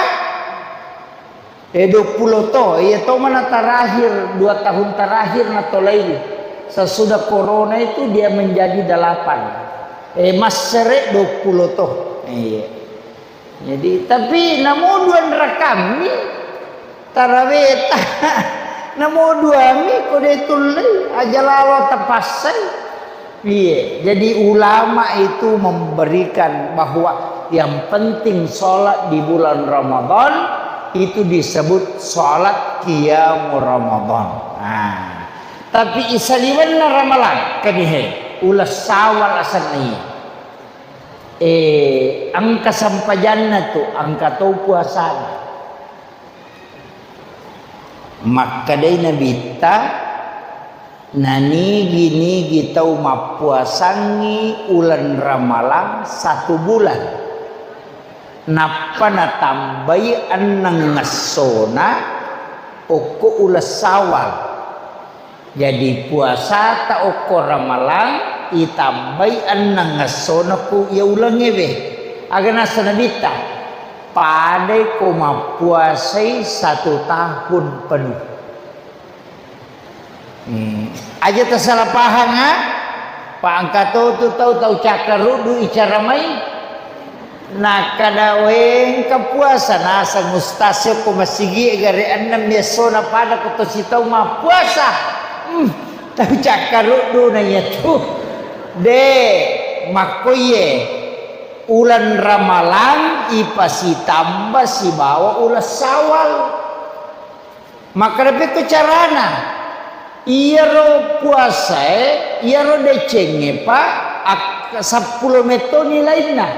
eh, duappulo to. Iya to mana terakhir, dua tahun terakhir natolai. Sesudah corona itu dia menjadi delapan. Eh, massere duappulo to. Iya. Jadi, tapi namo dua rakammi taraweta. Namo duami ko de tullei, aja lalo tapassai. Iya, jadi ulama itu memberikan bahwa yang penting sholat di bulan Ramadan itu disebut sholat qiyamul Ramadan. Nah, tapi isaliwenna Ramalang, kanihe, uleng Syawal asenna iya. Eh, engka sempajanna tu, engka to puasana. Makkedai Nabitta, nanigi-nigi tau mappuasangngi uleng Ramalang satu bulan, nappa natambai enneng essona okko uleng Syawal. Jadi, puasata okko Ramalang itambai enneng essona ku iya ulengngewe. Aga nasa Nabitta? Padai ko mappuasai satu tahun penuh. Hmm. Aja tasala pahang, ha? Pa engka to tu tau, tau cakkaruddu icara mai. Nakkeda, "Wé, engka puasa naseng ustaz ko masigi'é gare' enneng mi essona pada ko to sitau mappuasa." Hmm, tau cakkaruddu na iyatu. Dé, makkoiyé uleng Ramalang ipasitamba sibawa uleng Syawal. Makkeda pekko carana? Iyaro puasaé, iyaro decengngé, Pa, ak-, seppulo metto nilainna.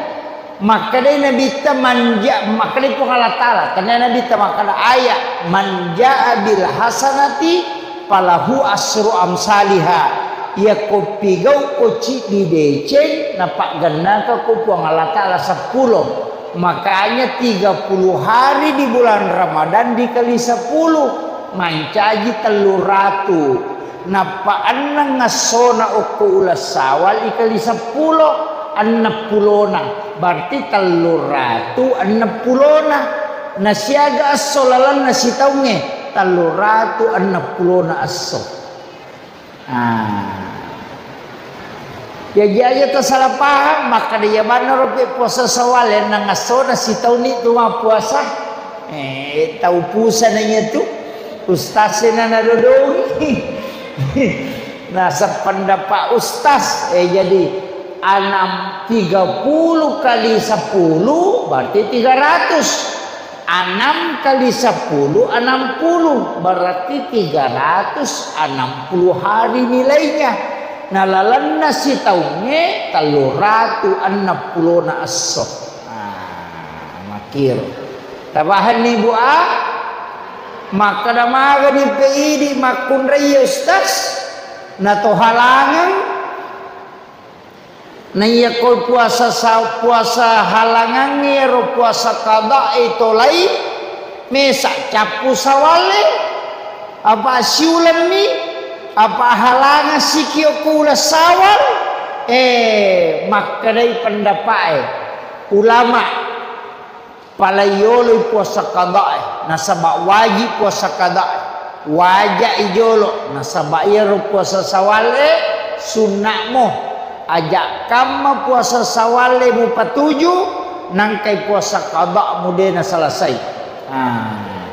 Makkedai Nabitta manja-, makkedai Puang Allah Taala, tennia Nabitta makkeda, ayat, "Man jaa bil hasanati falahu asru amsaliha." Iyako pigau ko ciddi deceng, napaggennaka ko Puang Allah Taala seppulo. Makanya tiga puluh hari di bulan Ramadan dikali sepuluh, mancaji tellu ratu. Nappa enneng essona okko uleng Sawal ikali seppulo, enneng pulona, berarti telluratu enneng pulona. Nasiaga esso lalenna sitaungnge, telluratu enneng pulona esso. Ah. Jaji aja tasala paham, makkeda iya maneng ropi puasa Sawal, enneng essona sitaunni tu mappuasa. Eh, tau pusana iya tu. Ustaz sena nadodongi. Nah, sependapat ustaz, eh, jadi enam, tiga puluh kali sepuluh berarti tiga ratus. Enam kali sepuluh, enam puluh, berarti tiga ratus enam puluh hari nilainya. Nah, lalenna sitaungnge telluratu enneng pulona esso. Ah, makkiro. Tapahanni, Bu, a? Makkeda magani pe idi makkunrai ustaz, na to halangeng. Naiya ko puasa sa-, puasa halangangnge ro puasa qada'i tolai, mesa cappu Sawalle, apa siulemmi, apa halangeng sikio ko uleng Sawal, eh, makkedai pendapa'e ulama. Pala iyoloi puasa qada'i, nasaba wajib puasa qada'i. Waja'i jolo, nasaba iyaro puasa Sawalle sunna'mo. Aja kamma puasa Sawalle mupatuju, nangkai puasa qada'mu de nasalasai. Ah.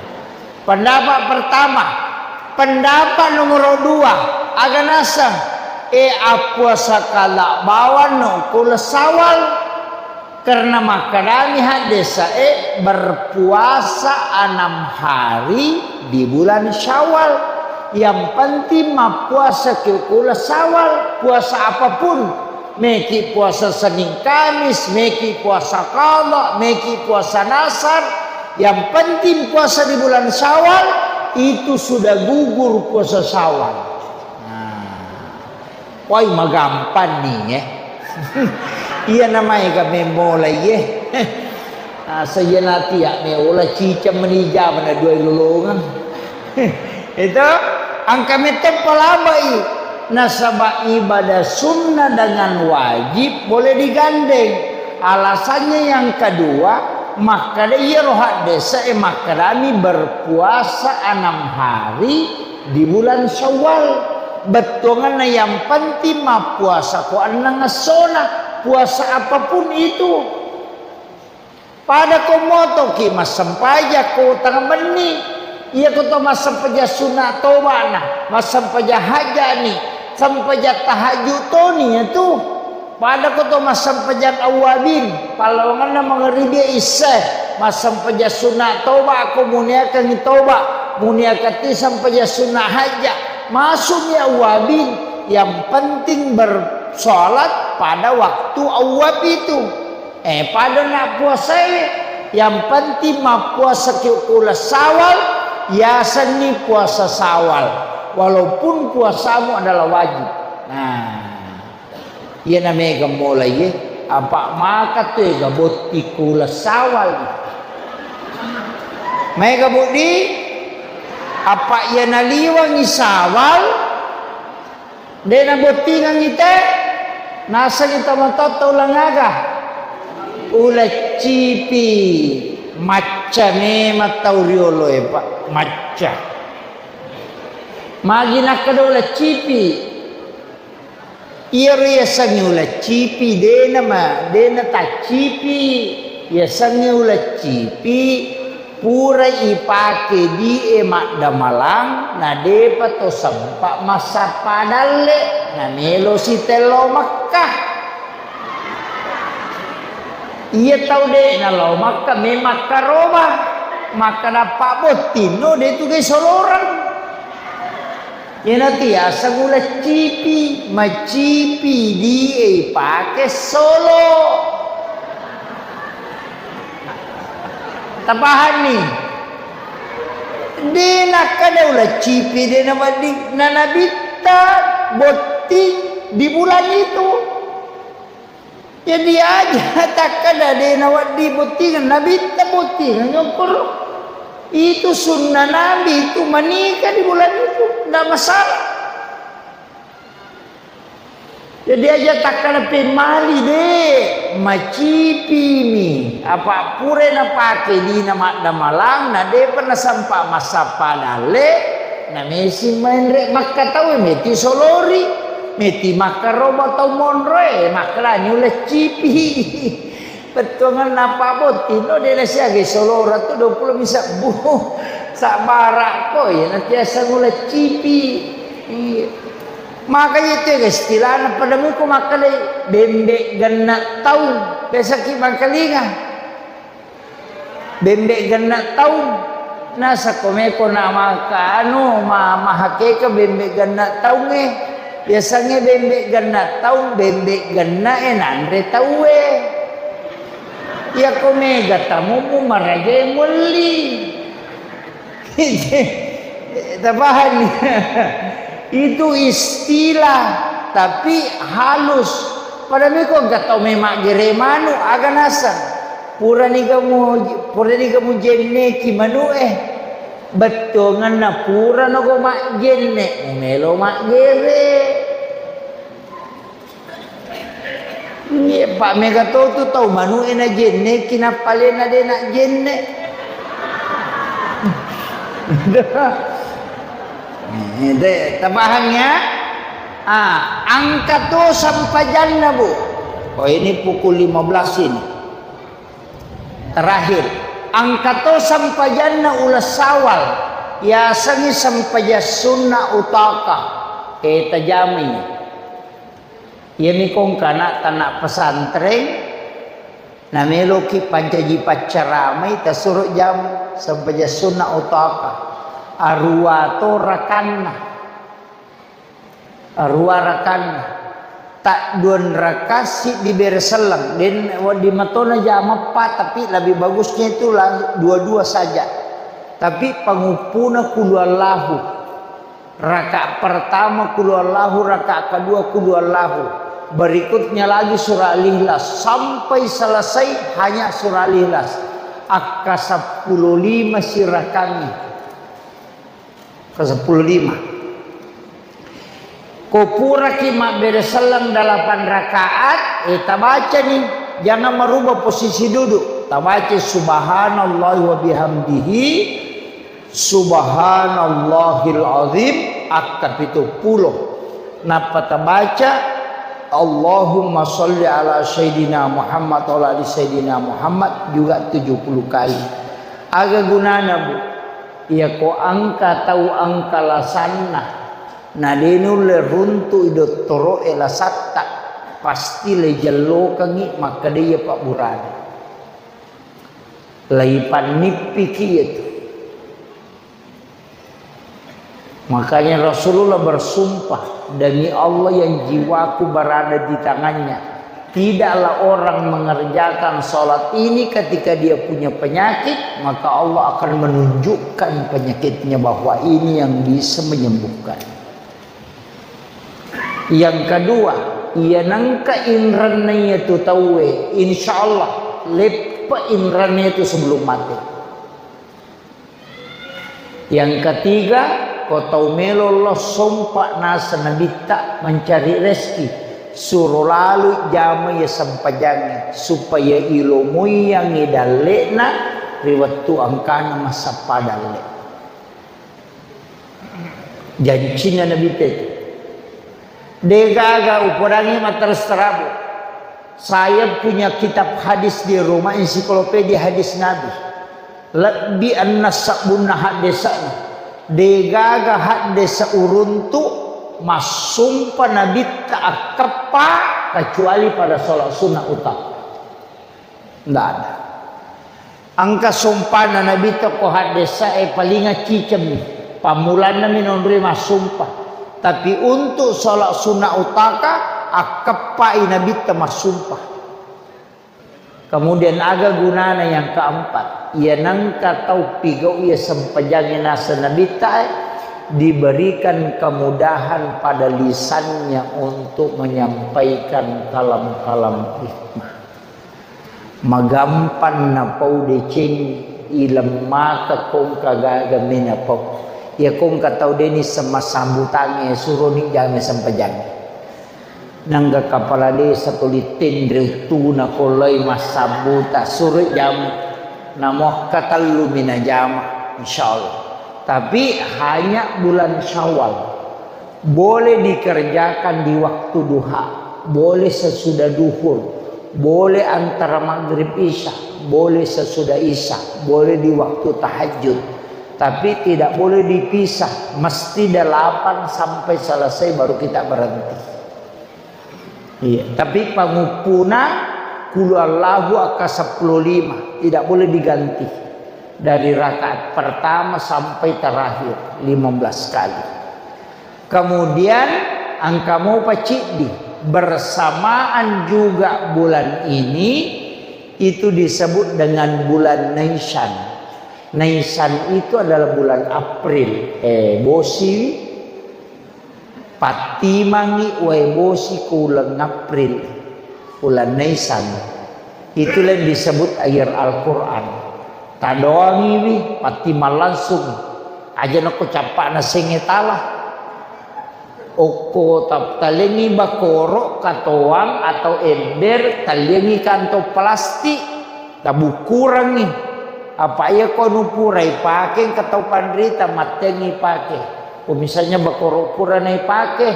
Pendapat pertama, pendapat nomor dua, aga naseng, e, appuasa qada bawanno ko uleng Sawal. Karena makkedami haddese'e, berpuasa enam hari di bulan Syawal. Yang penting mappuasa ki ko uleng Sawal, puasa apapun. Meki puasa Senin Kamis, meki puasa qada, meki puasa nasar. Yang penting puasa di bulan Syawal, itu sudah gugur puasa Syawal. Nah. Wai, magampang ni, eh. Iya namaega memmola, iye. Asa iya natia meola ciceng meni jama na dua lolongeng. Itu angka meteppa labai. Nasaba ibadah sunnah dengan wajib boleh digandeng. Alasannya yang kedua, makkeda iyaro haddese'e makkedami berpuasa enam hari di bulan Syawal. Bettuanganna yang penting mappuasa ko enneng essona, puasa apapun itu. Pada ko motoki massempajang ko tengah benni, iya ko to massempajang sunna toba'na, massempajang hajja'ni, sempajang tahajud toni ya tu. Pada ko to massempajang awwabin, pallawangenna mangaribi isya, massempajang sunna toba ko muniakangngi toba, muniakatti sempajang sunna hajja, masukmi awwabin, yang penting bersolat pada waktu awwab itu. Eh, pada na puasai, yang penting mappuasa ki uleng Sawal, yasenni puasa Sawal, walaupun puasamu adalah wajib. Nah. Iyana mega mola iye, apa maka tu ega botting ko uleng Sawal. Mega botting, apa iyana liwangi Sawal, de nabottingangi te, nasengi tomatoatta uleng aga? Uleng cipi, macca memang tau rioloe, Pak, macca. Magi nakkeda uleng cipi? Iyaro yasengnge uleng cipi, dena ma-, dena taccipi. Yasengnge uleng cipi, pura ipake die maddamalang, na depa to sempa massappa dalle, na melo sitello Mekkah. Iya tau de nalao Mekkah, me makkaroba, makkeda pabbottinno, de tu gai soloreng. Iyanatu yaseng uleng cipi, macipi die ipake solo. Tapahanni? De nakkeda uleng cipi, de nawedding, na nabitta botting di bulan itu. Jadi aja takkeda de nawedding bottingeng, nabitta bottingeng, nyokkoro. Itu sunnah Nabi itu menikah di bulan itu, ndak masalah. Jadi aja takkalepe mali de, macipimi. Apa pura napake dina maddamalang, na depa nasampa massappa dalle, na mesi menre makka tau meti solori, meti makkaroba tau monroe, makkalani ulaccipi. Bettuangenna Pak Botting no, de nasiaga solora tu dua puluh mi sebbu. Sabbara ko, iya natiasa ngulaccipi. Iya. Makanya itu ya, istilahna pada muko makkalai bembe genna taung. Biasa ki mangkalinga. Bembe genna taung. Nasa ko meko na maka anu, ma-, mahakeka bembe genna taung e. Biasange bembe genna taung, bembe genna e nanre tau e. Iya ko mega tamummu maraja e muelli. Tapahani? Itu istilah, tapi halus. Pada meko engka tau memaggere manu, aga naseng. Purani gamu, purani gamu jenneki manu e. Bettuangenna pura nago majjenne, mumelo maggere. Iya, Pak, mega to tu tau manu e najenneki nappalena de najenne. Eh, de, tapahang ya? Ah, angka to sampajanna, Bu. Oh, ini pukul lima belas ini. Terakhir, angka to sampajanna uleng Sawal, yasengngi sempajang sunna utaka, e, tajamai. Iyami kongkana tanak pesantren, nameloki pancaji paccaramai, tasuro jam sempajang sunna utaka. Arua to rakanna. Arua rakanna. Tak dua raka siddi bere selleng. Den wedding matona jam empat, tapi lebih bagusnya itu la-, dua-dua saja. Tapi panguppuna kulu Allahu. Raka pertama kulu Allahu, raka kedua kulu Allahu. Berikutnya lagi surah Al-Ikhlas. Sampai selesai hanya surah Al-Ikhlas. Akka seppulo lima sirakangi. Ke seppulo lima. Ko puraki mabbere selleng delapan rakaat, eh, tabacani, jangan merubah posisi duduk. Tabaca subhanallah wa bihamdihi, subhanallahil azim, akka pitu pulo. Nappa tabaca, Allahumma salli ala Sayyidina Muhammad wa ala ali Sayyidina Muhammad juga tujuh puluh kali. Aga gunana, Bu? Iyako engka tau engka lasanna, na de nulle runtu'i dottoro'e lasatta, pasti leijellokengngi makkeda iya pabburana. Leipannippiki iyatu. Makanya Rasulullah bersumpah, "Demi Allah yang jiwaku berada di tangannya, tidaklah orang mengerjakan salat ini ketika dia punya penyakit, maka Allah akan menunjukkan penyakitnya bahwa ini yang bisa menyembuhkan." Yang kedua, iya nengka inranna iyatu tauwe, insya Allah leppa inranna iyatu sebelum mati. Yang ketiga, ko tau melo lo sompa naseng Nabitta mencari rezeki, suro lalu jama iya sempajangnge, supaya ilomoiyangngi dalle'na ri wettu engkana massappa dalle. Jancinna Nabitta itu. Degaga upodangngi matterus terabu. Saya punya kitab hadis di rumah, ensiklopedia hadis Nabi. Lebbi enneng sebbunna haddesa'na. Degaga haddesa uruntu massumpa Nabitta akkeppa kecuali pada sholat sunnah utama. Ndak ada. Engka sompana Nabitta ko haddesa'e palinga cicemmi. Pammulanna mi nonroi massumpa. Tapi untuk sholat sunnah utaka, akkeppai Nabitta massumpa. Kemudian aga gunana yang keempat? Iya nengka tau pigau iya sempajangnge naseng Nabittae, diberikan kemudahan pada lisannya untuk menyampaikan kalam-kalam hikmah. Magampang napau deceng, ilemmaka kongka gaga menapau. Iya kongka tau deni sema sambutangnge, suroni jame sempajangnge. Nangga kapala desa tuli tenre uttuna koloi massabbuta, suro jamu. Namo katellu mi najama, insyaallah. Tapi hanya bulan Syawal. Boleh dikerjakan di waktu duha, boleh sesudah duhur, boleh antara maghrib isya, boleh sesudah isya, boleh di waktu tahajud. Tapi tidak boleh dipisah, mesti delapan sampai selesai baru kita berhenti. Iya, tapi panguppuna kulu Allahu akka seppulo lima, tidak boleh diganti. Dari rakaat pertama sampai terakhir, lima belas kali. Kemudian, angka mopa ciddi, bersamaan juga bulan ini, itu disebut dengan bulan Naisan. Naisan itu adalah bulan April. Eh, bosi, pattimangi wae bosi ko uleng April, uleng Naisan. Itulah yang disebut air Al-Quran. Tadoangiwi, pattimang langsung. Aja nako cappa'na senge tala. Okko tap-, talengi bakoro, katoang atau ember, talengi kantong plastik, tabukkurangi. Apa iya ko nu purai pake, engka tau panrita mattengi pake. Ko misalnya bakoro pura naipake,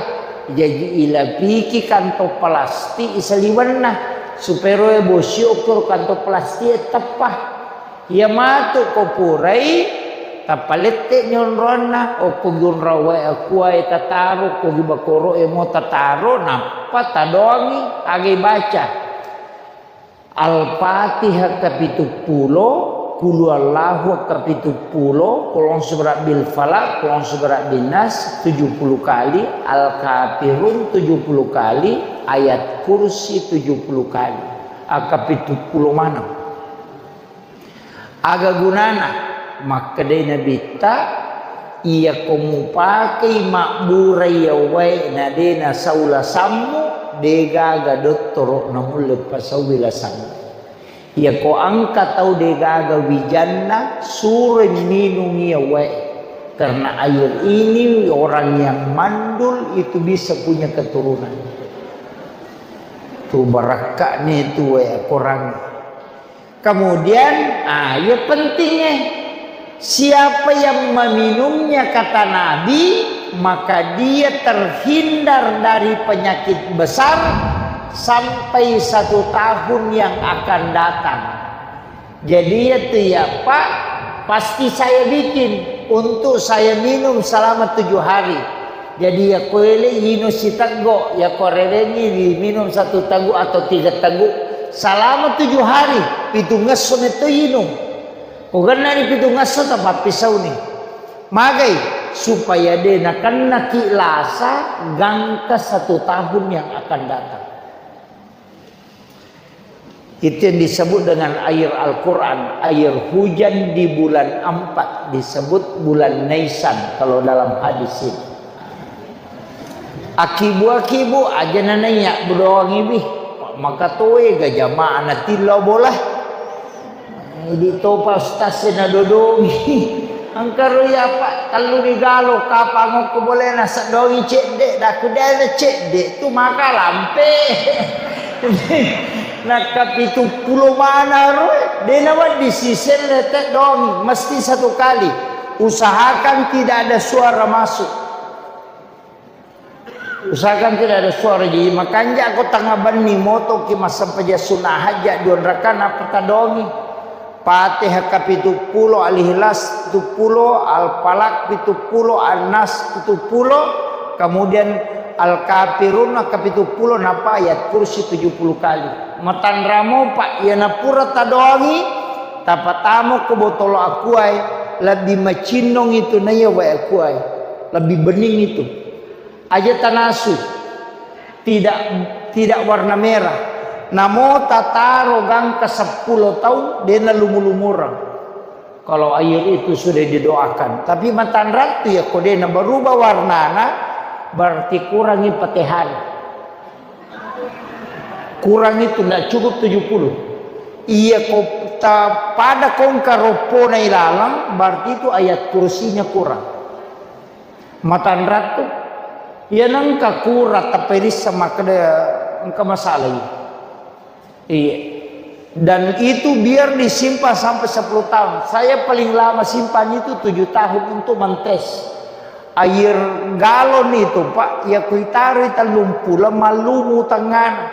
jaji ilapiki kantong plastik isaliwenna, supaya roe bosi okko kantong plastik e teppa. Iya matu ko purai, tappa lette nyonronna, okko gi onrong wae akuae tataro, okko gi bakoro e mo tataro, nappa tadoangi, aga ibaca. Al-Fatihah kapituppulo, Qul Huwallahu kapituppulo, Qul A'udzu Birabbil Falaq, Qul A'udzu Birabbin Nas tujuh puluh kali, Al-Kafirun tujuh puluh kali, Ayat Kursi tujuh puluh kali. Aga kapituppulo maneng. Aga gunana? Makkedai Nabitta, iyako mupakei mabburai yawae na de nasau lasammu, degaga dottoro namulle pasaui lasammu. Iyako engka tau degaga wijanna, suroi minungi yawae. Karena air ini orang yang mandul itu bisa punya keturunan. Tu barakka'ni tu wae korang. Kemudian, ah, iya pentingnya. Siapa yang meminumnya, kata Nabi, maka dia terhindar dari penyakit besar sampai satu tahun yang akan datang. Jadi, iya tu ya, Pak, pasti saya bikin untuk saya minum selama tujuh hari. Jadi, iya koele inung siteggo, iya korewengi diminum satu teguk atau tiga teguk selama tujuh hari, pitungngesso metto inung. Ko gennani pitungngesso, tapappisauni. Magai? Supaya de nakennaki lasa gangka satu tahun yang akan datang. Itu yang disebut dengan air Al-Quran, air hujan di bulan empat disebut bulan Naisan kalau dalam hadis ini. Akibu-akibu aja nanaiya bedoangi bih. Maka toe ga jamaah natillau bola. Idi topa ustaz e nadodongi. Engkaro iya, Pak, tellu ni galo, kapang okko bolena seddoangi cedde, daku dena cedde tu maka lampe. Nakka pitu pulo mana ro, dena wedding siselle teddoangi, mesti satu kali. Usahakan tidak ada suara masuk. Usahakan tidak ada suara. Jadi makanja ko tanga benni motoki massempajang sunna hajja dua rakaat nappa tadongi. Fatihah kapitu pulo, Al-Ikhlas pitu pulo, Al-Falaq pitu pulo, An-Nas pitu pulo, kemudian Al-Kafirun kapitu pulo, nappa Ayat Kursi tujuh puluh kali. Matanra mopa, iyana pura tadongi, tapatamo ko botolo akuae, lebbi macinnong itu naiya wae akuae, lebbi bening itu. Aja tanasu, tidak, tidak warna merah. Namo tataro gangka seppulo taung, dena lumu-lumureng. Kalau air itu sudah didoakan. Tapi matanrattu ya, ko dena berubah warnana, berarti kurangi Fatihah. Kurang itu, ndak cukup tujuh puluh. Iya ko ta-, pada kongka roppona ilalang, berarti itu Ayat Kursinya kurang. Matanrattu. Iya nengka kurang tapperissa makkeda engka masalah iya. Iya. Dan itu biar disimpan sampai sepuluh tahun. Saya paling lama simpan itu tujuh tahun untuk mentes. Air galon itu, Pak, iya kuitaroi tellung pulo mallumu tengngana.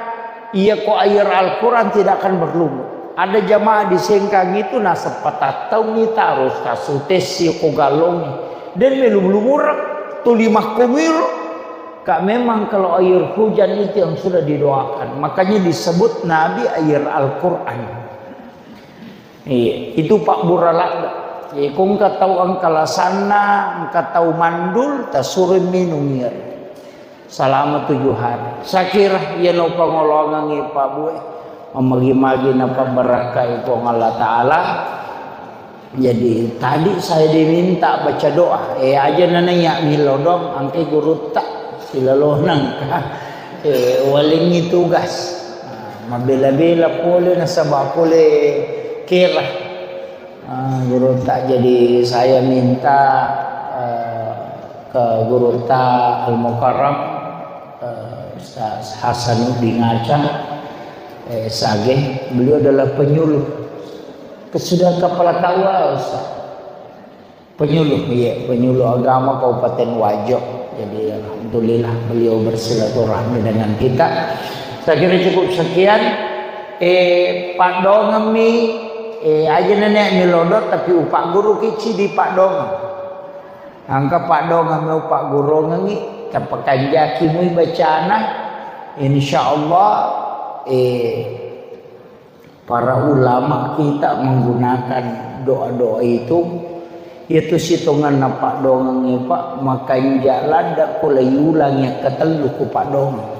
Iya ko air Al-Quran tidak akan berlumut. Ada jamaah di Sengkang itu naseppa tattaungi taros kasutessi ko galongi. Dan melum-lumurang tuli makkomiro. Kak, memang kalau air hujan itu yang sudah didoakan. Makanya disebut Nabi air Al-Quran. Iya, itu Pak Buralak. Iya, ko engka tau engka lasanna, engka tau mandul, tasuro minung iya. Selama tujuh hari. Saya kira iya no pangolongangi Pak Bue. Memagi-magi na pabarakai Puang Allah Ta'ala. Jadi, tadi saya diminta baca doa. Eh, aja nana iya milodong, angke gurutta. Silalonang ka. Eh, walingi tugas. Nah, mabela-bela pole nasaba pole kera. Ah, gurutta, jadi saya minta, eh, ke gurutta Al-Mukarram, eh, Ustaz Hasanuddin Aca, eh, Sage, beliau adalah penyuluh. Sudah kepala K U A, Ustaz. Penyuluh, iya, penyuluh agama Kabupaten Wajo. Jadi, alhamdulillah, beliau bersilaturahmi dengan kita. Saya kira cukup sekian. Eh, padongemmi, eh, aja nenek milodot, tapi upak guru kici di padongeng. Angka padongemmi upak gurungengi, tapakanjaki mui bacana. Insya Allah, eh, Para ulama kita menggunakan doa-doa itu, itu sitonganna padongengnge, Pak, makanja ladda ko laiulangi akkatellu ko padongeng.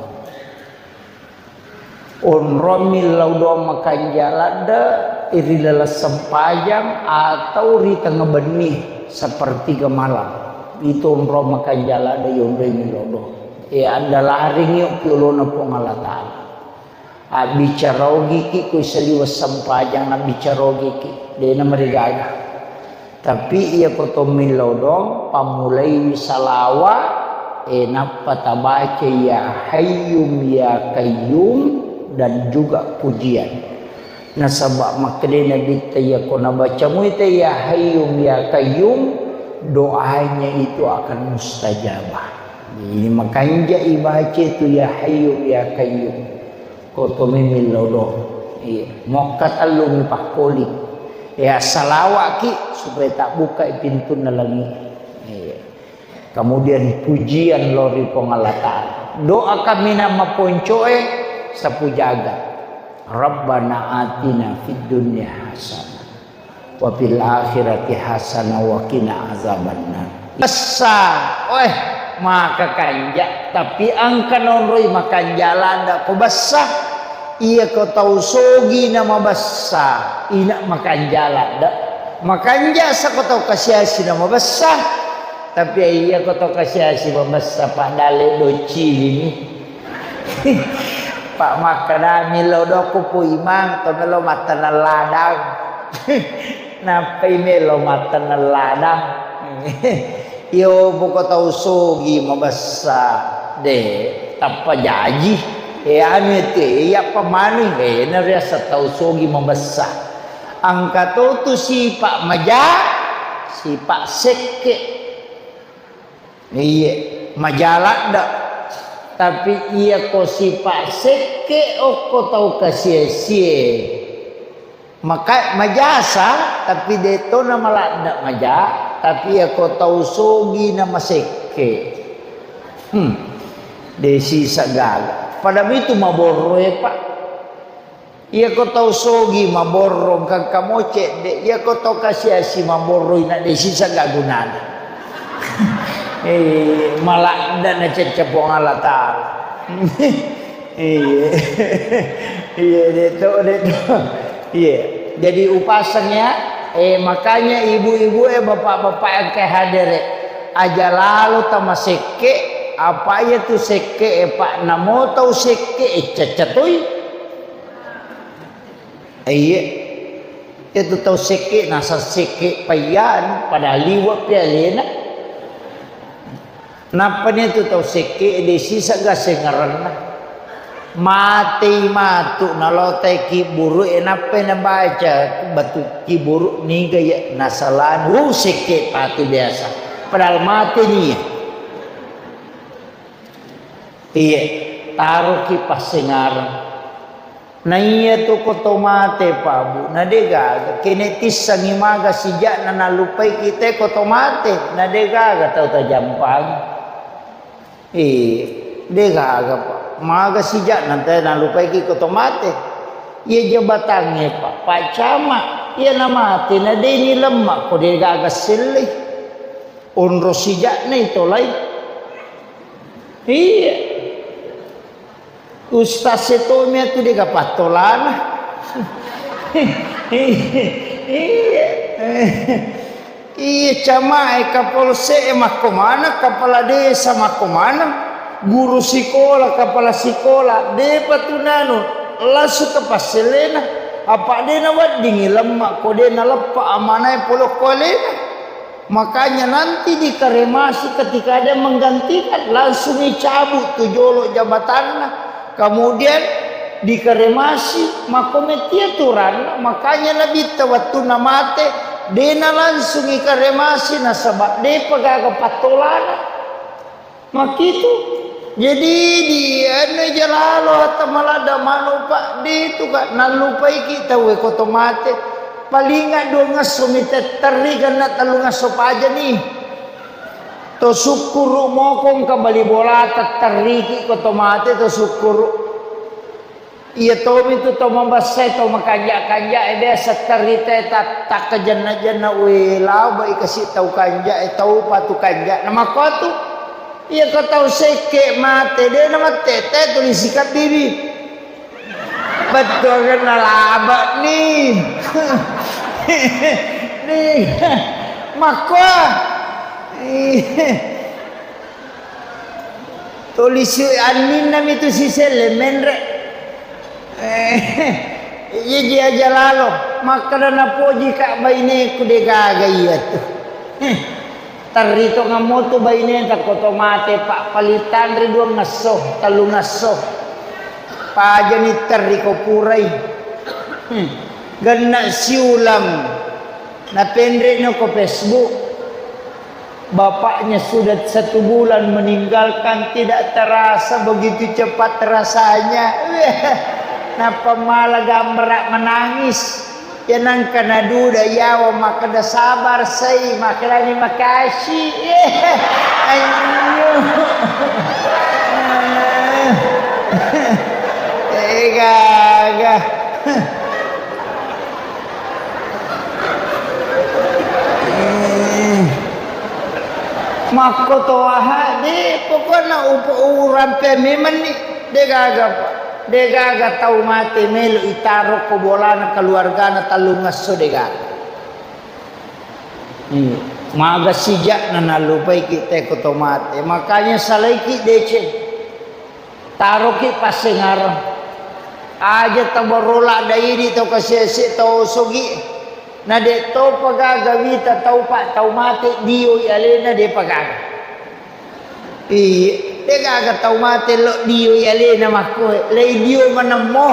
Onrong millau doa makanja ladda ri laleng sempajang atau ri tengnga benni sepertiga malam. Itu onrong makanja ladda yonroi millau doa. E, andalaringi piolona Puang Allah Ta'ala. Abbicara ogiki ko saliweng sempajang, abbicara ogiki, de'na marigaga. Tapi iya ko to millau doang, pammulaiwi salawa, e, nappa tabaca ya Hayyum ya Qayyum dan juga pujian. Nasaba makkeda Nabitta, iya ko nabaca muita ya Hayyum ya Qayyum, doanya itu akan mustajabah. Jadi makanja ibaca itu ya Hayyum ya Qayyum. Ko to memeng lodong. Iya. Mokka tellu mi pakkoli. Ya, salawaki supaya tabbukai pintunna langi. Iya. Kemudian pujian lao ri Puang Allah Ta'ala. Doa kaminang maponcoe sapu jaga. Rabbana atina fid dunya hasanah. Wa fil akhirati hasanah wa qina azabannar. Bessa, weh, maka kanja, tapi engka nonroi makanja ladda ko bessa. Iya ko tau sogi na mabessa, ina makanja ladda. Makanja sa ko tau kasiasi na mabessa, tapi iya ko tau kasiasi mabessa, padale docilini. Pak makkeda, millau dokku Pu Imang, to melo mattaneng ladang. Nappai melo mattaneng ladang. Iyo, poko tau sogi mabessa, de, tappa jaji. E, anu ete, iya pamani, e, nariasa tau sogi mabessa. Engka to tu sipa maja, sipa sekke. Iye, maja ladda. Tapi iya ko sipa sekke okko tau kasie-sie. Maka majasa, tapi de to na maladda maja, tapi iya ko tau sogi na masekke. Hmm. De sisa gaga. Pada mitu maborro e, Pak. Iya ko tau sogi maborro, engka kamoce de. Iya ko tau kasiasi maborro, ina de sisa ga gunana. Eh, maladda na cecce Puang Allah Ta'ala. Iya. Iya, de to, de to. Iya. Jadi upaseng ya. Eh, makanya ibu-ibu e, bapak-bapak yang ke hadir e, aja lalo tamasekke, apa iya tu sekke e, Pak, namo tau sekke e, cecce toi. Iya. Itu tau sekke, nasa sekke paiyan, pada liwat pi alena. Nappani tu tau sekke e de sisegga sengerenna. Matei matu nalotai kiburu e, nappai nabaca batu kiburu niga ya nasalani. Wu, sekke patu biasa. Padahal mate nia. Iya, taroki passengareng. Na iya tu ko to mate, Pak, Bu, na de gaga. Kene tissangi maga sijakna nallupai kita ko to mate, na de gaga tau tajampangi. Eh, de gaga, Pak. Maga sijakna te nallupai ki ko to mate. Iya jabatangnge, Pak, Pak Camat, iya na mate, na de ni lemma ko de gaga sellei. Onro sijakna itolai. Iya. Ustaz e tomi atu de gaga pattolana. Iya. Iya, camae, kapolsek e makko maneng, kapala desa makko maneng, guru sikola, kapala sikola, depa tu nanu, langsung ke passellena. Apa de naweddingi lemma ko de naleppa amanae pole ko alena. Makanya nanti dikremasi ketika ada yang menggantikan, langsung dicabut tu jolo jabatanna. Kemudian dikremasi, makko metti aturanna. Makanya Nabitta wettunna mate, dena langsung ikremasi nasaba depa gaga pattolana. Makkitu. Jadi di anu ja lalo hatta maladda manu, Pak, de tu ka nallupaiki tauwe ko to mate. Palinga dua ngesso mi tetterri, genna tellu ngesso pajani. To sukkuru moko engka bali bola tetterriki ko to mate to sukkuru. Iya tomi tu to mabessai, to makanja-kanja e, biasa terri te ta-, takkajenna-jenna, we, labai kasi tau kanja e, tau patu kanja. Na makkotu, iya ko tau sekke mate, de na mate te tuli sikabbibi. Bettuangenna laba ni. Ni. Makko. Tuli si anninna mi tu siselle menre. Eh, iya ji aja lalo. Makkeda napoji ka baineku de gaga iya tu. Eh, terri to ngammo tu baineta ko to mate, Pak, paling tanre dua ngesso, tellu ngesso. Pajani terri ko purai. Hmm. Genna siulang. Napenre no ko Facebook. Bapaknya sudah satu bulan meninggalkan, tidak terasa begitu cepat rasanya. Nappa mala gambara menangis. Ya nangka naduda yawa makkeda sabar sai, makkedani makasih. Anyo. Eh, gaga. Makko to aha, de, pokokna upa-, urampe memang ni, de gaga, Pak. De gaga tau mate melo itaro ko bolana keluargana tellungesso, de gaga. Hmm. Maga sijakna nallupaiki te ko to mate. Makanya salaiki deceng. Taroki passengareng. Aja tabarro ladda idi tau kasese tau sogi. Na de topa gaga wita tau, Pak, tau mate dioi alena, depa gaga. Iya, de gaga tau mate lo dioi alena makkoe. Lei dio manemmo.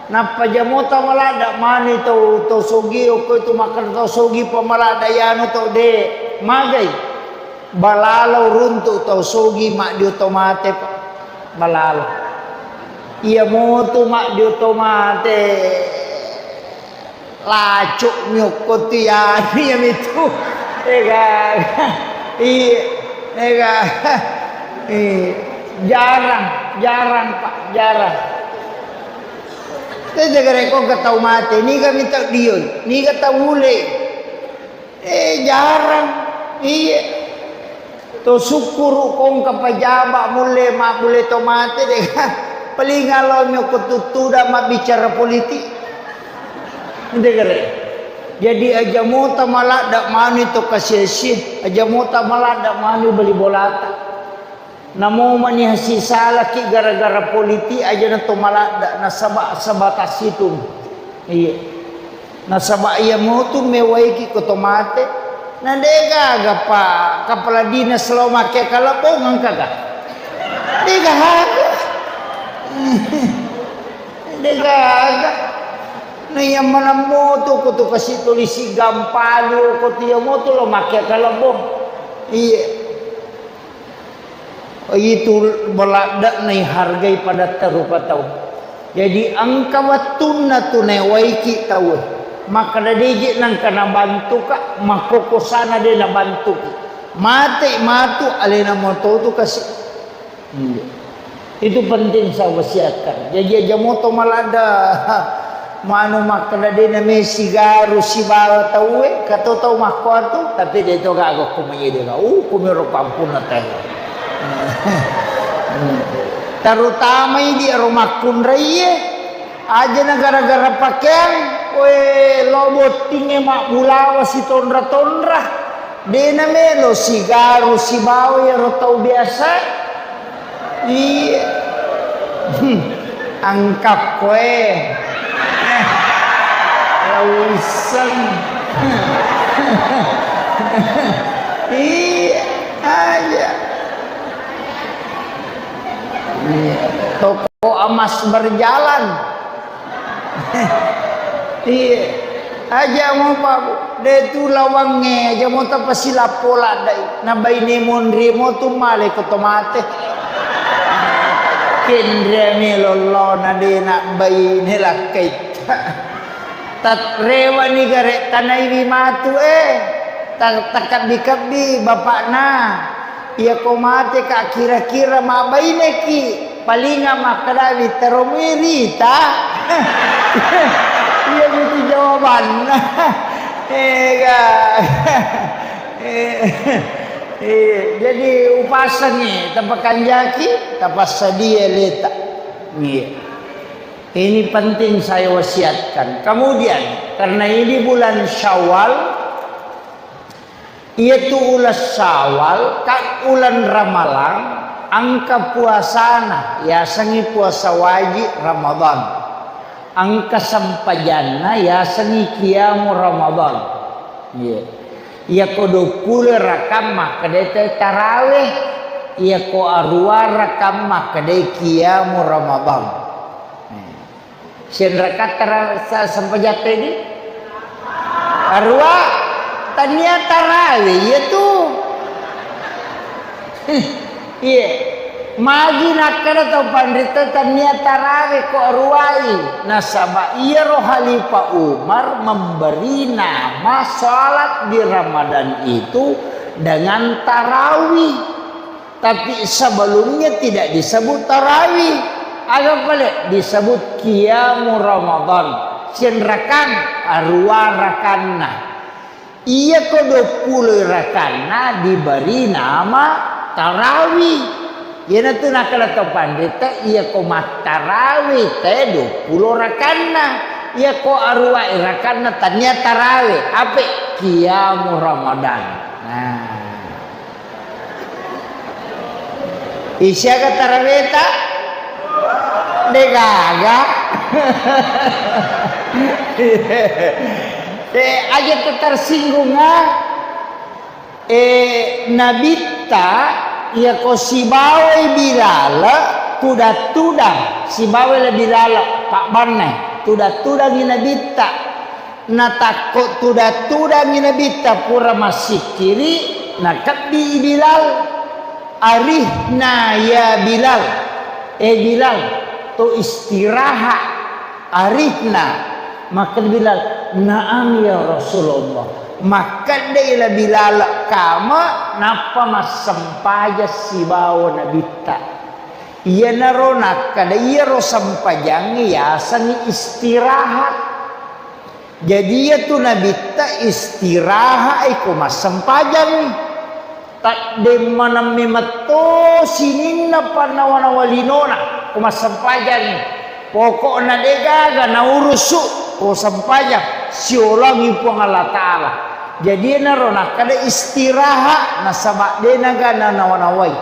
Nappa jamota maladda mani tau, tau sogi, okko itu makkeda tau sogi pa maladda yanu tau de magai. Balalo runtu tau sogi maddio to mate, Pak. Balalo. Iya motu maddio to mate. Lacuk mi okko tu ya, iya mitu. Ega. Iya. Ega. Iya. Jarang, jarang, Pak, jarang. Te jaga reko ke tau mate, niga mi tau dioi, niga tau ule. Eh, jarang. Iya. To sukkuru kongka pajaba mulle, ma-, mulle to mate de. Paling alo mi ko tuttuda mabbicara politik. Ente kare. Jadi aja mota maladda manu to kasiasi, aja mota maladda manu bali bolata. Namo mani hasisalaki gara-gara politik aja na to maladda, nasaba sebatas itu. Iya. Nasaba iya motu mewaiki ko to mate. Na de' gaga pa kapala dinas lao makke kalebbong engka ga? De' gaga. De' gaga. Na iya maneng moto ko tu kasi tuli sigampalu ko tu iya moto lao makke kalebbong. Iye. Itu maladde'na ihargai padatta rupa tau. Jadi engka wettunna tu naewaiki tauwe. Makkeda de' je' nengka nabantuka, makkokosana de' nabantuki. Mate matu alena moto tu kasi. Iya. Itu penting saya wasiatkan. Jadi aja moto maladde' Manu makkeda de' name sigaru sibawa tauwe, kato tau makkuatu, tapi de' to gaga ko manyedeka. Uh, kumiro pampunna tau. Terutama idi ero makkunraie, aja na gara-gara pakeang, we lo bottingnge mabbulawa sitonra-tonra. De' namelo sigaru sibawa iyaro tau biasa. Iya. Hmm. Angkakkoe. Lauisseng. Iya aja. Iya. Toko emas berjalan. Iya. Aja mo, Pak, Bu. De' tu lawangnge, aja mo tapasilappo laddai. Na baine monri mo tu male ko to mate. Kenre melo lo na de' na baine lakkai. Tat rewani gare tanaiwi matu, eh. Ta-, takabbi-kabbi bapakna. Iyako mateka kira-kira mabbaineki, palinga makkedawi, "Tero muirita?" Iya mitu jawabanna. Ega. Eh, eh, jadi upasangi, tapakanjaki, tapassadia leta. Iya. Ini penting saya wasiatkan. Kemudian, karena ini bulan Syawal, Iyatu uleng Syawal, ka uleng Ramalang, engka puasana, yasengngi puasa wajib Ramadan. Engka sempajanna, yasengngi qiyamu Ramadan. Iya. Iyako duappulo rakang makkedai tarawih, iyako aruwa rakang makkedai qiyamu Ramadan. Senrakatta ra-, sa-, sempajatta idi? Aruwa, tania tarawe, iya tu. Iye. Magi nakkeda tau panrita tania tarawe ko aruwai. Nasaba iyaro Khalifah Umar memberi nama salat di Ramadan itu dengan tarawih. Tapi sebelumnya tidak disebut tarawih. Aga pale? Disebut qiyamu Ramadan. Siang rakang, aruwa rakanna. Iyako duappulo rakanna diberi nama tarawih. Iyanatu nakkeda to panrita, iyako mattarawih te duappulo rakanna. Iyako aruwa rakanna tania tarawih. Ape? Qiyamu Ramadan. Nah. Isiaga taraweta? Degaga. Eh, aja tersinggung, ah. Eh, Nabitta, iyako sibawai Bilal, tudang-tudang, sibawai Bilal, pabbanna, tudang-tudangi Nabitta. Natakko tudang-tudangi Nabitta pura massikkiri, nakebbi Bilal. "Arihna ya Bilal." Eh Bilal, to istirahat. Arihna. Makkeda Bilal, "Naam ya Rasulullah." Makkedai la Bilal kama, nappa massempajang sibawa Nabitta. Iyanaro nakkeda iyaro sempajangnge yasengngi istirahat. Jadi iyatu Nabitta istirahat ko massempajang. Tadde maneng memetto sininna pannawa-nawa linona ko massempajang. Pokokna degaga naurusu ko sempajang, siolangi Puang Allah Ta'ala. Jadi enaro nakkeda istirahat nasaba denaga nanawa-nawai.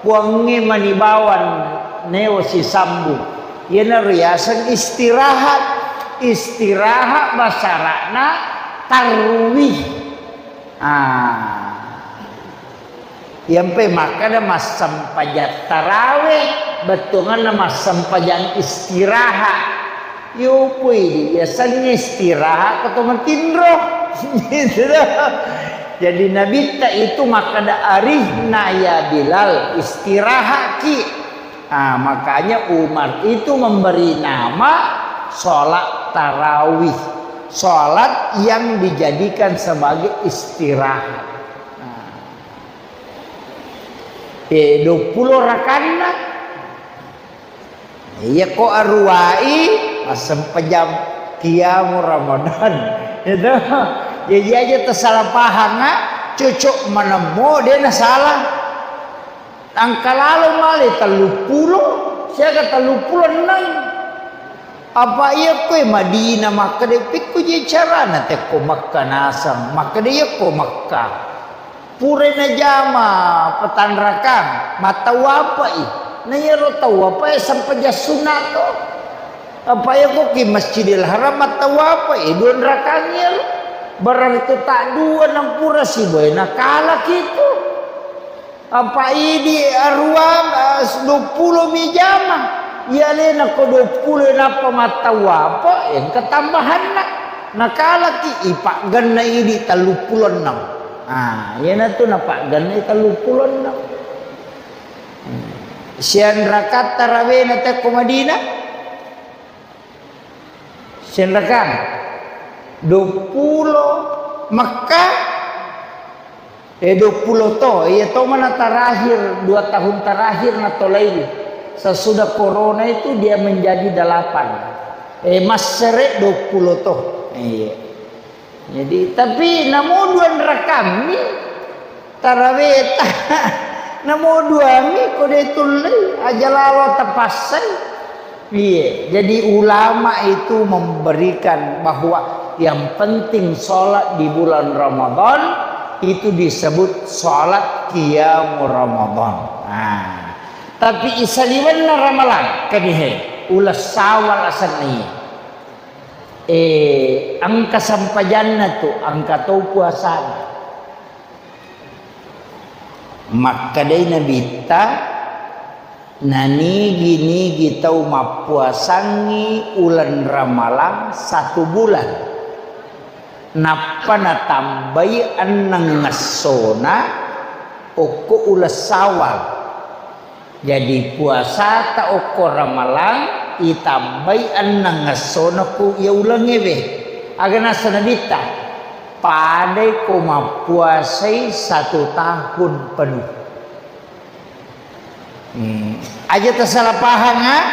Puangnge mani bawang neo sisambung. Iyanaro yaseng istirahat. Istirahat basara'na tarwih. Ah. Iyampe makkeda massempajang tarawe, bettuanna massempajang istirahat. Yopoi, biasanya istirahat atau matinro. Gitu dah. Jadi Nabitta itu makkeda, "Arihna ya Bilal, istirahatki." Ah, makanya Umar itu memberi nama sholat tarawih, sholat yang dijadikan sebagai istirahat. Nah, eh, dua puluh rakanna. Iya ko aruwai, massempajang kiamu Ramadan. Itu. Jadi aja tersalah paham, ah. Cocok menemmo, dia na salah. Engka lalo male telluppulo, siaga telluppulo enneng. Apa iya koe Madinah makkeda, "Pikku je carana tekko Mekka naseng?" Makkeda, "Iya ko Mekka. Pura najama petanrakang, mattawwapai. Na iyaro tawwapae sempajang sunna to. Apa iya ko ki Masjidil Haram mattawwapai, dua rakang iyaro. Berarti tak dua nampura sibawa nakalaki tu." Apa idi aruang, eh, duappulo mi jama. Iya alena ko duappulo nappa mattawwafa, engka tambahanna. Nakalaki ipaggenna idi telluppulo enneng. Ah, iyanatu napaggenna telluppulo enneng. Hmm. Sianrakatta rawena tekko Madinah? Senrakang. Duappulo Mekka, eh, duappulo to. Iya to mana terakhir, dua tahun terakhir natolai. Sesudah corona itu dia menjadi delapan. Eh, massere duappulo to. Iya. Jadi, tapi namo dua rakammi taraweta. Namo duami ko de tullei, aja lalo tapassai. Iya, jadi ulama itu memberikan bahwa yang penting sholat di bulan Ramadan itu disebut sholat qiyamul Ramadan. Nah, tapi isaliwenna Ramalang, kanihe, uleng Syawal asenna iya. Eh, engka sempajanna tu, engka to puasana. Makkedai Nabitta, nanigi-nigi tau mappuasangngi uleng Ramalang satu bulan. Nappa natambai enneng essona okko uleng Syawal. Jadi, puasata okko Ramalang itambai enneng essona ku iya ulengnge we. Aga nasa Nabitta, padai ko mappuasai satu tahun penuh. Hmm. Aja tasala pahang, ah.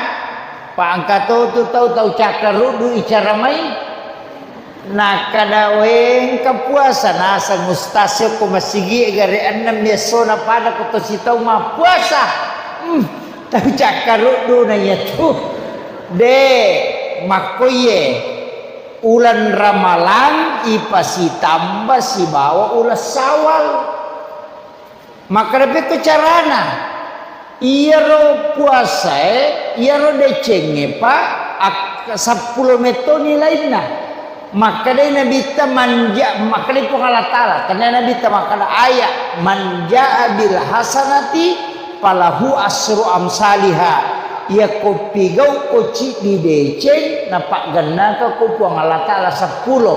Pa engka to tu tau, tau cakkaruddu icara mai. Nakkeda, "Wé, engka puasa naseng ustaz ko masigi gare ennem essona pada ko to sitau mappuasa." Hmm, tau cakkaruddu na iyatu. De, makkoiye. Uleng Ramalang ipasitamba sibawa uleng Sawal. Makkeda pekko carana? Iyaro puasaé, iyaro decengnge, Pak, ak-, seppulo metto nilainna. Makkedai Nabitta, manja-, makkedai Puang Allah Taala, tennia Nabitta makkeda ayat, "Man jaa bil hasanati falahu asru amsaliha." Iyako pigau ko ciddi deceng, napaggennaka ko Puang Allah Taala seppulo.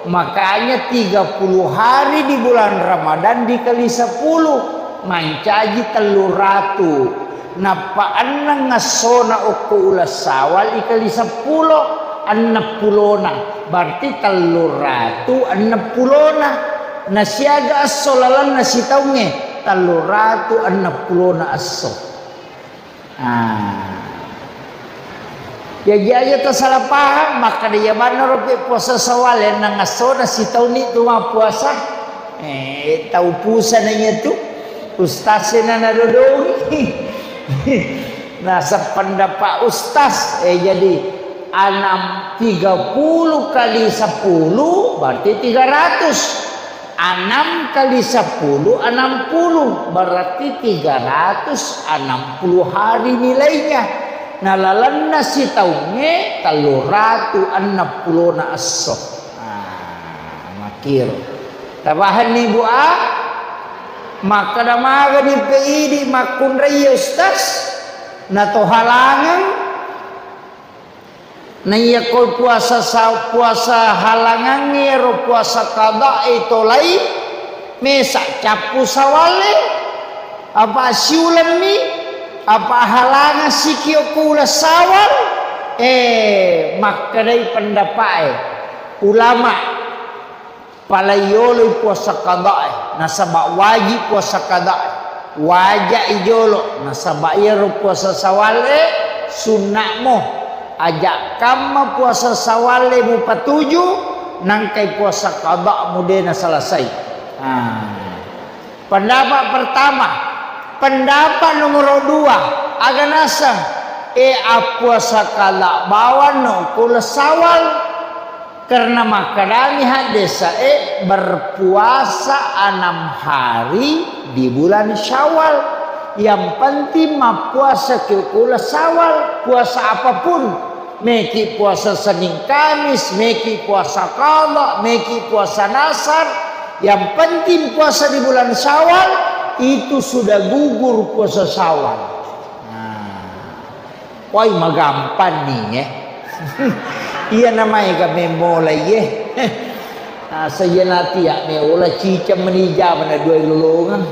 Makanya tiga puluh hari di bulan Ramadan dikali sepuluh, mancaji tellu ratu. Nappa enneng essona okko uleng Sawal ikali seppulo, enneng pulona. Berarti tellu ratu enneng pulona. Nasiaga esso lalenna sitaungnge, tellu ratu enneng pulona esso. Ah. Jaji aja tasala paham, makkeda iya manna ropi puasa Sawal, enneng essona sitaunni tu mappuasa. Eh, tau pusana iya tu. Ustaz sena nadodongi. Nah, sependapat ustaz, eh, jadi enam, tiga puluh kali sepuluh berarti tiga ratus. Enam kali sepuluh, enam puluh, berarti tiga ratus enam puluh hari nilainya. Nah, lalenna sitaungnge tellu ratu enneng pulona esso. Ah, makkiro. Tabahanni, Bu, a? Makkeda magani pe idi makkunraiye, Ustaz? Nato halangeng? Naiyako puasa sa-, puasa halangangnge ro puasa qada'i tolai, mesa cappu sawalle, apa siulemmi, apa halangeng sikio ko uleng sawal? Eh, makkedai pendapa'e ulama. Palaiyoloi puasa qadae, nasaba wajib puasa qadae. Waja'i jolo, nasaba iyaro puasa sawalle sunna'mo. Aja kamma puasa sawalle mupatuju, nangkai puasa qada mude nasalasai. Ah. Pendapat pertama, pendapat nomor dua, aga naseng, e, appuasa qada bawanno ko uleng sawal. Karena makkedami haddesae, berpuasa enam hari di bulan Syawal. Yang penting mappuasa ki ko uleng sawal, puasa apapun. Meki puasa Senin Kamis, meki puasa qada, meki puasa nasar. Yang penting puasa di bulan Syawal, itu sudah gugur puasa Syawal. Nah. Wai, magampang ni, eh. Iya namaega memmola, iye. Nah, saya nanti ya meola cicang menija mana dua lolongan.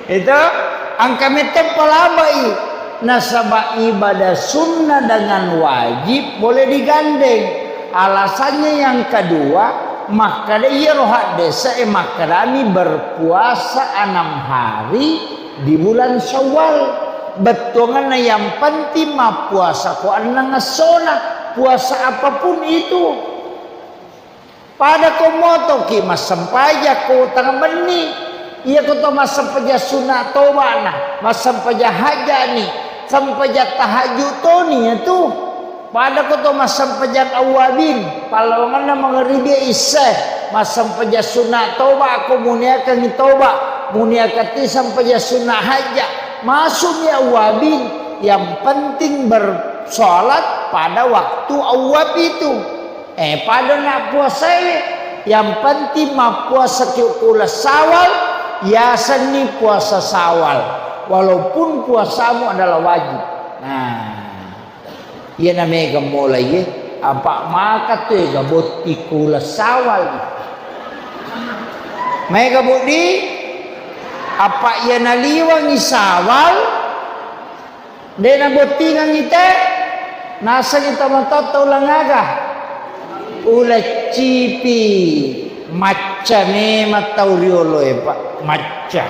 Itu angka metto palabai. Nasaba ibadah sunnah dengan wajib boleh digandeng. Alasannya yang kedua, makkeda iyaro haddesa e makkedami berpuasa enam hari di bulan Syawal. Bettuanganna yang penting mappuasa ko enneng essona, puasa apapun itu. Pada ko motoki massempajang ko tengah benni, iya ko to massempajang sunna tobana, massempajang hajjani, sempajang tahajud toni ya tu. Pada ko to massempajang awwabin, pallawangenna mangaribi isya, massempajang sunna toba ko muniakangngi toba, muniakatti sempajang sunna hajja, masukmi awwabin, yang penting bersolat pada waktu awwab itu. Eh, pada na puasae, yang penting mappuasa ki ko uleng sawal, yasenni puasa sawal, walaupun puasamu adalah wajib. Nah. Iyana mega molai, apa maka tu ega botting ko uleng sawal. Mega botting, apa iyana liwangi sawal, de nabottingangi te, nasengi tomatoatta uleng aga? Uleng cipi. Macca memang tau rioloe, Pak, macca.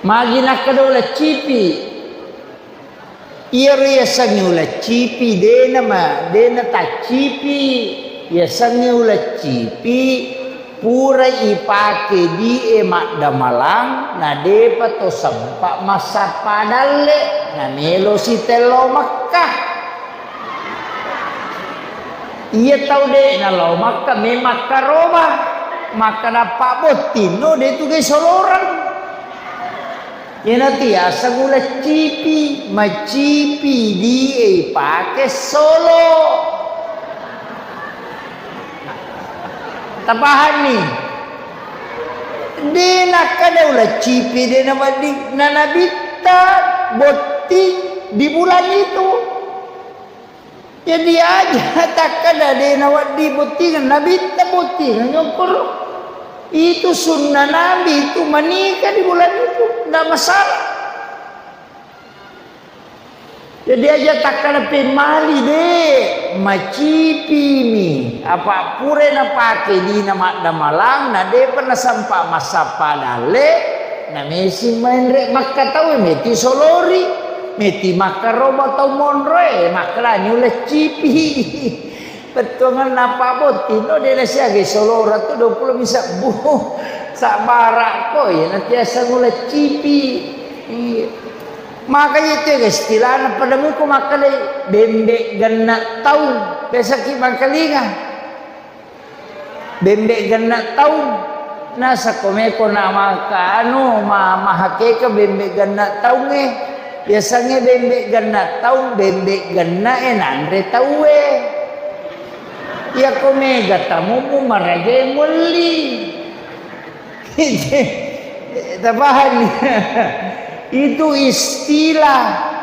Magi nakkeda uleng cipi? Iyaro yasengnge uleng cipi, dena ma-, dena taccipi. Yasengnge uleng cipi, pura ipake die maddamalang, na depa to sempa massappa dalle, na melo sitello Mekka. Iya tau de nalao Mekka, me makkaroba, makkeda pabbottinno, de tu gai soloreng. Iyanatu yaseng uleng cipi, macipi die ipake solo. Tapahanni? De nakkeda uleng cipi, de nawedding, na nabitta botting di bulan itu. Jadi aja takkeda de nawedding bottingeng, nabitta bottingeng, nyokkoro. Itu sunnah Nabi itu menikah di bulan itu, ndak masalah. Jadi aja takkeda pemmali de, macipimi. Apa pura napake dina maddamalang, na depa nasempa massappa dalle, na mesi menre Makka tau, meti solori, meti makkaroba tau monroe, makkedani uleng cipi. Bettuangenna pabbotting no, de nasiagai solora tu dua pulo mi sebbu. Sabbara ko, iya natiaseng uleng cipi. Iya. Makanya itu ya, istilahna pada muko makkedai bembe genna taung. Biasa ki mangkalinga. Bembe genna taung. Nasa ko meko na maka anu, ma-, mahakeka bembe genna taungnge. Biasangnge bembe genna taung, bembe genna e nanre tauwe. Iyako mega tamu mumarajae muelli. Tapahang? Itu istilah,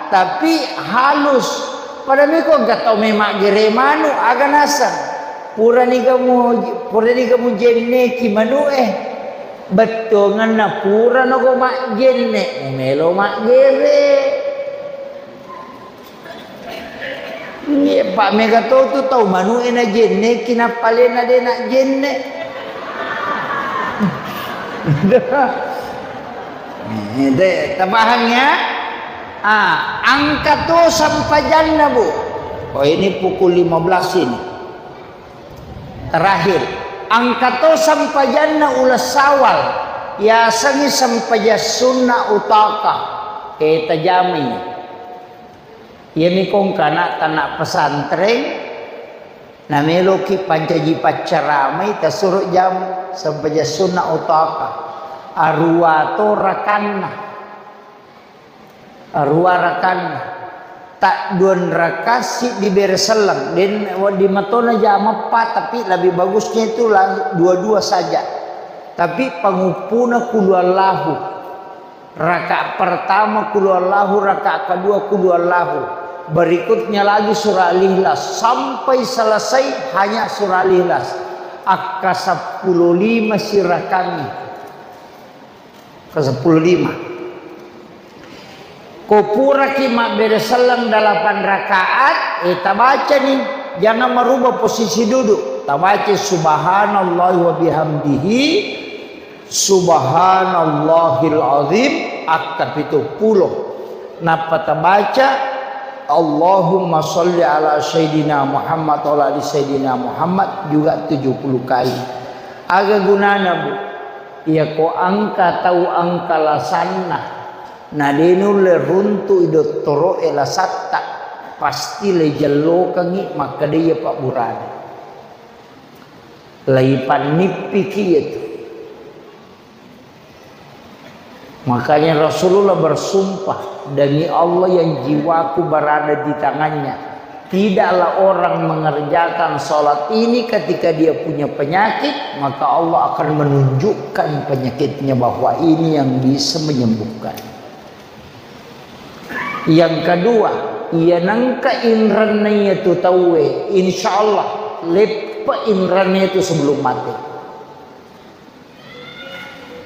tapi halus. Pada miko engka tau memaggere manu, aga naseng. Purani kamu, purani kamu jenneki manu e. Bettuanganna purano ko majjenne, mumelo maggere. Iya, pa mega to tu tau manu e na jenne, kinappa alena de na jenne. Eh, de, tapahang ya? Ah, angka to sempajanna, Bu. Oh, ini pukul lima belas ini. Terakhir, angka to sempajanna uleng Syawal, yasengngi sempajang sunna utaka. Eh, tajamai. Iyami kongkana tanak pesantren, nameloki pancaji paccaramai, tasuro jam sempajang sunna utaka. Arua to rakanna. Arua rakanna. Tak duan raka siddi bere selleng. Den wedding matona jam empat, tapi lebih bagusnya itu lang-, dua-dua saja. Tapi panguppuna kulu Allahu. Rakaat pertama kulu Allahu, rakaat kedua kulu Allahu. Berikutnya lagi surah Al-Ikhlas. Sampai selesai hanya surah Al-Ikhlas. Akka seppulo lima sirakangi. Ke seppulo lima. Ko puraki mabbere selleng delapan rakaat, eh, tabacani. Jangan merubah posisi duduk. Tabaca subhanallah wa bihamdihi. Subhanallahil azim, akka pitu pulo. Nappa tabaca, Allahumma sholli ala Sayyidina Muhammad wa ala ali Sayyidina Muhammad juga tujuh puluh kali. Aga gunana, Bu? Iyako angka tau angka lasanna, na de nulle runtu'i dottoro'e lasatta, pasti le jellokengngi makkeda iya pabburana. Laipannippiki iyatu. Makanya Rasulullah bersumpah, "Demi Allah yang jiwaku berada di tangannya, tidaklah orang mengerjakan sholat ini ketika dia punya penyakit, maka Allah akan menunjukkan penyakitnya bahwa ini yang bisa menyembuhkan." Yang kedua, iya nengka inrenna iyatu tauwe, insya Allah leppa inrenna itu sebelum mati.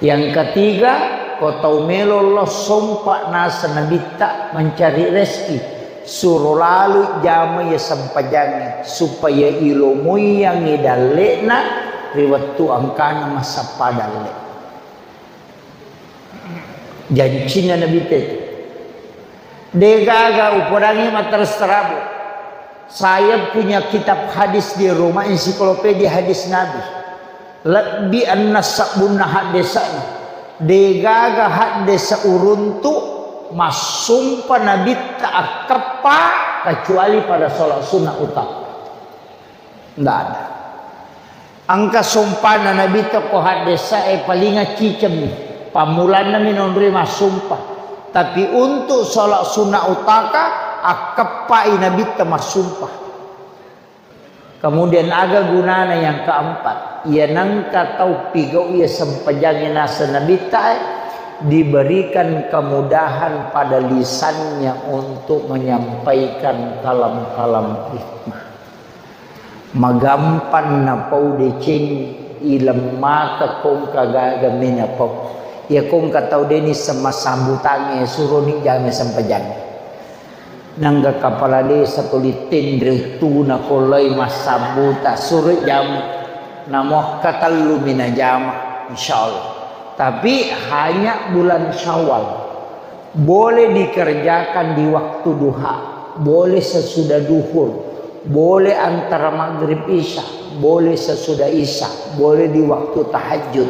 Yang ketiga, ko tau melo lo sompa naseng Nabitta mencari rezeki, suro lalui jama iya sempajangnge, supaya ilomoiyangngi dalle'na ri wettu engkana massappa dalle. Jancinna Nabitta itu. Degaga upodangi matteres terabu. Saya punya kitab hadis di rumah, ensiklopedia hadis Nabi. Lebbi enneng sabbunna haddesa'na. Degaga haddesa uruntu massumpa Nabitta akkeppa kecuali pada sholat sunnah utama. Ndak ada. Engka sumpana Nabitta ko haddesa'e palinga cicemmi. Pammulanna mi nonroi massumpa. Tapi untuk sholat sunnah utaka, akkeppai Nabitta massumpa. Kemudian aga gunana yang keempat? Iya nengka tau pigau iya sempajangnge naseng Nabitta, eh, diberikan kemudahan pada lisannya untuk menyampaikan kalam-kalam hikmah. Magampang napau deceng, ilemmaka kongka gaga menapau. Iya kongka tau deni sema sambutangnge, suroni jame sempajangnge. Nangga kapala desa tuli tenre uttuna kolai massambuta, suroi jame. Namo katellu mina jama, insyaallah. Tapi hanya bulan Syawal. Boleh dikerjakan di waktu duha, boleh sesudah duhur, boleh antara maghrib isya, boleh sesudah isya, boleh di waktu tahajud.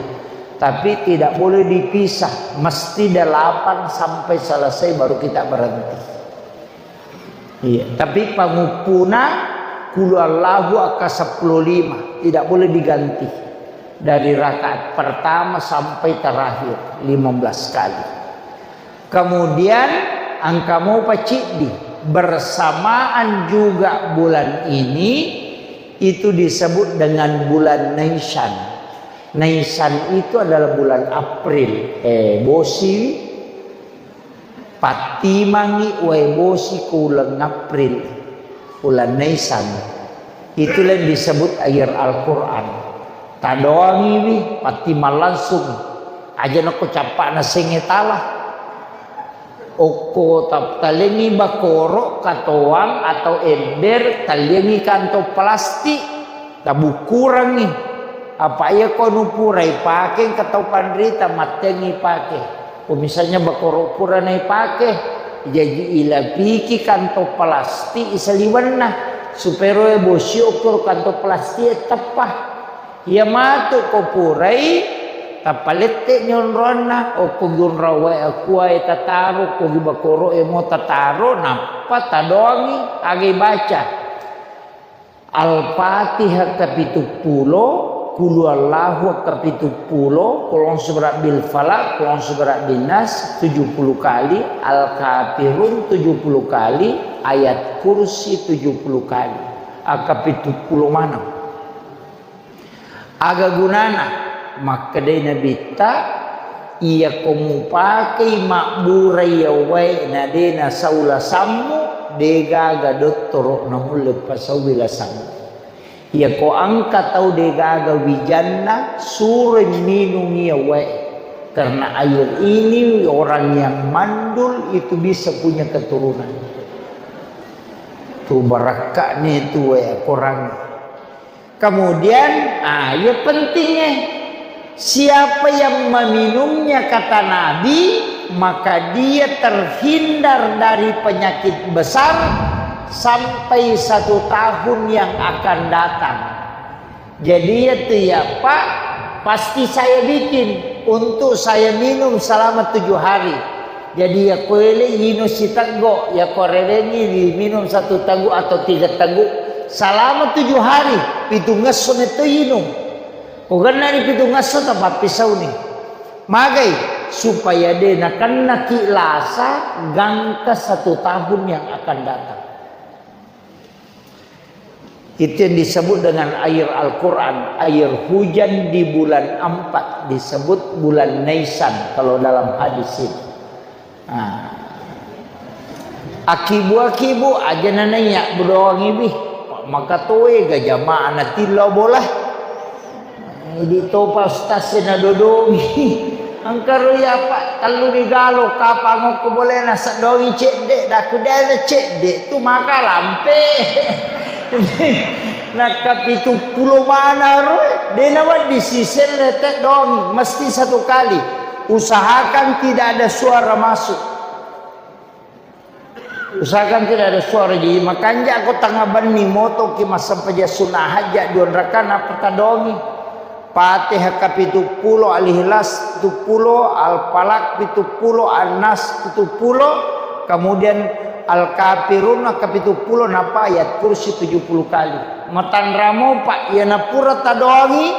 Tapi tidak boleh dipisah, mesti delapan sampai selesai baru kita berhenti. Iya, tapi panguppuna kulu Allahu akka seppulo lima, tidak boleh diganti. Dari rakaat pertama sampai terakhir, lima belas kali. Kemudian, engka mopa ciddi, bersamaan juga bulan ini, Itu disebut dengan bulan Naisan. Naisan itu adalah bulan April. Eh, bosi pattimangi wae bosi ko uleng April, uleng Naisan. Itulah yang disebut air Al-Quran. Tadoangiwi, pattimang langsung. Aja nako cappa'na senge tala. Okko ta-, talengi bakoro, katoang atau ember, taliangi kantong plastik, tabukurangi. Apa iya ko nu pura ipake, engka tau panrita mattengi pake. Ko misalnya bakoro pura naipake, jaji ilapiki kantong plastik isaliwenna, supaya roe bosi okko kantong plastik e teppa. Iya matu ko purai, tapalette ni onronna, okko gi onrong wae akuae tataro, ko gi bakoro e mo tataro, nappa tadoangi, aga ibaca. Al-Fatihah kapituppulo, Qul huwallahu kapituppulo, Qul a'udzu birabbil falaq, Qul a'udzu birabbin nas tujuh puluh kali, Al-Kafirun tujuh puluh kali, Ayat Kursi tujuh puluh kali. Aga pituppulo maneng. Aga gunana? Makkedai Nabitta, iyako mupakei mabburai yawae na de nasau lasammu, de gaga dottoro namulle pasaui lasammu. Iyako engka tau de gaga wijanna, suroi minungi yawae. Karena air ini orang yang mandul itu bisa punya keturunan. Tu barakka'ni tu wae Al-Quran. Kemudian, ah, iya pentingnya, siapa yang meminumnya, kata Nabi, maka dia terhindar dari penyakit besar sampai satu tahun yang akan datang. Jadi, iya tu ya, Pak, pasti saya bikin untuk saya minum selama tujuh hari. Jadi, iya ko ele inung siteggo, iya ko rewengi diminum satu teguk atau tiga teguk selama tujuh hari, pitungngesso metto inung. Ko gennani pitungngesso, tapappisauni. Magai? Supaya de nakennaki lasa gangka satu tahun yang akan datang. Itu yang disebut dengan air Al-Quran, air hujan di bulan empat disebut bulan Naisan kalau dalam hadis itu. Nah, akibu-akibu aja nanaiya bedoangi bih, maka toe ga jamaah natillo bola. Idi topa ustaz e nadodongi. Engka ro iya, Pak, tellu digalo, kapang okko bolena, seddoangi cedde, daku dena cedde, tu maka lampe. Nakka pitu pulo mana ro, dena wedding siselle teddoangi, mesti satu kali. Usahakan tidak ada suara masuk. Usahakan tidak ada suara. Jadi, makanja ko tanga benni motoki massempajang sunna hajat dua rakaat, nappa tadongi. Fatihah kapitu pulo, Al-Ikhlas pitu pulo, Al-Falaq pitu pulo, An-Nas pitu pulo, kemudian Al-Kafirun kapitu pulo, nappa Ayat Kursi tujuh puluh kali. Matanramo, Pak, iya napura tadongi,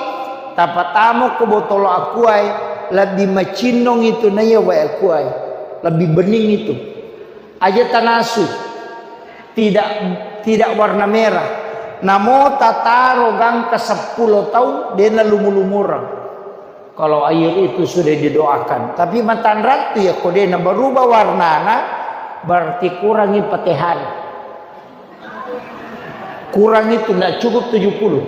tapatamo ko botolo akuae, lebbi macinnong itu naiya wae akuae. Lebbi bening itu. Aja tanasu, tidak, tidak warna merah. Namo tataro gangka seppulo taung, dena lumu-lumureng. Kalau air itu sudah didoakan. Tapi matanrattu ya, ko dena berubah warnana, berarti kurangi Fatihah. Kurang itu, ndak cukup tujuh puluh.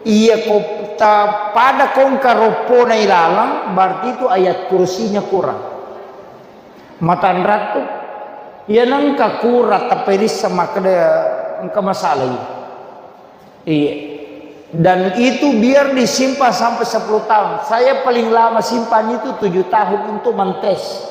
Iya ko ta-, pada kongka roppona ilalang, berarti itu ayat kursinya kurang. Matanrattu, iya nengka kura taperissa makkeda engka masalah iya. Iya. Dan itu biar disimpan sampai sepuluh tahun. Saya paling lama simpan itu tujuh tahun untuk mentes.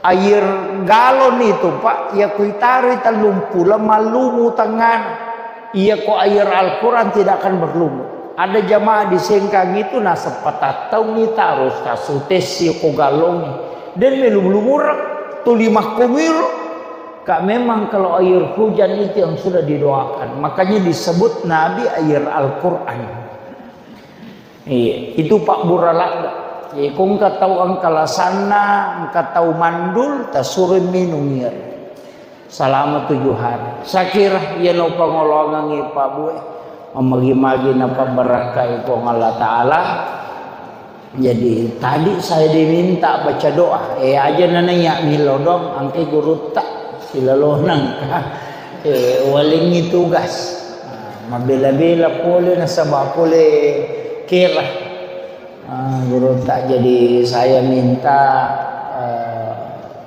Air galon itu, Pak, iya kuitaroi tellung pulo mallumu tengngana. Iya ko air Al-Quran tidak akan berlumut. Ada jamaah di Sengkang itu naseng patattaungngi taro tasutessi ko galongnge. Den melu-, lumureng tuli makkomiro. Kak, memang kalau air hujan itu yang sudah didoakan. Makanya disebut Nabi air Al-Quran. Iya, itu pabbura ladde. Iya, ko engka tau engka lasanna, engka tau mandul, tasuroi minung iya. Salama tujuh hari. Sakira iya no pangoloangengngi Pak Bue. Mamagi-magi napabbarakkai Puang Allah Ta'ala. Jadi, tadi saya diminta baca doa. Eh, aja nana iya milodong, angke gurutta, silalonang. Eh, walengngi tugas. Ah, mabela-bela pole nasaba pole kera. Ah, gurutta, jadi saya minta, eh,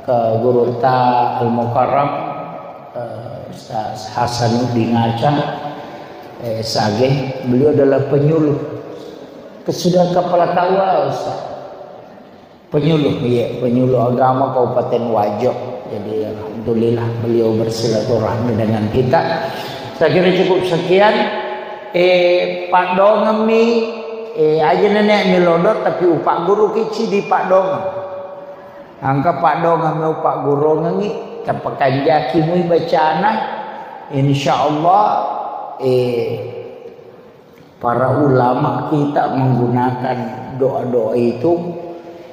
ke gurutta Al-Mukarram, eh, Ustaz Hasanuddin Aca, eh, S A G, beliau adalah penyuluh. Sudah kepala K U A, Ustaz. Penyuluh, iya, penyuluh agama Kabupaten Wajo. Jadi, alhamdulillah, beliau bersilaturahmi dengan kita. Saya kira cukup sekian. Eh, padongemmi, eh, aja nenek milodot, tapi upak guru kici di padongeng. Angka padongemmi upak gurungengi, tapakanjaki mui bacana. Insya Allah, eh, Para ulama kita menggunakan doa-doa itu,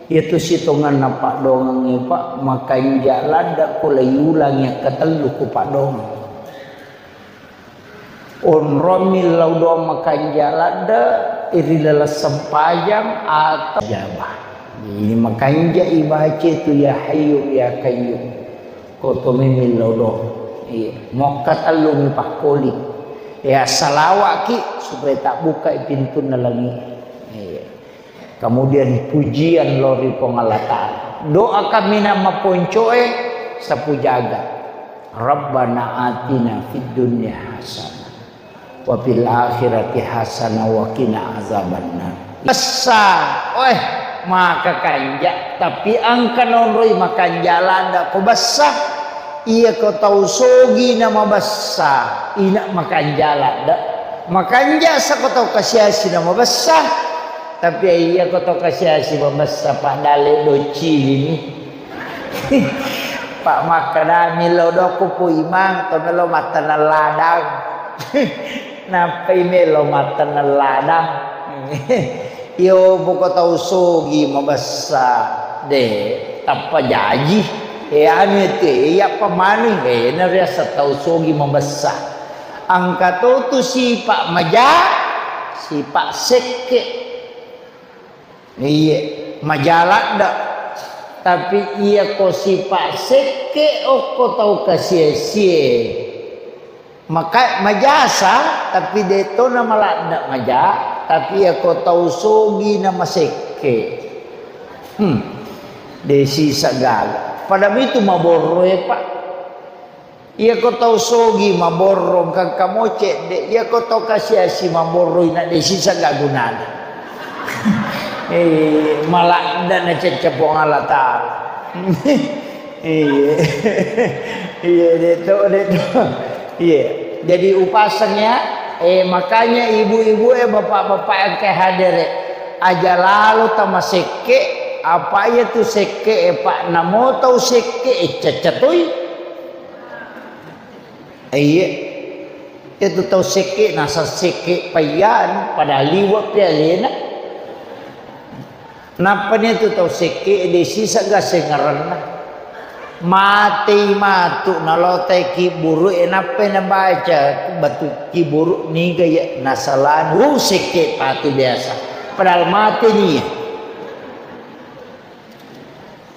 itu sitonganna padongengnge, Pak, makanja ladde ko laiulangi akkatellu ko padongeng. Onrommi lao doa makanja ladde, ri laleng sempajang atau jabah. Ini makanja ibaca itu, ya Hayyu ya Qayyum. Ko to memeng lao do. Iya. Mokka tellumi pakkoli. Iya, salawa'ki supaya tabbukai pintunna langi. Iya. Kemudian pujian lao ri Puang Allah Ta'ala. Doa kaminang maponcoe sapu jaga. Rabbana atina fid dunya hasanah. Wa fil akhirati hasanah wa qina azabannar. Bessa, weh, maka kanja, tapi engka naonroi makanja ladde ko bessa. Iya ko tau sogi na mabessa, ina makanja ladde. Makanja sa ko tau kasiasi na mabessa, tapi iya ko tau kasiasi mabessa, padale docilini. Pak makkadami lao dokku Pu Imang, to melo mattaneng ladang. Nappai melo mattaneng ladang. Iyo, poko tau sogi mabessa, de, tappa jaji. E, anu ete, iya pamanu, e, nariasa tau sogi mabessa. Angka to tu sipa maja, sipa sekke. Iye, maja ladde. Tapi iya ko sipa sekke okko tau kasie-sie. Maka majasa, tapi de to na maladde maja, tapi iya ko tau sogi na masekke. Hmm. De sisa gaga. Pada mitu maborro e, Pak. Iya ko tau sogi maborro, engka mo cedde. Iya ko tau kasiasi maborro, ina de sisa ga gunana. Eh, maladde na cecce Puang Allah Ta'ala. Iya. Iya, de to, de to. Iya. Jadi upaseng ya, eh, makanya ibu-ibu e, bapak-bapak yang ke hadere, aja lalo tamasekke, apa iya tu sekke e, Pak, namo tau sekke e, cecce toi. Iya. Itu tau sekke, nasa sekke paiyan, padahal liwe pi alena. Nappani tu tau sekke, de sisa ga sengarenna. Matei matu, nalotai kiburu e, nappai nabaca batu kiburu, niga ya nasalani. Uh, sekke patu biasa. Padahal mate nia.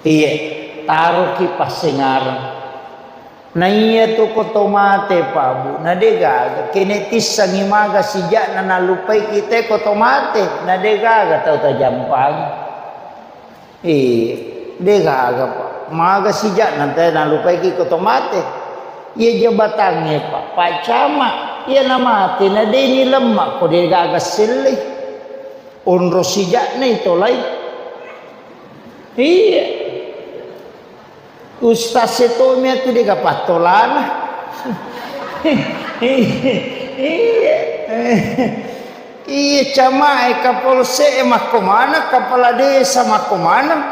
Iya, taroki passengareng. Na iya tu ko to mate, Pak, Bu, na de gaga. Kene tissengi maga sijakna nallupai kita ko to mate, na de gaga tau tajampangi. Eh, de gaga, Pak. Maga sijakna te nallupai ki ko to mate. Iya jabatangnge, Pak, Pak Camat, iya na mate, na de ni lemma ko de gaga sellei. Onro sijakna itolai. Iya. Ustaz e tommi atu de ga pattolana. Iya. Iya, camae, kapolsek e makko maneng, kepala desa makko maneng,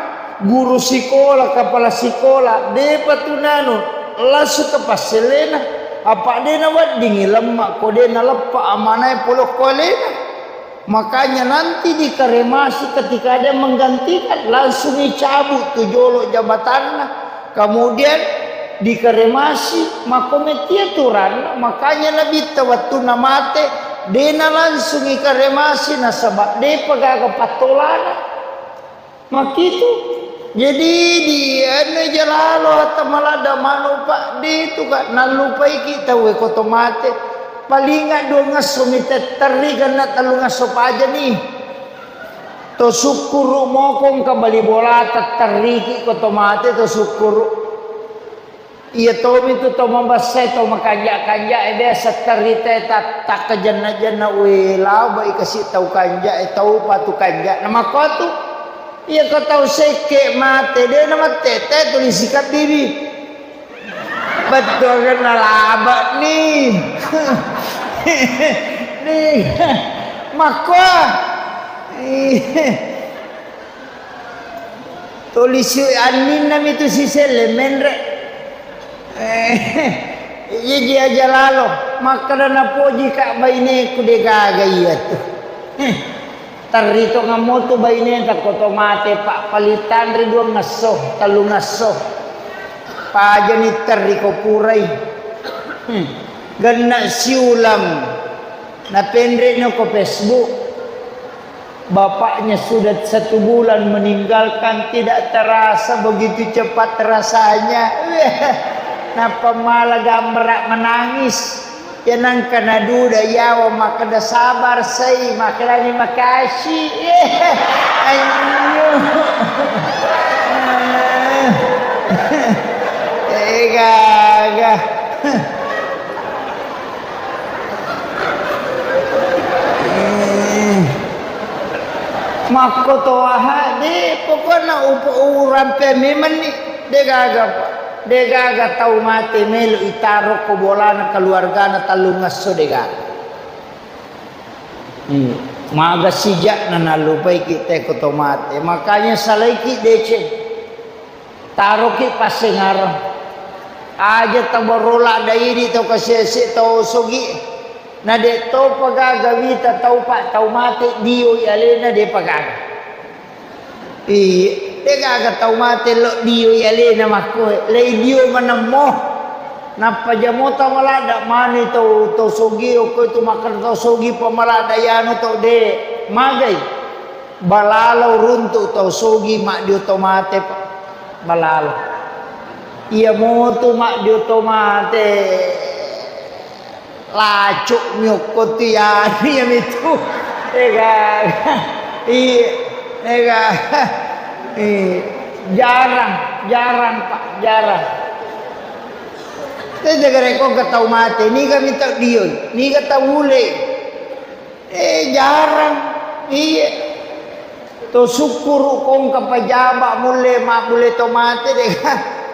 guru sikola, kepala sikola, depa tu nanu, langsung ke passellena. Apa de naweddingi lemma ko de naleppa amanae pole okko alena. Makanya nanti dikremasi ketika ada yang menggantikan, langsung dicabut tu jolo jabatanna. Kemudian dikremasi, makko metti aturanna. Makanya Nabitta wettunna mate, Dena langsung ikaremasi nasaba depa gaga pattolana. Makitu. Jadi di anu jalalo hatta maladda manu Pak, de tu ka nallupaiki tauwe ko to mate. Palinga dua ngesso mi tetterri, genna tellu ngesso pajani. To sukkuru mokong ka bali bola tetterriki ko to mate to sukkuru. Iya tomi tu to mabessai, to makanja-kanja, eh, biasa terita ta-, takkajenna-jenna, we, labai kasi tau kanja, eh, tau patu kanja. Na makkotu, iya ko tau sekke mate, de na mattete, tuli sikabbibi. Betul kan, na laba ni. Ni, makko. Tuli si anninna mi tu siselle menre. Eh, iya ji aja lalo. Makkeda napoji ka baineku de gaga iya tu. Eh, terri to ngammo tu baineta ko to mate Pak, palitanri dua ngesso, tellu ngesso. Pajani terri ko purai. Hmm. Genna siulang. Napenre no ko Facebook. Bapaknya sudah satu bulan meninggalkan, tidak terasa begitu cepat rasanya. Nappa mala gambara menangis. Ya nangka naduda yawa makkeda sabar sai, makkedani makasih. Ayo. Eh, gaga. Eh. Makko to aha, de, pokokna upo-, urampe memenni, de gaga, Pak. De gaga tau mate melo itaro ko bolana keluargana tellungesso, de gaga. Hmm. Maga sija'na nallupaiki te ko to mate. Makanya salaiki deceng. Taroki passengareng. Aja tabarro ladda idi tau kasese tau sogi. Na de topa gaga wita tau pa tau mate dioi alena depa gaga. Iya, de gaga tau mate lo dioi alena makkoe. Lei dio manemmo. Nappa jamota maladda mani tau, tau sogi okko itu makkeda tau sogi pa maladda yanu tau de. Magai. Balalo runtu tau sogi maddio to mate, Pak. Balalo. Iya motu maddio to mate. Lacuk miokko tu yani ya mitu. Ega. Iya. Ega. Iya. Jarang, jarang, Pak, jarang. Tete gare ko ke tau mate, niga mi tau dioi, niga tau ule. Eh, jarang. Iya. To sukkuru kongka pajaba mulle, ma-, mulle to mate de.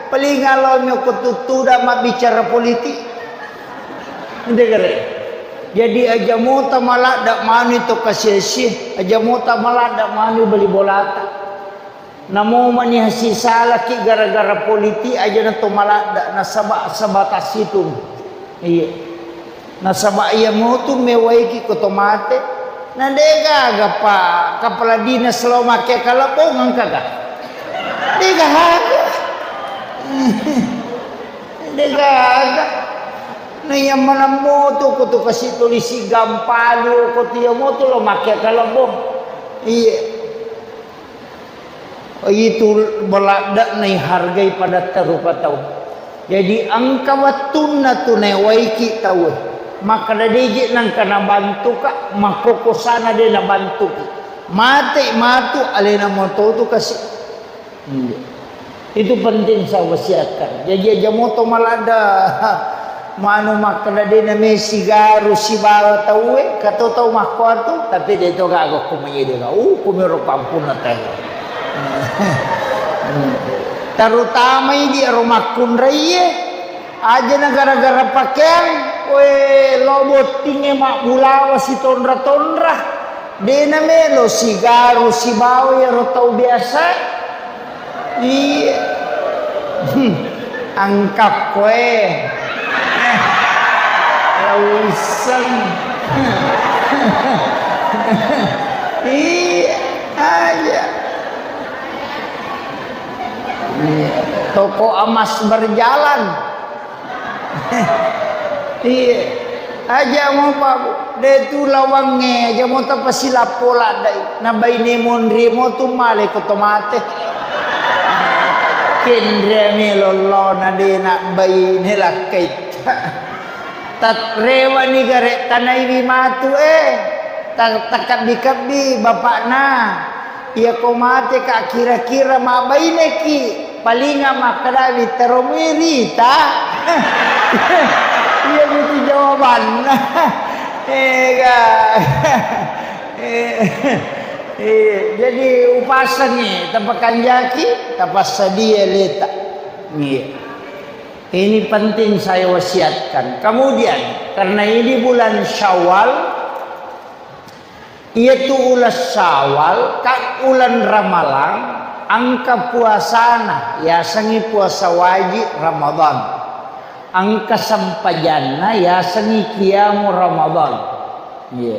Paling alo mi ko tuttuda mabbicara politik. Ente gare. Jadi aja mota maladda manu to kasesi, aja mota maladda manu bali bolata. Namo mani hasisalaki gara-gara politik aja na to maladda, nasaba sebatas itu. Iya. Nasaba iya motu mewaiki ko to mate. Na de gaga pa kepala dinas lo make kalebong engka ga? De gaga. De gaga. Na iya maneng motu ko tu kasi tulisi gampalu ko tu iya motu lo make kalebong. Iya. Itu baladda'na ihargai padatta rupa tau. Jadi engka wettunna tu naewaiki tauwe. Makkeda deje nengka nabantuka, makkokosana de nabantuki. Mate matu alena mototu kasi. Iya. Itu penting saya wasiatkan. Jadi aja moto maladda. Manu makkeda de name sigaru sibawa tauwe, kato tau makkuatu, tapi de to gaga ko manyede ga. Uh, kumiro pampunna tau. Terutama idi ero makkunraie, aja na gara-gara pakeang, we lo bottinge mabbulawa sitonra-tonra, de namelo sigaru sibawa ero tau biasa. Iya. Hmm. Angkakkoe. Lauisseng. Iya aja. Iya. Toko emas berjalan. Iya. Aja mo, Pak, de tu lawangnge, aja mo tapasilappo laddai. Na baine monri mo tu male ko to mate. Kenre me lollona de na baine lakkai. Tat-, rewani gare tanaiwi matu, eh. Ta-, takabbi-kabbi bapakna. Iyako mateka kira-kira mabbaineki, palinga makkadawi teromui rita. Iya itu jawabanna. Ega. Eh, eh, jadi upasengi, tapakanjaki, tapassadia leta. Iya. Ini penting saya wasiatkan. Kemudian, karena ini bulan Syawal, iyatu uleng Syawal, ka uleng Ramalang, engka puasana, yasengngi puasa wajib Ramadan. Engka sempajanna, yasengngi qiyamu Ramadan. Iya.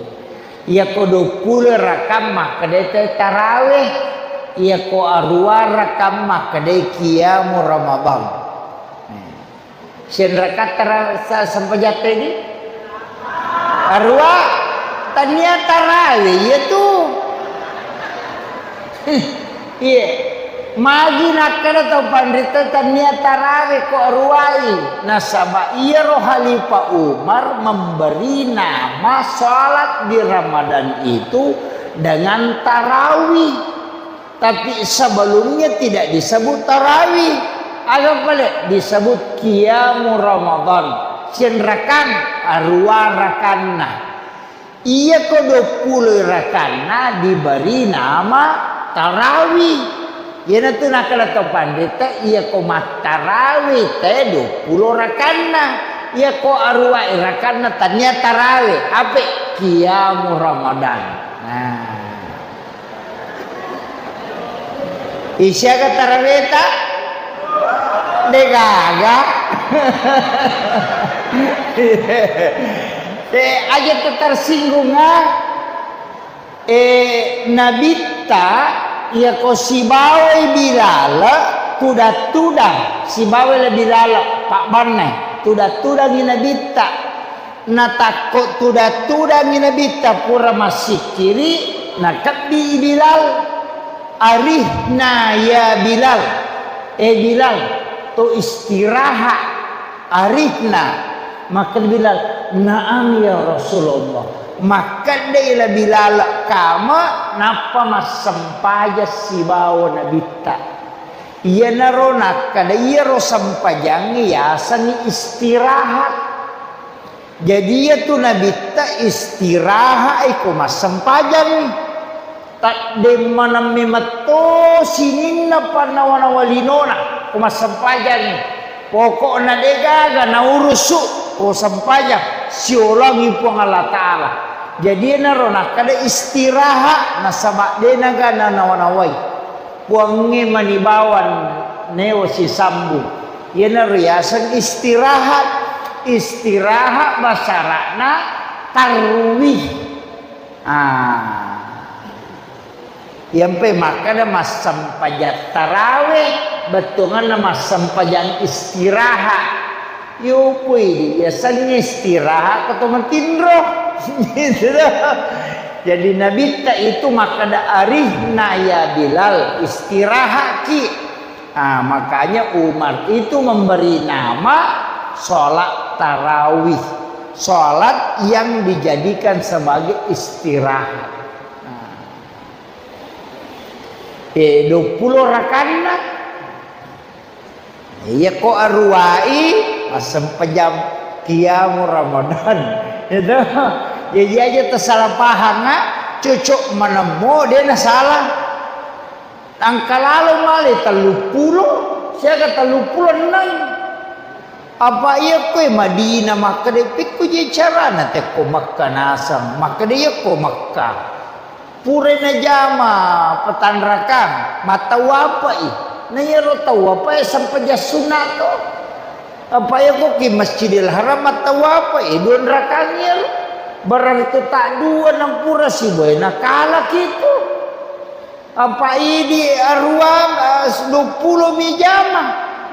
Iyako duappulo rakang makkedai te tarawih. Iyako aruwa rakang makkedai qiyamu Ramadan. Senrakatta ra-, sa-, sempajatta idi? Aruwa, tania tarawih, iya tu. Iya. Magi nakkeda tau panrita tania tarawih ko aruwai. Nasaba iyaro Khalifah Umar memberi nama salat di Ramadan itu dengan tarawih. Tapi sebelumnya tidak disebut tarawih. Aga pale disebut qiyamu Ramadan. Senrakang, aruwa rakanna. Iyako duappulo rakanna diberi nama tarawih. Iyanatu nakkeda to panrita, iyako mattarawih te duappulo rakanna. Iyako aruwa rakanna tania tarawih. Ape? Qiyamu Ramadan. Nah. Isiaga taraweta? Degaga. Eh, aja tersinggung, ah. Eh, Nabitta, iyako sibawai Bilal, tudang-tudang, sibawai le Bilal, Pak Banne, tudang-tudangi Nabitta. Natakko tudang-tudangi Nabitta pura massikkiri, nakebbi Bilal. "Arihna ya Bilal, eh Bilal, to istirahat, arihna." Makkeda Bilal, "Naam ya Rasulullah." Makkedai la Bilal kama, nappa massempajang sibawa Nabitta. Iyanaro nakkeda iyaro sempajangnge yasengngi istirahat. Jadi, iyatu Nabitta istirahat iko massempajang. Taddemmaneng memetto sininna pannawa-nawa linona ko massempajang. Pokokna degaga naurusu ko sempajang, siolongi Puang Allah Ta'ala. Jadi, enaro nakkeda istirahat, nasaba denaga nanawa-nawai. Puangnge mani bawang newo sisambung. Iyanaro riaseng istirahat. Istirahat basara'na tarwih. Ah. Iyampe makkeda massempajang tarawih, bettuanganna massempajang istirahat. Yopoi, yasengnge istirahat ko to matinro. Gitu loh. Jadi Nabitta itu makkeda, "Arihna ya Bilal, istirahatki." Ah, makanya Umar itu memberi nama sholat tarawih, sholat yang dijadikan sebagai istirahat. Nah. Eh, duappulo rakanna. Iyako aruwai, massempajang qiyamu Ramadan. Itu. Jadi aja tersalah paham, ah. Cocok menemmo, dia na salah. Engka lalo male telluppulo, siaga telluppulo enneng. Apa iya koe Madinah makkeda, pekko je carana tekko Mekka naseng, makkeda iya ko Mekka. Pura najama petanrakang, mattawwapai. Na iyaro tawwapae sempajang sunna to. Apa iya ko ki Masjidil Haram mattawwapai, dua rakang iyaro. Berarti tak dua nampura sibawa nakalaki tu. Apa idi aruang, eh, duappulo mi jama.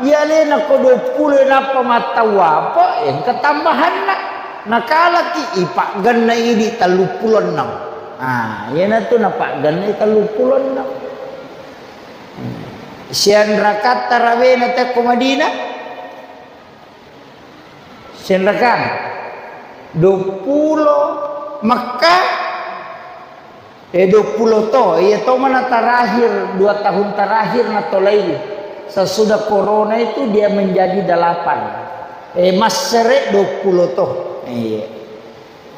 Iya alena ko duappulo nappa mattawwapa, engka tambahanna. Nakalaki ipaggenna idi telluppulo enneng. Ah, iyanatu napaggenna telluppulo enneng. Sianrakatta tarawena tekko Madinah? Sianrakang? Duappulo. Mekka? Eh, duappulo to. Iya to mana terakhir, dua tahun terakhir natolai. Sesudah corona itu dia menjadi delapan. Eh, massere duappulo to. Iya.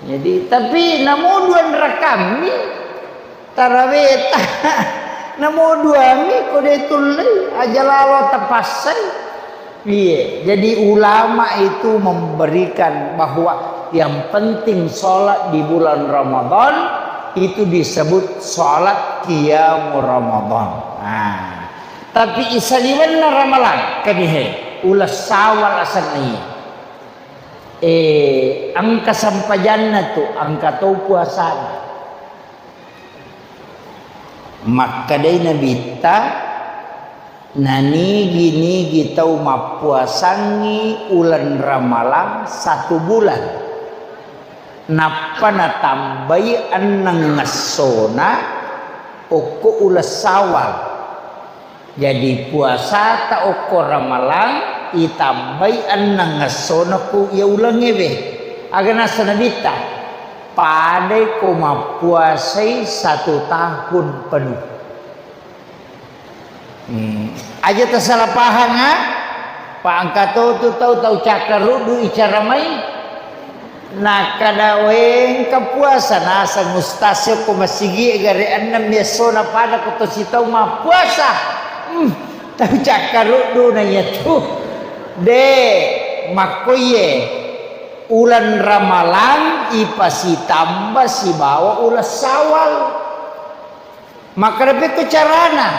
Jadi, tapi namo duanrakammi taraweta. Namo duami ko de tullei, aja lalo tapassai. Iya, jadi ulama itu memberikan bahwa yang penting sholat di bulan Ramadan itu disebut sholat qiyamul Ramadan. Nah, tapi isaliwenna Ramalang, kanihe, uleng Syawal asenna iya. Eh, engka sempajanna tu, engka to puasana. Makkedai Nabitta, nanigi-nigi tau mappuasangngi uleng Ramalang satu bulan, nappa natambai enneng essona okko uleng Syawal. Jadi, puasata okko Ramalang itambai enneng essona ku iya ulengngewe. Aga nasa Nabitta? Padai ko mappuasai satu tahun penuh. Hmm. Aja tasalapahang, ah. Pa engka to tu tau, tau cakkaruddu icaramai. Nakkeda, "Wé, engka puasa naseng ustaz ko masigi gare ennem essona pada ko to sitau mappuasa." Hmm, tau cakkaruddu na iyatu. De, makkoiye uleng Ramalang ipasitamba sibawa uleng Syawal. Makkeda pekko carana?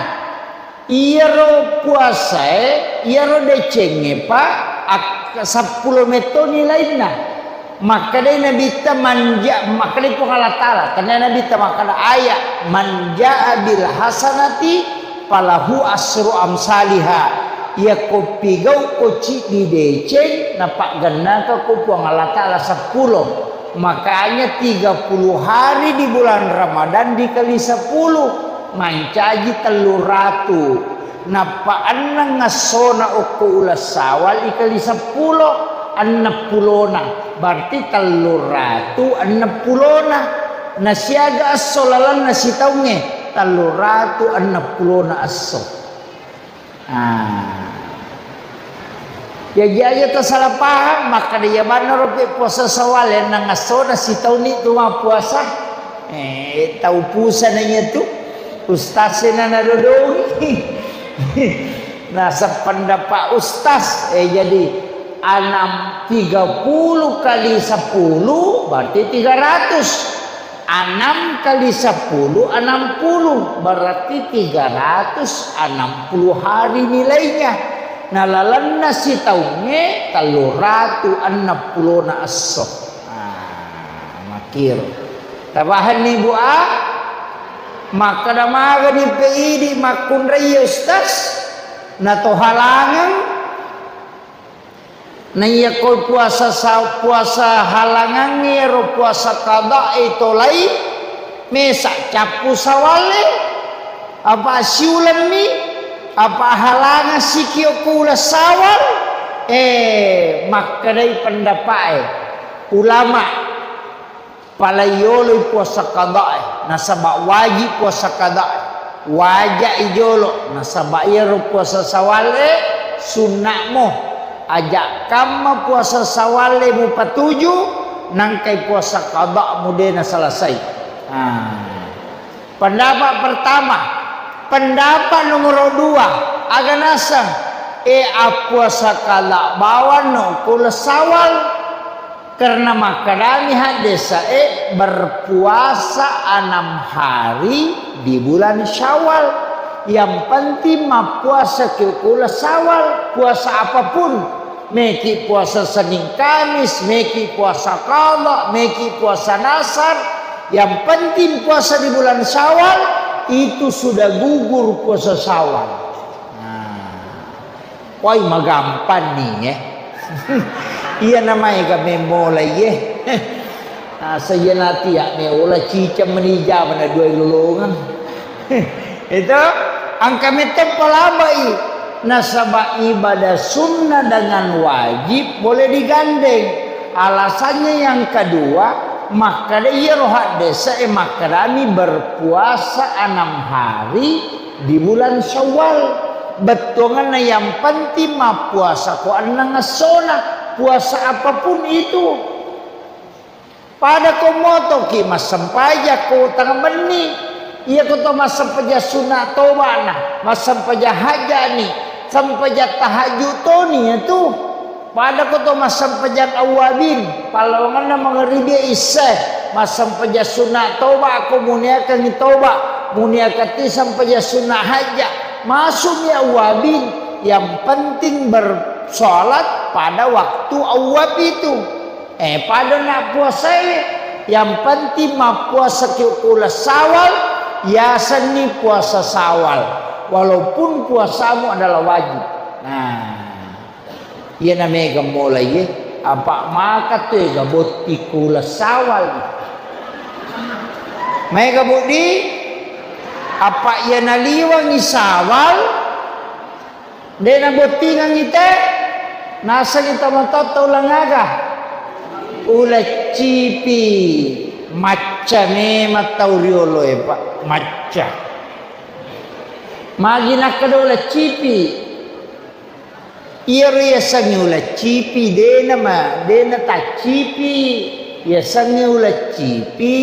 Iyaro puasaé, iyaro decengnge, Pak, ak-, seppulo metto nilainna. Makkedai Nabitta manja-, makkedai Puang Allah Taala, tennia Nabitta makkeda ayat, "Man jaa bil hasanati falahu asru amsaliha." Iyako pigau ko ciddi deceng, napaggennaka ko Puang Allah Taala seppulo. Makanya tiga puluh hari di bulan Ramadan dikali sepuluh, mancaji telluratu. Nappa enneng essona okko uleng Sawal ikali seppulo, enneppulona. Berarti telluratu enneppulona. Nasiaga esso lalenna sitaungnge, telluratu enneppulona esso. Ah. Jaji aja tasala pahang, makkeda iya manna ropi puasa Sawal, enneng essona sitaunni tu mappuasa. Eh, tau pusana iya tu. Ustaz sena nadodongi. Nah, sependapat ustaz, eh, jadi enam, tiga puluh kali sepuluh berarti tiga ratus. Enam kali sepuluh, enam puluh, berarti tiga ratus enam puluh hari nilainya. Nah, lalenna sitaungnge telluratu enneppulona esso. Ah, makkiro. Tapahanni, Bu, a? Makkeda magani pe idi makkunrai, Ustaz? Na to halangang? Naiya ko puasa sa-, puasa halangangnge ro puasa qada'i tolai, mesa cappu Sawalle, apa siulemmi, apa halangang sikio ko uleng Sawal, eh, makkedai pendapa'e ulama. Pala iyoloi puasa qada'i, nasaba wajib puasa qada'i. Waja'i jolo, nasaba iyaro puasa Sawalle sunna'mo. Aja kamma puasa Sawalle mupatuju, nangkai puasa qada'mu de nasalasai. Ah. Pendapat pertama, pendapat nomor dua, aga naseng, eh, appuasa qada bawang no ko uleng Sawal. Karena makkedami haddesae, berpuasa enam hari di bulan Syawal. Yang penting mappuasa ki ko uleng Sawal, puasa apapun. Meki puasa Senin Kamis, meki puasa qada, meki puasa nasar. Yang penting puasa di bulan Syawal, itu sudah gugur puasa Syawal. Nah. Wai, magampanni, eh. Iya namaega memmola, iye. Nah, sayyana tiya' me ola ciceng meni jama na dua lolongeng. Itu angka mette palabai. Nasaba ibadah sunnah dengan wajib boleh digandeng. Alasannya yang kedua, makkeda iyaro haddese e makkedami berpuasa enam hari di bulan Syawal. Bettuanganna yang penting mappuasa ko enneng essona, puasa apapun itu. Pada ko motoki massempajang ko tengah benni, iya ko to massempajang sunna toba'na, massempajang hajja'ni, sempajang tahajud toni ya tu. Pada ko to massempajang awwabin, pallawangenna mangaribi isya, massempajang sunna toba ko muniakangi toba, muniakati sempajang sunna hajja, masukmi awwabin, yang penting bersolat pada waktu awwab itu. Eh, pada nak puasa ini, yang penting mappuasa ki uleng Syawal, yasenni puasa Syawal. Walaupun puasamu adalah wajib. Nah, iya na mega mulai ye. Apa maka tu ega botti kula Syawal. Mega budi, apa iya naliwangi Syawal, de nabottingangi te, nasengi tomatoatta uleng aga? Uleng cipi. Macca memang tau riolo e, Pak. Macca. Magi nakkeda uleng cipi? Iyaro yasengnge uleng cipi, dena ma-, dena taccipi. Yasengnge uleng cipi,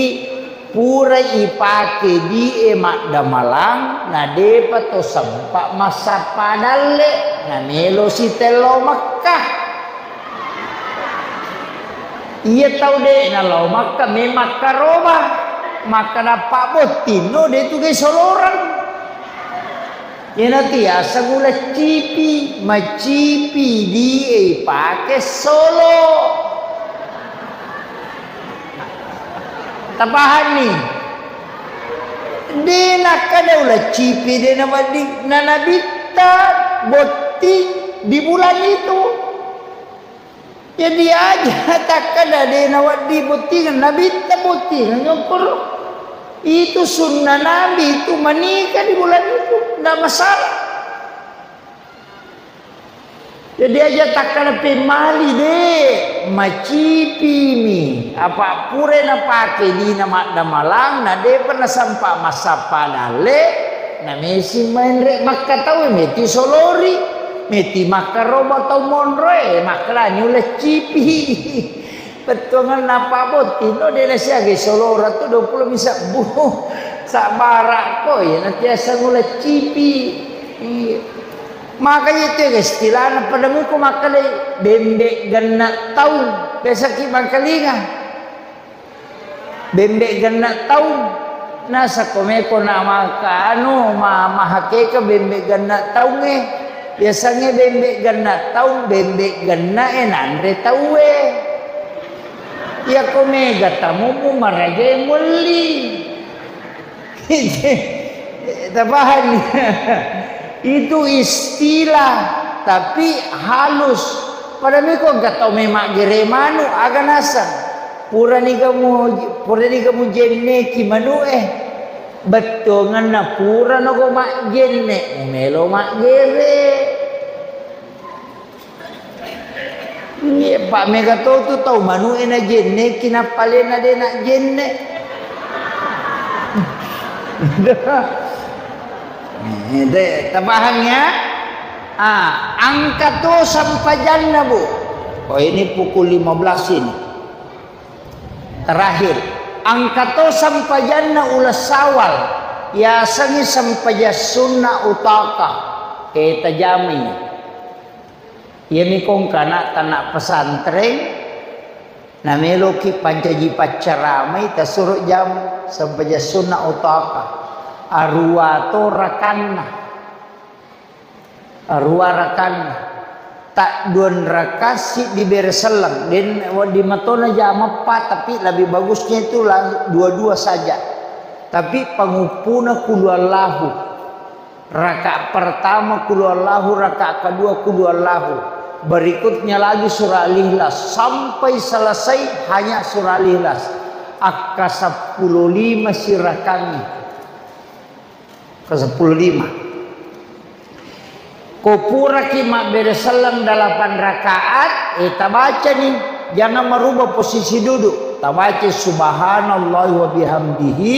pura ipake die maddamalang, na depa to sempa massappa dalle, na melo sitello Mekkah. Iya tau de nalao Mekkah, me makkaroba, makkada pabbottinno de tu ge soloreng. Iyanatu yaseng uleng cipi, macipi die ipake solo. Tapahanni? De nakkeda uleng cipi, de nawedding, na nabitta botting di bulan itu. Jadi aja takkeda de nawedding bottingeng, nabitta bottingeng, ukur itu sunnah Nabi itu menikah di bulan itu, ndak masalah. Jadi aja takkeda pemmali de, macipimi. Apa pura napake dina maddamalang, na depa nasempa massappa dalle, na mesi menre makka tau, meti solori, meti makkaroba tau monroe, makkalani uleng cipi. Bettuanganna pabotting no, de nasiagai solora tu dua pulo mi sebbu. Sabbara ko, iya natiasa uleng cipi. Iya. Makanya itu istilahna pada muko makkalai bembe genna taung. Biasa ki mangkalinga. Bembe genna taung. Nasa ko meko na maka anu, ma-, mahakeka bembe genna taungnge. Biasangnge bembe genna taung, bembe genna e nanre tauwe. Iya ko mega tamumu maraja muelli. Tapahani? Itu istilah, tapi halus. Pada miko engka tau memaggere manu, aga naseng. Purani gamu, purani gamu jenneki manu e. Bettuanganna purano go majjenne, melo maggere. Iya, pa mega to tu tau manu'e najenneki, nappa alena de najenne. Eh, de, tapahang ya? Ah, angka to sempajanna, Bu. Oh, ini pukul lima belas ini. Terakhir, angka to sempajanna uleng Syawal, yasengngi sempajang sunna utaka. Eh, tajamai. Iyami kongkana tanah pesantren, nameloki pancaji paccaramai, tasuro jam sempajang sunna utaka. Arua to rakanna. Arua rakanna. Tadduan raka siddi bere selleng. Den wedding matona jam empat, tapi lebih bagusnya itu lang-, dua-dua saja. Tapi panguppuna kulu Allahu. Raka pertama kulu Allahu, raka kedua kulu Allahu. Berikutnya lagi surah Al-Ikhlas, sampai selesai hanya surah Al-Ikhlas. Akka seppulo lima sirakangi. Ke seppulo lima. Ko puraki mabbere selleng delapan rakaat, eh, tabacani, jangan merubah posisi duduk. Tabaca subhanallah wa bihamdihi,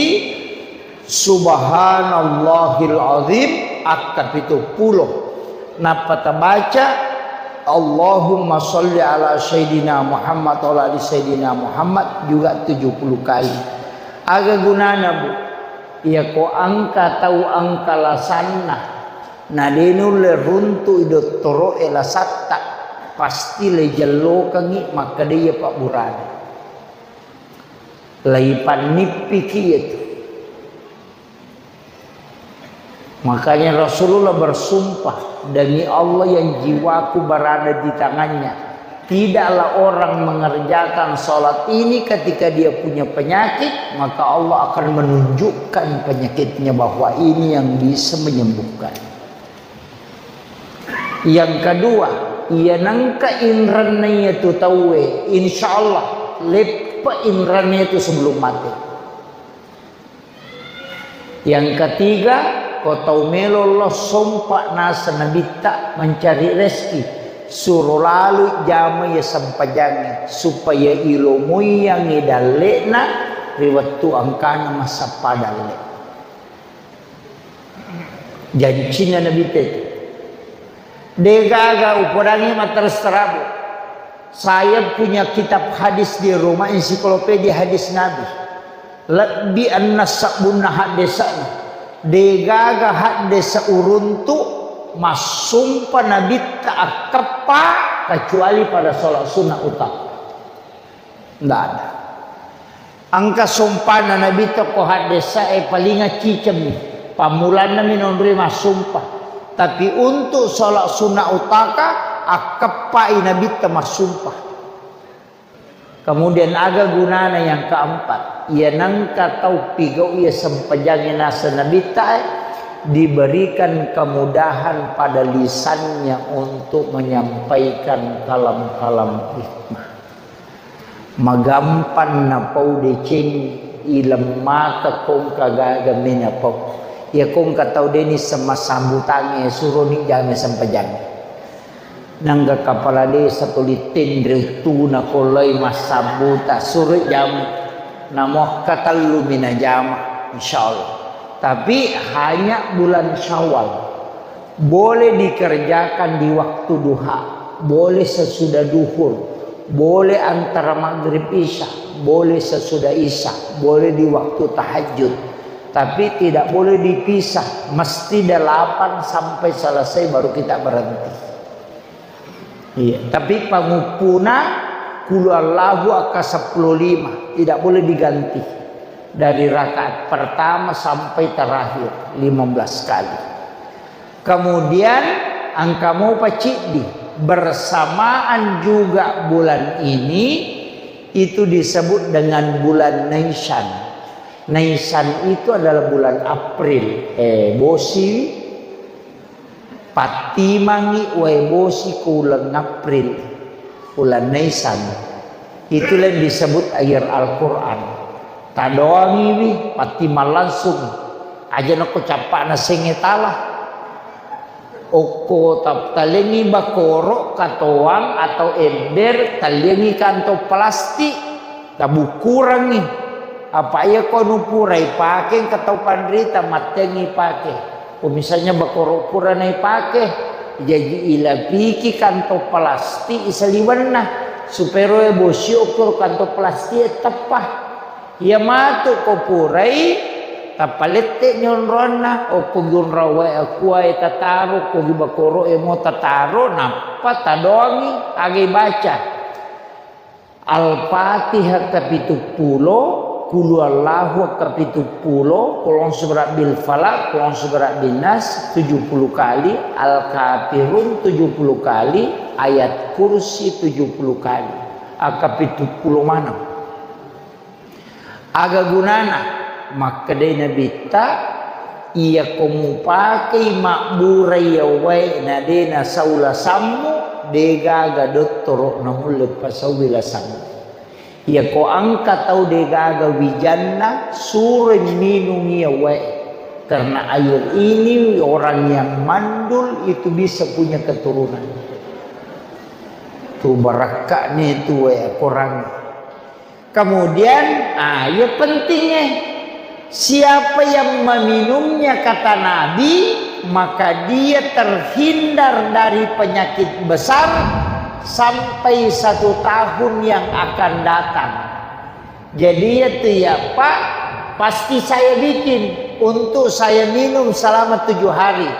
subhanallahil azim, akka pitu pulo. Nappa tabaca Allahumma salli ala sayyidina Muhammad wa ala ali sayyidina Muhammad juga tujuh puluh kali. Aga gunana, Bu? Iyako engka tau engka lasanna, na de nulle runtu'i dottoro'e lasatta, pasti le jellokengngi makkeda iya pabburana. Laipannippiki iyatu. Makanya Rasulullah bersumpah, "Demi Allah yang jiwaku berada di tangannya, tidaklah orang mengerjakan salat ini ketika dia punya penyakit, maka Allah akan menunjukkan penyakitnya bahwa ini yang bisa menyembuhkan." Yang kedua, iya nengka inranna iyatu tauwe, insya Allah leppa inranna itu sebelum mati. Yang ketiga, ko tau melo lo sompa naseng Nabitta mencari rezeki, suro lalu jama iya sempajangnge supaya ilomoiyangngi dalle'na ri wettu engkana massappa dalle. Jancinna Nabitta itu. Degaga upodangi matteres terabu. Saya punya kitab hadis di rumah, ensiklopedia hadis Nabi. Lebbi enneng sabbunna haddesa'na. Degaga haddesa uruntu massumpa Nabitta akkeppa kecuali pada sholat sunnah utama. Ndak ada. Engka sompana Nabitta ko haddesa'e palinga cicemmi. Pammulannami nonroi massumpa. Tapi untuk sholat sunnah utaka, akkeppai Nabitta massumpa. Kemudian aga gunana yang keempat? Iya nengka tau pigau iya sempajangnge naseng Nabitta, eh, diberikan kemudahan pada lisannya untuk menyampaikan kalam-kalam hikmah. Magampang napau deceng, ilemmaka kongka gaga menapau. Iya kongka tau deni sema sambutangnge, suroni jame sempajang. Nangga kapala desa tuli tenre tuna kolai massambuta, suro jame. Namo katellu mina jama, insyaallah. Tapi hanya bulan Syawal. Boleh dikerjakan di waktu duha, boleh sesudah duhur, boleh antara maghrib isya, boleh sesudah isya, boleh di waktu tahajud. Tapi tidak boleh dipisah, mesti delapan sampai selesai baru kita berhenti. Iya, tapi panguppuna kulu Allahu akka seppulo lima, tidak boleh diganti. Dari rakaat pertama sampai terakhir, lima belas kali. Kemudian, engka mopa ciddi, bersamaan juga bulan ini, itu disebut dengan bulan Naisan. Naisan itu adalah bulan April. Eh, bosi, pattimangi wae bosi ko uleng April, uleng Naisan. Itulah yang disebut air Al-Quran. Tadoangiwi, pattimang langsung. Aja nako cappana senge tala. Okko tap-, talengi bakoro, katoang atau ember, talengi kantong plastik, tabukurangi. Apa iya ko nupurai pake, engka tau panrita mattengi pake. Ko misalnya bakoro pura naipake, jaji ilapiki kantong plastik isaliwenna, supaya roe bosi okko kantong plastik e teppa. Iya matu ko purai, tappa lette ni onroanna, okko gi onrang wae akua e tataro, ko gi bakoro e mo tataro, nappa tadoangi aga ibaca. Al-Fatihah kapitu pulo, Qul Huwallahu kapitu pulo, Qul A'udzu Birabbil Falaq, Qul A'udzu Birabbin Nas tujuh puluh kali, Al-Kafirun tujuh puluh kali, Ayat Kursi tujuh puluh kali. Akapitu pulo maneng. Aga gunana? Makkedai Nabitta, iyako mupakei mabbura iya wae na de nasau lasammu, Degaga dottoro namulle pasaui lasang. Iyako engka tau degaga wijanna, suroi minung iya wae. Karena air ini orang yang mandul itu bisa punya keturunan. Tu barakka'ni tu wae Quran. Kemudian, ah, ya pentingnya, siapa yang meminumnya, kata Nabi, maka dia terhindar dari penyakit besar sampai satu tahun yang akan datang. Jadi, ya tu ya, Pak, pasti saya bikin untuk saya minum selama tujuh hari.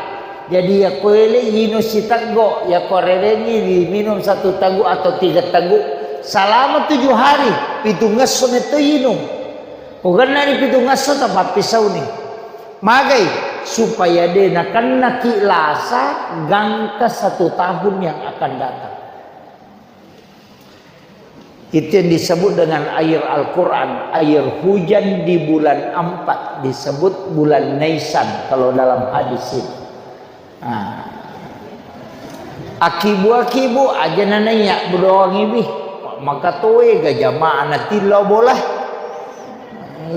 Jadi, ya kuele inung siteggo, ya ko rewengi diminum satu teguk atau tiga teguk selama tujuh hari, pitu ngesso metto inung. Ko genna di pitu ngesso, tapappisauni. Magai? Supaya de nakennaki lasa gangka satu tahun yang akan datang. Itu yang disebut dengan air Al-Quran. Air hujan di bulan empat disebut bulan Naisan kalau dalam hadis itu. Nah. Akibu-akibu aja nanaiya bedoangi bi. Maka toe ga jamaah na tillau bola.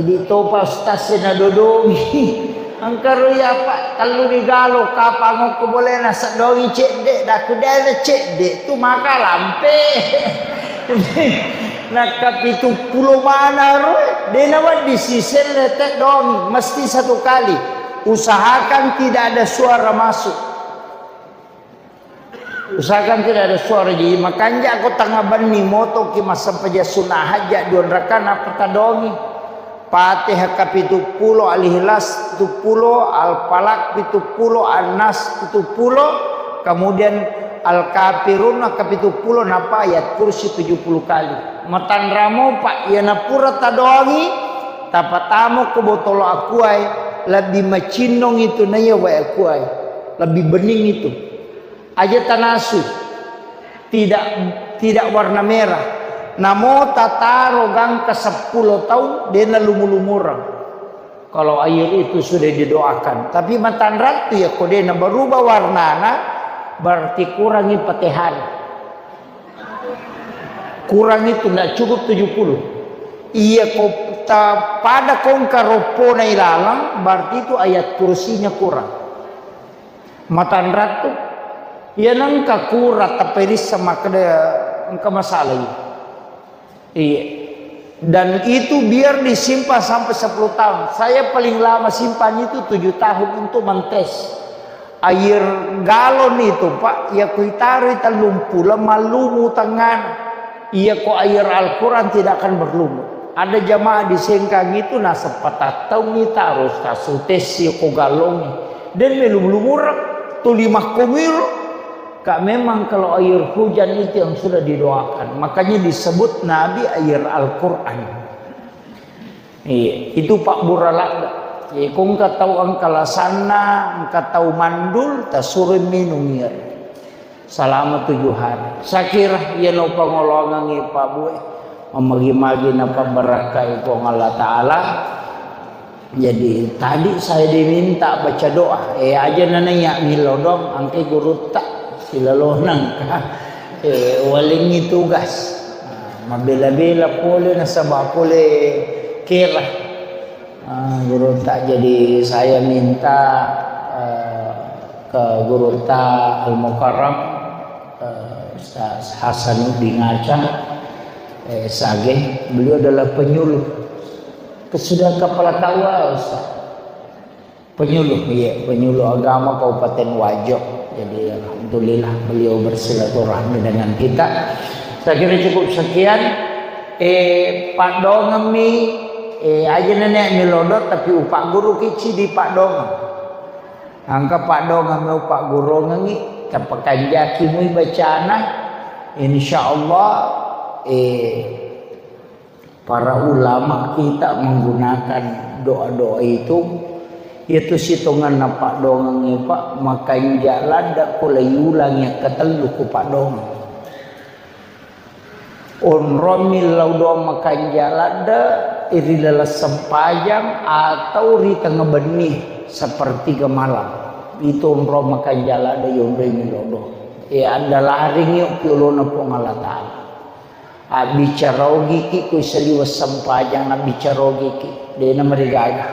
Di topa ustaz na dodongi. Engkaro ya, Pak, tellu digalo, kapang okko bolena, sedongi cedde, daku dere cedde, tu maka lampe. Nakka pitu pulo mana ro, de nawedding siselle te dongi, mesti satu kali. Usahakan tidak ada suara masuk. Usahakan tidak ada suara. Jadi, makanja ko tengah benni motoki massempajang sunna hajat dua rakaat, nappa tadongi. Fatihah kapitu pulo, Al-Ikhlas pitu pulo, Al-Falaq pitu pulo, An-Nas pitu pulo, kemudian Al-Kafirun kapitu pulo, nappa ayat kursi tujuh puluh kali. Matanramo, Pak, iya napura tadongi, tapatamo ko botolo akuai, lebih macinnong itu naiya wae akuai. Lebih bening itu. Aja tanasu. Tidak, tidak warna merah. Namo tataro gangka seppulo taung, dena lumu-lumureng. Kalau air itu sudah didoakan. Tapi matanrattu ya, ko dena berubah warnana, berarti kurangi Fatihah. Kurang itu, ndak cukup tujuh puluh. Iya, ko ta-, pada kongka roppona ilalang, berarti itu ayat kursinya kurang. Matanrattu, iya nengka kura tapperissa makkeda engka masalah iya. Iya. Dan itu biar disimpan sampai sepuluh tahun. Saya paling lama simpan itu tujuh tahun untuk mentes. Air galon itu, Pak, iya kuitaroi tellung pulo mallumu tengngana. Iya ko air Al-Quran tidak akan berlumut. Ada jamaah di Sengkang itu naseng patattaungi taros tasutessi ko galongi. Dan melum-lumureng tuli makkomiro. Kak, memang kalau air hujan itu yang sudah didoakan. Makanya disebut Nabi air Al-Quran. Iya, itu pabbura ladde. Iya, ko engka tau engka lasanna, engka tau mandul, tasuroi minung iya. Selama tujuh hari. Sakira iya no pangoloangengngi Pak Bue. Mamagi-magi napabbarakkai Puang Allah Ta'ala. Jadi, tadi saya diminta baca doa. Eh, aja nanaiya milodong, angke gurutta. Silalonang. Eh, walengngi tugas. Nah, mabela-bela pole nasaba pole kera. Ah, gurutta, jadi saya minta, eh, ke gurutta Al-Mukarram, eh, Ustaz Hasanuddin Aca, eh, Sage, beliau adalah penyuluh. Sudah kepala K U A, Ustaz. Penyuluh, iya, penyuluh agama Kabupaten Wajo. Jadi, alhamdulillah beliau bersilaturahmi dengan kita. Saya kira cukup sekian. Eh, padongemmi, eh, aja nenek milodot, tapi upak guru kici di padongeng. Angka padongemmi upak gurungengi, tapakanjaki mui bacana. Insya Allah, eh, Para ulama kita menggunakan doa-doa itu, yaitu sitonganna padongengnge, Pak, makanja ladde ko laiulangi akkatellu ko padongeng. Onrong millau doa makanja ladde ri laleng sempajang atau ri tengnga benni sepertiga malam. Itu onrong makanja ladde yonroi millau doa. E, andalaringi okki olona Puang Allah Ta'ala. Abbicara ogiki ko saliweng sempajang, abbicara ogiki, de'na marigaga.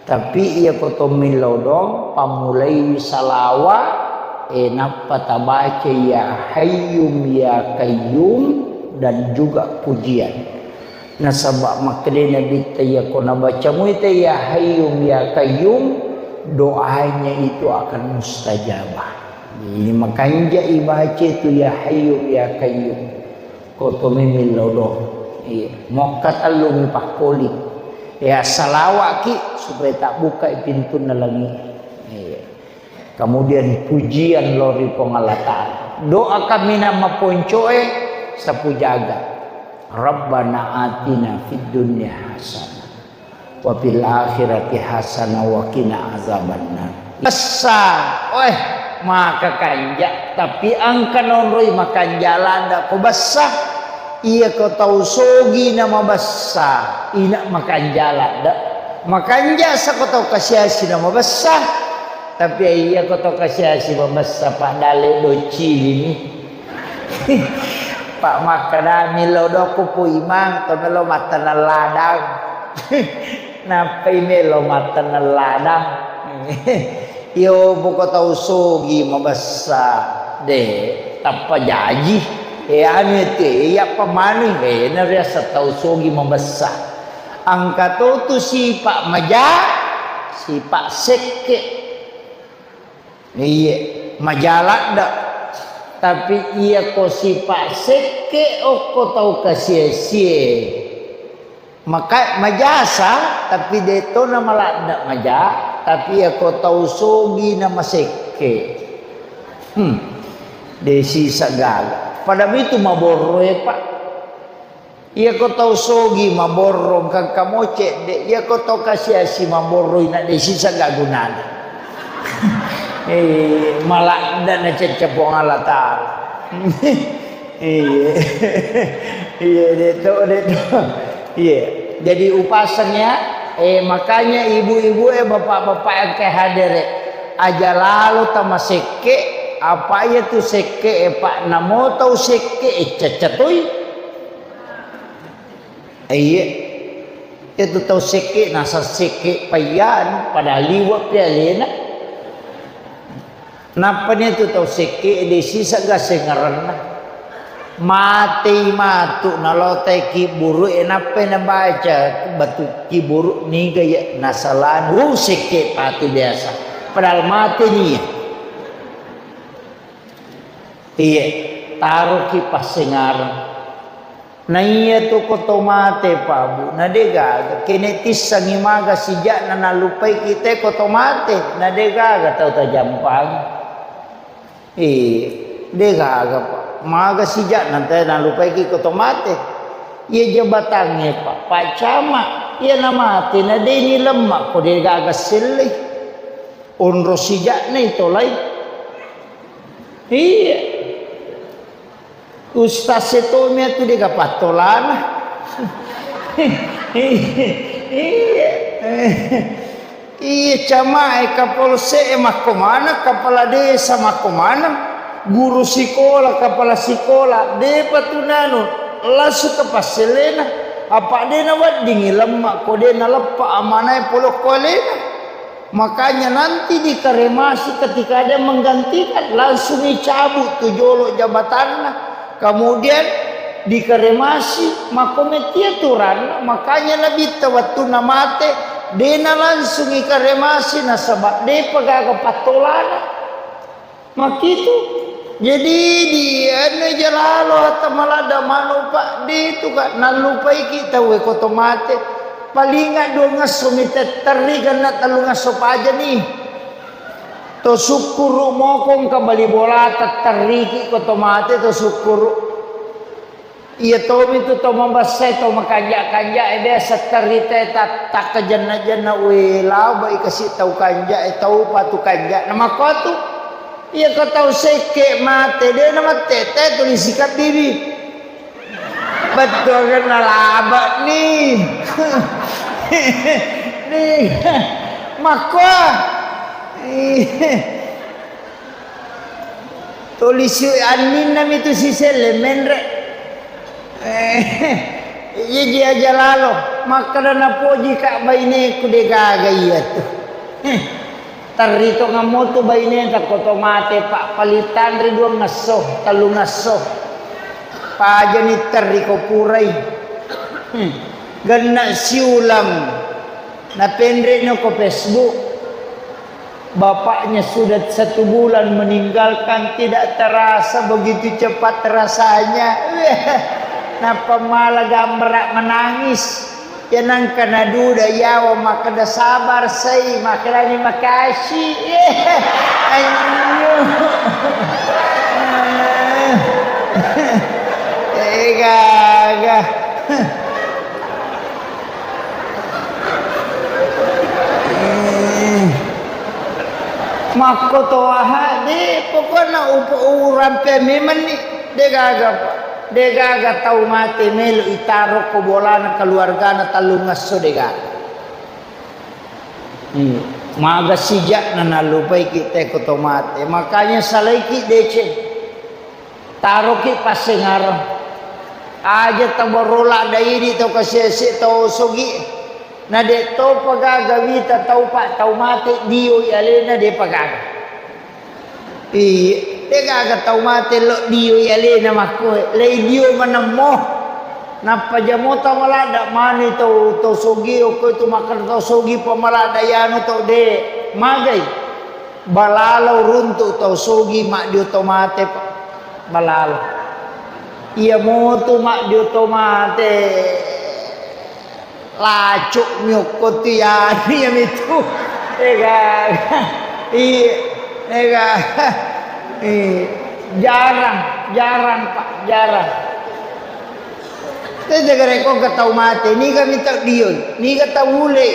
Tapi iya ko to millau doang, pammulaiwi salawa, e, nappa tabaca ya Hayyum ya Qayyum dan juga pujian. Nasaba makkeda Nabitta, iya ko nabaca muita ya Hayyum ya Qayyum, doanya itu akan mustajabah. Ini makanja ibaca itu ya Hayyum ya Qayyum. Ko to memillau do. Iya. Mokka tellumi pakkoli. Ya salawaki supaya tak buka pintunna langi. Iya. Kemudian pujian lao ri Puang Allah Ta'ala. Doa kaminang maponcoe sapu jaga. Rabbana atina fid dunya hasanah wa fil akhirati hasanah wa qina azabannar. Bessa, weh, maka kanja, tapi engka naonroi makanja ladda ko bessa. Iya ko tau sogi na mabessa, ina makanja ladda. Makanja sa ko tau kasiasi na mabessa. Tapi iya ko to kasiasi mabessa, Pak, dalle doccilini. Pak, makkadami lao dokku Pu Imang, to melo mattaneng ladang. Nappai melo mattaneng ladang. Yo, poko tau sogi mabessa, de, tappa jaji. E, anu te, iya pamanu, e, na riasa tau sogi mabessa. Engka to tu sipa maja, sipa sekke. Iye, maja ladda. Tapi iya ko sipa sekke okko tau kasie-sie. Maka majasa, tapi de to na maladda maja, tapi iya ko tau sogi na masekke. Hmm. De sisa gaga. Pada mitu maborro e, Pak. Iya ko tau sogi maborro, engka mo cedde. Iya ko tau kasiasi maborro, ina de sisa ga gunana. Eh, maladda na cecce Puang Allah Ta'ala. Iya. Iya, de to, de to. Iya. Jadi upaseng ya, eh, makanya ibu-ibu, eh, bapak-bapak yang ke hadir, eh, aja lalo tamasekke, apa iya tu sekke, eh, Pak, namo tau sekke, eh, cecce toi. Iya. Itu tau sekke, nasa sekke payyan, padahal liwa pi alena. Nappani tu tau sekke, de sisa ga sengarenna. Matei matu, nalotai kiburu, e, nappai nabaca batu kiburu, niga ya nasalani, uh, sekke patu biasa. Padahal mate nia. Iya, taroki passengareng. Na iya tu ko to mate, Pak, Bu, na de gaga. Kene tissangi maga sija'na nallupai kita ko to mate, na de gaga tau tajampangi. Eh, de gaga, Pak. Maga sija'na te nallupai ki ko to mate. Iya jabatangnge, Pak, Pak Camat, iya na mate, na de ni lemma ko de gaga sellei. Onro sija'na i tolai. Iya. Ustaz e tomi atu de ga pattolana. Iya. Iya, camae, kapolsek e makko maneng, kepala desa makko maneng, guru sikola, kepala sikola, depa tu nanu, langsung ke passelena. Apa de naweddingi lemma ko de naleppa amanae pole ko alena. Makanya nanti dikremasi ketika ada yang menggantikan, langsung dicabut tu jolo jabatanna. Kemudian dikremasi, makko metti aturanna. Makanya Nabitta wettunna mate, dena langsung ikremasi nasaba depa gaga pattolana. Makkitu. Jadi di anu jalalo hatta maladda manu, Pak, de tu ka nallupaiki tauwe ko to mate. Palinga duangesso mi tetterri, genna tellungesso pajani. To sukkuru mokong ka bali bola tetterriki ko to mate to sukkuru. Iya tomi tu to mabessai, to makanja-kanja e, biasa terita e ta-, takkajenna-jenna, we, lao bai kasi tau kanja e, tau patu kanja. Na makko tu, iya ko tau sekke mate, de na mate, te tuli sikabbibi. Bettu agenna laba ni. Ni, makko. Tolisi anninna mitu siselle menre. Eh, iya ji aja lalo. Makkeda napoji ka baineku degaga iya tu. Eh, terri to ngammo tu baineta ko to mate, Pak, palitanri dua ngesso, tellu ngesso. Pajani terri ko purai. Hmm. Genna siulang. Napenre no ko Facebook. Bapaknya sudah satu bulan meninggalkan, tidak terasa begitu cepat rasanya. Nappa mala gambara menangis. Ya nangka naduda yawa makkeda sabar sai, makkedani makasih. Anjing. Eh, gaga. Eh. Makko to aha, de, pokokna upa-, urampe memang ni, degaga, degaga tau mate melo itaro ko bolana keluargana tellung esso, degaga. Hmm. Maga sija'na nallupaiki te ko to mate. Makanya salaiki deceng. Taroki passengareng. Aja tabaro ladda idi tau kasiasi tau sogi. Na de topa gaga wita tau pa tau mate dioi alena depa gaga. Iya, de gaga tau mate lo dioi alena makkoe. Lei dio manemmo. Nappa jamota maladda mani tau, tau sogi, okko itu makkeda tau sogi pa maladda yanu tau de. Magai. Balalo runtu tau sogi maddio to mate, Pak. Balalo. Iya motu maddio to mate. Lacuk miokko tu yani ya mitu. Ega. Iya. Ega. Iya. Jarang, jarang, Pak, jarang. Tete gare ko ke tau mate, niga mi tau dioi, niga tau ule.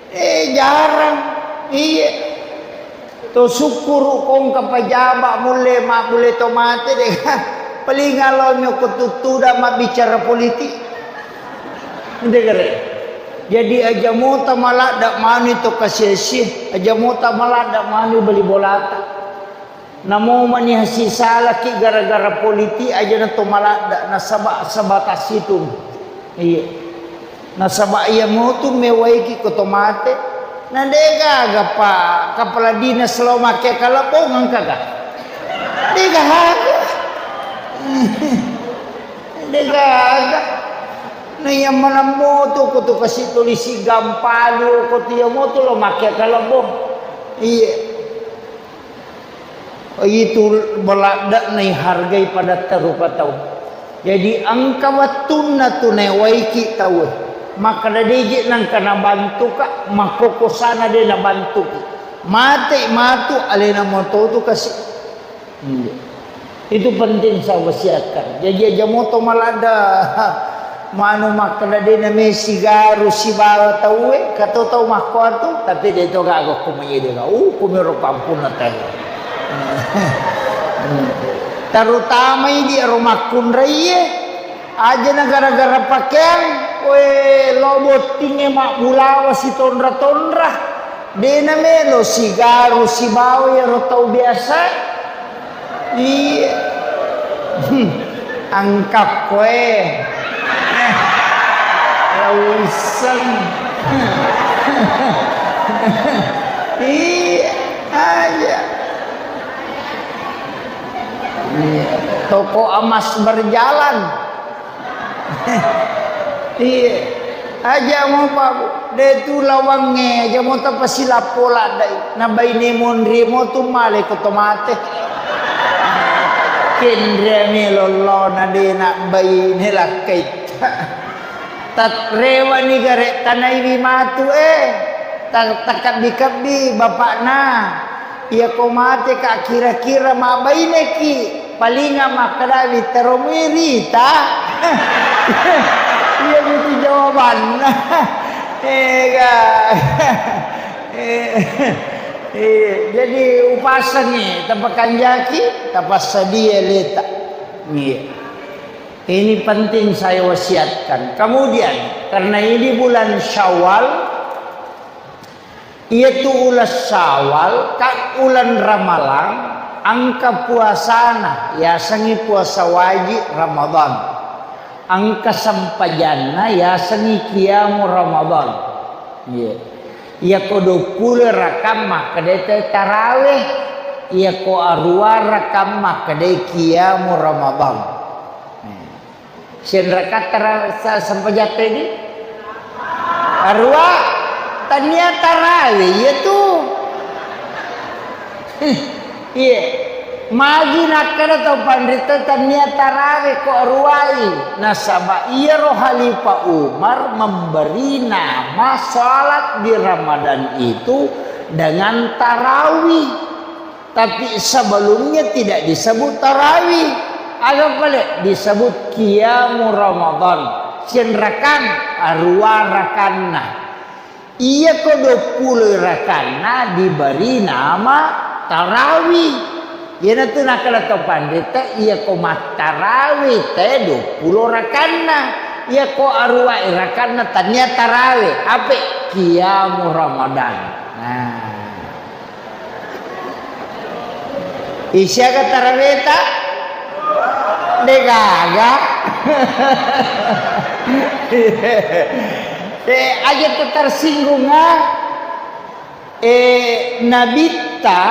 Eh, jarang. Iya. To sukkuru kongka pajaba mulle mabbule to mate de. Paling alo nyoko tuttuda mabbicara politik. Ente gare. Jadi aja mota maladda manu to kasiasi, aja mota maladda manu bali bolata. Namo mani hasisalaki gara-gara politik aja na to maladda, nasaba sebatas itu. Iya. Nasaba iya motu mewaiki ko to mate. Na de gaga pa kepala dinas lo make kalebong engka ga? De gaga. De gaga. Na iya maneng motu ko tu kasi tulisi gampalu ko tu iya motu lo make kalebong. Iya. Itu maladde'na ihargai padatta rupa tau. Jadi engka wettunna tu naewaiki tauwe. Makkeda deje nengka nabantuka, makkokosana de nabantuki. Mate matu alena moto tu kasi. Iya. Itu penting saya wasiatkan. Jadi aja moto maladde. Manu makkeda de name sigaru sibawa tauwe, kato tau makkuatu, tapi de to gaga ko manyede ga. Uh, kumiro pampunna tau. Terutama idi ero makkunraie, aja na gara-gara pakeang, we lo bottingnge mabbulawa sitonra-tonra. De namelo sigaru sibawa ero tau biasa. Iya. Hmm. Angkakko e. Lauisseng. Iya aja. Iya. Toko emas berjalan. Iya. Aja mo, Pak, Bu. De tu lawangnge, aja mo tapasilappo laddai. Na baine monri mo tu male ko to mate. Kenre me lollona de na baine lakkai. Tat rewani gare tanaiwi matu e. Ta-, takabbi-kabbi bapakna. Iyako mateka kira-kira mabbaineki, palinga makkedawi teromui rita. Iya mitu jawabanna. Ega. Eh, eh, jadi upasengi, tapakanjaki, tapassadia leta. Iya. Ini penting saya wasiatkan. Kemudian, karena ini bulan Syawal, Iyatu uleng Syawal, ka uleng Ramalang, Engka puasana, yasengngi puasa wajib Ramadan. Engka sempajanna, yasengngi qiyamu Ramadan. Iya. Iyako duappulo rakang makkedai te tarawih, iyako aruwa rakang makkedai qiyamu Ramadan. Sianrakatta ra-, sa-, sempajatta idi? Aruwa, tania tarawih, iya tu. Iya. Magi nakkeda tau panrita tania tarawih ko aruwai. Nasaba iyaro Khalifah Umar memberi nama salat di Ramadan itu dengan tarawih. Tapi sebelumnya tidak disebut tarawih. Aga pale? Disebut qiyamu Ramadan. Sianrakang, aruwa rakanna. Iyako duappulo rakanna diberi nama tarawih. Iyanatu nakkeda to panrita, iyako mattarawih te duappulo rakanna. Iyako aruwa rakanna tania tarawih. Ape? Qiyamu Ramadan. Nah. Isiaga taraweta? Degaga. Eh, aja tu tersinggung, ah. Eh, Nabitta,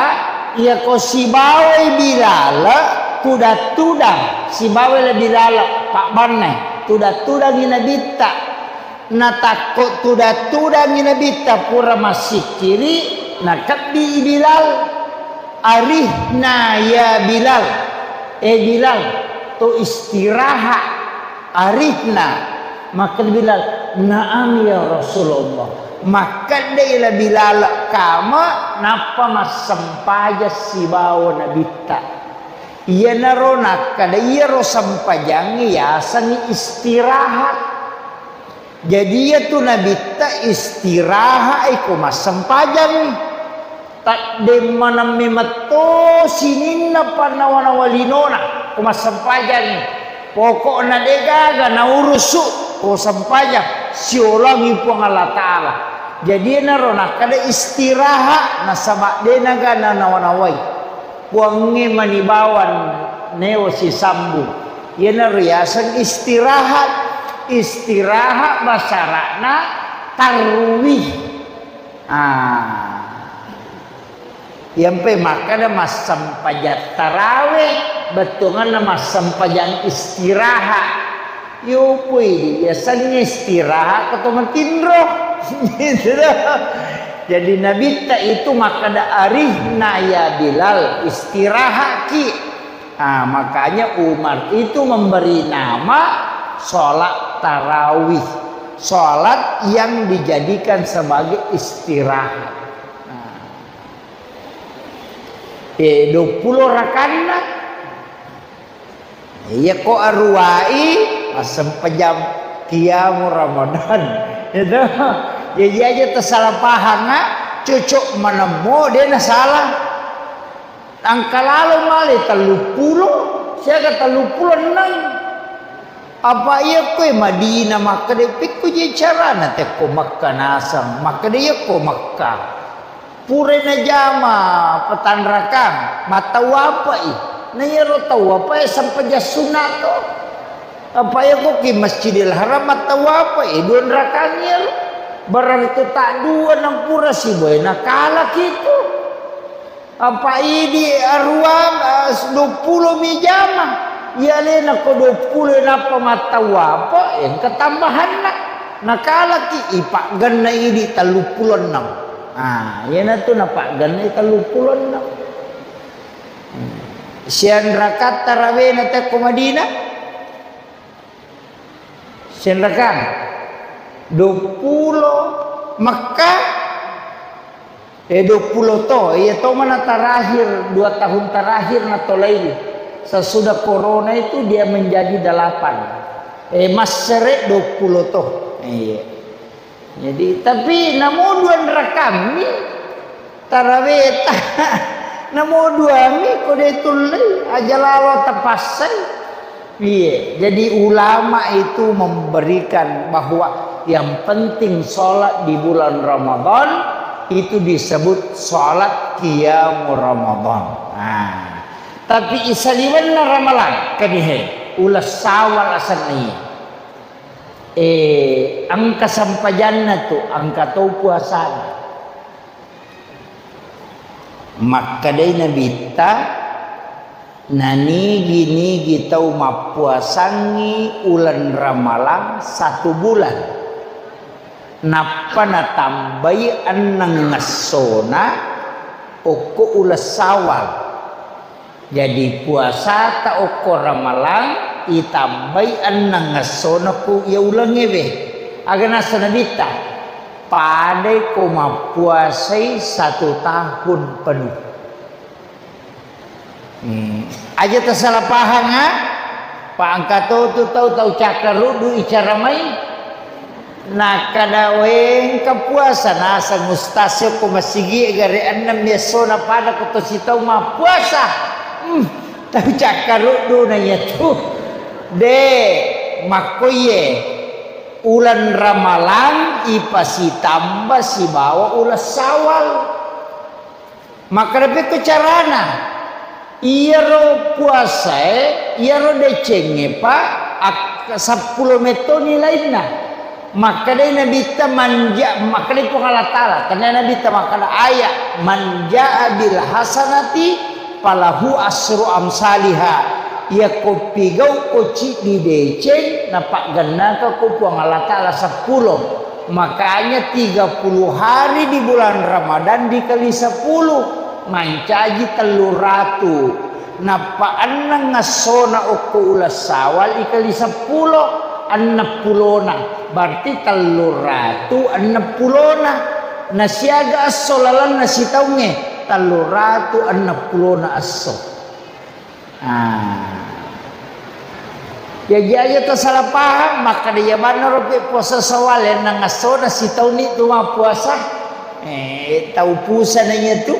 iyako sibawai Bilal, tudang-tudang, sibawai Bilal, pabbanna, tudang-tudangi Nabitta. Natakko tudang-tudangi Nabitta pura massikkiri, nakebbi Bilal. "Arihna ya Bilal." "Eh Bilal, to istirahat, arihna." Makkeda Bilal, "Naam ya Rasulullah." Makkedai la Bilal kama, nappa massempajang sibawa Nabitta. Iyanaro nakkeda iyaro sempajangnge yasengngi istirahat. Jadi, iyatu Nabitta istirahat ko massempajangngi. Taddemmaneng memetto sininna pannawa-nawa linona ko massempajangngi. Pokokna degaga naurusu ko sempajang, siolangi Puang Allah Ta'ala. Jadi, enaro nakkeda istirahat, nasaba denaga nanawa-nawai. Puangnge mani bawang neo sisambung. Iyanaro riaseng istirahat. Istirahat basara'na tarwih. Ah. Iyampe makkeda massempajang tarawih, bettuanganna massempajang istirahat. Yopoi, biasanya istirahat atau matinro. Gitu dah. Jadi Nabitta itu makkeda, "Arihna ya Bilal, istirahatki." Ah, makanya Umar itu memberi nama sholat tarawih, sholat yang dijadikan sebagai istirahat. Nah. Eh, duappulo rakanna. Iyako aruwai, massempajang qiyamu Ramadan. Itu. Jadi aja tersalah paham, ah. Cocok manemmo, de nasalah. Engka lalo male telluppulo, siaga telluppulo enneng. Apa iya koe Madinah makkeda, pekko je carana tekko Mekka naseng, makkeda iyakko Mekka. Pura najama petanrakang, mattawwapai. Na iyaro tawwapae sempajang sunna to. Apa iya ko ki Masjidil Haram mattawwapai, dua rakang iyaro. Berarti tak dua nampura siboe nakalaki tu. Apa idi aruang, eh, duappulo mi jama. Iya alena ko duappulo nappa mattawwapo, engka tambahanna. Nakalaki ipaggenna idi telluppulo enneng. Ah, iyanatu napaggenna telluppulo enneng. Hmm. Sianrakatta rawena tekko Madinah. Senrakang. Duappulo Mekka, eh, duappulo to. Iya to mana terakhir, dua tahun terakhir natolai. Sesudah corona itu dia menjadi delapan. Eh, massere duappulo to. Iya. Jadi, tapi namo dua rakammi taraweta. Namo duami ko de tullei, aja lalo tapassai. Iya, jadi ulama itu memberikan bahwa yang penting sholat di bulan Ramadan itu disebut sholat qiyamu Ramadan. Nah, Tapi isaliwenna Ramalang, kanihe, uleng Sawal asenna iye. Eh, engka sempajanna tu, engka to puasana. Makkedai Nabitta, nanigi-nigi tau mappuasangngi uleng Ramalang satu bulan, nappa natambai enneng essona okko uleng Sawal. Jadi, puasata okko Ramalang itambai enneng essona ku iya ulengngewe. Aga nasa Nabitta? Padai ko mappuasai satu tahun penuh. Hmm. Aja tasala pahang, ah. Pa engka to tu tau, tau cakkaruddu icara mai. Nakkada, "Wengka puasa," naseng ustaz e ko masigi e gare ennem essona pada ko to sitau mappuasa. Hmm, tau cakkaruddu na iya tu. De, makkoye. Uleng Ramalang ipasitamba sibawa uleng Sawal. Makkeda pekko carana, iyaro puasae, iyaro decengnge pa ak-, seppulo metto nilainna. Makkedai Nabitta manja-, makkedai Puang Allah Taala, tennia Nabitta makkeda ayat, "Man jaa bil hasanati falahu asru amsaliha." Iyako pigau ko ciddi deceng, napaggennaka ko Puang Allah Taala seppulo. Makanya tiga puluh hari di bulan Ramadan dikali sepuluh, mancaji tellu ratu. Nappa enneng essona okko uleng Sawal ikali seppulo, enneng pulona. Berarti tellu ratu enneng pulona. Nasiaga esso lalenna sitaungnge, tellu ratu enneng pulona esso. Ah. Jaji aja tasala pahang, makkeda iya manna rope puasa Sawal, enneng essona sitaunni tu mappuasa. Eh, tau pusana iya tu.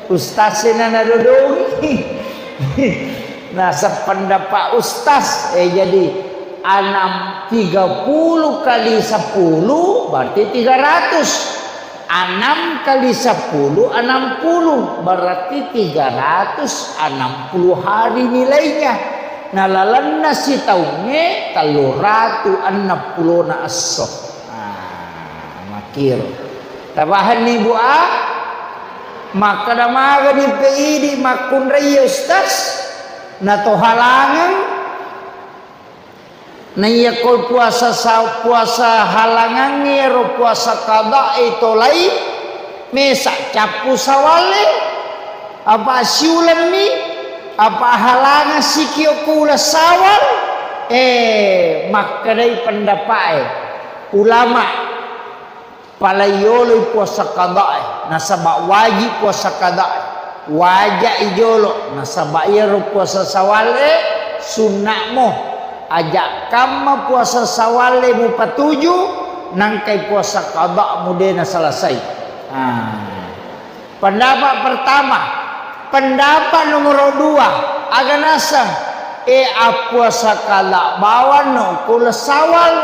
Ustaz e na nadodongi. Nah, sependapat ustaz, eh, jadi enam, tiga puluh kali sepuluh berarti tiga ratus. Enam kali sepuluh, enam puluh, berarti tiga ratus enam puluh hari nilainya. Nah, lalenna sitaungnge tellu ratu enneng pulona esso. Ah, makkiro. Tapahanni, Bu, a? Makkeda magani pe idi makkunrai ustaz? Na to halangang? Naiyako puasa sa-, puasa halangangnge ro puasa qada'i tolai, mesa cappu Sawale, apa siulemmi, apa halangang sikio ko uleng Sawal, eh, makkedai pendapa'e ulama. Pala yoloi puasa qada'i, nasaba wajib puasa qada'i. Wajai jolo, nasaba iyaro puasa Sawale sunna'mo. Aja kamma puasa Sawale mupatuju, nangkai puasa qada'mu de naselesai. Ah. Pendapat pertama, pendapat nomor dua, aga naseng, e, appuasa qada bawanno ko uleng Sawal.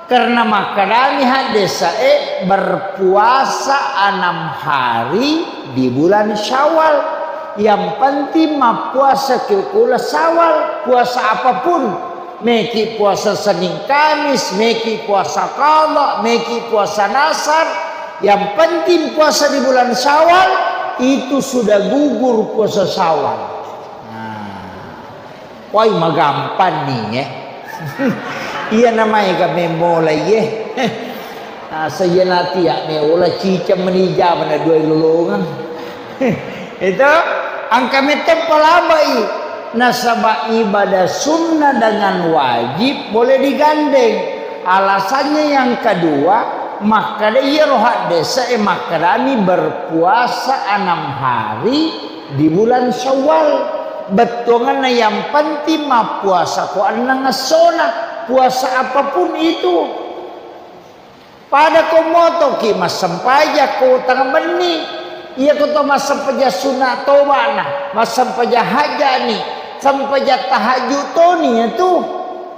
Karena makkedami haddese'e, berpuasa enam hari di bulan Syawal. Yang penting mappuasa ki ko uleng Syawal, puasa apapun. Meki puasa Senin Kamis, meki puasa qada, meki puasa nasar. Yang penting puasa di bulan Syawal, itu sudah gugur puasa Syawal. Nah. Wai, magampanni, eh. Iya namaega memmola, iye. Asa iya natia meola ciceng meni jama na dua lolongeng. Itu engka mette palabai. Nasaba ibadah sunnah dengan wajib boleh digandeng. Alasannya yang kedua, makkeda iyaro haddese'e makkedami berpuasa enam hari di bulan Syawal. Bettuanganna yang penting mappuasa ko enneng essona, puasa apapun itu. Pada ko motoki massempajang ko tengah benni, iya ko to massempajang sunat tobana, massempajang hajjani, sempajang tahajud toni ya tu.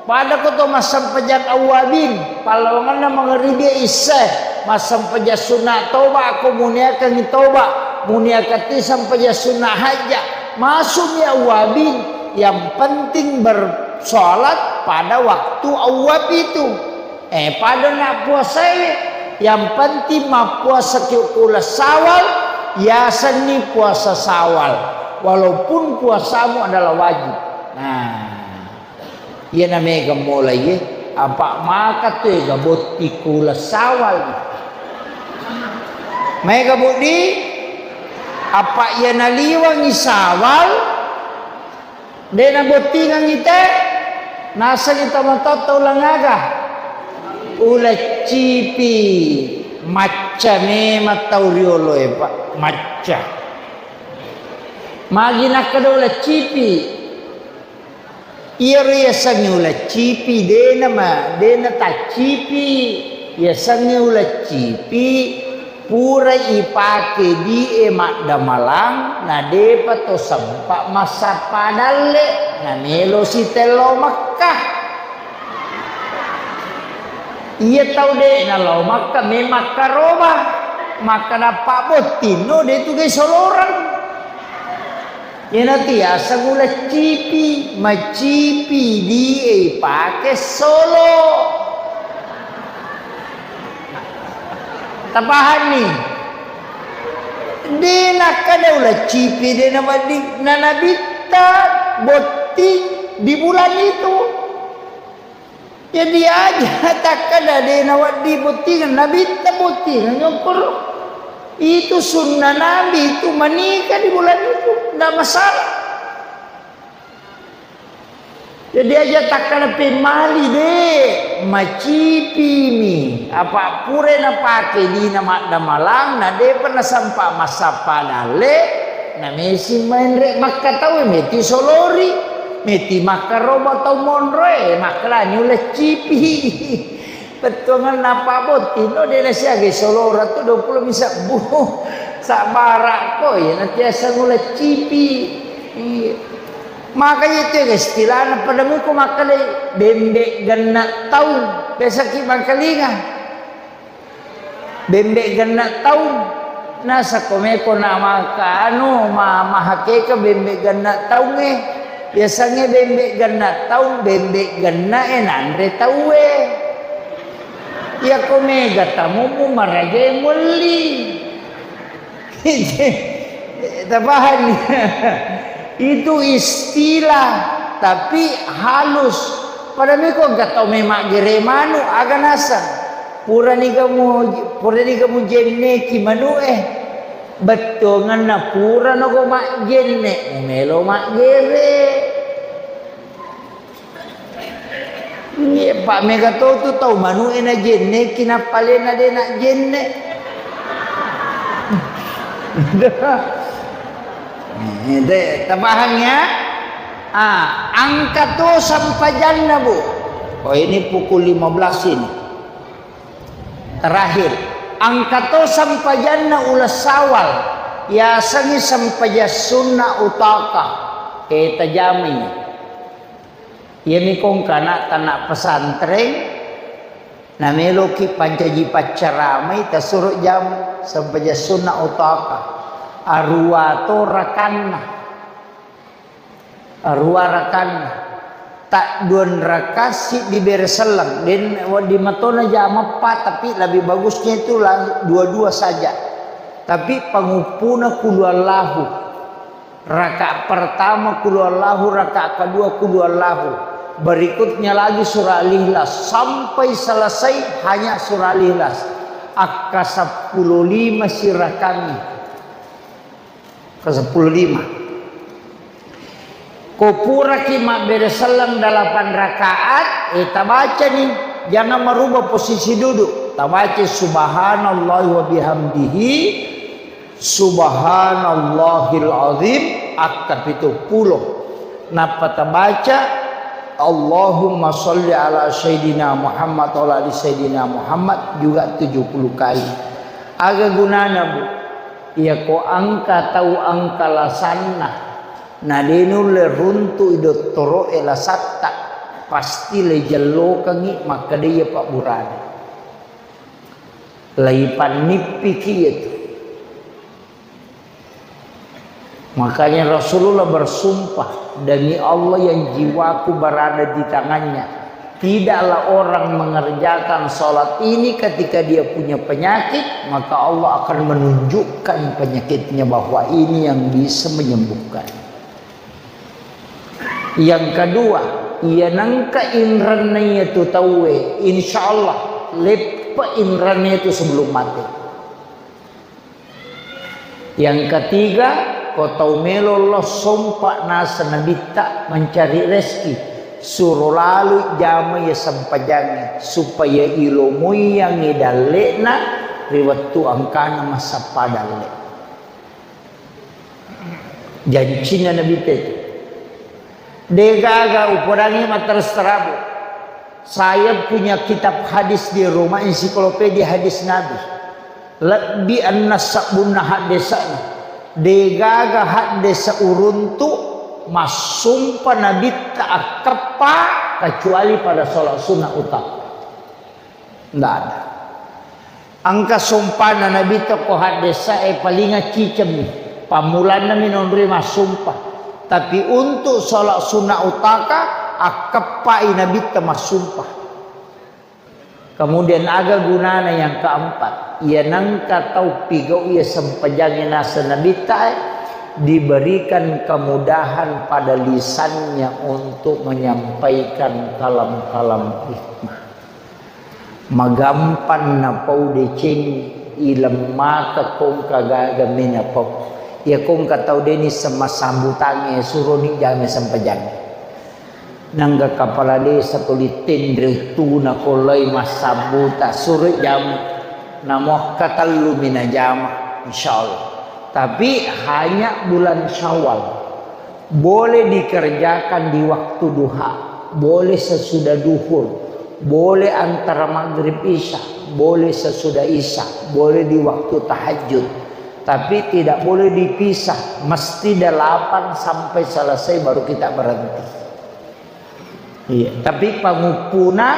Pada ko to massempajang awwabin, pallawangenna mangaribi isya, massempajang sunat toba ko muniakangi toba, muniakati sempajang sunat hajja, Masukmi awwabin, yang penting bersolat pada waktu awwab itu. Eh, pada nak puasa, eh, yang penting mappuasa ki uleng Syawal, yasenni puasa Syawal, walaupun puasamu adalah wajib. Nah, iyana mega mulai, eh, apa maka tu ega botti uleng Syawal. Mega budi, apa iyana liwangi Syawal, de' nabottingangngi te, nasengngi tomatoatta uleng aga? Uleng cipi. Macca memang tau rioloe, Pak. Macca. Magi nakkeda uleng cipi? Iyaro yasengnge uleng cipi, de' nama, de' nataccipi. Yasengnge uleng cipi, pura ipake die maddamalang, na de'pa to sempa massappa dalle, na melo sitello Mekkah. Iya tau de' nalao Mekkah, me makkaroba, makkeda pabbottinno de' tu gai soloreng. Iyanatu yaseng uleng cipi, macipi die ipake solo. Tapahanni? De' nakkeda uleng cipi, de' nawedding, na nabitta botting di bulan itu. Jadi aja takkeda de' nawedding bottingeng, nabitta bottingeng, nyokoro. Itu sunnah Nabi itu menikah di bulan itu, ndak masalah. Jadi aja takkeda pemmali de', macipimi. Apa pura napake dina maddamalang, na de'pa nasempa massappa dalle, na mesi menre' Mekkah tau, meti solori, meti makkaroba tau monroe, makkalani uleng cipi. Bettuangenna pabbottinno de' nasiagai soloreng tu duappulo mi sebbu. Sabbarakko, iya natiaseng uleng cipi. Iya. Makanya itu istilahna pada muko makkedai bembe' genna' taung. Biasaki mangkalinga. Bembe' genna' taung. Nasakko meko na maka anu, ma-, mahakeka bembe' genna' taungnge. Biasangnge bembe' genna' taung, bembe' genna'e nanre tauwe. Iyako mega tamummu marajae muelli. Tapahanni? Itu istilah, tapi halus. Pada miko engka tau memaggere manu, aga naseng. Purani gamu, purani gamu jenneki manu e. Bettuangenna purano ko majjenne, mumelo maggere. Iya, pa' mega to tu tau manu'e najenneki, nappa alena de' najenne. Eh, de', tapahang ya? Ah, engka to sempajanna, Bu. Oh, ini pukul lima belas ini. Terakhir, engka to sempajanna uleng Syawal, yasengngi sempajang sunna utaka. Eh, tajamai. Iyami ko engka ana' tana' pesantren, nameloki pancaji paccaramai, tasuro jama sempajang sunna utaka. Arua to rakanna. Arua rakanna. Tadduan raka siddi bere selleng. Den wedding matona jama eppa, tapi lebih bagusnya itu la-, dua-dua saja. Tapi panguppuna qul huwallahu. Rakaat pertama qul huwallahu, rakaat kedua qul huwallahu. Berikutnya lagi surah Al-Ikhlas. Sampai selesai hanya surah Al-Ikhlas. Akka seppulo lima sirakangngi. Ke seppulo lima. Ko puraki mabbere selleng delapan rakaat, eh, tabacani, jangan merubah posisi duduk. Tabaca subhanallahi wa bihamdihi, subhanallahil azim, akka pitu pulo. Nappa tabaca, Allahumma salli ala Sayyidina Muhammad wa ala ali Sayyidina Muhammad juga tujuh puluh kali. Aga gunana, Bu? Iyako engka tau engka lasanna, na de nulle runtu'i dottoro'e lasatta, pasti leijellokengngi makkeda iya pabburana. Leipannippiki iyatu. Makanya Rasulullah bersumpah, "Demi Allah yang jiwaku berada di tangannya, tidaklah orang mengerjakan salat ini ketika dia punya penyakit, maka Allah akan menunjukkan penyakitnya bahwa ini yang bisa menyembuhkan." Yang kedua, iya nengka inrenna iyatu tauwe, insya Allah leppe inrenna itu sebelum mati. Yang ketiga, ko tau melo lo sompa naseng Nabitta mencari rezeki, suro lalu jama iya sempajangnge supaya ilomoiyangngi dalle'na ri wettu engkana massappa dalle. Jancinna Nabitta itu. Degaga upodangngi matteres terabu. Saya punya kitab hadis di rumah, ensiklopedia hadis Nabi. Lebbi enneng sabbunna haddesa'na. Degaga haddesa uruntu massumpa Nabitta akkeppa kecuali pada sholat sunnah utama. Ndak ada. Engka sumpana Nabitta ko haddesa'e palinga cicemmi. Pammulanna mi nonroi massumpa. Tapi untuk sholat sunnah utaka, akkeppai Nabitta massumpa. Kemudian aga gunana yang keempat? Iya nengka tau pigau iya sempajangnge naseng Nabitta, eh, diberikan kemudahan pada lisannya untuk menyampaikan kalam-kalam hikmah. Magampang napau deceng, ilemmaka kongka gaga menapau. Iya kongka tau deni sema sambutangnge, suroni jame sempajang. Nangga kepala desa tuli tenre uttuna kolai massambuta, suroi jame. Namo katellu mina jama, insyaallah. Tapi hanya bulan Syawal. Boleh dikerjakan di waktu duha, boleh sesudah duhur, boleh antara maghrib isya, boleh sesudah isya, boleh di waktu tahajud. Tapi tidak boleh dipisah, mesti delapan sampai selesai baru kita berhenti. Iya, tapi panguppuna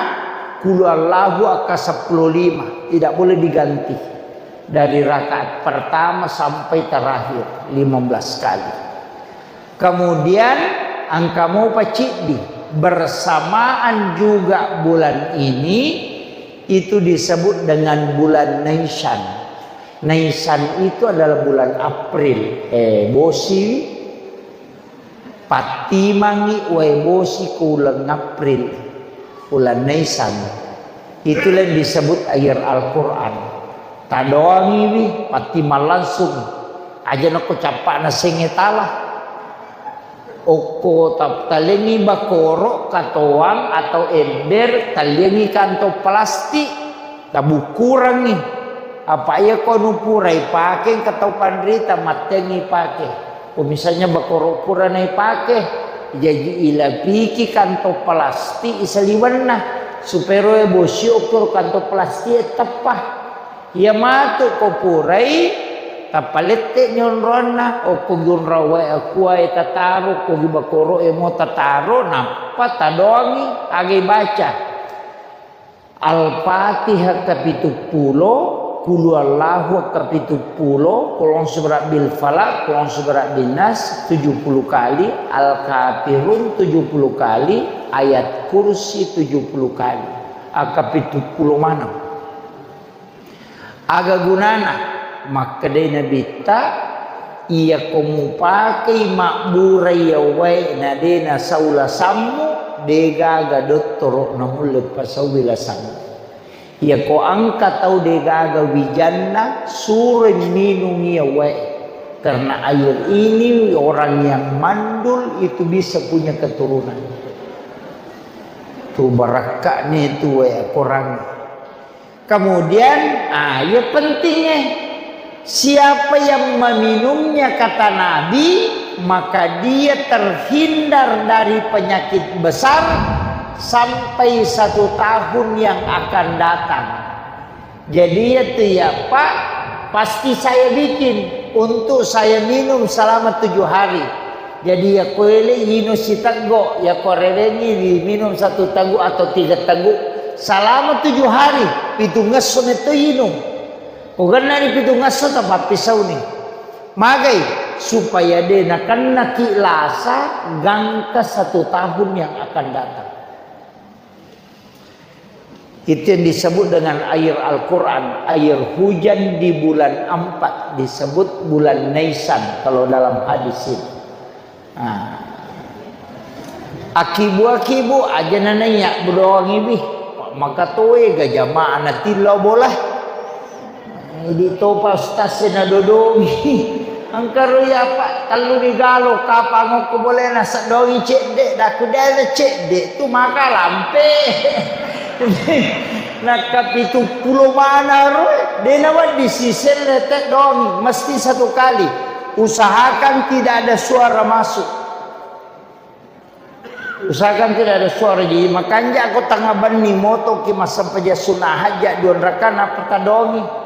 kulu Allahu akka sepuluh lima, tidak boleh diganti. Dari rakaat pertama sampai terakhir, lima belas kali. Kemudian engka mopa ciddi, bersamaan juga bulan ini, itu disebut dengan bulan Naisan. Naisan itu adalah bulan April. Eh, bosi, pattimangi wae bosi ko uleng April, uleng Naisan. Itulah yang disebut air Al-Quran. Tadoangiwi, pattimang langsung. Aja nako cappa'na senge tala. Okko tap-, talengi bakoro, katoang atau ember, taliangi kantong plastik, tabukkurangi. Apa iya ko nu pura ipake engka tau panrita mattengi pake. Ko misalnya bakoro pura naipake, jaji ilapiki kantong plastik isaliwenna supaya roe bosi okko kantong plastik e teppa. Iya matu ko purai, tappa lette ni onronna, okko gi onrong wae akua e tataro, ko gi bakoro e mo tataro, nappa tadoangi aga ibaca. Al-Fatihah kapitu pulo, Qul huwallahu kapitu pulo, Qul a'udzu birabbil falaq, Qul a'udzu birabbin nas tujuh puluh kali, Al-Kafirun tujuh puluh kali, Ayat Kursi tujuh puluh kali. Akapitu pulo maneng. Aga gunana? Makkedai Nabitta, iyako mupakei mabbura iya wae na de nasau lasammu, degaga dottoro namulle pasaui lasammu. Iyako engka tau degaga wijanna, suroi minung iya wae. Karena air ini orang yang mandul itu bisa punya keturunan. Tu barakka'ni tu wae Quran. Kemudian, ah, iya pentingnya. Siapa yang meminumnya, kata Nabi, maka dia terhindar dari penyakit besar sampai satu tahun yang akan datang. Jadi, iya tu ya, Pak, pasti saya bikin untuk saya minum selama tujuh hari. Jadi, iya ko ele inung siteggo, iya ko rewengi diminum satu teguk atau tiga teguk selama tujuh hari, pitungngesso metto inung. Ko gennani pitungngesso, tapappisauni. Magai, supaya de nakennaki lasa gangka satu tahun yang akan datang. Itu yang disebut dengan air Al-Quran, air hujan di bulan empat disebut bulan Naisan kalau dalam hadis itu. Nah, akibu-akibu aja nanaiya bedongi bi, maka toe ga jamaah natillau bola. Idi topa ustaz e nadodongi. Engka ro iya, Pak, tellu digalo, kapang okko bolena seddongi cedde, daku dena cedde tu maka lampe. Nakka pitu pulo mana ro, dena wedding siselle teddongi, mesti satu kali. Usahakan tidak ada suara masuk. Usahakan tidak ada suara. Jadi makanja ko tengah benni motoki massempajang sunna hajat dua rakaat nappa tadongi.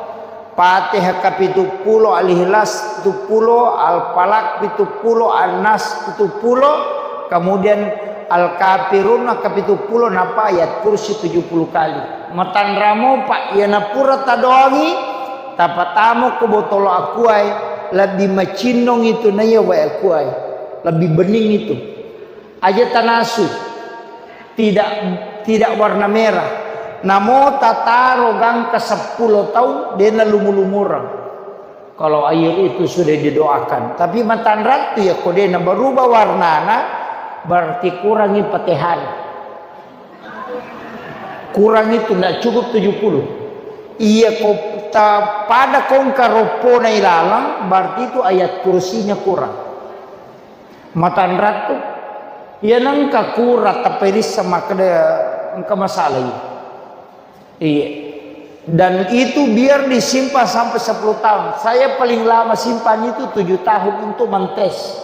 Fatihah kapitu pulo, Al-Ikhlas pitu pulo, Al-Falaq pitu pulo, An-Nas pitu pulo, kemudian Al-Kafirun kapitu pulo, nappa ayat kursi tujuh puluh kali. Matanramo, Pak, iya napura tadongi, tapatamo ko botolo akuae, lebih macinnong itu naiya wae akuae. Lebih bening itu. Aja tanasu. Tidak, tidak warna merah. Namo tataro gangka seppulo taung, dena lumu-lumureng. Kalau air itu sudah didoakan. Tapi matanrattu ya, ko dena berubah warnana, berarti kurangi Fatihah. Kurang itu, ndak cukup tujuh puluh. Iya ko ta-, pada kongka roppona ilalang, berarti itu ayat kursinya kurang. Matanrattu, iya nengka kura taperissa makkeda engka masalah iya. Iya. Dan itu biar disimpan sampai sepuluh tahun. Saya paling lama simpan itu tujuh tahun untuk mentes.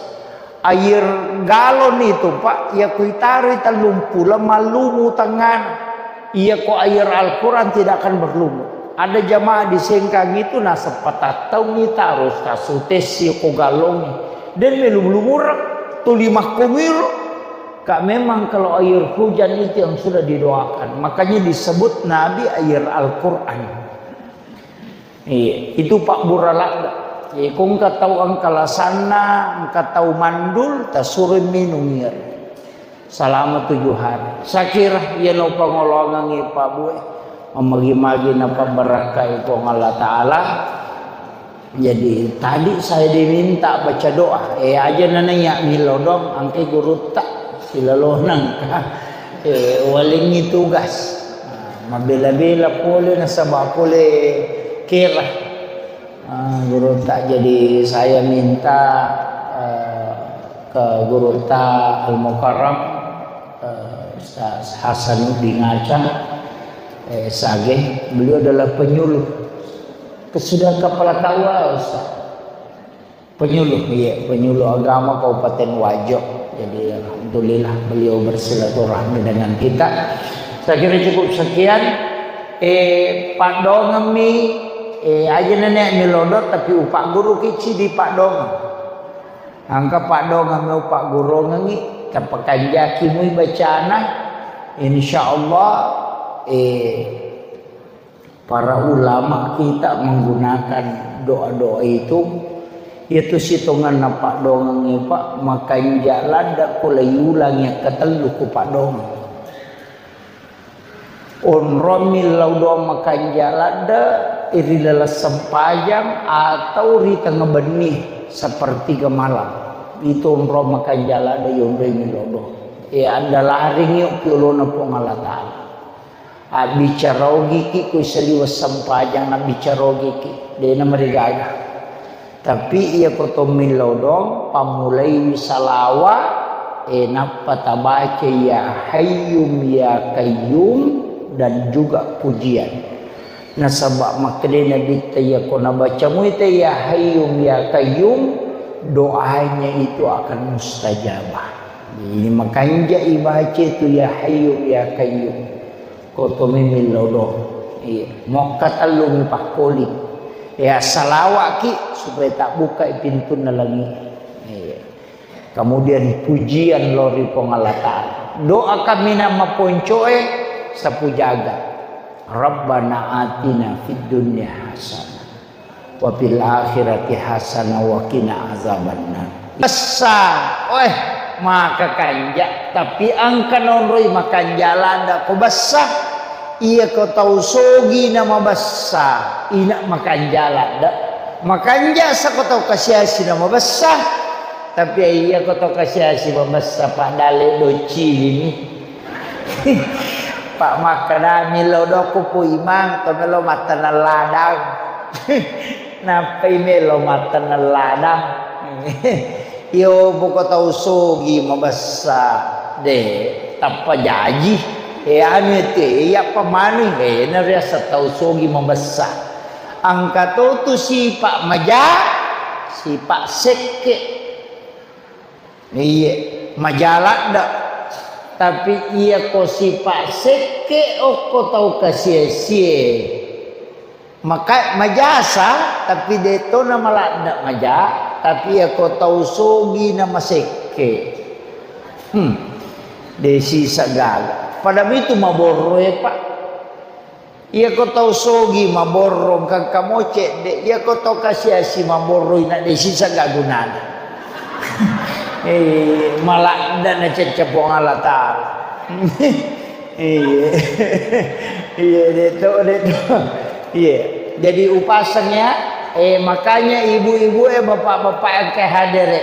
Air galon itu, Pak, iya kuitaroi tellung pulo mallumu tengngana. Iya ko air Al-Quran tidak akan berlumut. Ada jamaah di Sengkang itu naseng patattaungi taro tasutessi ko galongi. Dan melu-, lumureng tuli makkomiro. Kak, memang kalau air hujan itu yang sudah didoakan. Makanya disebut Nabi air Al-Quran. Iya, itu pabbura ladde. Iya, ko engka tau engka lasanna, engka tau mandul, tasuroi minung iya. Selama tujuh hari. Sakira iya no pangolongengngi Pak Bue. Mamagi-magi napabbarakkai Puang Allah Ta'ala. Jadi, tadi saya diminta baca doa. Eh, aja nanaiya milodong, angke gurutta silolonang. Eh, walengngi tugas. Nah, mabela-bela pole nasaba pole kera. Ah, gurutta, jadi saya minta, eh, ke gurutta Al-Mukarram, eh, Ustaz Hasanuddin Aca, eh, Sage, beliau adalah penyuluh. Sudah kepala K U A, Ustaz. Penyuluh, iya, penyuluh agama Kabupaten Wajo. Jadi, alhamdulillah, beliau bersilaturahmi dengan kita. Saya kira cukup sekian. Eh, padongemmi, eh, aja nenek milodo, tapi upak guru kici di padongeng. Angka padongemmi upak guru ngengi, tapakanjaki mui bacana. Insya Allah, eh, Para ulama kita menggunakan doa-doa itu, itu sitonganna paddongengnge, Pak, makanja ladde ko laiulangi akkatellu ko paddongeng. Onrong millau doa makanja ladde ri laleng sempajang atau ri tengnga benni, sepertiga malam. Itu onrong makanja ladde yonroi millau doa. E, andalaringi yolo Puang Allah Ta'ala. Abbicara ogiki ko saliweng sempajang, abbicara ogiki, de'na marigaga. Tapi iya ko to millau doang, pammulaiwi salawa, e, nappa tabaca ya Hayyum ya Qayyum dan juga pujian. Nasaba makkedai Nabitta, iya ko nabaca muita ya Hayyum ya Qayyum, doanya itu akan mustajabah. Ini makanja ibaca itu ya Hayyum ya Qayyum. Ko to memeng lodo. Iya. Mokka tellu mi pakkoli. Ya, salawaki supaya tabbukai pintunna langi. Iya. Kemudian pujian lao ri Puang Allah Ta'ala. Doa kaminang maponcoe sapu jagat. Rabbana atina fid dunya hasanah. Wa fil akhirati hasanah wa qina azabannar. Bessa, weh, maka kanja, tapi engka naonroi makanja ladda ko bessa. Iya ko tau sogi na mabessa, ina makanja ladda. Makanja sa ko tau kasiasi na mabessa, tapi iya ko tau kasiasi mabessa, padale docilini. Pak makkeda, "Melo dokku Pu Imang, to melo matteneng ladang." Nappai melo matteneng ladang. Iyo, poko tau sogi mabessa, de, tappa jaji. E, anu ete, iya pamanu, e, nariaseng tau sogi mabessa. Engka to tu sipa maja, sipa sekke. Iye, maja ladda. Tapi iya ko sipa sekke okko tau kasie-sie. Maka majasa, tapi de to na maladda maja, tapi iya ko tau sogi na masekke. Hmm. De sisa gaga. Pada mitu maborro e, Pak. Iya ko tau sogi maborro, engka mo cedde. Iya ko tau kasiasi maborro, ina de sisa ga gunana. Eh, maladda na cecce Puang Allah Taala. Iya. Iya, de to, de to. Iya. Jadi upaseng ya. Eh, makanya ibu-ibu e, bapak-bapak yang ke hadir e,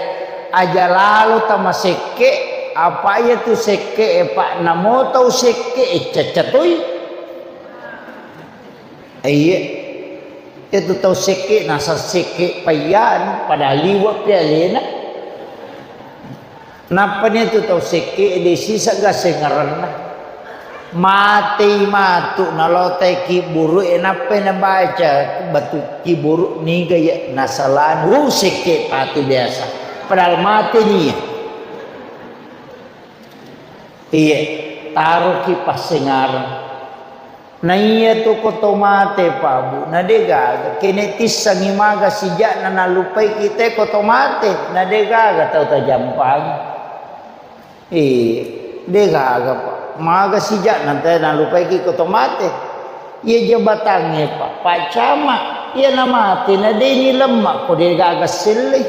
aja lalo tamasekke, apa iya tu sekke e, Pak, namo tau sekke e, cecce toi. Iya. Itu tau sekke, nasa sekke payyan, padahal liwa pi alena. Nappani tu tau sekke, de sisa ga sengarenna. Matei matu, nalotai kiburu e, nappai nabaca batu kiburu, niga ya nasalani, uh, sekke patu biasa. Padahal mate ni. Iya, taroki passengareng. Na iya tu ko to mate, Pak, Bu, na de gaga. Kene tissangi maga sija'na nallupai kita ko to mate, na de gaga tau tajampangi. Eh, de gaga, Pak. Maga sija'na te nallupai ki ko to mate. Iya jabatangnge, Pak, Pak Camat, iya na mate, na de ni lemma ko de gaga sellei.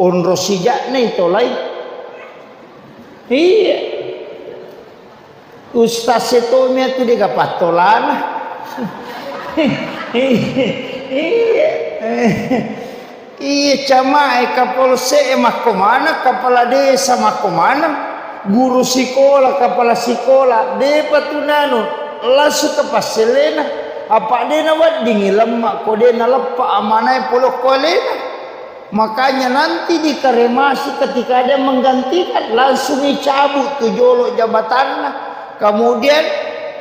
Onro sija'na i tolai. Iya. Ustaz e tomi atu de ga pattolana. Iya. Iya, camae, kapolsek e makko maneng, kapala desa makko maneng, guru sikola, kapala sikola, depa tu nanu, langsung ke passelena. Apa de na weddingi lemma ko de na leppa amanae pole ko alena. Makanya nanti dikremasi ketika ada yang menggantikan, langsung dicabut tu jolo jabatanna. Kemudian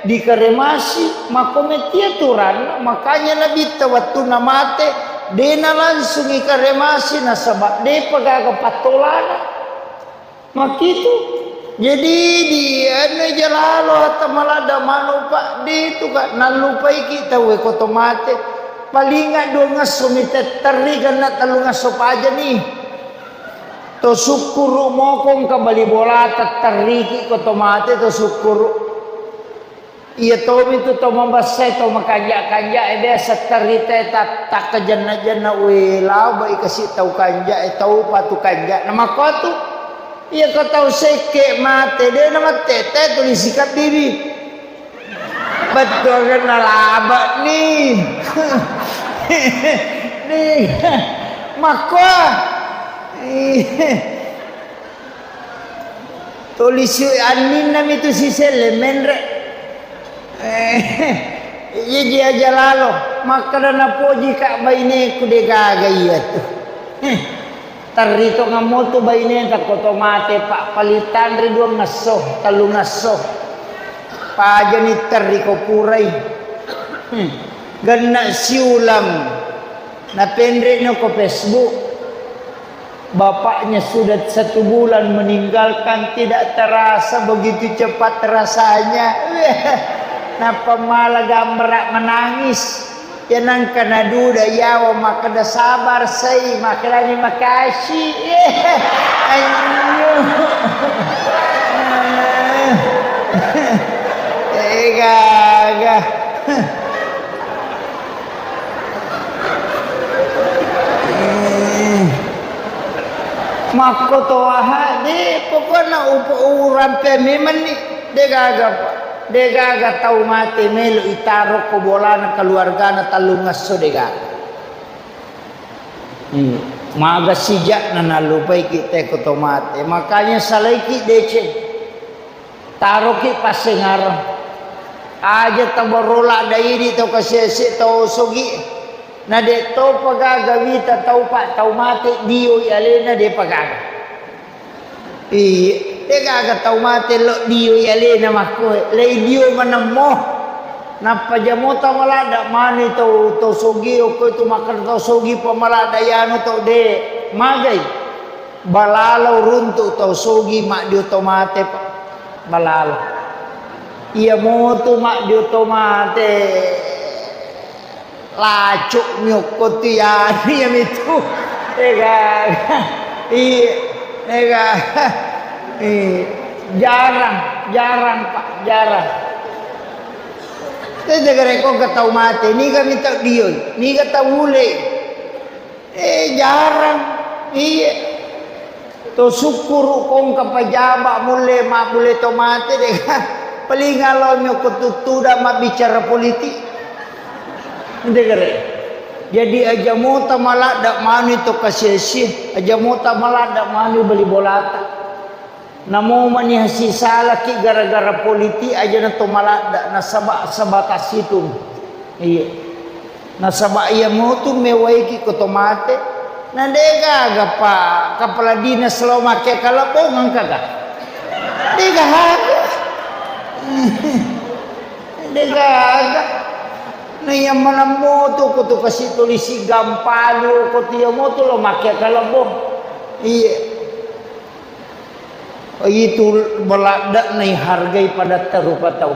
dikremasi, makko metti aturanna. Makanya Nabitta wettunna mate, dena langsung ikremasi nasaba depa gaga pattolana. Makkitu. Jadi, di anu jalalo hatta maladda manu, Pak, de tu ka nallupaiki tauwe ko to mate. Palinga dua ngesso mi tetterri, genna tellu ngesso pajani. To sukkuru moko engka bali bola tetterriki ko to mate to sukkuru. Iya tomi tu tau mabessai, tau makanja-kanja e, biasa terita e ta-, takkajenna-jenna, we, labai kasi tau kanja e, tau patu kanja. Na makkotu, iya ko tau sekke mate, de na mattete tuli sikabbibi. Bettuangenna laba ni. Ni, makko. Tuli si anninna mi tu siselle menre. Eh, iya ji aja lalo. Makkeda napoji ka baineku de gaga iya tu. Eh, terri to ngammo tu baineta ko to mate, Pak, palitanri dua ngesso, tellu ngesso. Pajani terri ko purai. Hmm. Genna siulang. Napenre no ko Facebook. Bapaknya sudah satu bulan meninggalkan, tidak terasa begitu cepat rasanya. Nappa mala gambarak menangis. Ya nangka naduda yawa makkeda sabar sai, makkedani makasih. Anjing. Eh, gaga. Makko to aha, de, pokokna upo-, urampe memenni, de gaga, de gaga tau mate melo itaro ko bolana keluargana tallung esso, de gaga. Hmm. Maga sija'na nallupaiki te ko to mate. Makanya salaiki deceng. Taroki passengareng. Aja tabarola daidi to kasese to sogi. Na de topa gaga wita tau pa tau mate dioi alena, depa gaga. Iya, de gaga tau mate lo dioi alena makkoe. Lei dio manemmo. Nappa jamota maladda mani to, to sogi, okko itu makkeda to sogi pa maladda yanu to de magai. Balalo runtu tau sogi maddio to mate pa. Balalo. Iya motu maddio to mate. Lacuk miokko tu ya, iya mitu. Ega. Iya. Ega. Iya. Jarang, jarang, Pak, jarang. Tete gare ko ke tau mate, niga mi tau dioi, niga tau ule. Eh, jarang. Iya. To sukkuru kongka pajaba mulle, ma mulle to mate de. Paling alo mi ko tuttuda mabbicara politik. Ente gare. Jadi aja mota maladda manu to kasesi, aja mota maladda manu bali bolata. Namo mani hasisalaki gara-gara politik aja na to maladda, nasaba sebatas itu. Iya. Nasaba iya motu mewaiki ko to mate. Na de gaga pa kepala dinas lo make kalebong engka ga? De gaga. De gaga. Na iya maneng motu ko tu kasi tulisi gampalu ko tu iya motu lo make kalebong. Iya. Itu baladda'na ihargai padatta rupa tau.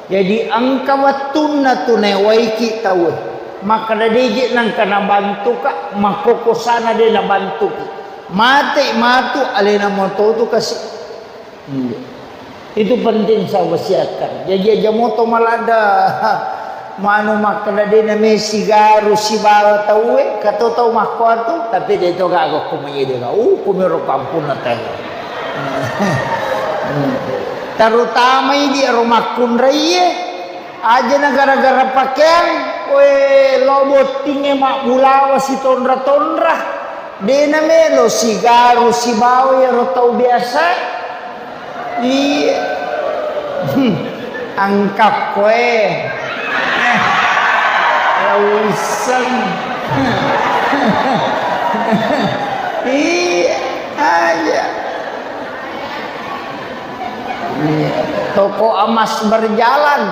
Jadi engka wettunna tu naewaiki tauwe. Makkeda deje nangka nabantuka, makkokosana de nabantuki. Mate matu alena mototu kasi. Iya. Itu penting saya wasiatkan. Jadi aja moto maladda. Manu makkeda de name sigaru sibawa tauwe, kato tau makkuatu, tapi de to gaga ko manyede ga. Uh, kumiro kampunna teh. Terutama idi ro makkunraie, aja na gara-gara pakeang, we lo bottinge mabbulawa sitonra-tonra. De namelo sigaru sibawa iyaro tau biasa. Iya. Hmm. Angkakkoe. Eh. Lauisseng. Iya aja. Iya. Toko emas berjalan.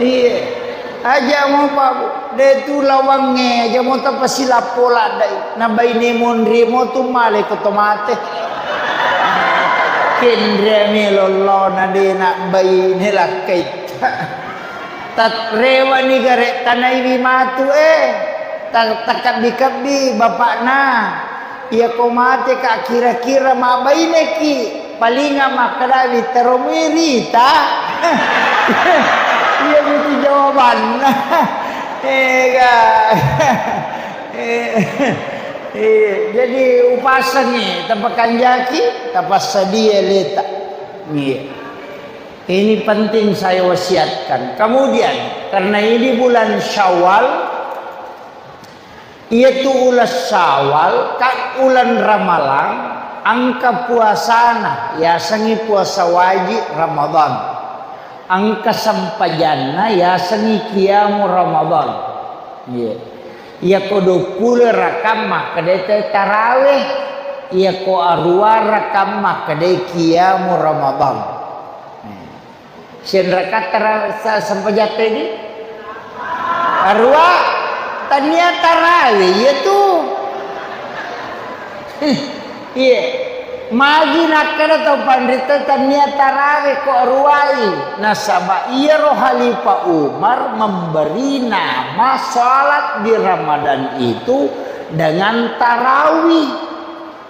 Iya. Aja mo, Pak, Bu. De tu lawangnge, aja mo tapasilappo laddai. Na baine monri mo tu male ko to mate. Kenre me lollo na de na baine lakkai. Tat rewa ni gare tanaiwi matu, eh. Ta-, takabbi-kabbi bapakna. Iyako mateka kira-kira mabbaineki, palinga makkeda witteromi rita. Iya mitu jawabanna. Ega. Eh, eh, jadi upasengi, tapakanjaki, tapassadia leta. Iya. Ini penting saya wasiatkan. Kemudian, karena ini bulan Syawal, Iyatu uleng Syawal, ka uleng Ramalang, engka puasana, yasengngi puasa wajib Ramadan. Engka sempajanna, yasengngi qiyamu Ramadan. Iya. Iyako duappulo rakang makkedai tarawih, iyako aruwa rakang makkedai qiyamu Ramadan. Senrakatta ra-, sa-, sempajatta idi? Aruwa, tania tarawe, iya tu. Iya. Magi nakkeda tau panrita tania tarawe ko aruwai. Nasaba iyaro Khalifah Umar memberi nama salat di Ramadan itu dengan tarawih.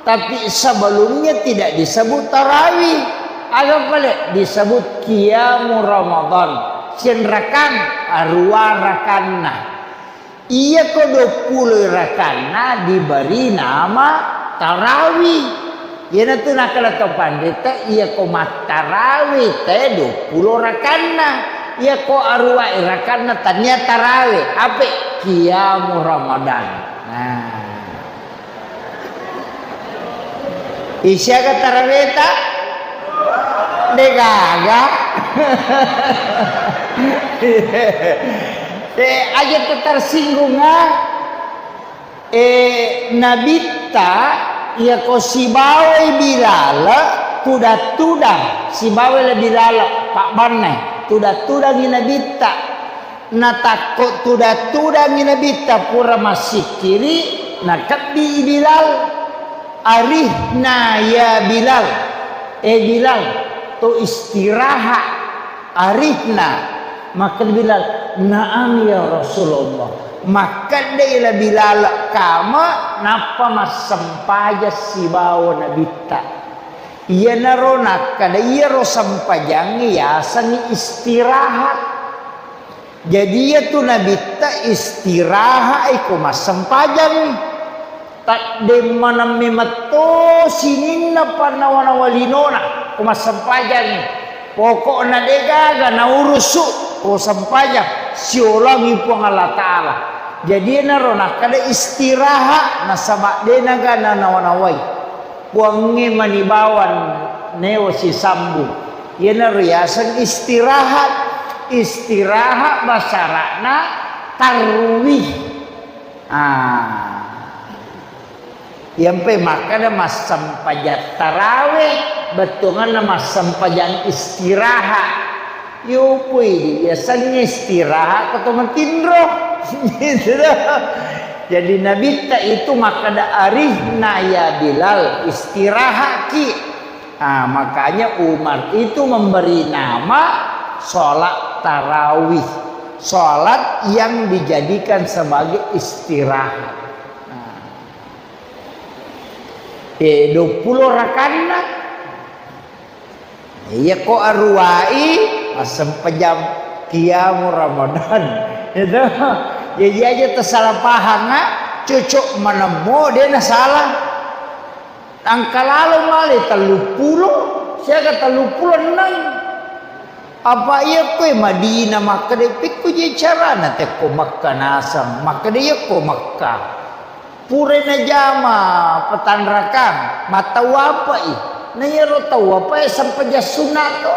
Tapi sebelumnya tidak disebut tarawih. Aga pale disebut qiyamu Ramadan. Senrakang, aruwa rakanna. Iyako duappulo rakanna diberi nama tarawih. Iyanatu nakkeda to panrita, iyako mattarawih te duappulo rakanna. Iyako aruwa rakanna tania tarawih, ape? Qiyamu Ramadan. Nah. Isiaga taraweta? Degaga. Eh, aja tersinggung, ah. Eh, Nabitta, iyako sibawai Bilal, tudang-tudang, sibawai le Bilal, pabbanna, tudang-tudangi Nabitta. Natakko tudang-tudangi Nabitta pura massikkiri, nakebbi Bilal. "Arihna ya Bilal." Eh Bilal, to istirahat. "Arihna." Makkeda Bilal, "Naam ya Rasulullah." Makkedai la Bilal kama, nappa massempajang sibawa Nabitta. Iyanaro nakkeda, iyaro sempajangnge yasengngi istirahat. Jadi, iyatu Nabitta istirahat iko massempajang. Taddemmaneng memetto sininna pannawa-nawa linona ko massempajang. Pokokna degaga naurusu ko sempajang, siolangi Puang Allah Ta'ala. Jadi, enaro nakkeda istirahat, nasaba denaga nanawa-nawai. Puangnge mani bawang newo sisambung. Iyanaro yaseng istirahat. Istirahat basara'na tarwih. Ah. Iyampe makkeda massempajang tarawih, bettuanganna massempajang istirahat. Yopoi yasengnge istirahat ko to matinro. Gitu. Jadi Nabitta itu makkeda, "Arihna ya Bilal, istirahatki." Ah, makanya Umar itu memberi nama sholat tarawih, sholat yang dijadikan sebagai istirahat. Nah. Eh, duappulo rakanna. Iya ko aruwai, massempajang qiyamu Ramadan. Itu. Jadi aja tersalah paham, ah. Cocok manemmo, de nasalah. Engka lalo male telluppulo, siaga telluppulo enneng. Apa iya koe Madinah makkeda, "Pikku je carana tekko Mekka naseng?" Makkeda, "Iya ko Mekka. Pura najama petanrakang, mattawapai. Na iyaro tawapae sempajang sunna to.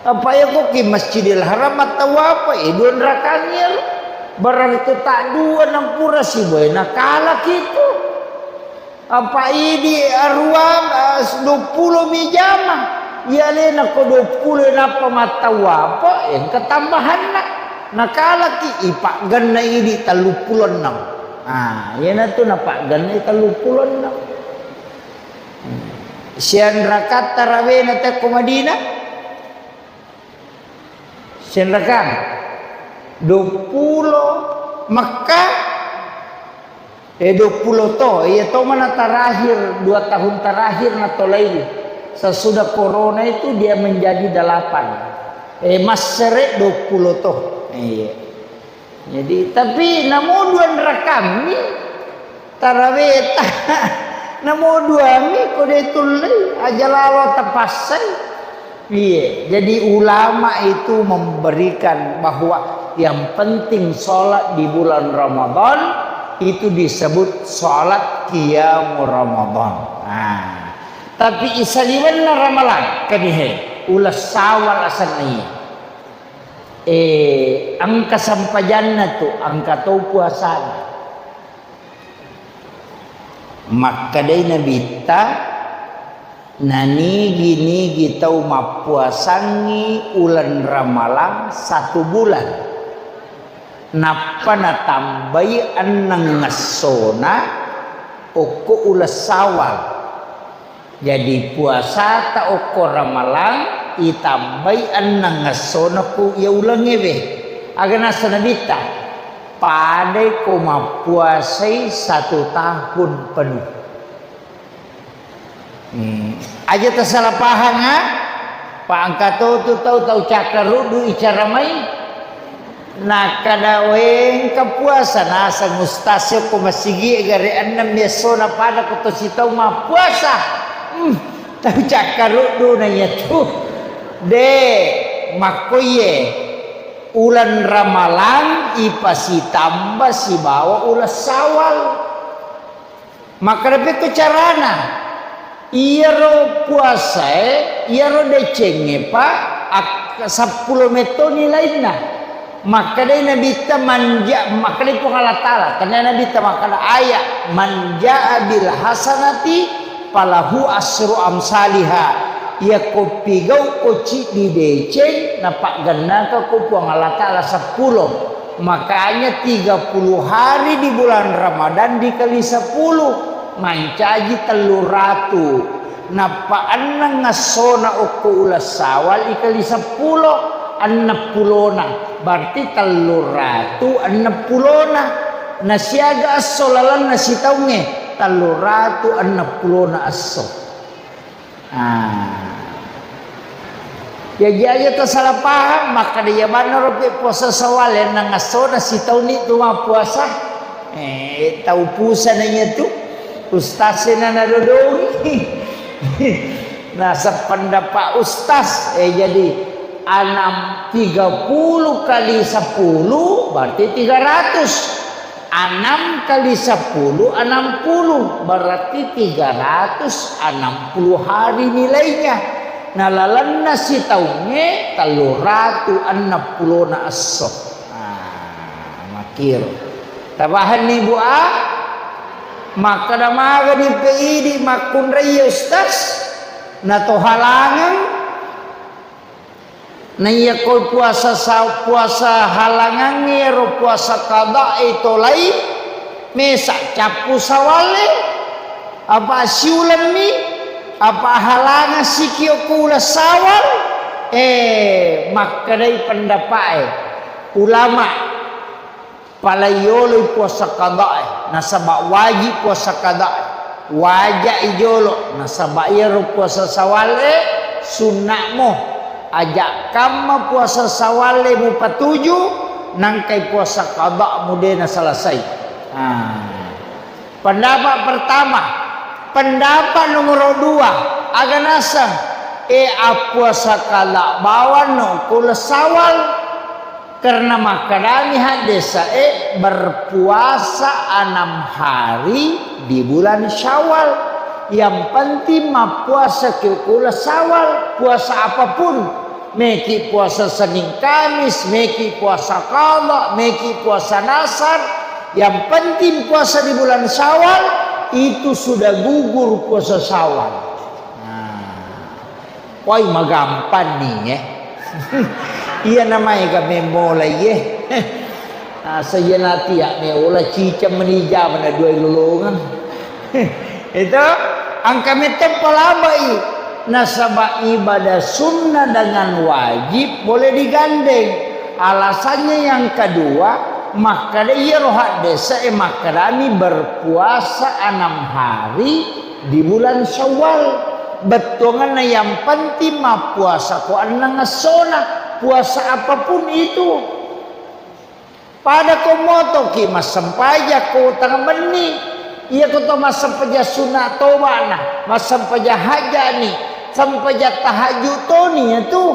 Apa iya ko ki Masjidil Haram mattawapai, dua rakang iyaro. Berarti tak dua nampura siboe nakala kitu." Apa idi aruang, eh, duappulo mi jama. Iya alena ko duappulo nappa mattawafa, engka tambahanna. Nakalaki ipaggenna idi telluppulo enneng. Ah, iyanatu napaggenna telluppulo enneng. Hmm. Sianrakatta rawena tekko Madinah. Senrakang, duappulo Mekka, eh, duappulo to, iya to mana terakhir, dua tahun terakhir natolai. Sesudah corona itu dia menjadi delapan. Eh, massere duappulo to. Iya. Jadi, tapi namo dua rakang mi taraweta. Namo dua mi ko de tullei, aja lalo tapassai. Iya, jadi ulama itu memberikan bahwa yang penting sholat di bulan Ramadan itu disebut sholat qiyamul Ramadan. Nah, tapi isaliwenna Ramalang, kanihe, uleng Sawal asenna iya. Eh, engka sempajanna tu, engka to puasana. Makkedai Nabitta, nanigi-nigi tau mappuasangngi uleng Ramalang satu bulan. Nappa natambai enneng essona okko uleng Sawal. Jadi, puasata okko Ramalang itambai enneng essona ku iya ulengnge we. Aga nasa Nabitta? Padai ko mappuasai satu tahun penuh. Hmm. Aja tasala pahang, ha? Pa engka to tu tau, tau cakkaruddu icaramai. Nakkeda, "Wengka puasa naseng ustaz ko masigi gare ennem essona pada ko to sitau mappuasa." Hmm, tau cakkaruddu na iyatu. De, makkoye. Uleng Ramalang ipasitamba sibawa uleng Syawal. Makkeda pekko carana, iyaro puasae, iyaro decengnge pa ak-, seppulo metto nilainna. Makkedai Nabitta, "Manja-," makkedai Puang Allah Taala, tennia Nabitta makkeda ayat, "Manjaa bil hasanati falahu asru amsaliha." Iyako pigau'ko ciddi deceng, napaggennakako Puang Allah Taala seppulo. Makanya tiga puluh hari di bulan Ramadan dikali sepuluh, mancaji tellu ratu. Nappa enneng essona okko uleng Syawal ikali seppulo, enneppulona. Berarti tellu ratu enneppulona. Nasiaga esso lalenna sitaungnge, tellu ratu enneppulona esso. Ah. Jaji aja to salah paham, makkeda iya bannaro pe puasa Syawal, enneng essona sitaunni tu mappuasa. Eh, tau pusa nanya tu. Ustaz sena nadodongi. Nah, sependapat ustaz, eh, jadi enam, tiga puluh kali sepuluh berarti tiga ratus. Enam kali sepuluh, enam puluh, berarti tiga ratus enam puluh hari nilainya. Nah, lalenna sitaungnge tellu ratu enneppulona esso. Ah, makkiro. Tabahenni, Bu, a? Makkeda magani pe idi makkunrai, ustaz? Na to halangeng? Naiyako puasa sa-, puasa halangangnge ro puasa qada'i tolai, mesa cappu Sawalle, apa siulemmi, apa halangeng sikio ko uleng Sawal? Eh, makkedai pendapa'e ulama. Pala yoloi puasa qadae, nasaba wajib puasa qadae. Waja'i jolo, nasaba iyaro puasa Sawalle sunna'mo. Aja kamma puasa Sawalle mupatuju, nangkai puasa qada'mu de nasalasai. Ah. Pendapat pertama, pendapat nomor dua, aga naseng, e, appuasa qada bawang no ko uleng Sawal. Karena makkedami haddesae, berpuasa enam hari di bulan Syawal. Yang penting mappuasa ke uleng Syawal, puasa apapun. Meki puasa Senin Kamis, meki puasa qada, meki puasa nasar. Yang penting puasa di bulan Syawal, itu sudah gugur puasa Syawal. Nah. Wai, magampang ni, eh. Iya namaega memmola, iye. Asa iya natia meola ciceng meni jamana dua lolongang. Itu angka mette palabai. Nasaba ibadah sunnah dengan wajib boleh digandeng. Alasannya yang kedua, makkeda iyaro haddesae makkedami berpuasa enam hari di bulan Syawal. Bettuanganna yang penting mappuasa ko enneng essona, puasa apapun itu. Pada ko motoki massempajang ko tengah benni, iya ko to massempajang sunat tobana, massempajang hajjani, sempajang tahajud toni ya tu.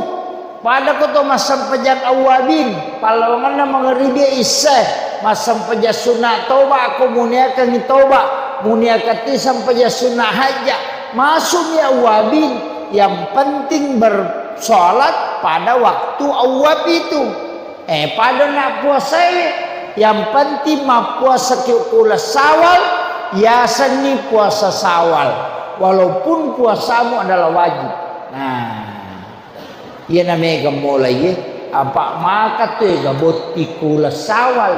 Pada ko to massempajang awwabin, pallawangenna mangaribi isya, massempajang sunat toba ko muniakangi toba, muniakati sempajang sunat hajja, masukmi awwabin, yang penting bersolat pada waktu awwab itu. Eh, pada na puasae, yang penting mappuasa ki uleng Sawal, yasenni puasa Sawal, walaupun puasamu adalah wajib. Nah. Iyana mega mola iye, apa maka tu ega botti ko uleng Sawal.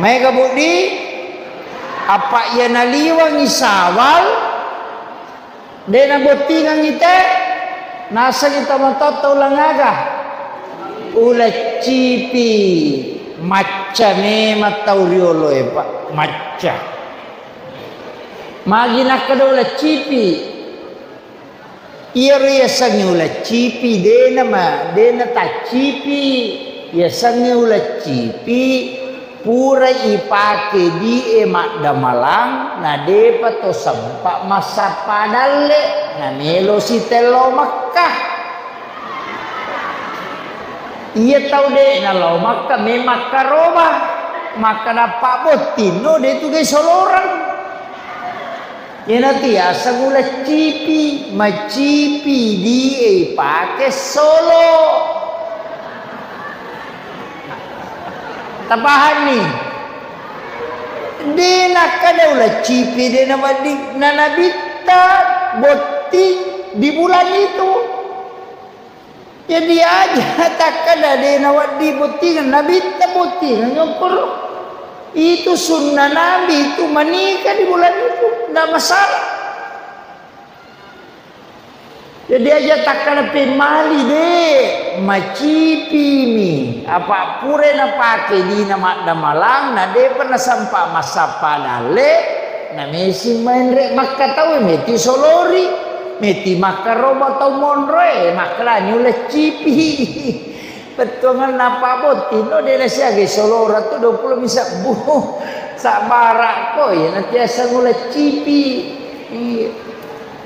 Mega budi, apa iyana liwangi Sawal, de nabottingangi te, nasengi tomatoatta uleng aga? Uleng cipi. Macca memang tau rioloe, Pak, macca. Magi nakkeda uleng cipi? Iyaro yasengnge uleng cipi, dena ma-, dena taccipi. Yasengnge uleng cipi, pura ipake die maddamalang, na depa to sempa massappa dalle, na melo sitello Makkah. Iya tau de nalao Makkah, me makkaroba, makkadappa bottinno, de tu ge solorang. Iyanatu yaseng uleng cipi, macipi die ipake solo. Tapahanni? De nakkeda uleng cipi de nawedding, na nabitta botting di bulan itu. Jadi aja takkeda de nawedding bottingeng, nabitta bottingeng okkoro. Itu sunnah Nabi itu menikah di bulan itu, ndak masalah. Jadi aja takkeda pemmali de, macipimi. Apa pura napake dina maddamalang, na depa nasempa massappa dalle, na mesing menre Makkah tau, meti solori, meti makkaroba tau monroe, makkalani uleng cipi. Bettuangenna apa bottinno, de nasiaga solora tu dua puluh mi sebbu. Sabbara ko, iya natiasa uleng cipi. Iya.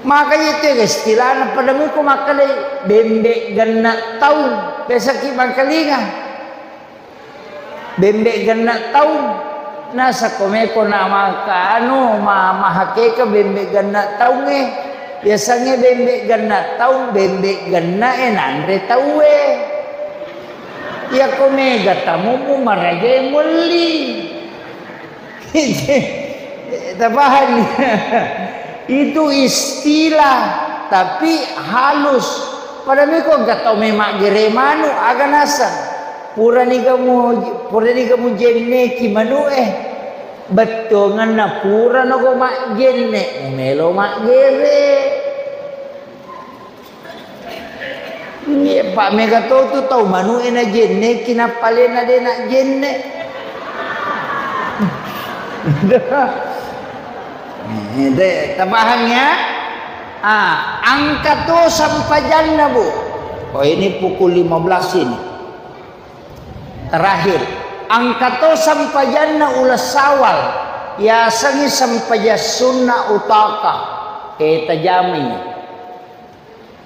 Makanya itu istilahna pada miko makkalai bembe genna taung. Biasaki mangkalinga. Bembe genna taung. Nasa komeko na maka anu, ma-, mahakeka bembe genna taungnge. Biasangnge bembe genna taung, bembe genna e nanre tauwe. Iya ko mega tamumu marajae muelli. Tapahanni? Itu istilah, tapi halus. Pada miko engka tau memaggere manu, aga naseng. Purani gamu, purani gamu jenneki manu e. Bettuangenna pura nago majjenne, mumelo maggere. Iya, pa mega to tu tau manu e najenneki, nappa alena de najenne. Eh, de, tapahang ya? Ah, angka to sampajanna, Bu. Oh, ini pukul lima belas ini. Terakhir, angka to sampajanna uleng Sawal, yasengngi sampajang sunna utaka, eh, tajamai.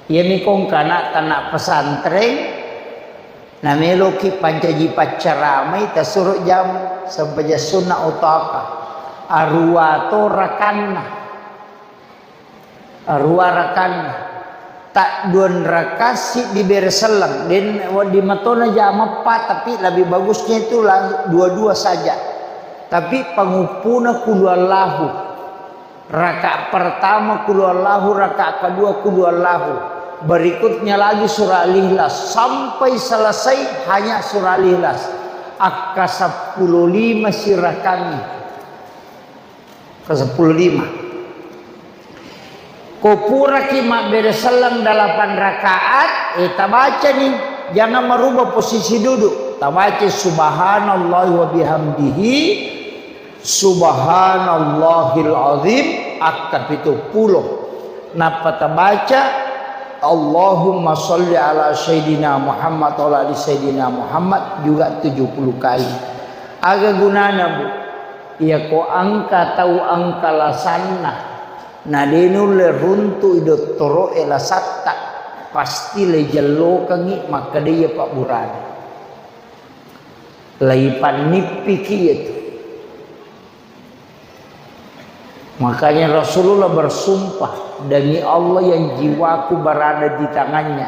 Iyami kongkana tanah pesantren, nameloki pancaji paccaramai, tasuro jamu sampajang sunna utaka, arua to rakanna. Arua rakanna. Tadduan raka siddi bere selleng. Den wedding matona jama eppa, tapi lebih bagusnya itu lang-, dua-dua saja. Tapi panguppuna kulu Allahu. Raka pertama kulu Allahu, raka kedua kulu Allahu. Berikutnya lagi surah Al-Ikhlas. Sampai selesai hanya surah Al-Ikhlas. Akka seppulo lima sirakangi. Ke sepuluh lima. Ko puraki mabbere selleng delapan rakaat, eh, tabacani, jangan merubah posisi duduk. Tabaca subhanallah wa bihamdihi, subhanallahil azim, akka pitu pulo. Nappa tabaca, Allahumma salli ala Sayyidina Muhammad wa ala ali Sayyidina Muhammad juga tujuh puluh kali. Aga gunana, Bu? Iyako engka tau engka lasanna, na de nulle runtu'i dottoro'e lasatta, pasti le jellokengngi makkeda iya pabburana. Laipannippiki iyatu. Makanya Rasulullah bersumpah, "Demi Allah yang jiwaku berada di tangannya,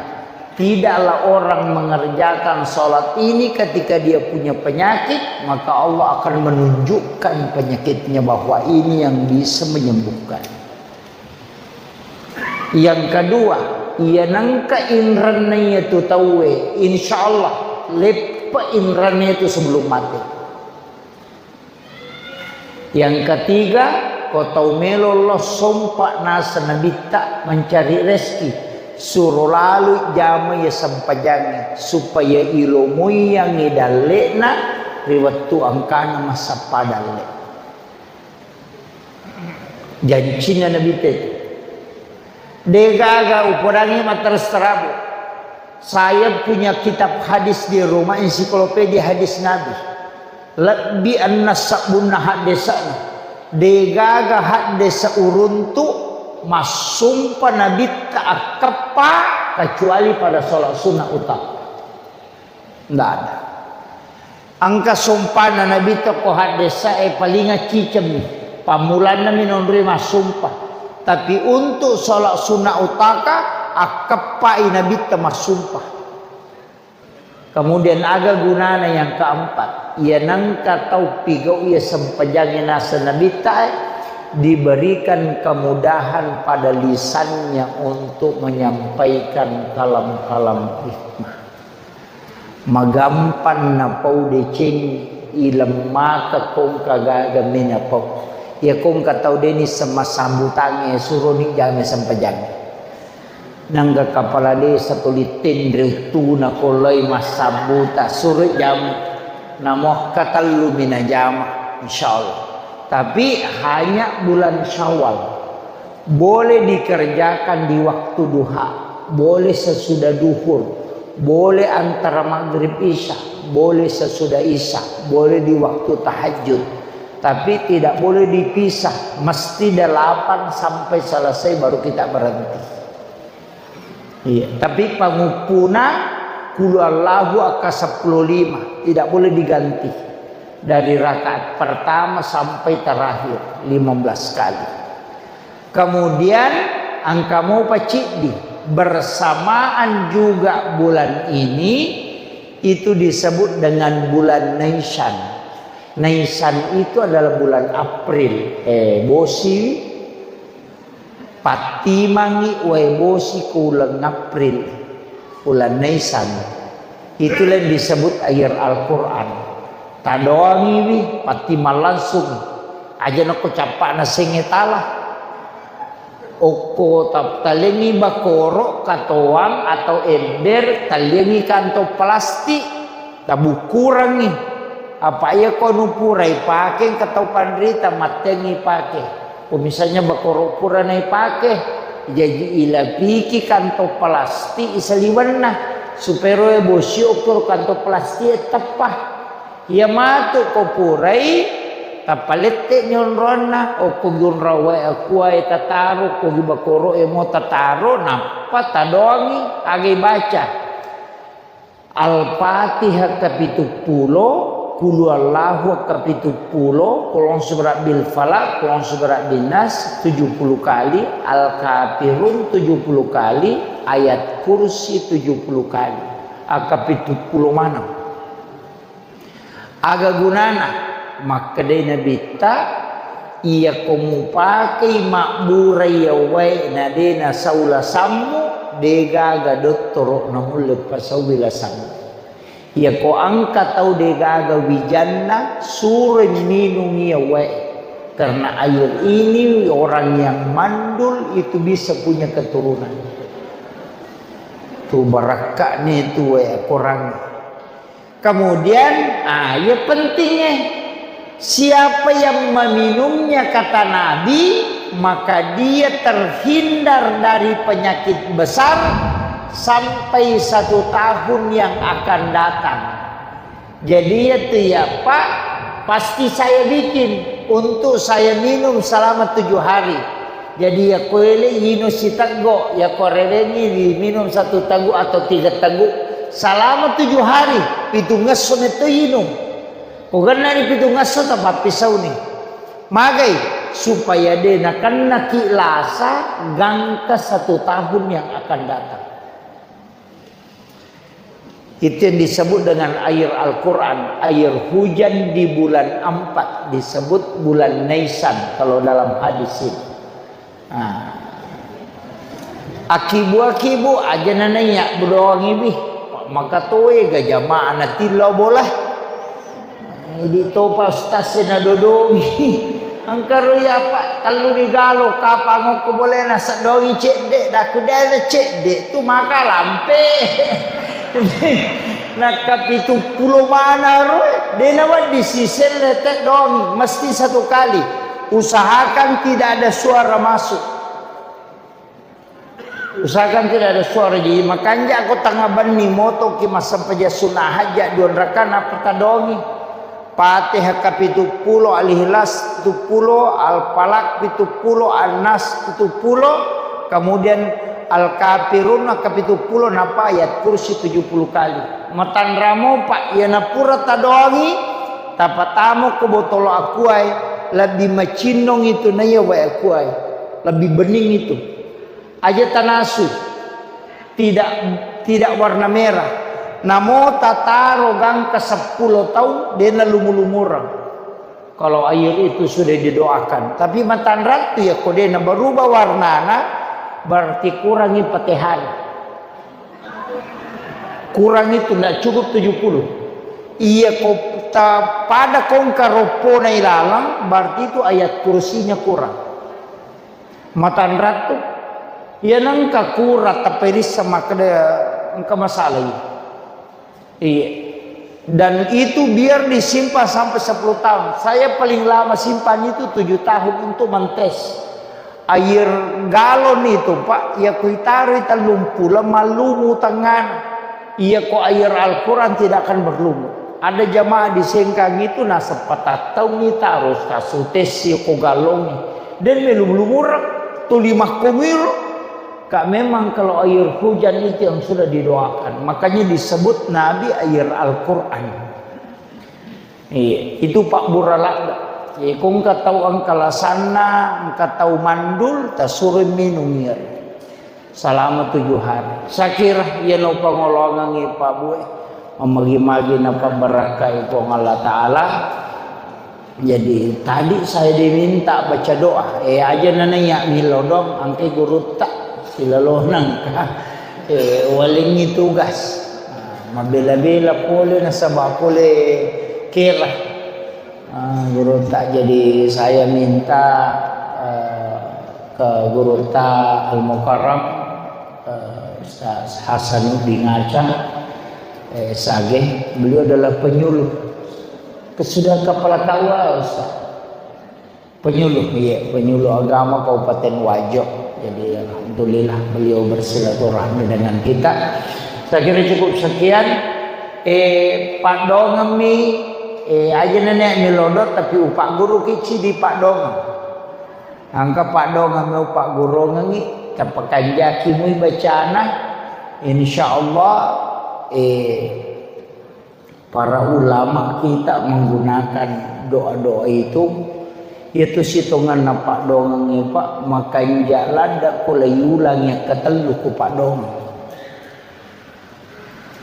tidaklah orang mengerjakan salat ini ketika dia punya penyakit, maka Allah akan menunjukkan penyakitnya bahwa ini yang bisa menyembuhkan." Yang kedua, iya nengka inrenna iyatu tauwe, insya Allah leppa inrenna itu sebelum mati. Yang ketiga, ko tau melo lo sompa naseng Nabitta mencari rezeki, suro lalui jama iya sempajangnge, supaya ilomoiyangngi dalle'na ri wettu engkana massappa dalle. Jancinna Nabitta itu. Degaga upodangngi matterus terabu. Saya punya kitab hadis di rumah, ensiklopedia hadis Nabi. Lebbi enneng sebbunna haddesa'na. Degaga haddesa uruntu massumpa Nabitta akkeppa kecuali pada sholat sunnah utama. Ndak ada. Engka sumpana Nabitta ko haddesa'e paling accicemmi. Pammulanna mi nonroi massumpa. Tapi untuk sholat sunnah utaka, akkeppai Nabitta massumpa. Kemudian aga gunana yang keempat? Iya nengka tau pigau iya sempajangnge naseng Nabitta, eh, diberikan kemudahan pada lisannya untuk menyampaikan kalam-kalam hikmah. Magampang napau deceng ileng maka kongka gaga menapau. Iya kongka tau deni sema sambutangnge suroni jame sempajangnge. Nangga kapala desa tuli tenre uttuna koloi massabbuta suro jame. Namo katellu mi najama, insyaallah. Tapi hanya bulan Syawal. Boleh dikerjakan di waktu duha, boleh sesudah duhur, boleh antara maghrib isya, boleh sesudah isya, boleh di waktu tahajud. Tapi tidak boleh dipisah, mesti delapan sampai selesai baru kita berhenti. Iya, tapi panguppuna kulu Allahu akka seppulo lima, tidak boleh diganti. Dari rakaat pertama sampai terakhir, lima belas kali. Kemudian engka mopa ciddi, bersamaan juga bulan ini, itu disebut dengan bulan Naisan. Naisan itu adalah bulan April. Eh, bosi, pattimangi wae bosi ku uleng April, uleng Naisan. Itulah yang disebut air Al-Quran. Tadoangiwi, pattimang langsung. Aja nako cappa'na senge tala. Okko tap-, talengi bakoro, katoang atau ember, talengi kantong plastik, tabukkurangi. Apa iya ko nu purai pake, engka tau panrita mattengi pake. Ko misalnya bakoro pura naipake, jaji ilapiki kantong plastik isaliwenna, supaya roe bosi okko kantong plastik e teppa. Iya matu ko purai, tappa lette ni onronna, okko gunrawae akuae tataro, ko gi bakoro e mo tataro, nappa tadoangi, agai baca. Al-Fatihah kapituppulo, Qul Huwallahu kapituppulo, Qul A'udzu Birabbil Falaq, Qul A'udzu Birabbin Nas tujuh puluh kali, Al-Kafirun tujuh puluh kali, Ayat Kursi tujuh puluh kali. Aga pituppulo maneng. Aga gunana? Makkedai Nabitta, iyako mupakei mabburai yawae na de nasau lasammu, degaga dottoro namulle pasaui lasammu. Iyako engka tau degaga wijanna, suroi minungi yawae. Karena air ini orang yang mandul itu bisa punya keturunan. Tu barakka'ni tu wae Korang. Kemudian, ah, iya pentingnya. Siapa yang meminumnya, kata Nabi, maka dia terhindar dari penyakit besar sampai satu tahun yang akan datang. Jadi, iya tu, iya, Pak, pasti saya bikin untuk saya minum selama tujuh hari. Jadi, iya ko ele inung siteggo, iya ko rewengi diminum satu teguk atau tiga teguk selama tujuh hari, pitungngesso metto inung. Ko gennani pitungngesso, tapappisauni. Magai? Supaya de nakennaki lasa gangka satu tahun yang akan datang. Itu yang disebut dengan air Al-Quran, air hujan di bulan empat, disebut bulan Naisan kalau dalam hadis itu. Nah. Akibu-akibu aja nanaiya bedoangi bih. Maka toe ga jamaah na tillo bola. Idi topa ustaz e nadodongi. Engka roi apa tellu digalo kapang okko bolena seddongi cedde, daku dena cedde tu maka lampe. Nakka pitu pulo mana roi, dena waddi siselle teddongi, mesti satu kali. Usahakan tidak ada suara masuk. Usahakan tidak ada suara, jadi makanja ko tengah benni motoki massempajang sunnah hajat dua rakaat nappa tadongi. Fatihah kapitu pulo, Al-Ikhlas pitu pulo, Al-Falaq pitu pulo, An-Nas pitu pulo, kemudian Al-Kafirun kapitu pulo, nappa ayat kursi tujuh puluh kali. Matanramo, Pak, iyana pura tadongi, tapatamo ko botolo akuae, lebbi macinnong itu naiya wae akuae. Lebbi bening itu. Aja tanasu. Tidak, tidak warna merah. Namo tataro gangka seppulo taung, dena lumu-lumureng. Kalau air itu sudah didoakan. Tapi matanrattu ya, ko dena berubah warnana, berarti kurangi Fatihah. Kurang itu, ndak cukup tujuh puluh. Iya ko ta-, pada kongka roppona ilalang, berarti itu ayat kursinya kurang. Matanrattu. Iya nengka kurang, tapperissa makkeda engka masalah iya. Iya. Dan itu biar disimpan sampai sepuluh tahun. Saya paling lama simpan itu tujuh tahun untuk mentes. Air galon itu, Pak, ya kuitaroi tellung pulo, mallumu tengana. Iya ko air Al-Quran tidak akan berlumut. Ada jamaah di Sengkang itu naseppa tattaungi tarus tasutessi ko galongi. Dan melum-lumureng tuli makkomiro. Kak, memang kalau air hujan itu yang sudah didoakan. Makanya disebut Nabi air Al-Quran. Iya, itu pabbura ladde. Iya, ko engka tau engka lasanna, engka tau mandul, tasuro minung iya. Selama tujuh hari. Sakira iya no pangolongangi Pak Bue. Memagi-magi napabbarakkai Puang Allah Ta'ala. Jadi tadi saya diminta baca doa. Eh, aja nana iya milodong, angke gurutta. Silalonang. Eh, walengi tugas. Mabela-bela pole nasaba pole kera. Ah, gurutta, jadi saya minta, eh, ke gurutta Al-Mukarram, eh, Ustaz Hasanuddin Aca, eh, Sage, beliau adalah penyuluh. Sudah kepala K U A, Ustaz. Penyuluh, iya, penyuluh agama Kabupaten Wajo. Jadi, alhamdulillah, beliau bersilaturahmi dengan kita. Saya kira cukup sekian. Eh, padongemmi, eh, aja nenek milodo, tapi upak guru kici di padongeng. Angka padongemmi upak guru ngengi, tapakanjaki mui bacana. Insya Allah, eh, Para ulama kita menggunakan doa-doa itu, yaitu sitonganna padongengnge, Pak, makanja ladde ko laiulangi akkatellu ko padongeng.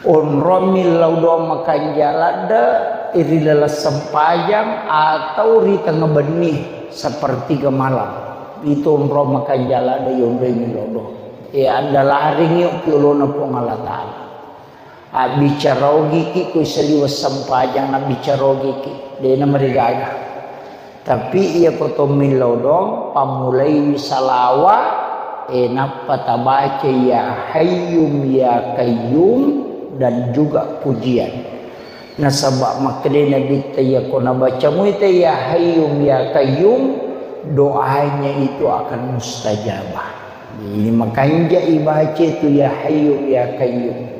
Onrong millau doa makanja ladde ri laleng sempajang atau ri tengnga benni sepertiga malam. Itu onrong makanja ladde yonroi millau doa. E, andalaringi yolo na Puang Allah Ta'ala. Abbicara ogiki ko saliweng sempajang, abbicara ogiki, de'na marigaga. Tapi iya ko to millau doang, pammulaiwi salawa, e, nappa tabaca ya Hayyum ya Qayyum dan juga pujian. Nasaba makkeda Nabitta, iya ko nabaca muita ya Hayyum ya Qayyum, doanya itu akan mustajabah. Jadi makanja ibaca itu ya Hayyum ya Qayyum.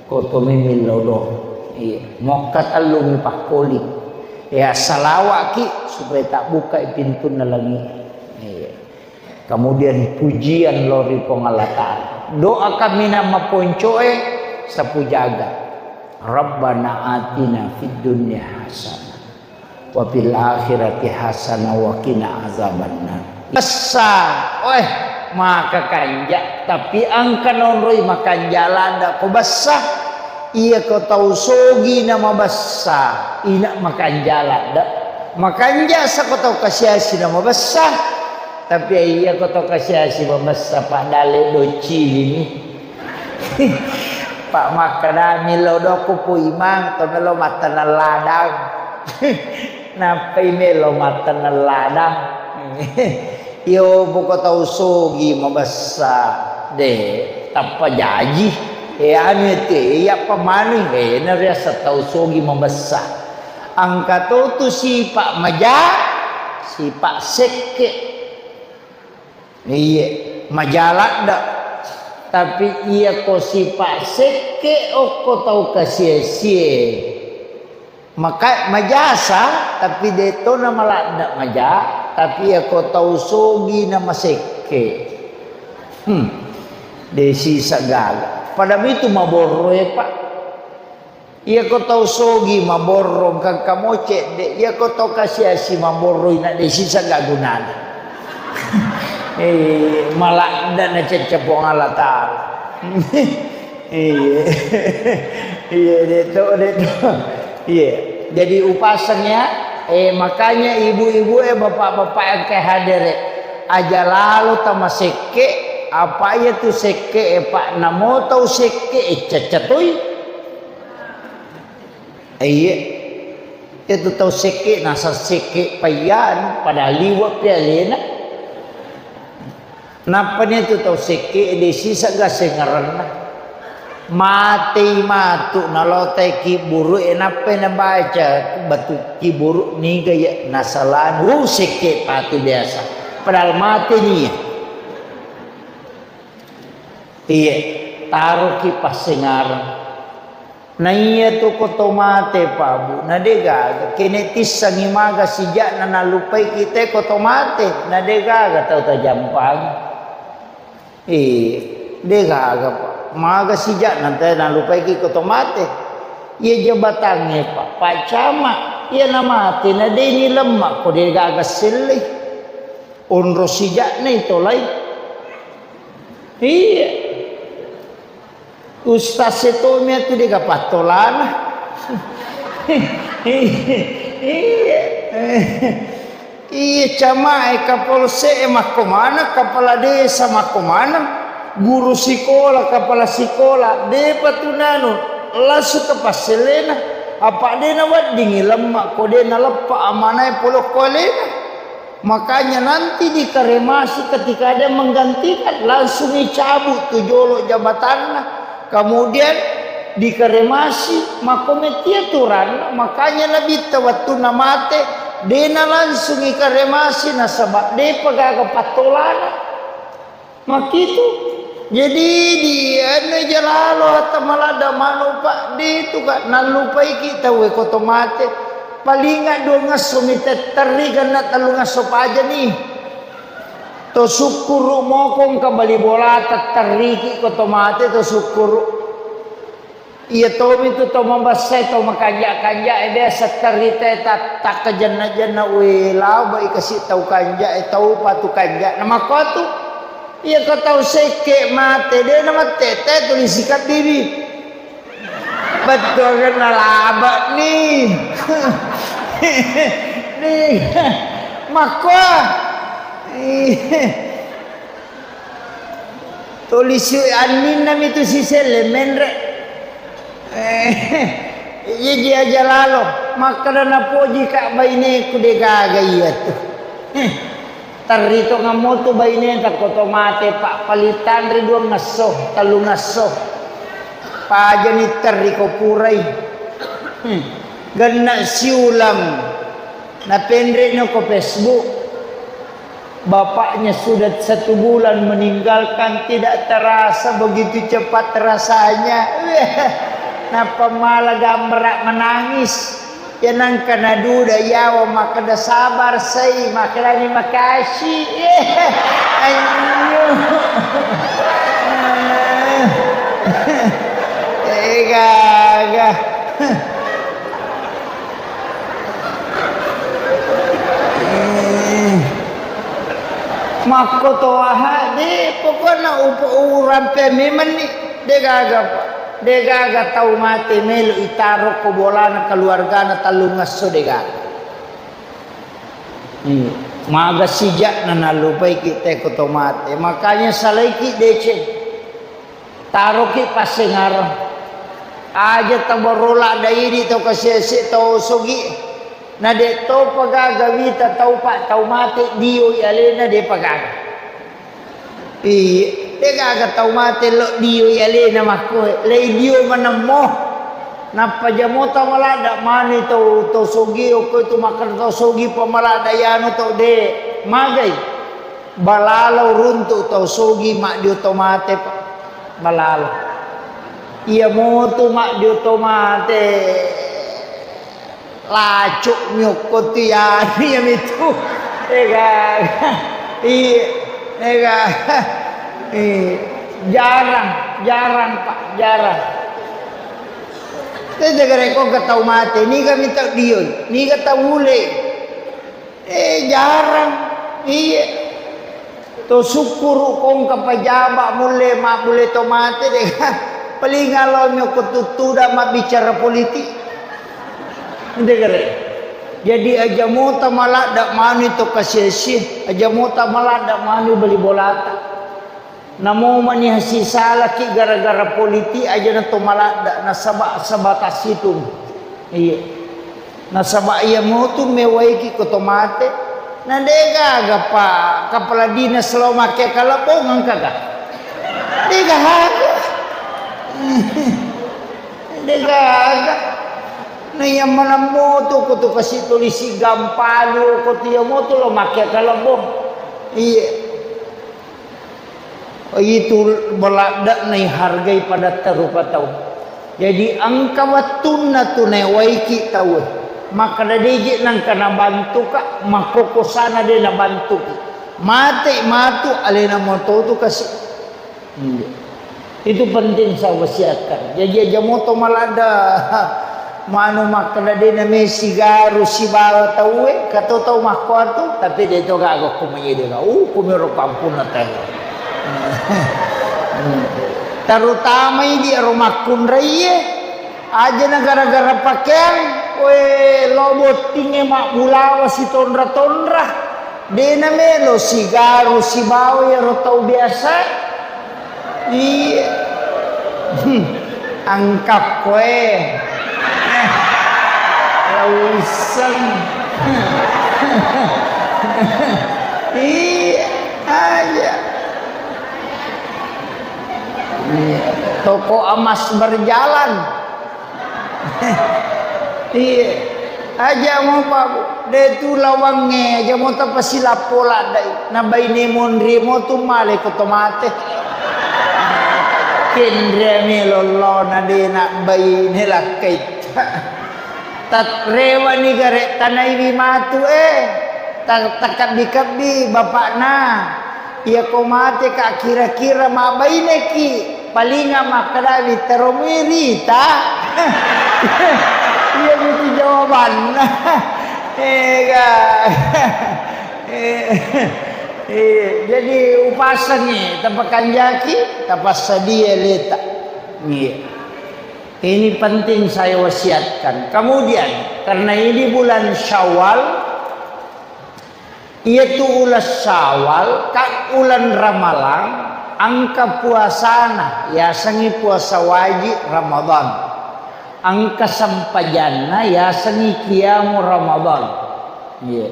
Ko to memillau doang. Iya. Mokka tellumi pakkoli. Ya, salawaki supaya tabbukai pintunna langi. Iya. Kemudian pujian lao ri Puang Allah Ta'ala. Doa kaminang maponcoe sapu jaga. Rabbana atina fid dunya hasanah. Wa fil akhirati hasanah wa qina azabannar. Bessa, oe, maka kanja, tapi engka naonroi makanja ladde ko bessa. Iya ko tau sogi na mabessa, ina makanja ladde. Makanja sa ko tau kasiasi na mabessa. Tapi iya ko tau kasiasi mabessa, padale docili ni. Pak makkeda millau doku Pu Imang, to melo matteneng ladang. Nappai melo matteneng ladang. Iyo, poko tau sogi mabessa, de, tappa jaji. E, anu te, iya pamanu, e, nariasa tau sogi mabessa. Engka to tu sipa maja, sipa sekke. Iye, maja ladde. Tapi iya ko sipa sekke okko tau kasiasie. Maka majasa, tapi de to na maladda maja, tapi iya ko tau sogi na masekke. Hmm. De sisa gaga. Pada mitu maborro e, Pak. Iya ko tau sogi maborro engka mo cedde, iya ko tau kasiasi maborro ina de sisa ga gunana. Eh, maladda na cecce Puang Allah Taala. Iya. Iya, de to, de to. Iya. Jadi upaseng ya. Eh, makanya ibu-ibu eh, bapak-bapak yang ke hadir eh, aja lalo tama sekke, apa iya tu sekke eh, Pak, namo tau sekke eh, cecce toi. Iya. Itu tau sekke, nasa sekke payyan, padahal liwa pi alena. Nappa ni tu tau sekke, de sisa ga sengarenna. Matei matu, nalotai kiburu, e nappa nabaca batu kiburu, niga ya nasalan, uh, sekke patu biasa. Padahal mate ni ya. Iya, taroki passengareng. Naiya tu ko to mate, Pak, Bu, na de gaga. Kene tissangi maga sijakna nallupai kita ko to mate, na de gaga tau tajampangi. Eh, de gaga, Pak. Maga sijakna te nallupai ki ko to mate. Iya jabatangnge, Pak. Pak Camat, iya na mate, na de ni lemma ko de gaga sellei. Onro sijakna itolai. Iya. Ustaz e tommi atu de gaga pattolana. Iya. Iya, camae, kapolsek e makko maneng, kepala desa makko maneng, guru sikola, kepala sikola, depa tu nanu, langsung ke passelena. Apa de naweddingi lemma ko de naleppa amanae pole ko alena. Makanya nanti dikremasi ketika ada yang menggantikan, langsung dicabut tu jolo jabatanna. Kemudian dikremasi, makko metti aturanna. Makanya Nabitta wettunna mate, dena langsung ikremasi nasaba depa gaga pattolana. Makkitu. Jadi di anu jalalo hatta maladda manu, Pak, de tu ka nallupaiki tauwe ko to mate. Palinga duangesso mi tetterri, genna tellungesso pajani. To sukkuru moko engka bali bola tetterriki ko to mate to sukkuru. Iya tomi tu to mabessai, to makanja-kanja e, biasa terita e ta-, takkajenna-jenna, we, labai kasi tau kanja e, tau patu kanja. Na makkotu, iya ko tau sekke mate, de na mattete tuli sikabbibi. Bettuangenna laba ni. Ni. Makko. Tuli si anninna mi tu siselle menre. Eh, iya ji aja lalo. Makkeda napoji ka baineku de gaga iya tu. Eh, terri to ngammo tu baineta ko to mate, Pak, paling tanre duangesso, tellungesso. Pajani terri ko purai. Hmm. Genna siulang. Napenre no ko Facebook. Bapaknya sudah satu bulan meninggalkan, tidak terasa begitu cepat rasanya. Nappa mala gambara menangis. Ya nangka naduda yawa makkeda sabar sai, makkedani makasih. Anyo. Eh, gaga. Makko to aha, de, pokokna upa-, urampe memenni, de gaga, Pak. De gaga tau mate melo itaro ko bolana keluargana tellungesso, de gaga. Hmm. Maga sijakna nallupaiki te ko to mate. Makanya salaiki deceng. Taroki passengareng. Aja tabarola daidi tau kasiasi tau sogi. Na de topa gaga wita tau pa tau mate dioi alena depa gaga. Iya, de gaga tau mate lo dioi alena makkoe. Lei dio manemmo. Nappa jamo tau maladda mani tau, tau sogi okko itu makkeda tau sogi pa maladda yanu tau de magai. Balalau runtu tau sogi maddio tau mate pa. Malalo. Iya motu maddio to mate. Lacuk miokko tu yani mitu. Ega. Iya. Ega. Eh, jarang, jarang, Pak, jarang. Tete gare ko ke tau mate, niga mi tau dioi, niga tau ule. Eh, jarang. Iya. To sukkuru kongka pajaba mulle mabbule to mate de. Paling alo mi ko tuttuda mabbicara politik. Ente gare. Jadi aja mota maladda manu to kasiasi, aja mota maladda manu bali bolata. Namo mani hasisalaki gara-gara politik aja na to maladda, nasaba sebatas itu. Iya. Nasaba iya motu mewaiki ko to mate. Na de gaga pa kepala dinas lo make kalabong engka ga? De gaga. De gaga. Na iya maneng motu ko to kasi tulisi gampalu ko to iya motu lo make kalabong. Iya. Itu beladda'na ihargai padatta rupa tau. Jadi engka wettunna tu naewaiki tauwe. Makkeda deje nangka nabantuka, makkokosana de nabantuki. Mate matu alena mototu kasi. Iya. Itu penting saya wasiatkan. Jadi aja moto maladda. Manu makkeda de name sigaru sibawa tauwe, kato tau makkuatu, tapi de to gaga ko manyede ga. Uh, kumiro kampunna tau. Terutamai di ero makkunraie, aja na gara-gara pakeang, we lo bottinge mabbulawa sitonra-tonra. De namelo sigaru sibawa ero tau biasa. Iya. Hmm. Angkapko, eh. Eh. Lauisseng. Iya, aja. Iya. Toko emas berjalan. Iya. Aja mo, Pak, Bu. De tu lawangnge, aja mo tapasilappo laddai. Na baine monri mo tu male ko to mate. Kenre me lollona de na baine lakkaitta. Tat rewani gare tanaiwi matu, eh. Ta-, takabbi-kabbi bapakna. Iyako mateka kira-kira mabbaineki, palinga makkedawi, "Tero muirita." Iya mitu jawabanna. Ega. Eh, eh, jadi upasengi, tapakanjaki, tapassadia leta. Iya. Ini penting saya wasiatkan. Kemudian, karena ini bulan Syawal, iyatu uleng Syawal, ka uleng Ramalang, engka puasana, yasengngi puasa wajib Ramadan. Engka sempajanna, yasengngi qiyamu Ramadan. Iya.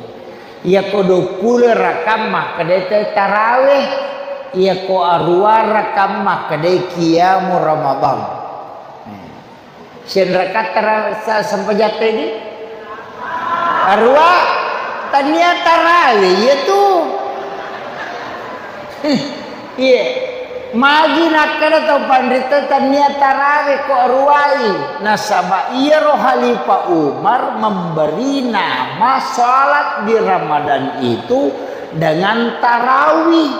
Iyako duappulo rakang makkedai te tarawih, iyako aruwa rakang makkedai qiyamu Ramadan. Senrakatta ra-, sa-, sempajatta idi? Aruwa, tania tarawih, iya tu. Iya. Magi nakkeda tau panrita tania tarawih ko aruwai. Nasaba iyaro Khalifah Umar memberi nama salat di Ramadan itu dengan tarawih.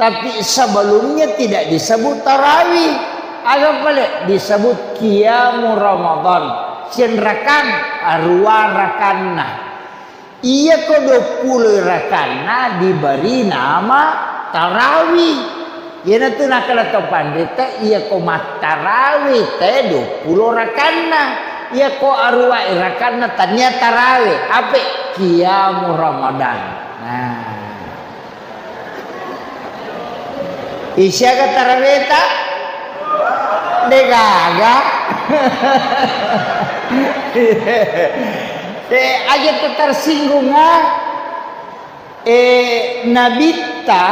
Tapi sebelumnya tidak disebut tarawih. Aga pale disebut qiyamu Ramadan. Senrakang, aruwa rakanna. Iyako duappulo rakanna diberi nama tarawih. Iyanatu nakkeda to panrita, iyako mattarawih te duappulo rakanna. Iyako aruwa rakanna tania tarawih. Ape? Qiyamu Ramadan. Nah. Isiaga taraweta? Degaga. Eh, aja tersinggung, ah. Eh, Nabitta,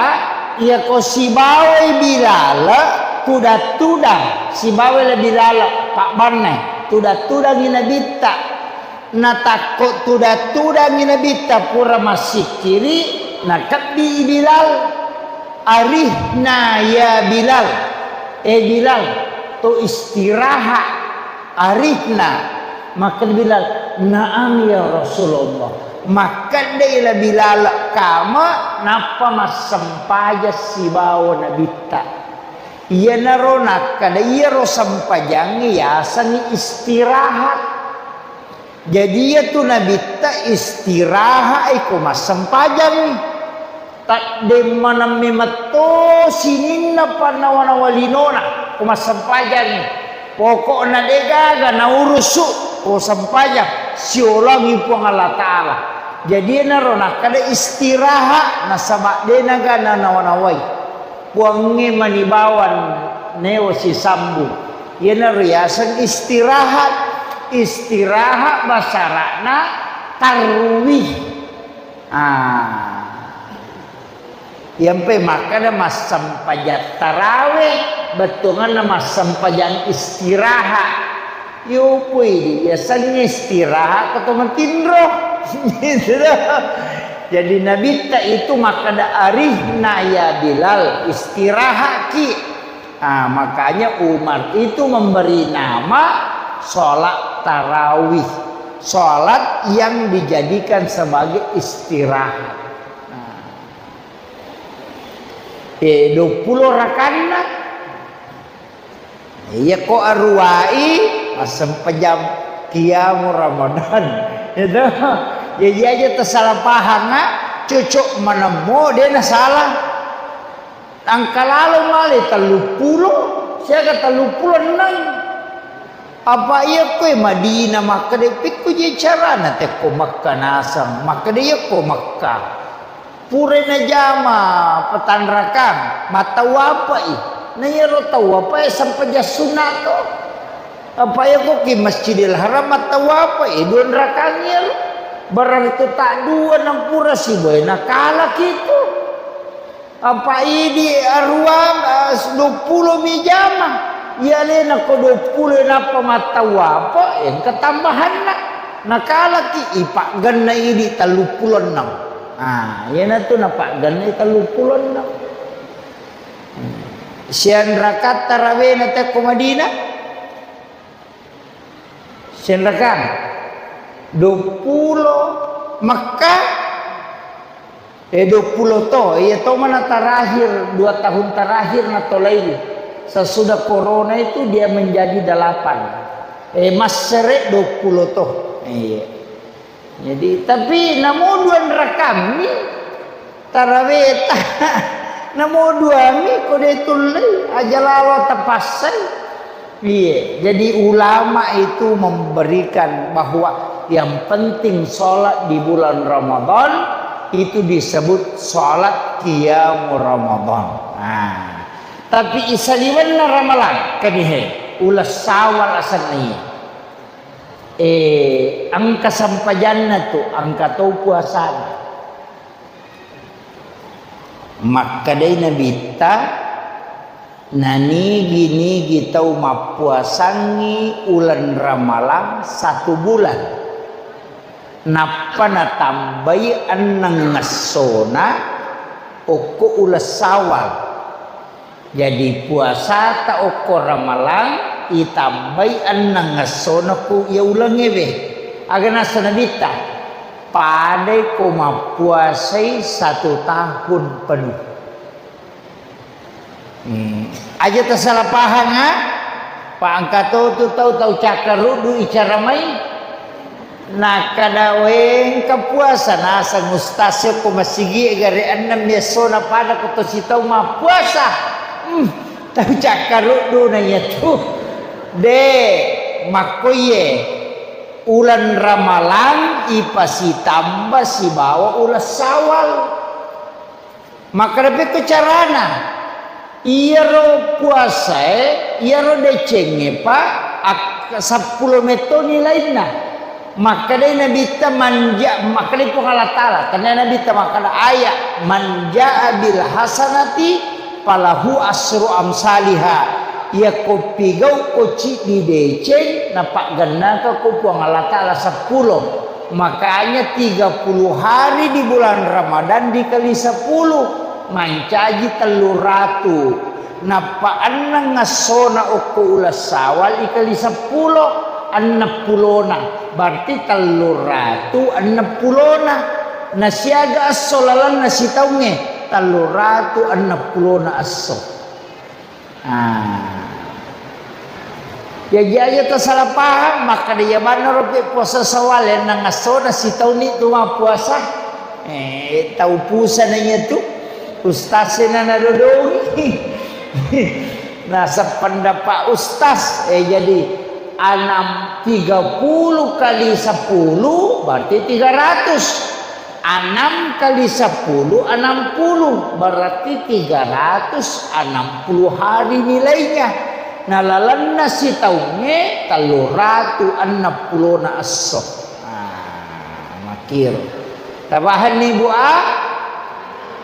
iyako sibawai Bilal, tudang-tudang, sibawai Bilal, pabbanna, tudang-tudangi Nabitta. Natakko tudang-tudangi Nabitta pura massikkiri, nakebbi Bilal. Arihna ya Bilal. "Eh, Bilal, to istirahat, arihna." Makkeda Bilal, "Na'am ya Rasulullah." Makkedai la Bilal, kama nappa massempajang sibawa Nabitta. Iyanaro nakkeda, iyaro sempajangnge yasengngi istirahat. Jadi, iyatu Nabitta istirahat iko massempajang. Taddemmaneng memetto sininna pannawa-nawa linona ko massempajang. Pokokna degaga naurusu ko sempajang, siolangi Puang Allah Ta'ala. Jadi, enaro nakkeda istirahat, nasaba denaga nanawa-nawai. Puangnge mani bawang neo sisambung. Iyanaro yaseng istirahat. Istirahat basara'na tarwih. Ah. Iyampe makkeda massempajang tarawe, bettuanganna massempajang istirahat. Yo, pui, yasengnge istirahat ko to matinro. Gitu dah. Jadi, Nabitta itu makkeda, "Arihna ya Bilal, istirahatki." Ah, makanya Umar itu memberi nama sholat tarawih, sholat yang dijadikan sebagai istirahat. Nah. Eh, dua puluh rakanna. Iya ko aruwai, massempajang qiyamu Ramadan. Itu. Jadi aja tersalah paham, ah. Cocok manemmo, de na salah. Engka lalo male telluppulo, siaga telluppulo enneng. Apa iya koe Madinah makkeda, pikku je carana tekko Mekka naseng, makkeda iya ko Mekka. Pura najama patanrakang, mattawapai. Na iyaro tawapai sempajang sunna to. Apa iya ko ki Masjidil Haram mattawapai, dua rakang iyaro. Berarti tak dua nampura sibawa nakalaki tu. Apa idi aruang, eh, duappulo mi jama. Iya alena ko duappulo nappa mattawafa, engka tambahanna. Nakalaki ipaggenna idi telluppulo enneng. Ah, iyanatu napaggenna telluppulo enneng. Hmm. Sianrakatta rawena tekko Madinah? Senrakang. Duappulo Mekka. Eh, duappulo to. Iya to mana terakhir, dua tahun terakhir natolai. Sesudah corona itu dia menjadi delapan. Eh, massere duappulo to. Iya. Jadi, tapi namo dua rakammi taraweta. Namo duami ko de tullei, aja lalo tapassai. Iya, jadi ulama itu memberikan bahwa yang penting sholat di bulan Ramadan itu disebut sholat qiyamul Ramadan. Nah, tapi isaliwenna Ramalang, kanihe, uleng Syawal asenna iya. Eh, engka sempajanna tu, engka to puasana. Makkedai Nabitta, nanigi-nigi tau mappuasangngi uleng Ramalang satu bulan, nappa natambai enneng essona okko uleng Syawal. Jadi, puasata okko Ramalang itambai enneng essona ku iya ulengngewe. Aga nasa Nabitta? Padai ko mappuasai satu tahun penuh. Hmm. Aja tasalah pahang, ha? Pa engka to tu tau, tau cakkaruddu icara mai. Nakkeda, "Wé, engka puasa naseng ustaz ko masigi gare ennem essona pada ko to sitau mappuasa." Hmm, tau cakkaruddu na iyatu. De, makkoiye uleng Ramalang ipasitamba sibawa uleng Syawal. Makkeda pekko carana? Iyaro puasae, iyaro decengnge, Pak, ak-, seppulo metto nilainna. Makkedai Nabitta manja-, makkedai Puang Allah Taala, tennia Nabitta makkeda ayat, "Man jaa bil hasanati falahu asru amsaliha." Iyako pigau ko ciddi deceng, napaggennaka ko Puang Allah Taala seppulo. Makanya tiga puluh hari di bulan Ramadan dikali sepuluh, mancaji tellu ratu. Nappa enneng essona okko uleng Sawal ikali seppulo, enneng pulona, berarti tellung ratu enneng pulona. Nasiaga esso lalenna sitaungnge, tellung ratu enneng pulona esso. Ah. Jaji aja tasala paham, makkeda iya maneng ro pe puasa Sawal, enneng essona sitaunni tu mappuasa. Eh, tau pusana iya tu. Ustaz sena nadodongi. Naseng pendapat ustaz, eh, jadi enam, tiga puluh kali sepuluh berarti tiga ratus. Enam kali sepuluh, enam puluh, berarti tiga ratus enam puluh hari nilainya. Nah, lalenna sitaungnge tellung ratu enneng pulona esso. Ah, makkiro. Tapahanni, Bu, a?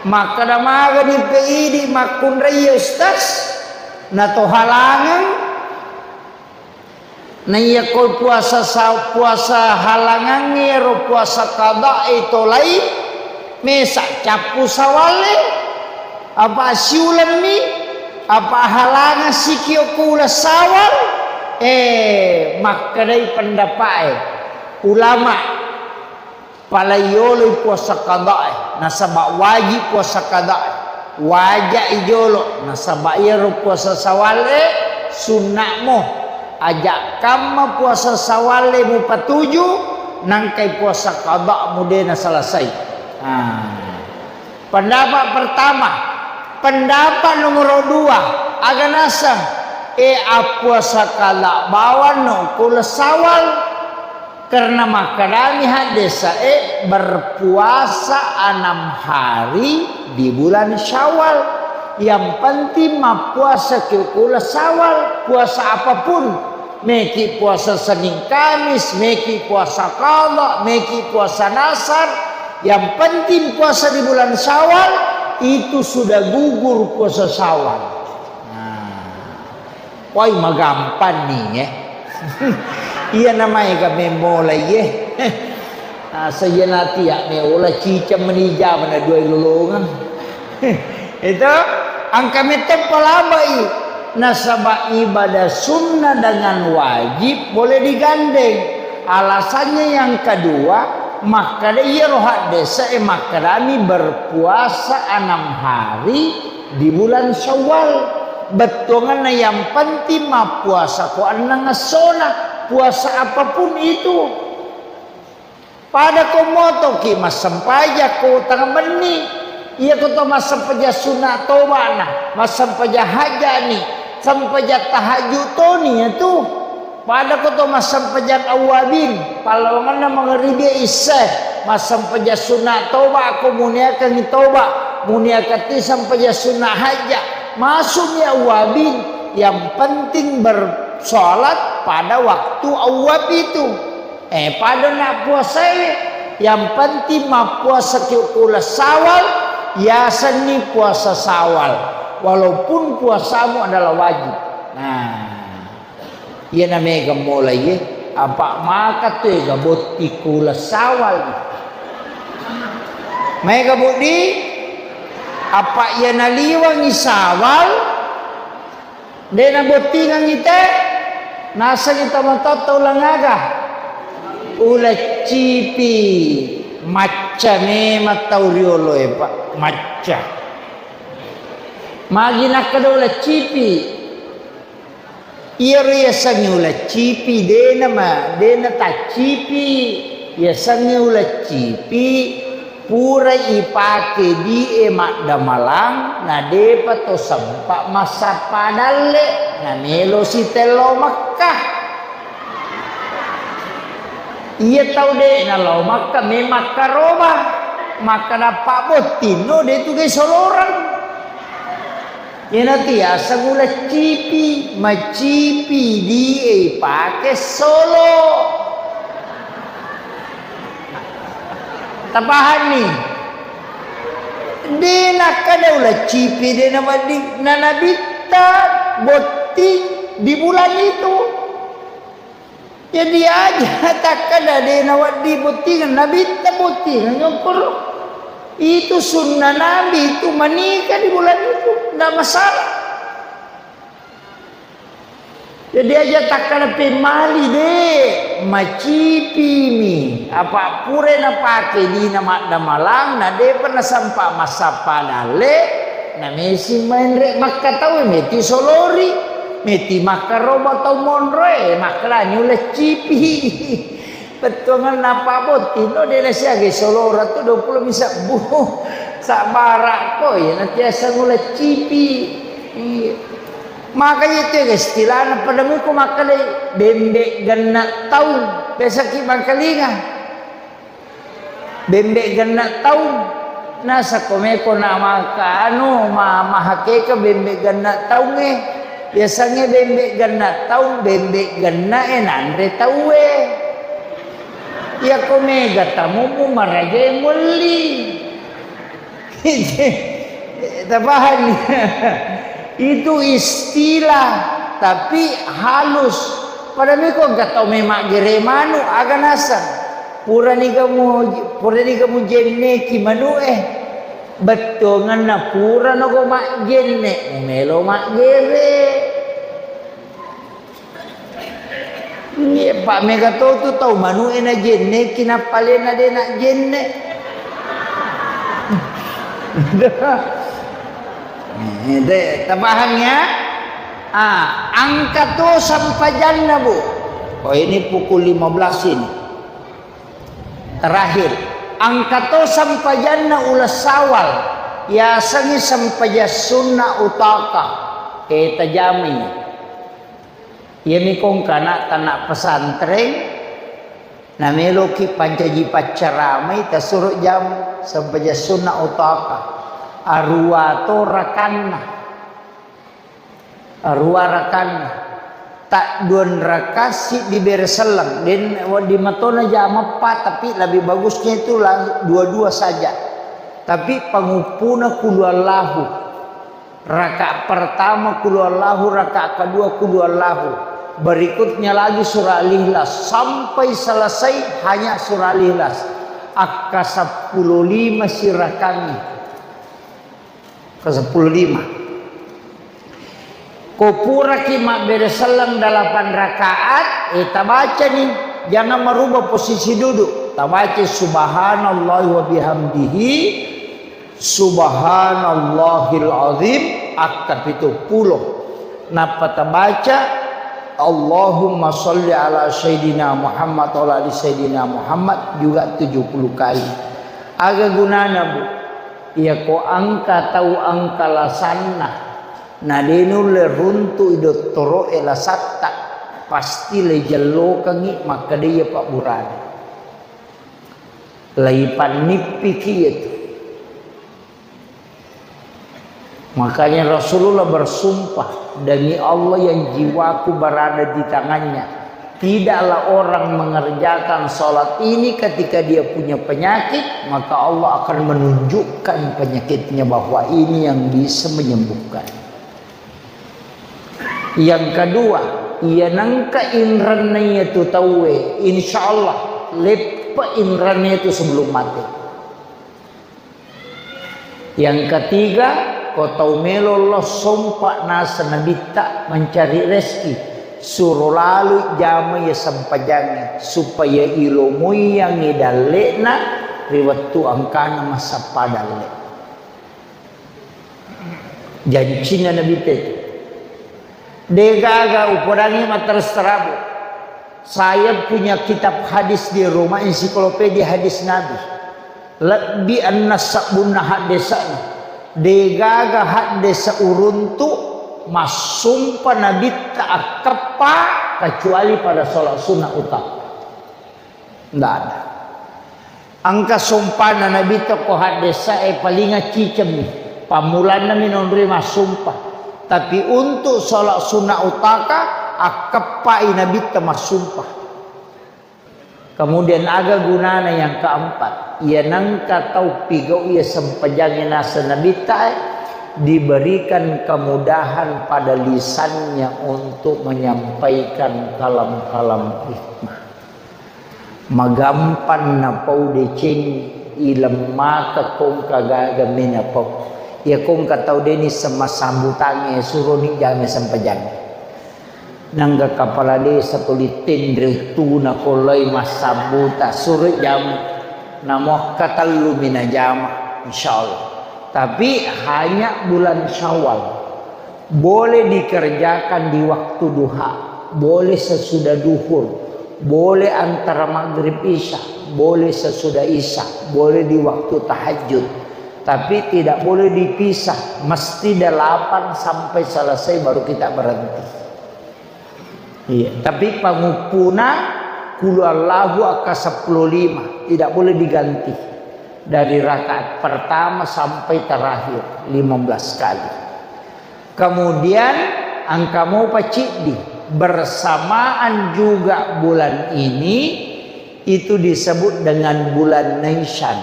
Makkeda magani pe idi makkunrai, Ustaz? Na to halangeng? Naiyako puasa sa-, puasa halangangnge ro puasa qada'i tolai, mesa cappu Sawalle, apa siulemmi, apa halangeng sikio ko uleng Sawal, eh, makkedai pendapa'e ulama. Pala iyoloi puasa qada'i, nasaba wajib puasa qada'i. Waja'i jolo, nasaba iyaro puasa Sawalle sunna'mo. Aja kamma puasa Sawalle mupatuju, nangkai puasa qada'mu de nasalasai. Ah. Pendapat pertama, pendapat nomor dua, aga naseng, e, appuasa qada bawanno ko uleng Sawal. Karena makkedami haddese'e, berpuasa enam hari di bulan Syawal. Yang penting mappuasa ki uleng Syawal, puasa apapun. Meki puasa Senin Kamis, meki puasa qada, meki puasa nasar. Yang penting puasa di bulan Syawal, itu sudah gugur puasa Syawal. Nah. Wai, magampang ni, eh. Iya namaega memmola, iye. Asa iya natia meola ciceng meni jamana dua lolongang. Itu angka meteppa labai. Nasaba ibadah sunnah dengan wajib boleh digandeng. Alasannya yang kedua, makkeda iyaro haddese e makkedami berpuasa enam hari di bulan Syawal. Bettuanganna yang penting mappuasa ko enneng essona, puasa apapun itu. Pada ko motoki massempajang ko tengah benni, iya ko to massempajang sunna tobana, massempajang hajjani, sempajang tahajud toni ya tu. Pada ko to massempajang awwabin, pallawangenna mangaribi isya, massempajang sunna toba ko muniakangngi toba, muniakatti sempajang sunna hajja, masukmi awwabin, yang penting bersolat pada waktu awwab itu. Eh, pada na puasae, yang penting mappuasa ki uleng Syawal, yasenni puasa Syawal, walaupun puasamu adalah wajib. Nah. Iyana mega mola iye, apa maka tu ega botting ko uleng Syawal. Mega botting, apa iyana liwangngi Syawal, de nabottingengngi te, nasengngi tomatoatta uleng aga? Uleng cipi. Macca memang tau riolo e, Pak, macca. Magi nakkeda uleng cipi? Iyaro yasengnge uleng cipi, dena ma-, dena taccipi. Yasengnge uleng cipi, pura ipake die maddamalang, na depa to sempa massappa dalle, na melo sitello Mekkah. Iya tau de nalao Mekkah, me makkaroba, makkeda pabbottinno, de tu gai soloreng. Iyanatu yaseng uleng cipi, macipi die ipake solo. Tapahanni? De nakkeda uleng cipi, de nawedding, na nabitta botting di bulan itu. Jadi aja takkeda de nawedding bottingeng, nabitta bottingeng, nyokkoro. Itu sunnah Nabi itu menikah di bulan itu, ndak masalah. Jadi aja takkalepe mali de, macipimi. Apa pura napake dina maddamalang, na depa nasampa massappa dalle, na mesi menre makkatau meti solori, meti makkaroba tau monroe, makkalani uleccipi. Bettuanganna Pak Botting, no, de nasiaga solora tu dua puluh mi sebbu. Sabbara ko, iya, natiasa nuleccipi. Iya. Makanya itu ya, istilahna pada miko makkeda bembe genna taung. Biasa ki mangkalinga. Bembe genna taung. Nasa ko meko na maka anu, ma-, mahakeka bembe genna taungnge. Biasangnge bembe genna taung, bembe genna e nanre tauwe. Iya ko mega tamumu maraja e muelli. Tapahang? Itu istilah, tapi halus. Pada miko engka tau memaggere manu, aga naseng. Purani gamu, purani gamu jenneki manu e. Bettuanganna pura nago majjenne, mumelo maggere. Iya, pa mega to tu tau manu e najenneki, nappalena de najenne. Eh, de, tapahang ya? Ah, angka to sempajanna, Bu. Oh, ini pukul lima belas ini. Terakhir, angka to sempajanna uleng Sawal, yasengngi sempajang sunna utaka, e, tajamai. Iyami kongkana tana pesantren, nameloki pancaji paccaramai, tasuro jam sempajang sunna utaka. Arua to rakanna. Arua rakanna. Takduan raka siddi bere selleng. Den wedding matona jam empat, tapi lebih bagusnya itu lang-, dua-dua saja. Tapi panguppuna kulu Allahu. Raka pertama kulu Allahu, raka kedua kulu Allahu. Berikutnya lagi surah Al-Ikhlas. Sampai selesai hanya surah Al-Ikhlas. Akka seppulo lima sirakangi. Ke sepuluh lima. Ko puraki mabbere selleng delapan rakaat, eh, tabacani, jangan merubah posisi duduk. Tabaca subhanallahi wa bihamdihi, subhanallahil azim, akka pitu pulo. Nappa tabaca, Allahumma salli ala Sayyidina Muhammad wa ala ali Sayyidina Muhammad juga tujuh puluh kali. Aga gunana, Bu? Iyako engka tau engka lasanna, na de nulle runtu'i dottoro'e lasatta, pasti laijellokengngi makkeda iya pabburana. Laipannippiki iyatu. Makanya Rasulullah bersumpah, "Demi Allah yang jiwaku berada di tangannya, tidaklah orang mengerjakan salat ini ketika dia punya penyakit, maka Allah akan menunjukkan penyakitnya bahwa ini yang bisa menyembuhkan." Yang kedua, iya nengka inrenna iyatu tauwe, insya Allah leppa inrenna iyatu sebelum mati. Yang ketiga, ko tau melo lo sompa naseng Nabitta mencari rezeki, suro lalui jama iya sempajangnge, supaya ilomoiyangngi dalle'na ri wettu engkana massappa dalle. Jancinna Nabitta itu. Degaga upodangi matteres terabu. Saya punya kitab hadis di rumah, ensiklopedia hadis Nabi. Lebbi enneng sebbunna haddesa'na. Degaga haddesa uruntu massumpa Nabitta akkeppa kecuali pada sholat sunnah utama. Ndak ada. Engka sompana Nabitta ko haddesa'e palinga cicemmi. Pammulanna mi nonroi massumpa. Tapi untuk sholat sunnah utaka, akkeppai Nabitta massumpa. Kemudian aga gunana yang keempat? Iya nengka tau pigau iya sempajangnge naseng Nabitta e, diberikan kemudahan pada lisannya untuk menyampaikan kalam-kalam hikmah. Magampang napau deceng, ilemmaka kongka gaga menapau. Iya kongka tau deni sema sambutangnge, suroni jame sempajangnge. Nangka kapala desa tuli tenre uttuna koloi massabbuta, suro jama. Namo akkatellu mi najama, insyaallah. Tapi hanya bulan Syawal. Boleh dikerjakan di waktu duha, boleh sesudah duhur, boleh antara maghrib isya, boleh sesudah isya, boleh di waktu tahajud. Tapi tidak boleh dipisah, mesti delapan sampai selesai baru kita berhenti. Iya, tapi panguppuna kulu Allahu akka seppulo lima, tidak boleh diganti. Dari rakaat pertama sampai terakhir, lima belas kali. Kemudian, engka mopa ciddi, bersamaan juga bulan ini, itu disebut dengan bulan Naisan.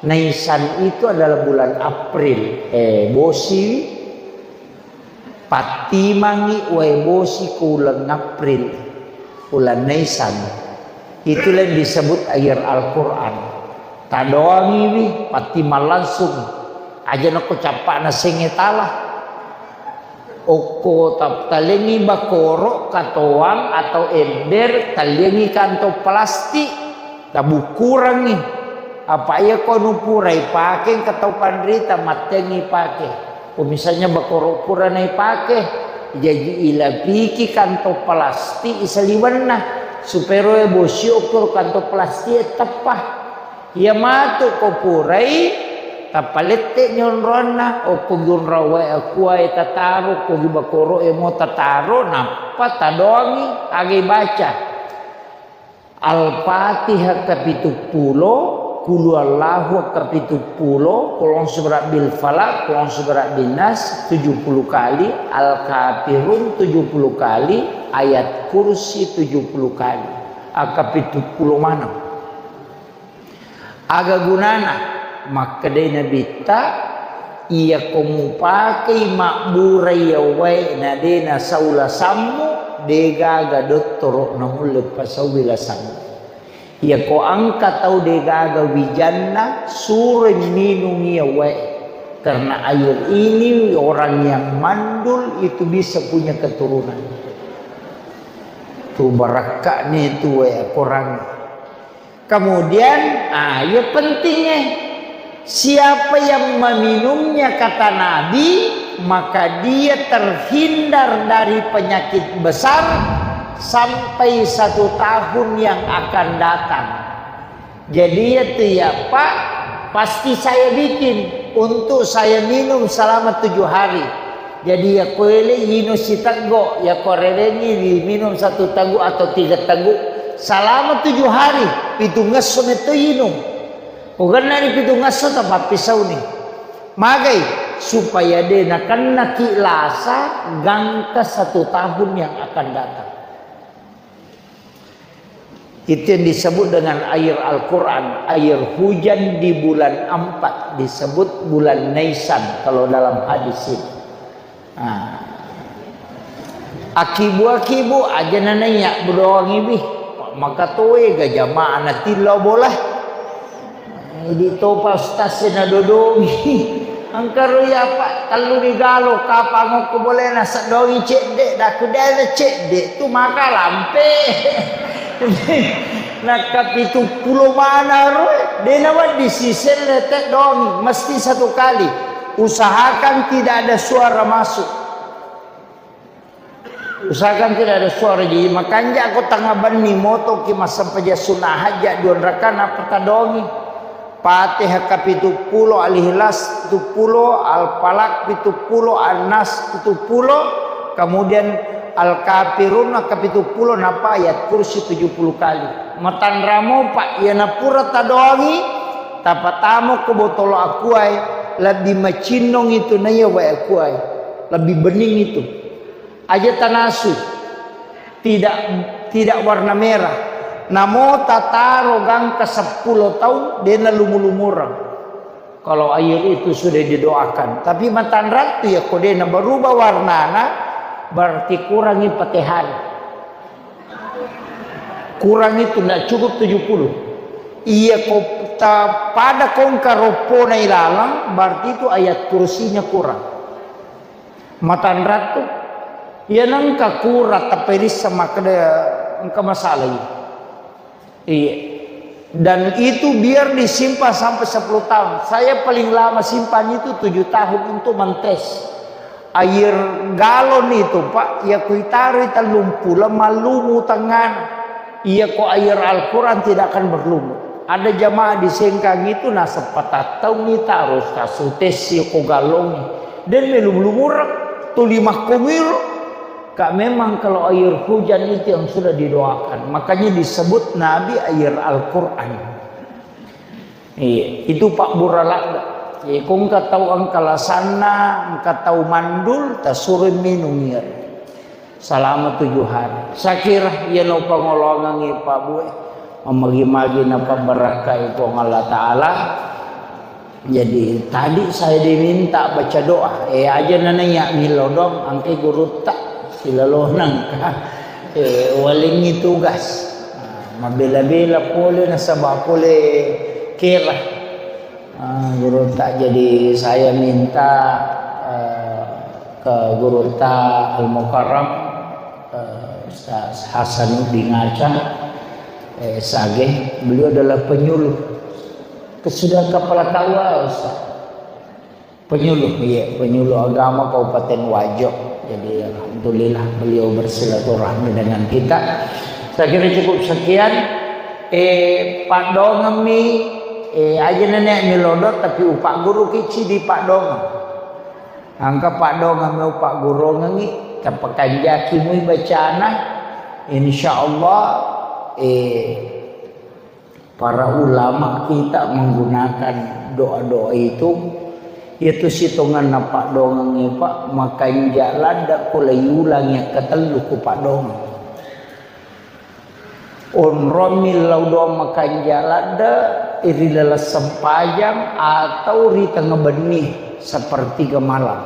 Naisan itu adalah bulan April. Eh, bosi, pattimangi wae bosi ko uleng April, uleng Naisan. Itulah yang disebut air Al-Quran. Tadoangiwi, pattimang langsung. Aja nako cappa'na senge tala. Okko tap-, talengi bakoro, katoang atau ember, talengi kantong plastik, tabukkurangi. Apa iya ko nu purai pake, engka tau panrita mattengi pake. Ko misalnya bakoro pura naipake, jaji ilapiki kantong plastik isaliwenna, supaya roe bosi okko kantong plastik e teppa. Iya matu ko purai, tappa lette nyonronna, okko gunrawai akuae tataro, ko gi bakoro e mo tataro, nappa tadoangi, agai baca. Al-Fatihah kapituppulo, Qul Huwallahu kapituppulo, Qul A'udzu Birabbil Falaq, Qul A'udzu Birabbin Nas tujuh puluh kali, Al-Kafirun tujuh puluh kali, Ayat Kursi tujuh puluh kali. Aga pituppulo maneng. Aga gunana? Makkedai Nabitta, iyako mupakei mabburai yawae na de nasau lasammu, degaga dottoro namulle pasaui lasammu. Iyako engka tau degaga wijanna, suroi minungi yawae. Karena air ini orang yang mandul itu bisa punya keturunan. Tu barakka'ni tu wae akorang. Kemudian, ah, iya pentingnya. Siapa yang meminumnya, kata Nabi, maka dia terhindar dari penyakit besar sampai satu tahun yang akan datang. Jadi, iya tu ya, Pak, pasti saya bikin untuk saya minum selama tujuh hari. Jadi, iya ko ele inung siteggo, iya ko rewengi diminum satu teguk atau tiga teguk selama tujuh hari, pitungngesso metto inung. Ko gennani pitungngesso, tapappisauni. Magai? Supaya de nakennaki lasa gangka satu tahun yang akan datang. Itu yang disebut dengan air Al-Quran, air hujan di bulan empat, disebut bulan Naisan kalau dalam hadis itu. Nah. Akibu-akibu aja nanaiya bedoangi bih. Maka toe ga jamaah na tillo bola. Idi topa ustaz e nadodongi. Engka ro iya, Pak, tellu ni galo, kapang okko bolena seddoangi cedde, daku dena cedde tu maka lampe. Nakka pitu pulo mana ro, dena wedding siselle teddoangi, mesti satu kali. Usahakan tidak ada suara masuk. Usahakan tidak ada suara. Jadi makanja ko tanga benni motoki massempajang sunna hajja dua rakaat nappa tadongi. Fatihah kapitu pulo, Al-Ikhlas pitu pulo, Al-Falaq pitu pulo, An-Nas pitu pulo, kemudian Al-Kafirun kapitu pulo, nappa Ayat Kursi tujuh puluh kali. Matanra mopa iya napura tadongi, tapatamo ko botolo akuae, lebbi macinnong itu naiya wae akuae, lebbi bening itu. Aja tanasu, tidak, tidak warna merah. Namo tataro gangka seppulo taung, dena lumu-lumurang. Kalau air itu sudah didoakan. Tapi matanrattu ya, ko dena berubah warnana, berarti kurangi Fatihah. Kurang itu, ndak cukup tujuh puluh. Iya ko ta-, pada kongka roppona ilalang, berarti itu ayat kursinya kurang. Matanrattu. Iya nengka kurang tapperissa makkeda engka masalah iya. Iya. Dan itu biar disimpan sampai sepuluh tahun. Saya paling lama simpan itu tujuh tahun untuk mentes. Air galon itu, Pak, ya kuitaroi tellung pulo mallumu tengana. Iya ko air Al-Quran tidak akan berlumut. Ada jamaah di Sengkang itu naseng patattaungi tarus tasutessi ko galongi. Dan melum-lumureng tuli makkomiro. Kak, memang kalau air hujan itu yang sudah didoakan. Makanya disebut Nabi air Al-Quran. Iya, itu Pak Buralak. Iya, ko engka tau engka lasanna, engka tau mandul, tasuro minung iya. Selama tujuh hari. Sakira iya no pangolongangi Pak Bue. Memagi-magi na pabarakai Puang Allah Ta'ala. Jadi, tadi saya diminta baca doa. Eh, aja nana iya milodong, angke gurutta. Silalonang. Eh, walengi tugas. Nah, mabela-bela pole nasaba pole kera. Ah, gurutta, jadi saya minta, eh, ke gurutta Al-Mukarram, eh, Ustaz Hasanuddin Aca, eh, Sage, beliau adalah penyuluh. Sudah kepala K U A, Ustaz. Penyuluh, iya, penyuluh agama Kabupaten Wajo. Jadi, alhamdulillah, beliau bersilaturahmi dengan kita. Saya kira cukup sekian. Eh, padongemmi, eh, aja nenek milodong, tapi upak guru kici di padongeng. Angka padongemmi upak gurungengi, tapakanjaki mui bacana. Insya Allah, eh, Para ulama kita menggunakan doa-doa itu, itu sitonganna padongengnge, Pak, makanja ladde ko laiulangi akkatellu ko padongeng. Onrong millau doa makanja ladde ri laleng sempajang atau ri tengnga benni sepertiga malam.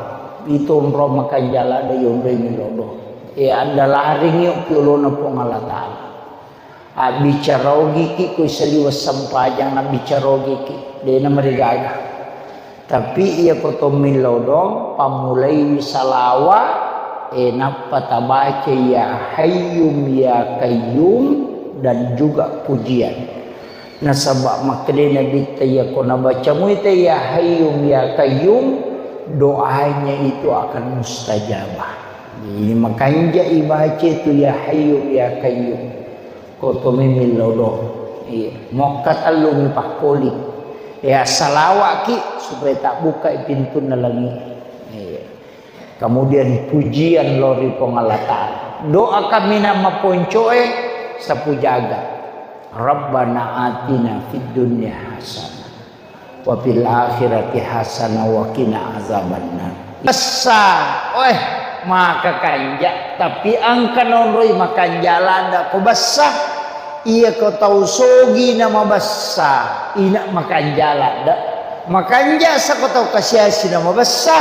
Itu onrong makanja ladde yonroi millau doa. E, andalaringi yolo na Puang Allah Ta'ala. Abbicara ogiki ko saliweng sempajang, abbicara ogiki, de'na marigaga. Tapi iya ko to millau doang, pammulaiwi salawa, e, nappa tabaca ya Hayyum ya Qayyum dan juga pujian. Nasaba makkeda Nabitta, iya ko nabaca muita ya Hayyum ya Qayyum, doanya itu akan mustajabah. Jadi makanja ibaca itu ya Hayyum ya Qayyum. Ko to memeng lao doang. Iya. Mokka tellu mi pakkoli. Ya, salawa'ki supaya tabbukai pintunna langi. Iya. Kemudian pujian lao ri Puang Allah Ta'ala. Doa kaminang maponcoe sapu jaga. Rabbana atina fid dunya hasanah. Wa fil akhirati hasanah wa qina azabannar. Bessa, weh, maka kanja, tapi engka naonroi makanja ladde ko bessa. Iya ko tau sogi na mabessa, ina makanja ladde. Makanja sa ko tau kasiasi na mabessa.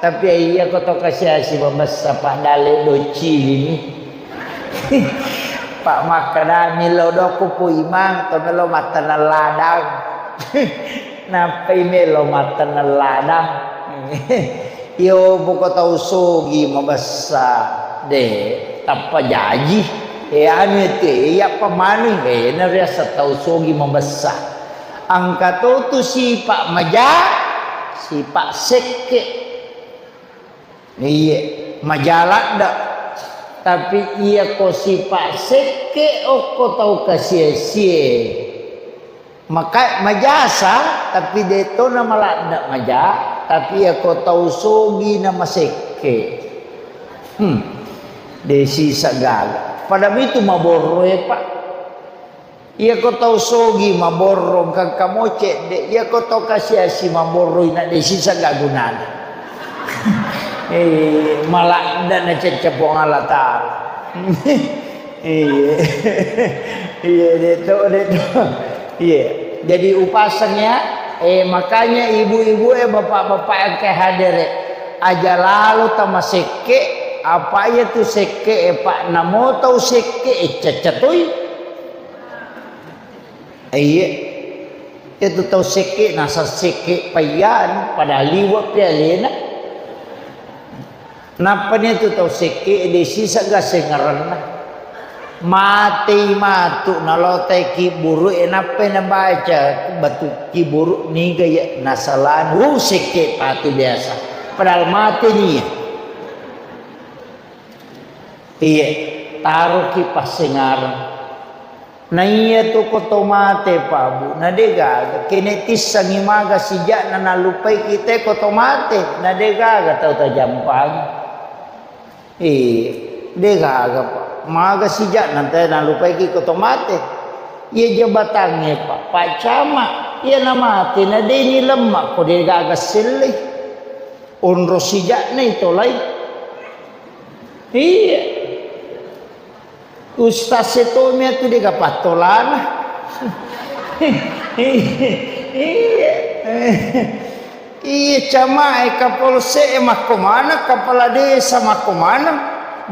Tapi iya ko tau kasiasi mabessa, padale docili ni. Pak makkeda, millau doku Pu Imang, to melo matteneng ladang. Nappai melo matteneng ladang. Iyo, buko tau sogi mabessa, de, tappa jaji. E, anu ete, iya pamanu, e, na riaseng tau sogi mabessa. Engka to tu sipa maja, sipa sekke. Iye, maja ladde. Tapi iya ko sipa sekke okko tau kasiasie. Maka majasa, tapi de to na maladde maja, tapi iya ko tau sogi na masekke. Hmm. De sisa gaga. Pada mitu maborro e, Pak. Iya ko tau sogi maborro engka moce de, iya ko tau kasiasi maborro ina de sisa ga gunana. Eh, maladde na cecce Puang Allah Ta'ala. Iya. Iya, de to, de to. Iya. Jadi upaseng ya, eh, makanya ibu-ibu e, bapak-bapak yang ke hadir e, aja lalo tamasekke, apa iya tu sekke e, Pak, namo tau sekke e, cecce toi. Iya. Itu tau sekke, nasa sekke payyan, pada liwa pi alena. Nappani tu tau sekke de sisegga sengerenna. Matei matu nalotai kiburu e, nappai nabaca batu kiburu niga ya nasalani. Wu, sekke patu biasa. Padahal mate nia. Iya, taroki passengareng. Na iya tu ko to mate, Pak, Bu, na de gaga. Kene tissangi maga sijakna nallupai kita ko to mate, na de gaga tau tajampangi. Iya, de gaga, Pak. Maga sijakna te nallupai ki ko to mate. Iya jabatangnge, Pak, Pak Camat, iya na mate, na de ni lemma ko de gaga sellei. Onro sijakna itolai. Iya. Ustaz e tommi atu de gaga pattolana. Iya. Iya, camae, kapolsek e makko maneng, kepala desa makko maneng,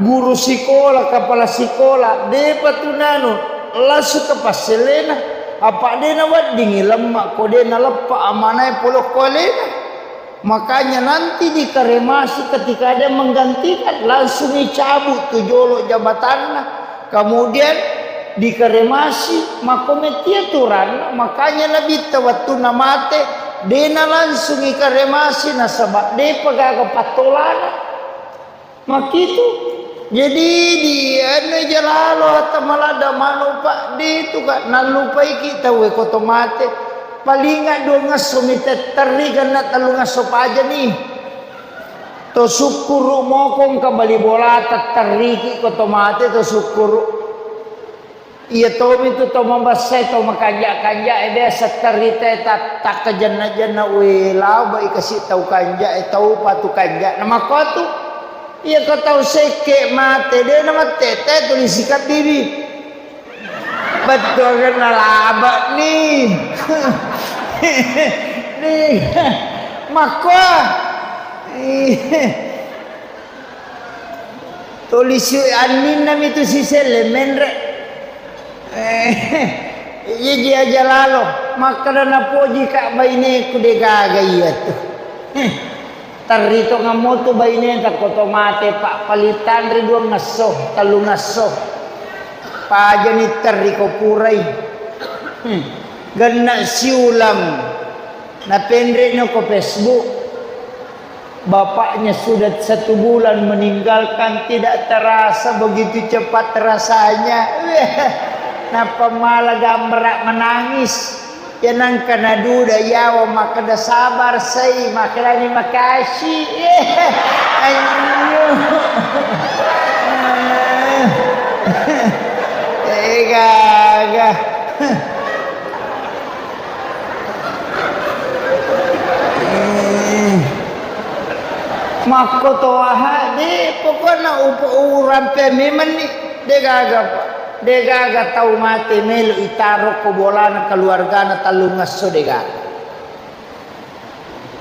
guru sikola, kepala sikola, depa tu nanu, langsung ke passellena. Apa de naweddingi lemma ko de naleppa amanae pole ko alena. Makanya nanti dikremasi ketika ada yang menggantikan, langsung dicabut tu jolo jabatanna. Kemudian dikremasi, makko metti aturanna. Makanya Nabitta wettunna mate, dena langsung ikremasi nasaba depa gaga pattolana. Makkitu. Jadi di anu ja lalo hatta maladda manu, Pak, de tu ka nallupaiki tauwe ko to mate. Palinga dua ngesso mi tetterri, genna tellu ngesso pajani. To sukkuru mokong ka bali bola tetterriki ko to mate to sukkuru. Iya tomi tu to mabessai, to makanja-kanja e, biasa terita e ta-, takkajenna-jenna, we, labai kasi tau kanja e, tau patu kanja. Na makkotu, iya ko tau sekke mate, de na mattete tuli sikabbibi. Bettuangenna laba ni. Ni. Makko. Tuli si anninna mi tu siselle menre. Eh, iya ji aja lalo. Makkeda napoji ka baineku de gaga iya tu. Eh, terri tongammo tu baineta ko to mate, Pak, paling tanre dua ngesso, tellu ngesso. Pajani terri ko purai. Hmm. Genna siulang. Napenre no ko Facebook. Bapaknya sudah satu bulan meninggalkan, tidak terasa begitu cepat rasanya. Nappa mala gambara menangis. Ya nangka naduda yawa makkeda sabar sai, makkedani makasih. Anyo. Eh, gaga. Makko toaha, de, pokokna upa-, urampe memang ni, de gaga, Pak. De gaga tau mate melo itaro ko bolana keluargana tellungesso, de gaga.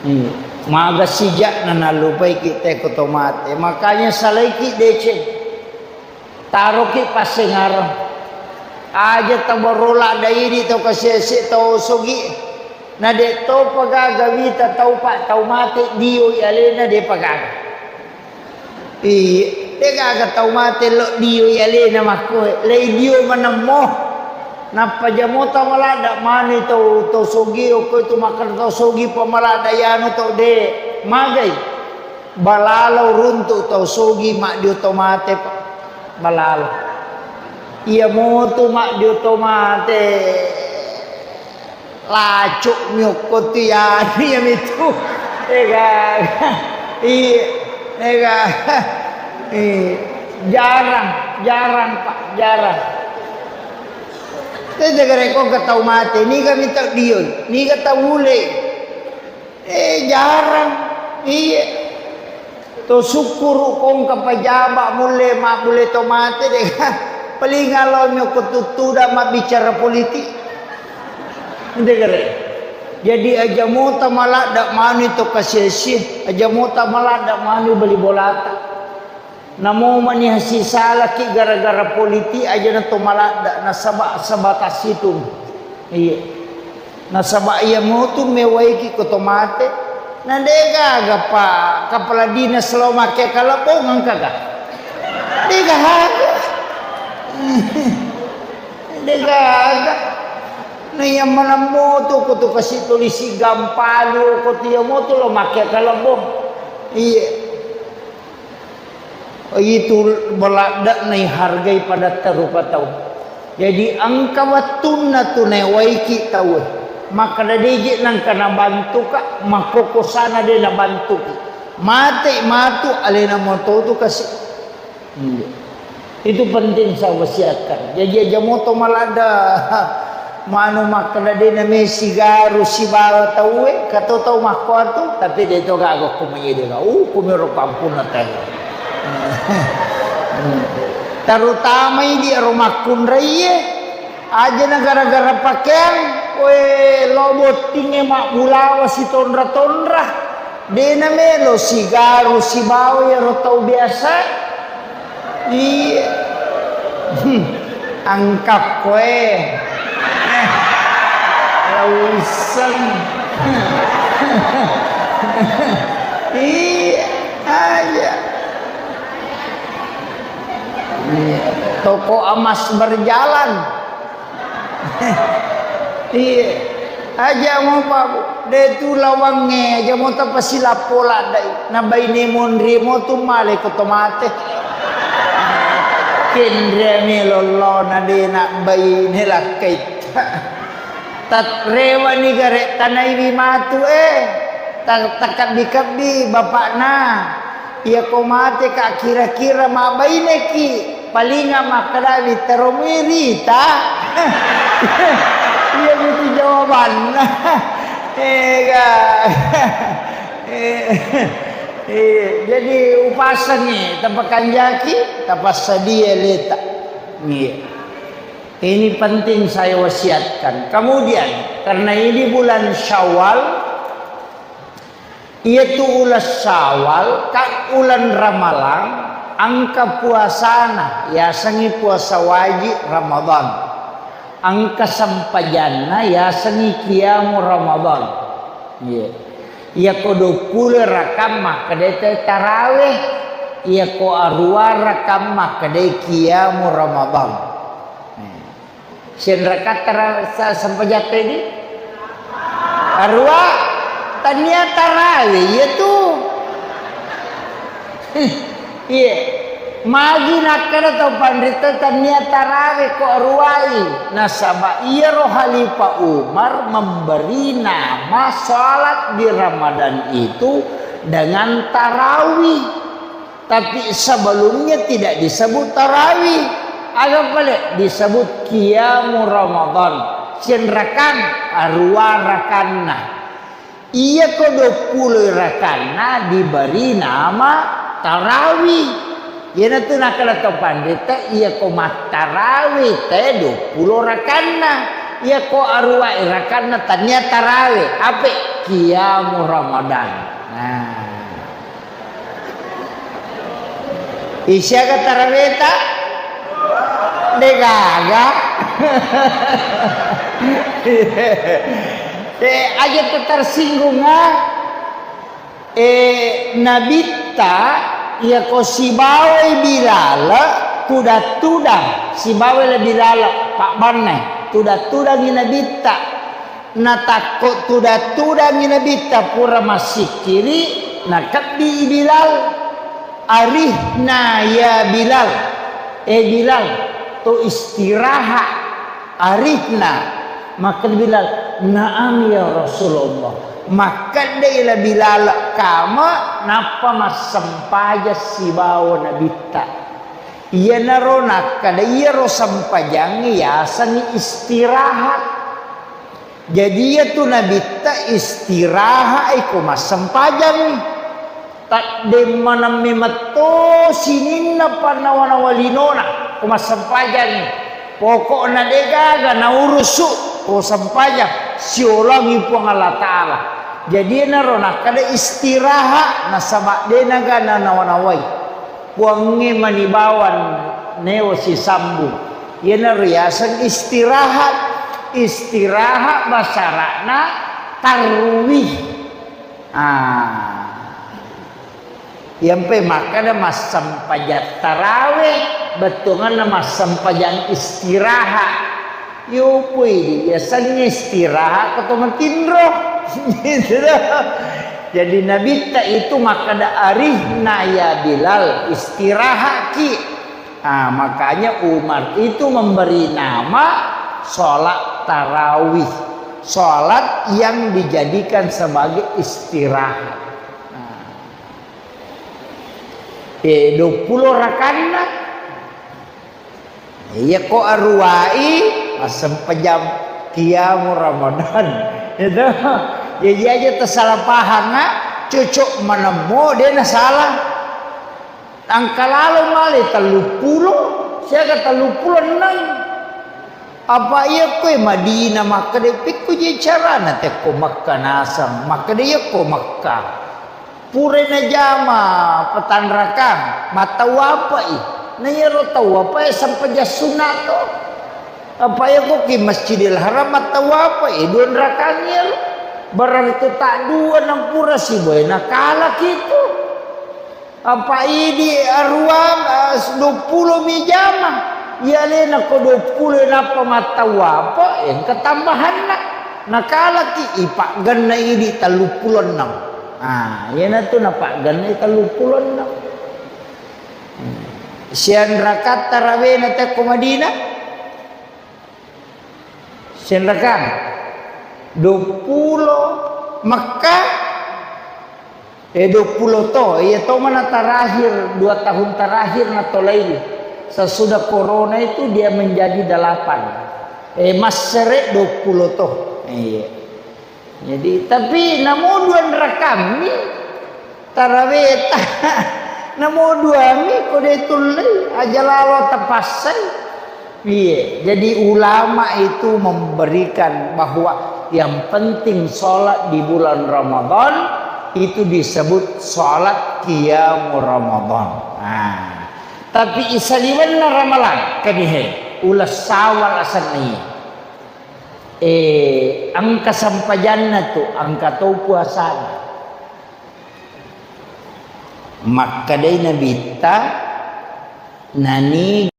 Hmm. Maga sijakna nallupaiki te ko to mate. Makanya salaiki deceng. Taroki passengareng. Aja tabarro ladda idi tau kasiasi tau sogi. Na de topa gaga wita tau pa tau mate dioi alena, depa gaga. Iya, de gaga tau mate lo dioi alena makkoe. Lei dio manemmo. Nappa jamota maladda mani tau, tau sogi okko itu makkeda tau sogi pa maladda yanu tau de magai. Balalo runtu tau sogi maddio to mate, Pak. Balalo. Iya motu maddio to mate. Lacuk mi okko tu ya, iya mitu. Ega. Iya. Ega. Iya. Jarang, jarang, Pak, jarang. Te jaga reko ke tau mate, niga mi tau dioi, niga tau ule. Eh, jarang. Iya. To sukkuru kongka pajaba mulle, mabbulle to mate de. Paling alo mi ko tuttuda mabbicara politik. Ente kere. Jadi aja mota maladda manu to kasiasi, aja mota maladda manu bali bolata. Namo mani hasisalaki gara-gara politik aja na to maladda, nasaba sebatas itu. Iya. Nasaba iya motu mewaiki ko to mate. Na de' gaga pa kapala dinas lao makke kalebbong engka ga? De' gaga. De' gaga. Na iya maneng moto ko tu kasi tuli sigampalu ko tu iya moto lao makke kalebbong. Iye. Itu maladde'na ihargai padatta rupa tau. Jadi engka wettunna tu naewaiki tauwe. Makkeda de' je' nengka nabantuka, makkokosana de' nabantuki. Mate matu alena moto tu kasi. Iya. Itu penting saya wasiatkan. Jadi aja moto maladde. Manu makkeda de' name sigaru sibawa tauwe, kato tau makkuatu, tapi de' to gaga ko manyede ga. Uh, kumiro pampunna tau. Terutama idi ero makkunraie, aja na gara-gara pakeang, we lo bottingnge mabbulawa sitonra-tonra. De' namelo sigaru sibawa iyaro tau biasa. Iya. Hmm. Angkakko e. Lauisseng. Iya, aja. Iya. Toko emas berjalan. Iya. Aja mo, Pak, Bu. De' tu lawangnge, aja mo tapasilappo laddai. Na baine monri mo tu male ko to mate. Kenre melo lo na de' na baine lakkai. Tat-, rewani gare tanaiwi matu, eh. Ta-, takabbi-kabbi bapakna. Iyako mateka kira-kira mabbaineki, palinga makkedawi, "Teromui rita?" Iya mitu jawabanna. Ega. Eh, eh, jadi upasengi, tapakanjaki, tapassadia leta. Iya. Ini penting saya wasiatkan. Kemudian, karena ini bulan Syawal, iyatu uleng Syawal, ka uleng Ramalang, engka puasana, yasengngi puasa wajib Ramadan. Engka sempajanna, yasengngi qiyamu Ramadan. Iya. Iyako duappulo rakang makkedai te tarawih, iyako aruwa rakang makkedai qiyamu Ramadan. Senrakatta ra-, sa-, sempajatta idi? Aruwa, tania tarawih, iya tu. Iya. Magi nakkeda tau panrita tania tarawih ko aruwai. Nasaba iyaro Khalifah Umar memberi nama salat di Ramadan itu dengan tarawih. Tapi sebelumnya tidak disebut tarawih. Aga pale disebut qiyamu Ramadan. Sianrakang, aruwa rakanna. Iyako duappulo rakanna diberi nama tarawih. Iyanatu nakkeda to panrita, iyako mattarawih te duappulo rakanna. Iyako aruwa rakanna tania tarawih. Ape? Qiyamu Ramadan. Nah. Isiaga taraweta? Degaga. Eh, aja tersinggung, ah. Eh, Nabitta, iyako sibawai Bilal, tudang-tudang, sibawai le Bilal, pabbanna, tudang-tudangi Nabitta. Natakko tudang-tudangi Nabitta pura massikkiri, nakebbi Bilal. "Arihna ya Bilal." Eh Bilal, to istirahat. Arihna. Makkeda Bilal, "Naam ya Rasulullah." Makkedai la Bilal kama, nappa massempajang sibawa Nabitta. Iyanaro nakkeda iyaro sempajangnge yasengngi istirahat. Jadi iyatu Nabitta istirahat iko massempajangngi. Taddemmaneng memetto sininna pannawa-nawa linona ko massempajangngi. Pokokna degaga naurusu ko sempajang, siolangi Puang Allah Ta'ala. Jadi enaro nakkeda istirahat nasaba denaga nanawa-nawai. Puangnge mani bawang neo sisambung. Iyanaro yaseng istirahat. Istirahat basara'na tarwih. Ah. Iyampe makkeda massempajang tarawe, bettuanganna massempajang istirahat. Yo pui, biasanya istirahat ko to matinro. Gitu dah. Jadi Nabitta itu makkeda, "Arihna ya Bilal, istirahatki." Ah, makanya Umar itu memberi nama sholat tarawih, sholat yang dijadikan sebagai istirahat. Nah, eh, dua puluh rakanna. Iya ko aruwai, massempajang qiyamu Ramadan. Itu. Jadi aja tersalah paham, ah. Cocok menemmo, dia na salah. Engka lalo male telluppulo, siaga telluppulo enneng. Apa iya koe Madinah makkeda, "Pekko je carana tekko Mekka naseng?" Makkeda, "Iya ko Mekka. Pura najama petanrakang, mattawwapai. Na iyaro tawwapae sempajang sunna to. Apa iya ko ki Masjidil Haram mattawwapai, dua rakang iyaro. Berarti tak dua nampura sibawa nakalaki tu." Apa idi aruang, eh, duappulo mi jama. Iya alena ko duappulo nappa mattawwafa, engka tambahanna. Nakalaki ipaggenna idi telluppulo enneng. Ah, iyanatu napaggenna telluppulo enneng. Hmm. Sianrakatta rawena tekko Madinah? Senrakang. Duappulo Mekka, eh, duappulo to. Iya to mana terakhir, dua tahun terakhir natolai. Sesudah corona itu dia menjadi delapan. Eh, massere duappulo to. Iya. Jadi, tapi namo duanrakammi taraweta. Namo duami ko de tullei, aja lalo tapassai. Iya, jadi ulama itu memberikan bahwa yang penting sholat di bulan Ramadan itu disebut sholat qiyamu Ramadan. Nah, tapi isaliwenna Ramalang, kanihe, uleng Syawal asenna iya. Eh, engka sempajanna tu, engka to puasana. Makkedai Nabitta, nani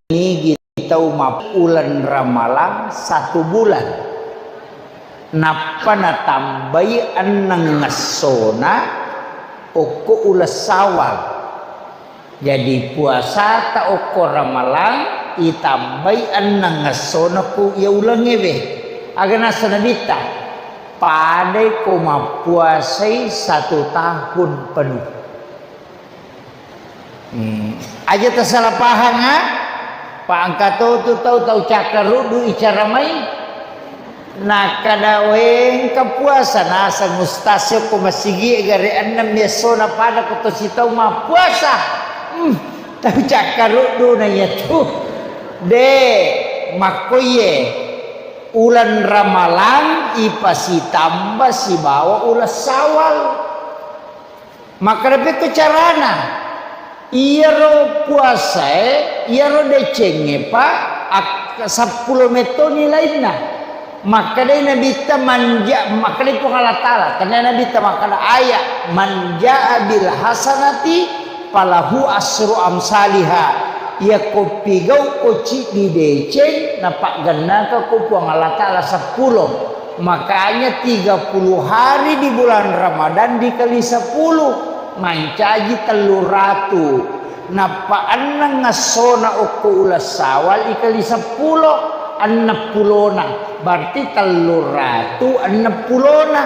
nigi tau mapuleng Ramalang satu bulan. Nappa natambai enneng essona okko uleng Syawal. Jadi, puasata okko Ramalang itambai enneng essona ku iya ulengngewe. Aga nasa Nabitta? Padai ko mappuasai satu tahun penuh. Hmm. Aja tasalah pahang, ha? Pa engka to tu tau, tau cakkaruddu icara mai. Nakkeda, "Wé, engka puasa naseng ustaz ko masigi gare ennem essona pada ko to sitau mappuasa." Hmm, tau cakkaruddu na iyatu. De, makkoiye. Uleng Ramalang ipasitamba sibawa uleng Sawal. Makkeda pekko carana? Iyaro puasaé, iyaro decengngé, Pak, ak-, seppulo metto nilainna. Makkedai Nabitta, manja-, makkedai Puang Allah Taala, tennia Nabitta makkeda ayat, "Man jaa bil hasanati falahu asru amsaliha." Iyako pigau ko ciddi deceng, napaggennaka ko Puang Allah Taala seppulo. Makanya tiga puluh hari di bulan Ramadan dikali sepuluh, mancaji tellu ratu. Nappa enneng essona okko uleng Sawal ikali seppulo, enneng pulona. Berarti tellu ratu enneng pulona.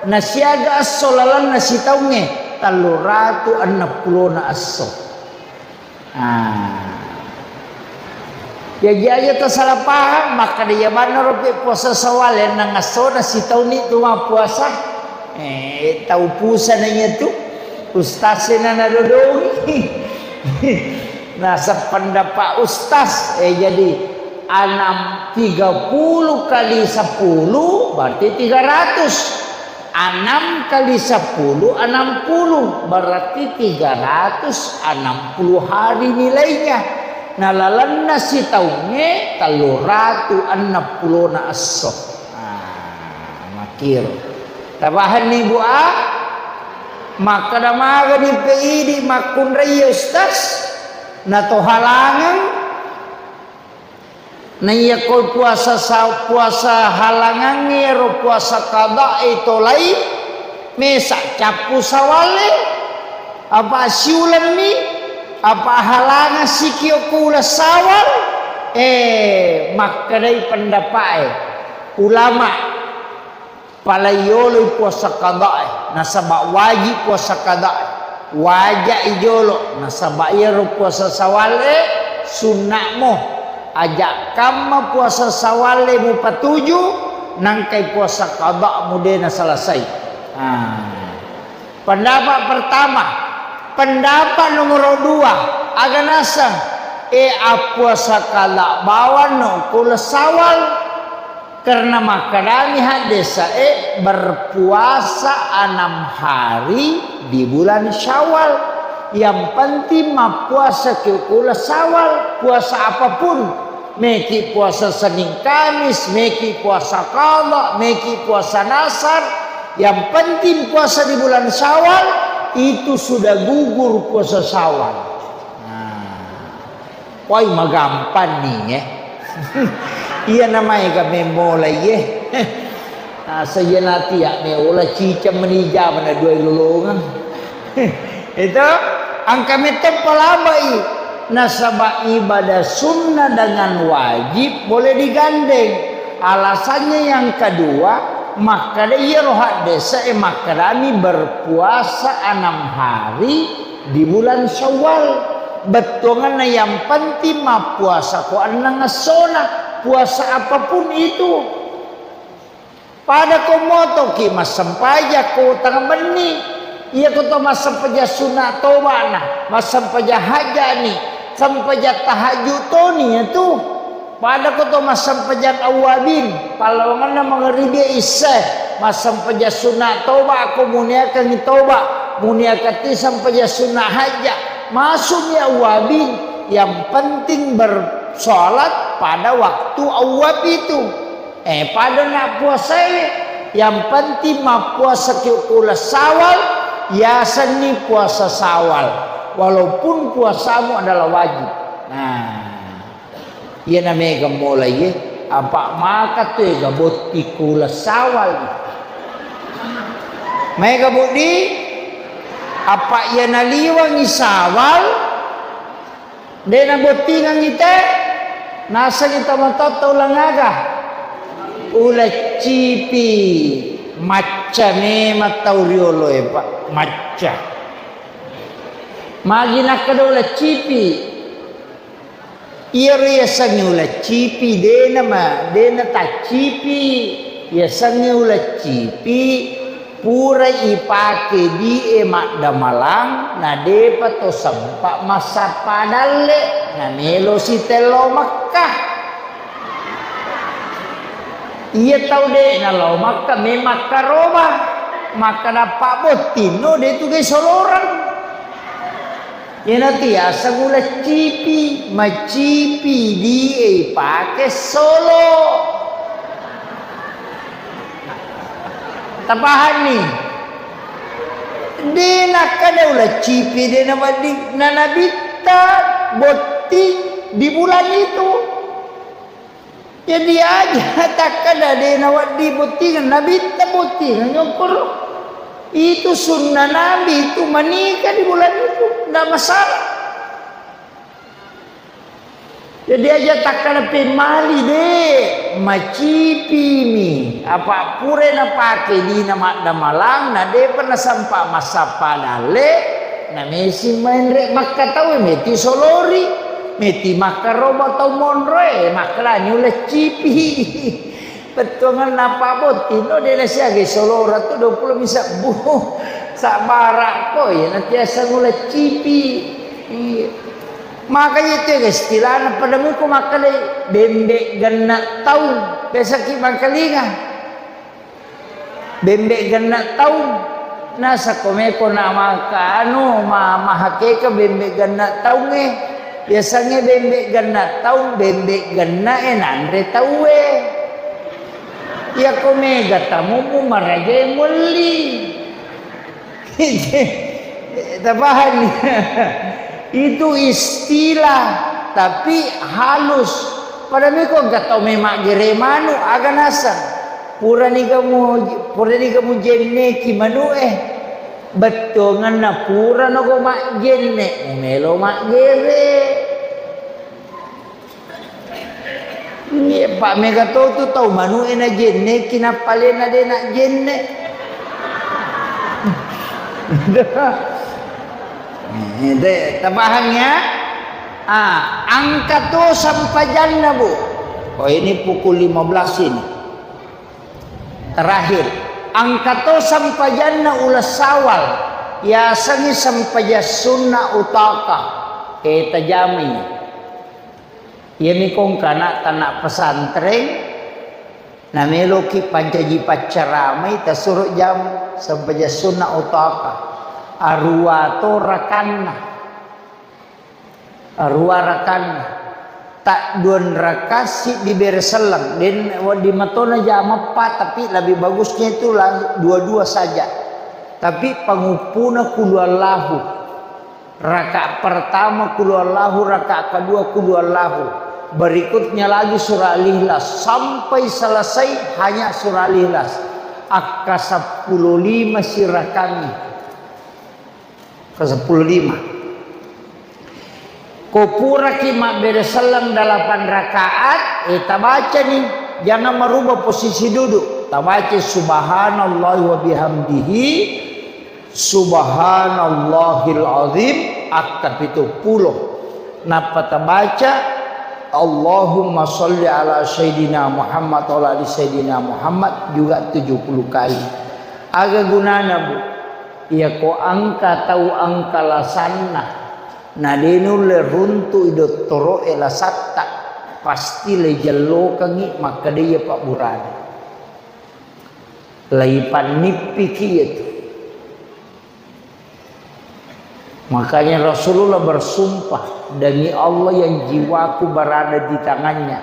Nasiaga esso lalenna sitaungnge, tellu ratu enneng pulona esso. Ah. Jaji aja tasalah paham, makkeda iya manna ro pe puasa Sawal, enneng essona sitaunni tu mappuasa. Eh, tau pusana iya tu. Ustaz sena nadodongi. Nah, sependapat ustaz, eh, jadi enam, tiga puluh kali sepuluh berarti tiga ratus. Enam kali sepuluh, enam puluh, berarti tiga ratus enam puluh hari nilainya. Nah, lalenna sitaungnge tellu ratu enneng pulona esso. Ah, makkiro. Tapahanni, Bu, a? Makkeda magani pe idi makkunrai, ya Ustaz? Na to halangeng? Naiya ko puasa sa-, puasa halangangnge ro puasa qada'i tolai, mesa cappu Sawalle, apa siulenni, apa halangasiki okko uleng Sawal? Eh, makkedai pendapa'e ulama. Pala yoloi puasa qada'i, nasaba wajib puasa qada'i. Wajai jolo, nasaba iyaro puasa Sawalle sunna'mo. Aja kamma puasa Sawalle mupatuju, nangkai puasa qada'mu de nasalasai. Ah. Pendapat pertama, pendapat nomor dua, aga naseng, e, appuasa qada bawang no ko uleng Sawal. Karena makkedami haddese'e, berpuasa enam hari di bulan Syawal. Yang penting mappuasa ki ko uleng Syawal, puasa apapun. Meki puasa Senin Kamis, meki puasa qada, meki puasa nasar. Yang penting puasa di bulan Syawal, itu sudah gugur puasa Syawal. Nah. Wai, magampang ni, eh. Iya namaega memmola, iye. Nah, saya nanti ya meola ciceng menija mana dua lolongan. Itu angka mette palabai. Nasaba ibadah sunnah dengan wajib boleh digandeng. Alasannya yang kedua, makkeda iyaro haddese'e makkedami berpuasa enam hari di bulan Syawal. Bettuanganna yang penting mappuasa ko enneng essona, puasa apapun itu. Pada ko motoki massempajang ko tengah benni, iya ko to massempajang sunat toba'na, massempajang hajja'ni, sempajang tahajud toni itu. Pada ko to massempajang awwabin, pallawangenna mangaribi isya, massempajang sunat toba ko muniakangngi toba, muniakatti sempajang sunat hajja, masukmi awwabin, yang penting bersolat pada waktu awwab itu. Eh, pada na puasai, yang penting mappuasa ki uleng Sawal, yasenni puasa Sawal, walaupun puasamu adalah wajib. Nah. Iyana mega molai e, apa maka tu ega botting ko uleng Sawal. Mega botting, apa iyana liwangi Sawal, de nabottingangi te, nasengi tomatoatta uleng aga? Uleng cipi, macca memang tau riolo e, Pak, macca. Magi nakkeda uleng cipi? Iyaro yasengnge uleng cipi, de nama, de nataccipi. Yasengnge uleng cipi, purai ipake die maddamalang, na depa to sempa massappa dalle, na melo sitello Mekkah. Iya tau de nalao Mekkah, me makkaroba, makkeda pabbottinno, de tu gai soloreng. Iyanatu yaseng uleng cipi, macipi die ipake solo. Tapahanni? De nakkeda uleng cipi, de nawedding, na nabitta botting di bulan itu. Jadi aja takkeda de nawedding bottingeng, nabitta bottingeng, nyokoro. Itu sunnah Nabi itu menikah di bulan itu, ndak masalah. Jadi aja takkeda pemmali de, macipimi. Apa pura napake dina maddamalang, na depa nasempa massappa dalle, na mesi menre Mekkah tau, meti solori, meti makkaroba tau monroe, makkedani uleng cipi. Bettuanganna pabbotting no, de nasiagai soloreng tu dua pulo mi sebbu. Sabbarakko, iya natiaseng uleng cipi. Iya. Makanya itu istilahna pada muko makkedai bembe genna taung. Biasaki mangkalinga. Bembe genna taung. Nasakko meko na maka anu, ma-, mahakeka bembe genna taungnge. Yasengnge bembe genna taung, bembe genna e nanre tauwe. Iyako mega tamummu marajae muelli. Tapahani? Itu istilah, tapi halus. Pada meko engka tau memaggere manu, aga naseng. Purani kamu, purani kamu jenneki manu e. Bettuanganna purano ko majjenne, melo maggere. Iya, pa mega to tu tau manu'e najenneki, nappa alena de najenne. Eh, de, tapahang ya? Ah, angka to sampajanna, Bu. Oh, ini pukul lima belas ini. Terakhir, angka to sampajanna uleng Syawal, yasengngi sempajang sunna utaka. Eh, tajamai. Iyami kongka anak-anak pesantren, nameloki pancaji paccaramai, tasuro jam sempajang sunna utaka. Arua to rakanna. Arua rakanna. Tadduan raka siddi bere selleng. Den wedding matona jam empat, tapi lebih bagusnya itu la-, dua-dua saja. Tapi panguppuna kulu Allahu. Rakaat pertama kulu Allahu, rakaat kedua kulu Allahu. Berikutnya lagi surah Al-Ikhlas sampai selesai hanya surah Al-Ikhlas. Akka seppulo lima sirakangngi. Ke seppulo lima. Ko puraki mabbere selleng delapan rakaat, eh, tabacani, jangan merubah posisi duduk. Tabaca subhanallahi wa bihamdihi, subhanallahil azim, akka pitu pulo. Nappa tabaca, Allahumma salli ala Sayyidina Muhammad wa ala ali Sayyidina Muhammad juga tujuh puluh kali. Aga gunana, Bu? Iyako engka tau engka lasanna, na de nulle runtu'i dottoro'e lasatta, pasti leijellokengngi makkeda iya pabburana. Leipannippiki iyatu. Makanya Rasulullah bersumpah, "Demi Allah yang jiwaku berada di tangannya,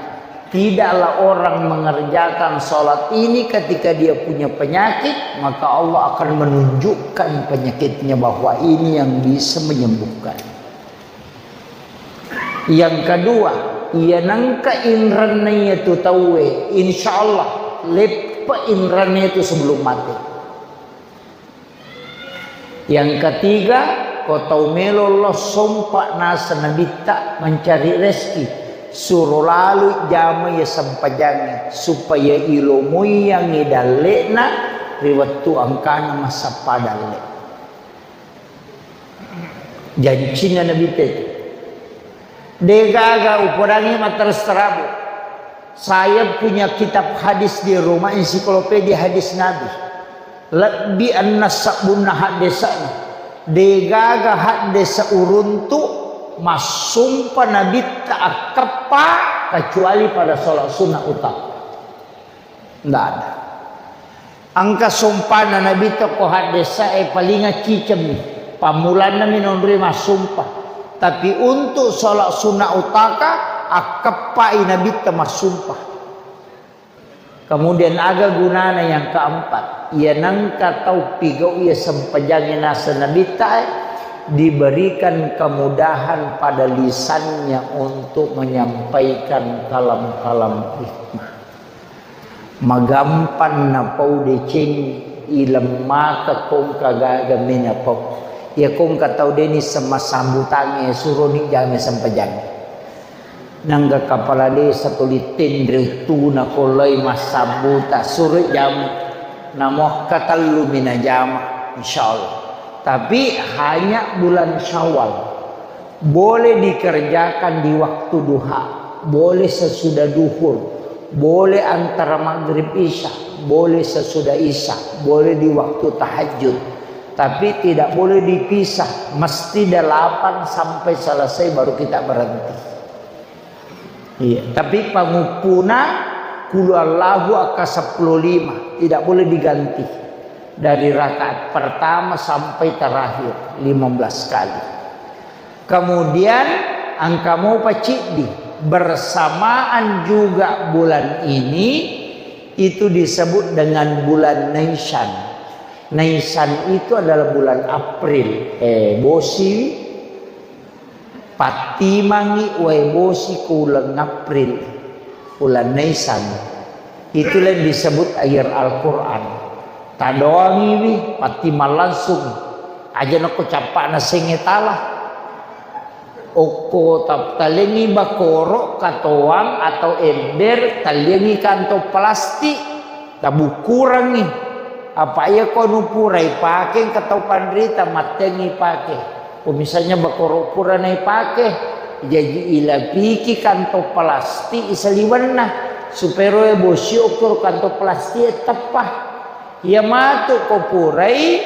tidaklah orang mengerjakan salat ini ketika dia punya penyakit, maka Allah akan menunjukkan penyakitnya bahwa ini yang bisa menyembuhkan." Yang kedua, iya nengka inranna iyatu tauwe, insya Allah leppe inranna itu sebelum mati. Yang ketiga, ko tau melo lo sompa naseng Nabitta mencari rezeki, suro lalu jama iya sempajangnge, supaya ilomoiyangngi dalle'na ri wettu engkana massappa dalle. Jancinna Nabitta itu. Degaga upodangi matteres terabu. Saya punya kitab hadis di rumah, ensiklopedia hadis Nabi. Lebbi enneng sabbunna haddesa'na. Degaga haddesa uruntu massumpa Nabitta akkeppa kecuali pada sholat sunnah utama. Ndak ada. Engka sompana Nabitta ko haddesa'e paling accicemmi. Pammulanna mi nonroi massumpa. Tapi untuk sholat sunnah utaka, akkeppai Nabitta massumpa. Kemudian aga gunana yang keempat? Iya nengka tau pigau iya sempajangnge naseng Nabitta, eh, diberikan kemudahan pada lisannya untuk menyampaikan kalam-kalam hikmah. Magampang napau deceng, ilemmaka kongka gaga menapau. Iya kongka tau deni sema sambutangnge, suroni jame sempajang. Nangga kapala desa tuli tenre uttuna kolai massambuta, suroi jame. Namohka tellu mina jama, insyaallah. Tapi hanya bulan Syawal. Boleh dikerjakan di waktu duha, boleh sesudah duhur, boleh antara maghrib isya, boleh sesudah isya, boleh di waktu tahajud. Tapi tidak boleh dipisah, mesti delapan sampai selesai baru kita berhenti. Iya, tapi panguppuna kulu Allahu akka seppulo lima, tidak boleh diganti. Dari rakaat pertama sampai terakhir, lima belas kali. Kemudian, engka mopa ciddi, bersamaan juga bulan ini, Itu disebut dengan bulan Naisan. Naisan itu adalah bulan April. Eh, bosi pattimangi wae bosi ko uleng April, uleng Naisan. Itulah yang disebut air Al-Quran. Tadoangiwi, pattimang langsung. Aja nako cappana senge tala. Okko tap-, talengi bakoro, katoang atau ember, taliangi kantong plastik, tabukkurangi. Apa iya ko nu purai pake, engka tau panrita mattengi pake. Ko misalnya bakoro pura naipake, jaji ilapiki kantong plastik isaliwenna, supaya roe bosi okko kantong plastik e teppa. Iya matu ko purai,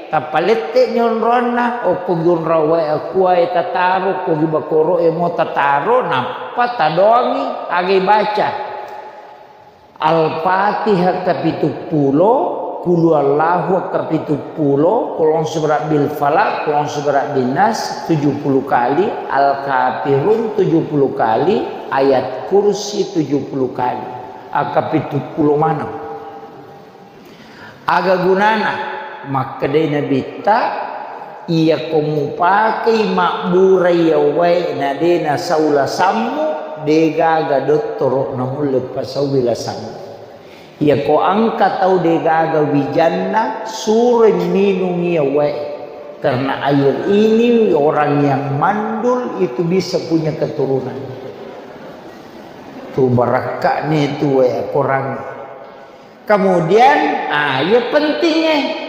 tapalette ni onroanna, okko gi onrong wae akuae tataro, ko gi bakoro e mo tataro, nappa tadoangi, aga ibaca. Al-Fatihah kapituppulo, Qul huwallahu kapituppulo, Qul a'udzu birabbil falaq, Qul a'udzu birabbin nas tujuh puluh kali, Al-Kafirun tujuh puluh kali, Ayat Kursi tujuh puluh kali. Aga kapituppulo maneng. Aga gunana? Makkedai Nabitta, iyako mupakei mabbura iya wae na de nasau lasammu, de gaga dottoro namulle pasaui lasammu. Iyako engka tau de gaga wijanna, suroi minung iya wae. Karena air ini orang yang mandul itu bisa punya keturunan. Tu barakka'ni tu wae akorang. Kemudian, ah, iya pentingnya.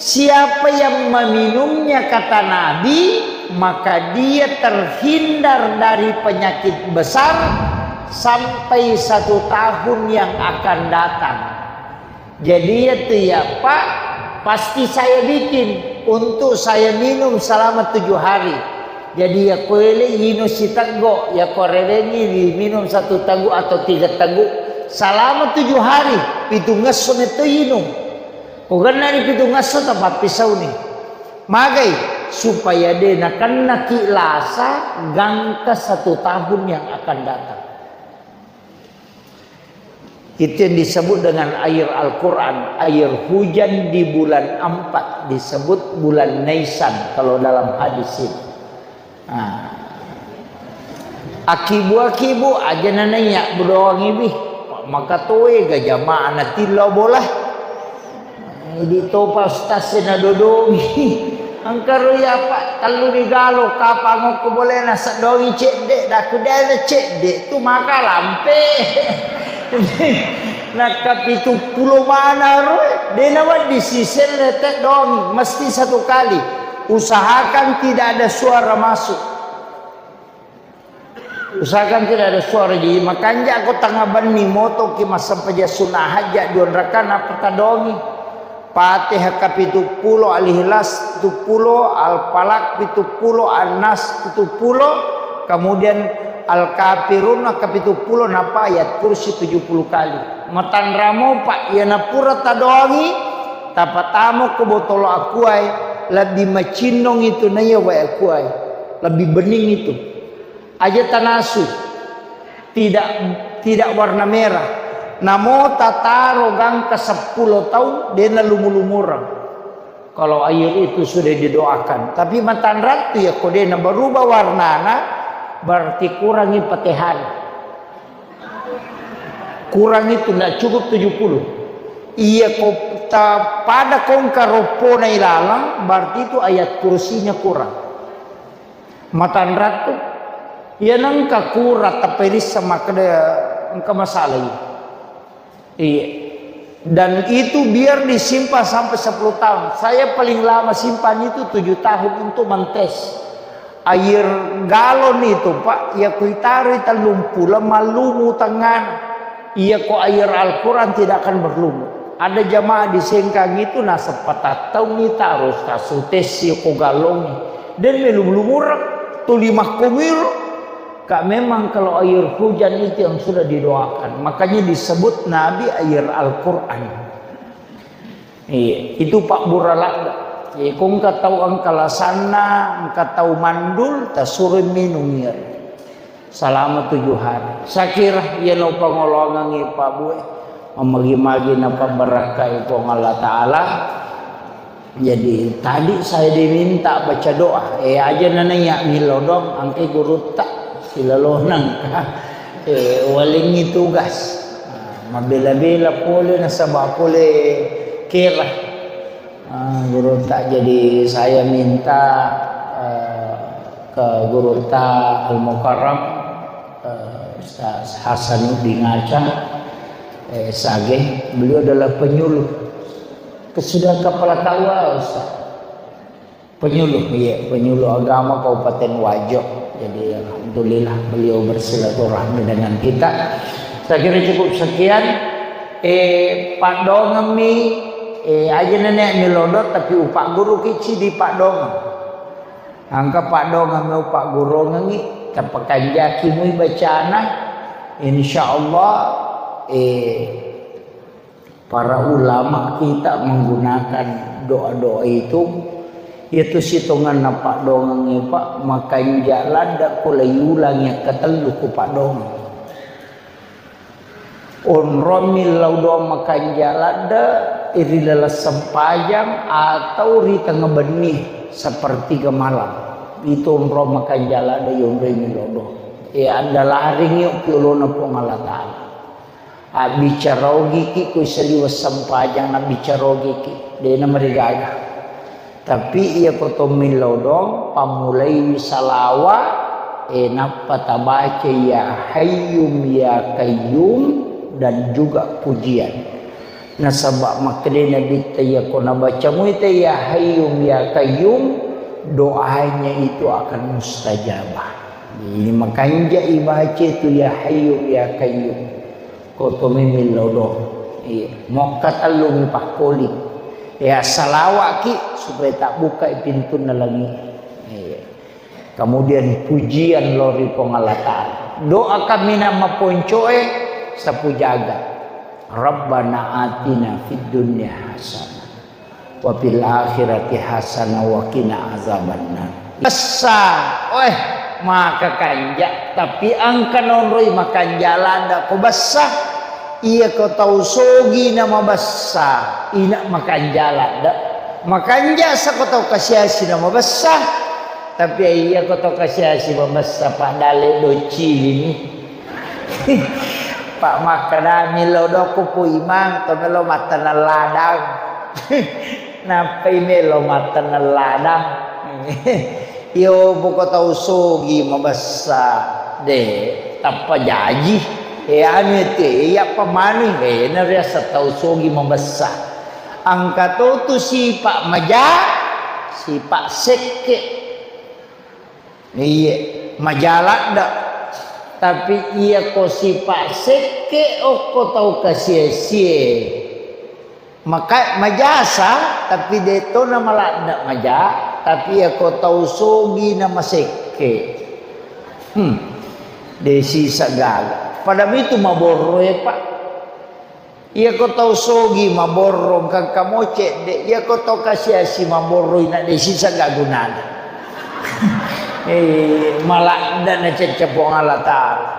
Siapa yang meminumnya, kata Nabi, maka dia terhindar dari penyakit besar sampai satu tahun yang akan datang. Jadi, iya tu, ya, Pak, pasti saya bikin untuk saya minum selama tujuh hari. Jadi, iya, koele inung siteggo, iya, korewengi diminum satu teguk atau tiga teguk selama tujuh hari, pitungngesso metto inung. Ko gennani pitungngesso, tapappisauni. Magai? Supaya de nakennaki lasa gangka satu tahun yang akan datang. Itu yang disebut dengan air Al-Quran, air hujan di bulan empat, disebut bulan Naisan kalau dalam hadis itu. Nah, akibu-akibu aja nanaiya bedoangi bih, maka toe ga jamaah natillau bola. Idi topa ustaz e nadodongi. Engka ro iya, Pak, tellu ni galo, kapang okko bolena, sedongi cedde, daku dena cedde, tu maka lampe. Nakka pitu pulo mana ro, dena wedding siselle te dongi, mesti satu kali. Usahakan tidak ada suara masuk. Usahakan tidak ada suara. Jadi, makanja ko tengah benni motoki massempajang sunna hajat dua rakaat, nappa tadongi. Fatihah kapitu pulo, Al-Ikhlas pitu pulo, Al-Falaq pitu pulo, An-Nas pitu pulo, kemudian Al-Kafirun kapitu pulo, nappa Ayat Kursi tujuh puluh kali. Matanramo, Pak, iya napura tadongi, tapatamo ko botolo akuae, lebbi macinnong itu naiya wae akuae. Lebbi bening itu. Aja tanasu. Tidak, tidak warna merah. Namo tataro gangka seppulo taung, dena lumu-lumureng. Kalau air itu sudah didoakan. Tapi matanrattu ya, ko dena berubah warnana, berarti kurangi Fatihah. Kurang itu, ndak cukup tujuh puluh. Iya, ko ta-, pada kongka roppona ilalang, berarti itu Ayat Kursinya kurang. Matanrattu, iya nengka kura tapperissa makkeda engka masalah iya. Iya. Dan itu biar disimpan sampai sepuluh tahun. Saya paling lama simpan itu tujuh tahun untuk mentes. Air galon itu, Pak, iya kuitaroi tellung pulo mallumu tengngana. Iya ko air Al-Quran tidak akan berlumut. Ada jamaah di Sengkang itu naseppa tattaungi taro tasutessi ko galongi. Dan melumureng tuli makkomiro. Kak, memang kalau air hujan itu yang sudah didoakan. Makanya disebut Nabi air Al-Quran. Iya, itu pabbura ladda. Iya, ko engka tau engka lasanna, engka tau mandul, tasuro minung iya. Selama tujuh hari. Sakira iya no pangoloangengngi Pak Bue. Magi-magi napabbarakkai Puang Allah Ta'ala. Jadi, tadi saya diminta baca doa. Eh, aja nana iya milodong, angke gurutta, silalonang. Eh, walengngi tugas. Nah, mabela-bela pole nasaba pole kera. Ah, gurutta, jadi saya minta, eh, ke gurutta Al-Mukarram, eh, Ustaz Hasanuddin Aca, eh, Sage, beliau adalah penyuluh. Sudah kepala K U A, Ustaz. Penyuluh, iya, penyuluh agama Kabupaten Wajo. Jadi, alhamdulillah, beliau bersilaturahmi dengan kita. Saya kira cukup sekian. Eh, padongemmi, eh, aja nenek milodong, tapi upagguru kici di padongeng. Angka padongemmi upaggurongengi, tapakanjaki mui bacana. Insya Allah, eh, para ulama kita menggunakan doa-doa itu, itu sitonganna padongengi, Pak, makanja ladda ko laiulangi katellu ku padongeng. Onrong millau doang makanja ladde ri laleng sempajang atau ri tengnga benni sepertiga malam. Itu onrong makanja ladde yonroi millau doang. E, andalaring yuk ki olona Puang Allah Ta'ala. Abbicara ogiki ko saliweng sempajang, nabbicara ogiki. Dena marigaga. Tapi iya ko to millau doang, pammulaiwi salawa, eh, nappa tabaca ya Hayyum ya Qayyum dan juga pujian. Nasaba makkeda Nabitta iya ko nabaca muita ya Hayyum ya Qayyum, doanya itu akan mustajabah. Ini makanja ibaca itu ya Hayyum ya Qayyum. Ko to millau doang. Iya. Mokka tellumi pakkoli. Ya, salawaki supaya tabbukai pintunna langi. Iya. Kemudian pujian lao ri Puang Allah Ta'ala. Doa kaminang maponcoe sapu jaga. Rabbana atina fid dunya hasanah. Wa fil akhirati hasanah wa qina azabannar. Bessa, weh, maka kanja, tapi angka nonroi makanja ladda ko bessa. Iya ko tau sogi na mabessa, ina makanja ladda. Makanja sa ko tau kasiasi na mabessa. Tapi iya ko tau kasiasi mabessa, Pak, dalle doccilini. Pak, makkedami lo dokku Pu Imang, to melo mattaneng ladang. Nappai melo mattaneng ladang. Yo, poko tau sogi mabessa, de, tappa jaji. E, anu te, iya pamani, e, na riasa tau sogi mabessa. Angka to tu sipa maja, sipa sekke. Iye, maja ladda. Tapi iya ko sipa sekke okko tau kasie-sie. Maka majasa, tapi de to na maladda maja, tapi iya ko tau sogi na masekke. Hmm. De sisa gaga. Pada mitu maborro e, Pak. Iya ko tau sogi maborro engka-engka mo cedde, iya ko tau kasiasi maborro ina de sisa ga gunana. Eh, maladda na cecce Puang Allah Ta'ala.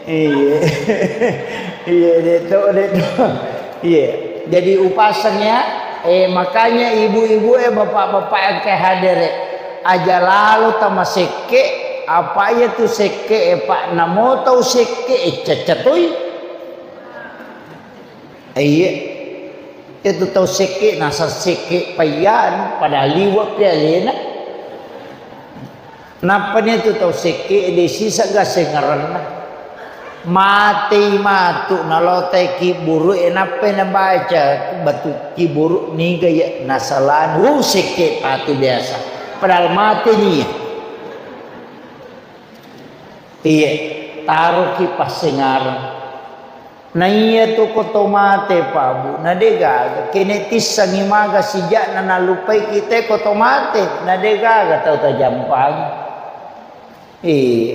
Iya. Iya, de to, de to. Iya. Jadi upaseng ya, eh, makanya ibu-ibu e, bapak-bapak yang ke hadir e, aja lalo tamasekke, apa iya tu sekke e, Pak, namo tau sekke e, cecce toi. Iya. Itu tau sekke, nasa sekke payyan, padahal liwa pi alena. Nappani tu tau sekke, de sisa ga sengarenna. Matei matu, nalotai kiburu, e nappai nabaca batu kiburu, niga ya nasalani, uh, sekke patu biasa. Padahal mate nia. Iya, taroki passengareng. Na iya tu ko to mate, Pak, Bu, na de gaga. Kene tissangi maga sija'na nallupai kita ko to mate, na de gaga tau tajampangi. Eh,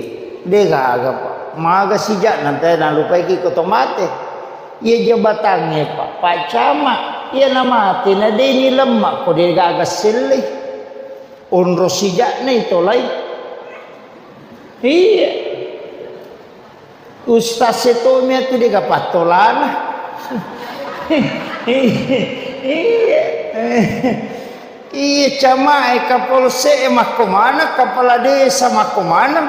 de gaga, Pak. Maga sija'na te nallupai ki ko to mate. Iya jabatangnge, Pak, Pak Camat, iya na mate, na de ni lemma ko de gaga sellei. Onro sija'na itolai. Iya. Ustaz e tommi atu dega pattolana. Iya. Iya, camae, kapolsek e makko maneng, kepala desa makko maneng,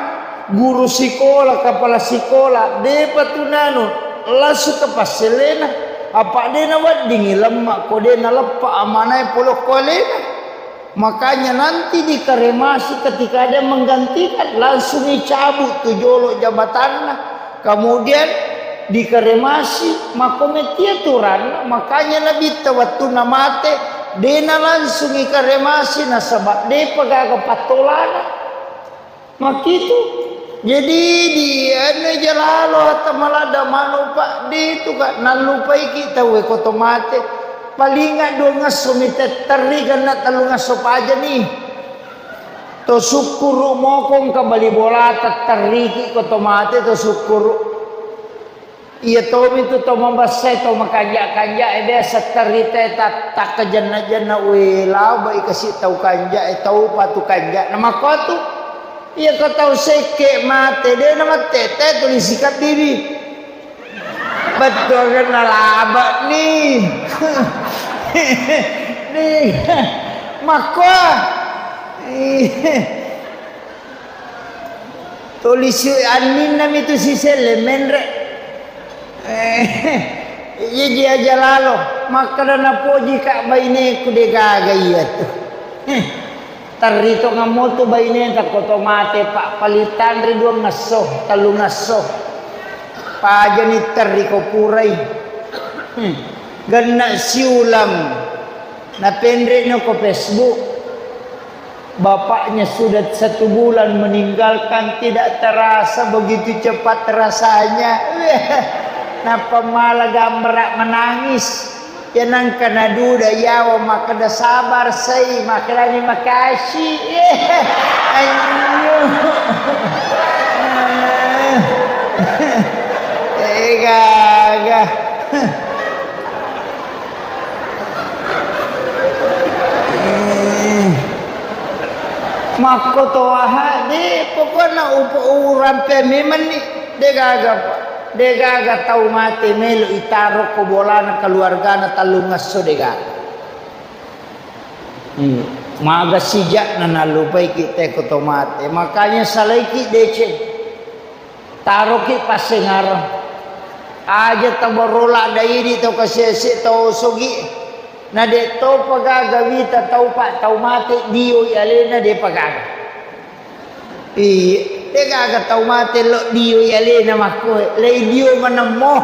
guru sikola, kepala sikola, depa tu nanu, langsung ke passelena. Apa de naweddingi lemma ko de naleppa amanae pole ko alena. Makanya nanti dikremasi ketika ada yang menggantikan, langsung dicabut tu jolo jabatanna. Kemudian dikremasi, makko metti aturanna. Makanya Nabitta wettunna mate, dena langsung ikremasi nasaba depa gaga pattolana. Makkitu. Jadi di anu jalalo hatta maladda manu, Pak, de tu, Kak, nallupaiki tauwe ko to mate. Palinga dua ngesso mi tetterri, genna tellu ngesso pajani. To sukkuru mokong ka bali bola tetterriki ko to mate to sukkuru. Iya tomi tu to mabessai, to makanja-kanja e, biasa terita e ta-, takkajenna-jenna, we, labai kasi tau kanja e, tau patu kanja. Na makkotu, iya ko tau sekke mate, de na mattete tuli sikabbibi. Bettuangenna laba ni. Ni, makko. Tuli si anninna mi tu siselle menre. Eh, iya ji aja lalo. Makkeda napoji ka baineku de gaga iya tu. Eh, terri to ngammo tu baineta ko to mate, Pak, palitanri dua ngesso, tellu ngesso. Pajani terri ko purai. Hmm. Genna siulang. Napenre no ko Facebook. Bapaknya sudah satu bulan meninggalkan, tidak terasa begitu cepat rasanya. Nappa mala gambara menangis. Ya nangka naduda yawa makkeda sabar sai, makkedani makasih. Anjing. Eh, gaga. Eh. Makko to aha, de, pokokna upo-, urampe memang ni, de gaga, Pak. De gaga tau mate melo itaro ko bolana keluargana tellungesso, de gaga. Hmm. Maga sija'na nallupaiki te ko to mate. Makanya salaiki deceng. Taroki passengareng. Aja tabarro ladda idi tau kasese tau sogi. Na de topa gaga wita tau pa tau mate dioi alena, depa gaga. Iya, de gaga tau mate lo dioi alena makkoe. Lei dio manemmo.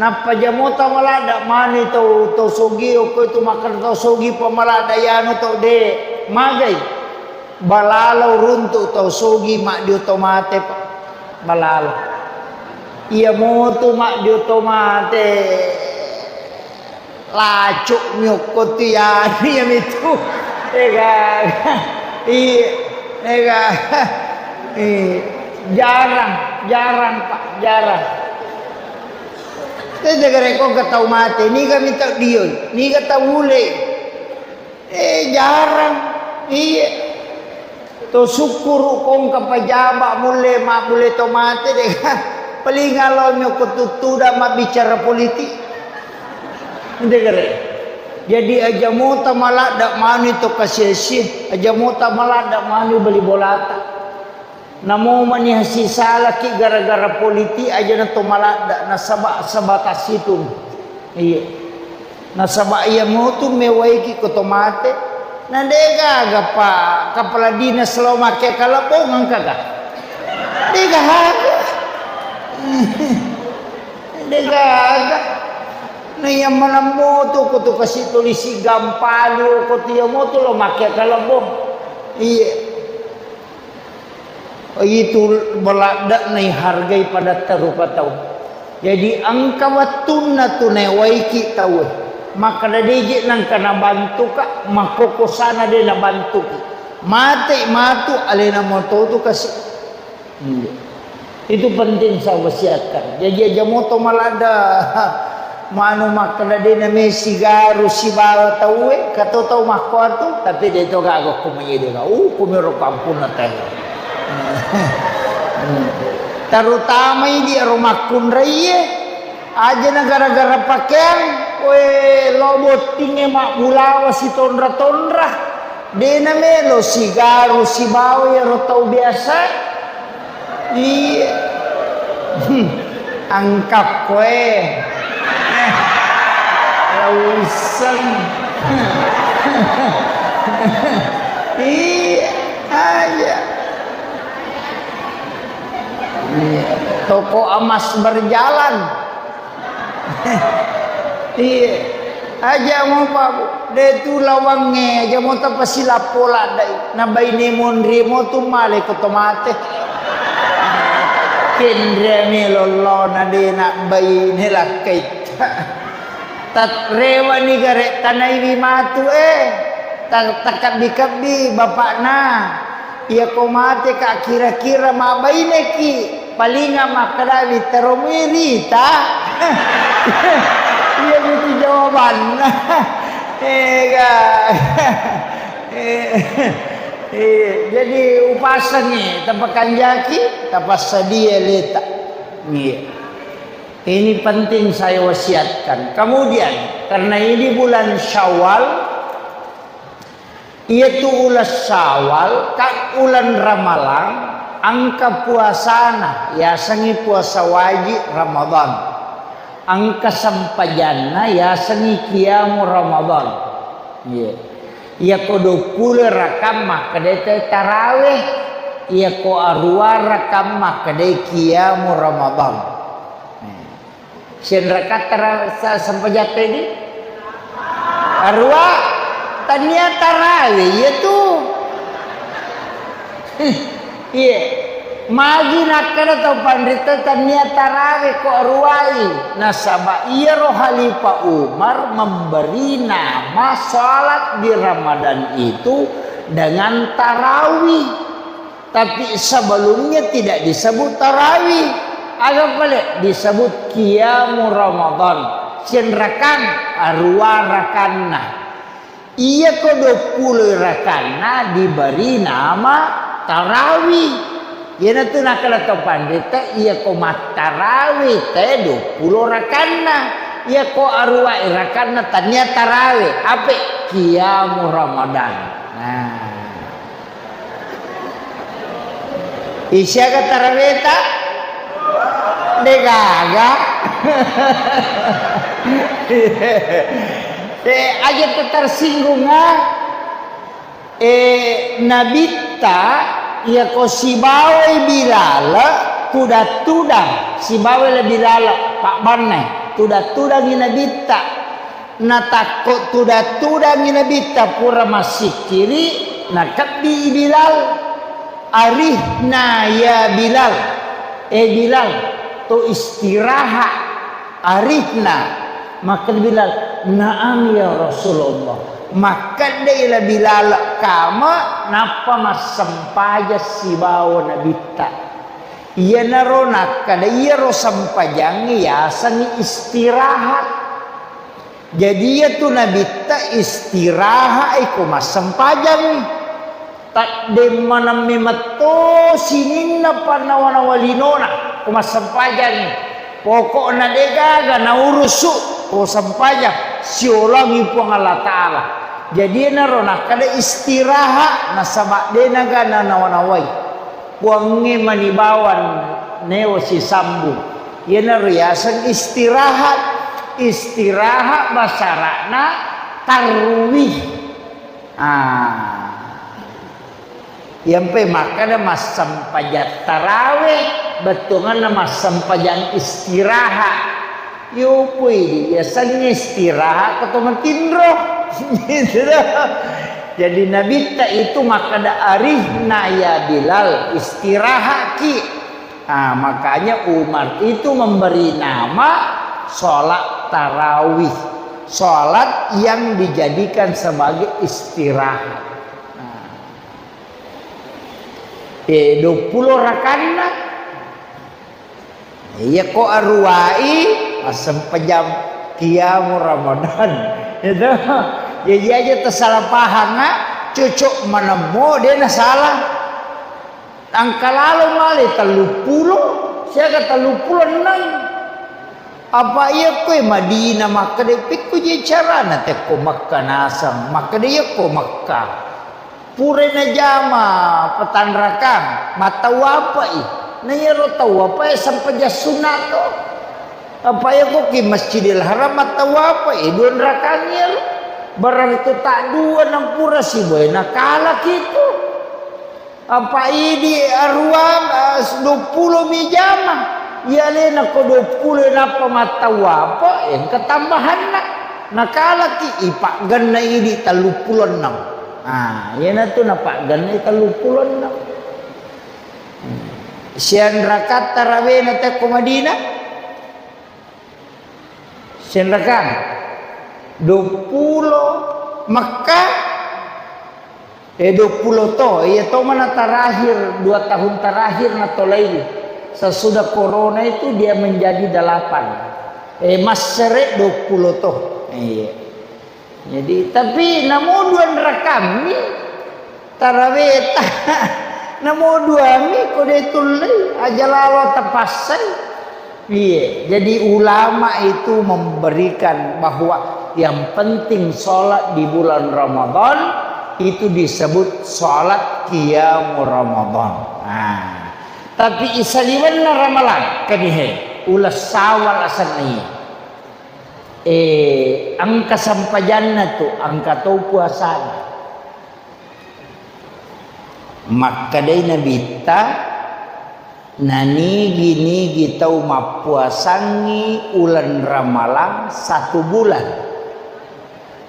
Nappa jamota maladda mani tau, tau sogi, okko itu makkeda tau sogi pa maladda yanu tau de. Magai. Balalo runtu tau sogi maddio to mate, Pak. Balalo. Iya motu maddio to mate. Lacuk mi okko tu ya, iya mitu. Ega. Iya. Ega. Iya. Jarang, jarang, Pak, jarang. Tete gare ko tau mate, niga mi tau dioi, niga tau ule. Eh, jarang. Iya. To sukkuru kongka pajaba mulle, ma mulle to mate de. Paling alo nyoko tuttuda mabbicara politik. Ente gare. Jadi aja mota maladda manu to kasesi, aja mota maladda manu bali bolata. Namo mani hasisalaki gara-gara politik aja na to maladda, nasaba sebatas itu. Iya. Nasaba iya motu mewaiki ko to mate. Na de gaga pa kepala dinas lo make kalebong engka ga? De gaga. De gaga. Na iya maneng motu ko to kasi tulisi gampalu ko to iya motu lo make kalebong. Iya. Itu maladde'na ihargai padatta rupa tau. Jadi engka wettunna tu naewaiki tauwe. Makkeda deje nengka nabantuka, makkokosana de nabantuki. Mate matu alena moto tu kasi. Iya. Itu penting saya wasiatkan. Jadi aja moto maladde. Manu makkeda de na mesi garu sibawa tauwe, kato tau makkuatu, tapi de to gaga ko manyede ga. Uh, kumiro kampunna teh. Terutama idi ero makkunraie, aja na gara-gara pakeang, we, lo bottingnge mabbulawa sitonra-tonra, de na melo sigaru sibawa iyaro tau biasa. Iya. Hmm. Angkakko e. Lauisseng. Iya, aja. Iya. Toko emas berjalan. Iya. Aja mo, Pak, Bu. De tu lawangnge, aja mo tapasilappo laddai. Na baine monri mo tu male ko to mate. Kenre me lollona de na baine lakkaitta. Tat-, rewani gare tanaiwi matu e. Ta-, takabbi-kabbi bapakna. Iyako mateka kira-kira mabbaineki, palinga makkadawi teromui rita. Iya itu jawabanna. Ega. Eh, eh, jadi upasangi, tapakanjaki, tapassadia leta. Iya. Ini penting saya wasiatkan. Kemudian, karena ini bulan Syawal, iyatu uleng Syawal, ka uleng Ramalang, engka puasana, yasengngi puasa wajib Ramadan. Engka sempajanna, yasengngi qiyamu Ramadan. Iya. Iyako duappulo rakang makkedai te taraweh, iyako aruwa rakang makkedai qiyamu Ramadan. Senrakatta ra-, sa-, sempajatta idi? Aruwa, tania tarawe, iya tu. Iya. Magi nakkeda tau panrita tania tarawe ko aruwai. Nasaba iyaro Khalifah Umar memberi nama salat di Ramadan itu dengan tarawih. Tapi sebelumnya tidak disebut tarawih. Aga pale disebut qiyamu Ramadan. Senrakang, aruwa rakanna. Iyako duappulo rakanna diberi nama tarawih. Iyanatu nakkeda to panrita, iyako mattarawih te duappulo rakanna. Iyako aruwa rakanna tania tarawih. Ape? Qiyamu Ramadan. Nah. Isiaga taraweta? Degaga. Eh, aja tersinggung, ah. Eh, Nabitta, iyako sibawai Bilal, tudang-tudang, sibawai le Bilal, pabbanna, tudang-tudangi Nabitta. Natakko tudang-tudangi Nabitta pura massikkiri, nakebbi Bilal. Arihna ya Bilal. Eh Bilal, to istirahat. Arihna. Makkeda Bilal, "Naam ya Rasulullah." Makkedai la Bilal kama, nappa massempajang sibawa Nabitta. Iyanaro nakkeda iyaro sempajangnge yasengngi istirahat. Jadi iyatu Nabitta istirahat iko massempajangngi. Taddemmaneng memetto sininna pannawa-nawa linona ko massempajangngi. Pokokna degaga naurusu ko sempajang siolongi Puang Allah Ta'ala. Jadi enaro nakkeda istirahat nasaba denaga nanawa-nawai. Puangnge mani bawang neo sisambung. Iyanaro yaseng istirahat. Istirahat basara'na tarwih. Ah. Iyampe makkeda massempajang taraweh, bettuanna massempajang istirahat. Yopoi yasengnge istirahat ko to matinro. Gitu. Jadi Nabitta itu makkeda, "Arihna ya Bilal, istirahatki." Ah, makanya Umar itu memberi nama sholat tarawih, sholat yang dijadikan sebagai istirahat. Nah. Eh, duappulo rakanna. Iya ko aruwai, massempajang qiyamu Ramadan. Itu. Jadi aja tersalah paham, nak. Cocok menemmo, dia na salah. Engka lalo male telluppulo. Siaga telluppulo enneng. Apa iya koe Madinah makkeda, pikku je carana tekko Mekka naseng, makkeda iya ko Mekka. Pura najama petanrakang, mattawapai. Na iyaro tawapae sempajang sunna to. Apa iya ko ki Masjidil Haram mattawapai, dua rakang iyaro. Berarti tak dua nampura sibawa nakalaki tu. Apa idi aruang, eh, duappulo mi jama. Iya alena ko duappulo nappa mattawapa, engka tambahanna. Nakalaki ipaggenna idi telluppulo enneng. Ah, iyanatu napaggenna telluppulo enneng. Hmm. Sianrakatta rawena tekko Madinah? Sianrakang? Duappulo. Mekka? Eh, duappulo to. Iya to mana terakhir, dua tahun terakhir natolai. Sesudah corona itu dia menjadi delapan. Eh, massere duappulo to. Iya. Jadi, tapi namo dua rakang mi taraweta. Namo dua mi ko de tullei, aja lalo tapassai. Iya, jadi ulama itu memberikan bahwa yang penting sholat di bulan Ramadan itu disebut sholat qiyamu Ramadan. Nah, tapi isaliwenna ramalang, kanihe, uleng sawal asenna iya. Eh, engka sempajanna tu, engka to puasana. Makkedai Nabitta, nanigi-nigi tau mappuasangngi uleng ramalang satu bulan,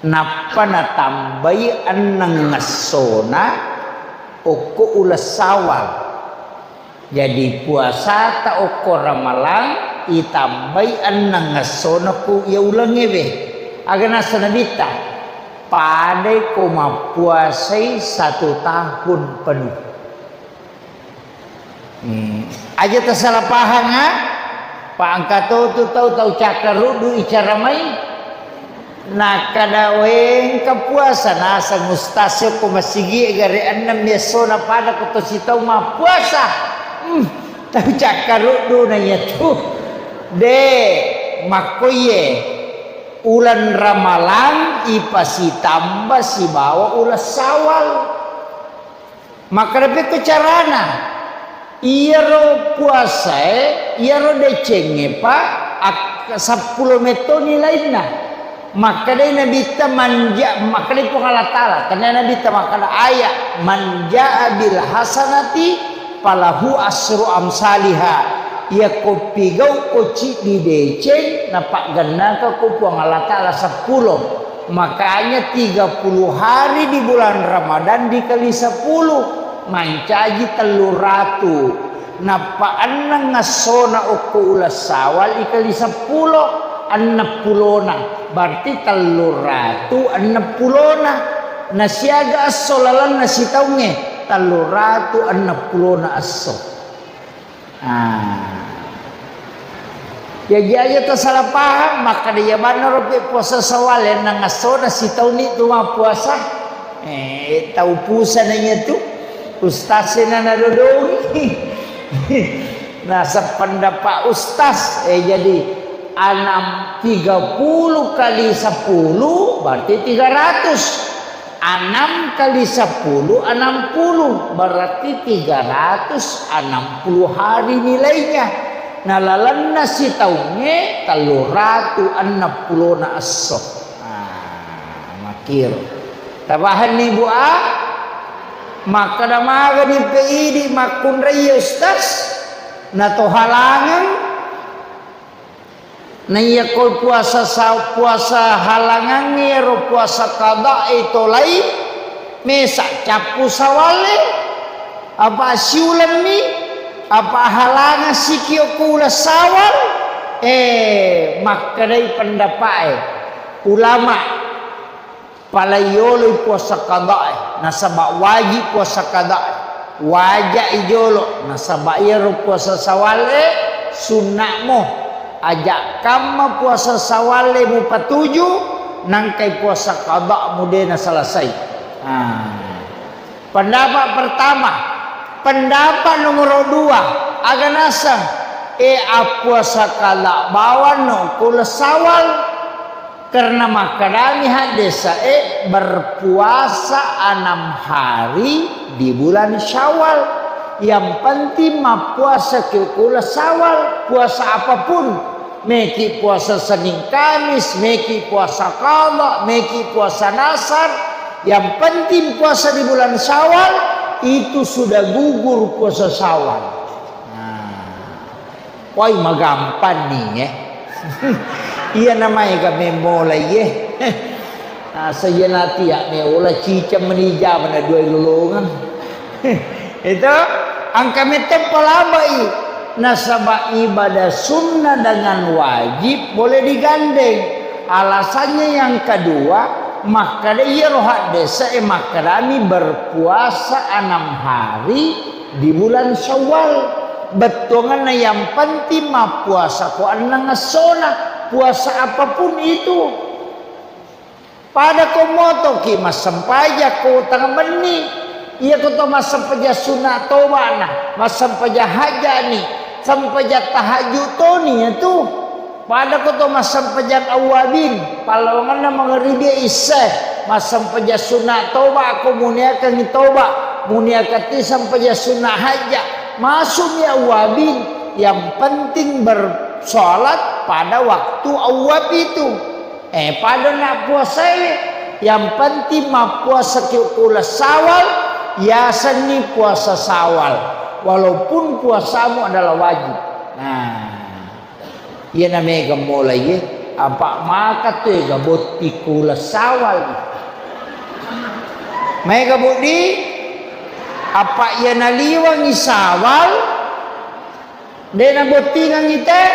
nappa natambai enneng essona okko uleng sawal. Jadi, puasata okko ramalang itambai enneng essona ku iya ulengngewe. Aga nasa Nabitta? Padai ko mappuasai satu tahun penuh. Hmm. Aja tasala pahang, ha? Pa engka to tu tau, tau cakkaruddu icara mai. Nakkada, "Wé, engka puasa naseng ustaz ko masigi gare ennem essona pada ko to sitau mappuasa." Hmm, tau cakkaruddu na iyatu. De, makkoiye. Uleng Ramalang ipasitamba sibawa uleng Sawal. Makkeda pekko carana? Iyaro puasae, iyaro decengnge pa ak-, seppulo metto nilainna. Makkedai Nabitta, "Manja-," makkedai Puang Allah Taala, tennia Nabitta makkeda ayat, "Man jaa bil hasanati falahu asru amsaliha." Iyako pigau ko ciddi deceng, napaggennaka ko Puang Allah Taala seppulo. Makanya tiga puluh hari di bulan Ramadan dikali sepuluh, mancaji tellu ratu. Nappa enneng essona okko uleng Sawal ikali seppulo, enneng pulona. Berarti tellu ratu enneng pulona. Nasiaga esso lalenna sitaungnge, tellu ratu enneng pulona esso. Ah. Jaji aja tasala pahang, makkeda iya manna ropi puasa Sawal, enneng essona sitaunni tu mappuasa. Eh, tau pusana iyatu. Ustaz sena nadodongi. Naseng pendapat ustaz, eh, jadi enam, tiga puluh kali sepuluh berarti tiga ratus. Enam kali sepuluh, enam puluh, berarti tiga ratus enam puluh hari nilainya. Nah, lalenna sitaungnge tellu ratu enneng pulona esso. Nah, makkiro. Tapahanni, Bu, a? Makkeda magani pe idi makkunrai, Ustaz? Na to halangang? Naiyako puasa sa-, puasa halangangnge ro puasa qada'i tolai, mesa cappu Sawalle, apa siulemmi, apa halangang sikio ko uleng Sawal? Eh, makkedai pendapa'e ulama. Pala yoloi puasa qada'i, nasaba wajib puasa qada'i. Waja'i jolo, nasaba iyaro puasa Sawalle sunna'mo. Aja kamma puasa Sawalle mupatuju, nangkai puasa qada'mu de nasalasai. Ah. Pendapat pertama, pendapat nomor dua, aga naseng? E, appuasa kala bawang no uleng Syawal. Karena makkedami haddese'e, berpuasa enam hari di bulan Syawal. Yang penting mappuasa ki uleng Syawal, puasa apapun. Meki puasa Senin Kamis, meki puasa qadha, meki puasa nasar. Yang penting puasa di bulan Syawal, itu sudah gugur puasa Syawal. Nah. Wai, magampang ni, eh. Iya namai ka memmola, iye. Asa iya natia me ola cicang meni jama na dua lolongang. Itu angka mette palabai. Nasaba ibadah sunnah dengan wajib boleh digandeng. Alasannya yang kedua, makkeda iyaro haddese'e makkedami berpuasa enam hari di bulan Syawal. Bettuanganna yang penting mappuasa ko enneng essona, puasa apapun itu. Pada ko motoki massempajang ko tengah benni, iya ko to massempajang sunat toba'na, massempajang hajja'ni, sempajang tahajud toni ya tu. Pada ko to massempajang awwabin, pallawangenna mangaribi isya, massempajang sunat toba ko muniakangngi toba, muniakatti sempajang sunat hajja, masukmi awwabin, yang penting bersolat pada waktu awwab itu. Eh, pada na puasae, yang penting mappuasa ki uleng Syawal, yasenni puasa Syawal, walaupun puasamu adalah wajib. Nah. Iyana mega mola iye, apa maka tu ega botti ko uleng Syawal. Mega budi, apa iyana liwangi Syawal, de nabottingangi te,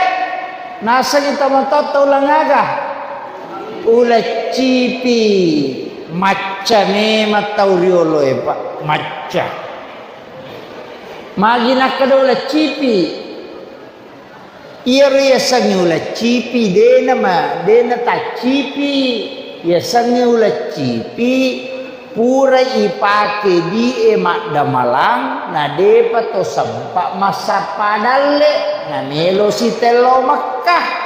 nasengi tomatoatta uleng aga? Uleng cipi. Macca memang tau rioloe, Pak, macca. Magi nakkeda uleng cipi? Iyaro yasengnge uleng cipi, dena ma-, dena taccipi. Yasengnge uleng cipi, pura ipake die maddamalang, na depa to sempa massappa dalle, na melo sitello Mekkah.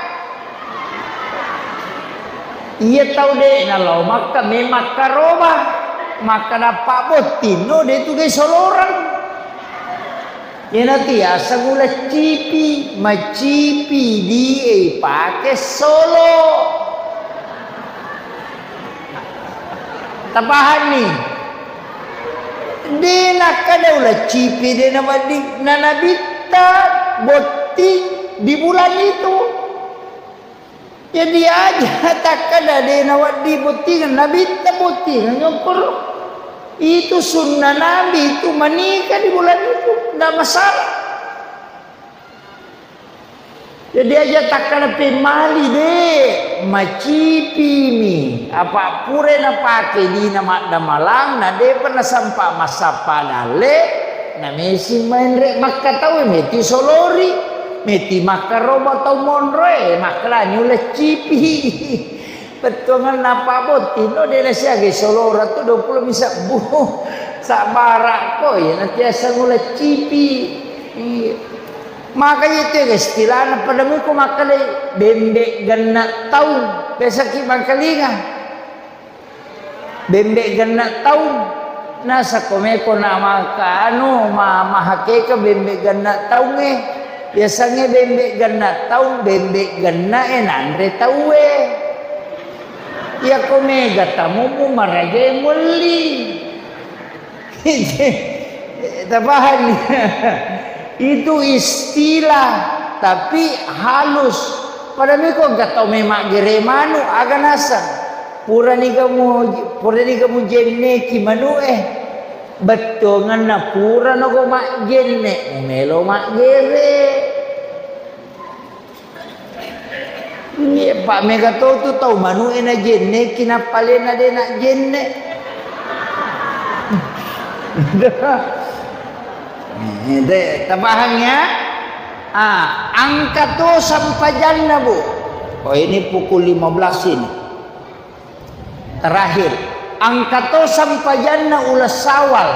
Iya tau de nalao Mekkah, me makkaroba, makkeda pabbottinno, de tu de soloreng. Iyanatu yaseng uleng cipi, macipi die ipake solo. Tapahanni? De nakkeda uleng cipi, de nawedding, na nabitta botting di bulan itu. Jadi aja takkeda de nawedding bottingeng, nabitta bottingeng, okkoro. Itu sunnah Nabi itu menikah di bulan itu, ndak masalah. Jadi aja takkeda pemmali de, macipimi. Apa pura napake dina maddamalang, na depa nasempa massappa dalle, na mesing menre Mekkah tau, meti solori, meti makkaroba tau monroe, makkalani uleng cipi. Bettuanganna pabotting no, de nasiaga solora tu dua pulo mi sebbu. Sabbara ko, iya natiaseng uleng cipi. Iya. Maka itu istilahna pada muko makkalai bembe genna taung. Biasaki mangkalinga. Bembe genna taung. Nasako meko na maka anu, ma-, mahakeka bembe genna taungnge. Biasangnge bembe genna taung, bembe genna e nanre tauwe. Iyako mega tamumu marajae muelli. Tapahani? Itu istilah, tapi halus. Pada miko engka tau memaggere manu, aga naseng. Purani gamu, purani gamu jenneki manu e. Bettuanganna pura nago majjenne, mumelo maggere. Iya, pa mega to tu tau manu e na jenne, kinappa lena de na jenne. Eh, de, tapahang ya? Ah, angka to sampajanna, Bu. Oh, ini pukul lima belas ini. Terakhir, angka to sampajanna uleng Syawal,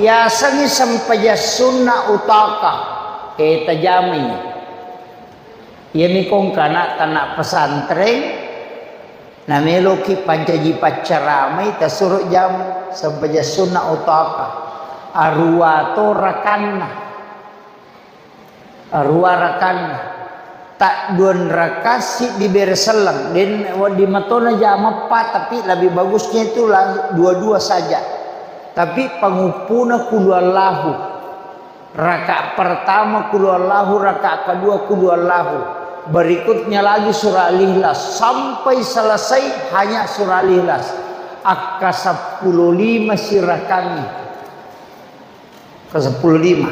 yasengngi sampajang sunna utaka, e tajamai. Iyami kongkana tana pesantren, nameloki pancaji paccaramai, tasuro jam sempajang sunna utaka. Arua to rakanna. Arua rakanna. Tak dua raka siddi bere selleng. Den wedding matona jam empat, tapi lebih bagusnya itu la-, dua-dua saja. Tapi panguppuna kulu Allahu. Rakaat pertama kulu Allahu, rakaat kedua kulu Allahu. Berikutnya lagi surah Al-Ikhlas. Sampai selesai hanya surah Al-Ikhlas. Akka seppulo lima sirakangi. Ke seppulo lima.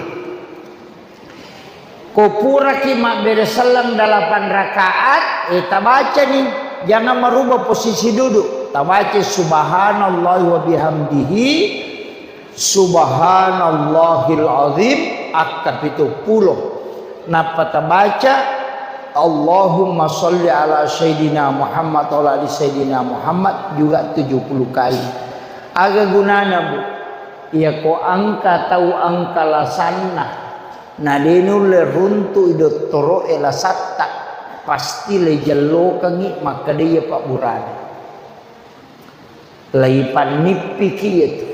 Ko puraki mabbere selleng delapan rakaat, eh, tabacani. Jangan merubah posisi duduk. Tabaca subhanallah wa bihamdihi. Subhanallahil azim, akka pitu pulo. Nappa tabaca, Allahumma sholli ala Sayyidina Muhammad wa ala ali Sayyidina Muhammad juga tujuh puluh kali. Aga gunana, Bu? Iya ko engka tau engka lasanna, na de nulle runtu'i dottoro'e lasatta, pasti le jellokengngi makkeda iya pabburana. Laipannippiki iyatu.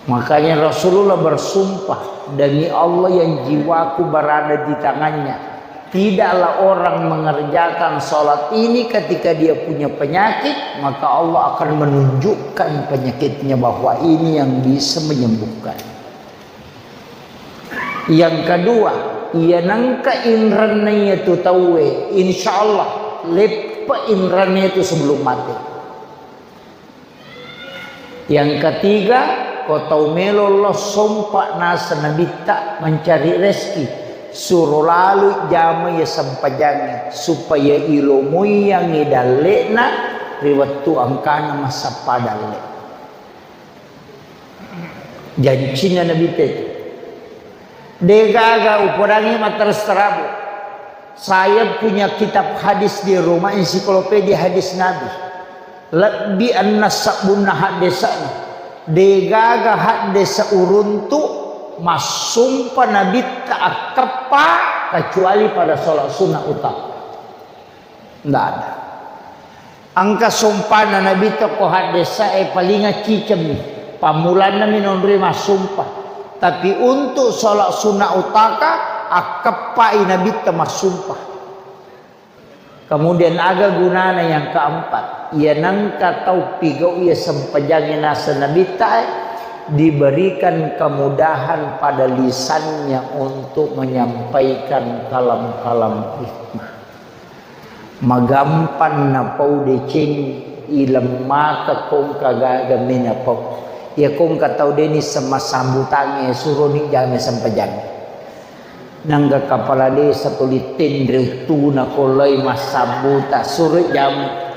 Makanya Rasulullah bersumpah, "Demi Allah yang jiwaku berada di tangannya, tidaklah orang mengerjakan salat ini ketika dia punya penyakit, maka Allah akan menunjukkan penyakitnya bahwa ini yang bisa menyembuhkan." Yang kedua, iya nengka inrenna iyatu tauwe, insya Allah leppa inrenna itu sebelum mati. Yang ketiga, ko tau melo lo sompa naseng Nabitta mencari rezeki, suro lalu jama iya sempajangnge supaya ilomoiyangngi dalle'na ri wettu engkana massappa dalle. Jancinna Nabitta itu. Degaga upodangi matteres terabu. Saya punya kitab hadis di rumah, ensiklopedia hadis Nabi. Lebbi enneng sabbunna haddesa'na. Degaga haddesa uruntu massumpa Nabitta akkeppa kecuali pada sholat sunnah utama. Ndak ada. Engka sompana Nabitta ko haddesa'e palinga cicemmi. Pammulannami nonroi massumpa. Tapi untuk sholat sunnah utaka, akkeppai Nabitta massumpa. Kemudian aga gunana yang keempat? Iya nengka tau pigau iya sempajangnge naseng Nabitta, eh, diberikan kemudahan pada lisannya untuk menyampaikan kalam-kalam hikmah. Magampang napau deceng, ilemmaka kongka gaga menapau. Iya kongka tau deni sema sambutangnge, suroni jame sempajang. Nangga kapala desa tuli tenre uttuna kolai massambuta, suro jame.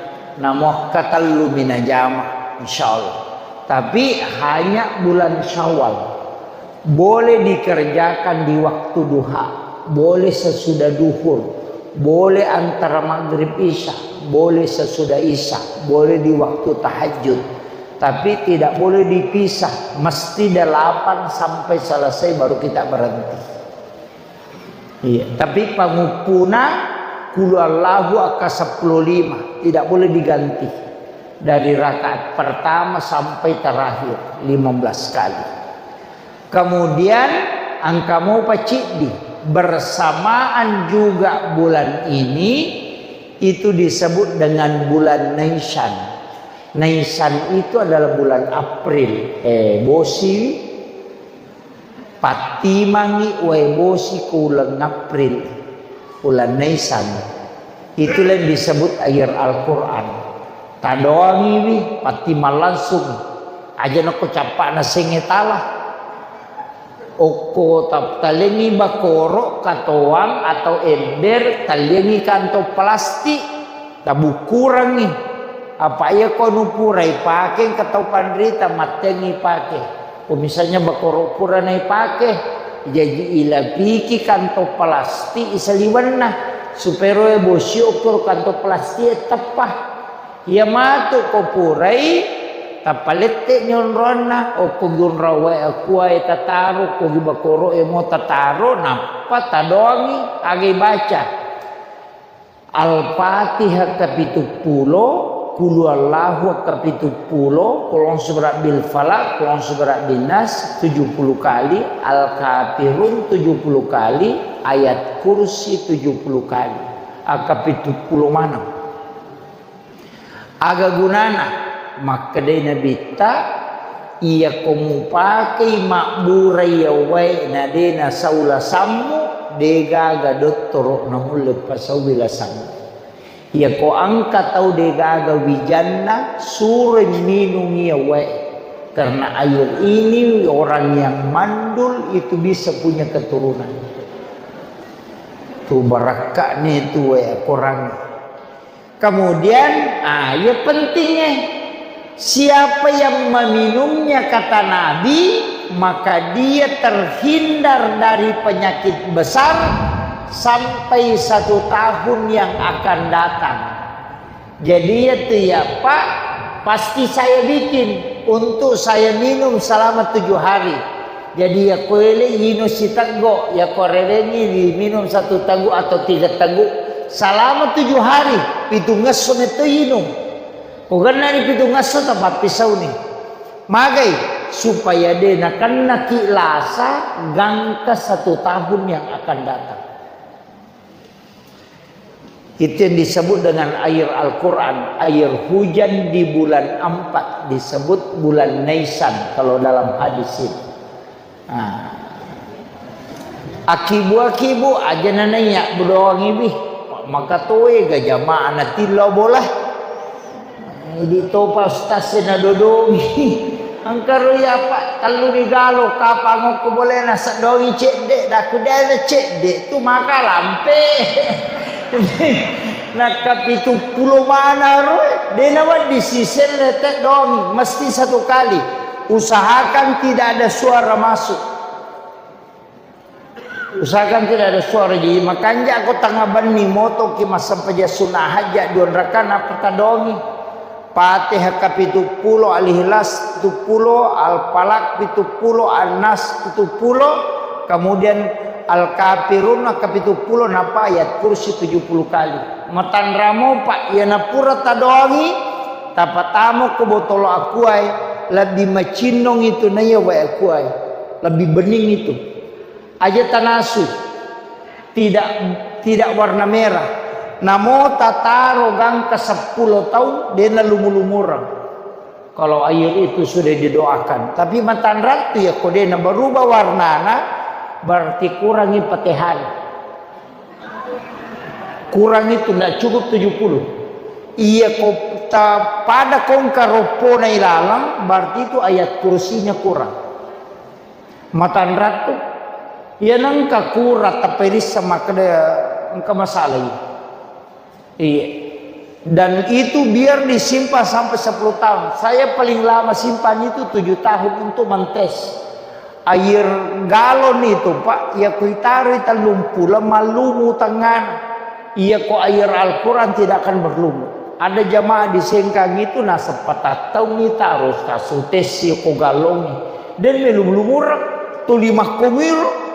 Namuakka tellu mina jama, insyaallah. Tapi hanya bulan Syawal. Boleh dikerjakan di waktu duha, boleh sesudah duhur, boleh antara maghrib isya, boleh sesudah isya, boleh di waktu tahajud. Tapi tidak boleh dipisah, mesti delapan sampai selesai baru kita berhenti. Iya, tapi panguppuna kulu Allahu akka seppulo lima, tidak boleh diganti. Dari rakaat pertama sampai terakhir, lima belas kali. Kemudian, engka mopa ciddi, bersamaan juga bulan ini, itu disebut dengan bulan Naisan. Naisan itu adalah bulan April. Eh, bosi, pattimangi wae bosi ko uleng April, uleng Naisan. Itulah yang disebut air Al-Quran. Tadoangiwi, pattimang langsung. Aja nako cappana senge tala. Okko tap-, talengi bakoro, katoang atau ember, talengi kantong plastik, tabukkurangi. Apa iya ko nupurai pake, engka tau panrita mattengi pake. Ko misalnya bakoro pura naipake, jaji ilapiki kantong plastik isaliwenna, supaya roe bosi okko kantong plastik e teppa. Iya matu ko purai, Tappa lette' ni onroanna, okkogi onrong wae akuae tataro, okkogi bakoro'e mo tataro, nappa tadoangi aga ibaca. Al-Fatihah kapituppulo, Qul huwallahu kapituppulo, Qul a'udzu birabbil falaq, Qul a'udzu birabbin nas tujuh puluh kali, Al-Kafirun tujuh puluh kali, Ayat Kursi tujuh puluh kali. Aga kapituppulo maneng. Aga gunana? Makkedai Nabitta, iyako mupakei mabburai yawae na de nasau lasammu, de gaga dottoro namulle pasauwi lasammu. Iyako engka tau de gaga wijanna, suroi minungi yawae. Karena air ini orang yang mandul itu bisa punya keturunan. Tu barakka'ni tu wae Al-Quran. Kemudian, ah, ya pentingnya, siapa yang meminumnya, kata Nabi, maka dia terhindar dari penyakit besar sampai satu tahun yang akan datang. Jadi, ya tu ya, Pak, pasti saya bikin untuk saya minum selama tujuh hari. Jadi, ya, koele ino siteggo, ya, korelengi diminum satu teguk atau tiga teguk selama tujuh hari, pitungngesso metto inung. Ko gennani pitungngesso, tapappisauni. Magai? Supaya de nakennaki lasa gangka satu tahun yang akan datang. Itu yang disebut dengan air Al-Quran, air hujan di bulan empat, disebut bulan Naisan kalau dalam hadis itu. Nah, akibu-akibu aja nanaiya bedoangi bih, maka toe ga jamaah natillau bola. Idi topa ustaz e nadodongi. Engka ro iya, Pak, tellu ni galo, kapang okko bolena, sedongi cedde, daku dena cedde, tu maka lampe. Nakka pitu pulo mana ro, dena wedding siselle te dongi, mesti satu kali. Usahakan tidak ada suara masuk. Usahakan tidak ada suara. Jadi, makanja ko tanga benni motoki massempajang sunna hajat dua rakaat, nappa tadongi. Fatihah kapitu pulo, Al-Ikhlas pitu pulo, Al-Falaq pitu pulo, An-Nas pitu pulo, kemudian Al-Kafirun kapitu pulo, nappa Ayat Kursi tujuh puluh kali. Matanramo, Pak, iyana pura tadongi, tapatamo ko botolo akuae, lebbi macinnong itu naiya wae akuae. Lebbi bening itu. Aja tanasu. Tidak, tidak warna merah. Namo tataro gangka seppulo taung, dena lumu-lumureng. Kalau air itu sudah didoakan. Tapi matanrattu ya, ko dena berubah warnana, berarti kurangi Fatihah. Kurang itu, ndak cukup tujuh puluh. Iya ko ta-, pada kongka roppona ilalang, berarti itu Ayat Kursinya kurang. Matanrattu, iya nengka kura taperissa makkeda engka masalah iya. Iya. Dan itu biar disimpan sampai sepuluh tahun. Saya paling lama simpan itu tujuh tahun untuk mentes. Air galon itu, Pak, iya kuitaroi tellung pulo mallumu tengngana. Iya ko air Al-Quran tidak akan berlumut. Ada jamaah di Sengkang itu naseppa tattaungi taro tasutessi ko galongi. Dan melum-lumurang tuli makkomiro.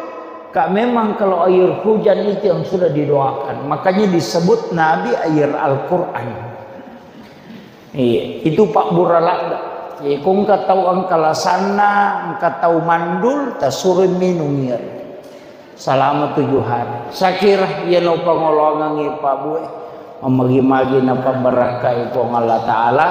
Kak, memang kalau air hujan itu yang sudah didoakan. Makanya disebut Nabi air Al-Quran. Iya, itu pabbura ladde. Iya, ko engka tau engka lasanna, engka tau mandul, tasuro minung iya. Selama tujuh hari. Sakira iya no pangolongangi Pak Bue. Mamagi-magi napabbarakkai Puang Allah Ta'ala.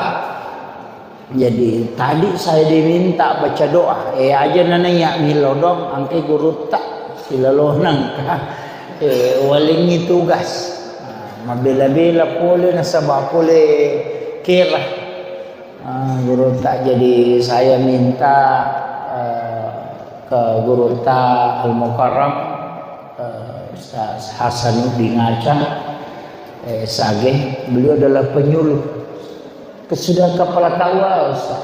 Jadi, tadi saya diminta baca doa. Eh, aja nanaiya milodong, angke gurutta. Silalonang. Eh, walengi tugas. Nah, mabela-bela pole nasaba pole kera. Ah, gurutta, jadi saya minta, eh, ke gurutta Al-Mukarram, eh, Ustaz Hasanuddin Aca, eh, Sage, beliau adalah penyuluh. Sudah kepala K U A, Ustaz.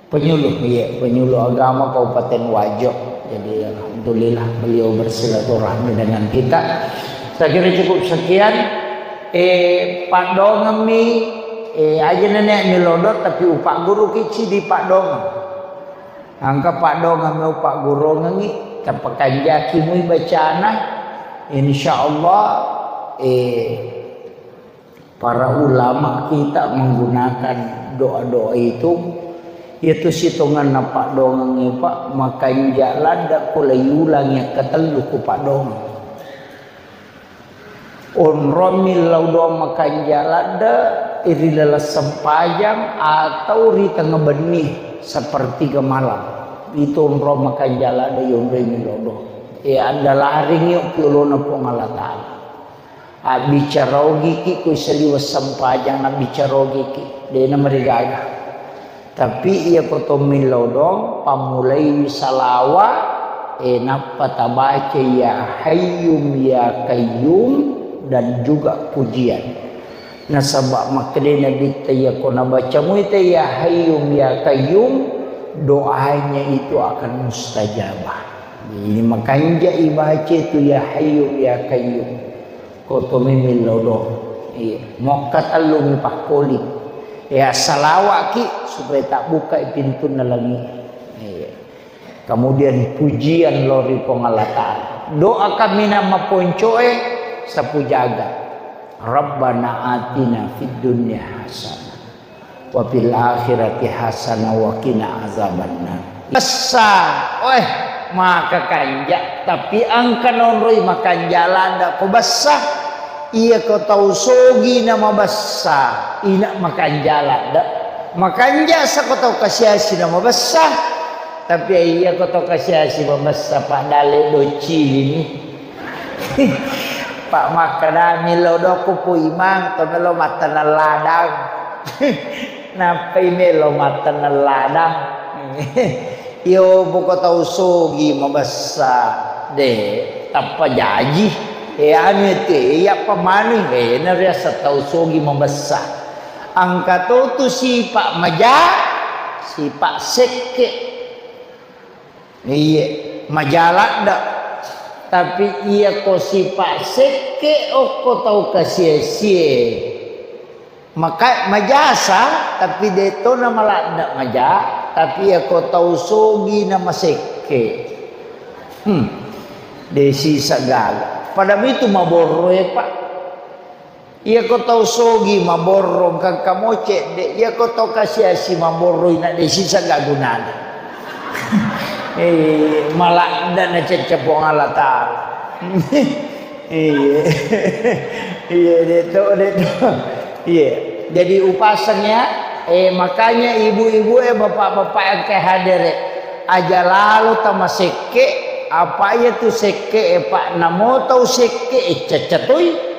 Penyuluh, iya, penyuluh agama Kabupaten Wajo. Jadi, alhamdulillah, beliau bersilaturahmi dengan kita. Saya kira cukup sekian. Eh, padongemmi Eh, aja nenek milodo, tapi upagguruki cidi paddongeng. Engka paddongeng mi upaggurongengi, tapakanjaki mui bacana. Insya Allah, eh, para ulama kita menggunakan doa-doa itu, yaitu sitongenna paddongeng, Pak, makanja ladde ko laiulangi katellu ku paddongeng. Onrong millau doang makanja ladde ri laleng sempajang atau ri tengnga benni sepertiga malam. Itu onrong makanja ladde yonroi millau doang. E, andalaring yuk piolona Puang Allah Ta'ala. Abbicara ogiki ko saliweng sempajang, abbicara ogiki. Dena marigaga. Tapi iya ko to millau doang, pammulai salawa, eh, nappa tabaca ya Hayyum ya Qayyum dan juga pujian. Nasaba makkeda Nabitta iya ko nabaca muita ya Hayyum ya Qayyum, doanya itu akan mustajabah. Ini makanja ibaca itu ya Hayyum ya Qayyum. Ko to memeng lodo. Iya. Mokka tellung pakkoli. Ya, salawaki supaya tabbukai pintunna langi. Iya. Kemudian pujian lori Puang Allah Ta'ala. Doa kaminang maponcoe sapu jaga. Rabbana atina fid dunya hasanah. Wa fil akhirati hasanah wa qina azabannar. Bessa, weh, maka kanja, tapi engka nonroi makanja ladde ko bessa. Iya ko tau sogi na mabessa, ina makanja ladde. Makanja sa ko tau kasiasi na mabessa, tapi iya ko tau kasiasi mabessa, padale docilini. Pak makkeda millau doku Pu Imang, to melo matteneng ladang. Nappai melo matteneng ladang. Yo, poko tau sogi mabessa, de, tappa jaji. E, anu te, iya pamanu, e, nariasa tau sogi mabessa. Engka to tu sipa maja, sipa sekke. Iye, maja ladde. Tapi iya ko sipa sekke okko tau kasie-sie. Maka majasa, tapi de to na maladde maja, tapi iya ko tau sogi na masekke. Hmm. De sisa gaga. Pada mitu maborro e, Pak. Iya ko tau sogi maborro engka mo cedde, iya ko tau kasiasi maborro ina de sisa ga gunana. Eh, maladde na cecce Puang Allah Ta'ala. Iya. Iya, de to, de to. Iya. Jadi upaseng ya, eh, makanya ibu-ibu e, bapak-bapak yang ke hadir e, aja lalo tamasekke, apa iya tu sekke e, Pak, namo tau sekke e, cecce toi.